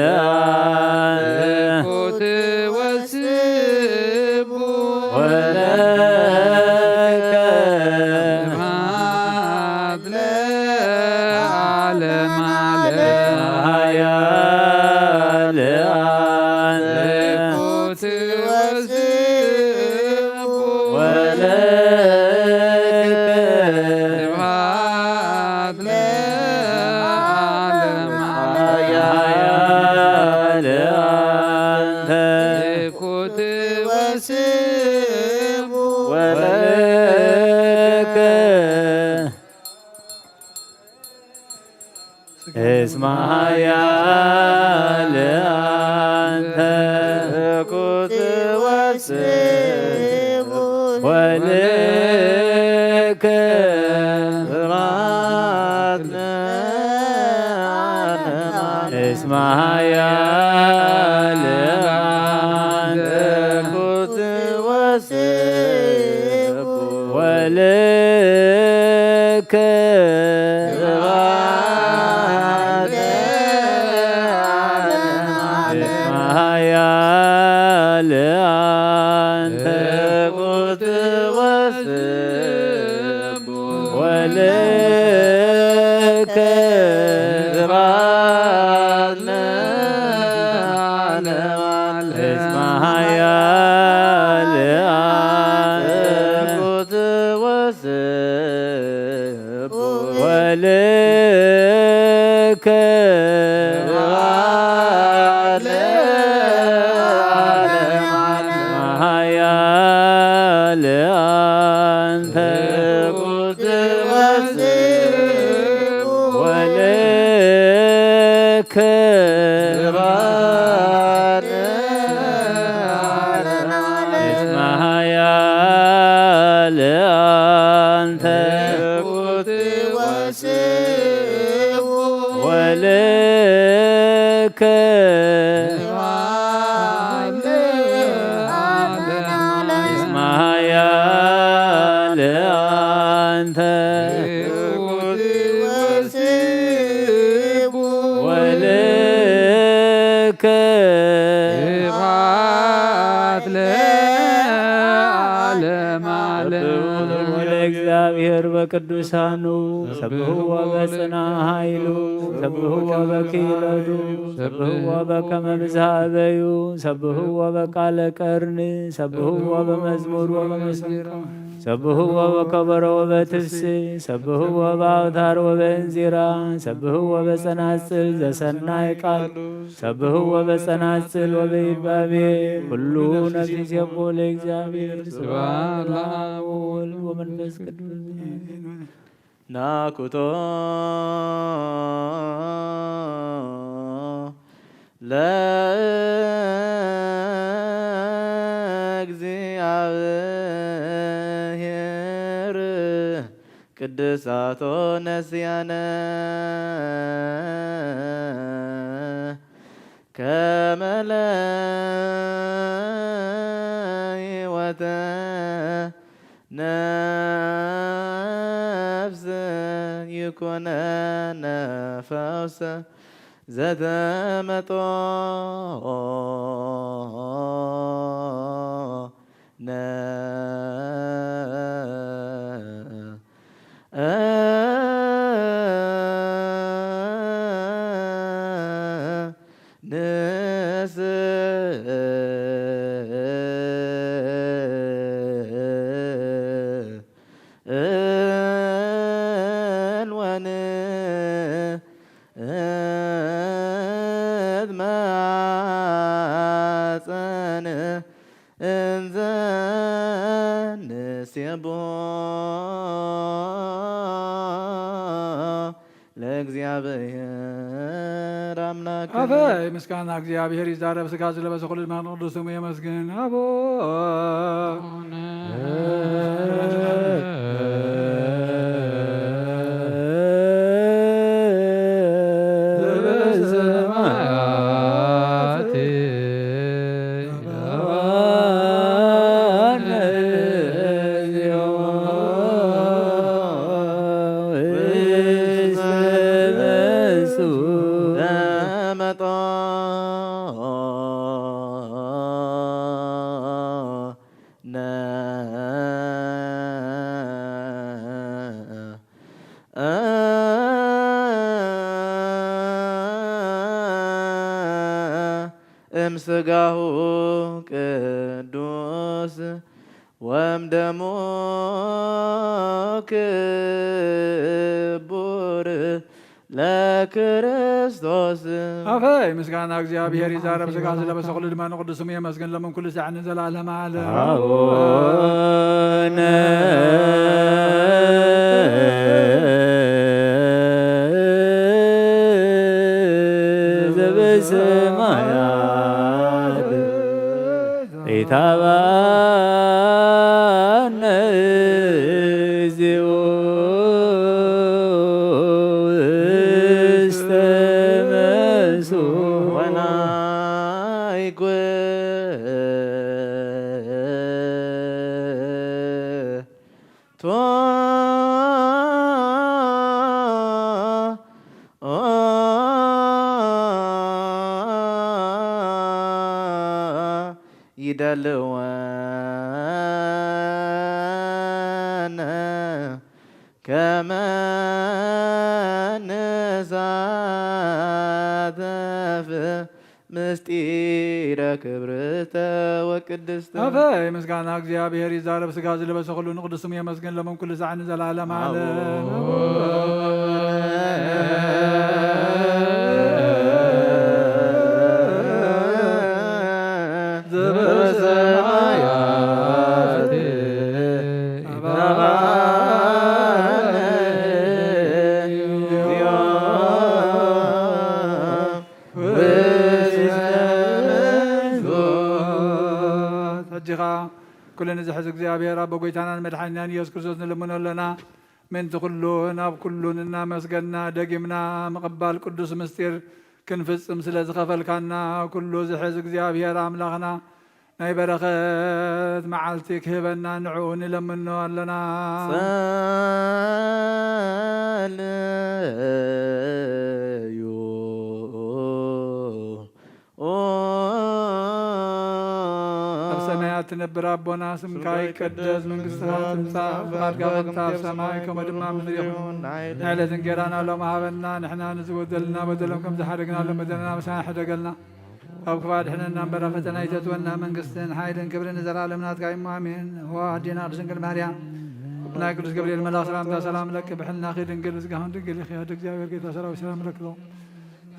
ወለከ ስብሐት ለዓለመ ዓለም። ኃያል አንተ። ወለከ ስብሐት ለዓለመ ዓለም። ኃያል አንተ። ወለከ እስመ ኃያል አንተ። ወለከ ስብሐት ለዓለመ ዓለም። እስመ ኃያል አንተ። ወለከ ስብሐት ለዓለመ ዓለም። ኃያል አንተ። ወለከ ስብሐት ለዓለመ ዓለም። እስመ ኃያል አንተ። ወለከ ስብሐት ለዓለመ ዓለም። ኃያል አንተ። ወለከ ስብሐት ለዓለመ ዓለም። እስመ ኃያል አንተ። ወለከ ስብሐት ለዓለመ ዓለም። እስመ ኃያል አንተ። ወለከ ስብሐት ለዓለመ ዓለም። ለእግዚአብሔር በቅዱሳኑ ሰብሕዎ በጽንዓ ኃይሉ፣ ሰብሕዎ በክኢለቱ፣ ሰብሕዎ በከመ ብዝሃ እበዩ፣ ሰብሕዎ በቃለ ቀርኒ፣ ሰብሕዎ በመዝሙር ወበመዝሙር፣ ሰብሕዎ በከበሮ ወበትፍስሕ፣ ሰብሕዎ በአውታር ወበእንዚራ፣ ሰብሕዎ በጸናጽል ዘሰናይ ቃል፣ ሰብሕዎ በጸናጽል ወበይባቤ፣ ኩሉ ነፍስ ይሴብሖ ለእግዚአብሔር። ስብሐት ለአብ ወወልድ ወመንፈስ ቅዱስ። ናኩቶ ለእግዚአብሔር ቅድሳቶ ነስያነ ከመ መለ ሕይወተ ነፍስ ይኩነነ ፈውሰ ዘተመጦ ነ ንስእል ወንትማጸን እንዘ ንሴቦ ለእግዚኣብሔር ኣምላክ። ኣፈይ ምስጋና እግዚኣብሔር ይዛረብ፣ ስጋ ዝለበሰ ኩሉ ድማ ንቅዱስ ስሙ የመስግን። ኣቦ እምስጋሁ ቅዱስ ወምደሙ ክቡር ለክርስቶስ። ኣፈይ ምስጋና እግዚኣብሔር ይዛረብ፣ ስጋ ዝለበሰ ኩሉ ድማ ንቅዱስ ስሙ የመስግን፣ ለምን ኩሉ ሳዕ ንዘላለም ዓለም። ኣቡነ ዘበሰማያት ኢታባነ እግዚኦ ውስተ መሶብ ወናይኩ ቶ ይደልወነ ከመ ንሳተፍ ምስጢረ ክብርተ ወቅድስተ። ኣፈይ ምስጋና እግዚኣብሔር ይዛረብ፣ ስጋ ዝለበሰ ኩሉ ንቅዱስ ስሙ የመስግን፣ ለምን ኩሉ ሳዕ ንዘላለም ዓለም። ዘበሰማያት አባነ እግዚኦ ውስተ መንሱት። ሕጂ ኸዓ ኩሉ ንዝሕዝ እግዚኣብሔር ኣቦ ጐይታናን መድሓኒናን ኢየሱስ ክርስቶስ ንልምኖ ኣለና። ምእንቲ ኩሉን ኣብ ኩሉን እናመስገንና ደጊምና ምቕባል ቅዱስ ምስጢር ክንፍጽም ስለ ዝኸፈልካና ኩሉ ዝሕዝ እግዚኣብሔር ኣምላኽና ናይ በረኸት መዓልቲ ክህበና ንዕኡ ንለምኖ ኣለና። ጸልዩ ኣብ ሰማያት ትነብር ኣቦና፣ ስምካ ይቀደስ፣ መንግስትኻ ትምጻእ፣ ፍቓድካ ከም ኣብ ሰማይ ከምኡ ድማ ኣብ ምድሪ ይኹን። ናይ ዕለት እንጌራና ሎሚ ሃበና፣ ንሕና ንዝበደሉና በደሎም ከም ዝሓደግናሎም በደልና ምሳና ሕደገልና። ካብ ክፉእ ኣድሕነና እምበር፣ ኣብ ፈተና ኣይተእትወና። መንግስትን ሓይልን ክብርን ንዘለኣለም ናትካ እዩ፣ ኣሜን። ኦ ኣዴና ቅድስት ድንግል ማርያም፣ ናይ ቅዱስ ገብርኤል መልኣኽ ሰላምታ ሰላም እለኪ፣ ብሕልናኺ ድንግል፣ ብስጋኺ ድንግል ኢኺ። ኣደ እግዚኣብሔር ጌታ ሰራዊት ሰላም እለኪ።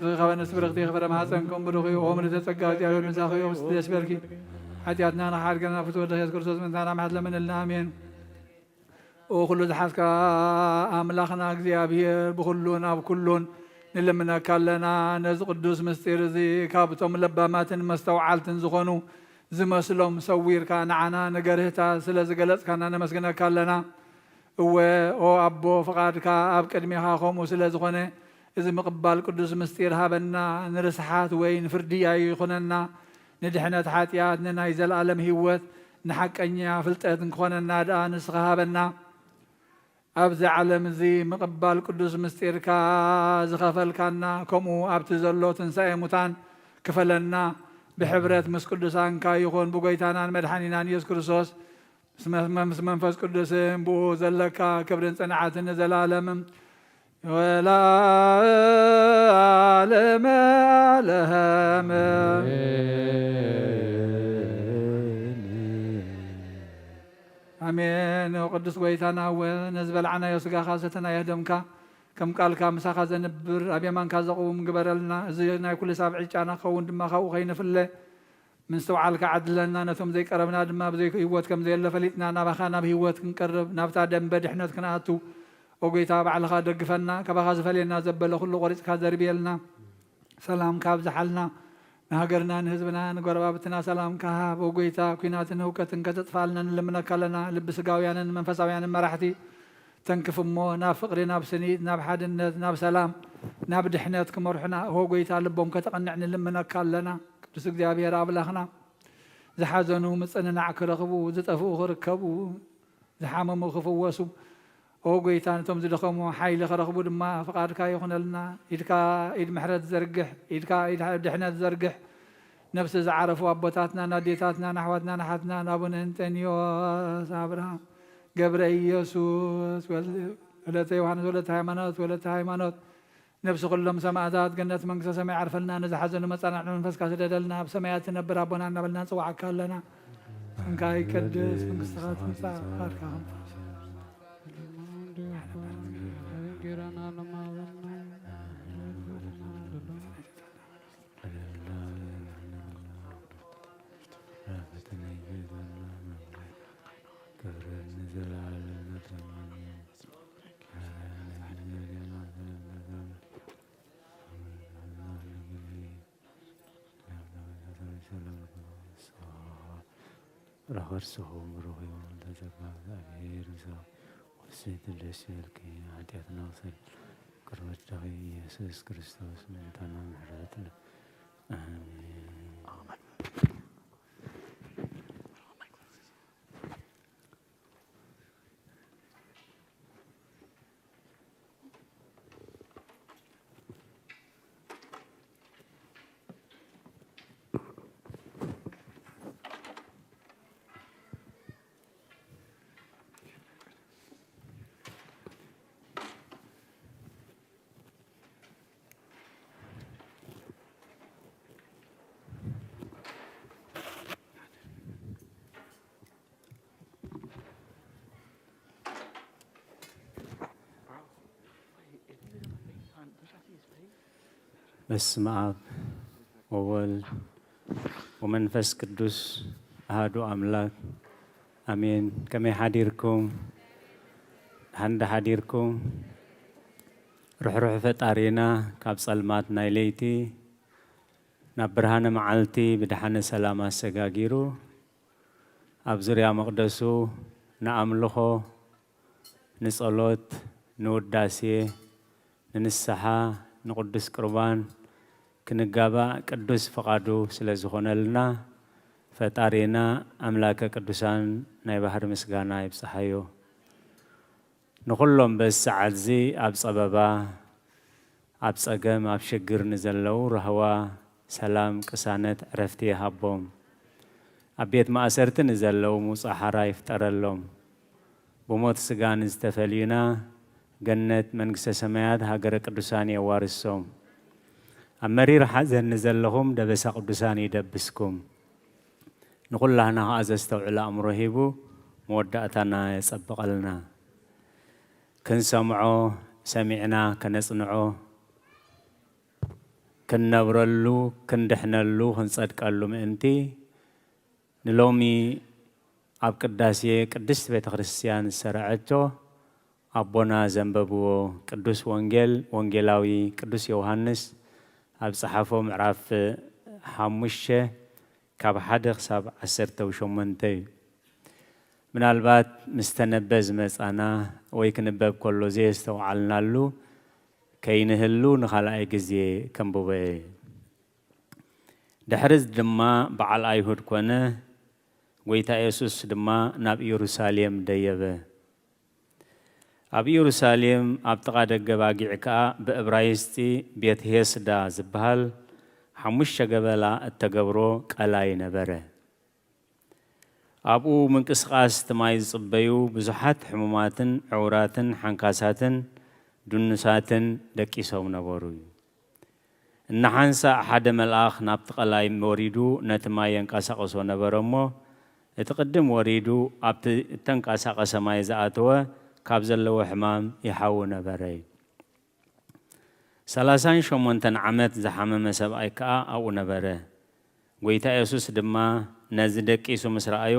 ርዝቂ ካብ ኣንስቲ ብርኽቲ ኢኺ፣ ፍረ ማሕፀንኩም ብሩኽ እዩ። ኦ ምልዕተ ጸጋ፣ እግዚኣብሔር ምሳኺ እዩ። ብስቲ ደስ ይበልኪ፣ ሓጢኣትና ንኽሓድገና ፍትወ ወልድኺ የሱስ ክርስቶስ ምእንታና ምሕረት ለምንልና፣ ኣሜን። ኦ ኩሉ ዝሓዝካ ኣምላኽና እግዚኣብሔር፣ ብኹሉን ኣብ ኩሉን ንልምነካ ኣለና። ነዚ ቅዱስ ምስጢር እዚ ካብቶም ለባማትን መስተውዓልትን ዝኾኑ ዝመስሎም ሰዊርካ ንዓና ንገርህታት ስለ ዝገለጽካና ነመስግነካ ኣለና። እወ ኦ ኣቦ፣ ፍቓድካ ኣብ ቅድሜኻ ከምኡ ስለ ዝኾነ፣ እዚ ምቕባል ቅዱስ ምስጢር ሃበና፣ ንርስሓት ወይ ንፍርዲ ኣይኹነና፣ ንድሕነት ሓጢኣት፣ ንናይ ዘለኣለም ህይወት፣ ንሓቀኛ ፍልጠት እንክኾነና ደኣ ንስኻ ሃበና። ኣብዚ ዓለም እዚ ምቕባል ቅዱስ ምስጢርካ ዝኸፈልካና፣ ከምኡ ኣብቲ ዘሎ ትንሳኤ ሙታን ክፈለና፣ ብሕብረት ምስ ቅዱሳንካ ይኹን ብጎይታናን መድሓኒናን ኢየሱስ ክርስቶስ፣ ምስ መ-፣ ምስ መንፈስ ቅዱስን ብኡ ዘለካ ክብርን ጽንዓትን ንዘለኣለምን ወለዓለመ ዓለም። ኣሜን። ቅዱስ ጎይታና እወ፣ ነዚ በላዕናዮ ስጋኻ ሰተናዮ ደምካ ከም ቃልካ ምሳኻ ዘንብር ኣብ የማንካ ዘቕውም ግበረልና። እዚ ናይ ኩሉ ሳብ ዕጫና ክኸውን ድማ ካብኡ ከይንፍለ ምስትውዓልካ ዓድለና። ነቶም ዘይቀረብና ድማ ብዘይ ህይወት ከም ዘየለ ፈሊጥና ናባኻ ናብ ህይወት ክንቀርብ ናብታ ደንበ ድሕነት ክንኣቱ፣ ኦ ጎይታ፣ ባዕልኻ ደግፈና። ካባኻ ዝፈልየና ዘበለ ኩሉ ቆሪጽካ ዘርብየልና። ሰላምካ ኣብዝሓልና። ንሃገርና፣ ንህዝብና፣ ንጎረባብትና ሰላምካ ሃብ። ኦ ጎይታ፣ ኲናትን ህውከትን ከተጥፍኣልና ንልምነካ ኣለና። ልቢ ስጋውያንን መንፈሳውያንን መራሕቲ ተንክፍ እሞ ናብ ፍቕሪ፣ ናብ ስኒት፣ ናብ ሓድነት፣ ናብ ሰላም፣ ናብ ድሕነት ክመርሑና፣ ኦ ጎይታ፣ ልቦም ከተቐንዕ ንልምነካ ኣለና። ቅዱስ እግዚኣብሔር ኣምላኽና፣ ዝሓዘኑ ምጽንናዕ ክረኽቡ፣ ዝጠፍኡ ክርከቡ፣ ዝሓመሙ ክፍወሱ፣ ኦ ጎይታ፣ ነቶም ዝደኸሙ ሓይሊ ክረኽቡ ድማ ፍቓድካ ይኹነልና። ኢድካ ኢድ ምሕረት ዘርግሕ፣ ኢድካ ኢድ ድሕነት ዘርግሕ። ነፍሲ ዝዓረፉ ኣቦታትና፣ ኣዴታትና፣ ኣሕዋትና፣ ኣሓትና፣ ኣቡነ እንጠንዮስ፣ ኣብርሃም፣ ገብረ ኢየሱስ፣ ወል-፣ ወለተ ዮሃንስ፣ ወለተ ሃይማኖት፣ ወለተ ሃይማኖት፣ ነፍሲ ኩሎም ሰማእታት ገነት መንግስተ ሰማይ ዓርፈልና። ንዝሓዘኑ መጻናዕቲ መንፈስካ ስደደልና። ኣብ ሰማያት ትነብር ኣቦና እናበልና ንጽውዓካ ኣለና። ስምካ ይቀደስ፣ መንግስትኻ ትምጻእ፣ ፍቓድካ ከም ረኸርስኹም ብሩኽ እዩ ተዘግባ እግዚኣብሔር ምሳኹም። ወፍስሕቲ ደስ ይበልኪ ሓጢኣትና ክሰል ቅርበት ደኺ ኢየሱስ ክርስቶስ ምእንታና ምሕረት ለ-፣ ኣሜን። በስመ አብ ወወልድ ወመንፈስ ቅዱስ አሐዱ አምላክ አሜን። ከመይ ሓዲርኩም? ደሓን ዶ ሓዲርኩም? ርሕሩሕ ፈጣሪና ካብ ጸልማት ናይ ለይቲ ናብ ብርሃነ መዓልቲ ብደሓነ ሰላም ኣሰጋጊሩ ኣብ ዙርያ መቕደሱ ንኣምልኾ፣ ንጸሎት፣ ንውዳሴ፣ ንንስሓ፣ ንቅዱስ ቁርባን ክንጋባእ ቅዱስ ፍቓዱ ስለ ዝኾነልና ፈጣሪና ኣምላከ ቅዱሳን ናይ ባህሪ ምስጋና ይብጽሓዮ። ንኹሎም በዚ ሰዓትዚ ኣብ ጸበባ፣ ኣብ ጸገም፣ ኣብ ሽግር ንዘለዉ ራህዋ፣ ሰላም፣ ቅሳነት፣ ዕረፍቲ ይሃቦም። ኣብ ቤት ማእሰርቲ ንዘለዉ ምውጻእ ሓራ ይፍጠረሎም። ብሞት ስጋ ንዝተፈልዩና ገነት መንግስተ ሰማያት ሃገረ ቅዱሳን የዋርሶም። ኣብ መሪር ሓዘን ንዘለኹም ደበሳ ቅዱሳን ይደብስኩም። ንኹላህና ኸኣ ዘስተውዕል ኣእምሮ ሂቡ መወዳእታና የጸብቐልና። ክንሰምዖ ሰሚዕና ከነጽንዖ፣ ክንነብረሉ፣ ክንድሕነሉ፣ ክንጸድቀሉ ምእንቲ ንሎሚ ኣብ ቅዳሴ ቅድስት ቤተ ክርስቲያን ዝሰረዐቶ ኣቦና ዘንበብዎ ቅዱስ ወንጌል ወንጌላዊ ቅዱስ ዮሃንስ ኣብ ጸሓፎ ምዕራፍ ሓሙሽተ ካብ ሓደ ክሳብ ዓሰርተ ሸሞንተ እዩ። ምናልባት ምስ ተነበ ዝመጻና ወይ ክንበብ ከሎ ዘየስተውዓልናሉ ከይንህሉ ንኻልኣይ ግዜ ከንብቦ እየ። ድሕሪ ድማ በዓል ኣይሁድ ኮነ፣ ጎይታ የሱስ ድማ ናብ ኢየሩሳሌም ደየበ። ኣብ ኢየሩሳሌም ኣብ ጥቓ ደገ ባጊዕ ከኣ ብእብራይስጢ ቤት ሄስዳ ዝበሃል ሓሙሽተ ገበላ እተገብሮ ቀላይ ነበረ። ኣብኡ ምንቅስቓስ እቲ ማይ ዝጽበዩ ብዙሓት ሕሙማትን ዕውራትን ሓንካሳትን ድኑሳትን ደቂሶም ነበሩ። እናሓንሳእ ሓደ መልኣኽ ናብቲ ቀላይ ወሪዱ ነቲ ማይ የንቀሳቕሶ ነበረ እሞ፣ እቲ ቅድም ወሪዱ ኣብቲ እተንቀሳቐሰ ማይ ዝኣተወ ካብ ዘለዎ ሕማም ይሓዊ ነበረ። ሰላሳን ሸሞንተን ዓመት ዝሓመመ ሰብኣይ ከኣ ኣብኡ ነበረ። ጎይታ የሱስ ድማ ነዚ ደቂሱ ምስ ረኣዮ፣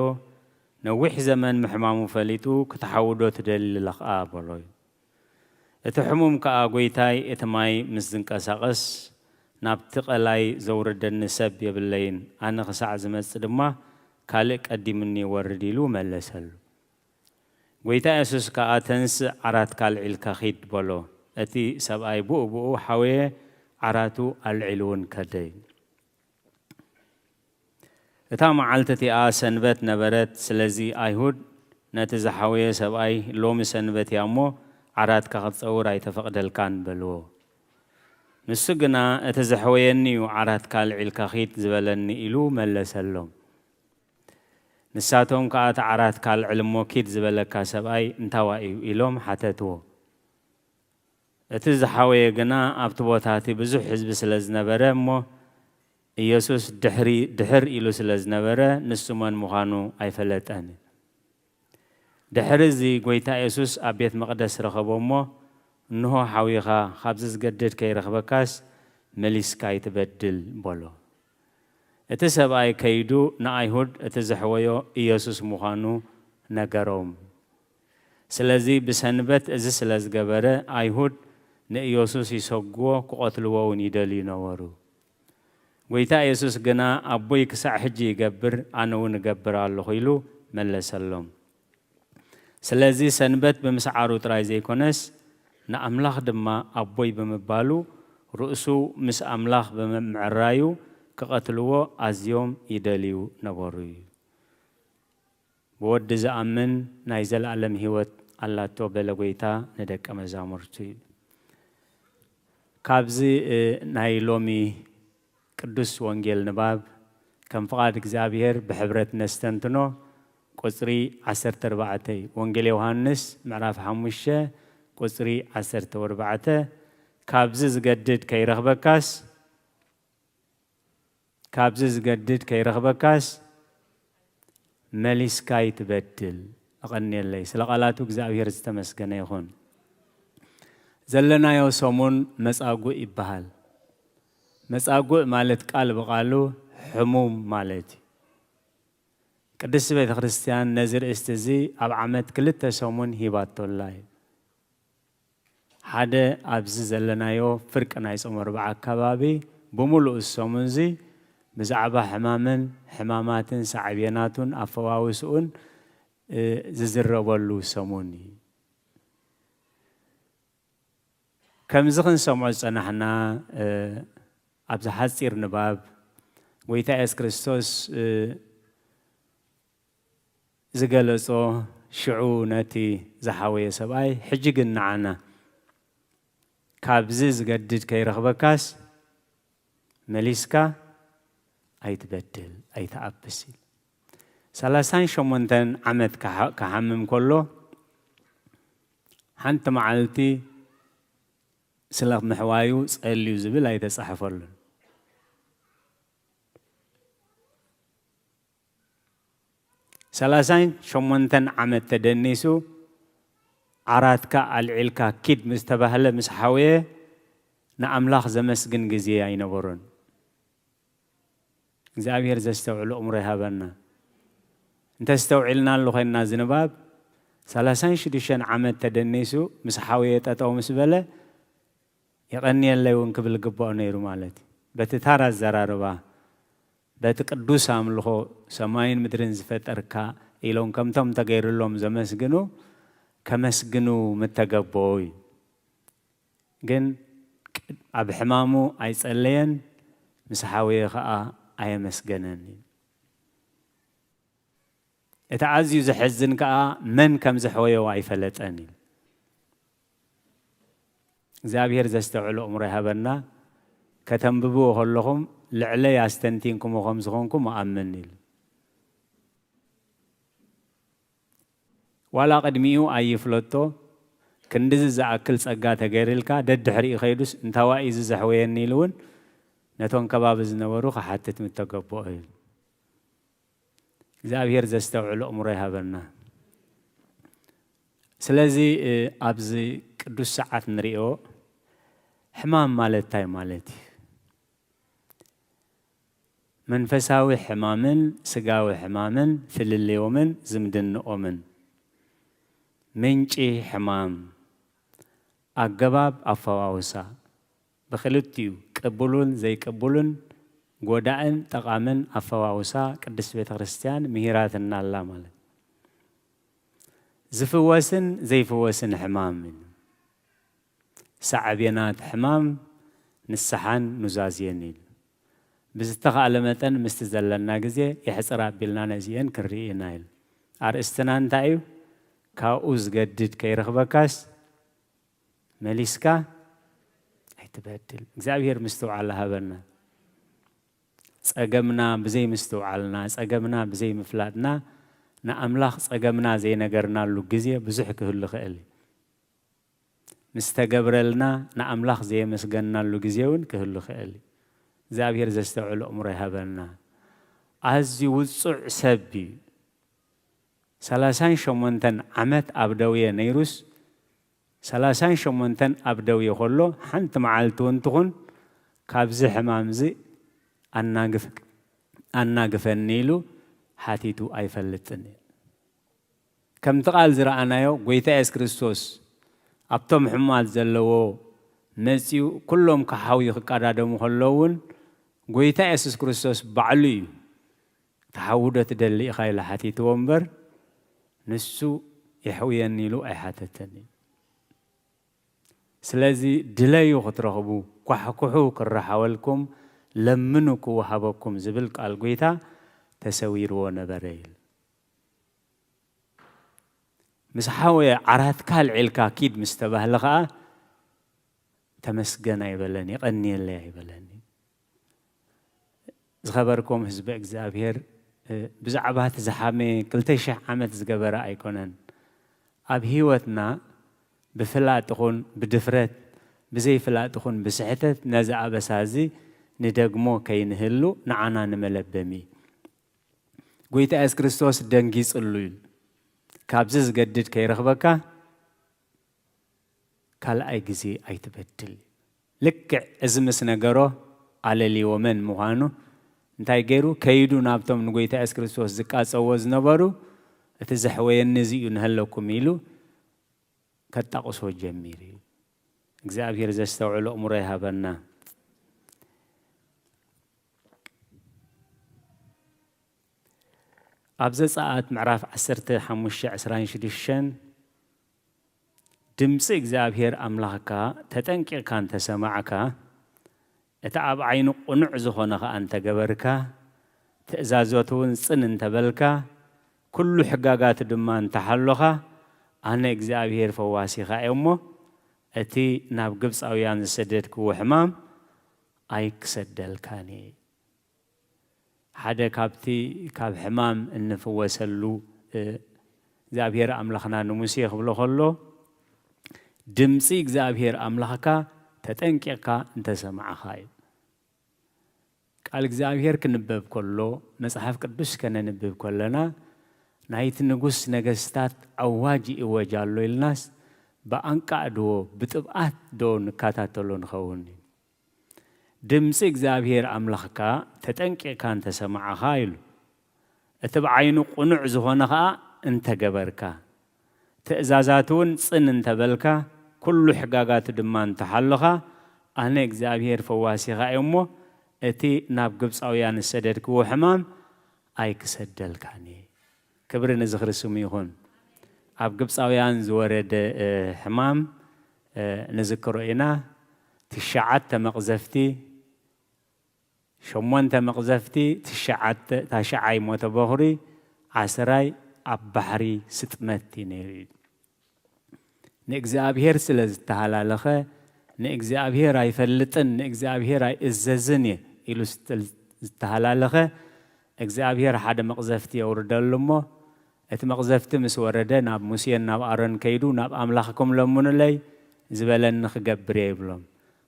ነዊሕ ዘመን ምሕማሙ ፈሊጡ፣ "ክትሓዊ ዶ ትደሊ ኣለኻ?" በሎ። እቲ ሕሙም ከኣ፣ "ጎይታይ፣ እቲ ማይ ምስ ዝንቀሳቐስ ናብቲ ቀላይ ዘውርደኒ ሰብ የብለይን፣ ኣነ ክሳዕ ዝመጽእ ድማ ካልእ ቀዲሙኒ ይወርድ" ኢሉ መለሰሉ። ጎይታ የሱስ ከኣ፣ "ተንስእ፣ ዓራትካ ኣልዒልካ ኺድ" በሎ። እቲ ሰብኣይ ብኡ ብኡ ሓወየ፣ ዓራቱ ኣልዒሉ እውን ከደ። እታ መዓልቲ እቲኣ ሰንበት ነበረት። ስለዚ ኣይሁድ ነቲ ዝሓወየ ሰብኣይ፣ "ሎሚ ሰንበት እያ እሞ፣ ዓራትካ ክትጸውር ኣይተፈቕደልካን" በልዎ። ንሱ ግና፣ "እቲ ዘሕወየኒ እዩ ዓራትካ ኣልዒልካ ኺድ ዝበለኒ" ኢሉ መለሰሎም። ንሳቶም ከኣ፣ "እቲ ዓራትካ ኣልዕል እሞ ኪድ ዝበለካ ሰብኣይ እንታዋይ እዩ?" ኢሎም ሓተትዎ። እቲ ዝሓወየ ግና ኣብቲ ቦታ እቲ ብዙሕ ህዝቢ ስለ ዝነበረ እሞ፣ ኢየሱስ ድሕሪ-፣ ድሕር ኢሉ ስለ ዝነበረ፣ ንሱ መን ምዃኑ ኣይፈለጠን። ድሕሪ እዚ፣ ጎይታ የሱስ ኣብ ቤት መቕደስ ረኸቦ እሞ፣ "እንሆ ሓዊኻ፣ ካብዚ ዝገድድ ከይረኽበካስ፣ መሊስካ ኣይትበድል" በሎ። እቲ ሰብኣይ ከይዱ ንኣይሁድ እቲ ዘሕወዮ ኢየሱስ ምዃኑ ነገሮም። ስለዚ ብሰንበት እዚ ስለ ዝገበረ፣ ኣይሁድ ንኢየሱስ ይሰግዎ፣ ክቐትልዎ እውን ይደልዩ ነበሩ። ጎይታ የሱስ ግና፣ "ኣቦይ ክሳዕ ሕጂ ይገብር፣ ኣነ እውን እገብር ኣለኹ" ኢሉ መለሰሎም። ስለዚ ሰንበት ብምስዓሩ ጥራይ ዘይኮነስ፣ ንኣምላኽ ድማ ኣቦይ ብምባሉ፣ ርእሱ ምስ ኣምላኽ ብምምዕራዩ ክቐትልዎ ኣዝዮም ይደልዩ ነበሩ እዩ። "ብወዲ ዝኣምን ናይ ዘለኣለም ህይወት ኣላቶ" በለ ጎይታ ንደቀ መዛሙርቱ እዩ። ካብዚ፣ እ፣ ናይ ሎሚ ቅዱስ ወንጌል ንባብ ከም ፍቓድ እግዚኣብሔር ብሕብረት ነስተንትኖ። ቁጽሪ ዓሰርተ ኣርባዕተ እዩ። ወንጌል ዮሃንስ ምዕራፍ ሓሙሽተ ቁጽሪ ዓሰርተ ኣርባዕተ፣ "ካብዚ ዝገድድ ከይረኽበካስ፣ ካብዚ ዝገድድ ከይረኽበካስ፣ መሊስካ ኣይትበድል።" እቐንየለይ። ስለ ቃላቱ እግዚኣብሔር ዝተመስገነ ይኹን። ዘለናዮ ሰሙን መጻጉዕ ይበሃል። መጻጉዕ ማለት ቃል ብቓሉ ሕሙም ማለት እዩ። ቅድስቲ ቤተ ክርስቲያን ነዚ ርእስቲ እዚ ኣብ ዓመት ክልተ ሰሙን ሂባቶላ እዩ። ሓደ ኣብዚ ዘለናዮ ፍርቂ ናይ ጾም ኣርብዓ ኣከባቢ ብምሉእ ሰሙን እዚ ብዛዕባ ሕማምን ሕማማትን ሳዕቤናቱን ኣፈዋውስኡን፣ እ፣ ዝዝረበሉ ሰሙን እዩ። ከምዚ ክንሰምዖ ዝጸናሕና፣ እ፣ ኣብዚ ሓጺር ንባብ ጎይታ የሱስ ክርስቶስ፣ እ፣ ዝገለጾ፣ ሽዑ ነቲ ዝሓወየ ሰብኣይ፣ "ሕጂ ግን ንዓና፣ ካብዚ ዝገድድ ከይረኽበካስ፣ መሊስካ ኣይትበድል፣ ኣይትኣብስ" ኢሉ። ሰላሳን ሸሞንተን ዓመት ክሓ-፣ ክሓምም ከሎ፣ ሓንቲ መዓልቲ ስለ ምሕዋዩ ጸልዩ ዝብል ኣይተጻሕፈሉን። ሰላሳን ሸሞንተን ዓመት ተደኒሱ፣ "ዓራትካ ኣልዒልካ ኪድ" ምስ ተባህለ፣ ምስ ሓወየ፣ ንኣምላኽ ዘመስግን ግዜ ኣይነበሮን። እግዚኣብሔር ዘስተውዕሉ እምሮ ይሃበና። እንተስተውዒልናሉ ኮይንና፣ እዚ ንባብ ሰላሳን ሽዱሽተን ዓመት ተደኒሱ፣ ምስ ሓወየ ጠጠው ምስ በለ፣ "የቐንየለይ" እውን ክብል ግባኦ ነይሩ ማለት እዩ። በቲ ታራ ኣዘራርባ፣ በቲ ቅዱስ ኣምልኾ፣ "ሰማይን ምድርን ዝፈጠርካ" ኢሎም ከምቶም ተገይሩሎም ዘመስግኑ፣ ከመስግኑ ምተገበኦ እዩ። ግን ኣብ ሕማሙ ኣይጸለየን፣ ምስ ሓወየ ኸኣ ኣየመስገነን እዩ። እቲ ኣዝዩ ዘሕዝን ከኣ መን ከም ዘሕወዮ ኣይፈለጠን እዩ። እግዚኣብሔር ዘስተውዕል ኣእምሮ ይሃበና። ከተንብብዎ ከለኹም ልዕለይ ኣስተንቲንኩሞ ከም ዝኾንኩም እኣምን ኢሉ። ዋላ ቅድሚኡ ኣይፍለጦ፣ ክንድዚ ዝኣክል ጸጋ ተገይርልካ፣ ደድሕሪኡ ከይዱስ እንታዋይ እዚ ዘሕወየኒ ኢሉ እውን ነቶም ከባቢ ዝነበሩ ክሓትት ምተገበኦ እዩ። እግዚኣብሔር ዘስተውዕል ኣእምሮ ይሃበና። ስለዚ፣ እ፣ ኣብዚ ቅዱስ ሰዓት ንሪኦ ሕማም ማለት እንታይ ማለት እዩ? መንፈሳዊ ሕማምን ስጋዊ ሕማምን ፍልልዮምን ዝምድንኦምን። ምንጪ ሕማም፣ ኣገባብ ኣፈዋውሳ፣ ብክልቲኡ ቅቡሉን ዘይቅቡሉን፣ ጎዳእን ጠቓምን ኣፈዋውሳ ቅድስት ቤተ ክርስቲያን ምሂራትና ኣላ ማለት። ዝፍወስን ዘይፍወስን ሕማም እዩ። ሳዕቤናት ሕማም ንስሓን ኑዛዜን ኢሉ። ብዝተኻእለ መጠን ምስቲ ዘለና ግዜ የሕጽር ኣቢልና ነዚኤን ክንርኢ ኢና ኢሉ። ኣርእስትና እንታይ እዩ? ካብኡ ዝገድድ ከይረኽበካስ መሊስካ ኣይትበድል። እግዚኣብሔር ምስትውዓል ሃበና። ጸገምና ብዘይ ምስትውዓልና፣ ጸገምና ብዘይ ምፍላጥና፣ ንኣምላኽ ጸገምና ዘይነገርናሉ ግዜ ብዙሕ ክህሉ ይኽእል እዩ። ምስ ተገብረልና ንኣምላኽ ዘየመስገንናሉ ግዜ እውን ክህሉ ይኽእል እዩ። እግዚኣብሔር ዘስተውዕል ኣእምሮ ይሃበና። ኣዝዩ ውጹዕ ሰብ እዩ። ሰላሳን ሸሞንተን ዓመት ኣብ ደውየ ነይሩስ፣ ሰላሳን ሸሞንተን ኣብ ደውየ ከሎ ሓንቲ መዓልቲ እውን ትኹን ካብዚ ሕማምዚ ኣናግፍ-፣ ኣናግፈኒ ኢሉ ሓቲቱ ኣይፈልጥን እዩ። ከምቲ ቃል ዝረኣናዮ፣ ጎይታ የሱስ ክርስቶስ ኣብቶም ሕሙማት ዘለዎ መጺኡ፣ ኩሎም ክሓውዩ ክቀዳደሙ ከለዉ እውን፣ ጎይታ የሱስ ክርስቶስ ባዕሉ እዩ፣ "ትሓዊ ዶ ትደሊ ኢኻ?" ኢሉ ሓቲትዎ እምበር፣ ንሱ የሕውየኒ ኢሉ ኣይሓተተን እዩ። ስለዚ ድለዩ ክትረኽቡ፣ ኳሕኩሑ ክረሓወልኩም፣ ለምኑ ክወሃበኩም ዝብል ቃል ጎይታ ተሰዊርዎ ነበረ ኢሉ። ምስ ሓወየ ዓራትካ ኣልዒልካ ኪድ ምስ ተባህለ ኸኣ፣ "ተመስገን" ኣይበለን፣ "የቐንየለይ" ኣይበለን። ዝኸበርኩም ህዝቢ እግዚኣብሔር፣ እ፣ ብዛዕባ እቲ ዝሓመየ ክልተ ሽሕ ዓመት ዝገበረ ኣይኮነን። ኣብ ህይወትና ብፍላጥ ይኹን ብድፍረት፣ ብዘይፍላጥ ይኹን ብስሕተት ነዚ ኣበሳ እዚ ንደግሞ ከይንህሉ ንዓና ንመለበሚ። ጎይታ የሱስ ክርስቶስ ደንጊጽሉ ኢሉ፣ "ካብዚ ዝገድድ ከይረኽበካ ካልኣይ ግዜ ኣይትበድል." ልክዕ እዚ ምስ ነገሮ ኣለልዎ መን ምዃኑ፣ እንታይ ገይሩ? ከይዱ ናብቶም ንጎይታ የሱስ ክርስቶስ ዝቃጸዎ ዝነበሩ፣ "እቲ ዘሕወየኒ እዚ እዩ ንሀለኩም" ኢሉ ከጣቕሶ ጀሚሩ እዩ። እግዚኣብሔር ዘስተውዕሎ ኣእምሮ ይሃበና። ኣብ ዘጸኣት ምዕራፍ ዓሰርተ ሓሙሽተ ዕስራን ሽዱሽተን፣ "ድምጺ እግዚኣብሔር ኣምላኽካ ተጠንቂቕካ እንተሰማዕካ፣ እቲ ኣብ ዓይኑ ቅኑዕ ዝኾነ ኸኣ እንተገበርካ፣ ትእዛዛቱ እውን ጽን እንተበልካ፣ ኩሉ ሕጋጋቱ ድማ እንተሓሎኻ፣ ኣነ እግዚኣብሔር ፈዋሲኻ እየ እሞ፣ እቲ ናብ ግብጻውያን ዝሰደድክዎ ሕማም ኣይክሰደልካን እየ።" ሓደ ካብቲ ካብ ሕማም እንፍወሰሉ፣ እ፣ እግዚኣብሔር ኣምላኽና ንሙሴ ክብሎ ከሎ፣ "ድምጺ እግዚኣብሔር ኣምላኽካ ተጠንቂቕካ እንተሰማዕኻ" እዩ። ቃል እግዚኣብሔር ክንበብ ከሎ፣ መጽሓፍ ቅዱስ ከነንብብ ከለና፣ ናይቲ ንጉስ ነገስታት ኣዋጅ ይእወጅ ኣሎ ኢልናስ፣ ብኣንቃዕ ድዎ ብጥብኣት ዶ ንከታተሎ ንኸውን? "ድምጺ እግዚኣብሔር ኣምላኽካ ተጠንቂቕካ እንተሰማዕኻ" ኢሉ፣ "እቲ ብዓይኑ ቅኑዕ ዝኾነ ኸኣ እንተገበርካ፣ ትእዛዛቱ እውን ጽን እንተበልካ፣ ኩሉ ሕጋጋቱ ድማ እንተሓሎኻ፣ ኣነ እግዚኣብሔር ፈዋሲኻ እየ እሞ፣ እቲ ናብ ግብጻውያን ዝሰደድክዎ ሕማም ኣይክሰደልካን እየ።" ክብሪ ንዝኽሪ ስሙ ይኹን። ኣብ ግብጻውያን ዝወረደ፣ እ፣ ሕማም፣ እ፣ ንዝክሮ ኢና። ትሽዓተ መቕዘፍቲ፣ ሸሞንተ መቕዘፍቲ፣ ትሽዓተ፣ ታሽዓይ ሞተ በኹሪ፣ ዓስራይ ኣብ ባሕሪ ስጥመት እዩ ነይሩ። ንእግዚኣብሔር ስለ ዝተሃላለኸ፣ ንእግዚኣብሔር ኣይፈልጥን፣ ንእግዚኣብሔር ኣይእዘዝን እየ ኢሉ ዝተል-፣ ዝተሃላለኸ፣ እግዚኣብሔር ሓደ መቕዘፍቲ የውርደሉ እሞ፣ እቲ መቕዘፍቲ ምስ ወረደ፣ ናብ ሙሴን ናብ ኣሮን ከይዱ፣ ናብ ኣምላኽኩም ለምኑለይ፣ ዝበለኒ ክገብር እየ ይብሎም።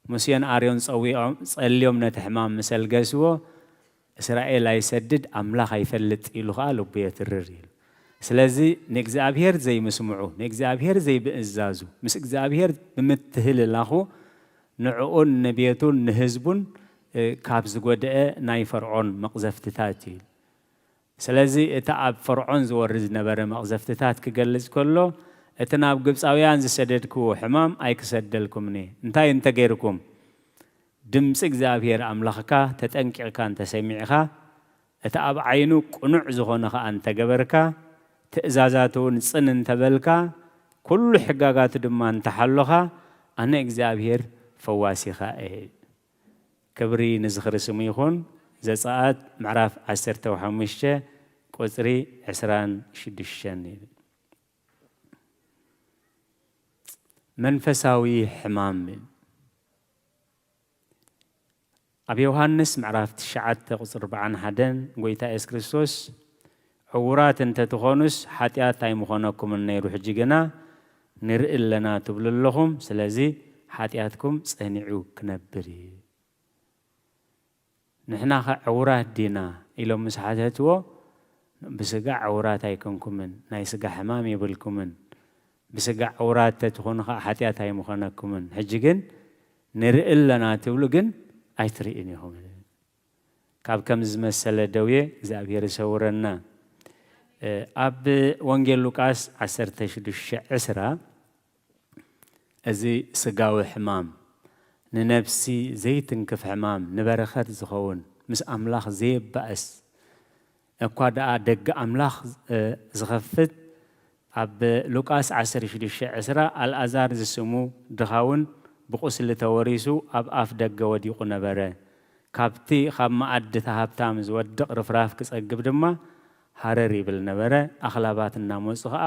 ሙሴን ኣርዮን ጸዊዖም፣ ጸልዮም ነቲ ሕማም ምስ ኣልገስዎ፣ እስራኤል ኣይሰድድ፣ ኣምላኽ ኣይፈልጥ ኢሉ ኸኣ ልቡ የትርር ኢሉ። ስለዚ ንእግዚኣብሔር ዘይምስምዑ፣ ንእግዚኣብሔር ዘይምእዛዙ፣ ምስ እግዚኣብሔር ብምትህልላኹ ንዕኡን ንቤቱን ንህዝቡን፣ እ፣ ካብ ዝጎድአ ናይ ፈርዖን መቕዘፍትታት እዩ። ስለዚ እቲ ኣብ ፈርዖን ዝወርድ ዝነበረ መቕዘፍትታት ክገልጽ ከሎ፣ እቲ ናብ ግብጻውያን ዝሰደድክዎ ሕማም ኣይክሰደልኩምን እየ። እንታይ እንተገይርኩም? ድምፂ እግዚኣብሔር ኣምላኽካ ተጠንቂቕካ እንተሰሚዕኻ፣ እቲ ኣብ ዓይኑ ቅኑዕ ዝኾነ ኸኣ እንተገበርካ፣ ትእዛዛቱ እውን ጽን እንተበልካ፣ ኩሉ ሕጋጋቱ ድማ እንተሓሎኻ፣ ኣነ እግዚኣብሔር ፈዋሲኻ እየ። ክብሪ ንዝኽሪ ስሙ ይኹን። ዘጸኣት ምዕራፍ ዓሰርተ ሓሙሽተ ቁጽሪ ዕስራን ሽዱሽተን እዩ። መንፈሳዊ ሕማም። ኣብ ዮሃንስ ምዕራፍ ትሽዓተ ቁጽሪ ኣርብዓን ሓደን ጎይታ የሱስ ክርስቶስ፣ "ዕዉራት እንተ ትኾኑስ፣ ሓጢኣት ኣይምኾነኩምን ነይሩ፣ ሕጂ ግና ንርኢ ኣለና ትብሉ ኣለኹም፣ ስለዚ ሓጢኣትኩም ጸኒዑ ክነብር እዩ።" ንሕናኸ ዕዉራት ዲና? ኢሎም ምስ ሓተትዎ፣ "ብስጋ ዕዉራት ኣይኮንኩምን፣ ናይ ስጋ ሕማም የብልኩምን። ብስጋ ዕዉራት ተትኾኑ ኸዓ ሓጢኣት ኣይምኾነኩምን። ሕጂ ግን ንርኢ ኣለና ትብሉ ግን ኣይትርእዩን ኢኹም።" ካብ ከምዚ ዝመሰለ ደዌ እግዚኣብሔር ይሰውረና። እ፣ ኣብ ወንጌል ሉቃስ ዓሰርተ ሽዱሽተ ዕስራ፣ እዚ ስጋዊ ሕማም፣ ንነፍሲ ዘይትንክፍ ሕማም፣ ንበረኸት ዝኸውን፣ ምስ ኣምላኽ ዘየባእስ፣ እኳ ደኣ ደገ ኣምላኽ፣ እ፣ ዝኸፍት፣ ኣብ ሉቃስ ዓሰርተ ሽዱሽተ ዕስራ፣ ኣልኣዛር ዝስሙ ድኻ እውን ብቁስሊ ተወሪሱ ኣብ ኣፍ ደገ ወዲቑ ነበረ። ካብቲ ካብ መኣዲ እቲ ሃብታም ዝወድቕ ርፍራፍ ክጸግብ ድማ ሃረር ይብል ነበረ። ኣኽላባት እናመጹ ኸኣ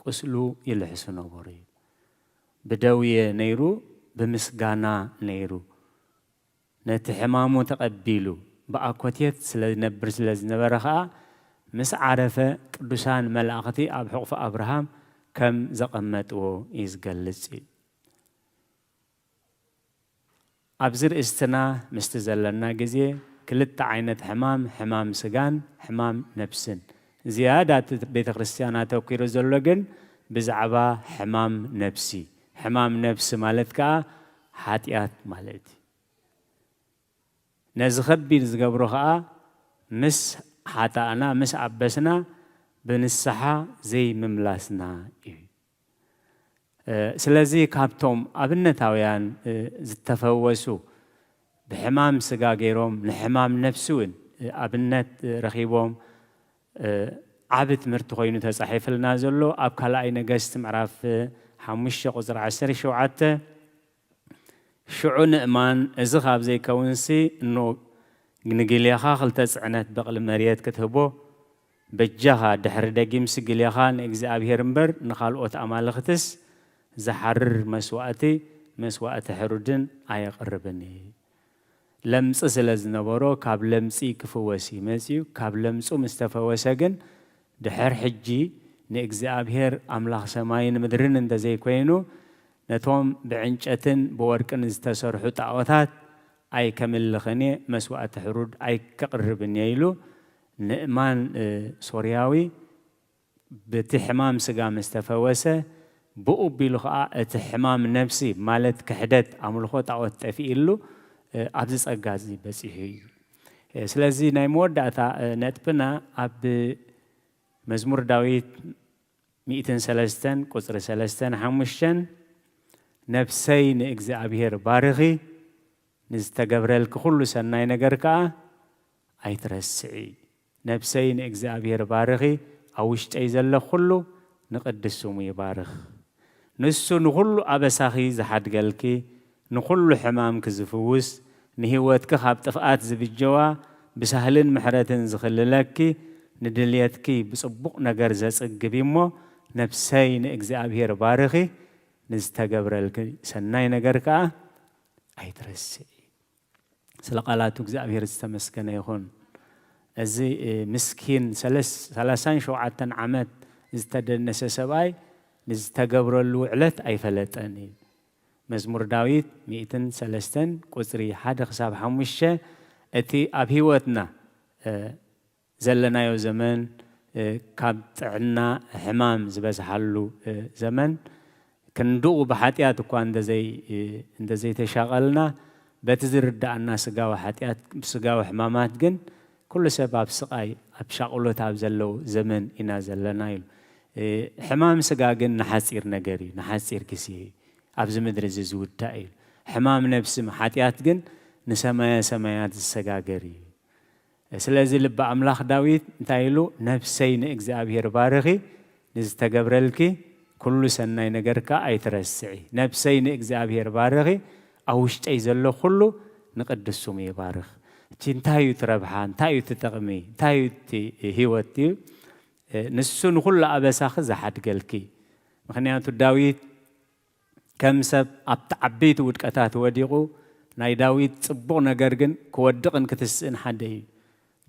ቁስሉ ይልሕሱ ነበሩ። ብደውየ ነይሩ፣ ብምስጋና ነይሩ። ነቲ ሕማሙ ተቐቢሉ፣ ብኣኮቴት ስለ ዝነብር ስለ ዝነበረ ኸኣ፣ ምስ ዓረፈ ቅዱሳን መላእኽቲ ኣብ ሕቑፊ ኣብርሃም ከም ዘቐመጥዎ እዩ ዝገልጽ እዩ። ኣብዚ ርእስትና ምስቲ ዘለና ግዜ፣ ክልተ ዓይነት ሕማም፣ ሕማም ስጋን ሕማም ነፍስን። ዝያዳ እቲ ቤተ ክርስቲያን ኣተኲሩ ዘሎ ግን ብዛዕባ ሕማም ነፍሲ። ሕማም ነፍሲ ማለት ከኣ ሓጢኣት ማለት እዩ። ነዚ ከቢድ ዝገብሮ ኸኣ ምስ ሓጣእና፣ ምስ ኣበስና፣ ብንስሓ ዘይምምላስና እዩ። እ፣ ስለዚ ካብቶም ኣብነታውያን፣ እ፣ ዝተፈወሱ፣ ብሕማም ስጋ ገይሮም ንሕማም ነፍሲ እውን፣ እ፣ ኣብነት፣ እ፣ ረኺቦም፣ እ፣ ዓቢ ትምህርቲ ኮይኑ ተጻሒፍልና ዘሎ ኣብ ካልኣይ ነገስት ምዕራፍ፣ እ፣ ሓሙሽተ ቁጽሪ ዓሰርተ ሸውዓተ፣ ሽዑ ንእማን፣ "እዚ ካብ ዘይከውንሲ፣ እኖ፣ ንጊልያኻ ክልተ ጽዕነት በቕሊ መሬት ክትህቦ በጃኻ፣ ድሕሪ ደጊምሲ ጊልያኻ ንእግዚኣብሔር እምበር ንኻልኦት ኣማልኽትስ ዝሓርር መስዋእቲ፣ መስዋእቲ ሕሩድን ኣየቕርብን እዩ።" ለምጺ ስለ ዝነበሮ፣ ካብ ለምጺ ክፍወስ እዩ መጺኡ። ካብ ለምጹ ምስ ተፈወሰ ግን፣ ድሕር ሕጂ ንእግዚኣብሔር ኣምላኽ ሰማይን ምድርን እንተ ዘይኮይኑ፣ ነቶም ብዕንጨትን ብወርቅን ዝተሰርሑ ጣዖታት ኣይከምልኽን እየ፣ መስዋእቲ ሕሩድ ኣይከቕርብን እየ ኢሉ፣ ንእማን፣ እ፣ ሶርያዊ በቲ ሕማም ስጋ ምስ ተፈወሰ፣ ብኡ ኣቢሉ ኸኣ እቲ ሕማም ነፍሲ፣ ማለት ክሕደት፣ ኣምልኾ ጣዖት ጠፊእሉ፣ እ፣ ኣብዚ ጸጋ እዚ በጺሑ እዩ። እ፣ ስለዚ ናይ መወዳእታ፣ እ፣ ነጥብና ኣብ መዝሙር ዳዊት ሚእትን ሰለስተን ቁጽሪ ሰለስተን ሓሙሽተን፣ "ነፍሰይ ንእግዚኣብሔር ባርኺ፣ ንዝተገብረልኪ ኩሉ ሰናይ ነገር ከኣ ኣይትረስዒ። ነፍሰይ ንእግዚኣብሔር ባርኺ፣ ኣብ ውሽጠይ ዘሎ ኩሉ ንቅዱስ ስሙ ይባርኽ። ንሱ ንኹሉ ኣበሳኺ ዝሓድገልኪ፣ ንኹሉ ሕማምኪ ዝፍውስ፣ ንህይወትኪ ካብ ጥፍኣት ዝብጀዋ፣ ብሳህልን ምሕረትን ዝኽልለኪ፣ ንድልየትኪ ብጽቡቕ ነገር ዘጽግብ እሞ፣ ነፍሰይ ንእግዚኣብሔር ባርኺ፣ ንዝተገብረልኪ ሰናይ ነገር ከኣ ኣይትረስዒ። ስለ ቃላቱ እግዚኣብሔር ዝተመስገነ ይኹን። እዚ ምስኪን ሰላሳን ሸውዓተን ዓመት ዝተደነሰ ሰብኣይ ንዝተገብረሉ ውዕለት ኣይፈለጠን እዩ። መዝሙር ዳዊት ሚእትን ሰለስተን ቁፅሪ ሓደ ክሳብ ሓሙሽተ፣ እቲ ኣብ ህይወትና ዘለናዮ ዘመን ካብ ጥዕና ሕማም ዝበዝሓሉ ዘመን ክንድኡ ብሓጢኣት እኳ እንተዘይተሻቐልና፣ በቲ ዝርዳእና ስጋዊ ሓጢኣት፣ ስጋዊ ሕማማት ግን ኩሉ ሰብ ኣብ ስቓይ ኣብ ሻቕሎት ኣብ ዘለዉ ዘመን ኢና ዘለና ኢሉ። ሕማም ስጋ ግን ንሓፂር ነገር እዩ፣ ንሓፂር ግዜ እዩ፣ ኣብዚ ምድሪ እዚ ዝውዳእ እዩ። ሕማም ነብሲ ሓጢኣት ግን ንሰማየ ሰማያት ዝሰጋገር እዩ። ስለዚ ልቢ ኣምላኽ ዳዊት እንታይ ኢሉ? ነብሰይ ንእግዚኣብሔር ባርኺ፣ ንዝተገብረልኪ ኩሉ ሰናይ ነገር ከኣ ኣይትረስዒ። ነብሰይ ንእግዚኣብሔር ባርኺ፣ ኣብ ውሽጠይ ዘሎ ኩሉ ንቅዱስ ስሙ ይባርኽ። እቲ እንታይ እዩ እቲ ረብሓ? እንታይ እዩ እቲ ጥቕሚ? እንታይ እዩ እቲ ህይወት እዩ? ንሱ ንኹሉ ኣበሳኺ ዝሓድገልኪ። ምኽንያቱ ዳዊት ከም ሰብ ኣብቲ ዓበይቲ ውድቀታት ወዲቑ፣ ናይ ዳዊት ጽቡቕ ነገር ግን ክወድቕን ክትስእን ሓደ እዩ።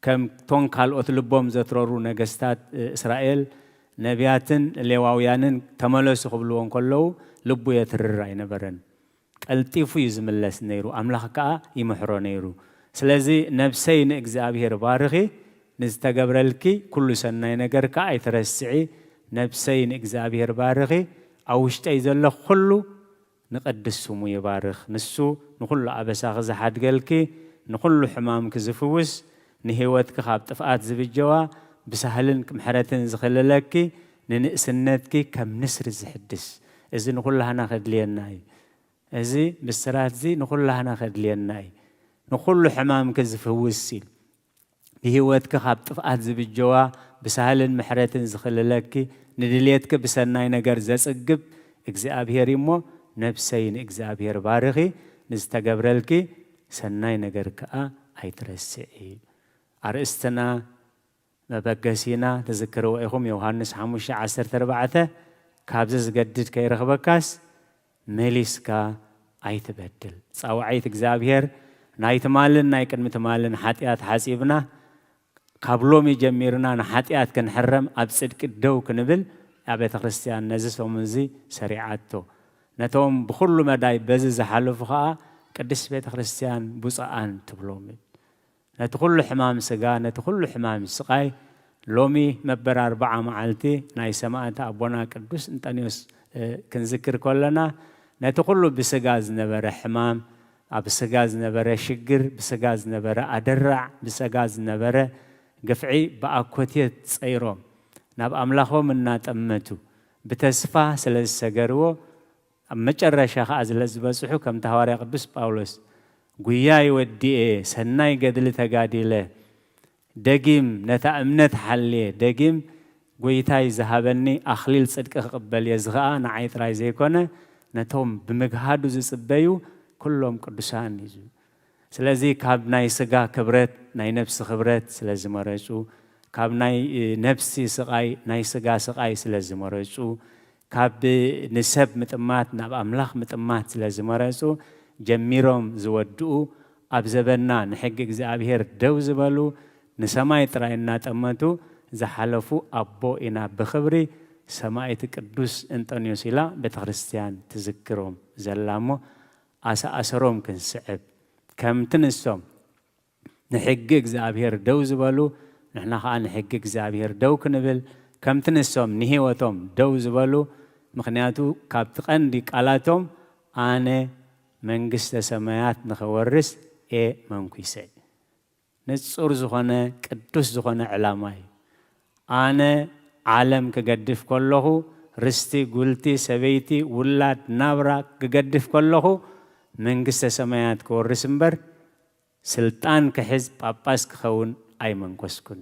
ከምቶም ካልኦት ልቦም ዘትረሩ ነገስታት እስራኤል፣ ነቢያትን ሌዋውያንን ተመለሱ ክብልዎ እንከለዉ ልቡ የትርር ኣይነበረን። ቀልጢፉ እዩ ዝምለስ ነይሩ፣ ኣምላኽ ከኣ ይምሕሮ ነይሩ። ስለዚ ነብሰይ ንእግዚኣብሔር ባርኺ፣ ንዝተገብረልኪ ኩሉ ሰናይ ነገር ከኣ ኣይትረስዒ። ነብሰይ ንእግዚኣብሔር ባርኺ፣ ኣብ ውሽጠይ ዘሎ ኩሉ ንቐድስ ስሙ ይባርኽ። ንሱ ንኹሉ ኣበሳኺ ዝሓድገልኪ፣ ንኹሉ ሕማምኪ ዝፍውስ፣ ንህይወትኪ ካብ ጥፍኣት ዝብጀዋ፣ ብሳህልን ምሕረትን ዝኽልለኪ፣ ንንእስነትኪ ከም ንስሪ ዝሕድስ። እዚ ንኹላህና ከድልየና እዩ። እዚ ብስራት እዚ ንኹላህና ከድልየና እዩ። ንኹሉ ሕማምኪ ዝፍውስ ኢሉ። ንህይወትኪ ካብ ጥፍኣት ዝብጀዋ፣ ብሳህልን ምሕረትን ዝኽልለኪ፣ ንድልየትኪ ብሰናይ ነገር ዘጽግብ እግዚኣብሔር እዩ እሞ፣ ነብሰይ ንእግዚኣብሔር ባርኺ፣ ንዝተገብረልኪ ሰናይ ነገር ከኣ ኣይትረስዒ። ኣርእስትና መበገሲና ትዝክርዎ ኢኹም፣ ዮሃንስ ሓሙሽተ ዓሰርተ ኣርባዕተ፣ ካብዚ ዝገድድ ከይረኽበካስ መሊስካ ኣይትበድል። ጻውዓይት እግዚኣብሔር ናይ ትማልን ናይ ቅድሚ ትማልን ሓጢኣት ሓጺብና፣ ካብ ሎሚ ጀሚርና ንሓጢኣት ክንሕረም ኣብ ጽድቂ ደው ክንብል እያ ቤተ ክርስቲያን ነዚ ሰሙን እዚ ሰሪዓቶ። ነቶም ብኹሉ መዳይ በዚ ዝሓለፉ ኸኣ ቅድስት ቤተ ክርስቲያን ብፁዓን ትብሎም። ነቲ ኩሉ ሕማም ስጋ፣ ነቲ ኩሉ ሕማም ስቓይ፣ ሎሚ መበል ኣርብዓ መዓልቲ ናይ ሰማዕቲ ኣቦና ቅዱስ እንጠንዮስ፣ እ፣ ክንዝክር ከለና፣ ነቲ ኩሉ ብስጋ ዝነበረ ሕማም፣ ኣብ ስጋ ዝነበረ ሽግር፣ ብስጋ ዝነበረ ኣደራዕ፣ ብስጋ ዝነበረ ግፍዒ ብኣኮቴት ጸይሮም፣ ናብ ኣምላኾም እናጠመቱ፣ ብተስፋ ስለ ዝሰገርዎ፣ ኣብ መጨረሻ ኸኣ ስለ ዝበጽሑ፣ ከምቲ ሃዋርያ ቅዱስ ጳውሎስ፣ "ጉያይ ወዲኤ፣ ሰናይ ገድሊ ተጋዲለ፣ ደጊም ነታ እምነት ሓልየ፣ ደጊም ጐይታይ ዝሃበኒ ኣኽሊል ጽድቂ ክቕበል እየ፣ እዚ ኸኣ ንዓይ ጥራይ ዘይኮነ፣ ነቶም ብምግሃዱ ዝጽበዩ ኩሎም ቅዱሳን" እዩ ዝብል። ስለዚ ካብ ናይ ስጋ ክብረት፣ ናይ ነፍሲ ክብረት ስለ ዝመረጹ፣ ካብ ናይ፣ እ፣ ነፍሲ ስቓይ፣ ናይ ስጋ ስቓይ ስለ ዝመረጹ፣ ካብ ንሰብ ምጥማት ናብ ኣምላኽ ምጥማት ስለ ዝመረጹ፣ ጀሚሮም ዝወድኡ፣ ኣብ ዘበንና ንሕጊ እግዚኣብሔር ደው ዝበሉ፣ ንሰማይ ጥራይ እናጠመቱ ዝሓለፉ ኣቦ ኢና ብኽብሪ ሰማዕቲ ቅዱስ እንጠንዮስ ኢላ ቤተ ክርስቲያን ትዝክሮም ዘላ እሞ፣ ኣሰኣሰሮም ክንስዕብ፣ ከምቲ ንሶም ንሕጊ እግዚኣብሔር ደው ዝበሉ፣ ንሕና ኸኣ ንሕጊ እግዚኣብሔር ደው ክንብል፣ ከምቲ ንሶም ንህይወቶም ደው ዝበሉ፣ ምኽንያቱ ካብቲ ቀንዲ ቃላቶም፣ "ኣነ መንግስተ ሰማያት ንኸወርስ እየ መንኲሰ." ንጹር ዝኾነ ቅዱስ ዝኾነ ዕላማ እዩ። ኣነ ዓለም ክገድፍ ከለኹ፣ ርስቲ፣ ጉልቲ፣ ሰበይቲ፣ ውላድ፣ ናብራ ክገድፍ ከለኹ፣ መንግስተ ሰማያት ክወርስ እምበር፣ ስልጣን ክሕዝ፣ ጳጳስ ክኸውን ኣይመንኮስኩን።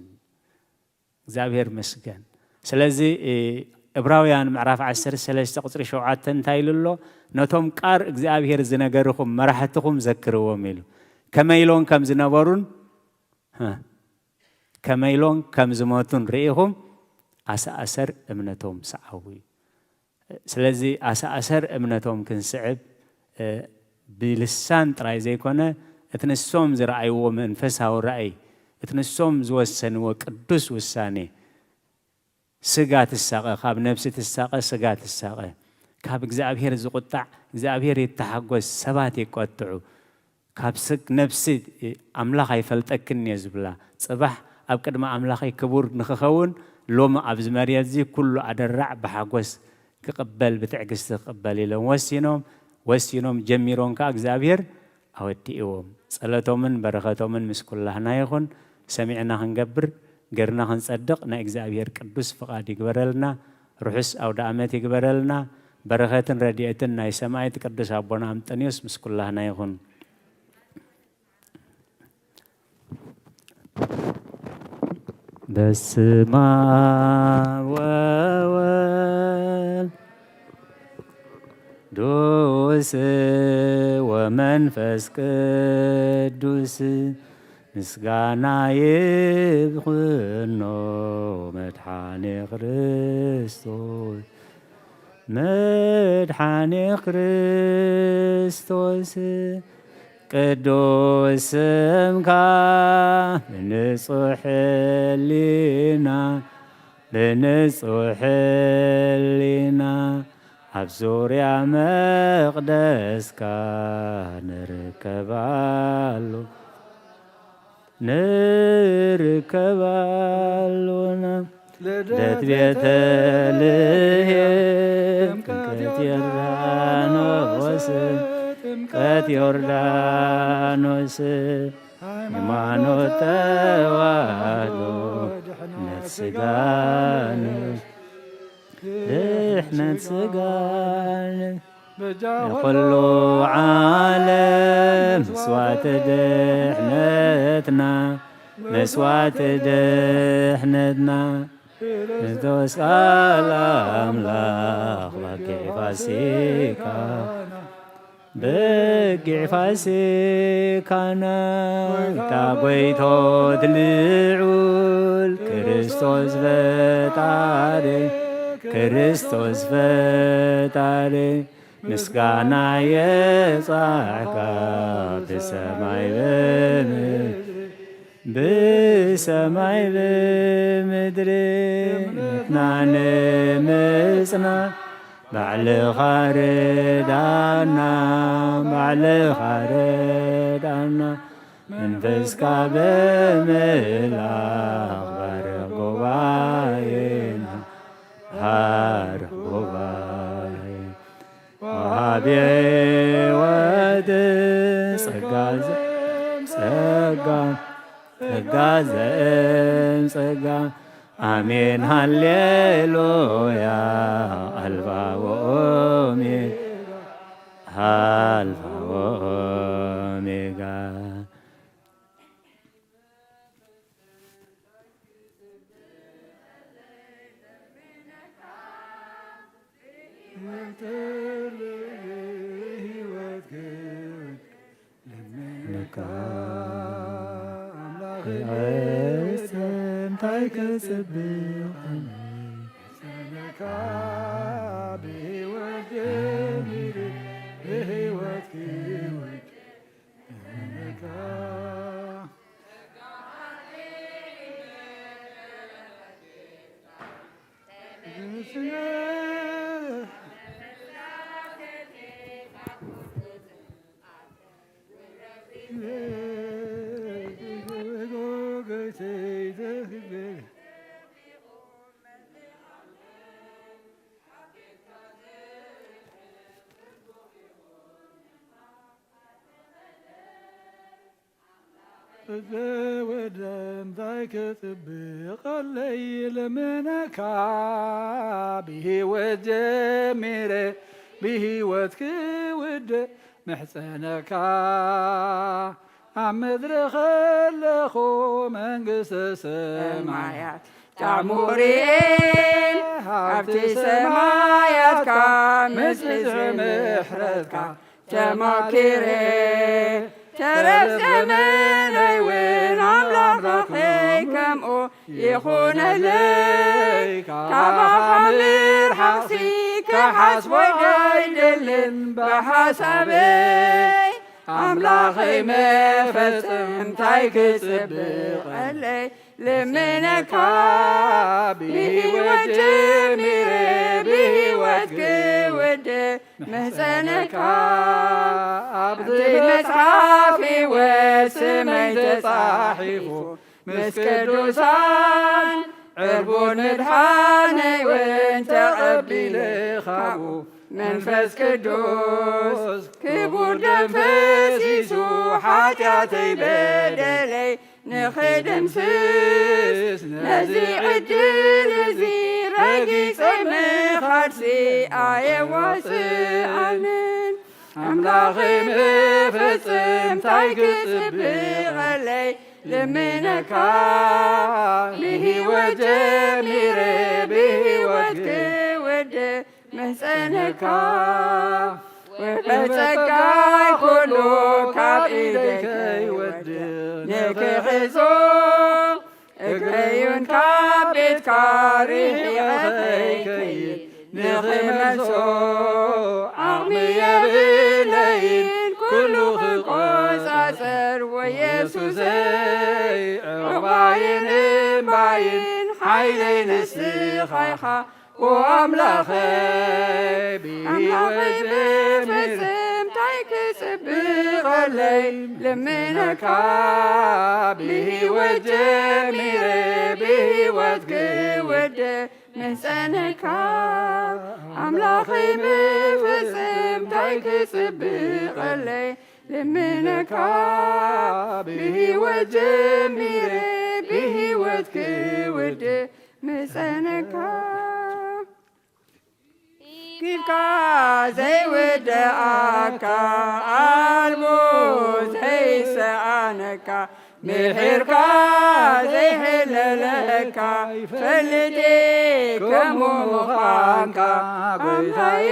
እግዚኣብሔር መስገን። ስለዚ፣ እ፣ ዕብራውያን ምዕራፍ ዓሰርተ ሰለስተ ቁጽሪ ሸውዓተ እንታይ ኢሉ ኣሎ? ነቶም ቃር እግዚኣብሔር ዝነገርኹም መራሕትኹም ዘክርዎም ኢሉ። ከመይ ኢሎም ከም ዝነበሩን፣ ሀ፣ ከመይ ኢሎም ከም ዝሞቱን ርኢኹም ኣሰኣሰር እምነቶም ሰዓቡ እዩ። ስለዚ ኣሰኣሰር እምነቶም ክንስዕብ፣ እ፣ ብልሳን ጥራይ ዘይኮነ፣ እቲ ንሶም ዝረኣይዎ መንፈሳዊ ራእይ፣ እቲ ንሶም ዝወሰንዎ ቅዱስ ውሳኔ፣ ስጋ ትሳቐ፣ ካብ ነፍሲ ትሳቐ፣ ስጋ ትሳቐ። ካብ እግዚኣብሔር ዝቑጣዕ፣ እግዚኣብሔር ይተሓጎስ፣ ሰባት ይቆጥዑ። ካብ ስግ ነፍሲ ኣምላኽ ኣይፈልጠክን እየ ዝብላ። ጽባሕ ኣብ ቅድሚ ኣምላኸይ ክቡር ንኽኸውን ሎሚ ኣብዚ መሬት እዚ ኩሉ ኣደራዕ ብሓጎስ ክቕበል፣ ብትዕግስቲ ክቕበል ኢሎም ወሲኖም፣ ወሲኖም ጀሚሮም ከኣ እግዚኣብሔር ኣወዲእዎም። ጸሎቶምን በረኸቶምን ምስ ኩላህና ይኹን። ሰሚዕና ክንገብር፣ ገርና ክንጸድቕ ናይ እግዚኣብሔር ቅዱስ ፍቓድ ይግበረልና። ርሑስ ኣውደ ዓመት ይግበረልና። በረኸትን ረድኤትን ናይ ሰማዕት ቅዱስ ኣቦና ኣንጠንዮስ ምስ ኩላህና ይኹን። በስመ አብ ወወልድ ቅዱስ ወመንፈስ ቅዱስ ምስጋና ይብኩኖ መድሓኔ ክርስቶስ፣ መድሓኔ ክርስቶስ ቅዱስ ስምካ ብንጹሕ ሕሊና፣ ብንጹሕ ሕሊና ኣብ ዙርያ መቕደስካ ንርከባሉ፣ ንርከባሉና። ልደት ቤተልሔም፣ ጥምቀት ዮርዳኖስ፣ ጥምቀት ዮርዳኖስ፣ ሃይማኖት ተዋህዶ፣ ድሕነት ስጋን፣ ድሕነት ስጋን፣ ንኹሉ ዓለም መስዋዕቲ ድሕነትና፣ መስዋዕቲ ድሕነትና። ክርስቶስ ቃል ኣምላኽ በጊዕ ፋሲካ፣ በጊዕ ፋሲካና፣ ጎይታ ጎይቶት ልዑል ክርስቶስ ፈጣሪ፣ ክርስቶስ ፈጣሪ፣ ምስጋና የብጻሕካ ብሰማይ ብምድሪ፣ ብሰማይ ብምድሪ። እምነትና ንምጽና ባዕልኻ ርዳና፣ ባዕልኻ ርዳና። መንፈስካ ብምልኣኽ ባርኽ ጉባኤና፣ ባርኽ ጉባኤ። ወሃቢ ሕይወት ጸጋ ዘእም ጸጋ፣ ጸጋ ዘእም ጸጋ። ኣሜን ሃሌሉያ። ኣልፋ ወኦሜጋ፣ ኣልፋ ወኦሜጋ። ለምንካ ኣምላኽ እንታይ ክጽብቕ ለምንካ ብህይወት ጀሚሩ ብህይወት ክውድ ለምንካ ዘወደ እንታይ ክጽብቐለይ ለምነካ ብህይወት ጀሚረ ብህይወት ክውደ ምሕጸነካ ኣብ ምድሪ ከለኹ መንግስተ ሰማያት ሰማያት ጣዕሙ ርኤ ሃብቲ ሰማያትካ፣ ምስ ሕዝቢ ምሕረትካ ተማኪረ። ተረፍ ዘመነይ እውን ኣምላኽ ከምኡ ይኹነለይ። ካባኻ ምርሓቕሲ ክሓስቦ ኣይደልን ብሓሳበይ። ኣምላኸይ መፈጸምታይ ክጽብቐለይ ልምነካ። ብህይወት ጀሚረ ብህይወት ክውድእ ምሕጸነካ። ኣብቲ መጽሓፍ ህይወት ስመይ ተጻሒፉ፣ ምስ ቅዱሳን ዕርቡን ምድሓነይ እውን ተቐቢለ ካብኡ። መንፈስ ቅዱስ ክቡር ደም ፈሲሱ፣ ሓጢኣተይ በደለይ ንኽድምስስ፣ ነዚ ዕድል እዚ ረጊጸ ምኻድሲ ኣየዋጽኣንን። ኣምላኸይ መፈጸምታይ ክጽብቐለይ ልምነካ። ብህይወት ጀሚረ ብህይወት ክውድእ ምሕጸነካ። ወጸጋይ ኩሉ ካብ ኢደይ ከይወድቕ ንኽሕዞ፣ እግረዩን ካብ ቤትካ ርሒቐ ከይከይድ ንኽመልሶ፣ ዓቕሚ የብለይን ኩሉ ክቆጻጸር። ወየሱሰይ ዕቑባይን እምባይን ሓይለይ ንስኻ ኢኻ። ኦ ኣምላኸይ፣ ብህይወት ጀሚረ ምጽምታይ ክጽብቐለይ ልምነካ። ብህይወት ጀሚረ ብህይወት ክውድእ ምጸነካ። ኣምላኸይ፣ ብፍጽምታይ ክጽብቐለይ ልምነካ። ብህይወት ጀሚረ ብህይወት ክውድእ ምጸነካ። ኪድካ ዘይውደኣካ፣ ኣልቦ ዘይሰኣነካ፣ ምሒርካ ዘይሕለለካ፣ ፈልጤ ከምኡ ምዃንካ፣ ጎይታዬ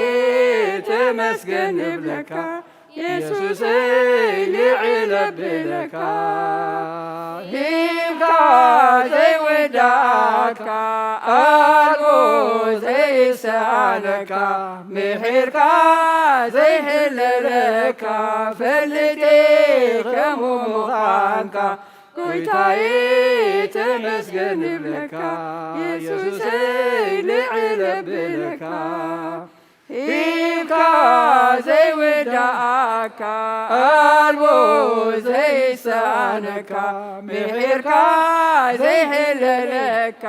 ተመስገን እብለካ። የሱሰይ ልዕል ኣብለካ። ሂብካ ዘይውዳእካ፣ ኣልቦ ዘይሰኣነካ፣ ምሒርካ ዘይሕለለካ፣ ፈልጤ ከምኡ ምዃንካ፣ ጎይታዬ ተመስገን እብለካ። የሱሰይ ልዕል ኣብለካ። ሂብካ ዘይውዳእካ፣ ኣልቦ ዘይሳነካ፣ ምሒርካ ዘይሕለለካ፣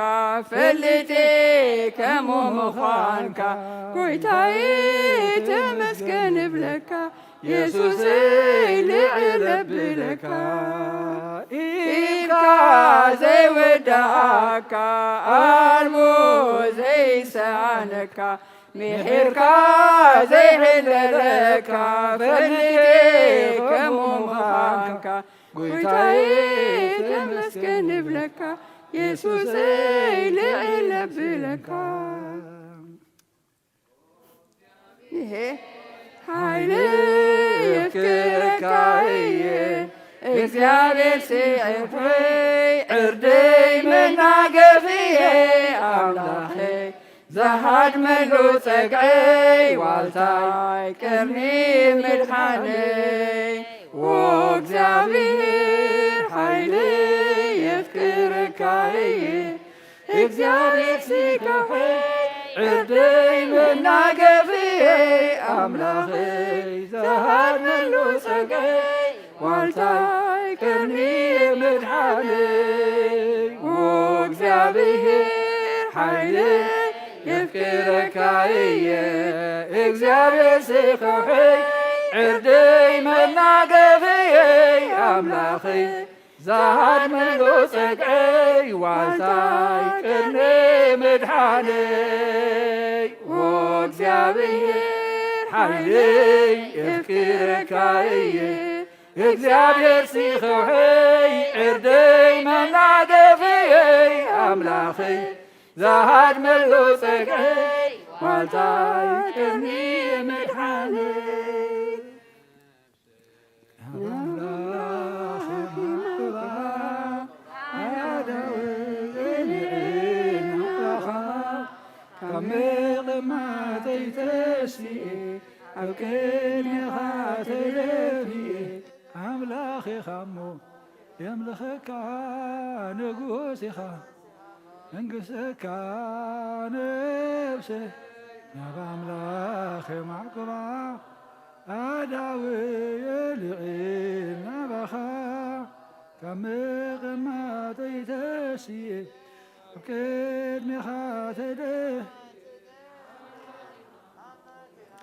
ፈልጤ ከምኡ ምዃንካ፣ ጎይታዬ ተመስገን እብለካ። የሱሰይ ልዕል ኣብለካ። ሂብካ ዘይውዳእካ፣ ኣልቦ ዘይሳነካ፣ ምሒርካ ዘይሕለለካ፣ ፈልጤ ከምኡ ምዃንካ፣ ጎይታዬ ተመስገን እብለካ። የሱሰይ ልዕል ኣብለካ። ይሄ ሓይል የፍቅረካ እየ፣ እግዚኣብሔር ሲዕርፈይ፣ ዕርደይ መናገፍየ፣ ኣምላኸይ፣ ዝሃድመሉ ጸግዐይ፣ ዋልታይ፣ ቀርኒ ምድሓነይ። ኦ እግዚኣብሔር፣ ሓይል የፍቅረካ እየ፣ እግዚኣብሔር ሲካፈይ፣ ዕርደይ መናገፍየይ፣ ኣምላኸይ፣ ዝሃድመሉ ጸግዐይ፣ ዋልታይ፣ ቀርኒ ምድሓነይ። ኦ እግዚኣብሔር፣ ሓይለይ፣ የፍቅረካ እየ፣ እግዚኣብሔር ሲካፈይ፣ ዕርደይ መናገፍየይ፣ ኣምላኸይ፣ ዝሃድመሉ ጸግዐይ፣ ዋልታይ፣ ቀርኒ ምድሓነይ። ኦ እግዚኣብሔር፣ ሓይለይ፣ የፍቅረካ እየ፣ እግዚኣብሔር ሲካፈይ፣ ዕርደይ መናገፍየይ፣ ኣምላኽ ኣኸይ ዝሃድመሉ ጸግዒ ዋልታይ ቅድሚ ምድሓነይ። ኣምላኽ ኣባ ኣዳዊ ልዕል ናባኻ ካብ ምቕማጠይ ተሲኤ ኣብ ቅድሜኻ ተደፊኤ ኣምላኽ ኢኻ እሞ የምልኸካ ንጉስ ኢኻ። መንግሥትካ ነፍሰ ናብ ኣምላኽ የማዕቁባ ኣዳዊ ልዕል ናባኻ ካብ ምቕማጠይ ተስየ ኣብ ቅድሜኻ ተደ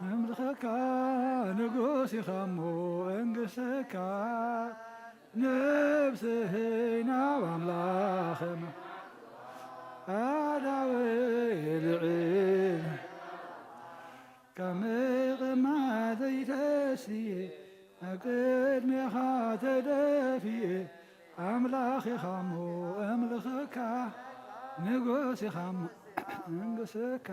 ኣምልኸካ ንጉስ ኢኻ እሞ መንግሥትካ ነፍሰይ ናብ ኣምላኽ ኣዳዊ ልዕል ካብ ምቕማጠይ ተስየ ኣብ ቅድሜኻ ተደፊየ ኣምላኽ ኢኻ እሞ ኣምልኸካ ንጉስ ኢኻ እሞ መንግሥትካ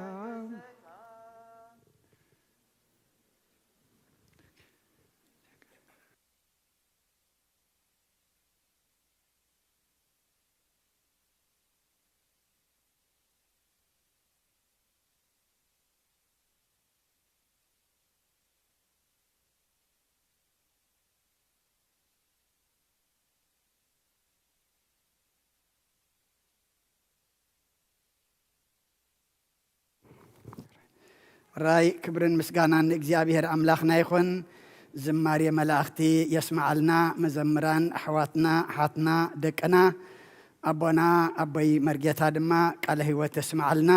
ራይ ክብርን ምስጋናን ንእግዚኣብሔር ኣምላኽና ይኹን። ዝማሬ መላእኽቲ የስምዓልና። መዘምራን ኣሕዋትና፣ ኣሓትና፣ ደቅና፣ ኣቦና ኣቦይ መርጌታ ድማ ቃለ ህይወት የስምዓልና።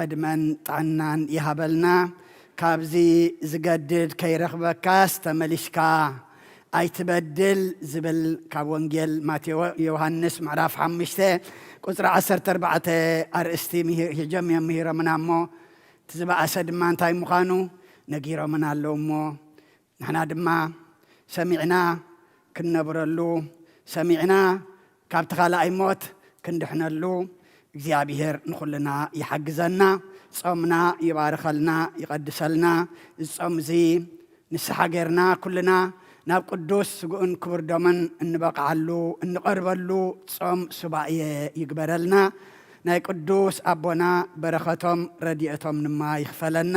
ዕድመን ጥዕናን ይሃበልና። ካብዚ ዝገድድ ከይረኽበካስ ተመሊስካ ኣይትበድል ዝብል ካብ ወንጌል ማቴዎ-፣ ዮሃንስ ምዕራፍ ሓሙሽተ ቁጽሪ ዓሰርተ ኣርባዕተ ኣርእስቲ ምሂ-፣ ሂጆም እዮም ምሂሮምና እሞ፣ እቲ ዝበኣሰ ድማ እንታይ ምዃኑ ነጊሮምና ኣለዉ እሞ፣ ንሕና ድማ ሰሚዕና ክንነብረሉ፣ ሰሚዕና ካብቲ ካልኣይ ሞት ክንድሕነሉ፣ እግዚኣብሔር ንኹልና ይሓግዘና፣ ጾምና ይባርኸልና፣ ይቐድሰልና። እዚ ጾም እዚ ንስሓ ጌርና ኩልና ናብ ቅዱስ ስግኡን ክቡር ደሙን እንበቕዓሉ፣ እንቐርበሉ ጾም ሱባኤ ይግበረልና። ናይ ቅዱስ ኣቦና በረኸቶም ረድኤቶም ድማ ይኽፈለና።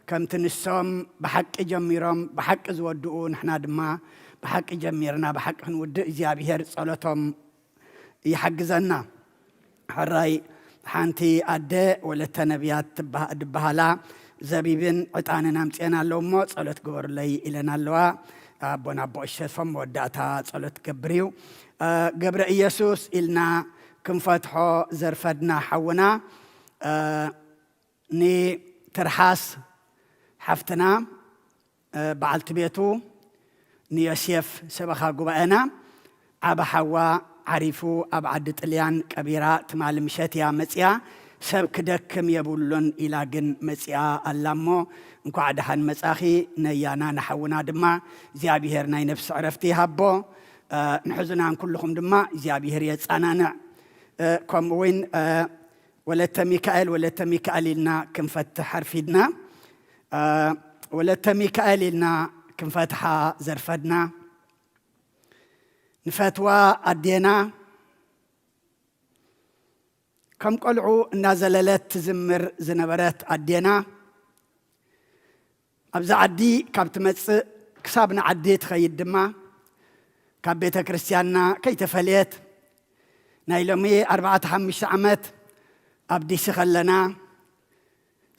ከምቲ ንሶም ብሓቂ ጀሚሮም ብሓቂ ዝወድኡ፣ ንሕና ድማ ብሓቂ ጀሚርና ብሓቂ ክንውድእ እግዚኣብሔር ጸሎቶም ይሓግዘና። ሕራይ ሓንቲ ኣደ ወለተ ነቢያት ትበሃ-፣ ድበሃላ ዘቢብን ዕጣንን ኣምጽኤን ኣለዉ እሞ ጸሎት ግበሩለይ ኢለን ኣለዋ። ኣቦና ኣቦ እሸትፎም መወዳእታ ጸሎት ክገብር እዩ። እ፣ ገብረ ኢየሱስ ኢልና ክንፈትሖ ዘርፈድና ሓውና፣ እ፣ ንትርሓስ ሓፍትና፣ እ፣ በዓልቲ ቤቱ ንዮሴፍ ሰበኻ ጉባኤና ዓቢ ሓዋ ዓሪፉ ኣብ ዓዲ ጥልያን ቀቢራ ትማሊ ምሸት እያ መጽያ። ሰብ ክደክም የብሉን ኢላ ግን መጽያ ኣላ እሞ እንኳዕ ደሓን መጻኺ። ነያና ንሓውና ድማ እግዚኣብሔር ናይ ነፍሲ ዕረፍቲ ይሃቦ። እ፣ ንሕዙናን ኩልኹም ድማ እግዚኣብሔር የጻናንዕ። እ፣ ከምኡ እውን፣ እ፣ ወለተ ሚካኤል፣ ወለተ ሚካኤል ኢልና ክንፈትሕ ኣርፊድና። እ፣ ወለተ ሚካኤል ኢልና ክንፈትሓ ዘርፈድና። ንፈትዋ ኣዴና፣ ከም ቆልዑ እናዘለለት ትዝምር ዝነበረት ኣዴና፣ ኣብዚ ዓዲ ካብ ትመጽእ ክሳብ ንዓዲ ትኸይድ ድማ፣ ካብ ቤተ ክርስቲያንና ከይተፈልየት፣ ናይ ሎሚ ኣርባዕተ ሓሙሽተ ዓመት ኣብ ዲሲ ከለና፣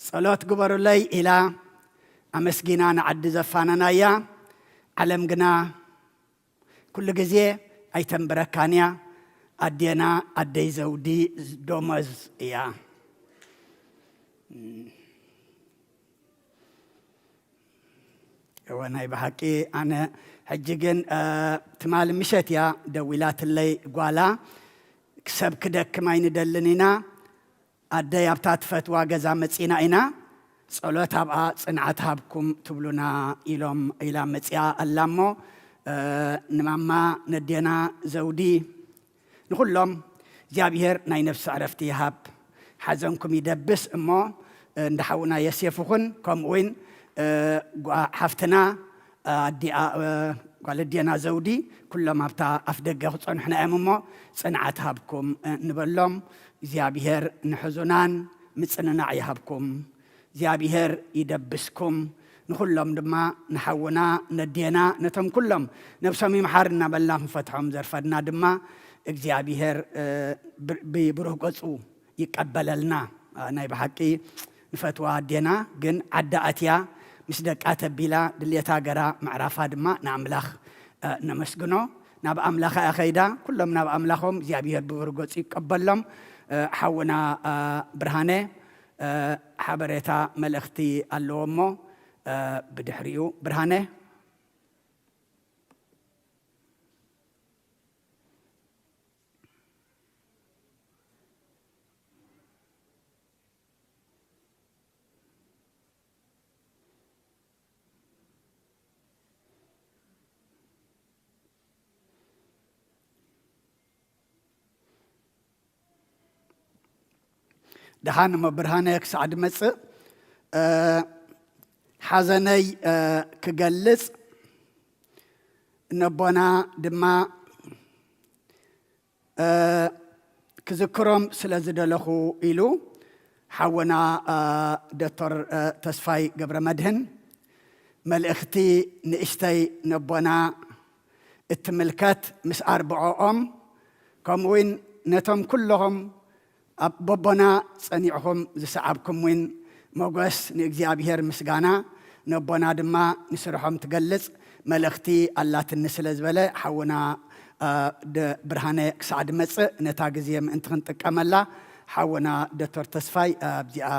ጸሎት ግበሩለይ ኢላ ኣመስጊና ንዓዲ ዘፋነናያ። ዓለም ግና ኩሉ ግዜ ኣይተንብረካን እያ። ኣዴና ኣደይ ዘውዲ ዶመዝ እያ። እወ፣ ናይ ብሓቂ ኣነ ሕጂ ግን፣ እ፣ ትማሊ ምሸት እያ ደዊላትለይ ጓላ። ሰብ ክደክም ኣይንደልን ኢና። ኣደይ ኣብታ ትፈትዋ ገዛ መጺና ኢና፣ ጸሎት ኣብኣ ጽንዓት ሃብኩም ትብሉና ኢሎም፣ ኢላ መጺኣ ኣላ እሞ፣ እ፣ ንማማ ነዴና ዘውዲ፣ ንኹሎም እግዚኣብሔር ናይ ነፍሲ ዕረፍቲ ይሃብ፣ ሓዘንኩም ይደብስ። እሞ እንዳ ሓውና የሴፍ ኹን፣ ከምኡ እውን ጓ-፣ ሓፍትና ኣዲኣ ጓል ኣዴና ዘውዲ፣ ኩሎም ኣብታ ኣፍ ደገ ክጸንሑና እዮም። እሞ ጽንዓት ሃብኩም ንበሎም። እግዚኣብሔር ንሕዙናን ምጽንናዕ ይሃብኩም። እግዚኣብሔር ይደብስኩም። ንኹሎም ድማ ንሓውና ነዴና ነቶም ኩሎም ነብሶም ይምሓር እናበልና ክንፈትሖም ዘርፈድና ድማ እግዚኣብሔር ብብሩህ ገጹ ይቀበለልና። ናይ ብሓቂ ንፈትዋ ኣዴና ግን ዓዳ ኣትያ ምስ ደቃ ተቢላ ድሌታ ገራ ምዕራፋ ድማ ንኣምላኽ ነመስግኖ። ናብ ኣምላኻ እያ ኸይዳ። ኩሎም ናብ ኣምላኾም እግዚኣብሔር ብብሩህ ገጹ ይቀበሎም። ሓውና ብርሃነ ሓበሬታ መልእኽቲ ኣለዎ እሞ ብድሕሪኡ ብርሃነ። ደሓን እሞ ብርሃነ ክሳዕ ድመጽእ ሓዘነይ ክገልጽ፣ ነቦና ድማ ክዝክሮም ስለ ዝደለኹ ኢሉ ሓወና ዶክተር ተስፋይ ገብረመድህን መልእኽቲ ንእሽተይ ነቦና እትምልከት ምስ ኣርብዖኦም፣ ከምኡ እውን ነቶም ኩለኹም ኣብ በቦና ጸኒዕኹም ዝሰዓብኩም እውን ሞገስ ንእግዚኣብሔር ምስጋና ነቦና ድማ ንስርሖም ትገልጽ መልእኽቲ ኣላትኒ ስለ ዝበለ ሓውና ብርሃነ ክሳዕ ድመጽእ ነታ ግዜ ምእንቲ ክንጥቀመላ ሓውና ዶክተር ተስፋይ ኣብዚኣ።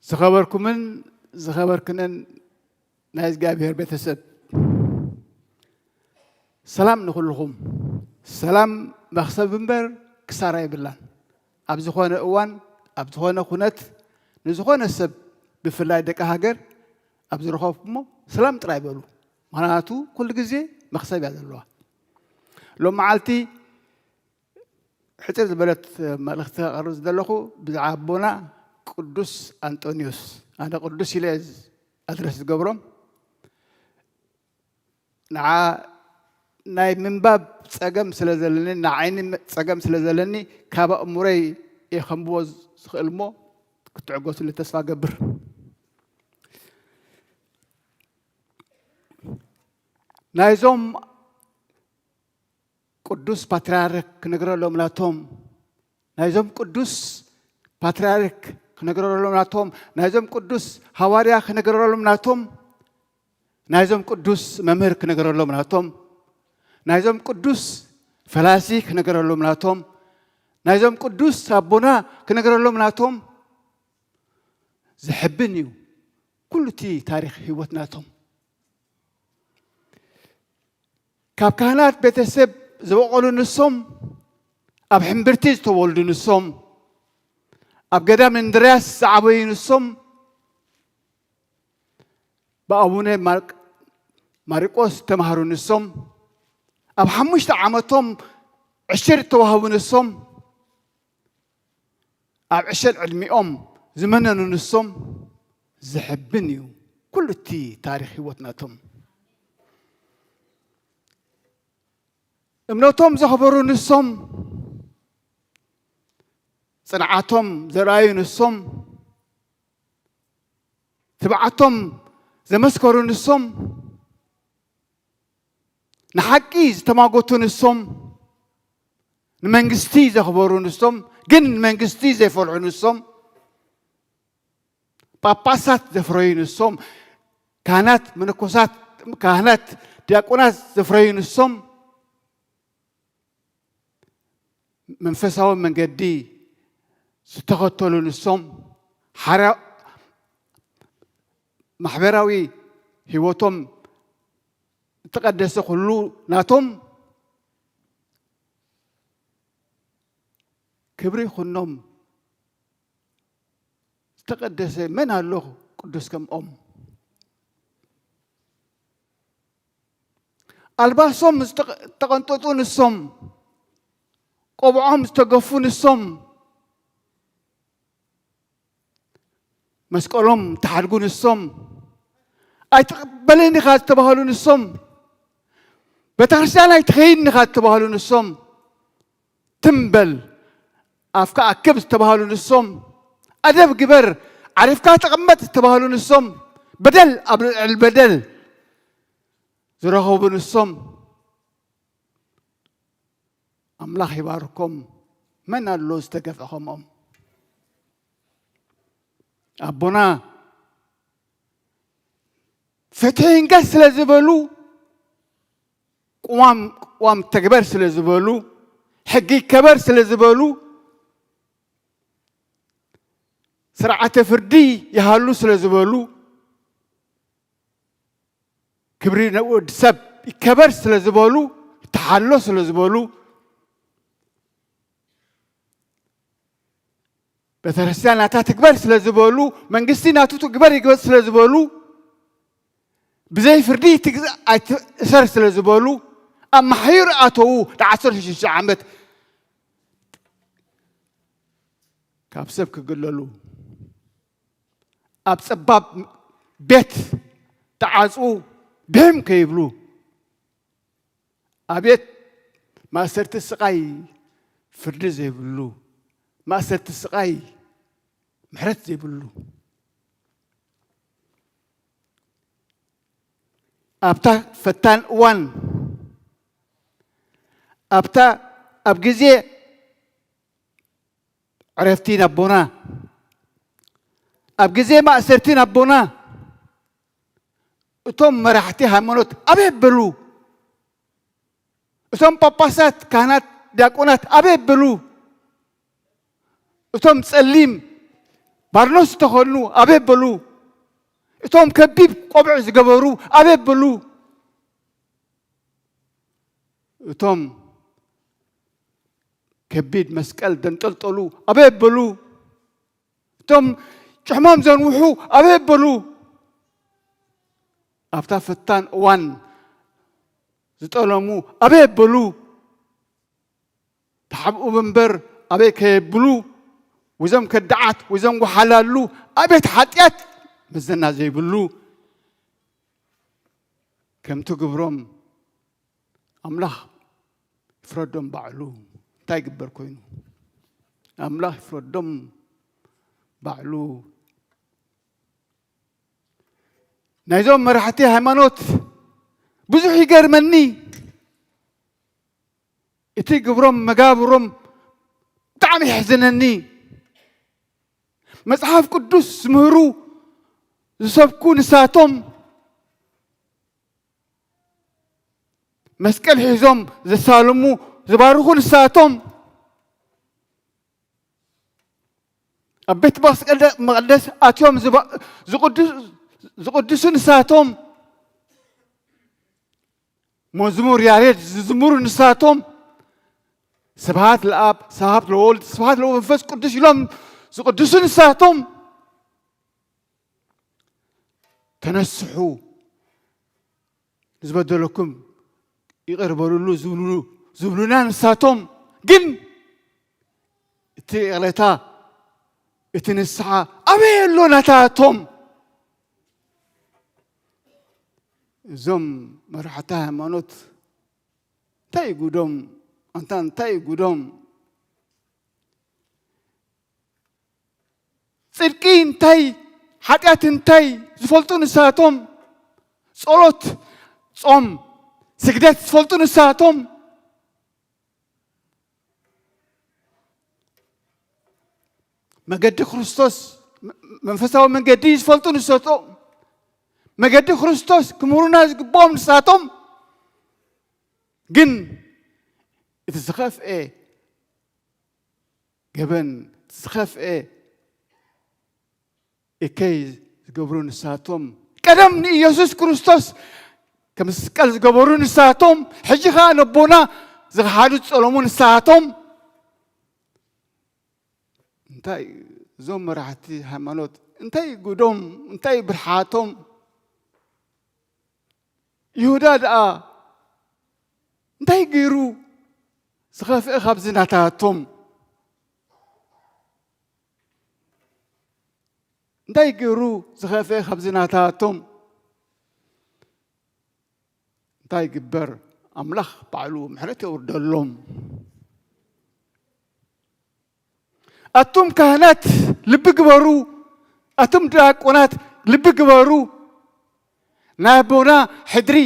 ዝኸበርኩምን ዝኸበርክንን ናይ እግዚኣብሔር ቤተሰብ፣ ሰላም ንኹልኹም። ሰላም መኽሰብ እምበር ክሳራ የብላን። ኣብ ዝኾነ እዋን፣ ኣብ ዝኾነ ኩነት፣ ንዝኾነ ሰብ፣ ብፍላይ ደቂ ሃገር ኣብ ዝረኸብኩሞ ሰላም ጥራይ በሉ። ምኽንያቱ ኩሉ ግዜ መኽሰብ እያ ዘለዋ። ሎም መዓልቲ ሕጽር ዝበለት መልእኽቲ ከቕርብ ዝደለኹ ብዛዕባ ኣቦና ቅዱስ ኣንጦንዮስ። ኣነ ቅዱስ ኢለ ኣድረስ ዝገብሮም። ንዓ ናይ ምንባብ ጸገም ስለ ዘለኒ፣ ንዓይኒ ጸገም ስለ ዘለኒ፣ ካብ ኣእምሮይ እየ ከንብቦ ዝኽእል እሞ፣ ክትዕገሱሉ ተስፋ እገብር። ናይዞም ቅዱስ ፓትርያርክ ክነግረሎም ናቶም፣ ናይዞም ቅዱስ ፓትርያርክ ክነግረሎም ናቶም፣ ናይዞም ቅዱስ ሃዋርያ ክነግረሎም ናቶም፣ ናይዞም ቅዱስ መምህር ክነግረሎም ናቶም፣ ናይዞም ቅዱስ ፈላሲ ክነግረሎም ናቶም፣ ናይዞም ቅዱስ ኣቦና ክነግረሎም ናቶም። ዘሕብን እዩ ኩሉ እቲ ታሪኽ ህይወት ናቶም። ካብ ካህናት ቤተሰብ ዝበቖሉ ንሶም፣ ኣብ ሕምብርቲ ዝተወልዱ ንሶም፣ ኣብ ገዳም እንድርያስ ዝዓበዩ ንሶም፣ ብኣቡነ ማርቅ-፣ ማሪቆስ ዝተማህሩ ንሶም፣ ኣብ ሓሙሽተ ዓመቶም ዕሽር ዝተዋህቡ ንሶም፣ ኣብ ዕሸል ዕድሚኦም ዝመነኑ ንሶም። ዘሕብን እዩ ኩሉ እቲ ታሪኽ ህይወት ናቶም። እምነቶም ዘኽበሩ ንሶም፣ ጽንዓቶም ዘርኣዩ ንሶም፣ ትብዓቶም ዘመስከሩ ንሶም፣ ንሓቂ ዝተማጎቱ ንሶም፣ ንመንግስቲ ዘኽበሩ ንሶም፣ ግን ንመንግስቲ ዘይፈልዑ ንሶም፣ ጳጳሳት ዘፍረዩ ንሶም፣ ካህናት፣ መነኮሳት፣ ካህናት፣ ዲያቆናት ዘፍረዩ ንሶም፣ መንፈሳዊ መንገዲ ዝተኸተሉ ንሶም፣ ሓራ-፣ ማሕበራዊ ህይወቶም ዝተቐደሰ ኩሉ ናቶም። ክብሪ ይኹኖም። ዝተቐደሰ መን ኣሎ ቅዱስ ከምኦም? ኣልባሶም ዝተቐ-፣ ዝተቐንጠጡ ንሶም፣ ቆብዖም ዝተገፉ ንሶም፣ መስቀሎም ተሓድጉ ንሶም፣ ኣይትቕበልን ኢኻ ዝተባህሉ ንሶም፣ ቤተክርስትያን ኣይትኸይድን ኢኻ ዝተባህሉ ንሶም፣ ትም በል፣ ኣፍካ ኣክብ ዝተባህሉ ንሶም፣ ኣደብ ግበር፣ ዓሪፍካ ተቐመጥ ዝተባህሉ ንሶም፣ በደል ኣብ ልዕሊ በደል ዝረኸቡ ንሶም፣ ኣምላኽ ይባርኮም። መን ኣሎ ዝተገፍዐ ከምኦም? ኣቦና ፍትሒ ይንገስ ስለ ዝበሉ፣ ቅዋም፣ ቅዋም ተግበር ስለ ዝበሉ፣ ሕጊ ይከበር ስለ ዝበሉ፣ ስርዓተ ፍርዲ ይሃሉ ስለ ዝበሉ፣ ክብሪ ወዲ ሰብ ይከበር ስለ ዝበሉ፣ ይተሓሎ ስለ ዝበሉ፣ ቤተክርስትያን ናታ ትግበር ስለ ዝበሉ፣ መንግስቲ ናቱ ትግበር ይግበር ስለ ዝበሉ፣ ብዘይ ፍርዲ ትግዛእ ኣይትእሰር ስለ ዝበሉ፣ ኣብ ማሕዩር ኣተዉ። ን ዓሰርተ ሽዱሽተ ዓመት ካብ ሰብ ክግለሉ፣ ኣብ ጸባብ ቤት ተዓጽዉ፣ ብህም ከይብሉ፣ ኣቤት ማእሰርቲ ስቓይ፣ ፍርዲ ዘይብሉ፣ ማእሰርቲ ስቓይ፣ ምሕረት ዘይብሉ። ኣብታ ፈታን እዋን፣ ኣብታ፣ ኣብ ግዜ ዕረፍቲ ናቦና፣ ኣብ ግዜ ማእሰርቲ ናቦና፣ እቶም መራሕቲ ሃይማኖት ኣበይ በሉ? እቶም ጳጳሳት፣ ካህናት፣ ዲያቆናት ኣበይ በሉ? እቶም ጸሊም ባርኖስ ዝተኸድኑ ኣበይ በሉ? እቶም ከቢድ ቆብዕ ዝገበሩ ኣበይ በሉ? እቶም ከቢድ መስቀል ዘንጠልጠሉ ኣበይ በሉ? እቶም ጭሕሞም ዘንውሑ ኣበይ በሉ? ኣብታ ፈታን እዋን ዝጠለሙ ኣበይ በሉ? ተሓብኡ እምበር ኣበይ ከየብሉ? ወይዞም ከዳዓት፣ ወይዞም ወሓላሉ፣ ኣቤት ሓጢኣት መዘና ዘይብሉ፣ ከምቲ ግብሮም ኣምላኽ ይፍረዶም ባዕሉ። እንታይ ይግበር ኮይኑ? ኣምላኽ ይፍረዶም ባዕሉ። ናይዞም መራሕቲ ሃይማኖት ብዙሕ ይገርመኒ። እቲ ግብሮም መጋብሮም ብጣዕሚ የሕዝነኒ። መጽሓፍ ቅዱስ ዝምህሩ ዝሰብኩ ንሳቶም፣ መስቀል ሒዞም ዘሳልሙ ዝባርኹ ንሳቶም፣ ኣብ ቤት መስቀል መቕደስ ኣትዮም ዝባ-፣ ዝቕዱ-፣ ዝቕድሱ ንሳቶም፣ መዝሙር ያሬድ ዝዝምሩ ንሳቶም፣ ስብሃት ለኣብ፣ ስብሃት ለወልድ፣ ስብሃት ለመንፈስ ቅዱስ ኢሎም ዝቕድሱ ንሳቶም፣ ተነስሑ፣ ንዝበደለኩም ይቕር በሉሉ ዝብሉ፣ ዝብሉና ንሳቶም። ግን እቲ ይቕሬታ፣ እቲ ንስሓ ኣበይ ኣሎ ናታቶም? እዞም መራሕቲ ሃይማኖት እንታይ እዩ ጉዶም? ኣንታ እንታይ እዩ ጉዶም? ጽድቂ እንታይ፣ ሓጢኣት እንታይ ዝፈልጡ ንሳቶም፣ ጸሎት፣ ጾም፣ ስግደት ዝፈልጡ ንሳቶም፣ መገዲ ክርስቶስ፣ መ-፣ መንፈሳዊ መንገዲ ዝፈልጡ ንሳቶም፣ መገዲ ክርስቶስ ክምህሩና ዝግብኦም ንሳቶም። ግን እቲ ዝኸፍኤ ገበን፣ እቲ ዝኸፍኤ እከይ ዝገብሩ ንሳቶም፣ ቀደም ንኢየሱስ ክርስቶስ ከም መስቀል ዝገበሩ ንሳቶም፣ ሕጂ ኸዓ ነቦና ዝኸሓዱ ዝጸለሙ ንሳቶም። እንታይ እዞም መራሕቲ ሃይማኖት፣ እንታይ ጉዶም፣ እንታይ ብርሓቶም? ይሁዳ ደኣ እንታይ ገይሩ ዝኸፍአ ካብዚ ናታቶም? እንታይ ገይሩ ዝኸፍአ ካብዚ ናታቶም? እንታይ ይግበር? ኣምላኽ ባዕሉ ምሕረት የውርደሎም። ኣቱም ካህናት ልቢ ግበሩ፣ ኣቱም ዲያቆናት ልቢ ግበሩ። ናይ ኣቦና ሕድሪ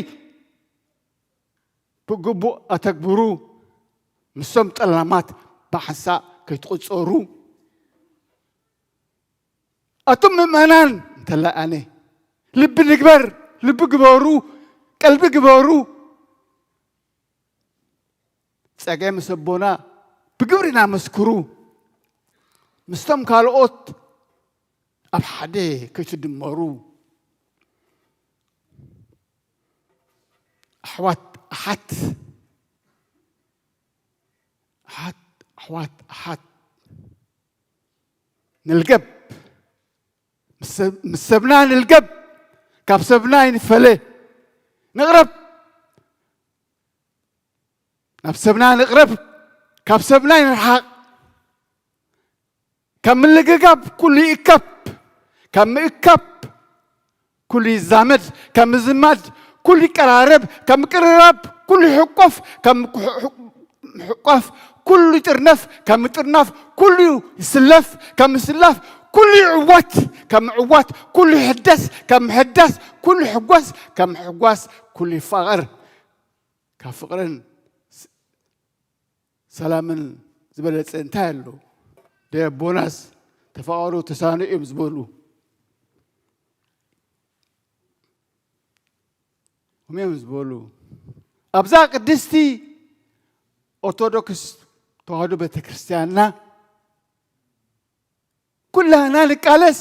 ብግቡእ ኣተግብሩ፣ ምስቶም ጠላማት ብሓንሳእ ከይትቑጸሩ። ኣቱም ምእመናን እንተላይ ኣነ ልቢ ንግበር፣ ልቢ ግበሩ፣ ቀልቢ ግበሩ። ጸገ ምስ ኣቦና ብግብርና መስክሩ፣ ምስቶም ካልኦት ኣብ ሓደ ከይትድመሩ። ኣሕዋት ኣሓት፣ ኣሓት፣ ኣሕዋት ኣሓት ንልገብ፣ ምስ ሰብ-፣ ምስ ሰብና ንልገብ፣ ካብ ሰብና ይንፈለ፣ ንቕረብ፣ ናብ ሰብና ንቕረብ፣ ካብ ሰብና ይንርሓቕ። ካብ ምልግጋብ ኩሉ ይእከብ፣ ካብ ምእካብ ኩሉ ይዛመድ፣ ካብ ምዝማድ ኩሉ ይቀራረብ፣ ካብ ምቅርራብ ኩሉ ይሕቆፍ፣ ካብ ምሕቋፍ ኩሉ ይጥርነፍ፣ ካብ ምጥርናፍ ኩሉ ይስለፍ፣ ካብ ምስላፍ ኩሉ ይዕወት፣ ካብ ምዕዋት ኩሉ ይሕደስ፣ ካብ ምሕዳስ ኩሉ ይሕጎስ፣ ካብ ምሕጓስ ኩሉ ይፋቐር። ካብ ፍቕርን ስ-፣ ሰላምን ዝበለጸ እንታይ ኣሎ? ደይ ኣቦናስ ተፋቐሩ ተሳነዩ እዮም ዝበሉ። ከምኡ እዮም ዝበሉ። ኣብዛ ቅድስቲ ኦርቶዶክስ ተዋህዶ ቤተክርስትያንና ኩላህና ንቃለስ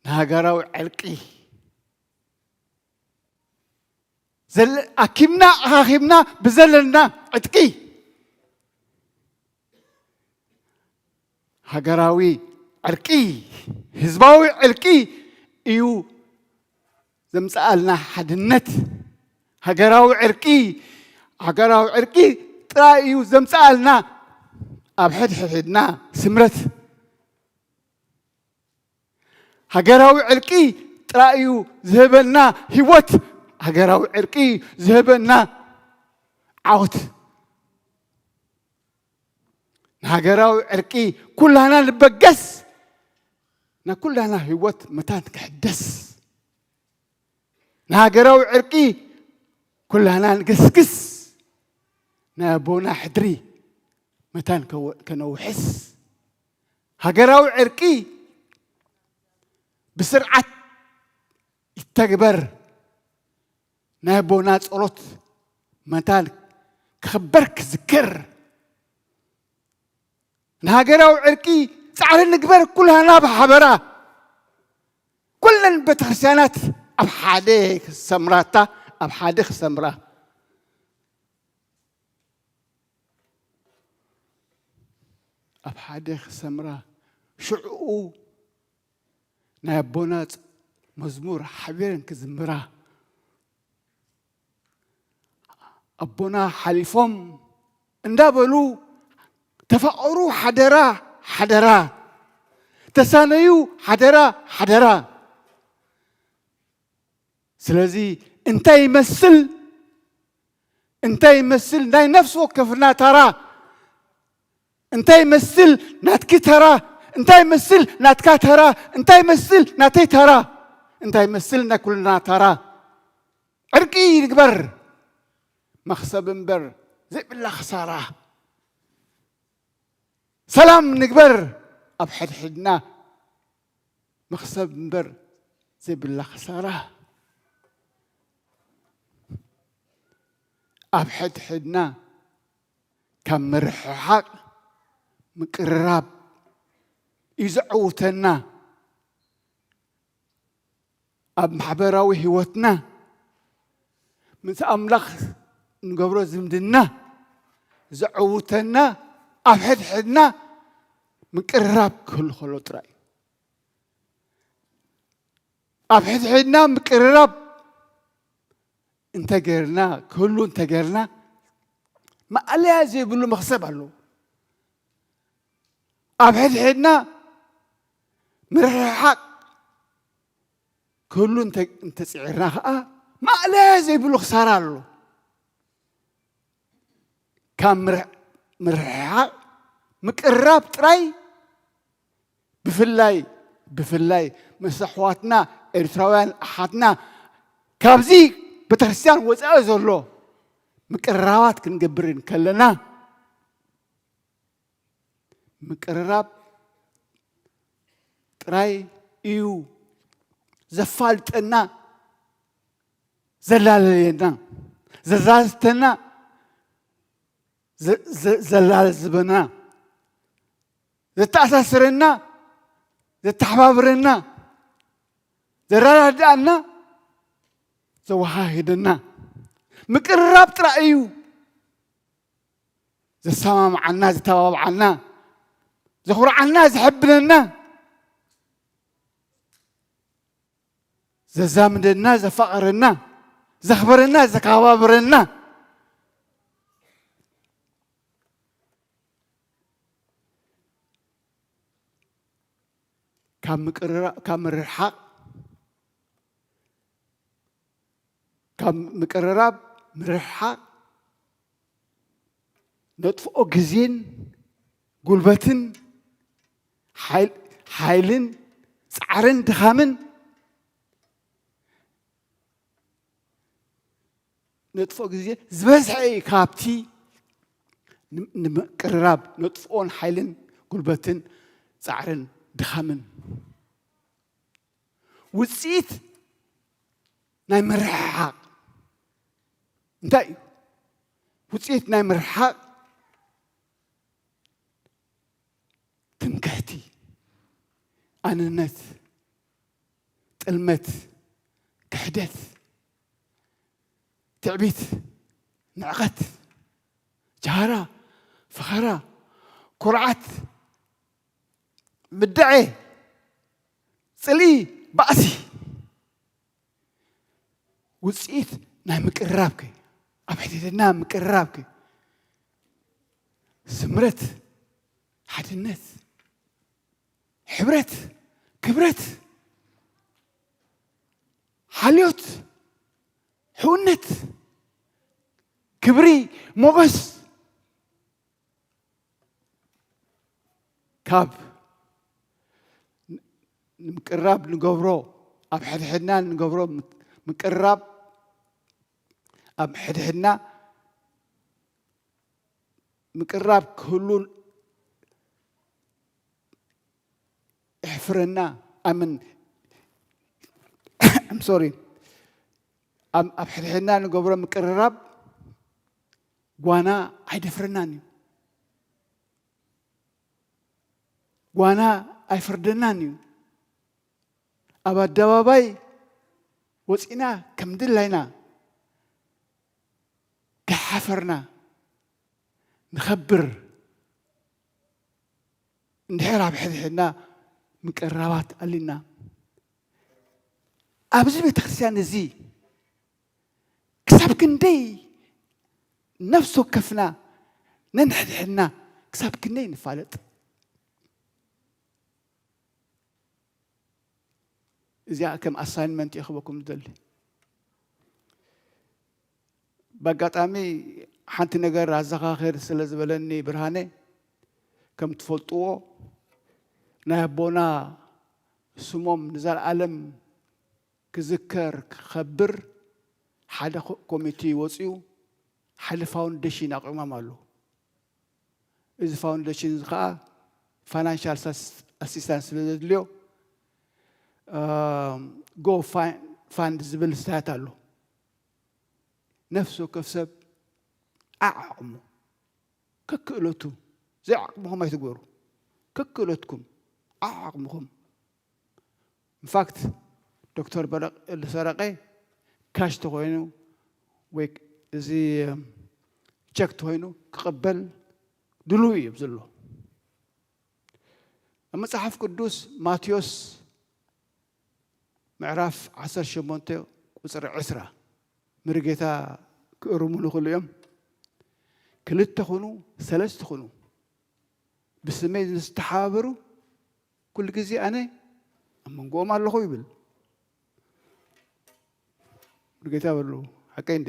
ንሃገራዊ ዕርቂ። ዘለ-፣ ኣኪብና ኣኻኺብና ብዘለና ዕጥቂ ሃገራዊ ዕርቂ፣ ህዝባዊ ዕርቂ እዩ ዘምጽኣልና ሓድነት። ሃገራዊ ዕርቂ፣ ሃገራዊ ዕርቂ ጥራይ እዩ ዘምጽኣልና ኣብ ሕድሕድና ስምረት። ሃገራዊ ዕርቂ ጥራይ እዩ ዝህበና ህይወት። ሃገራዊ ዕርቂ ዝህበና ዓወት። ንሃገራዊ ዕርቂ ኩላና ንበገስ፣ ናይ ኩላና ህይወት መታን ክሕደስ። ንሃገራዊ ዕርቂ ኩላና ንገስግስ፣ ናይ ኣቦና ሕድሪ መታን ከወ-፣ ከነውሕስ። ሃገራዊ ዕርቂ ብስርዓት ይተግበር፣ ናይ ኣቦና ጸሎት መታን ክኽበር ክዝክር። ንሃገራዊ ዕርቂ ጻዕሪ ንግበር ኩላና ብሓበራ። ኩለን ቤተክርስትያናት ኣብ ሓደ ክሰምራታ፣ ኣብ ሓደ ክሰምራ። ኣብ ሓደ ክሰምራ። ሽዕኡ ናይ ኣቦና ፅ-፣ መዝሙር ሓቢረን ክዝምራ። ኣቦና ሓሊፎም እንዳበሉ፣ "ተፋቐሩ ሓደራ፣ ሓደራ፣ ተሳነዩ ሓደራ፣ ሓደራ።" ስለዚ እንታይ ይመስል፣ እንታይ ይመስል ናይ ነፍሲ ወከፍና ተራ? እንታይ ይመስል ናትኪ ተራ? እንታይ ይመስል ናትካ ተራ? እንታይ ይመስል ናተይ ተራ? እንታይ ይመስል ናይ ኩልና ተራ? ዕርቂ ንግበር፣ መኽሰብ እምበር ዘይብላ ክሳራ። ሰላም ንግበር ኣብ ሕድሕድና፣ መኽሰብ እምበር ዘይብላ ክሳራ። ኣብ ሕድሕድና ካብ ምርሕሓቕ ምቅርራብ እዩ ዘዕውተና። ኣብ ማሕበራዊ ህይወትና ምስ ኣምላኽ ንገብሮ ዝምድና ዘዕውተና ኣብ ሕድሕድና ምቅርራብ ክህሉ ከሎ ጥራይ እዩ። ኣብ ሕድሕድና ምቅርራብ እንተገርና ክህሉ እንተገርና ማእለያ ዘይብሉ መኽሰብ ኣለዎ። ኣብ ሕድሕድና ምርሕሓቕ ክህሉ እንተ- እንተፅዒርና ከዓ ማእለያ ዘይብሉ ክሳራ ኣሎ። ካብ ምርሕ- ምርሕሓቕ ምቅርራብ ጥራይ ብፍላይ ብፍላይ ምስ ኣሕዋትና ኤርትራውያን ኣሓትና ካብዚ ቤተክርስትያን ወፃኢ ዘሎ ምቅርራባት ክንገብር እንከለና ምቅርራብ ጥራይ እዩ ዘፋልጠና፣ ዘላለየና፣ ዘዛዝተና፣ ዘ- ዘ- ዘላዝበና፣ ዘተኣሳስረና፣ ዘተሓባብረና፣ ዘረዳድኣና፣ ዘወሃህደና ምቅርራብ ጥራይ እዩ። ዘሰማምዓና፣ ዘተባብዓና፣ ዘኹርዓና፣ ዘሐብነና፣ ዘዛምደና፣ ዘፋቕረና፣ ዘኽበረና፣ ዘከባብረና ካብ ምቅርራ- ካብ ምርሕሓቕ ካብ ምቅርራብ ምርሕሓቕ ነጥፍኦ ግዜን ጉልበትን ሓይል- ሓይልን ፃዕርን ድኻምን ነጥፍኦ ግዜ ዝበዝሐ እዩ ካብቲ ን- ንምቅርራብ ነጥፍኦን ሓይልን ጉልበትን ፃዕርን ድኻምን ውፅኢት ናይ ምርሕሓቕ እንታይ እዩ? ውፅኢት ናይ ምርሕሓቕ ትምክሕቲ፣ ኣንነት፣ ጥልመት፣ ክሕደት፣ ትዕቢት፣ ንዕቐት፣ ጃህራ፣ ፈኸራ፣ ኩርዓት፣ ምድዐ፣ ፅልኢ፣ ባእሲ ውፅኢት ናይ ምቅርራብ ከ ኣብ ሕድሕድና ምቅርራብ ከ ስምረት፣ ሓድነት፣ ሕብረት፣ ክብረት፣ ሓልዮት፣ ሕውነት፣ ክብሪ፣ ሞገስ ካብ ንምቅርራብ ንገብሮ ኣብ ሕድሕድና ንገብሮ ምቅርራብ ኣብ ሕድሕድና ምቅርራብ ክህሉ እሕፍረና ኣምን ሶሪ ኣብ ሕድሕድና ንገብሮ ምቅርራብ ጓና ኣይደፍረናን እዩ። ጓና ኣይፈርደናን እዩ። ኣብ ኣደባባይ ወፂና ከም ድላይና ከይሓፈርና ንኸብር እንድሕር ኣብ ሕድሕድና ምቅርራባት ኣልና ኣብዚ ቤተክርስትያን እዚ ክሳብ ክንደይ ነፍሲ ወከፍና ነንሕድሕድና ክሳብ ክንደይ ንፋለጥ? እዚኣ ከም ኣሳይንመንት እየ ክበኩም ዝደሊ። ብኣጋጣሚ ሓንቲ ነገር ኣዘኻኽር ስለ ዝበለኒ ብርሃነ ከም ትፈልጥዎ ናይ ኣቦና ስሞም ንዘለኣለም ክዝከር ክኸብር ሓደ ኮሚቴ ወፂኡ ሓደ ፋውንዴሽን ኣቑሞም ኣለዉ። እዚ ፋውንዴሽን እዚ ከዓ ፋይናንሻል ኣሲስታንስ ስለ ዘድልዮ ጎ ፋንድ ዝብል ስታያት ኣሎ። ነፍሲ ወከፍ ሰብ ዓዓቕሙ ከክእለቱ ዘይዓቕምኹም ኣይትግበሩ። ከክእለትኩም ዓዓቕምኹም ኢንፋክት ዶክተር በረቕ ልሰረቐ ካሽ ተኾይኑ ወይ እዚ ቸክ ተኾይኑ ክቕበል ድልው እዩ ዘሎ። ኣብ መጽሓፍ ቅዱስ ማቴዎስ ምዕራፍ ዓሰርተ ሸሞንተ ቁጽሪ ዕስራ ምርጌታ ክእርሙ ንኽእሉ እዮም። ክልተ ኹኑ ሰለስተ ኹኑ ብስመይ ዝተሓባበሩ ኩሉ ግዜ ኣነ ኣብ መንጎኦም ኣለኹ ይብል። ሙሉጌታ በሉ ሓቀይ እንዴ?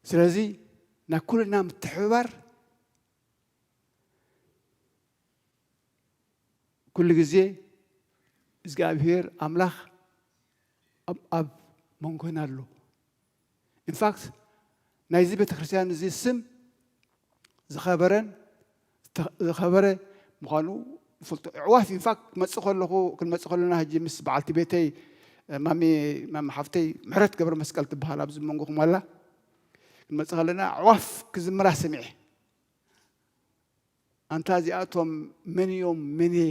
ስለዚ ናይ ኩልና ምትሕብባር ኩሉ ግዜ እግዚኣብሔር ኣምላኽ ኣብ ኣብ መንጎና ኣሎ። ኢንፋክት ናይዚ ቤተክርስትያን እዚ ስም ዝኸበረን ዝኸበረ ምዃኑ ይፈልጡ። ኣዕዋፍ ኢንፋክት ክመፅእ ከለኹ ክንመፅእ ከለና ሕጂ ምስ በዓልቲ ቤተይ ማሚ ማሚ ሓፍተይ ምሕረት ገብረ መስቀል ትበሃል ኣብዚ መንጎኹም ኣላ። ክንመፅእ ከለና ኣዕዋፍ ክዝምራ ሰሚዐ። ኣንታ እዚኣቶም መን እዮም? መን እየ?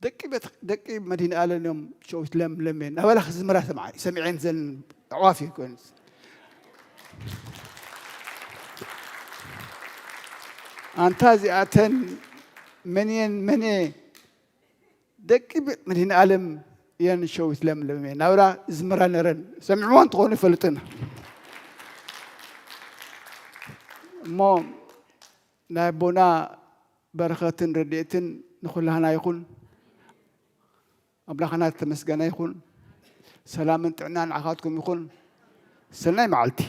ደቂ ቤት ደቂ መድህን ኣለም እዮም ሸዊት ለምለሜ እናበላ ክዝምራ ሰምዓ ሰሚዐን ዘን ኣዕዋፍ እየ ኮይኑ። ኣንታ እዚኣተን መን እየን? መን እየ? ደቂ ቤት መድህን ኣለም እየን ሸዊት ለምለሜ እናበላ ዝምራ ነረን። ሰሚዕዎ እንትኾኑ ይፈልጥን እሞ ናይ ኣቦና በረኸትን ረድኤትን ንኹላህና ይኹን። ኣምላኽና ዝተመስገነ ይኹን። ሰላምን ጥዕናን ንዓኻትኩም ይኹን። ሰናይ መዓልቲ።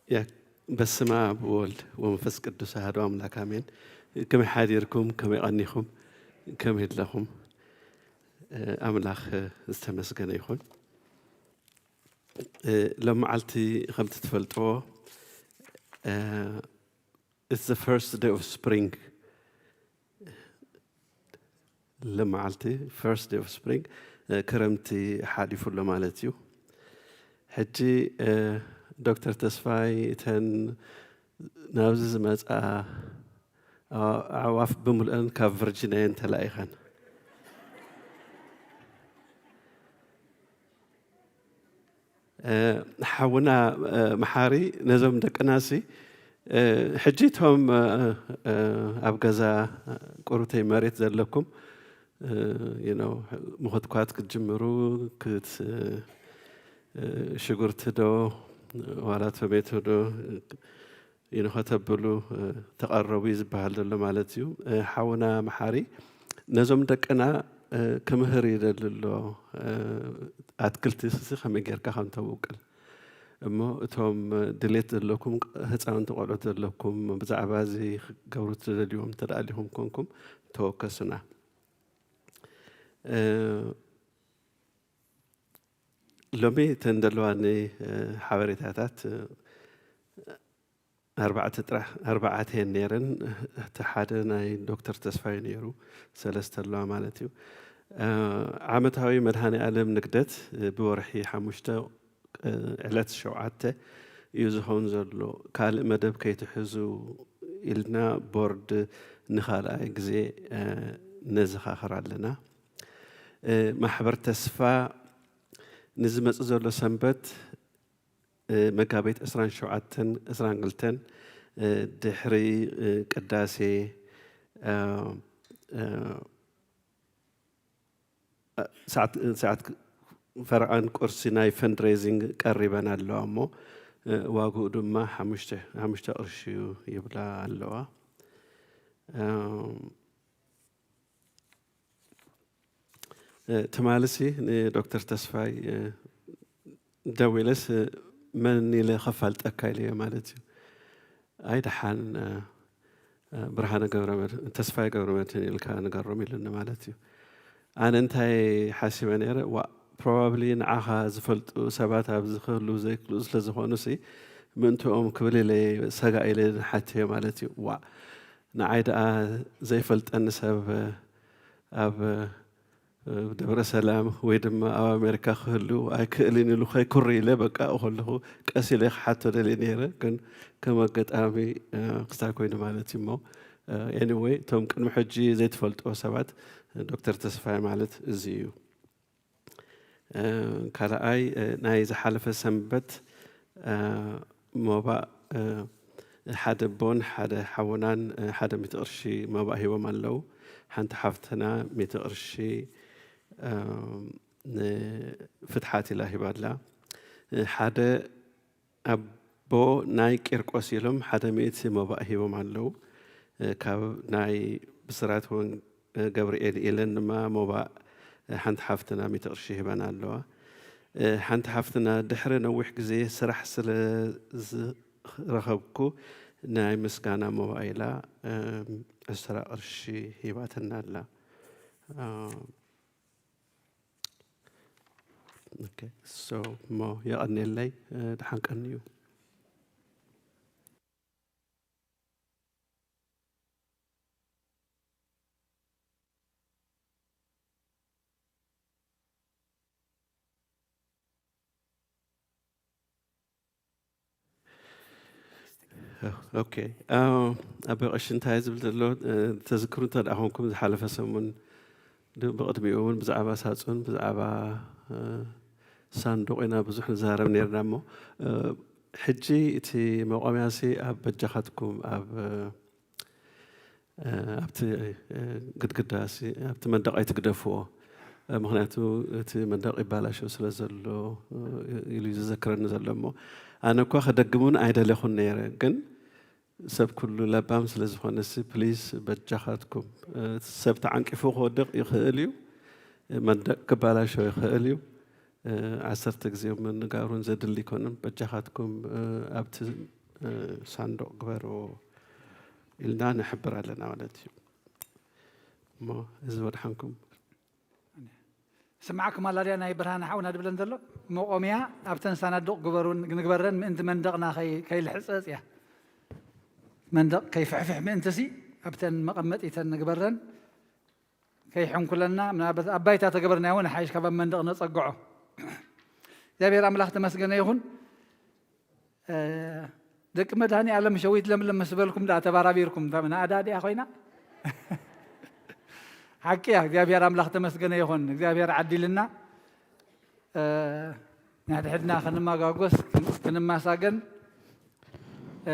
ያ በስመ አብ ወወልድ ወመንፈስ ቅዱስ አሐዱ አምላክ አሜን። ከመይ ሓዲርኩም? ከመይ ቀኒኹም? ከመይ ኣለኹም? እ፣ ኣምላኽ፣ እ፣ ዝተመስገነ ይኹን። እ፣ ሎም መዓልቲ ከምቲ ትፈልጥዎ፣ እ፣ it's the first day of spring። ለመዓልቲ ፈርስት ዴይ ኦፍ ስፕሪንግ፣ እ፣ ክረምቲ ሓሊፉ ኣሎ ማለት እዩ። ሕጂ፣ እ፣ ዶክተር ተስፋይ እተን ናብዚ ዝመጻ፣ እ፣ ኣዕዋፍ ብምልአን ካብ ቨርጂንያ እየን ተላኢኸን። እ፣ ሓውና፣ እ፣ መሓሪ ነዞም ደቅናሲ፣ እ፣ ሕጂ እቶም፣ እ፣ እ፣ ኣብ ገዛ ቁሩተይ መሬት ዘለኩም፣ እ፣ you know፣ ምኹትኳት ክትጅምሩ፣ ክት-፣ እ፣ ሽጉርቲ ዶ ዋላ ቶሜቶ ዶ፣ you know፣ ከተብሉ፣ እ፣ ተቐረቡ እዩ ዝበሃል ዘሎ ማለት እዩ። እ፣ ሓውና መሓሪ ነዞም ደቅና፣ እ፣ ክምህር ይደሊ ኣሎ። እ፣ ኣትክልቲ ሲ ከመይ ጌርካ ከም ተብቅል እሞ እቶም ድሌት ዘለኩም ህፃውንቲ ቆልዑት ዘለኩም ብዛዕባ እዚ ክገብሩ ትደልይዎም እንተ ደኣ ኣሊኹም ኮንኩም ተወከሱና። እ፣ ሎሚ እተን ዘለዋኒ፣ እ፣ ሓበሬታታት፣ እ፣ ኣርባዕተ ጥራሕ፣ ኣርባዕተ እየን ነይረን። እቲ ሓደ ናይ ዶክተር ተስፋይ ነይሩ፣ ሰለስተ ኣለዋ ማለት እዩ። እ፣ ዓመታዊ መድሃኔ ኣለም ንግደት፣ እ፣ ብወርሒ ሓሙሽተ፣ እ፣ ዕለት ሸውዓተ እዩ ዝኸውን ዘሎ። ካልእ መደብ ከይትሕዙ ኢልና ቦርድ ንኻልኣይ ግዜ፣ እ፣ ነዘኻኽር ኣለና። እ፣ ማሕበር ተስፋ ንዝመጽእ ዘሎ ሰንበት፣ እ፣ መጋቢት ዕስራን ሸውዓተን፣ ዕስራን ክልተን፣ እ፣ ድሕሪ፣ እ፣ ቅዳሴ፣ እ፣ እ፣ ሰዓት፣ ሰዓት ፈረቓን ቁርሲ ናይ ፈንድሬዚንግ ቀሪበን ኣለዋ እሞ፣ እ፣ ዋግኡ ድማ ሓሙሽተ፣ ሓሙሽተ ቅርሺ እዩ ይብላ ኣለዋ። እ፣ እ፣ ትማልሲ ንዶክተር ተስፋይ፣ እ፣ ደዊለስ፣ እ፣ መን ኢለ ከፋልጠካ ኢለዮ ማለት እዩ። ኣይ ደሓን፣ እ፣ እ፣ ብርሃነ ገብረመድ-፣ ተስፋይ ገብረመድህን ኢልካ ንገሮም ኢሉኒ ማለት እዩ። ኣነ እንታይ ሓሲበ ነይረ፣ ዋ፣ ፕሮባብሊ ንዓኻ ዝፈልጡ ሰባት ኣብዚ ክህልዉ ዘይክእሉ ስለ ዝኾኑ ሲ፣ ምእንትኦም ክብል ኢለ ሰጋእ ኢለ ንሓትዮ ማለት እዩ። ዋ፣ ንዓይ ደኣ ዘይፈልጠኒ ሰብ ኣብ ደብረ ሰላም ወይ ድማ ኣብ ኣሜሪካ ክህሉ ኣይክእልን ኢሉ ከይኩሪ ኢለ በቃ ከለኹ ቀስ ኢለ ክሓቶ ደልየ ነይረ። ግን ከም ኣጋጣሚ፣ እ፣ ክስታይ ኮይኑ ማለት እዩ እሞ፣ እ፣ ኤኒወይ እቶም ቅድሚ ሕጂ ዘይትፈልጥዎ ሰባት ዶክተር ተስፋይ ማለት እዚ እዩ። እ፣ ካልኣይ፣ እ፣ ናይ ዝሓለፈ ሰንበት፣ እ፣ ሞባእ፣ እ፣ ሓደ ኣቦን ሓደ ሓውናን፣ እ፣ ሓደ ሚእቲ ቅርሺ ሞባእ ሂቦም ኣለዉ። ሓንቲ ሓፍትና ሚእቲ ቅርሺ፣ እ፣ ንፍትሓት ኢላ ሂባ ኣላ። እ፣ ሓደ ኣቦ ናይ ቂርቆስ ኢሎም ሓደ ሚእቲ ሞባእ ሂቦም ኣለዉ። እ፣ ካብ ናይ ብስራት ወን-፣ እ፣ ገብርኤል ኢለን ድማ ሞባእ፣ እ፣ ሓንቲ ሓፍትና ሚእቲ ቅርሺ ሂበን ኣለዋ። እ፣ ሓንቲ ሓፍትና ድሕሪ ነዊሕ ግዜ ስራሕ ስለ ዝረኸብኩ ናይ ምስጋና ሞባእ ኢላ፣ እ፣ ዕስራ ቅርሺ ሂባትና ኣላ። እ፣ ኦኬ፣ ሶ፣ እሞ የቐንየለይ፣ እ፣ ደሓን ቀንዩ። ኦኬ፣ እ፣ ኣቦ ቀሺ እንታይ ዝብል ዘሎ፣ እ፣ ተዝክሩ እንተ ደኣ ኮንኩም ዝሓለፈ ሰሙን ድ-፣ ብቕድሚኡ እውን ብዛዕባ ሳጹን፣ ብዛዕባ፣ እ፣ ሳንዱቕ ኢና ብዙሕ ንዛረብ ነይርና እሞ፣ እ፣ ሕጂ እቲ መቆምያሲ ኣብ በጃኻትኩም፣ ኣብ፣ እ፣ ኣብቲ፣ እ፣ ግድግዳሲ፣ ኣብቲ መንደቕ ኣይትግደፍዎ። እ፣ ምኽንያቱ እቲ መንደቕ ይባላሾ ስለ ዘሎ፣ እ፣ ኢሉ እዩ ዝዘክረኒ ዘሎ እሞ፣ ኣነ እኳ ከደግም እውን ኣይደለኹን ነይረ። ግን ሰብ ኩሉ ለባም ስለ ዝኾነሲ፣ ፕሊስ በጃኻትኩም፣ እ፣ ሰብ ተዓንቂፉ ክወድቕ ይኽእል እዩ፣ መንደቕ ክባላሾ ይኽእል እዩ። እ፣ ዓሰርተ ግዜ ምንጋሩን ዘድሊ ኣይኮነን። በጃኻትኩም፣ እ፣ ኣብቲ፣ እ፣ ሳንዱቕ ግበርዎ ኢልና ንሕብር ኣለና ማለት እዩ። እሞ ህዝቢ ወድሓንኩም። ስምዓኩም ኣላ ድያ ናይ ብርሃነ ሓውና ድብለን ዘሎ? መቆምያ ኣብተን ሳናዱቕ ግበሩን፣ ንግበረን ምእንቲ መንደቕና ከይ-፣ ከይልሕጸጽ እያ። መንደቕ ከይፍሕፍሕ ምእንትሲ ኣብተን መቐመጢተን ንግበረን ከይሕንኩለና፣ ምናልባት ኣብ ባይታ ተገበርናዮ እውን ሓይሽ ካብ ኣብ መንደቕ ነጸግዖ። እግዚኣብሔር ኣምላኽ ተመስገነ ይኹን። እ፣ ደቂ መድሃኔ ኣለም ሸዊት ለምለም ምስ በልኩም ደኣ ተባራቢርኩም፣ እታ ምና ኣዳድያ ኮይና። ሓቂ እያ፣ እግዚኣብሔር ኣምላኽ ተመስገነ ይኹን። እግዚኣብሔር ዓዲልና፣ እ፣ ንሕድሕድና ክንማጋጎስ፣ ክን-፣ ክንማሳገን፣ እ፣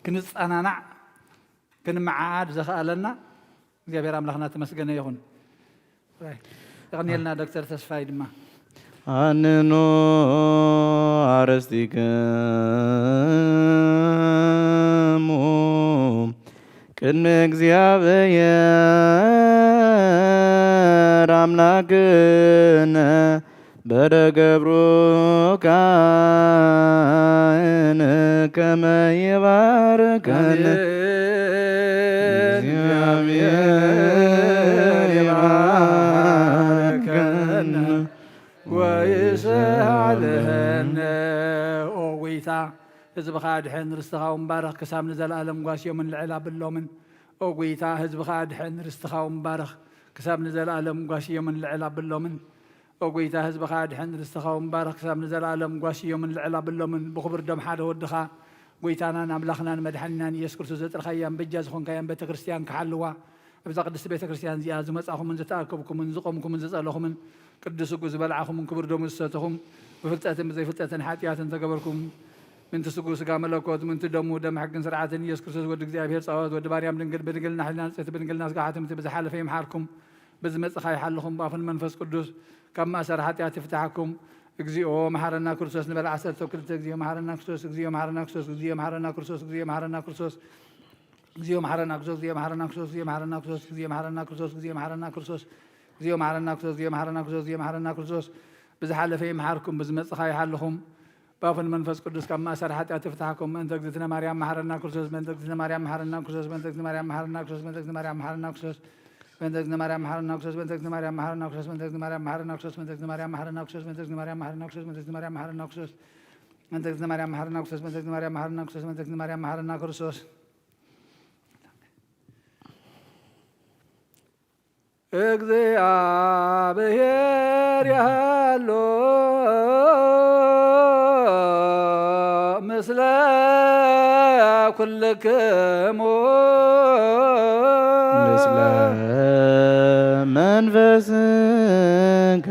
ክንጸናናዕ፣ ክንመዓዓድ ዘኽኣለና እግዚኣብሔር ኣምላኽና ተመስገነ ይኹን። የቐንየልና ዶክተር ተስፋይ ድማ። ኣንኑ ኣረስቲክሙ ቅድሚ እግዚኣብሔር ኣምላክነ በደ ገብሩ ካህን ከመ ይባርከን። ኣሜን። እግዚኣብሔር ይባርከን ወይስሃልህን። ኦ ጎይታ፣ ህዝብኻ ኣድሕን፣ ርስትኻ እውን ባርኽ፣ ክሳብ ንዘለኣለም ጓስዮምን ልዕል ኣብሎምን። ኦ ጎይታ፣ ህዝብኻ ኣድሕን፣ ርስትኻ እውን ባርኽ፣ ክሳብ ንዘለኣለም ጓስዮምን ልዕል ኣብሎምን። ኦ ጎይታ፣ ህዝብኻ ኣድሕን፣ ርስትኻ እውን ባርኽ፣ ክሳብ ንዘለኣለም ጓስዮምን ልዕል ኣብሎምን። ብኽቡር ደም ሓደ ወድኻ፣ ጎይታናን ኣምላኽናን መድሓኒናን ኢየሱስ ክርስቶስ ዘጥርኻያን በጃ ዝኾንካያን ቤተ ክርስቲያን ክሓልዋ፣ ኣብዛ ቅድስቲ ቤተ ክርስቲያን እዚኣ ዝመጻኹምን ዝተኣከብኩምን ዝቖምኩምን ዝጸለኹምን፣ ቅዱስ ስጉ ዝበልዓኹምን ክቡር ደሙ ዝሰተኹም፣ ብፍልጠትን ብዘይፍልጠትን ሓጢኣትን ተገበርኩም፣ ምንቲ ስጉ ስጋ መለኮት፣ ምንቲ ደሙ ደም ሕግን ስርዓትን ኢየሱስ ክርስቶስ ወዲ እግዚኣብሔር ጸባኦት፣ ወዲ ማርያም ድንግል፣ ብድንግልና ሕልና ንጽሕቲ፣ ብድንግልና ስጋ ሓትምቲ፣ ብዝሓለፈ ይምሓርኩም፣ ብዝመጽእ ይሓልኹም፣ ብኣፉን መንፈስ ቅዱስ ካብ ማእሰር ሓጢኣት ይፍትሓኩም። እግዚኦ መሓረና ክርስቶስ ንበል ዓሰርተ ክልተ። እግዚኦ መሓረና ክርስቶስ፣ እግዚኦ መሓረና ክርስቶስ፣ እግዚኦ መሓረና ክርስቶስ፣ እግዚኦ መሓረና ክርስቶስ፣ እግዚኦ መሓረና ክርስቶስ፣ እግዚኦ መሓረና ክርስቶስ፣ እግዚኦ መሓረና ክርስቶስ፣ እግዚኦ መሓረና ክርስቶስ፣ እግዚኦ መሓረና ክርስቶስ፣ እግዚኦ መሓረና ክርስቶስ፣ እግዚኦ መሓረና ክርስቶስ፣ እግዚኦ መሓረና ክርስቶስ። ብዝሓለፈ ይምሓርኩም፣ ብዝመጽእ ይሓልኹም። ብኣፉን መንፈስ ቅዱስ ካብ ማእሰር ሓጢኣት ይፍትሓኩም። ምእንተ እግዝእትነ ማርያም መሓረና ክርስቶስ፣ ምእንተ እግዝእትነ ማርያም መሓረና ክርስቶስ፣ ምእንተ እግዝእትነ ማርያም መሓረና ክርስቶስ፣ ምእንተ እግዝእትነ ማርያም መሓረና ክርስቶስ። በእንተ እግዝእትነ ማርያም መሐረነ ክርስቶስ፣ በእንተ እግዝእትነ ማርያም መሐረነ ክርስቶስ፣ በእንተ እግዝእትነ ማርያም መሐረነ ክርስቶስ፣ በእንተ እግዝእትነ ማርያም መሐረነ ክርስቶስ፣ በእንተ እግዝእትነ ማርያም መሐረነ ክርስቶስ፣ በእንተ እግዝእትነ ማርያም መሐረነ ክርስቶስ፣ በእንተ እግዝእትነ ማርያም መሐረነ ክርስቶስ፣ በእንተ እግዝእትነ ማርያም መሐረነ ክርስቶስ። እግዚአብሔር ያህሎ ምስለ ኩልክሙ። ምስለ መንፈስከ።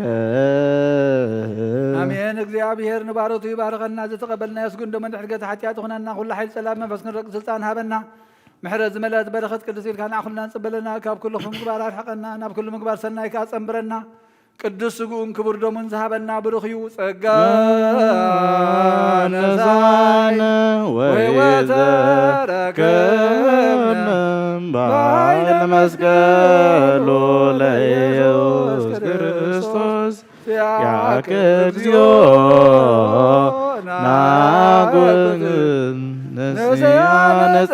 ኣሜን። እግዚኣብሔር ንባሮቱ ይባርኸና። ዝተቐበልናዮ ስግኡን ደሙን ድሕሪ ገታ ሓጢኣት ይኹነና። ኩሉ ሓይሊ ጸላም መንፈስ ክንረግጽ ስልጣን ሃበና። ምሕረት ዝመልአት በረኸት ቅድስት ኢልካ ንዓ ኩልና ንጽበለና። ካብ ኩሉ ክፉእ ምግባር ኣርሕቐና። ናብ ኩሉ ምግባር ሰናይ ከኣ ጸንብረና። ቅዱስ ስግኡን ክቡር ደሙን ዝሃበና ብሩኽ እዩ። ጸጋ ነሳይነ ነሳይነ ወሕይወተ ወሕይወተ ረከብነ ረከብነ በኃይለ በኃይለ መስቀሉ መስቀሉ ለኢየሱስ ለኢየሱስ ክርስቶስ። ክርስቶስ። ያከ ያከ እግዚኦ እግዚኦ ናጎግን ነስያነ ነስያነ ጸጋ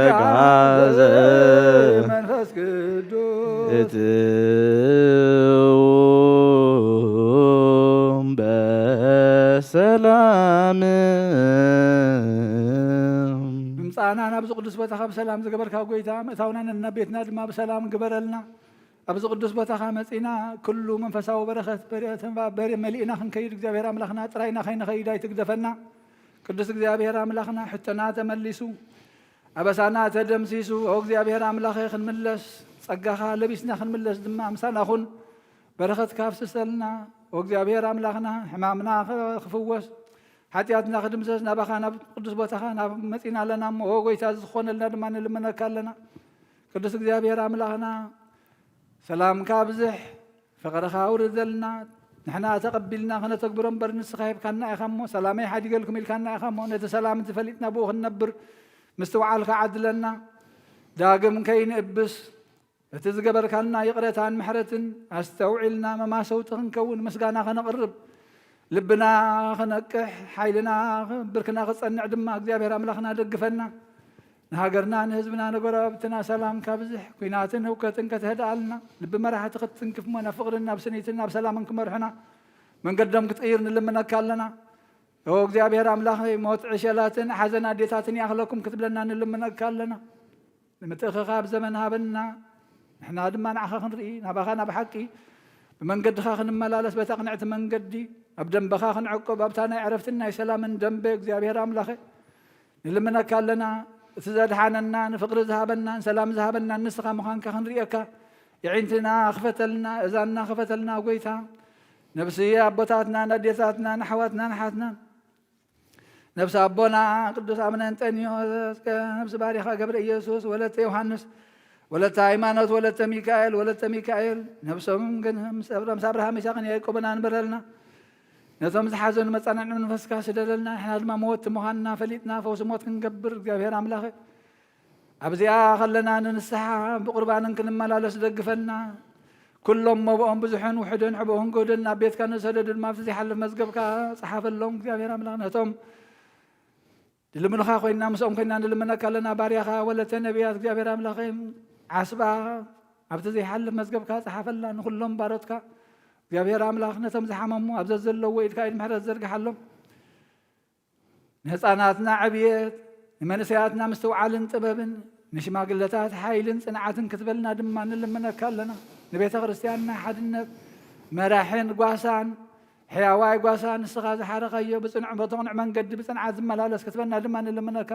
ጸጋ ዘ ዘመንፈስ ቅዱስ። እትው በሰላም። ምምጻእና ናብዚ ቅዱስ ቦታኻ ብሰላም ዝገበርካ ጎይታ፣ ምእታውና ናብ ቤትና ድማ ብሰላም ግበረልና። ኣብዚ ቅዱስ ቦታኻ መጺና፣ ኩሉ መንፈሳዊ በረኸት በረ-፣ በረ-፣ መሊእና ክንከይድ፣ እግዚኣብሔር ኣምላኽና፣ ጥራይና ከይንኸይድ ኣይትግደፈና። ቅዱስ እግዚኣብሔር ኣምላኽና፣ ሕቶና ተመሊሱ፣ ኣበሳና ተደምሲሱ፣ ኦ እግዚኣብሔር ኣምላኸ፣ ክንምለስ፣ ጸጋኻ ለቢስና ክንምለስ ድማ ምሳና ኩን። በረኸትካ ኣፍስሰልና፣ ኦ እግዚኣብሔር ኣምላኽና፣ ሕማምና ኸ-፣ ክፍወስ፣ ሓጢኣትና ክድምሰስ፣ ናባኻ፣ ናብ ቅዱስ ቦታኻ፣ ናብ መጺና ኣለና እሞ፣ ኦ ጎይታ፣ ዝኾነልና ድማ ንልምነካ ኣለና። ቅዱስ እግዚኣብሔር ኣምላኽና፣ ሰላምካ ኣብዝሕ፣ ፍቕርኻ ኣውርደልና። ንሕና ተቐቢልና ከነተግብሮ እምበር፣ ንስኻ ሂብካና ኢኻ እሞ፣ ሰላመይ ሓዲገልኩም ኢልካና ኢኻ እሞ፣ ነቲ ሰላም እቲ ፈሊጥና ብኡ ክንነብር ምስትውዓልካ ዓድለና። ዳግም ከይንእብስ፣ እቲ ዝገበርካልና ይቕረታን ምሕረትን ኣስተውዒልና መማሰውቲ ክንከውን ምስጋና ከነቕርብ፣ ልብና ክነቅሕ፣ ሓይልና ብርክና ክጸንዕ ድማ እግዚኣብሔር ኣምላኽና ደግፈና። ንሃገርና፣ ንህዝብና፣ ንጎረባብትና ሰላም ካብዝሕ፣ ኲናትን ህውከትን ከተህድኣልና፣ ልቢ መራሕቲ ክትትንክፍ እሞ ናብ ፍቕርን ናብ ስኒትን ናብ ሰላምን ክመርሑና መንገዶም ክትቕይር ንልምነካ ኣለና። ኦ እግዚኣብሔር ኣምላኸይ፣ ሞት ዕሸላትን ሓዘን ኣዴታትን ይኣኽለኩም ክትብለና ንልምነካ ኣለና። ንምትእኽኻብ ዘመን ሃበና፣ ንሕና ድማ ንዓኻ ክንርኢ፣ ናባኻ ናብ ሓቂ ብመንገድኻ ክንመላለስ፣ በታ ቅንዕቲ መንገዲ ኣብ ደንበኻ ክንዕቁብ፣ ኣብታ ናይ ዕረፍትን ናይ ሰላምን ደንበ እግዚኣብሔር ኣምላኸ ንልምነካ ኣለና። እቲ ዘድሓነና፣ ንፍቕሪ ዝሃበናን ሰላም ዝሃበናን ንስኻ ምዃንካ ክንርእየካ፣ የዒንትና ክፈተልና፣ እዛንና ክፈተልና ጎይታ። ነብሲ ኣቦታትናን ኣዴታትናን ኣሕዋትናን ኣሓትናን፣ ነብሲ ኣቦና ቅዱስ ኣቡነ እንጠንዮስ፣ ነብሲ ባሪኻ ገብረ ኢየሱስ፣ ወለተ ዮሃንስ፣ ወለተ ሃይማኖት፣ ወለተ ሚካኤል፣ ወለተ ሚካኤል፣ ነብሶም ግን ምስ ኣብራ-፣ ምስ ኣብርሃም፣ ይስሐቅን ያዕቆብን ኣንብረልና። ነቶም ዝሓዘኑ መጻንዒ መንፈስካ ስደደልና። ንሕና ድማ መወቲ ምዃንና ፈሊጥና ፈውሲ ሞት ክንገብር እግዚኣብሔር ኣምላኸ፣ ኣብዚኣ ከለና ንንስሓ ብቁርባንን ክንመላለስ ደግፈና። ኩሎም መብኦም ብዙሕን ውሑድን፣ ሕብኦም ጎደን ናብ ቤትካ ንዝሰደዱ ድማ ኣብቲ ዘይሓልፍ መዝገብካ ጸሓፈሎም። እግዚኣብሔር ኣምላኽ፣ ነቶም ድልምልኻ ኮይና፣ ምስኦም ኮይና ንልምነካ ኣለና። ባርያኻ ወለተ ነቢያት እግዚኣብሔር ኣምላኸ፣ ዓስባ ኣብቲ ዘይሓልፍ መዝገብካ ጸሓፈላ። ንኹሎም ባሮትካ እግዚኣብሔር ኣምላኽ፣ ነቶም ዝሓመሙ ኣብ ዘዘለዎ ኢድካ ኢድ ምሕረት ዘርግሓሎም። ንህፃናትና ዕብየት፣ ንመንእሰያትና ምስትውዓልን ጥበብን፣ ንሽማግለታት ሓይልን ጽንዓትን ክትበልና ድማ ንልምነካ ኣለና። ንቤተ ክርስቲያንና ሓድነት መራሕን ጓሳን፣ ሕያዋይ ጓሳ ንስኻ ዝሓረኻዮ ብጽኑዕ፣ በቲ ቅኑዕ መንገዲ ብጽንዓት ዝመላለስ ክትበልና ድማ ንልምነካ።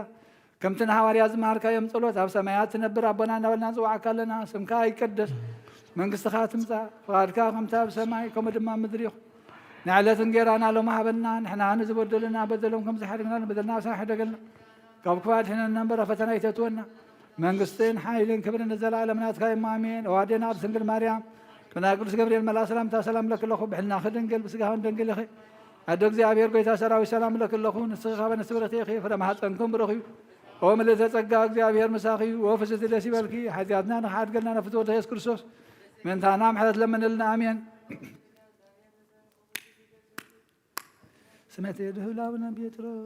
ከምቲ ንሃዋርያ ዝመሃርካዮም ጸሎት፣ ኣብ ሰማያት ትነብር ኣቦና እናበልና ንጽውዓካ ኣለና። ስምካ ይቀደስ፣ መንግስትኻ ትምጻእ፣ ፍቓድካ ከምቲ ኣብ ሰማይ ከምኡ ድማ ኣብ ምድሪ ይኹን። ንዕለት እንጌራና ሎሚ ሃበና፣ ንሕና ንዝበደሉና በደሎም ከም ዝሓደግና ንበደልና ኣሳሕደገልና፣ ካብ ክፉእ ኣድሕነና እምበር ኣብ ፈተና ኣይተእትወና። መንግስትን ሓይልን ክብርን ንዘለኣለም ናትካ እዩ፣ ኣሜን። ኦ ኣዴና ድንግል ማርያም፣ ቅዱስ ገብርኤል መልኣ ሰላምታ ሰላም ለኪ ኣለኹ፣ ብሕልናኺ ድንግል፣ ብስጋኺ እውን ድንግል ኢኺ። ኣደ እግዚኣብሔር፣ ጎይታ ሰራዊት፣ ሰላም ለኪ ኣለኹ፣ ንስኺ ካብ ኣንስቲ ብርኽቲ ኢኺ፣ ፍረ ማህፀንኩም ብሩኽ እዩ። ኦ ምልእተ ጸጋ፣ እግዚኣብሔር ምሳኺ እዩ። ኦ ፍስቲ ደስ ይበልኪ፣ ሓጢኣትና ንኽሓድገልና ናብ ፍትወ ወልድኺ ኢየሱስ ክርስቶስ ምእንታና ምሕረት ለምንልና። ኣሜን። ስመ ትድህብ ላቡነ ጴጥሮስ።